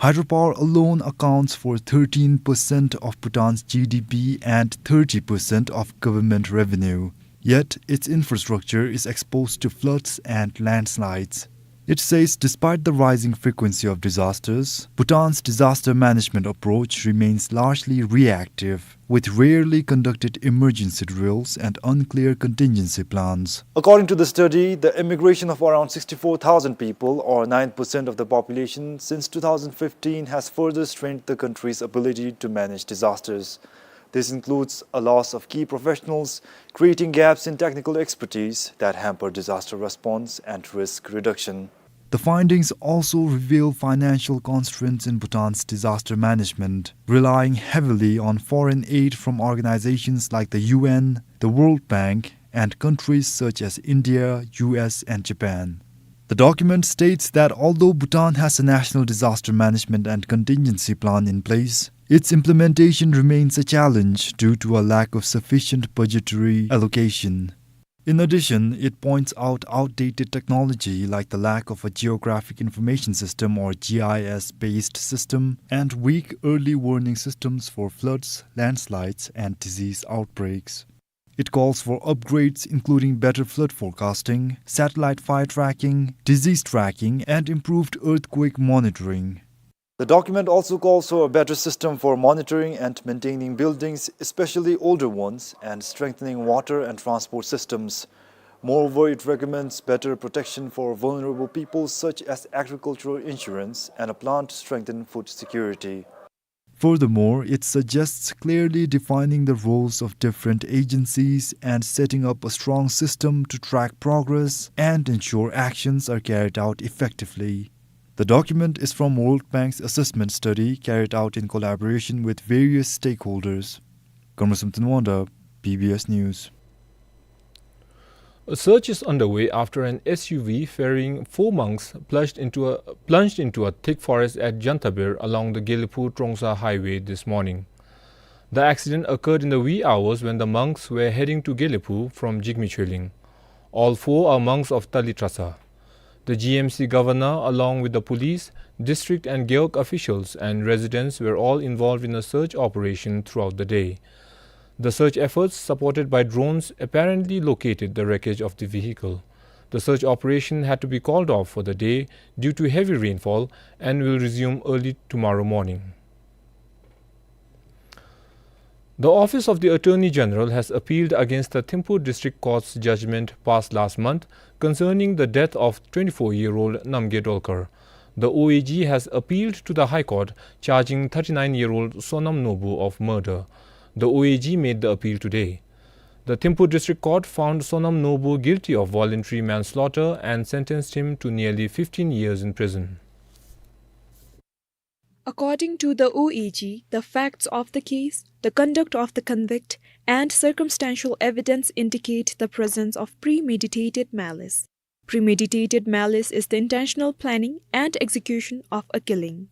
Hydropower alone accounts for thirteen percent of Bhutan's G D P and thirty percent of government revenue. Yet, its infrastructure is exposed to floods and landslides. It says despite the rising frequency of disasters, Bhutan's disaster management approach remains largely reactive, with rarely conducted emergency drills and unclear contingency plans. According to the study, the immigration of around sixty-four thousand people, or nine percent of the population, since two thousand fifteen has further strained the country's ability to manage disasters. This includes a loss of key professionals, creating gaps in technical expertise that hamper disaster response and risk reduction. The findings also reveal financial constraints in Bhutan's disaster management, relying heavily on foreign aid from organizations like the U N, the World Bank, and countries such as India, U S, and Japan. The document states that although Bhutan has a national disaster management and contingency plan in place, its implementation remains a challenge due to a lack of sufficient budgetary allocation. In addition, it points out outdated technology like the lack of a geographic information system, or G I S-based system, and weak early warning systems for floods, landslides, and disease outbreaks. It calls for upgrades, including better flood forecasting, satellite fire tracking, disease tracking, and improved earthquake monitoring. The document also calls for a better system for monitoring and maintaining buildings, especially older ones, and strengthening water and transport systems. Moreover, it recommends better protection for vulnerable people, such as agricultural insurance and a plan to strengthen food security. Furthermore, it suggests clearly defining the roles of different agencies and setting up a strong system to track progress and ensure actions are carried out effectively. The document is from World Bank's assessment study carried out in collaboration with various stakeholders. Kamasam Tanwanda, B B S News. A search is underway after an S U V ferrying four monks plunged into a, plunged into a thick forest at Jantabir along the Gelephu-Trongsa highway this morning. The accident occurred in the wee hours when the monks were heading to Gelephu from Jigme Choeling. All four are monks of Tali Trasa. The G M C governor, along with the police, district and gewog officials and residents, were all involved in a search operation throughout the day. The search efforts, supported by drones, apparently located the wreckage of the vehicle. The search operation had to be called off for the day due to heavy rainfall and will resume early tomorrow morning. The Office of the Attorney General has appealed against the Thimphu District Court's judgment passed last month concerning the death of twenty-four-year-old Namgay Dolkar. The O A G has appealed to the High Court, charging thirty-nine-year-old Sonam Norbu of murder. The O A G made the appeal today. The Thimphu District Court found Sonam Norbu guilty of voluntary manslaughter and sentenced him to nearly fifteen years in prison. According to the O A G, the facts of the case, the conduct of the convict, and circumstantial evidence indicate the presence of premeditated malice. Premeditated malice is the intentional planning and execution of a killing.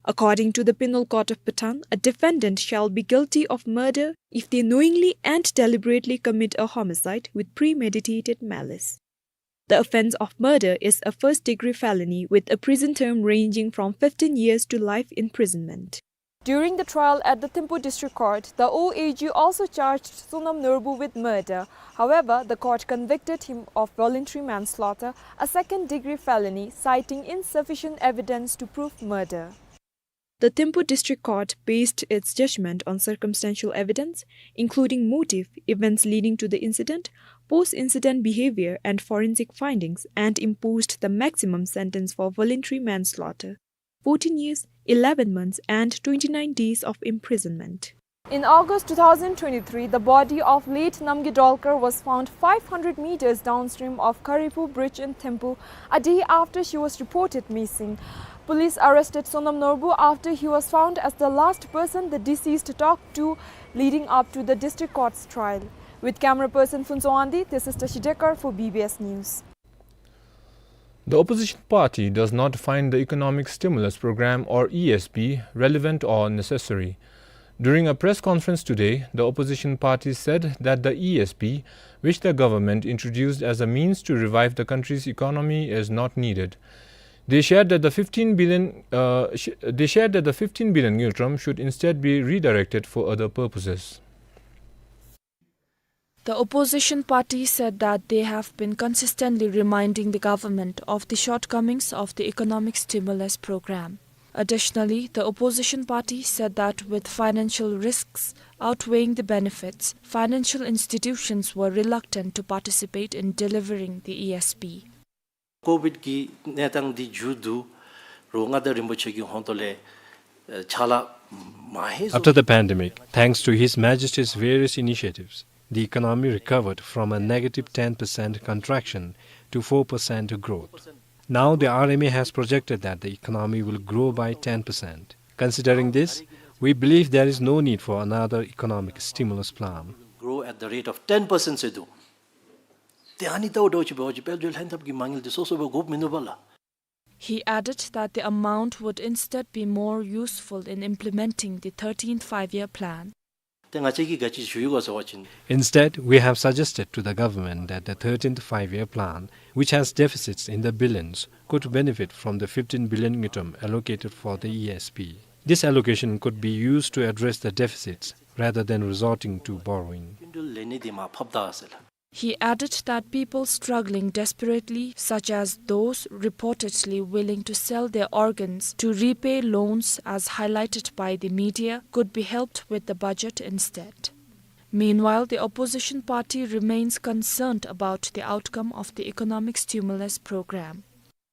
According to the Penal Code of Bhutan, a defendant shall be guilty of murder if they knowingly and deliberately commit a homicide with premeditated malice. The offense of murder is a first-degree felony with a prison term ranging from fifteen years to life imprisonment. During the trial at the Thimphu District Court, the O A G also charged Sonam Norbu with murder. However, the court convicted him of voluntary manslaughter, a second-degree felony, citing insufficient evidence to prove murder. The Thimphu District Court based its judgment on circumstantial evidence, including motive, events leading to the incident, post-incident behavior, and forensic findings, and imposed the maximum sentence for voluntary manslaughter, fourteen years, eleven months, and twenty-nine days of imprisonment. In August two thousand twenty-three, the body of late Namgay Dolkar was found five hundred meters downstream of Karipu Bridge in Thimphu, a day after she was reported missing. Police arrested Sonam Norbu after he was found as the last person the deceased talked to leading up to the district court's trial. With camera person Phuntsho Wangdi, this is Tashi Dekar for B B S News. The opposition party does not find the Economic Stimulus Program, or E S P, relevant or necessary. During a press conference today, the opposition party said that the E S P, which the government introduced as a means to revive the country's economy, is not needed. They shared that the fifteen billion, uh, sh- they shared that the fifteen billion ngultrum should instead be redirected for other purposes. The opposition party said that they have been consistently reminding the government of the shortcomings of the economic stimulus program. Additionally, the opposition party said that with financial risks outweighing the benefits, financial institutions were reluctant to participate in delivering the E S P. ཀོ་བིཌ་ཀྱི་གནས་སྟངས་འདི་མཇུག་བསྡུ་རུང་མངའ་བདག་རིན་པོ་ཆེ་གི་ཧོང་ཏོ་ལས་ཨ་ཕྱག་ལཱ་མ་ཧེ་ཟོ། After the pandemic, thanks to His Majesty's various initiatives, the economy recovered from a negative ten percent contraction to four percent growth. Now the R M A has projected that the economy will grow by ten percent. Considering this, we believe there is no need for another economic stimulus plan. Grow at the rate of ten percent ཟེར་འདུག། ཏེ་ཨ་ནི་ལྟ་བུ་འདྲཝ་ཅིག་འབད་བ་ཅིན་དཔལ་འབྱོར་ལྷན་ཐབས་ཀྱི་མ་དངུལ་འདི་སོ་སོ་སྦེ་དགོཔ་མིན་ནུག་པ་ལགས། He added that the amount would instead be more useful in implementing the thirteenth Five-Year Plan. ཏེ་ང་བཅས་ཀྱིས་ག་ཅི་ཞུ་ཡི་ག་ཟེར་བ་ཅིན། Instead, we have suggested to the government that the thirteenth Five-Year Plan, which has deficits in the billions, could benefit from the fifteen billion ngultrum allocated for the E S P. This allocation could be used to address the deficits rather than resorting to borrowing. ལེན་ནི་འདི་མར་ཕབ་ད་ཟེར་ལགས། He added that people struggling desperately, such as those reportedly willing to sell their organs to repay loans as highlighted by the media, could be helped with the budget instead. Meanwhile, the opposition party remains concerned about the outcome of the economic stimulus program.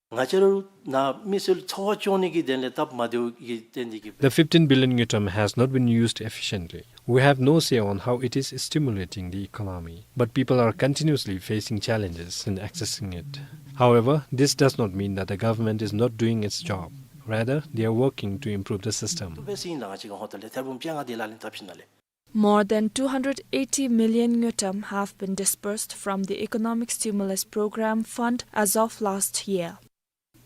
ང་བཅས་ར་ནཱ་མི་སེར་འཚོ་བ་སྐྱོང་ནི་གི་དོན་ལས་སྟབས་མ་བདེཝ་གི་དོན་འདི་གིས། The fifteen billion ngultrum has not been used efficiently. We have no say on how it is stimulating the economy, but people are continuously facing challenges in accessing it. However, this does not mean that the government is not doing its job. Rather, they are working to improve the system. ཏུ་སྦེ་སིང་ལ་ང་བཅས་ཀྱི་ཧོང་ཏོ་ལས་ཐེར་འབུམ་བཅོ་ལྔ་དེ་ལག་ལེན་འཐབ་ཞིནམ་ལས། More than two hundred eighty million ngultrum have been disbursed from the Economic Stimulus Program Fund as of last year.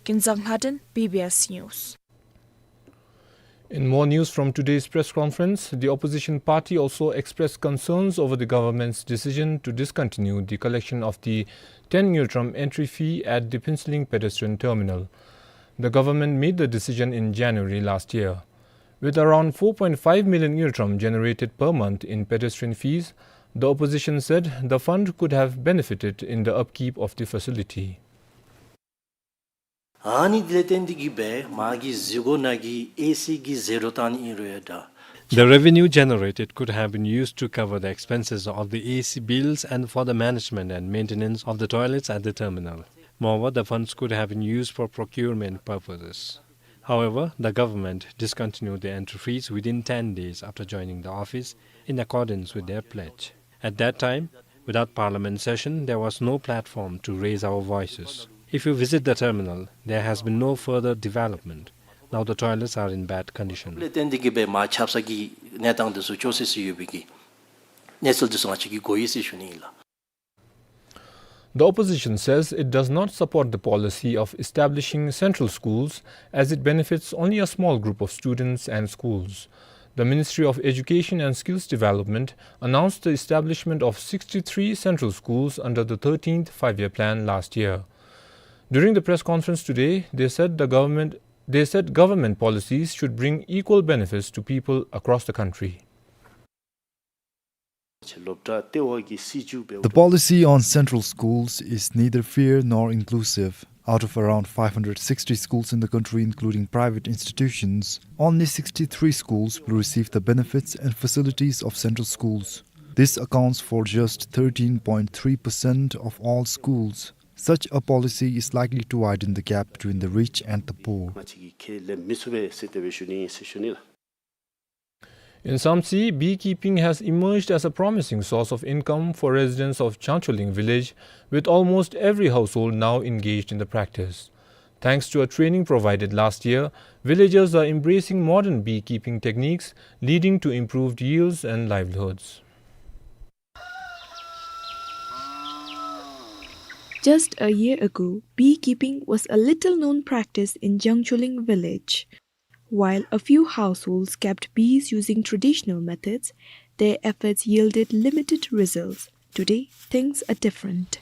Kinzang Lhaden, B B S News. In more news from today's press conference, the opposition party also expressed concerns over the government's decision to discontinue the collection of the ten ngultrum entry fee at the Phuentsholing pedestrian terminal. The government made the decision in January last year. With around four point five million ngultrum generated per month in pedestrian fees, the opposition said the fund could have benefited in the upkeep of the facility. ཨ་ནི་དེ་ལས་བརྟེན་ཏེ་གིས་སྦེ་མ་གི་གཟིགས་སྒོ་ནང་གི་ཨེ་སི་གི་ཟད་འགྲོ་བཏང་ནི་ཨིན་རུང་ཡང་འདྲ། The revenue generated could have been used to cover the expenses of the A C bills and for the management and maintenance of the toilets at the terminal. Moreover, the funds could have been used for procurement purposes. However, the government discontinued the entry fees within ten days after joining the office, in accordance with their pledge. At that time, without parliament session, there was no platform to raise our voices. If you visit the terminal, there has been no further development. Now the toilets are in bad condition. ལས་བརྟེན་ཏེ་གིས་སྦེ་མ་ཆབ་གསང་གི་གནས་སྟངས་འདི་ཚུ་ཅོག་ཙེ་ཅིག་ཡོད་པའི་གི་གནས་ཚུལ་འདི་ཚུ་ང་བཅས་ཀྱིས་གོ་ཡི་ཟེར་ཞུ་ནི་ཨིན་ལགས། The opposition says it does not support the policy of establishing central schools, as it benefits only a small group of students and schools. The Ministry of Education and Skills Development announced the establishment of sixty-three central schools under the thirteenth Five-Year Plan last year. During the press conference today, they said the government, they said government policies should bring equal benefits to people across the country. The policy on central schools is neither fair nor inclusive. Out of around five hundred sixty schools in the country, including private institutions, only sixty-three schools will receive the benefits and facilities of central schools. This accounts for just thirteen point three percent of all schools. Such a policy is likely to widen the gap between the rich and the poor. In Samtse, beekeeping has emerged as a promising source of income for residents of Changcholing village, with almost every household now engaged in the practice. Thanks to a training provided last year, villagers are embracing modern beekeeping techniques, leading to improved yields and livelihoods. Just a year ago, beekeeping was a little known practice in Jangcholing village. While a few households kept bees using traditional methods, their efforts yielded limited results. Today, things are different.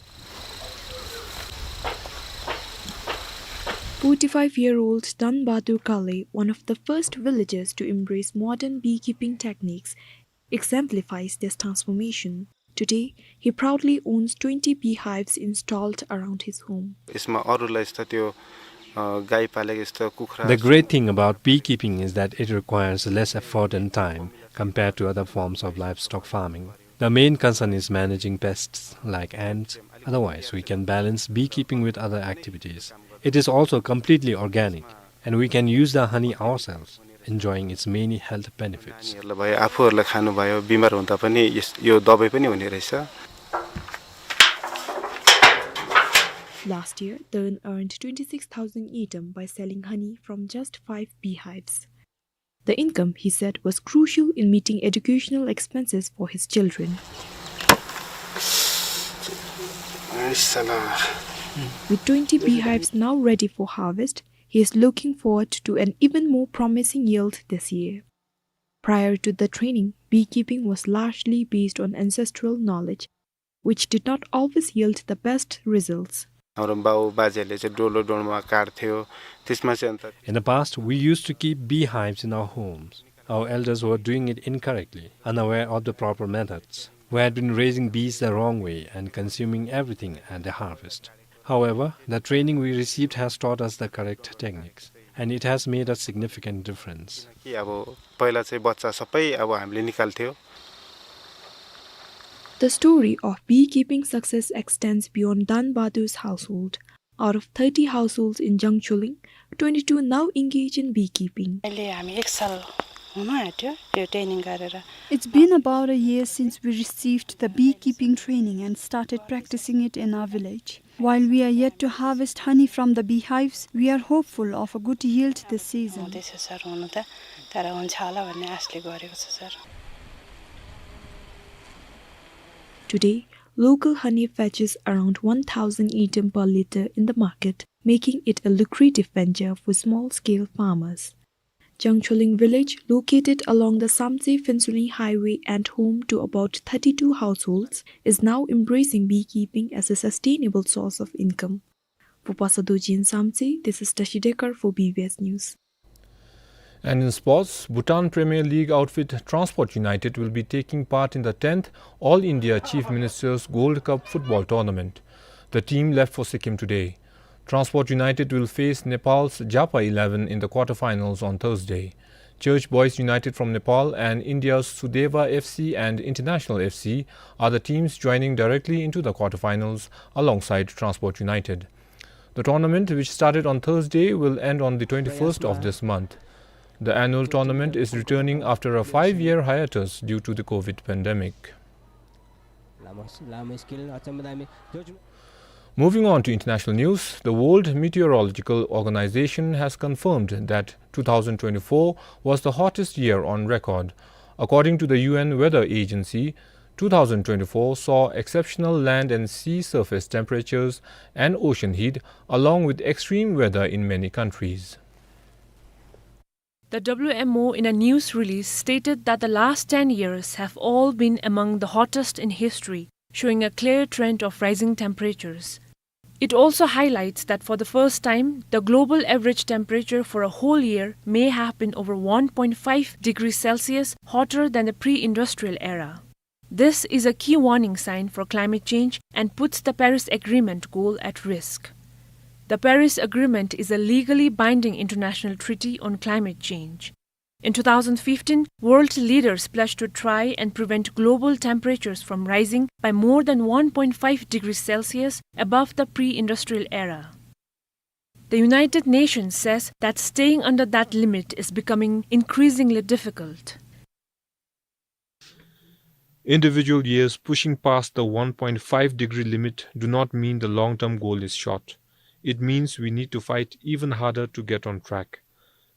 Forty-five-year-old Dan Bahadur Kale, one of the first villagers to embrace modern beekeeping techniques, exemplifies this transformation. Today, he proudly owns twenty beehives installed around his home. यसमा अरूलाई यस्तो त्यो, अ, गाई पालेको यस्तो कुखुरा The great thing about beekeeping is that it requires less effort and time compared to other forms of livestock farming. The main concern is managing pests like ants. Otherwise, we can balance beekeeping with other activities. It is also completely organic, and we can use the honey ourselves, enjoying its many health benefits. नानीहरूलाई भयो, आफूहरूलाई खानु भयो, बिमार हुँदा पनि यस, यो दबाई पनि हुने रहेछ। Last year, Dan earned twenty-six thousand ngultrum by selling honey from just five beehives. The income, he said, was crucial in meeting educational expenses for his children. With twenty beehives now ready for harvest, he is looking forward to an even more promising yield this year. Prior to the training, beekeeping was largely based on ancestral knowledge, which did not always yield the best results. हाम्रो बाउ बाजेहरूले चाहिँ डोलो डोलोमा काट्थ्यो, त्यसमा चाहिँ अन्त In the past, we used to keep beehives in our homes. Our elders were doing it incorrectly, unaware of the proper methods. We had been raising bees the wrong way and consuming everything at the harvest. However, the training we received has taught us the correct techniques, and it has made a significant difference. कि अब पहिला चाहिँ बच्चा सबै अब हामीले निकाल्थ्यो। The story of beekeeping success extends beyond Dan Bahadur's household. Out of thirty households in Jangcholing, twenty-two now engage in beekeeping. अहिले हामी एक साल हुन आँट्यो यो ट्रेनिङ गरेर। It's been about a year since we receivhed the beekeeping training and started practicing it in our village. While we are yet to harvest honey from the beehives, we are hopeful of a good yield this season. हुँदैछ सर, हुनु त, तर हुन्छ होला भन्ने आशले गरेको छ sir. Today, local honey fetches around one thousand ngultrum per litre in the market, making it a lucrative venture for small-scale farmers. Jangcholing village, located along the Samtse-Phuentsholing highway and home to about thirty-two households, is now embracing beekeeping as a sustainable source of income. For Pasa Dorji in Samtse, this is Tashi Dekar for B B S News. And in sports, Bhutan Premier League outfit Transport United will be taking part in the tenth All India Chief Ministers Gold Cup football tournament. The team left for Sikkim today. Transport United will face Nepal's Japa eleven in the quarterfinals on Thursday. Church Boys United from Nepal and India's Sudeva F C and International F C are the teams joining directly into the quarterfinals alongside Transport United. The tournament, which started on Thursday, will end on the twenty-first of this month. The annual tournament is returning after a five-year hiatus due to the COVID pandemic. Moving on to international news, the World Meteorological Organization has confirmed that two thousand twenty-four was the hottest year on record. According to the U N Weather Agency, two thousand twenty-four saw exceptional land and sea surface temperatures and ocean heat, along with extreme weather in many countries. The W M O, in a news release, stated that the last ten years have all been among the hottest in history, showing a clear trend of rising temperatures. It also highlights that for the first time, the global average temperature for a whole year may have been over one point five degrees Celsius hotter than the pre-industrial era. This is a key warning sign for climate change and puts the Paris Agreement goal at risk. The Paris Agreement is a legally binding international treaty on climate change. In two thousand fifteen, world leaders pledged to try and prevent global temperatures from rising by more than one point five degrees Celsius above the pre-industrial era. The United Nations says that staying under that limit is becoming increasingly difficult. Individual years pushing past the one point five degree limit do not mean the long-term goal is short. It means we need to fight even harder to get on track.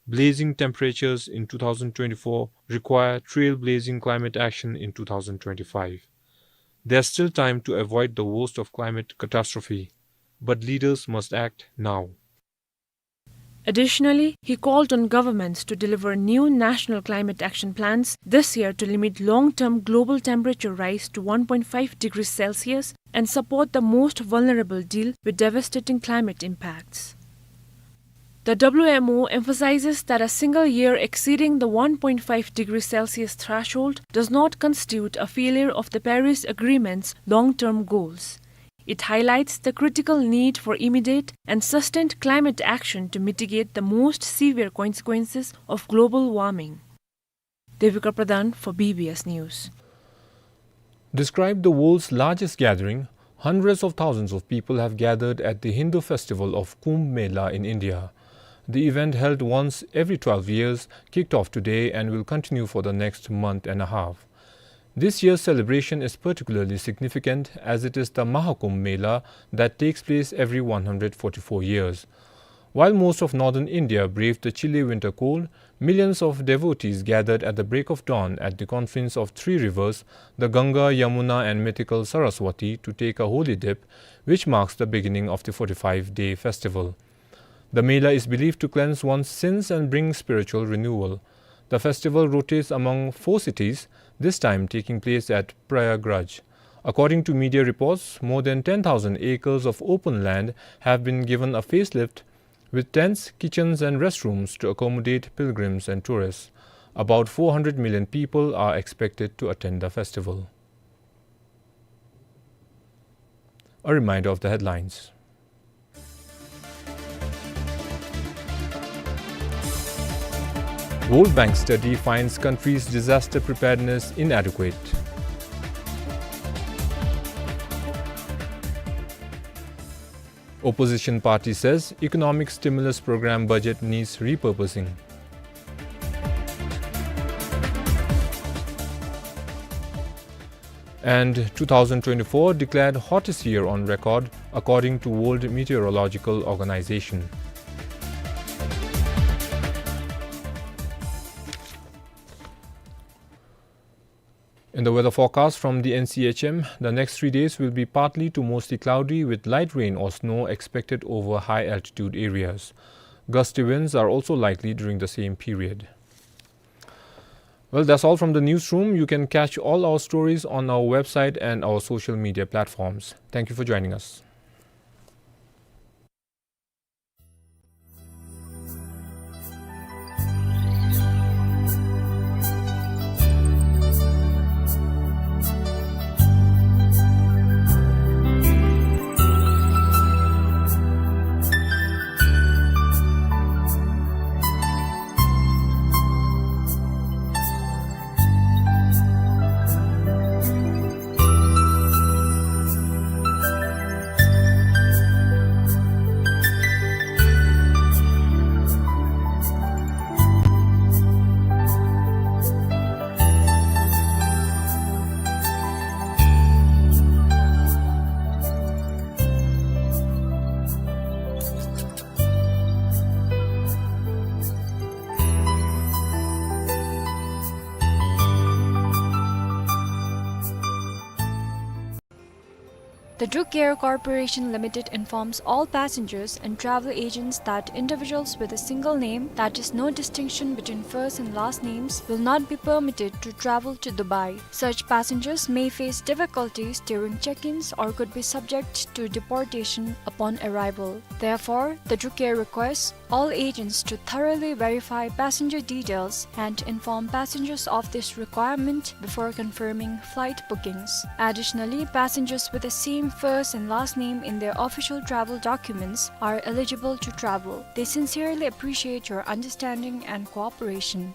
Blazing temperatures in two thousand twenty-four require trailblazing climate action in two thousand twenty-five. There's still time to avoid the worst of climate catastrophe. but leaders must act now. Additionally, he called on governments to deliver new national climate action plans this year to limit long-term global temperature rise to one point five degrees Celsius and support the most vulnerable deal with devastating climate impacts. The W M O emphasizes that a single year exceeding the one point five degrees Celsius threshold does not constitute a failure of the Paris Agreement's long-term goals. It highlights the critical need for immediate and sustained climate action to mitigate the most severe consequences of global warming. Devika Pradhan for B B S News. Described the world's largest gathering, hundreds of thousands of people have gathered at the Hindu festival of Kumbh Mela in India. The event, held once every twelve years, kicked off today and will continue for the next month and a half. This year's celebration is particularly significant as it is the Mahakumbh Mela that takes place every one hundred forty-four years. While most of northern India braved the chilly winter cold, millions of devotees gathered at the break of dawn at the confluence of three rivers, the Ganga, Yamuna and mythical Saraswati, to take a holy dip, which marks the beginning of the forty-five-day festival. The Mela is believed to cleanse one's sins and bring spiritual renewal. The festival rotates among four cities, this time taking place at Prayagraj. According to media reports, more than ten thousand acres of open land have been given a facelift, with tents, kitchens and restrooms to accommodate pilgrims and tourists. About four hundred million people are expected to attend the festival. A reminder of the headlines. World Bank study finds countries' disaster preparedness inadequate. Opposition party says economic stimulus program budget needs repurposing. And two thousand twenty-four declared hottest year on record, according to World Meteorological Organization. In the weather forecast from the N C H M, the next three days will be partly to mostly cloudy with light rain or snow expected over high altitude areas. Gusty winds are also likely during the same period. Well, that's all from the newsroom. You can catch all our stories on our website and our social media platforms. Thank you for joining us. The Druk Air Corporation Limited informs all passengers and travel agents that individuals with a single name, that is, no distinction between first and last names, will not be permitted to travel to Dubai. Such passengers may face difficulties during check-ins or could be subject to deportation upon arrival. Therefore, the Druk Air requests all agents to thoroughly verify passenger details and inform passengers of this requirement before confirming flight bookings. Additionally, passengers with the same first and last name in their official travel documents are eligible to travel. They sincerely appreciate your understanding and cooperation.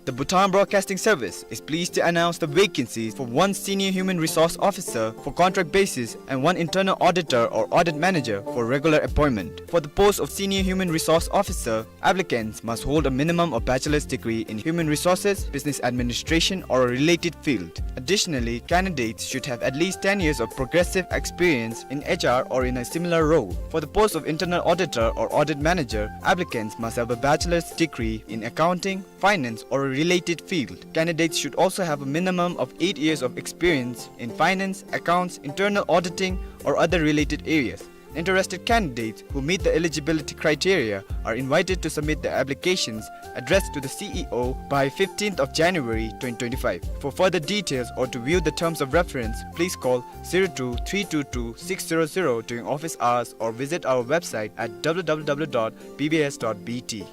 The Bhutan Broadcasting Service is pleased to announce the vacancies for one Senior Human Resource Officer for contract basis and one Internal Auditor or Audit Manager for regular appointment. For the post of Senior Human Resource Officer, applicants must hold a minimum of bachelor's degree in human resources, business administration, or a related field. Additionally, candidates should have at least ten years of progressive experience in H R or in a similar role. For the post of Internal Auditor or Audit Manager, applicants must have a bachelor's degree in accounting, finance, or a related field. Candidates should also have a minimum of eight years of experience in finance, accounts, internal auditing, or other related areas. Interested candidates who meet the eligibility criteria are invited to submit their applications addressed to the C E O by fifteenth of January twenty twenty-five. For further details or to view the terms of reference, please call zero two three two two six zero zero during office hours or visit our website at W W W dot B B S dot B T.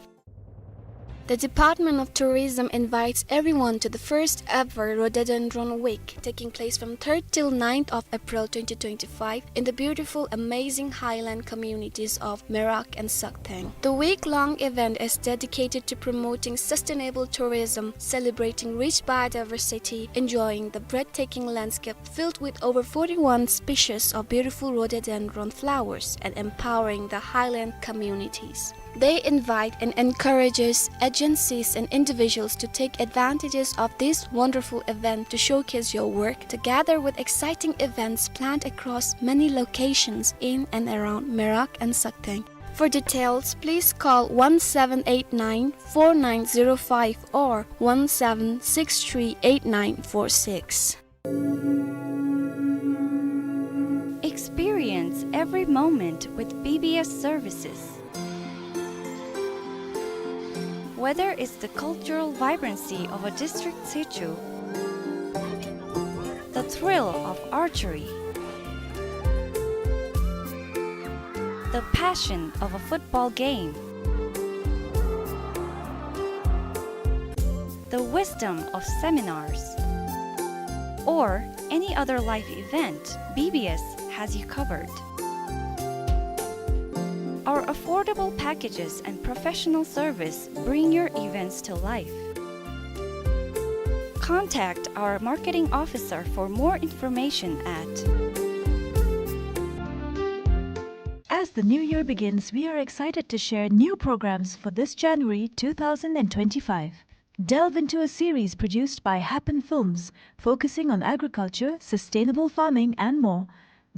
The Department of Tourism invites everyone to the first ever Rhododendron Week, taking place from third till ninth of April twenty twenty-five in the beautiful, amazing highland communities of Merak and Sakhteng. The week-long event is dedicated to promoting sustainable tourism, celebrating rich biodiversity, enjoying the breathtaking landscape filled with over forty-one species of beautiful rhododendron flowers, and empowering the highland communities. They invite and encourages agencies and individuals to take advantages of this wonderful event to showcase your work, together with exciting events planned across many locations in and around Merak and Sakhteng. For details, please call one seven eight nine four nine zero five or one seven six three eight nine four six. Experience every moment with B B S services. Whether it's the cultural vibrancy of a district situ, the thrill of archery, the passion of a football game, the wisdom of seminars, or any other life event, B B S has you covered. Our affordable packages and professional service bring your events to life. Contact our marketing officer for more information at As the new year begins, we are excited to share new programs for this January two thousand and twenty-five. Delve into a series produced by Happen Films, focusing on agriculture, sustainable farming, and more.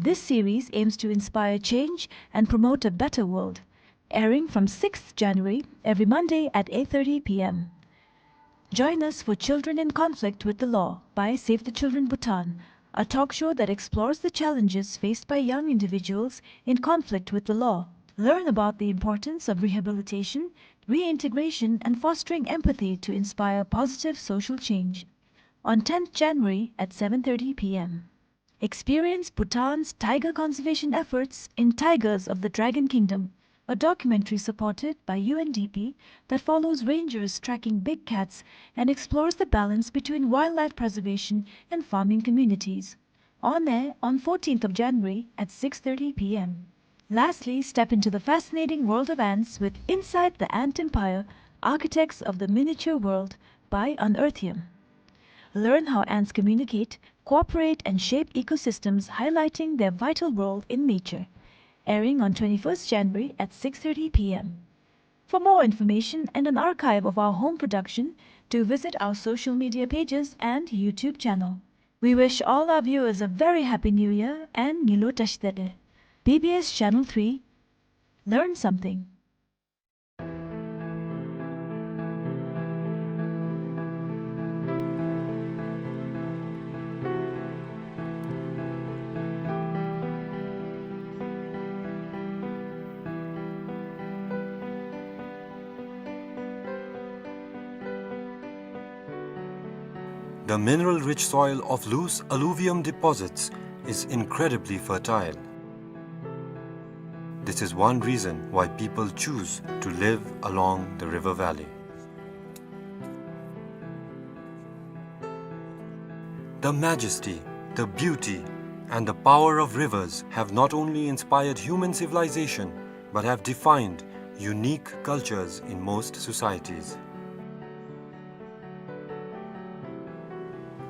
This series aims to inspire change and promote a better world. Airing from sixth January, every Monday at eight thirty P M. Join us for Children in Conflict with the Law by Save the Children Bhutan, a talk show that explores the challenges faced by young individuals in conflict with the law. Learn about the importance of rehabilitation, reintegration, and fostering empathy to inspire positive social change. On tenth January at seven thirty P M. Experience Bhutan's tiger conservation efforts in Tigers of the Dragon Kingdom, a documentary supported by U N D P that follows rangers tracking big cats and explores the balance between wildlife preservation and farming communities. On air on fourteenth of January at six thirty P M. Lastly, step into the fascinating world of ants with Inside the Ant Empire: Architects of the Miniature World by Unearthium. Learn how ants communicate, cooperate, and shape ecosystems, highlighting their vital role in nature. Airing on twenty-first January at six thirty P M. For more information and an archive of our home production, do visit our social media pages and YouTube channel. We wish all our viewers a very happy New Year and Ngilu Tashdele. B B S Channel three, learn something. The mineral-rich soil of loose alluvium deposits is incredibly fertile. This is one reason why people choose to live along the river valley. The majesty, the beauty, and the power of rivers have not only inspired human civilization, but have defined unique cultures in most societies.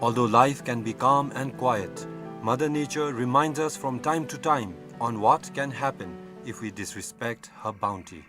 Although life can be calm and quiet, Mother Nature reminds us from time to time on what can happen if we disrespect her bounty.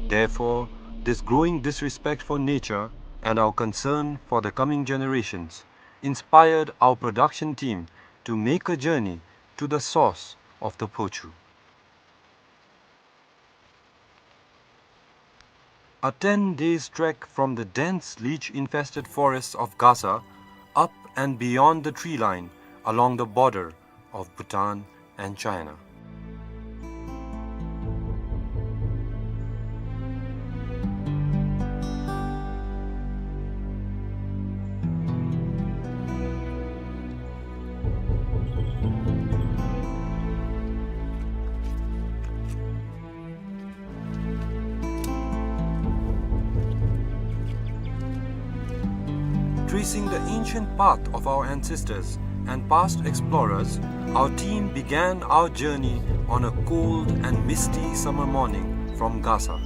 Therefore, this growing disrespect for nature and our concern for the coming generations inspired our production team to make a journey to the source of the Phochu. A ten days trek from the dense leech-infested forests of Gasa, up and beyond the tree line along the border of Bhutan and China. Tracing the ancient path of our ancestors and past explorers, our team began our journey on a cold and misty summer morning from Gasa.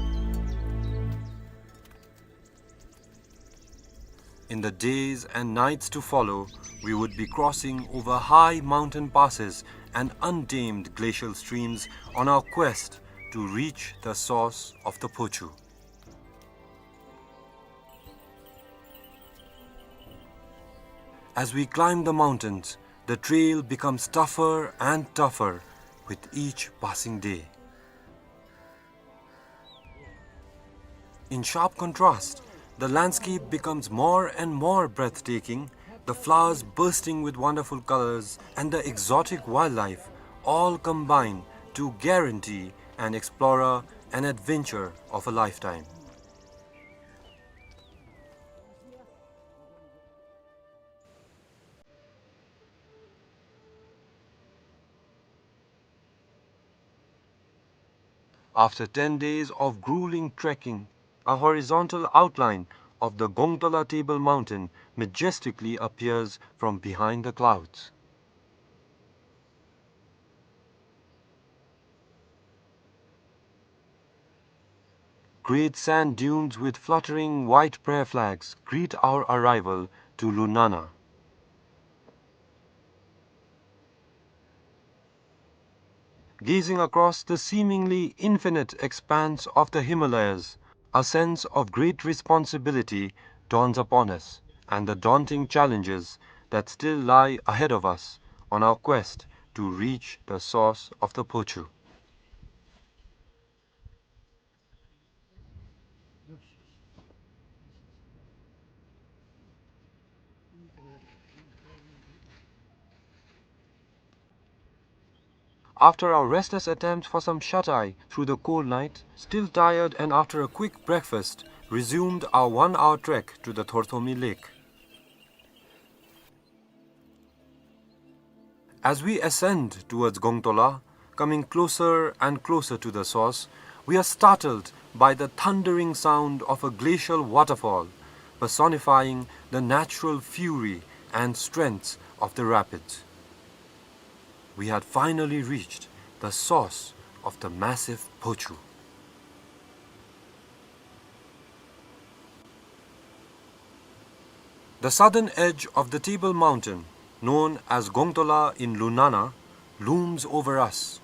In the days and nights to follow, we would be crossing over high mountain passes and untamed glacial streams on our quest to reach the source of the Phochu. As we climb the mountains, the trail becomes tougher and tougher with each passing day. In sharp contrast, the landscape becomes more and more breathtaking, the flowers bursting with wonderful colors and the exotic wildlife all combine to guarantee an explorer an adventure of a lifetime. After ten days of grueling trekking, a horizontal outline of the Gongtola Table Mountain majestically appears from behind the clouds. Great sand dunes with fluttering white prayer flags greet our arrival to Lunana. Gazing across the seemingly infinite expanse of the Himalayas, a sense of great responsibility dawns upon us, and the daunting challenges that still lie ahead of us on our quest to reach the source of the Phochu. After our restless attempt for some shut-eye through the cold night, still tired and after a quick breakfast, resumed our one-hour trek to the Thorthomi Lake. As we ascend towards Gongtola, coming closer and closer to the source, we are startled by the thundering sound of a glacial waterfall, personifying the natural fury and strength of the rapids. We had finally reached the source of the massive Phochu. The southern edge of the Table Mountain, known as Gongtola in Lunana, looms over us.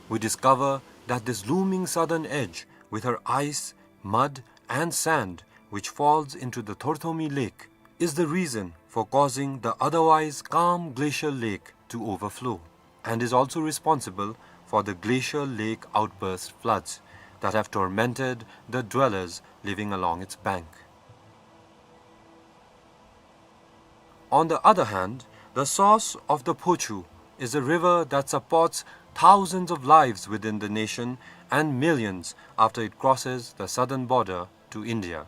We discover that this looming southern edge, with her ice, mud, and sand, which falls into the Thorthomi Lake, is the reason for causing the otherwise calm glacial lake to overflow, and is also responsible for the glacial lake outburst floods that have tormented the dwellers living along its bank. On the other hand, the source of the Phochu is a river that supports thousands of lives within the nation and millions after it crosses the southern border to India.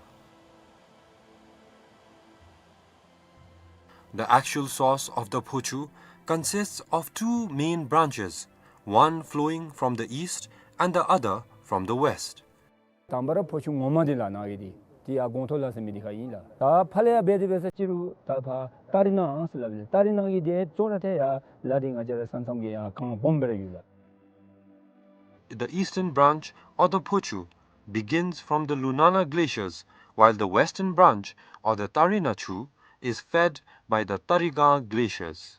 The actual source of the Phochu consists of two main branches, one flowing from the east and the other from the west. དང་པ་ར་ཕོ་ཆུ་ངོ་མ་འདི་ལགས་ནཱ་གི་འདི་འདི་ཡར་གོང་ཐོག་ལ་ཟེར་མི་འདི་ཁར་ཨིན་ལགས། ད་ཕར་ལས་ཡར་འབད་དེ་འབད་ས་ཅི་རུང་ད་ཕར་ཏ་རི་ནང་ཟེར་སླབ་ཨིན་ལགས། ཏ་རི་ནང་གི་འདི་གཙོ་བོ་ར་ཏེ་ཡར་ལ་འདི་ང་བཅས་ར་ས་མཚམས་ཀྱི་ཡར་གངས་སྦོམ་སྦེ་ར་ཡོད་ལགས། The eastern branch, or the Phochu, begins from the Lunana glaciers, while the western branch, or the Tarina Chu, is fed by the Tariga glaciers.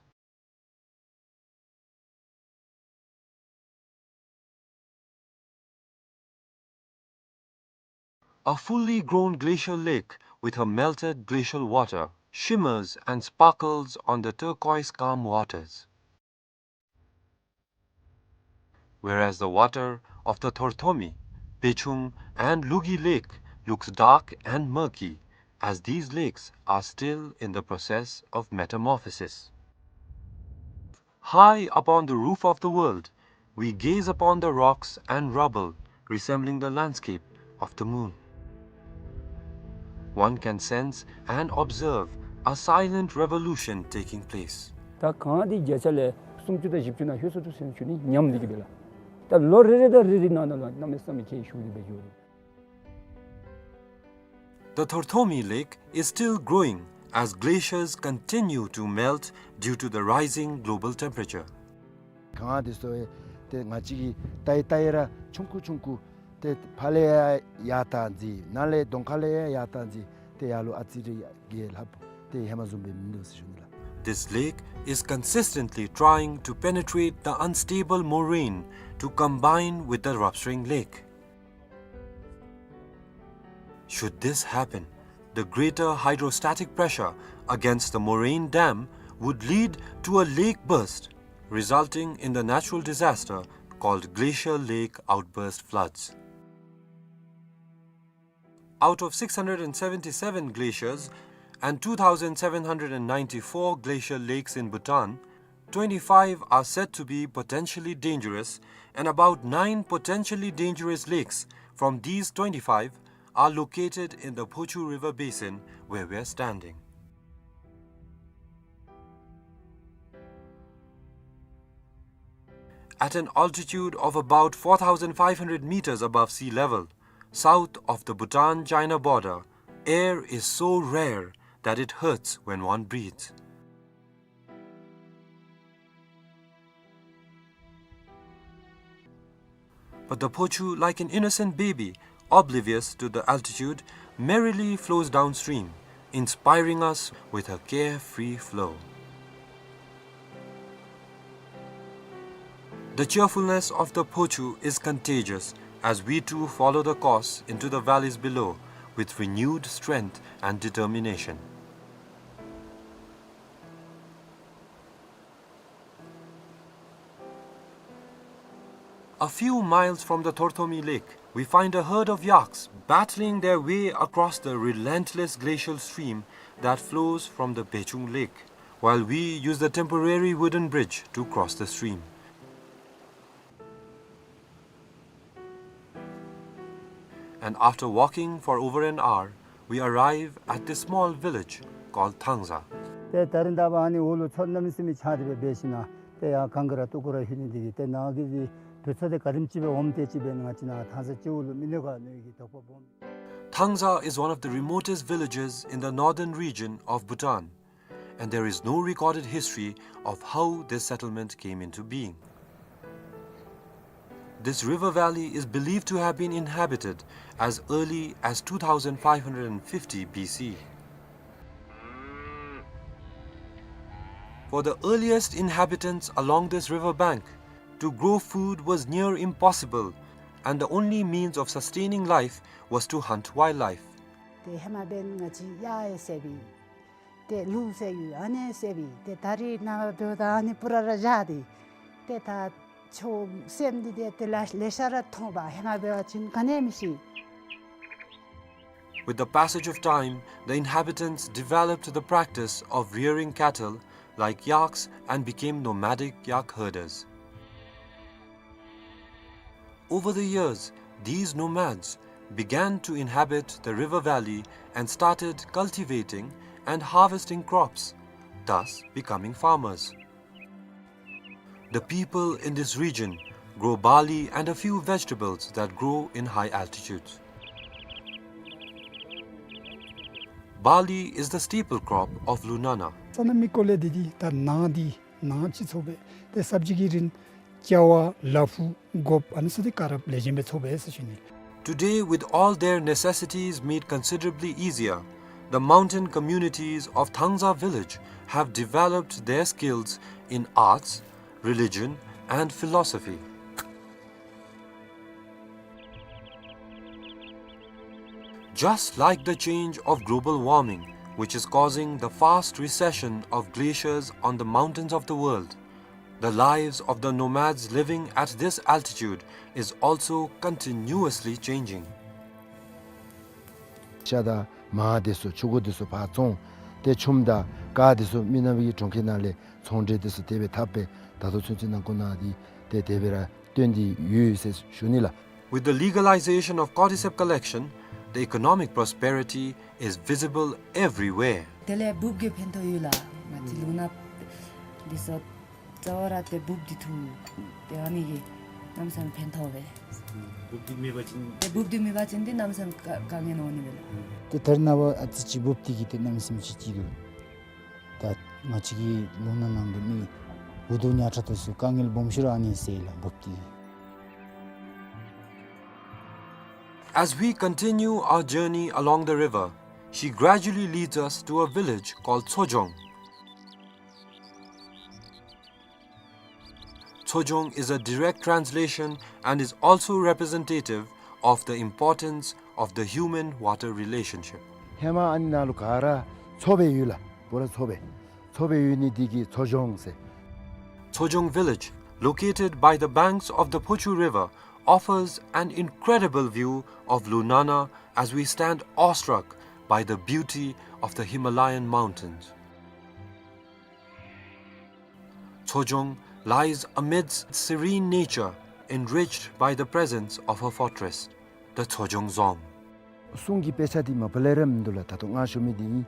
A fully grown glacial lake with her melted glacial water shimmers and sparkles on the turquoise calm waters. Whereas the water of the Thorthomi, Bechung, and Lugi Lake looks dark and murky, as these lakes are still in the process of metamorphosis. High upon the roof of the world, we gaze upon the rocks and rubble resembling the landscape of the moon. One can sense and observe a silent revolution taking place. ད་གངས་འདི་བརྒྱ་ཆ་ལས་སུམ་ཅུ་དང་བཞི་བཅུ་ནང་ལྷོད་སོང་འདུག་ཟེར་ཞུ་ནི་ཉམས་ལེན་གྱི་སྦེ་ལགས། ད་ལོ་རེ་རེ་དང་རེ་རེ་ནང་ན་ལུ་གནམ་མེད་ས་མེད་ཁྱད་ཞུགས་ཏེ་སྦེ་འགྱོ་རེ། The Thorthomi Lake is still growing as glaciers continue to melt due to the rising global temperature. གངས་འདི་ཚུ་ཏེ་ང་བཅས་ཀྱིས་བལྟ་ཡི་བལྟ་ཡི་ར་ཆུང་ཀུ་ཆུང་ཀུ་ཏེ་ཕར་ལས་ཡར་ཡར་བཏང་ཅི་ནཱ་ལས་གདོང་ཁ་ལས་ཡར་ཡར་བཏང་ཅི་ཏེ་ཡར་ལུ་ཨ་ཙི་རེ་ཡར་རྒྱས་ལྷགཔ་ཏེ་ཧེ་མ་བཟུམ་སྦེ་མིན་འདུག་ཟེར་ཞུ་ནི་ལགས། This lake is consistently trying to penetrate the unstable moraine to combine with the Ravsring Lake. Should this happen, the greater hydrostatic pressure against the moraine dam would lead to a lake burst, resulting in the natural disaster called glacial lake outburst floods. Out of six hundred and seventy-seven glaciers and two thousand seven hundred and ninety-four glacial lakes in Bhutan, twenty-five are said to be potentially dangerous, and about nine potentially dangerous lakes from these twenty-five are located in the Phochu River basin where we are standing. At an altitude of about four thousand five hundred meters above sea level, south of the Bhutan-China border, air is so rare that it hurts when one breathes. But the Phochu, like an innocent baby, oblivious to the altitude, merrily flows downstream, inspiring us with her carefree flow. The cheerfulness of the Phochu is contagious as we too follow the course into the valleys below with renewed strength and determination. A few miles from the Thorthomi Lake, we find a herd of yaks battling their way across the relentless glacial stream that flows from the Bechung Lake, while we use the temporary wooden bridge to cross the stream. And after walking for over an hour, we arrive at this small village called Thangza. ཏེ་ད་རིས་ད་ཨ་ནི་འོག་ལུ་མཚོ་གནམ་མེད་ས་མེད་ཆགས་ཏེ་སྦེ་འབད་ཞིནམ་ལས་ཏེ་ཡར་གངས་ཀྱི་ར་སྟུག་པོ་ར་ལྷོད་ནི་འདི་གིས་ཏེ་ནཱ་གི་འདི་བུ་ཚ་ཏེ་ག་དེམ་ཅིག་སྦེ་འོངམ་དེ་ཅིག་སྦེ་ང་བཅས་ནཱ་ཐང་ས་སྤྱི་བོ་ལུ་མི་གནོད་ག་མནོ་བའི་དོགས་པ་སྦོམ། Thangza is one of the remotest villages in the northern region of Bhutan. And there is no recorded history of how this settlement came into being. This river valley is believed to have been inhabited as early as two thousand five hundred fifty B C. For the earliest inhabitants along this river bank, to grow food was near impossible, and the only means of sustaining life was to hunt wildlife. ཏེ་ཧེ་མ་འབདན་ང་བཅས་གཡག་ཡང་བསད་པས། ཏེ་ལུག་བསད་ཡོད་ཨ་ནི་བསད་པས། ཏེ་ད་རིས་ནངས་པ་འབདཝ་ད་ཨ་ནི་སྤུ་ར་ར་བཞག་སྟེ། ཏེ་ད་ཆུ་སྲནམ་འདི་ཏེ་ཏེ་ལེ་ལེ་ཤ་ར་མཐོང་པས། ཧེ་མ་འབད་བ་ཅིན་ག་ནི་མི་ཤེས། With the passage of time, the inhabitants developed the practice of rearing cattle like yaks and became nomadic yak herders. Over the years, these nomads began to inhabit the river valley and started cultivating and harvesting crops, thus becoming farmers. The people in this region grow barley and a few vegetables that grow in high altitudes. Barley is the staple crop of Lunana. ས་གནས་མི་སྐོར་ལས་འདི་འདི་ད་ནཱ་འདི་ནཱ་ཅིག་ཚོགས་པས་ཏེ་སབ་ཇི་གི་རིན་ཅ་བ་ལ་ཕུག་སྒོགཔ་ཨ་ནི་ཚུ་འདི་ག་ར་ལེགས་ཤོམ་སྦེ་ཚོགས་པས་ཟེར་ཞུ་ནི། Today, with all their necessities made considerably easier, the mountain communities of Thangza village have developed their skills in arts, religion, and philosophy. Just like the change of global warming, which is causing the fast recession of glaciers on the mountains of the world, the lives of the nomads living at this altitude is also continuously changing. ཤ་དང་མར་དེ་ཚུ་ཕྱུར་དེ་ཚུ་ཕར་བཙོང་། ཏེ་ཆུམ་དང་ཀར་དེ་ཚུ་མི་ནག་པའི་གྲོང་ཁྱེར་ནང་ལས་ཚོང་འབྲེལ་དེ་ཚུ་དེ་སྦེ་འཐབ་སྦེ་ད་ལྟོ་ཚུན་ཚོད་ནང་ཁོ་ན་འདི་ཏེ་དེ་སྦེ་ར་སྟོན་ཏེ་ཡོད་ཟེར་ཞུ་ནི་ལགས། With the legalization of cordyceps collection, the economic prosperity is visible everywhere. དེ་ལས་འབུཔ་གིས་ཕན་ཐོགས་ཡོད་ལགས། ང་བཅས་ལུང་ནག་འདི་ཚུ་རྩ་བ་ར་ཏེ་འབུཔ་འདི་འཐུ། ཏེ་ཨ་ནི་གིས་གནམ་མེད་ས་མེད་ཕན་ཐོགས་པས། འབུཔ་འདི་མེད་པ་ཅིན་ཏེ་འབུཔ་འདི་མེད་པ་ཅིན་ཏེ་གནམ་མེད་ས་མེད་དཀའ་དཀའ་ངལ་འོང་ནི་སྦེ་ལགས། ཏེ་ད་རེས་ནངས་པ་ཨ་ཙི་ཅིག་འབུཔ་འདི་གིས་ཏེ་གནམ་མེད་ས་མེད་ཅིག་སྐྱིད་འདུག། ད་ང་བཅས་ཀྱི་ལུང་ནག་ནང་གི་མི་འུ་སྡུག་ཉག་ཕྲ་དེ་ཚུ་དཀའ་ངལ་སྦོམ་ཤོས་ར་ཨ་ནི་སེལ་ལགས་འབུཔ་འདི་གིས། As we continue our journey along the river, she gradually leads us to a village called Tsojong. Tsojong is a direct translation and is also representative of the importance of the human-water relationship. ཧེ་མ་ཨ་ནི་ནང་ལུ་ག་ར་མཚོ་སྦེ་ཡོད་ལགས། བོ་ར་མཚོ་སྦེ། མཚོ་སྦེ་ཡོད་ནི་འདི་གིས་མཚོ་ལྗོངས་ཟེར། Tsojong village, located by the banks of the Phochu River, offers an incredible view of Lunana as we stand awestruck by the beauty of the Himalayan mountains. Tsojong lies amidst serene nature, enriched by the presence of her fortress, the Tsojong Dzong. གསུང་གི་དཔེ་ཆ་འདི་མ་པ་ལས་ར་མིན་འདུག་ལགས། ད་ལྟོ་ང་ཞུ་མི་འདི་ཨིན།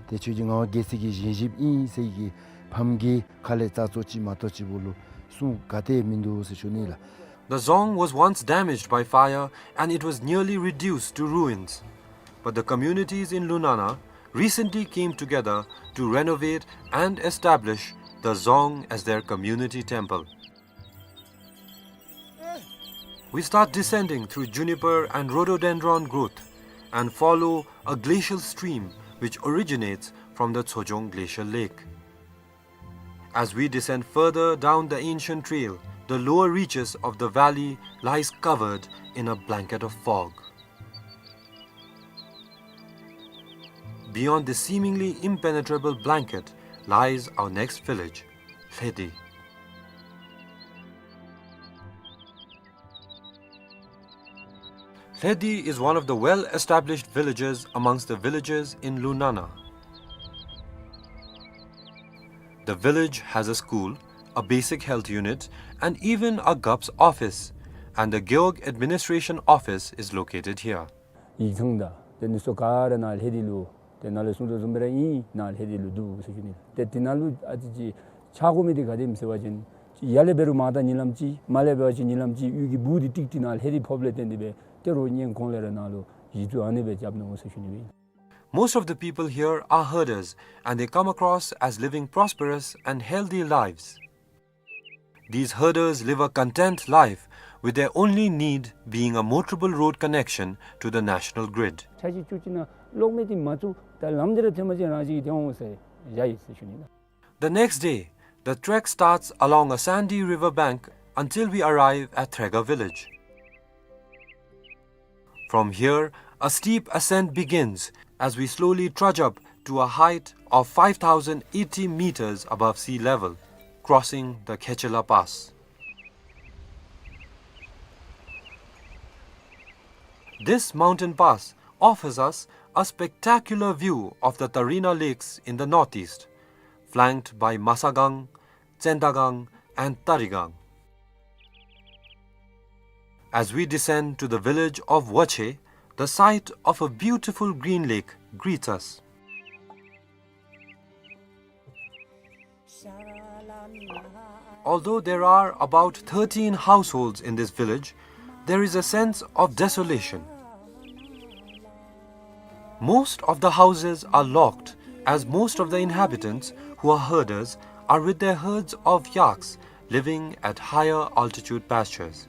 ཏེ་ཆོས་རྗེ་ངག་དབང་རྒྱལ་མཚན་གྱི་བཞེངས་གཞིཔ་ཨིན་ཟེར་གྱི་ཕམ་གྱི་ཁ་ལས་རྩ་ཚོ་ཅིག་མ་གཏོགས་ཅིག་བོ་ལུ་གསུང་ག་ཏེ་མིན་འདུག་ཟེར་ཞུ་ནི་ལགས། The dzong was once damaged by fire and it was nearly reduced to ruins. But the communities in Lunana recently came together to renovate and establish the dzong as their community temple. We start descending through juniper and rhododendron growth and follow a glacial stream which originates from the Tsojong Glacial Lake. As we descend further down the ancient trail, the lower reaches of the valley lies covered in a blanket of fog. Beyond this seemingly impenetrable blanket lies our next village, Lhedi. Lhedi is one of the well-established villages amongst the villages in Lunana. The village has a school, a basic health unit, and even a GAPS office, and the Gewog Administration Office is located here. ཡིག་ཚང་དང་དེ་ནི་སོ་ག་ར་ནཱ་ལྷེ་དི་ལུ་ཏེ་ནཱ་ལས་གསུངས་དོ་བཟུམ་སྦེ་ར་ཨིན། ནཱ་ལྷེ་དི་ལུ་འདུག་ཟེར་ཞུ་ནི། ཏེ་དེ་ནང་ལུ་ཨ་ཙི་ཅིག་ཆགས་དགོ་མི་འདི་ག་དེམ་ཟེར་བ་ཅིན་ཡར་ལས་འབད་རུང་མར་ད་ཉིན་ལམ་ཅིག་མར་ལས་འབད་བ་ཅིན་ཉིན་ལམ་ཅིག་གཡུས་ཀྱི་སྦུག་འདི་ཏིག་ཏིག་ནཱ་ལྷེ་དི་ཕོགཔ་ལས་བརྟེན་ཏེ་སྦེ་ཏེ་རོགས་ཉན་གོང་ལས་ར་ནཱ་ལུ་གཞི་བཙུགས་ཨ་ནི་སྦེ་རྐྱབ་ནུག་ཟེར་ཞུ་ནི་སྦེ། Most of the people here are herders and they come across as living prosperous and healthy lives. These herders live a content life, with their only need being a motorable road connection to the national grid. ཆ་ཤས་བཅུ་གཅིག་ནང་གློག་མེ་འདི་མ་བཙུགས་ད་ལམ་འདི་ར་ཐོན་པ་ཅིན་རང་བཞིན་གྱིས་ཐོན་འོང་ཟེར་བཞག་ཡི་ཟེར་ཞུ་ནི་ལགས། The next day, the trek starts along a sandy river bank until we arrive at Threga village. From here, a steep ascent begins as we slowly trudge up to a height of five thousand eighty meters above sea level, crossing the Khechela Pass. This mountain pass offers us a spectacular view of the Tarina Lakes in the northeast, flanked by Masagang, Tsendagang, and Tarigang. As we descend to the village of Wache, the sight of a beautiful green lake greets us. Although there are about thirteen households in this village, there is a sense of desolation. Most of the houses are locked, as most of the inhabitants, who are herders, are with their herds of yaks living at higher altitude pastures.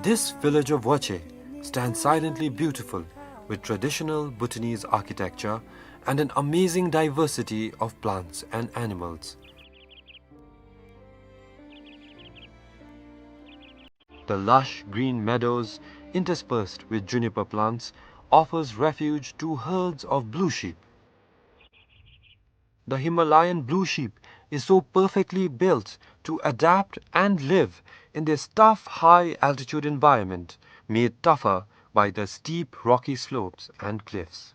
This village of Wache stands silently beautiful, with traditional Bhutanese architecture and an amazing diversity of plants and animals. The lush green meadows, interspersed with juniper plants, offers refuge to herds of blue sheep. The Himalayan blue sheep is so perfectly built to adapt and live in this tough high-altitude environment, made tougher by the steep rocky slopes and cliffs.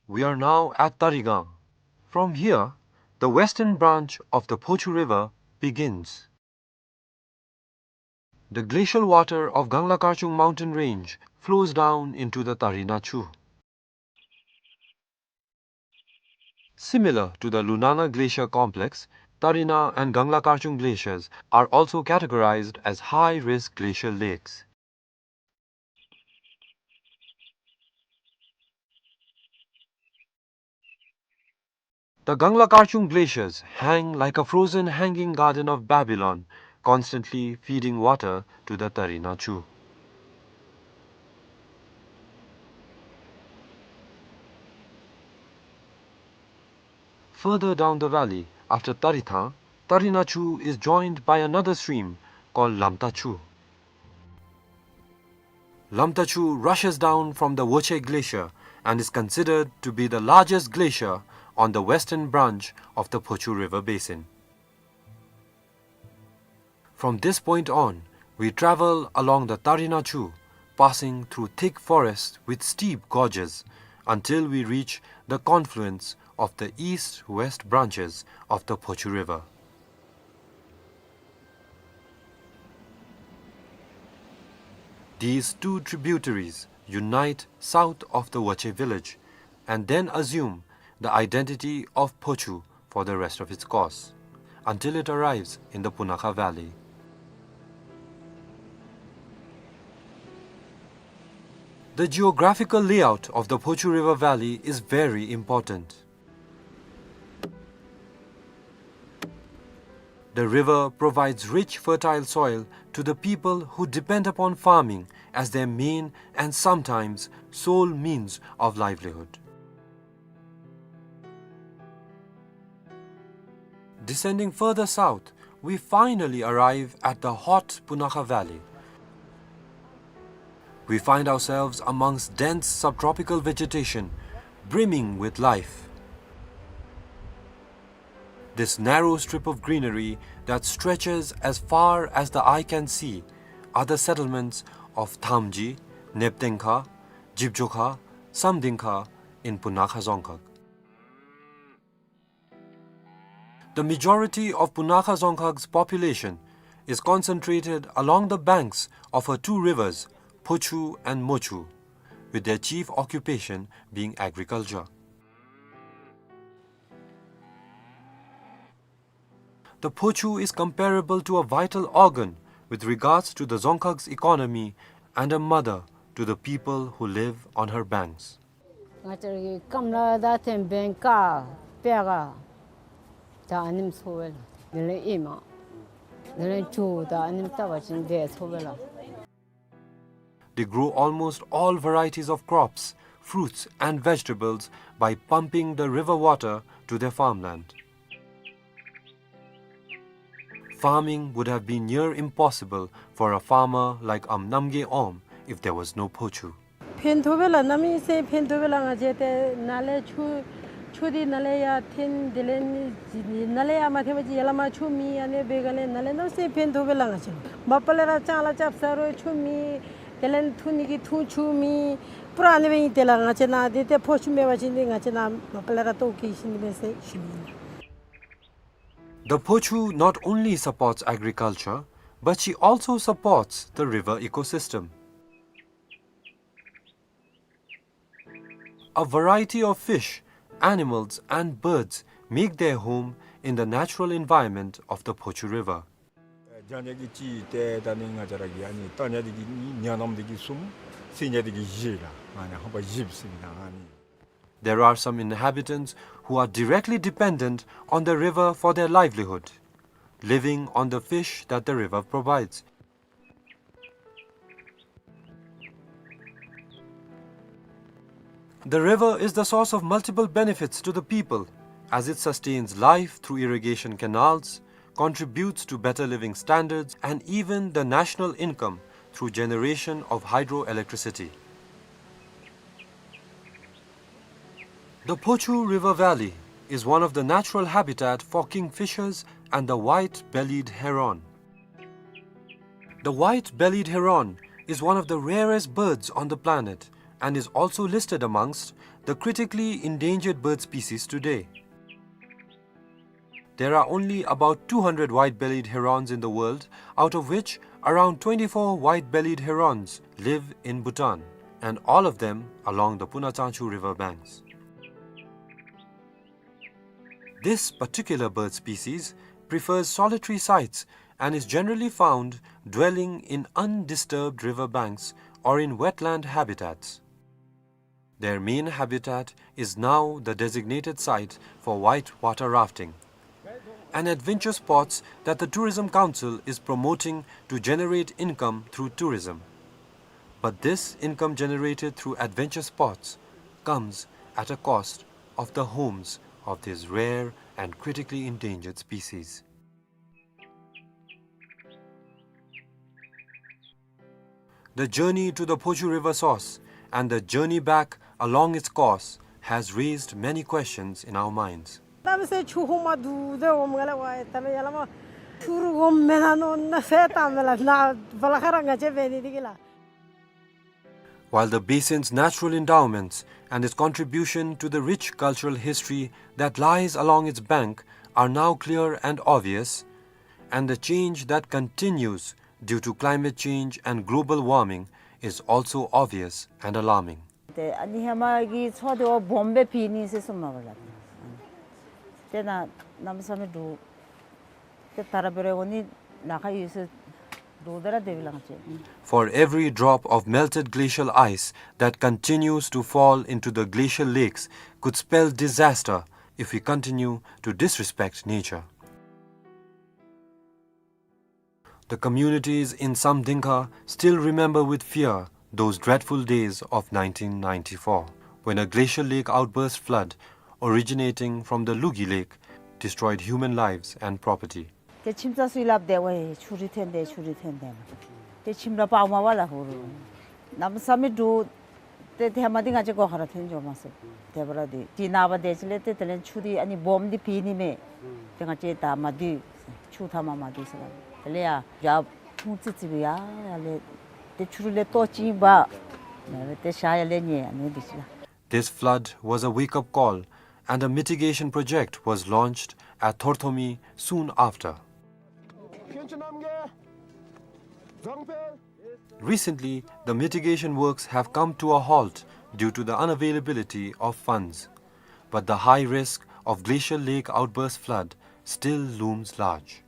We are now at Tarigang. From here, the western branch of the Phochu River begins. The glacial water of Gangla Karchung mountain range flows down into the Tarinachu. Similar to the Lunana Glacier Complex, Tarina and Gangla Karchung glaciers are also categorized as high-risk glacial lakes. The Gangla Karchung glaciers hang like a frozen hanging garden of Babylon, constantly feeding water to the Tarinachu. Further down the valley, after Tarithang, Tarinachu is joined by another stream called Lamtachu. Lamtachu rushes down from the Woche Glacier and is considered to be the largest glacier on the western branch of the Phochu River basin. From this point on, we travel along the Tarinachu, passing through thick forests with steep gorges, until we reach the confluence of the east-west branches of the Phochu River. These two tributaries unite south of the Woche village and then assume the identity of Phochu for the rest of its course, until it arrives in the Punakha Valley. The geographical layout of the Phochu River Valley is very important. The river provides rich, fertile soil to the people who depend upon farming as their main and sometimes sole means of livelihood. Descending further south, we finally arrive at the hot Punakha Valley. We find ourselves amongst dense subtropical vegetation, brimming with life. This narrow strip of greenery that stretches as far as the eye can see are the settlements of Thamji, Neptengkha, Jibjokha, Samdingkha in Punakha Dzongkhag. The majority of Punakha Dzongkhag's population is concentrated along the banks of her two rivers, Phochu and Mochu, with their chief occupation being agriculture. The Phochu is comparable to a vital organ with regards to the Dzongkhag's economy and a mother to the people who live on her banks. ང་བཅས་ར་གི་སྐམ་ལ་ད་ཐེམ་བེང་ཀ་པེ་ག་ད་ཨ་ནེམ་ཚོ་བེ་ལ། དེ་ལས་ཨི་མ་དེ་ལས་ཅུ་ད་ཨ་ནེམ་ལྟ་བ་ཅིན་དེ་ཚོ་བེ་ལ། They grow almost all varieties of crops, fruits and vegetables by pumping the river water to their farmland. Farming would have been near impossible for a farmer like Am Namgay Om if there was no Phochu. ཕན་ཐོགས་པས་ལགས། གནམ་མེད་ས་མེད་ཕན་ཐོགས་པས་ལགས། ང་བཅས་ཏེ་ནཱ་ལས་ཆུ་ཆུ་འདི་ནཱ་ལས་ཡར་འཐེན། དེ་ལས་ནི་ནཱ་ལས་ཡར་མ་འཐེན་པ་ཅིན་ཡར་ལས་མར་ཆུ་མེད། ཨ་ནི་འབད་ག་ལས་ནཱ་ལས་གནམ་མེད་ས་མེད་ཕན་ཐོགས་པས་ལགས། ང་བཅས་མ་པ་ལས་ར་ལྕང་ལཱ་རྐྱབ་ས་རུང་ཆུ་མེད། དེ་ལས་འཐུང་ནི་གི་འཐུང་ཆུ་མེད། པུ་ར་ཨ་ནི་སྦེ་ཨིན། དེ་ལས་ང་བཅས་ནཱ་འདི་ཏེ་ཕོ་ཆུ་མེད་པ་ཅིན་འདི་ང་བཅས་ནཱ་མ་པ་ལས་ར་ལྟོཝ་བཀྱེས་ཤི་ནི་མས་ཟེར་ཞུ་ནི་ཨིན། The Phochu not only supports agriculture, but she also supports the river ecosystem. A variety of fish, animals and birds make their home in the natural environment of the Phochu River. རྒྱ་ཉ་གི་གཅིག་ཏེ་ད་ནི་ང་བཅས་ར་གི་ཨ་ནི་རྟ་ཉ་འདི་གིས་གཉིས། ཉ་ནམ་འདི་གིས་གསུམ། སེང་ཉ་འདི་གིས་བཞི་ལགས། ཨ་ནི་ཧམ་པ་བཞི་ཟེར་མི་ད་ཨ་ནི། There are some inhabitants who are directly dependent on the river for their livelihood, living on the fish that the river provides. The river is the source of multiple benefits to the people, as it sustains life through irrigation canals, contributes to better living standards, and even the national income through generation of hydroelectricity. The Phochu River Valley is one of the natural habitat for kingfishers and the white-bellied heron. The white-bellied heron is one of the rarest birds on the planet and is also listed amongst the critically endangered bird species today. There are only about two hundred white-bellied herons in the world, out of which around twenty-four white-bellied herons live in Bhutan, and all of them along the Punatsangchu river banks. This particular bird species prefers solitary sites and is generally found dwelling in undisturbed river banks or in wetland habitats. Their main habitat is now the designated site for white water rafting, an adventure sports that the Tourism Council is promoting to generate income through tourism. But this income generated through adventure sports comes at a cost of the homes of these rare and critically endangered species. The journey to the Phochu River source and the journey back along its course has raised many questions in our minds. ད་མི་སེར་ཆུ་ཧོ་མ་དུ་དེ་འོ་མ་ལ་ཝའི་ད་མི་ཡ་ལ་མ་ཆུ་རུ་འོ་མེ་ན་ནོ་ན་སེ་ད་མེ་ལ་ན་བ་ལ་ཁ་ར་ང་ཅེ་བེ་ནི་དི་གི་ལ། While the basin's natural endowments and its contribution to the rich cultural history that lies along its bank are now clear and obvious, and the change that continues due to climate change and global warming is also obvious and alarming. ཏེ་ཨ་ནི་ཧེ་མ་གི་མཚོ་དེ་བ་སྦོམ་སྦེ་ཕྱེ་ནི་ཟེར་གསུངམ་མས་པ་ལགས། ཏེ་ན་གནམ་མེད་ས་མེད་འདྲོག། ཏེ་ད་ར་འབད་རུང་འོ་ནི་ལ་ཁ་ཡོད་ས་འདྲོག་ད་ར་དེ་བི་ལང་ཅེ། For every drop of melted glacial ice that continues to fall into the glacial lakes could spell disaster if we continue to disrespect nature. The communities in Samdingkha still remember with fear those dreadful days of nineteen ninety-four, when a glacial lake outburst flood originating from the Lugi Lake destroyed human lives and property. ཏེ་ཁྱིམ་ཚང་ཚུ་གིས་སླབ་དེ་ཝའི་ཆུ་རུད་ཐོན་དེ་ཆུ་རུད་ཐོན་དེ་མ། ཏེ་ཁྱིམ་ར་པར་མ་པ་ལ་ཧུ་རུ། གནམ་མེད་ས་མེད་འདྲོག། ཏེ་ཏེ་ཧེ་མ་འདི་ང་བཅས་སྒོ་ཁར་ཐོན་འགྱོ་མ་ཚུགས། དེ་འབད་ར་འདི་ཏེ་ནངས་པ་དེ་ཅིག་ལས་ཏེ་དེ་ལས་ཆུ་འདི་ཨ་ནི་སྦོམ་འདི་ཕྱེ་ནི་མས། ཏེ་ང་བཅས་ད་མ་འདི་ཆུ་ཐ་མ་མ་འདི་ཟེར་ལ། དེ་ལས་ཡ་ཡར་ཕུང་ཙི་ཙི་བུ་ཡ་ཡར་ལས་ཏེ་ཆུ་རུད་ལས་ལྟོ་ཅིག་འབག། ཏེ་ཤ་ཡར་ལས་ཉལ་ཨ་ནི་འདི་ཅིག་ལགས། This flood was a wake-up call, and a mitigation project was launched at Thorthomi soon after. Recently, the mitigation works have come to a halt due to the unavailability of funds, but the high risk of glacial lake outburst flood still looms large.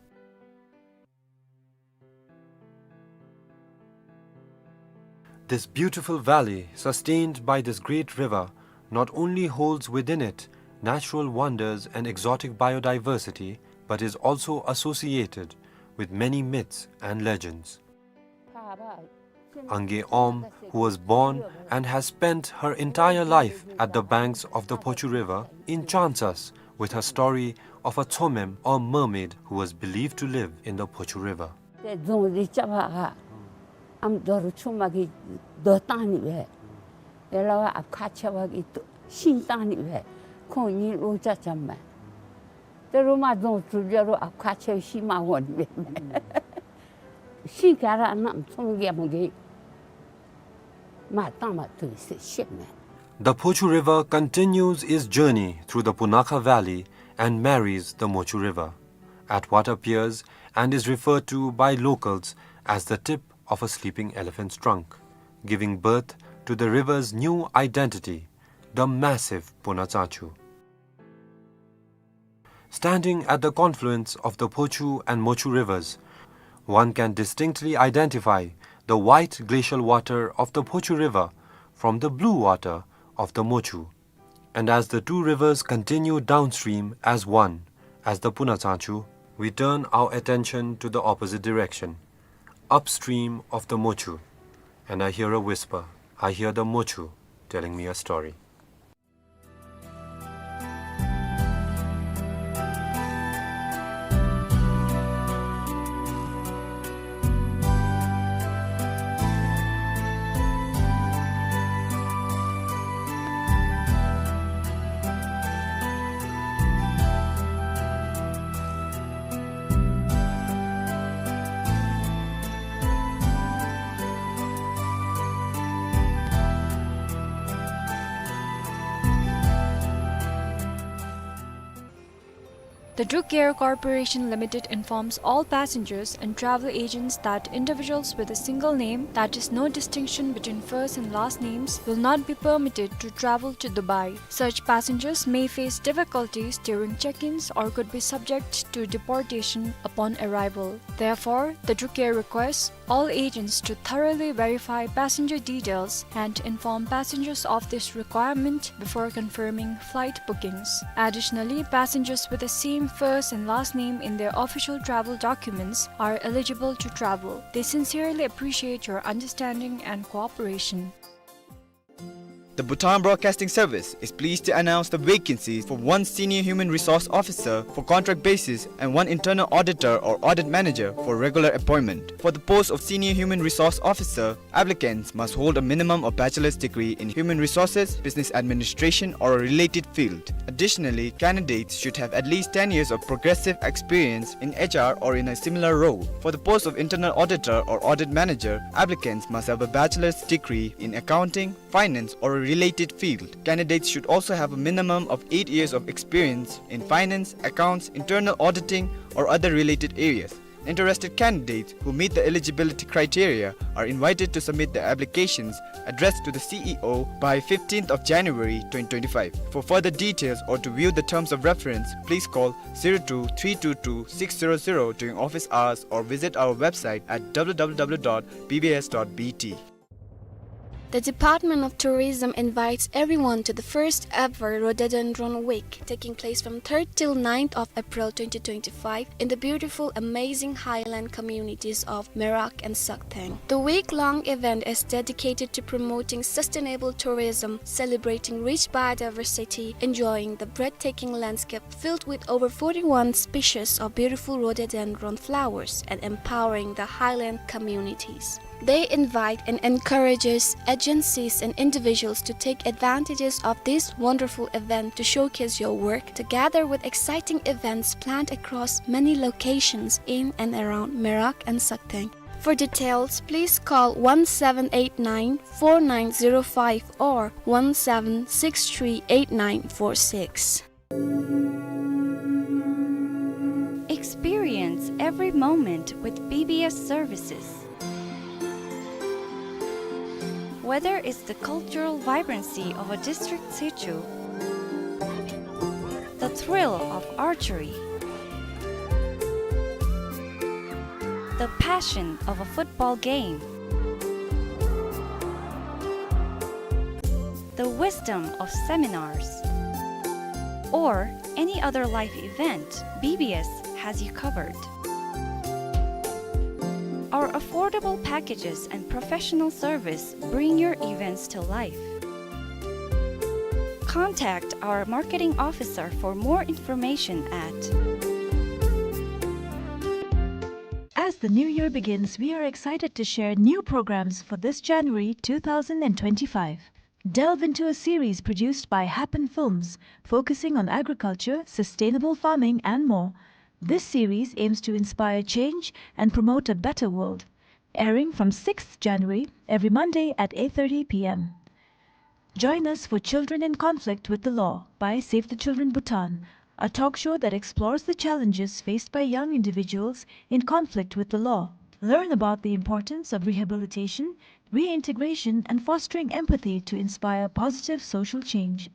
This beautiful valley, sustained by this great river, not only holds within it natural wonders and exotic biodiversity, but is also associated with many myths and legends. Ange Om, who was born and has spent her entire life at the banks of the Phochu River, enchants us with her story of a Tsomem or mermaid who was believed to live in the Phochu River. ཏེ་རྫོང་འདི་རྐྱབ་པ་ཁར་ཨམ་རྡོ་རུ་ཆུང་མ་གིས་རྡོ་བཏང་ནི་སྦེ། ཡ་ལ་བ་ཨཔ་ཁ་ཆེ་བ་གིས་ཤིང་བཏང་ནི་སྦེ། ཁོང་གཉིས་ལོ་ཅ་ཅམ་མས། ཏེ་རུ་མ་རྫོང་གྲུབ་ལས་རུང་ཨཔ་ཁ་ཆེ་བ་ཤི་མ་འོང་ནི་སྦེ། ཤིང་ག་ར་གནམ་ཚོང་རྒྱལ་མོ་གིས་མར་བཏང་མ་བཏུབ་ཟེར་བཤདཔ་མས། The Phochu River continues its journey through the Punakha Valley and marries the Mochu River at what appears and is referred to by locals as the tip of a sleeping elephant's trunk, giving birth to the river's new identity, the massive Punatsangchu. Standing at the confluence of the Phochu and Mochu rivers, one can distinctly identify the white glacial water of the Phochu River from the blue water of the Mochu. And as the two rivers continue downstream as one, as the Punatsangchu, we turn our attention to the opposite direction, upstream of the Mochu, and I hear a whisper. I hear the Mochu telling me a story. The Druk Air Corporation Limited informs all passengers and travel agents that individuals with a single name, that is, no distinction between first and last names, will not be permitted to travel to Dubai. Such passengers may face difficulties during check-ins or could be subject to deportation upon arrival. Therefore, the Druk Air requests all agents to thoroughly verify passenger details and inform passengers of this requirement before confirming flight bookings. Additionally, passengers with the same first and last name in their official travel documents are eligible to travel. They sincerely appreciate your understanding and cooperation. The Bhutan Broadcasting Service is pleased to announce the vacancies for one Senior Human Resource Officer for contract basis and one Internal Auditor or Audit Manager for regular appointment. For the post of Senior Human Resource Officer, applicants must hold a minimum of bachelor's degree in human resources, business administration, or a related field. Additionally, candidates should have at least ten years of progressive experience in H R or in a similar role. For the post of Internal Auditor or Audit Manager, applicants must have a bachelor's degree in accounting, finance, or a related field. Candidates should also have a minimum of eight years of experience in finance, accounts, internal auditing, or other related areas. Interested candidates who meet the eligibility criteria are invited to submit their applications addressed to the C E O by fifteenth of January twenty twenty-five. For further details or to view the terms of reference, please call zero two three two two six zero zero during office hours or visit our website at W W W dot B B S dot B T. The Department of Tourism invites everyone to the first ever Rhododendron Week, taking place from third till ninth of April twenty twenty-five in the beautiful, amazing highland communities of Merak and Sakdeng. The week-long event is dedicated to promoting sustainable tourism, celebrating rich biodiversity, enjoying the breathtaking landscape filled with over forty-one species of beautiful rhododendron flowers, and empowering the highland communities. They invite and encourages agencies and individuals to take advantages of this wonderful event to showcase your work, together with exciting events planned across many locations in and around Merak and Sakdeng. For details, please call one seven eight nine four nine zero five or one seven six three eight nine four six. Experience every moment with B B S services. Whether it's the cultural vibrancy of a district situ, the thrill of archery, the passion of a football game, the wisdom of seminars, or any other life event, B B S has you covered. Our affordable packages and professional service bring your events to life. Contact our marketing officer for more information at As the new year begins, we are excited to share new programs for this January two thousand and twenty-five. Delve into a series produced by Happen Films, focusing on agriculture, sustainable farming, and more. This series aims to inspire change and promote a better world. Airing from sixth January, every Monday at eight thirty P M. Join us for Children in Conflict with the Law by Save the Children Bhutan, a talk show that explores the challenges faced by young individuals in conflict with the law. Learn about the importance of rehabilitation, reintegration, and fostering empathy to inspire positive social change.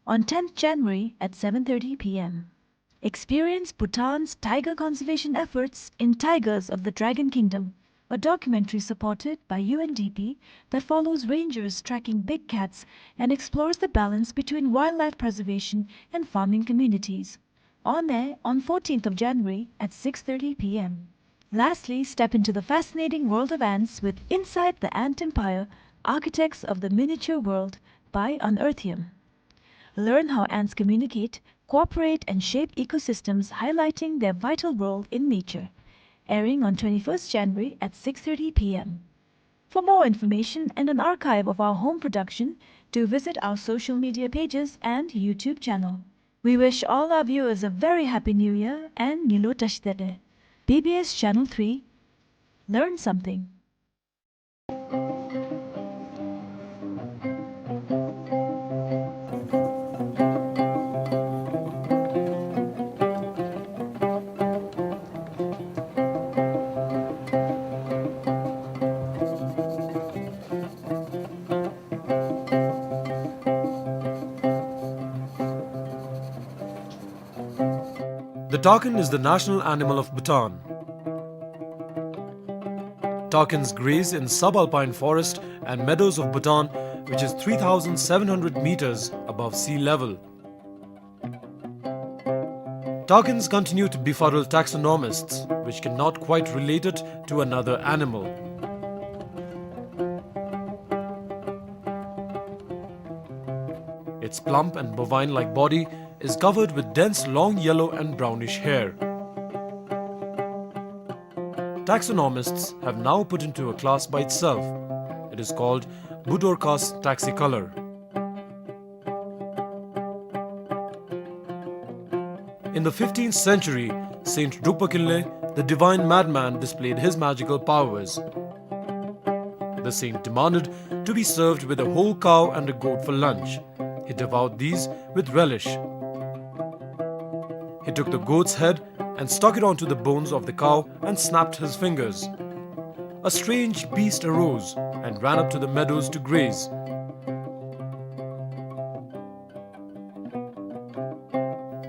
On tenth January at seven thirty P M. Experience Bhutan's tiger conservation efforts in Tigers of the Dragon Kingdom, a documentary supported by U N D P that follows rangers tracking big cats and explores the balance between wildlife preservation and farming communities. On air on fourteenth of January at six thirty P M. Lastly, step into the fascinating world of ants with Inside the Ant Empire: Architects of the Miniature World by Unearthium. Learn how ants communicate, cooperate, and shape ecosystems, highlighting their vital role in nature. Airing on twenty-first January at six thirty P M. For more information and an archive of our home production, do visit our social media pages and YouTube channel. We wish all our viewers a very happy New Year and Ngilu Tashidele. B B S Channel three, learn something. The takin is the national animal of Bhutan. Takins graze in subalpine forest and meadows of Bhutan, which is three thousand seven hundred meters above sea level. Takins continue to befuddle taxonomists, which cannot quite relate it to another animal. Its plump and bovine-like body is covered with dense long yellow and brownish hair. Taxonomists have now put into a class by itself. It is called Budorcas taxicolor. In the fifteenth century, Saint Drukpa Kinley, the divine madman, displayed his magical powers. The saint demanded to be served with a whole cow and a goat for lunch. He devoured these with relish. He took the goat's head and stuck it onto the bones of the cow and snapped his fingers. A strange beast arose and ran up to the meadows to graze.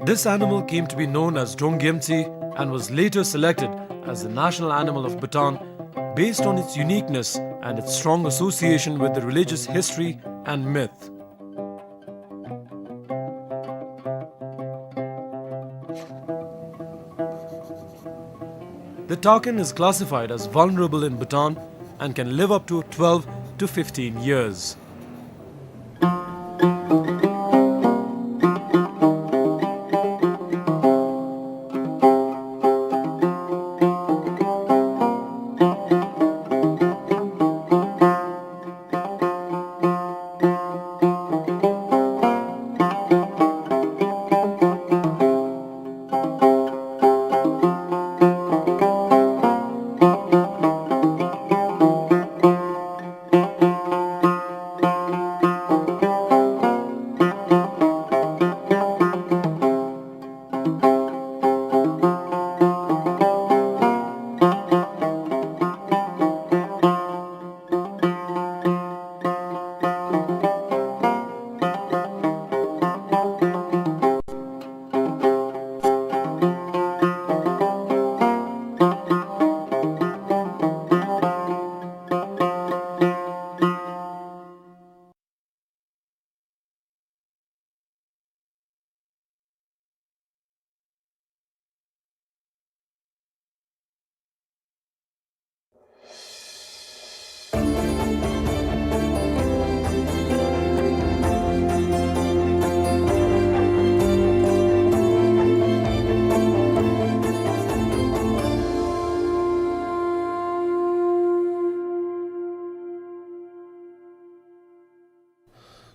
This animal came to be known as Drong Gyemtsi and was later selected as the national animal of Bhutan based on its uniqueness and its strong association with the religious history and myth. The takin is classified as vulnerable in Bhutan and can live up to twelve to fifteen years.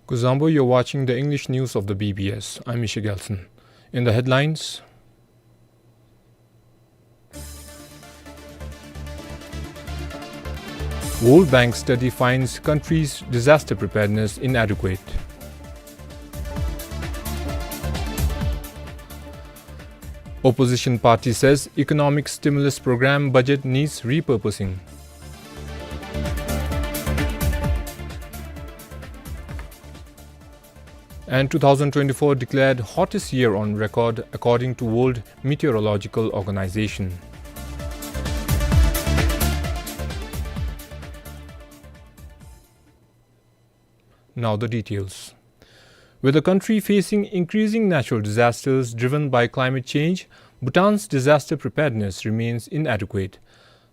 Kuzuzangpo, you're watching the English news of the B B S. I'm Misha Gelson. In the headlines, World Bank study finds country's disaster preparedness inadequate. Opposition party says economic stimulus program budget needs repurposing. And two thousand twenty-four declared hottest year on record according to World Meteorological Organization. Now the details. With the country facing increasing natural disasters driven by climate change, Bhutan's disaster preparedness remains inadequate.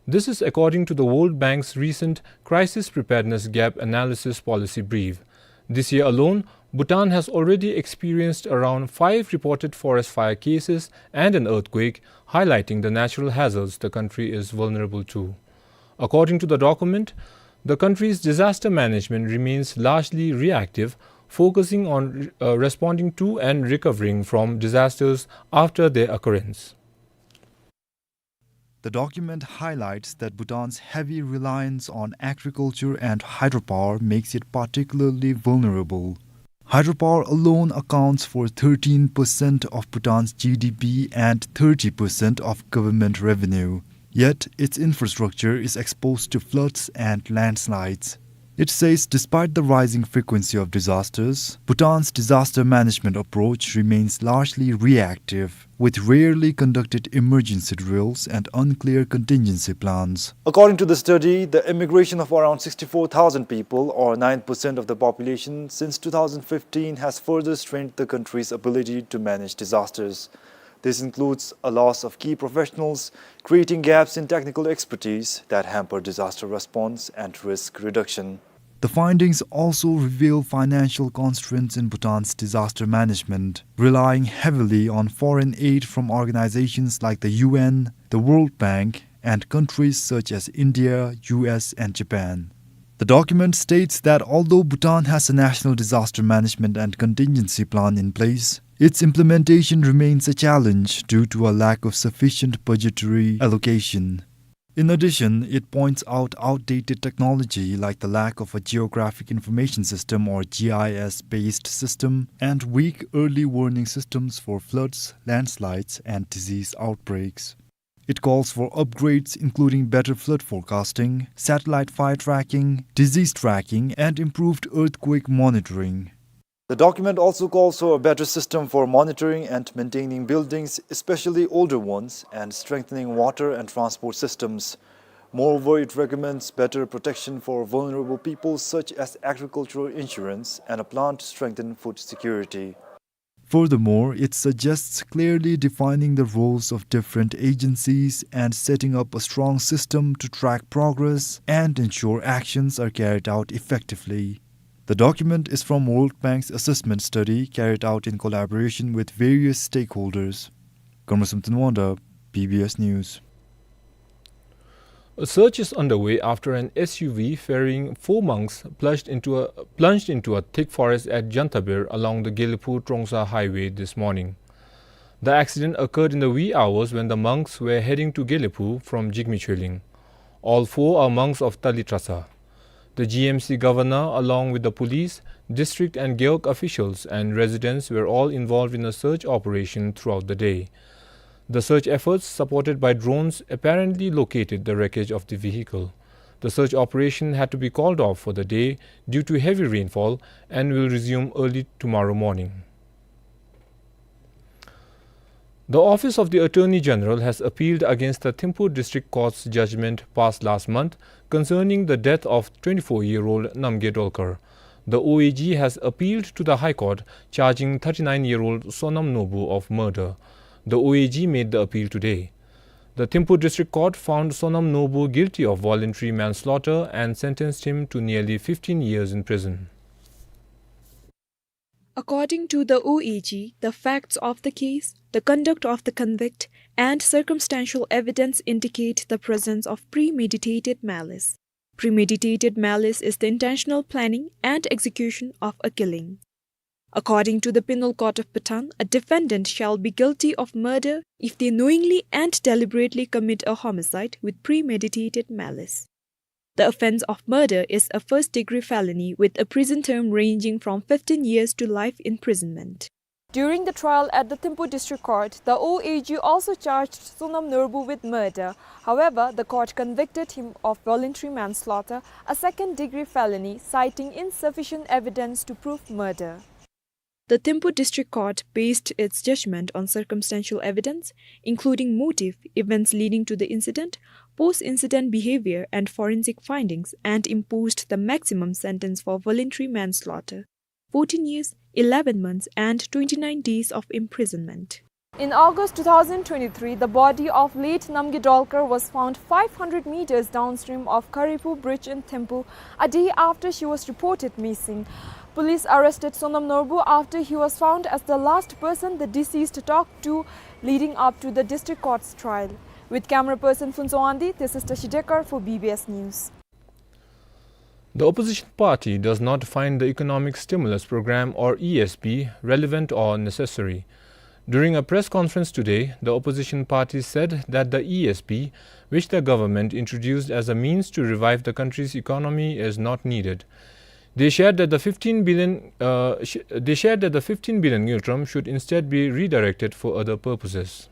This is according to the World Bank's recent Crisis Preparedness Gap Analysis Policy Brief. This year alone, Bhutan has already experienced around five reported forest fire cases and an earthquake, highlighting the natural hazards the country is vulnerable to. According to the document, the country's disaster management remains largely reactive, focusing on, uh, responding to and recovering from disasters after their occurrence. The document highlights that Bhutan's heavy reliance on agriculture and hydropower makes it particularly vulnerable. Hydropower alone accounts for thirteen percent of Bhutan's G D P and thirty percent of government revenue. Yet, its infrastructure is exposed to floods and landslides. It says despite the rising frequency of disasters, Bhutan's disaster management approach remains largely reactive, with rarely conducted emergency drills and unclear contingency plans. According to the study, the immigration of around sixty-four thousand people, or nine percent of the population, since two thousand fifteen has further strained the country's ability to manage disasters. This includes a loss of key professionals, creating gaps in technical expertise that hamper disaster response and risk reduction. The findings also reveal financial constraints in Bhutan's disaster management, relying heavily on foreign aid from organizations like the U N, the World Bank, and countries such as India, U S, and Japan. The document states that although Bhutan has a national disaster management and contingency plan in place, its implementation remains a challenge due to a lack of sufficient budgetary allocation. In addition, it points out outdated technology like the lack of a geographic information system, or G I S-based system, and weak early warning systems for floods, landslides, and disease outbreaks. It calls for upgrades, including better flood forecasting, satellite fire tracking, disease tracking, and improved earthquake monitoring. The document also calls for a better system for monitoring and maintaining buildings, especially older ones, and strengthening water and transport systems. Moreover, it recommends better protection for vulnerable people, such as agricultural insurance and a plan to strengthen food security. Furthermore, it suggests clearly defining the roles of different agencies and setting up a strong system to track progress and ensure actions are carried out effectively. The document is from World Bank's assessment study carried out in collaboration with various stakeholders. Kamarasam Tanwangda, B B S News. A search is underway after an S U V ferrying four monks plunged into a, plunged into a thick forest at Jantabir along the Gelephu-Trongsa highway this morning. The accident occurred in the wee hours when the monks were heading to Gelephu from Jigme Choeling. All four are monks of Tali Trasa. The G M C governor, along with the police, district and gewog officials and residents, were all involved in a search operation throughout the day. The search efforts, supported by drones, apparently located the wreckage of the vehicle. The search operation had to be called off for the day due to heavy rainfall and will resume early tomorrow morning. The Office of the Attorney General has appealed against the Thimphu District Court's judgment passed last month concerning the death of twenty-four-year-old Namgay Dolkar. The O A G has appealed to the High Court, charging thirty-nine-year-old Sonam Norbu of murder. The O A G made the appeal today. The Thimphu District Court found Sonam Norbu guilty of voluntary manslaughter and sentenced him to nearly fifteen years in prison. According to the O A G, the facts of the case, the conduct of the convict, and circumstantial evidence indicate the presence of premeditated malice. Premeditated malice is the intentional planning and execution of a killing. According to the Penal Code of Bhutan, a defendant shall be guilty of murder if they knowingly and deliberately commit a homicide with premeditated malice. The offense of murder is a first-degree felony with a prison term ranging from fifteen years to life imprisonment. During the trial at the Thimphu District Court, the O A G also charged Sonam Norbu with murder. However, the court convicted him of voluntary manslaughter, a second-degree felony, citing insufficient evidence to prove murder. The Thimphu District Court based its judgment on circumstantial evidence, including motive, events leading to the incident, post-incident behavior, and forensic findings, and imposed the maximum sentence for voluntary manslaughter, fourteen years, eleven months, and twenty-nine days of imprisonment. In August two thousand twenty-three, the body of late Namgay Dolkar was found five hundred meters downstream of Karipu Bridge in Thimphu, a day after she was reported missing. Police arrested Sonam Norbu after he was found as the last person the deceased talked to leading up to the district court's trial. With camera person Phuntsho Wangdi, this is Tashi Dekar for B B S News. The opposition party does not find the Economic Stimulus Program, or E S P, relevant or necessary. During a press conference today, the opposition party said that the E S P, which the government introduced as a means to revive the country's economy, is not needed. They shared that the fifteen billion, uh, sh-, they shared that the fifteen billion ngultrum should instead be redirected for other purposes.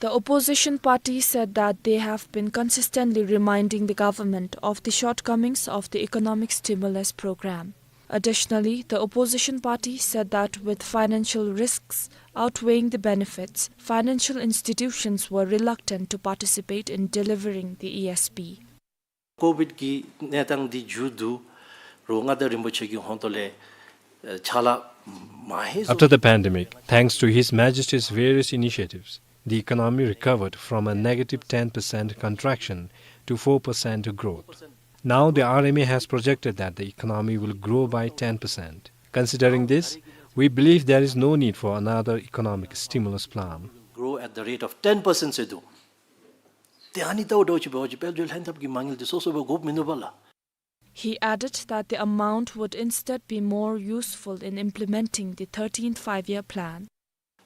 The opposition party said that they have been consistently reminding the government of the shortcomings of the economic stimulus program. Additionally, the opposition party said that with financial risks outweighing the benefits, financial institutions were reluctant to participate in delivering the E S P. ཀོ་བིཌ་ཀྱི་གནས་སྟངས་འདི་མཇུག་བསྡུ་རུང་མངའ་བདག་རིན་པོ་ཆེ་གི་ཧོང་ཏོ་ལས་ཨེ་ཕྱག་ལཱ་མ་ཧེ་བཟོ། After the pandemic, thanks to His Majesty's various initiatives, the economy recovered from a negative ten percent contraction to four percent growth. Now the R M A has projected that the economy will grow by ten percent. Considering this, we believe there is no need for another economic stimulus plan. Grow at the rate of ten percent ཟེར་འདུག། ཏེ་ཨ་ནི་ལྟ་བུ་འདྲཝ་ཅིག་འབད་བ་ཅིན་དཔལ་འབྱོར་ལྷན་ཐབས་ཀྱི་མ་དངུལ་འདི་སོ་སོ་སྦེ་དགོཔ་མིན་འདུག་པ་ལགས། He added that the amount would instead be more useful in implementing the thirteenth Five-Year Plan.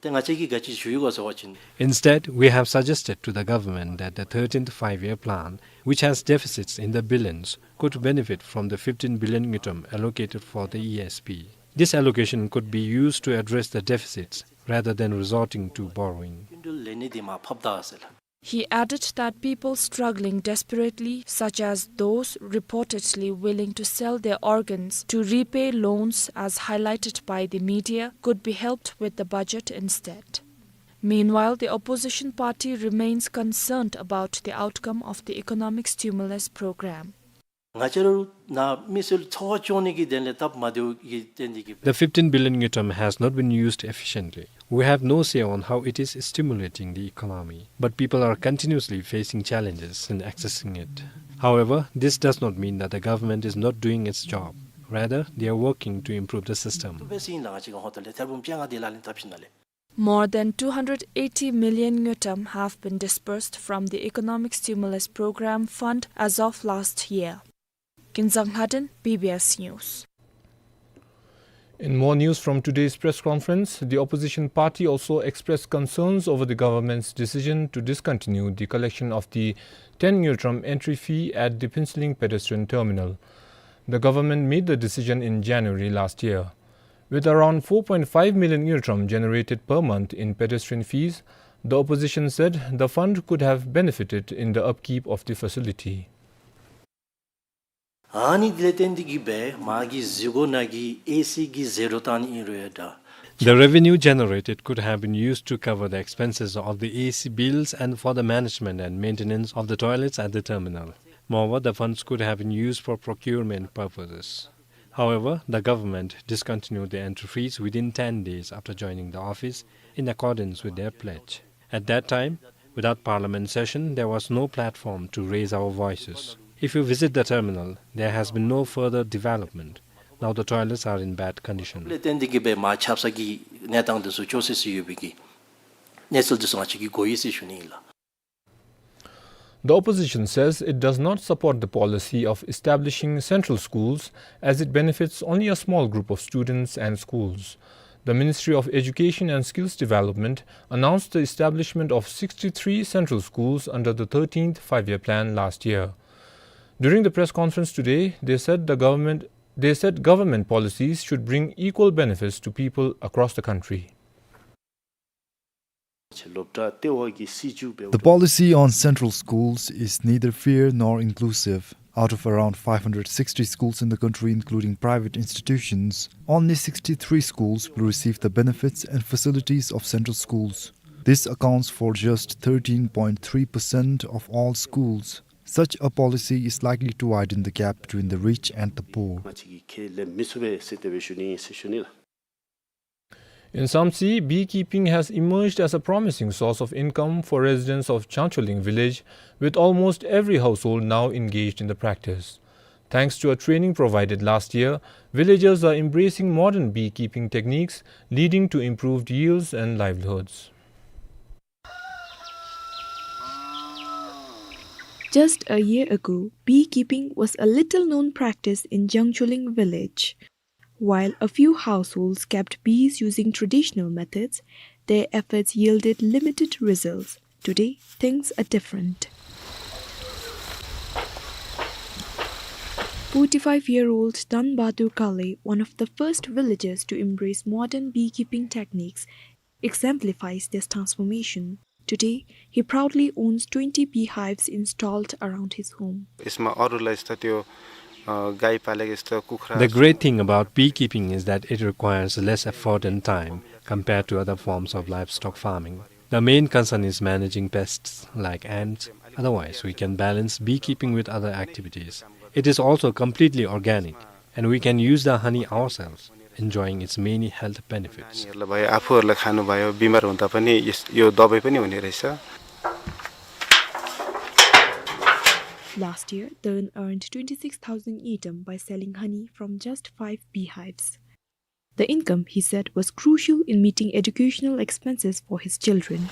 ཏེ་ང་བཅས་ཀྱིས་ག་ཅི་ཞུ་ཡི་ག་ཟེར་བ་ཅིན། Instead, we have suggested to the government that the thirteenth Five-Year Plan, which has deficits in the billions, could benefit from the fifteen billion ngultrum allocated for the E S P. This allocation could be used to address the deficits rather than resorting to borrowing. ཀུན་འགྲུལ་ལེན་ནི་འདི་མར་ཕབ་ད་ཟེར་ལགས། He added that people struggling desperately, such as those reportedly willing to sell their organs to repay loans as highlighted by the media, could be helped with the budget instead. Meanwhile, the opposition party remains concerned about the outcome of the economic stimulus program. ང་བཅས་ར་ནཱ་མི་སེར་འཚོ་བ་སྐྱོང་ནི་གི་དོན་ལས་སྟབས་མ་བདེཝ་གི་བརྟེན་ཏེ་གིས། The fifteen billion ngultrum has not been used efficiently. We have no say on how it is stimulating the economy, but people are continuously facing challenges in accessing it. However, this does not mean that the government is not doing its job. Rather, they are working to improve the system. ཏུ་བེ་སིན་ལ་ང་བཅས་ཀྱི་ཧོང་ཏོ་ལས་ཐེར་འབུམ་བཅོ་ལྔ་འདི་ལག་ལེན་འཐབ་ཞིནམ་ལས། More than two hundred eighty million ngultrum have been disbursed from the Economic Stimulus Program Fund as of last year. Kinzang Haden, B B S News. In more news from today's press conference, the opposition party also expressed concerns over the government's decision to discontinue the collection of the ten ngultrum entry fee at the Phuentsholing pedestrian terminal. The government made the decision in January last year. With around four point five million ngultrum generated per month in pedestrian fees, the opposition said the fund could have benefited in the upkeep of the facility. ཨ་ནི་འདི་ལས་བརྟེན་ཏེ་གིས་སྦེ་མ་གི་གཟིགས་སྒོ་ནང་གི་ཨེ་སི་གི་ཟད་འགྲོ་བཏང་ནི་ཨིན་རུང་ཡང་འདྲ། The revenue generated could have been used to cover the expenses of the A C bills and for the management and maintenance of the toilets at the terminal. Moreover, the funds could have been used for procurement purposes. However, the government discontinued the entry fees within ten days after joining the office, in accordance with their pledge. At that time, without parliament session, there was no platform to raise our voices. If you visit the terminal, there has been no further development. Now the toilets are in bad condition. ལས་བརྟེན་ཏེ་གིས་སྦེ་མར་ཆབ་གསང་གི་གནས་སྟངས་འདི་ཚུ་ཅོག་ཙེ་སུ་ཡོད་པའི་གི་གནས་ཚུལ་འདི་ཚུ་ང་བཅས་ཀྱིས་གོ་ཡི་ཟེར་ཞུ་ནི་ཨིན་ལགས། The opposition says it does not support the policy of establishing central schools, as it benefits only a small group of students and schools. The Ministry of Education and Skills Development announced the establishment of sixty-three central schools under the thirteenth Five-Year Plan last year. During the press conference today, they said the government, they said government policies should bring equal benefits to people across the country. The policy on central schools is neither fair nor inclusive. Out of around five hundred sixty schools in the country, including private institutions, only sixty-three schools will receive the benefits and facilities of central schools. This accounts for just thirteen point three percent of all schools. Such a policy is likely to widen the gap between the rich and the poor. In Samtse, beekeeping has emerged as a promising source of income for residents of Jangcholing village, with almost every household now engaged in the practice. Thanks to a training provided last year, villagers are embracing modern beekeeping techniques, leading to improved yields and livelihoods. Just a year ago, beekeeping was a little known practice in Jangcholing village. While a few households kept bees using traditional methods, their efforts yielded limited results. Today, things are different. Forty-five-year-old Dhan Bahadur Kale, one of the first villagers to embrace modern beekeeping techniques, exemplifies this transformation. Today, he proudly owns twenty beehives installed around his home. यसमा अरूलाई यस्तो त्यो, अ, गाई पालेको यस्तो कुखुरा The great thing about beekeeping is that it requires less effort and time compared to other forms of livestock farming. The main concern is managing pests like ants. Otherwise, we can balance beekeeping with other activities. It is also completely organic, and we can use the honey ourselves, enjoying its many health benefits. नानीहरूलाई भयो, आफूहरूलाई खानु भयो, बिमार हुँदा पनि यस-, यो दबाई पनि हुने रहेछ। Last year, Tarun earned twenty-six thousand ngultrum by selling honey from just five beehives. The income, he said, was crucial in meeting educational expenses for his children.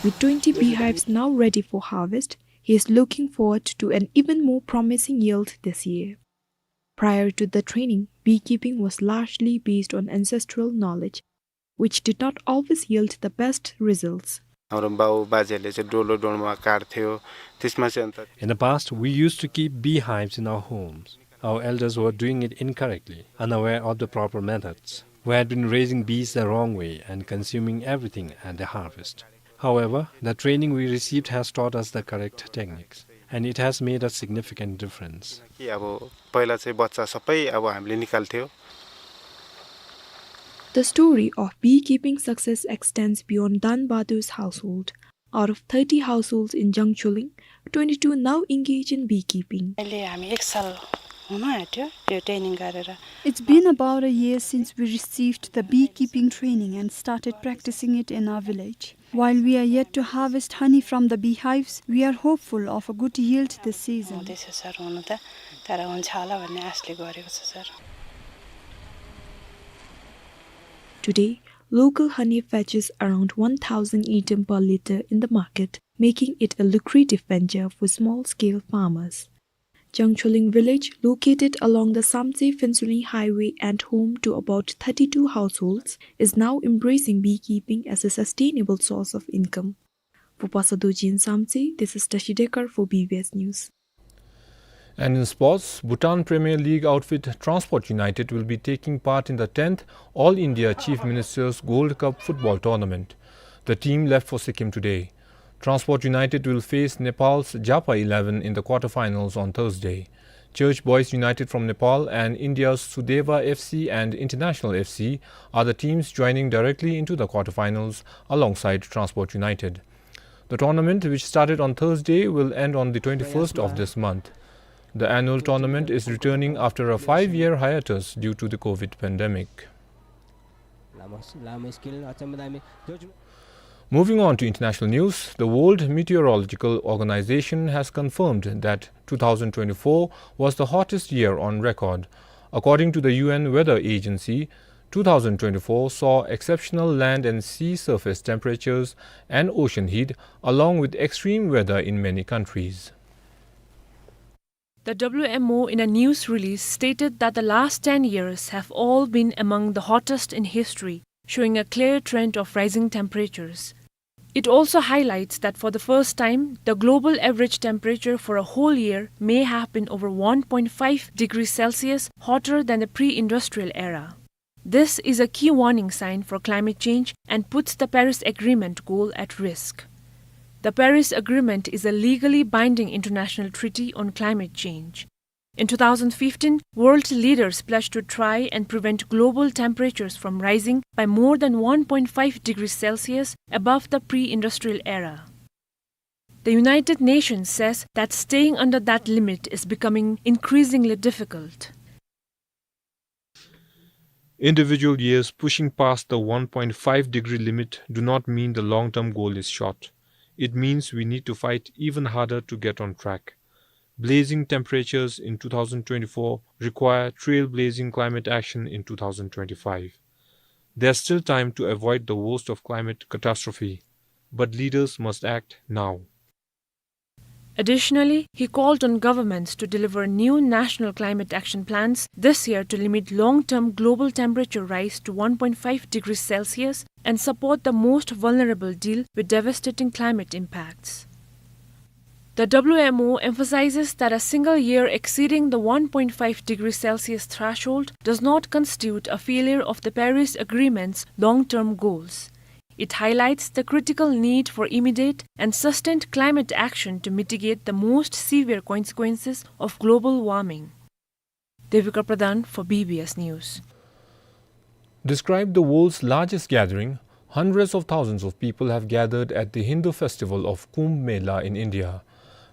With twenty beehives now ready for harvest, he is looking forward to an even more promising yield this year. Prior to the training, beekeeping was largely based on ancestral knowledge, which did not always yield the best results. हाम्रो बाउ बाजेहरूले चाहिँ डोलो डोलमा काट्थ्यो, त्यसमा चाहिँ अन्त In the past, we used to keep beehives in our homes. Our elders were doing it incorrectly, unaware of the proper methods. We had been raising bees the wrong way and consuming everything at the harvest. However, the training we received has taught us the correct techniques, and it has made a significant difference. कि अब पहिला चाहिँ बच्चा सबै अब हामीले निकाल्थ्यौँ। The story of beekeeping success extends beyond Dhan Bahadur's household. Out of thirty households in Jangcholing, twenty-two now engage in beekeeping. अहिले हामी एक साल हुन आँट्यो यो ट्रेनिङ गरेर। It's been about a year since we received the beekeeping training and started practicing it in our village. While we are yet to harvest honey from the beehives, we are hopeful of a good yield this season. हुँदैछ सर, हुनु त, तर हुन्छ होला भन्ने आशले गरेको छ sir. Today, local honey fetches around one thousand ngultrum per litre in the market, making it a lucrative venture for small-scale farmers. Jangcholing village, located along the Samtse-Phuentsholing highway and home to about thirty-two households, is now embracing beekeeping as a sustainable source of income. For Pasa Dorji in Samtse, this is Tashi Dekar for B B S News. And in sports, Bhutan Premier League outfit Transport United will be taking part in the tenth All India Chief Ministers Gold Cup football tournament. The team left for Sikkim today. Transport United will face Nepal's Japa eleven in the quarterfinals on Thursday. Church Boys United from Nepal and India's Sudeva F C and International F C are the teams joining directly into the quarterfinals alongside Transport United. The tournament, which started on Thursday, will end on the twenty-first of this month. The annual tournament is returning after a five-year hiatus due to the COVID pandemic. Moving on to international news, the World Meteorological Organization has confirmed that two thousand twenty-four was the hottest year on record. According to the U N Weather Agency, two thousand twenty-four saw exceptional land and sea surface temperatures and ocean heat, along with extreme weather in many countries. The W M O, in a news release, stated that the last ten years have all been among the hottest in history, showing a clear trend of rising temperatures. It also highlights that for the first time, the global average temperature for a whole year may have been over one point five degrees Celsius hotter than the pre-industrial era. This is a key warning sign for climate change and puts the Paris Agreement goal at risk. The Paris Agreement is a legally binding international treaty on climate change. In two thousand fifteen, world leaders pledged to try and prevent global temperatures from rising by more than one point five degrees Celsius above the pre-industrial era. The United Nations says that staying under that limit is becoming increasingly difficult. Individual years pushing past the one point five degree limit do not mean the long-term goal is shot. It means we need to fight even harder to get on track. Blazing temperatures in two thousand twenty-four require trailblazing climate action in two thousand twenty-five. There's still time to avoid the worst of climate catastrophe, but leaders must act now. Additionally, he called on governments to deliver new national climate action plans this year to limit long-term global temperature rise to one point five degrees Celsius and support the most vulnerable deal with devastating climate impacts. The W M O emphasizes that a single year exceeding the one point five degrees Celsius threshold does not constitute a failure of the Paris Agreement's long-term goals. It highlights the critical need for immediate and sustained climate action to mitigate the most severe consequences of global warming. Devika Pradhan for B B S News. Described the world's largest gathering, hundreds of thousands of people have gathered at the Hindu festival of Kumbh Mela in India.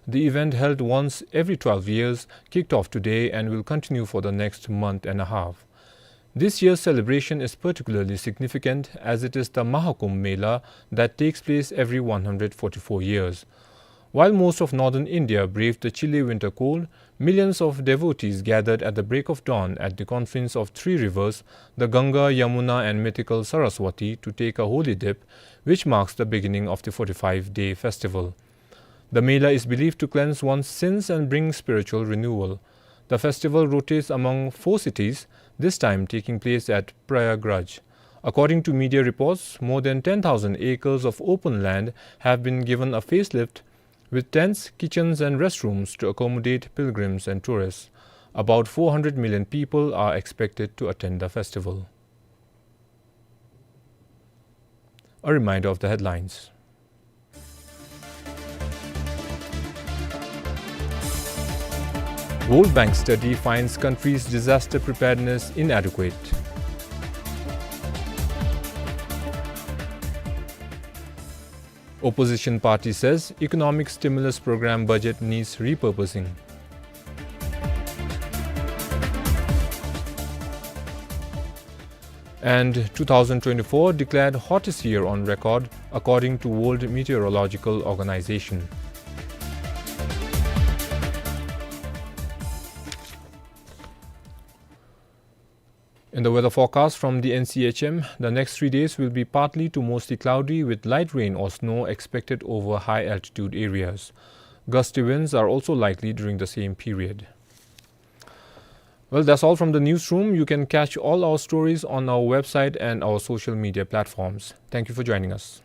The event, held once every twelve years, kicked off today and will continue for the next month and a half. This year's celebration is particularly significant as it is the Mahakumbh Mela that takes place every one hundred forty-four years. While most of northern India braved the chilly winter cold, millions of devotees gathered at the break of dawn at the confluence of three rivers, the Ganga, Yamuna and mythical Saraswati, to take a holy dip, which marks the beginning of the forty-five-day festival. The Mela is believed to cleanse one's sins and bring spiritual renewal. The festival rotates among four cities, this time taking place at Prayagraj. According to media reports, more than ten thousand acres of open land have been given a facelift, with tents, kitchens and restrooms to accommodate pilgrims and tourists. About four hundred million people are expected to attend the festival. A reminder of the headlines. World Bank study finds country's disaster preparedness inadequate. Opposition party says economic stimulus program budget needs repurposing. And two thousand twenty-four declared hottest year on record, according to World Meteorological Organization. In the weather forecast from the N C H M, the next three days will be partly to mostly cloudy with light rain or snow expected over high altitude areas. Gusty winds are also likely during the same period. Well, that's all from the newsroom. You can catch all our stories on our website and our social media platforms. Thank you for joining us.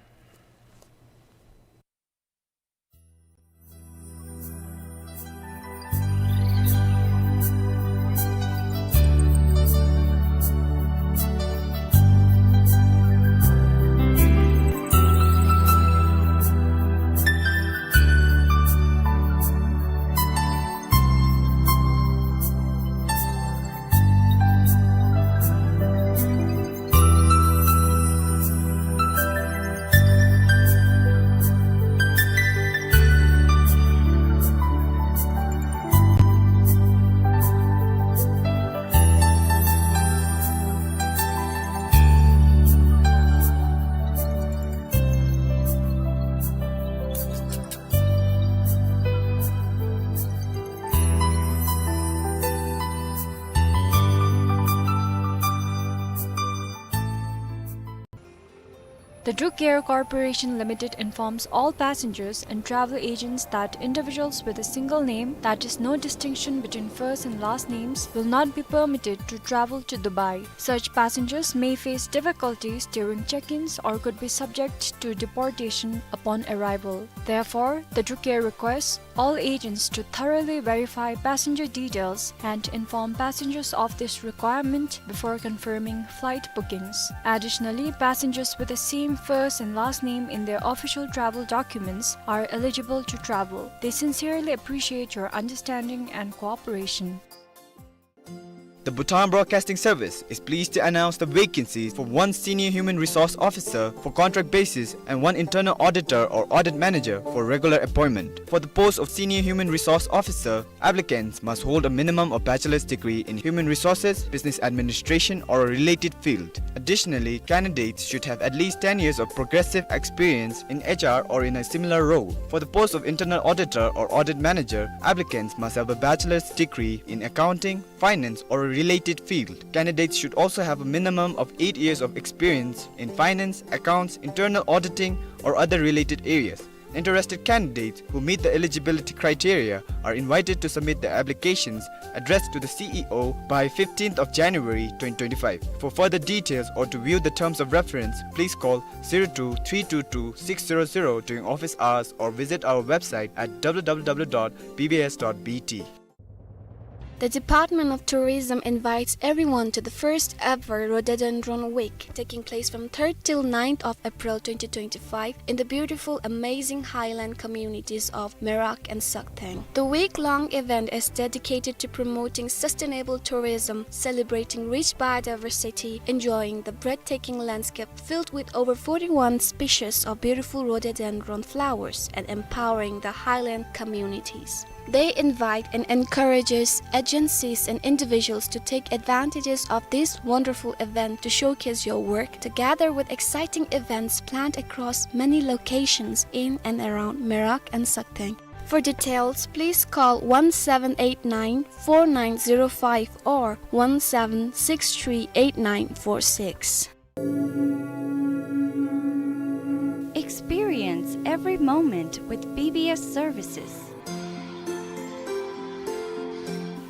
The Drukair Corporation Limited informs all passengers and travel agents that individuals with a single name, that is, no distinction between first and last names, will not be permitted to travel to Dubai. Such passengers may face difficulties during check-ins or could be subject to deportation upon arrival. Therefore, the Drukair requests all agents to thoroughly verify passenger details and inform passengers of this requirement before confirming flight bookings. Additionally, passengers with the same first and last name in their official travel documents are eligible to travel. They sincerely appreciate your understanding and cooperation. The Bhutan Broadcasting Service is pleased to announce the vacancies for one Senior Human Resource Officer for contract basis and one Internal Auditor or Audit Manager for regular appointment. For the post of Senior Human Resource Officer, applicants must hold a minimum of bachelor's degree in human resources, business administration, or a related field. Additionally, candidates should have at least ten years of progressive experience in H R or in a similar role. For the post of Internal Auditor or Audit Manager, applicants must have a bachelor's degree in accounting, finance, or a related field. Candidates should also have a minimum of eight years of experience in finance, accounts, internal auditing, or other related areas. Interested candidates who meet the eligibility criteria are invited to submit their applications addressed to the C E O by fifteenth of January twenty twenty-five. For further details or to view the terms of reference, please call zero two three two two six zero zero during office hours or visit our website at W W W dot B B S dot B T. The Department of Tourism invites everyone to the first ever Rhododendron Week, taking place from third till ninth of April twenty twenty-five in the beautiful, amazing highland communities of Merak and Saktaeng. The week-long event is dedicated to promoting sustainable tourism, celebrating rich biodiversity, enjoying the breathtaking landscape filled with over forty-one species of beautiful rhododendron flowers, and empowering the highland communities. They invite and encourages agencies and individuals to take advantages of this wonderful event to showcase your work, together with exciting events planned across many locations in and around Merak and Saktaeng. For details, please call one seven eight nine four nine zero five or one seven six three eight nine four six. Experience every moment with B B S services.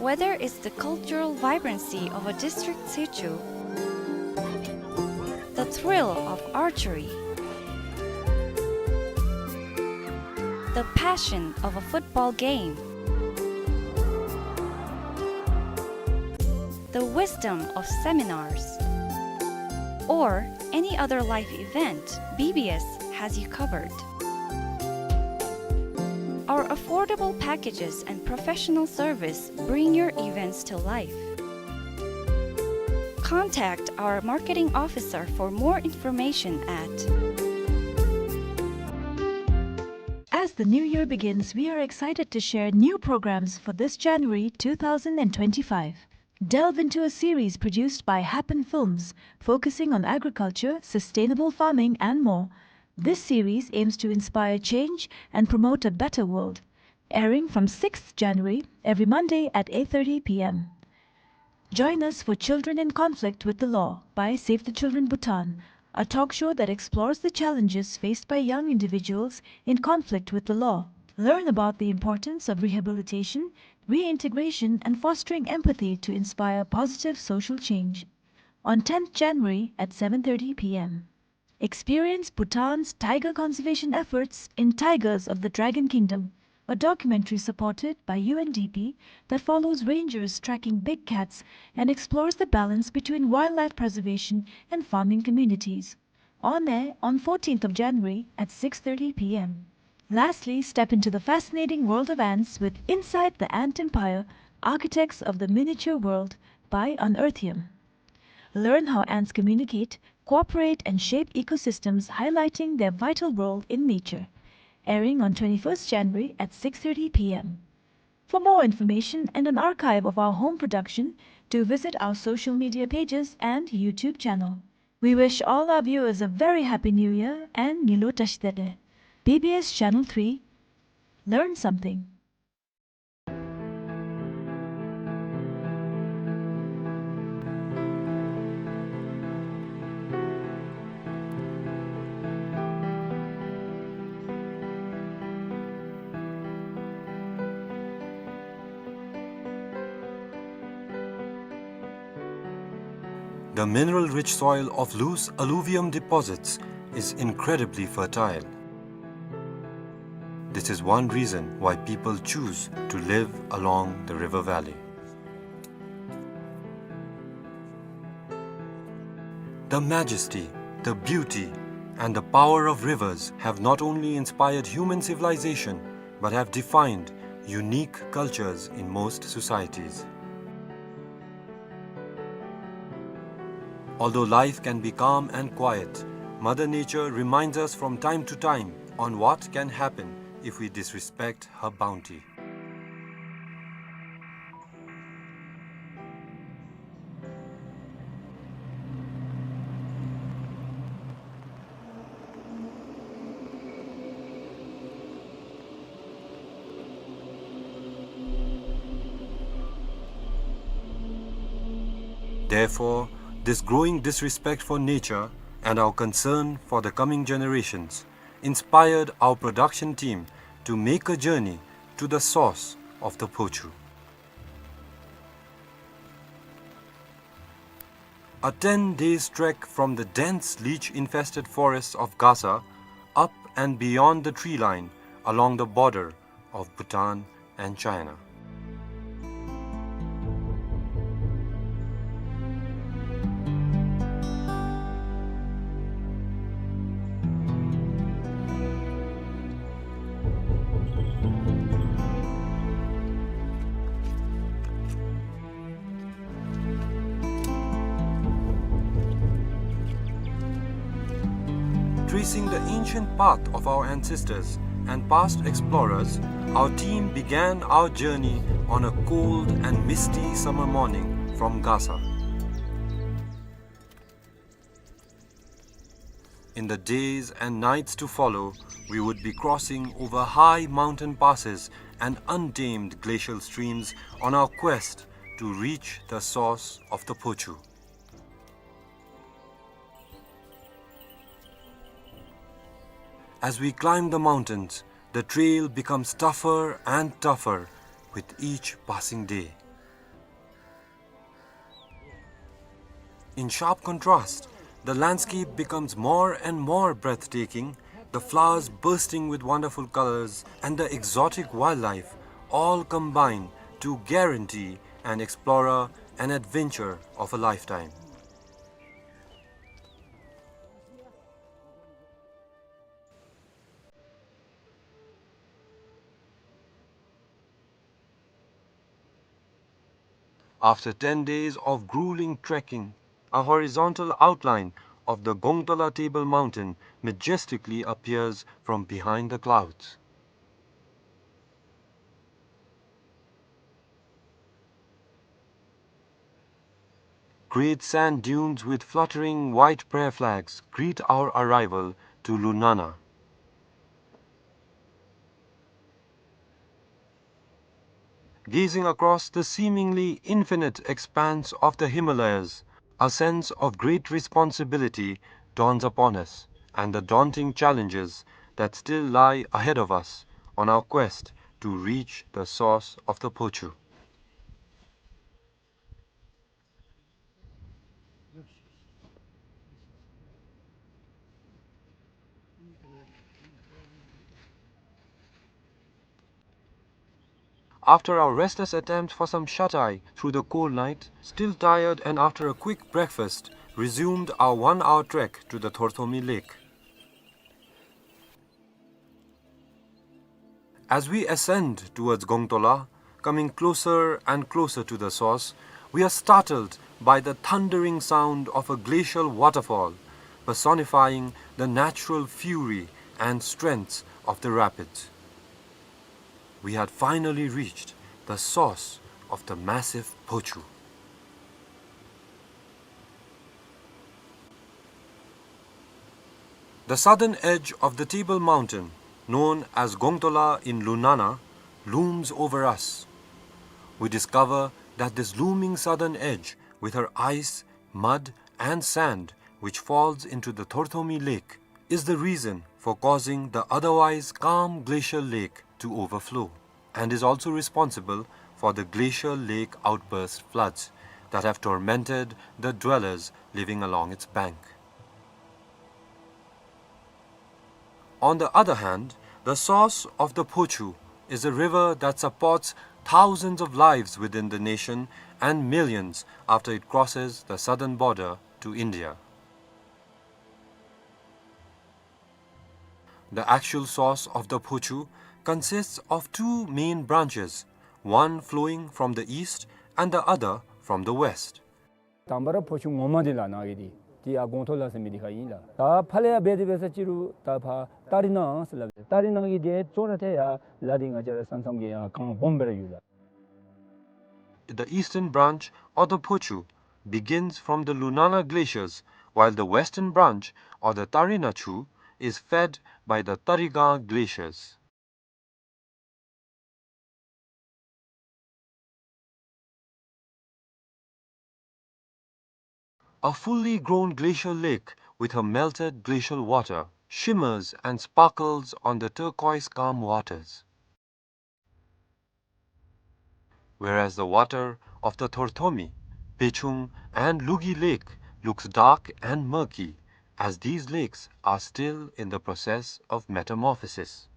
Whether it's the cultural vibrancy of a district situ, the thrill of archery, the passion of a football game, the wisdom of seminars, or any other life event, B B S has you covered. Our affordable packages and professional service bring your events to life. Contact our marketing officer for more information at. As the new year begins, we are excited to share new programs for this January two thousand and twenty-five. Delve into a series produced by Happen Films, focusing on agriculture, sustainable farming, and more. This series aims to inspire change and promote a better world. Airing from sixth January, every Monday at eight thirty P M. Join us for Children in Conflict with the Law by Save the Children Bhutan, a talk show that explores the challenges faced by young individuals in conflict with the law. Learn about the importance of rehabilitation, reintegration, and fostering empathy to inspire positive social change. On tenth January at seven thirty P M. Experience Bhutan's tiger conservation efforts in Tigers of the Dragon Kingdom, a documentary supported by U N D P that follows rangers tracking big cats and explores the balance between wildlife preservation and farming communities. On air on fourteenth of January at six thirty P M. Lastly, step into the fascinating world of ants with Inside the Ant Empire, Architects of the Miniature World by Unearthium. Learn how ants communicate, cooperate, and shape ecosystems, highlighting their vital role in nature. Airing on twenty-first January at six thirty P M. For more information and an archive of our home production, do visit our social media pages and YouTube channel. We wish all our viewers a very happy New Year and Ngilu Tashidele. B B S Channel three. Learn something. The mineral-rich soil of loose alluvium deposits is incredibly fertile. This is one reason why people choose to live along the river valley. The majesty, the beauty, and the power of rivers have not only inspired human civilization, but have defined unique cultures in most societies. Although life can be calm and quiet, Mother Nature reminds us from time to time on what can happen if we disrespect her bounty. Therefore, this growing disrespect for nature and our concern for the coming generations inspired our production team to make a journey to the source of the Phochu. A ten days trek from the dense leech-infested forests of Gasa, up and beyond the tree line along the border of Bhutan and China. Tracing the ancient path of our ancestors and past explorers, our team began our journey on a cold and misty summer morning from Gasa. In the days and nights to follow, we would be crossing over high mountain passes and untamed glacial streams on our quest to reach the source of the Phochu. As we climb the mountains, the trail becomes tougher and tougher with each passing day. In sharp contrast, the landscape becomes more and more breathtaking, the flowers bursting with wonderful colors and the exotic wildlife all combine to guarantee an explorer an adventure of a lifetime. After ten days of grueling trekking, a horizontal outline of the Gongtola Table Mountain majestically appears from behind the clouds. Great sand dunes with fluttering white prayer flags greet our arrival to Lunana. Gazing across the seemingly infinite expanse of the Himalayas, a sense of great responsibility dawns upon us, and the daunting challenges that still lie ahead of us on our quest to reach the source of the Phochu. After our restless attempt for some shut-eye through the cold night, still tired and after a quick breakfast, resumed our one-hour trek to the Thorthomi Lake. As we ascend towards Gongtola, coming closer and closer to the source, we are startled by the thundering sound of a glacial waterfall, personifying the natural fury and strength of the rapids. We had finally reached the source of the massive Phochu. The southern edge of the Table Mountain, known as Gongtola in Lunana, looms over us. We discover that this looming southern edge, with her ice, mud, and sand, which falls into the Thorthomi Lake, is the reason for causing the otherwise calm glacial lake to overflow, and is also responsible for the glacial lake outburst floods that have tormented the dwellers living along its bank. On the other hand, the source of the Phochu is a river that supports thousands of lives within the nation and millions after it crosses the southern border to India. The actual source of the Phochu consists of two main branches, one flowing from the east and the other from the west. དང་པ་ར་ཕོ་ཆུ་ངོ་མ་འདི་ལགས་ནཱ་གི་འདི་འདི་ཡར་སྒོང་ཐོག་ལ་ཟེར་མི་འདི་ཁར་ཨིན་ལགས། ད་ཕར་ལས་ཡར་འབད་དེ་འབད་ས་ཅིག་རུང་ད་ཕར་ཏ་རི་ན་ཟེར་སླབ་ཨིན། ཏ་རི་ན་གི་འདི་ཚུར་ལས་ཏེ་ཡར་ལ་འདི་ང་བཅས་ར་ས་མཚམས་ཀྱི་ཡར་གངས་སྦོམ་སྦེ་ར་ཡོད་ལགས། The eastern branch of the Phochu begins from the Lunana glaciers, while the western branch, or the Tarina Chu, is fed by the Tariga glaciers. A fully grown glacial lake with her melted glacial water, shimmers and sparkles on the turquoise calm waters. Whereas the water of the Thorthomi, Pechung, and Lugi Lake looks dark and murky, as these lakes are still in the process of metamorphosis.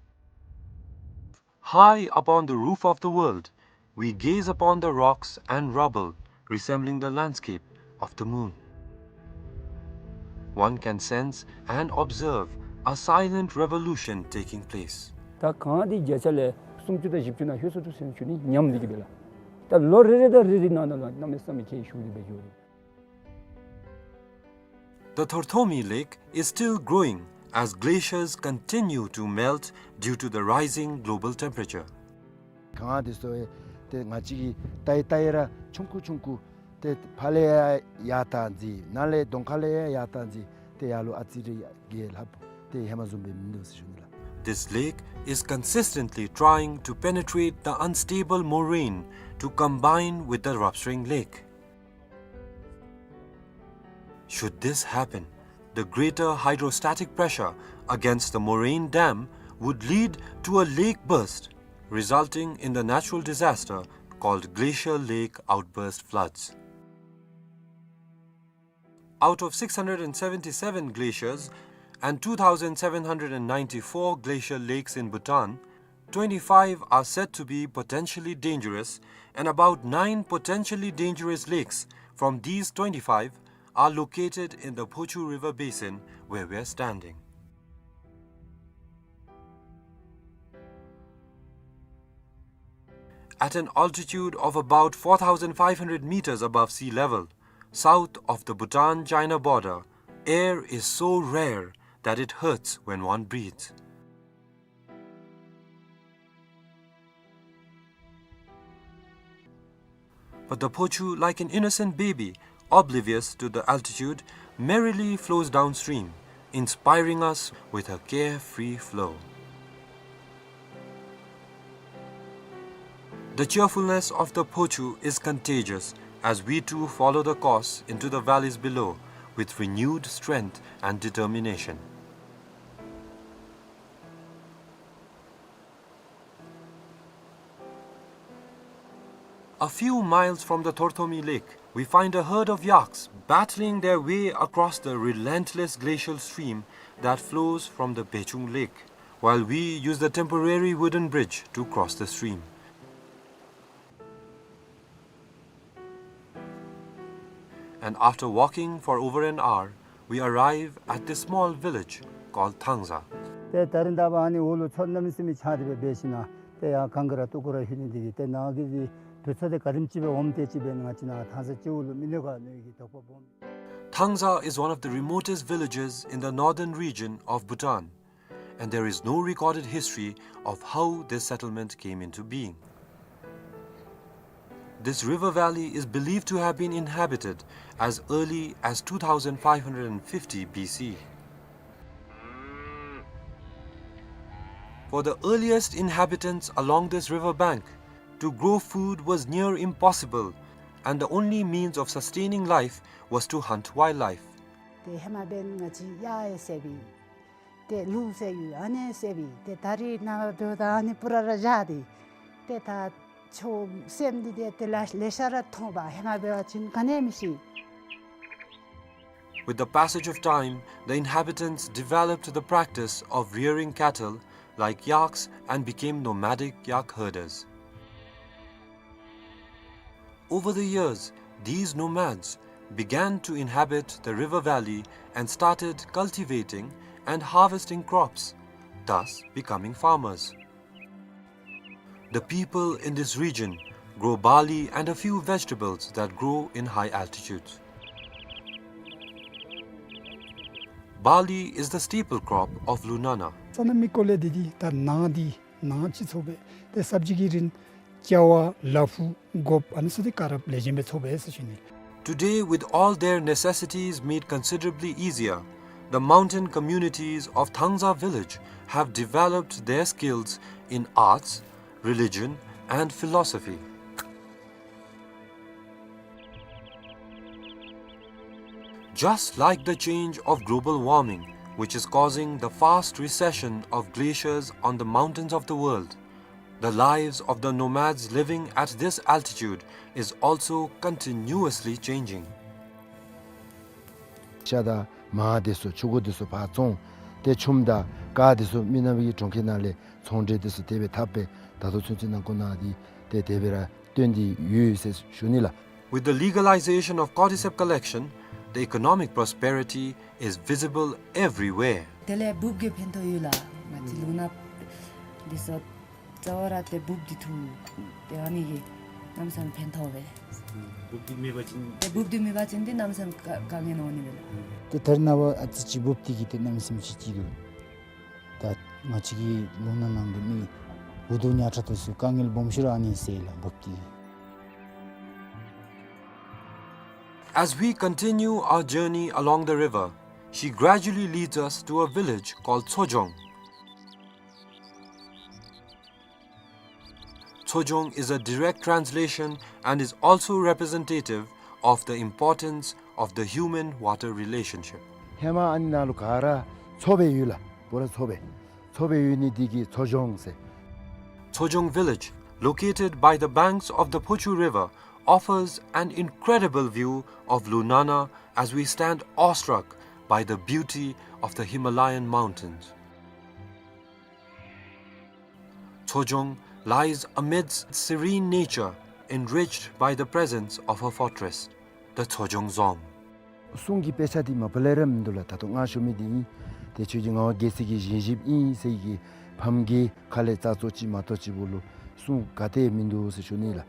High upon the roof of the world, we gaze upon the rocks and rubble resembling the landscape of the moon. One can sense and observe a silent revolution taking place. ད་གངས་འདི་བརྒྱ་ཆ་ལས་སུམ་ཅུ་དང་བཞི་བཅུ་ནང་ལྷོད་སོང་འདུག་ཟེར་ཞུ་ནི་ཉམས་འདི་གིས་སྦེ་ལགས། ད་ལོ་རེ་རེ་དང་རེ་རེ་ནང་ན་ལུ་གནམ་མེད་ས་མེད་ཁྱད་ཞུགས་ཏེ་སྦེ་འགྱོ་རུང་། The Thorthomi Lake is still growing as glaciers continue to melt due to the rising global temperature. གངས་འདི་ཚུ་ཏེ་ང་བཅས་ཀྱིས་བལྟ་ཡི་བལྟ་ཡི་ར་ཆུང་ཀུ་ཆུང་ཀུ་ཏེ་ཕར་ལས་ཡར་ཡར་བཏང་ཅི་ནཱ་ལས་གདོང་ཁ་ལས་ཡར་ཡར་བཏང་ཅི་ཏེ་ཡར་ལུ་ཨ་ཙི་རེ་ཡར་རྒྱས་ལྷགཔ་ཏེ་ཧེ་མ་བཟུམ་སྦེ་མིན་འདུག་ཟེར་ཞུ་ནི་ལགས། This lake is consistently trying to penetrate the unstable moraine to combine with the Ravsring Lake. Should this happen, the greater hydrostatic pressure against the moraine dam would lead to a lake burst, resulting in the natural disaster called glacial lake outburst floods. Out of six hundred and seventy-seven glaciers and two thousand seven hundred and ninety-four glacial lakes in Bhutan, twenty-five are said to be potentially dangerous, and about nine potentially dangerous lakes from these twenty-five are located in the Phochu River basin where we are standing. At an altitude of about four thousand five hundred meters above sea level, south of the Bhutan-China border, air is so rare that it hurts when one breathes. But the Phochu, like an innocent baby, oblivious to the altitude, merrily flows downstream, inspiring us with her carefree flow. The cheerfulness of the Phochu is contagious as we too follow the course into the valleys below with renewed strength and determination. A few miles from the Thorthomi Lake, we find a herd of yaks battling their way across the relentless glacial stream that flows from the Pechung Lake, while we use the temporary wooden bridge to cross the stream. And after walking for over an hour, we arrive at this small village called Thangza. ཏེ་ད་རིས་ད་འབདན་ཨ་ནི་འོག་ལུ་མཚོ་གནམ་མེད་ས་མེད་ཆགས་ཏེ་སྦེ་འབད་ཞིནམ་ཏེ་ཡར་གངས་ཀྱི་ར་སྟུག་པོ་ར་ལྷོད་ནི་འདི་གིས་ཏེ་ནཱ་གི་འདི་དུས་ཚོད་འདི་ག་དེམ་ཅིག་སྦེ་འོངམ་དེ་ཅིག་སྦེ་ང་བཅས་ནཱ་ཐང་ས་སྤྱི་བོ་ལུ་མི་གནོད་ག་མནོ་བའི་གི་དོགས་པ་སྦོམ། Thangza is one of the remotest villages in the northern region of Bhutan, and there is no recorded history of how this settlement came into being. This river valley is believed to have been inhabited as early as two thousand five hundred fifty B C. For the earliest inhabitants along this river bank, to grow food was near impossible, and the only means of sustaining life was to hunt wildlife. ཏེ་ཧེ་མ་འབདན་ང་བཅས་གཡག་ཡང་བསད་པས། ཏེ་ལུག་བསད་ཡོད་ཨ་ནི་བསད་པས། ཏེ་ད་རིས་ནངས་པ་འབདཝ་ད་ཨ་ནི་སྤུ་ར་ར་བཞག་སྟེ་ཏེ་ད་ཆོས་སེམས་འདི་ཏེ་ཏེ་ལ་ལེ་ཤ་ར་མཐོང་པ། ཧེ་མ་འབད་བ་ཅིན་ག་ནི་ཡང་མི་ཤེས། With the passage of time, the inhabitants developed the practice of rearing cattle like yaks and became nomadic yak herders. Over the years, these nomads began to inhabit the river valley and started cultivating and harvesting crops, thus becoming farmers. The people in this region grow barley and a few vegetables that grow in high altitudes. Barley is the staple crop of Lunana. ས་གནས་མི་སྐོར་ལས་འདི་འདི་ད་ནཱ་འདི་ནཱ་ཅིག་ཚོགས་པས། ཏེ་སབ་ཇི་གི་རིན་ཅ་ཝ་ལ་ཕུག་གོཔ་ཨ་ནི་ཚུ་འདི་ག་ར་ལེགས་ཤོམ་སྦེ་ཚོགས་པས་ཟེར་ཞུ་ནི། Today, with all their necessities made considerably easier, the mountain communities of Thangza village have developed their skills in arts, religion, and philosophy. Just like the change of global warming which is causing the fast recession of glaciers on the mountains of the world. The lives of the nomads living at this altitude is also continuously changing. ཤ་དང་མར་དེ་ཚུ་ཕྱུར་སྒོ་དེ་ཚུ་ཕར་བཙོང་། ཏེ་ཆུམ་དང་ཀར་དེ་ཚུ་མི་ནག་པའི་གྲོང་ཁྱེར་ནང་ལས་ཚོང་འབྲེལ་དེ་ཚུ་དེ་སྦེ་འཐབ་སྦེ་ད་ལྟོ་ཚུན་ཚོད་ནང་འཁོད་ནང་འདི་ཏེ་དེ་སྦེ་ར་སྟོན་ཏེ་ཡོད་ཟེར་ཞུ་ནི་ལགས། With the legalization of cordyceps collection, the economic prosperity is visible everywhere. དེ་ལས་འབུཔ་གིས་ཕན་ཐོགས་ཡོད་ལགས། ང་བཅས་ལུང་ནག་འདི་ཚུ་རྩ་བ་ར་ཏེ་འབུཔ་འདི་འཐུ་སྟེ་ཨ་ནི་གིས་གནམ་མེད་ས་མེད་ཕན་ཐོགས་པས། འབུཔ་འདི་མེད་པ་ཅིན་ཏེ་གནམ་མེད་ས་མེད་དཀའ་དཀའ་ངལ་འོང་ནི་མས་ལགས། ཏེ་ད་རེས་ནངས་པ་ཨ་ཙི་ཅིག་འབུཔ་འདི་གིས་ཏེ་གནམ་མེད་ས་མེད་ཅིག་ཅིག་འདུག། ད་ང་བཅས་ཀྱི་ལུང་ནག་ནང་གི་མི་འུ་སྡུག་ཉག་ཕྲ་དེ་ཚུ་དཀའ་ངལ་སྦོམ་ཤོས་ར་ཨ་ནི་སེལ་ལགས་འབུཔ་འདི་གིས། As we continue our journey along the river, she gradually leads us to a village called Tsojong. Tsojong is a direct translation and is also representative of the importance of the human-water relationship. ཧེ་མ་ཨ་ནི་ནང་ལུ་ག་ར་མཚོ་སྦེ་ཡོད་ལགས། བོ་ར་མཚོ་སྦེ། མཚོ་སྦེ་ཡོད་ནི་འདི་གིས་མཚོ་ལྗོངས་ཟེར། Tsojong village, located by the banks of the Phochu River, offers an incredible view of Lunana as we stand awestruck by the beauty of the Himalayan mountains. Tsojong lies amidst serene nature, enriched by the presence of her fortress, the Tsojong Dzong. གསུང་གི་དཔེ་ཆ་འདི་མ་པ་ལས་ར་མིན་འདུག་ལགས། ད་ལྟོ་ང་ཞུ་མི་འདི་ཨིན། ཏེ་ཁྱོད་ཀྱི་ངག་དབང་རྒྱལ་སྲས་ཀྱི་བཞེངས་གཞིཔ་ཨིན་ཟེར་གྱི་ཕམ་གྱི་ཁ་ལས་ཙག་ཙོག་ཅིག་མ་གཏོགས་ཅིག་བོ་ལུ་གསུང་ག་ཏེ་མིན་འདུག་ཟེར་ཞུ་ནི་ལགས།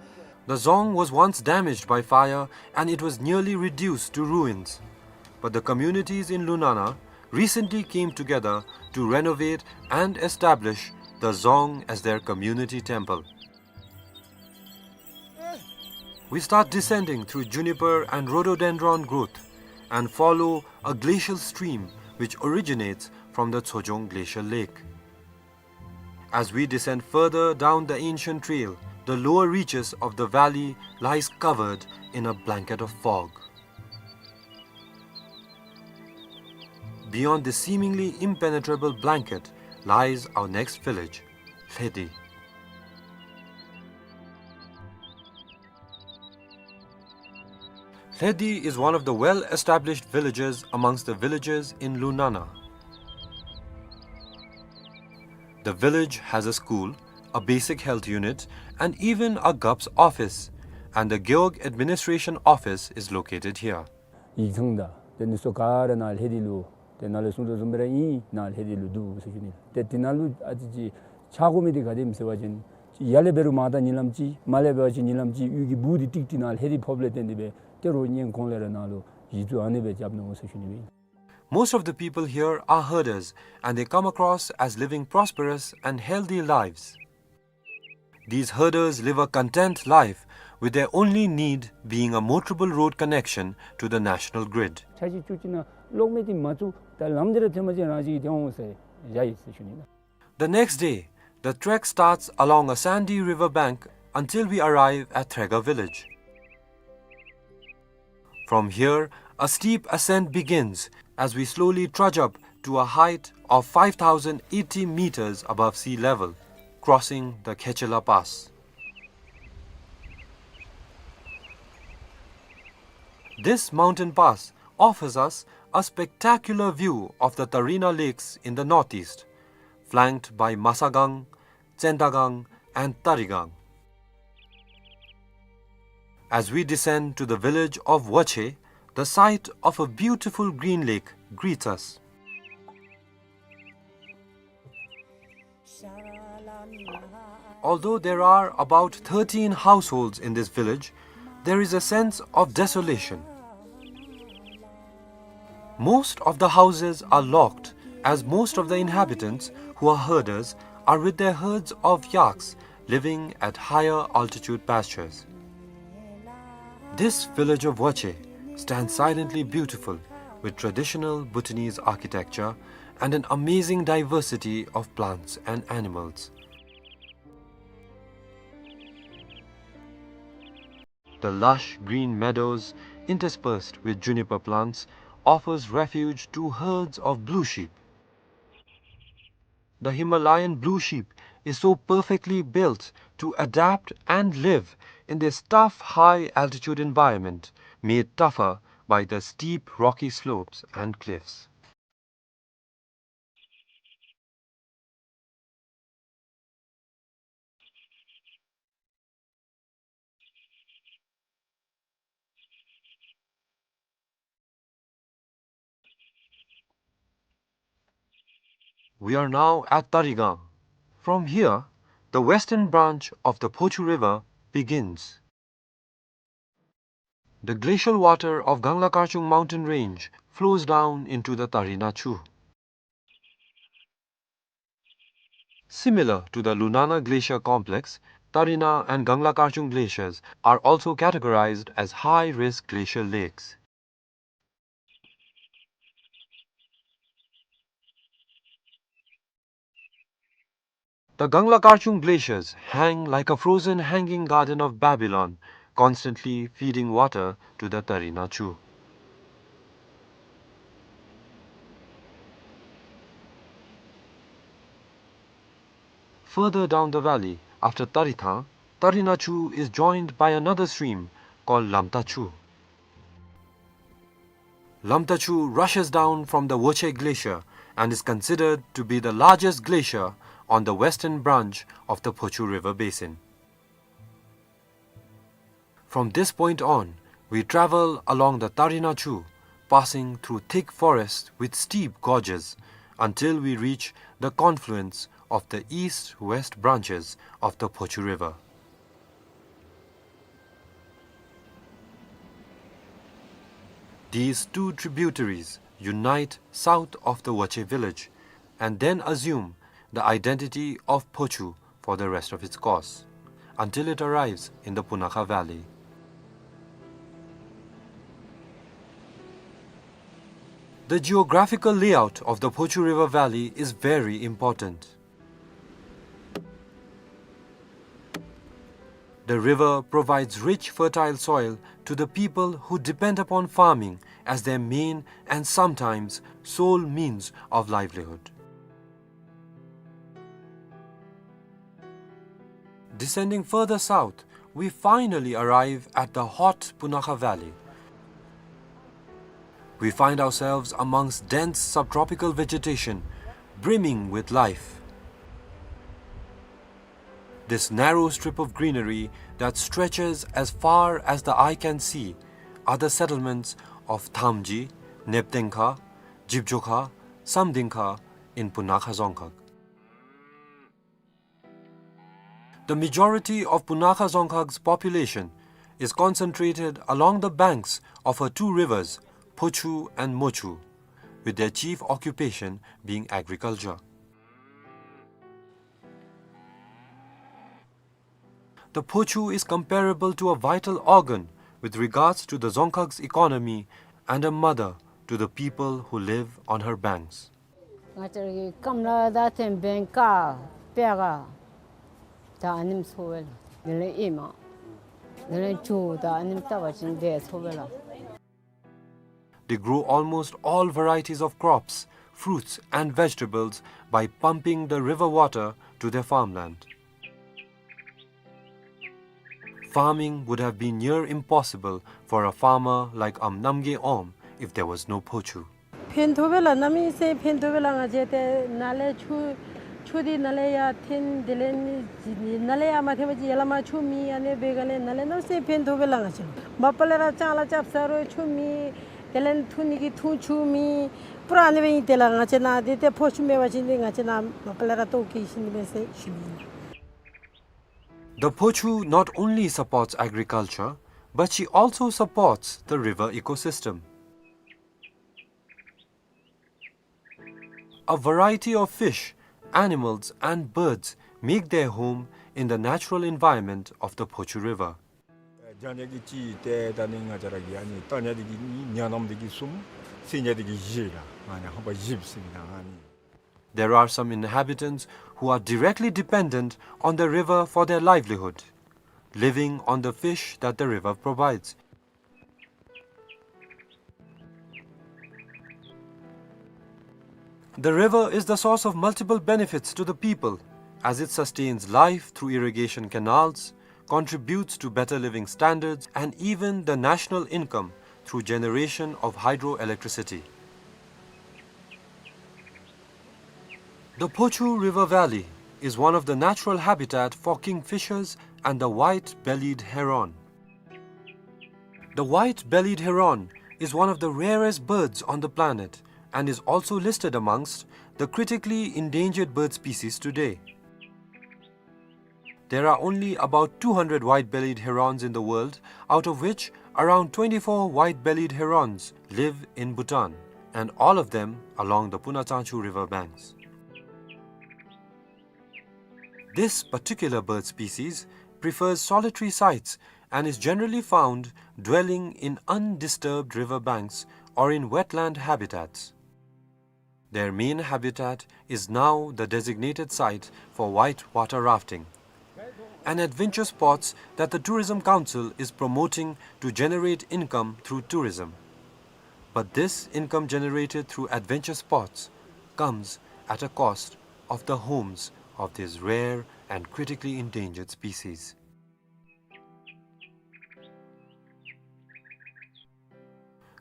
The dzong was once damaged by fire and it was nearly reduced to ruins. But the communities in Lunana recently came together to renovate and establish the dzong as their community temple. We start descending through juniper and rhododendron growth and follow a glacial stream which originates from the Tsojong Glacial Lake. As we descend further down the ancient trail, the lower reaches of the valley lies covered in a blanket of fog. Beyond this seemingly impenetrable blanket lies our next village, Lhedi. Lhedi is one of the well-established villages amongst the villages in Lunana. The village has a school, a basic health unit, and even a gup's office, and the Gewog administration office is located here. ཡིག་ཚང་དང་དེ་ནི་སོ་ག་ར་ནཱ་ལྷེ་དི་ལུ་དེ་ནཱ་ལས་གསུང་དོ་བཟུམ་སྦེ་ར་ཨིན། ནཱ་ལྷེ་དི་ལུ་འདུག་ཟེར་ཞུ་ནི། ཏེ་དེ་ནང་ལུ་ཨ་ཙི་ཅིག་ཆགས་དགོ་མི་འདི་ག་དེམ་ཟེར་བ་ཅིན་ཡར་ལས་འབད་རུང་མར་ད་ཉིན་ལམ་ཅིག་མར་ལས་འབད་བ་ཅིན་ཉིན་ལམ་ཅིག་གཡུས་ཀྱི་སྦུག་འདི་ཀྲིག་ཀྲི་ནཱ་ལྷེ་དི་ཕོགཔ་ལས་བརྟེན་ཏེ་སྦེ་ཏེ་རོགས་ཉིན་གུང་ལས་ར་ནཱ་ལུ་གཞི་བཙུགས་ཨ་ནི་སྦེ་རྐྱབ་ནུག་ཟེར་ཞུ་ནི་སྦེ་ཨིན། Most of the people here are herders, and they come across as living prosperous and healthy lives. These herders live a content life, with their only need being a motorable road connection to the national grid. ཆ་ཤས་བཅུ་གཅིག་ནང་གློག་མེ་འདི་མ་བཙུགས་ད་ལམ་འདི་ར་ཐོན་པ་ཅིན་རང་བཞིན་གྱིས་ཐོན་འོང་ཟེར་བཞག་ཡི་ཟེར་ཞུ་ནི་ལགས། The next day, the trek starts along a sandy river bank until we arrive at Threga village. From here, a steep ascent begins as we slowly trudge up to a height of five thousand eighty meters above sea level, crossing the Khechela Pass. This mountain pass offers us a spectacular view of the Tarina Lakes in the northeast, flanked by Masagang, Tsendagang, and Tarigang. As we descend to the village of Wache, the sight of a beautiful green lake greets us. Although there are about thirteen households in this village, there is a sense of desolation. Most of the houses are locked, as most of the inhabitants, who are herders, are with their herds of yaks living at higher altitude pastures. This village of Wache stands silently beautiful, with traditional Bhutanese architecture and an amazing diversity of plants and animals. The lush green meadows, interspersed with juniper plants, offers refuge to herds of blue sheep. The Himalayan blue sheep is so perfectly built to adapt and live in this tough high-altitude environment, made tougher by the steep rocky slopes and cliffs. We are now at Tarigang. From here, the western branch of the Phochu River begins. The glacial water of Gangla Karchung mountain range flows down into the Tarina Chu. Similar to the Lunana Glacier Complex, Tarina and Gangla Karchung glaciers are also categorized as high-risk glacial lakes. The Gangla Karchung glaciers hang like a frozen hanging garden of Babylon, constantly feeding water to the Tarina Chu. Further down the valley, after Tarithang, Tarina Chu is joined by another stream called Lamta Chu. Lamta Chu rushes down from the Woche Glacier and is considered to be the largest glacier on the western branch of the Phochu River basin. From this point on, we travel along the Tarina Chu, passing through thick forests with steep gorges, until we reach the confluence of the east-west branches of the Phochu River. These two tributaries unite south of the Woche village and then assume the identity of Phochu for the rest of its course, until it arrives in the Punakha Valley. The geographical layout of the Phochu River Valley is very important. The river provides rich, fertile soil to the people who depend upon farming as their main and sometimes sole means of livelihood. Descending further south, we finally arrive at the hot Punakha Valley. We find ourselves amongst dense subtropical vegetation, brimming with life. This narrow strip of greenery that stretches as far as the eye can see are the settlements of Thamji, Neptengkha, Jibjokha, Samdingkha in Punakha Dzongkhag. The majority of Punakha Dzongkhag's population is concentrated along the banks of her two rivers, Phochu and Mochu, with their chief occupation being agriculture. The Phochu is comparable to a vital organ with regards to the Dzongkhag's economy and a mother to the people who live on her banks. ང་བཅས་ར་གི་སྐམ་ལ་ད་ཐེམ་བེང་ཀ་པེ་ག་ད་ཨ་ནེམ་ཚོ་བེ་ལ། དེ་ལས་ཨེ་མ་དེ་ལས་ཇོ་ད་ཨ་ནེམ་ལྟ་བ་ཅིན་དེ་ཚོ་བེ་ལ། They grow almost all varieties of crops, fruits and vegetables by pumping the river water to their farmland. Farming would have been near impossible for a farmer like Am Namgay Om if there was no Phochu. ཕན་ཐོགས་པས་ལགས། གནམ་མེད་ས་མེད་ཕན་ཐོགས་པས་ལགས། ང་བཅས་ཏེ་ནཱ་ལས་ཆུ་ཆུ་འདི་ནཱ་ལས་ཡར་འཐེན། དེ་ལས་ནི་ནཱ་ལས་ཡར་མ་འཐེན་པ་ཅིན་ཡར་ལས་མར་ཆུ་མེད། ཨ་ནི་འབད་ག་ལས་ནཱ་ལས་གནམ་མེད་ས་མེད་ཕན་ཐོགས་པས་ལགས། ང་བཅས་མ་པ་ལས་ར་ལྕང་ལ་རྐྱབ་ཟ་རུང་ཆུ་མེད། དེ་ལས་འཐུང་ནི་གི་འཐུང་ཆུ་མེད། པུ་ར་ཨ་ནི་སྦེ་ཨིན། དེ་ལས་ང་བཅས་ནཱ་འདི་ཏེ་ཕོ་ཆུ་མེད་པ་ཅིན་འདི་ང་བཅས་ནཱ་མ་པ་ལས་ར་ལྟོཝ་བཀྱེས་ཤི་ནི་མས་ཟེར་ཞུ་ནི་ཨིན། The Phochu not only supports agriculture, but she also supports the river ecosystem. A variety of fish, animals and birds make their home in the natural environment of the Phochu River. ཨེ་རྒྱ་ཉ་གི་གཅིག་ཏེ་ད་ནི་ང་བཅས་ར་གི་ཨ་ནི་རྟ་ཉ་འདི་གིས་གཉིས། ཉ་ནམ་འདི་གིས་གསུམ། སྲིན་ཉ་འདི་གིས་བཞི་ལགས། ཨ་ནི་ཧམ་པ་བཞི་ཟེར་ཨིན་ན་ཨ་ནི། There are some inhabitants who are directly dependent on the river for their livelihood, living on the fish that the river provides. The river is the source of multiple benefits to the people, as it sustains life through irrigation canals, contributes to better living standards, and even the national income through generation of hydroelectricity. The Phochu River Valley is one of the natural habitat for kingfishers and the white-bellied heron. The white-bellied heron is one of the rarest birds on the planet and is also listed amongst the critically endangered bird species today. There are only about two hundred white-bellied herons in the world, out of which around twenty-four white-bellied herons live in Bhutan, and all of them along the Punatsangchu river banks. This particular bird species prefers solitary sites and is generally found dwelling in undisturbed river banks or in wetland habitats. Their main habitat is now the designated site for white water rafting, an adventure sports that the Tourism Council is promoting to generate income through tourism. But this income generated through adventure sports comes at a cost of the homes of these rare and critically endangered species.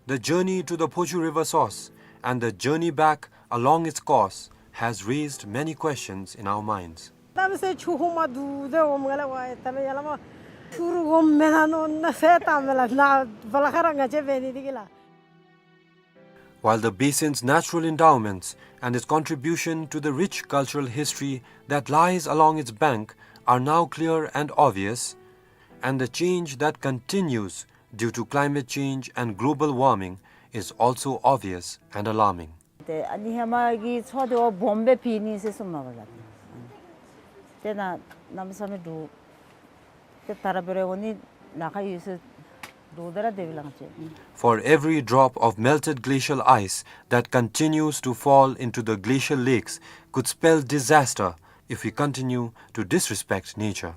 The journey to the Phochu River source and the journey back along its course has raised many questions in our minds. ད་མི་སེར་ཆུ་ཧོ་མ་དུ་དེ་འོམ་ག་ལ་བ་ད་མི་ཡ་ལ་མ་ཆུ་རུ་འོམ་མེ་ན་ནོ་ན་སེ་ད་མེ་ལ་ན་བ་ལ་ཁ་ར་ང་ཅེ་བེ་ནི་དི་གི་ལ། While the basin's natural endowments and its contribution to the rich cultural history that lies along its bank are now clear and obvious, and the change that continues due to climate change and global warming is also obvious and alarming. ཏེ་ཨ་ནི་ཧེ་མ་གི་མཚོ་དེ་བ་སྦོམ་སྦེ་ཕི་ནི་ཟེར་གསུངམ་མས་པ་ལགས། ཏེ་ན་གནམ་མེད་ས་མེད་འདྲོག། ཏེ་ད་ར་འབད་རུང་ཨ་ནི་ནཱ་ཁར་ཡོད་ས་འདྲོག་ད་ར་དེ་སྦེ་ལང་ཅི། For every drop of melted glacial ice that continues to fall into the glacial lakes could spell disaster if we continue to disrespect nature.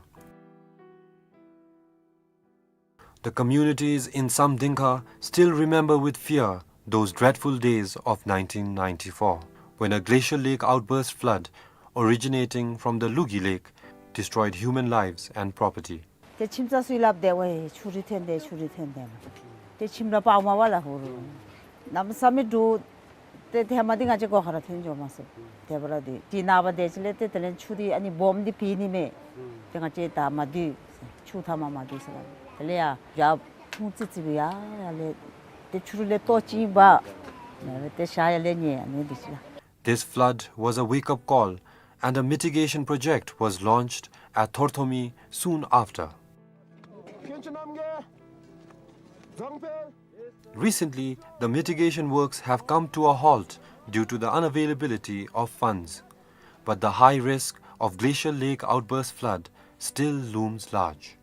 The communities in Samdingkha still remember with fear those dreadful days of nineteen ninety-four, when a glacial lake outburst flood originating from the Lugi Lake destroyed human lives and property. ཏེ་ཁྱིམ་ཚང་ཚུ་སླབ་དེ་བ་ཆུ་རུད་ཐོན་དེ་ཆུ་རུད་ཐོན་དེ་མ། ཏེ་ཁྱིམ་ར་པར་མ་བ་ལ་ཧུ་རུ། གནམ་མེད་ས་མེད་འདྲོག། ཏེ་ཧེ་མ་འདི་ང་བཅས་སྒོ་ཁར་ཐོན་འགྱོ་མ་ཚུགས། དེ་སྦེ་ར་འདི་ཏེ་ནངས་པ་དེ་ཅིག་ལས་ཏེ་དེ་ལས་ཆུ་འདི་ཨ་ནི་སྦོམ་འདི་ཕི་ནི་མས། ཏེ་ང་བཅས་ད་མ་འདུས། ཆུ་མཐའ་མ་མ་འདུས་ཟེར་ལ། དེ་ལས་ཡར་ཡར་ཕུང་ཙི་ཙི་སྦེ་ཡར་ཡར་ལས་ཏེ་ཆུ་རུད་ལས་ལྟོ་ཅིག་འབག། ཡར་ལས་ཏེ་ཤར་ཡར་ལས་ཉལ་ཨ་ནི་འདི་ཅིག་ལགས། This flood was a wake-up call, and a mitigation project was launched at Thorthomi soon after. Recently, the mitigation works have come to a halt due to the unavailability of funds. But the high risk of glacial lake outburst flood still looms large.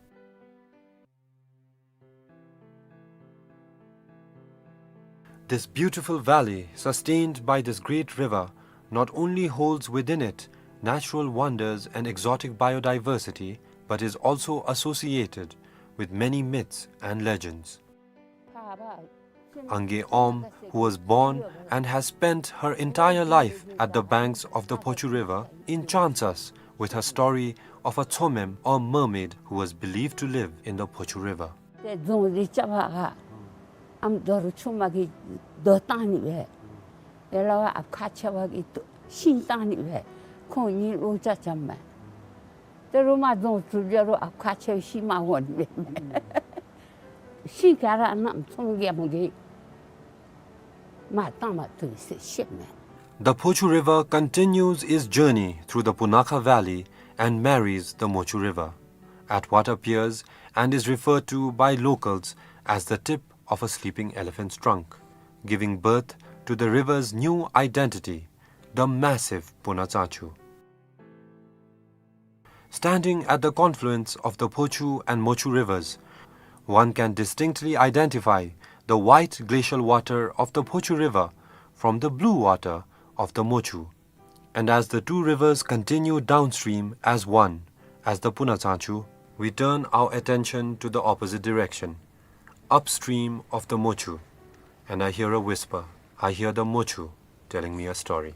This beautiful valley, sustained by this great river, not only holds within it natural wonders and exotic biodiversity, but is also associated with many myths and legends. Angay Om, who was born and has spent her entire life at the banks of the Phochu River, enchants us with her story of a Tsomem, or mermaid, who was believed to live in the Phochu River. ཏེ་རྫོང་འདི་རྐྱབ་པ་ག་ཨམ་རྡོ་རུ་ཆུ་མ་གིས་རྡོ་བཏང་ནི་སྦེ། ཡ་ལ་བ་ཨཔ་ཁ་ཆེ་བ་གིས་རྡོ་ཤིང་བཏང་ནི་སྦེ། ཁོང་གཉིས་ལོ་ཅ་ཅམ་མས། ཏེ་རུ་མ་རྫོང་གྲུབ་ལས་རུང་ཨཔ་ཁ་ཆེ་བ་ཤིང་མ་འོང་ནི་སྦེ། ཤིང་ག་ར་གནམ་ཚོང་རྒྱལ་མོ་གིས་མར་བཏང་མ་བཏུབ་ཟེར་བཤདཔ་མས། The Phochu River continues its journey through the Punakha Valley and marries the Mochu River at what appears and is referred to by locals as the tip of a sleeping elephant's trunk, giving birth to the river's new identity, the massive Punatsachu. Standing at the confluence of the Phochu and Mochu rivers, one can distinctly identify the white glacial water of the Phochu River from the blue water of the Mochu. And as the two rivers continue downstream as one, as the Punatsachu, we turn our attention to the opposite direction, upstream of the Mochu, and I hear a whisper. I hear the Mochu telling me a story.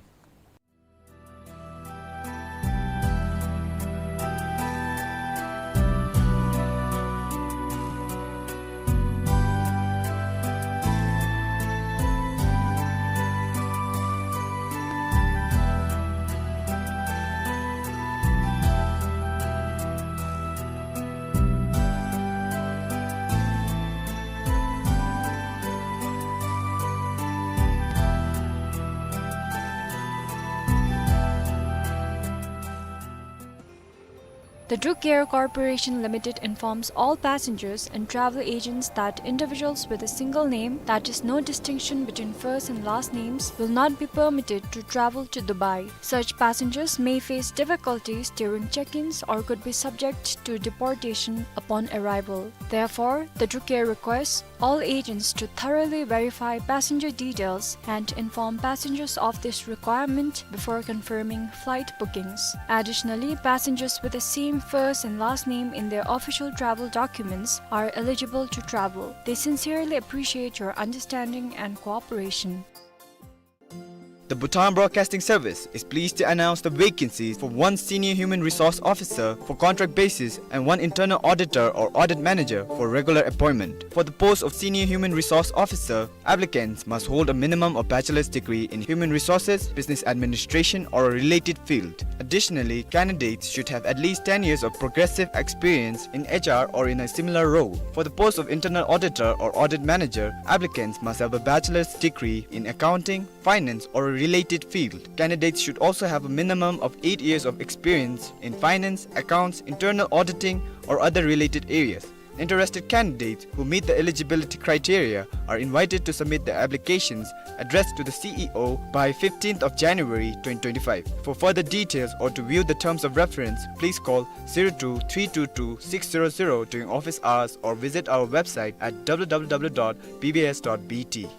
The Druk Air Corporation Limited informs all passengers and travel agents that individuals with a single name, that is, no distinction between first and last names, will not be permitted to travel to Dubai. Such passengers may face difficulties during check-ins or could be subject to deportation upon arrival. Therefore, the Druk Air requests all agents to thoroughly verify passenger details and inform passengers of this requirement before confirming flight bookings. Additionally, passengers with the same first and last name in their official travel documents are eligible to travel. They sincerely appreciate your understanding and cooperation. The Bhutan Broadcasting Service is pleased to announce the vacancies for one Senior Human Resource Officer for contract basis and one Internal Auditor or Audit Manager for regular appointment. For the post of Senior Human Resource Officer, applicants must hold a minimum of bachelor's degree in human resources, business administration, or a related field. Additionally, candidates should have at least ten years of progressive experience in H R or in a similar role. For the post of Internal Auditor or Audit Manager, applicants must have a bachelor's degree in accounting, finance, or a related field. Candidates should also have a minimum of eight years of experience in finance, accounts, internal auditing, or other related areas. Interested candidates who meet the eligibility criteria are invited to submit their applications addressed to the C E O by fifteenth of January twenty twenty-five. For further details or to view the terms of reference, please call zero two three two two six zero zero during office hours or visit our website at W W W dot B B S dot B T.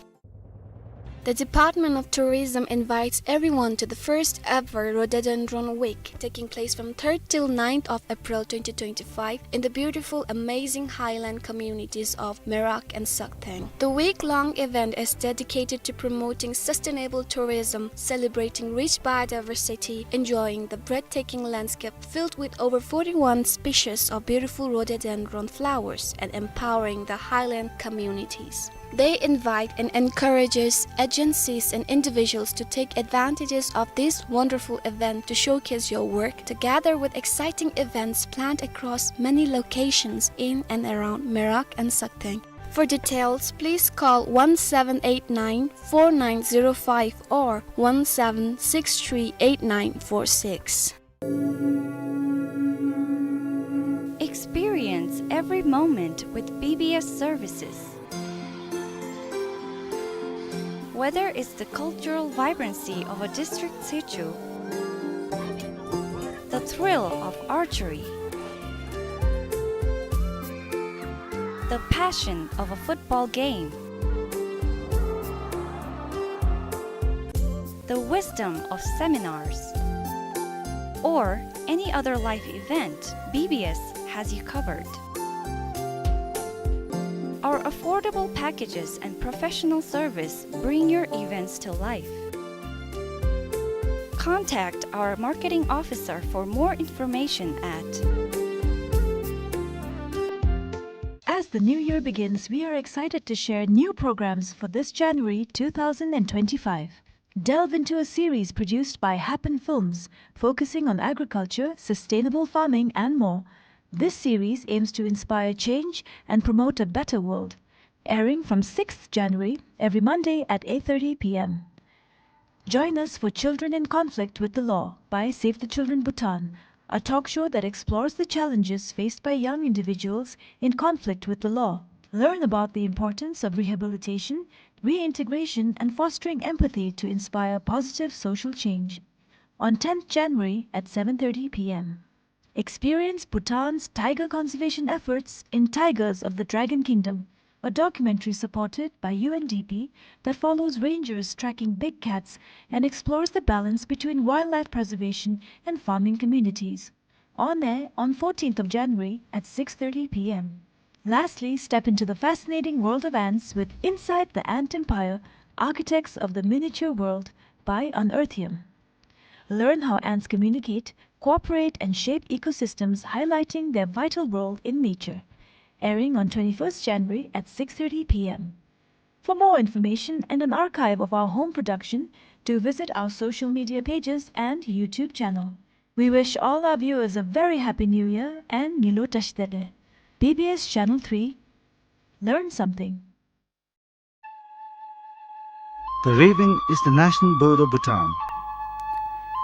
The Department of Tourism invites everyone to the first ever Rhododendron Week, taking place from third till ninth of April twenty twenty-five in the beautiful, amazing highland communities of Merak and Sakhteng. The week-long event is dedicated to promoting sustainable tourism, celebrating rich biodiversity, enjoying the breathtaking landscape filled with over forty-one species of beautiful rhododendron flowers, and empowering the highland communities. They invite and encourages agencies and individuals to take advantages of this wonderful event to showcase your work, together with exciting events planned across many locations in and around Merak and Sakhteng. For details, please call one seven eight nine four nine zero five or one seven six three eight nine four six. Experience every moment with B B S services. Whether it's the cultural vibrancy of a district situ, the thrill of archery, the passion of a football game, the wisdom of seminars, or any other life event, B B S has you covered. Our affordable packages and professional service bring your events to life. Contact our marketing officer for more information at As the new year begins, we are excited to share new programs for this January two thousand and twenty-five. Delve into a series produced by Happen Films, focusing on agriculture, sustainable farming, and more. This series aims to inspire change and promote a better world. Airing from sixth January, every Monday at eight thirty P M. Join us for Children in Conflict with the Law by Save the Children Bhutan, a talk show that explores the challenges faced by young individuals in conflict with the law. Learn about the importance of rehabilitation, reintegration, and fostering empathy to inspire positive social change. On tenth January at seven thirty P M. Experience Bhutan's tiger conservation efforts in Tigers of the Dragon Kingdom, a documentary supported by U N D P that follows rangers tracking big cats and explores the balance between wildlife preservation and farming communities. On air on fourteenth of January at six thirty P M. Lastly, step into the fascinating world of ants with Inside the Ant Empire: Architects of the Miniature World by Unearthium. Learn how ants communicate, cooperate, and shape ecosystems, highlighting their vital role in nature. Airing on twenty-first January at six thirty P M. For more information and an archive of our home production, do visit our social media pages and YouTube channel. We wish all our viewers a very happy New Year and Ngilu Tashdele. B B S Channel three. Learn something. The raven is the national bird of Bhutan.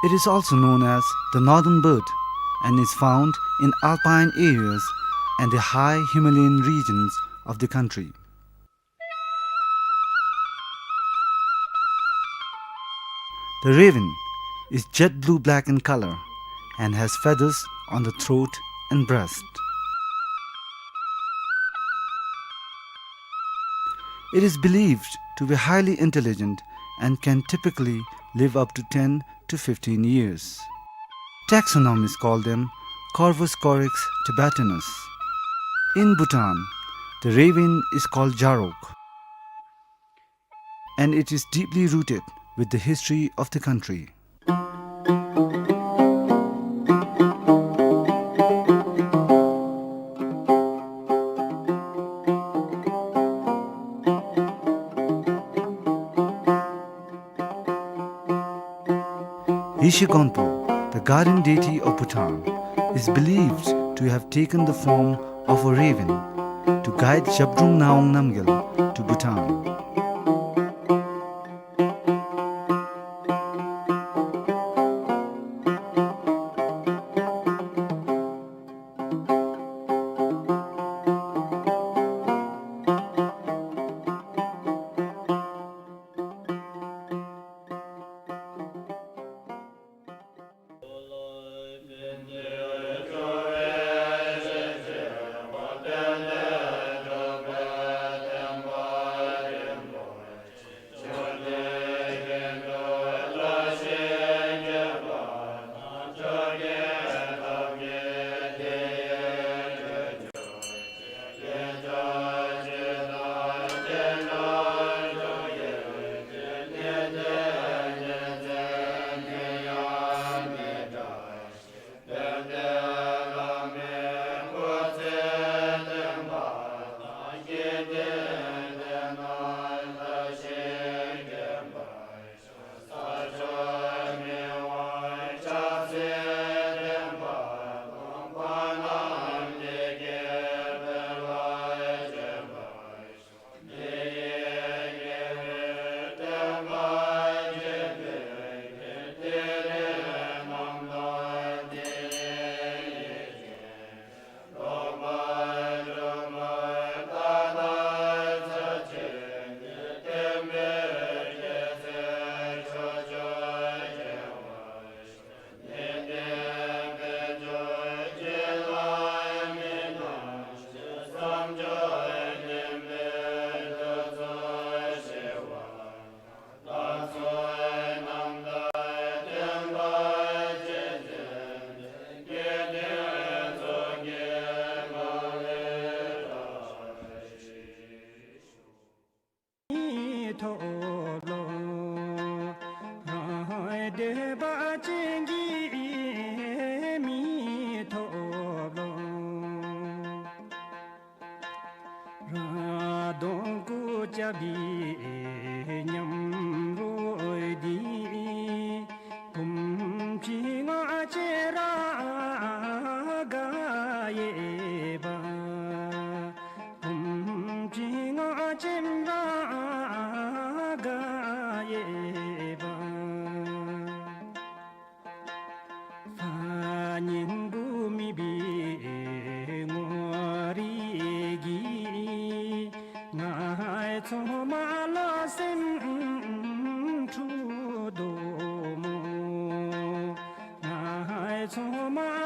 It is also known as the northern bird and is found in alpine areas and the high Himalayan regions of the country. The raven is jet blue-black in color and has feathers on the throat and breast. It is believed to be highly intelligent and can typically live up to ten to fifteen years. Taxonomists call them Corvus corax tibetanus. In Bhutan, the raven is called Jarok, and it is deeply rooted with the history of the country. Yeshe Gonpo, the guardian deity of Bhutan, is believed to have taken the form of a raven to guide Zhabdrung Ngawang Namgyal to Bhutan. ཐོབ་ལོ། འདོད་པ་ཅན་གྱི་མི་ཐོབ་ལོ། ར་དོ་ཀུ་ཅ་བི་ཉམ་རོ་དི། བུམ་ཅིག་ང་བཅས་ར་ག་ཡེ་བ། བུམ་ཅིག་ང་བཅས་ར་ག་ཡེ་བ། ཕ་གཉེན་བུ་མེད་པའི་ངོ་རིས་ཀྱིས། ང་ཚོ་མ་ལ་སེམས་འཁྲུགས་དོ་མོ། ང་ཚོ་མ་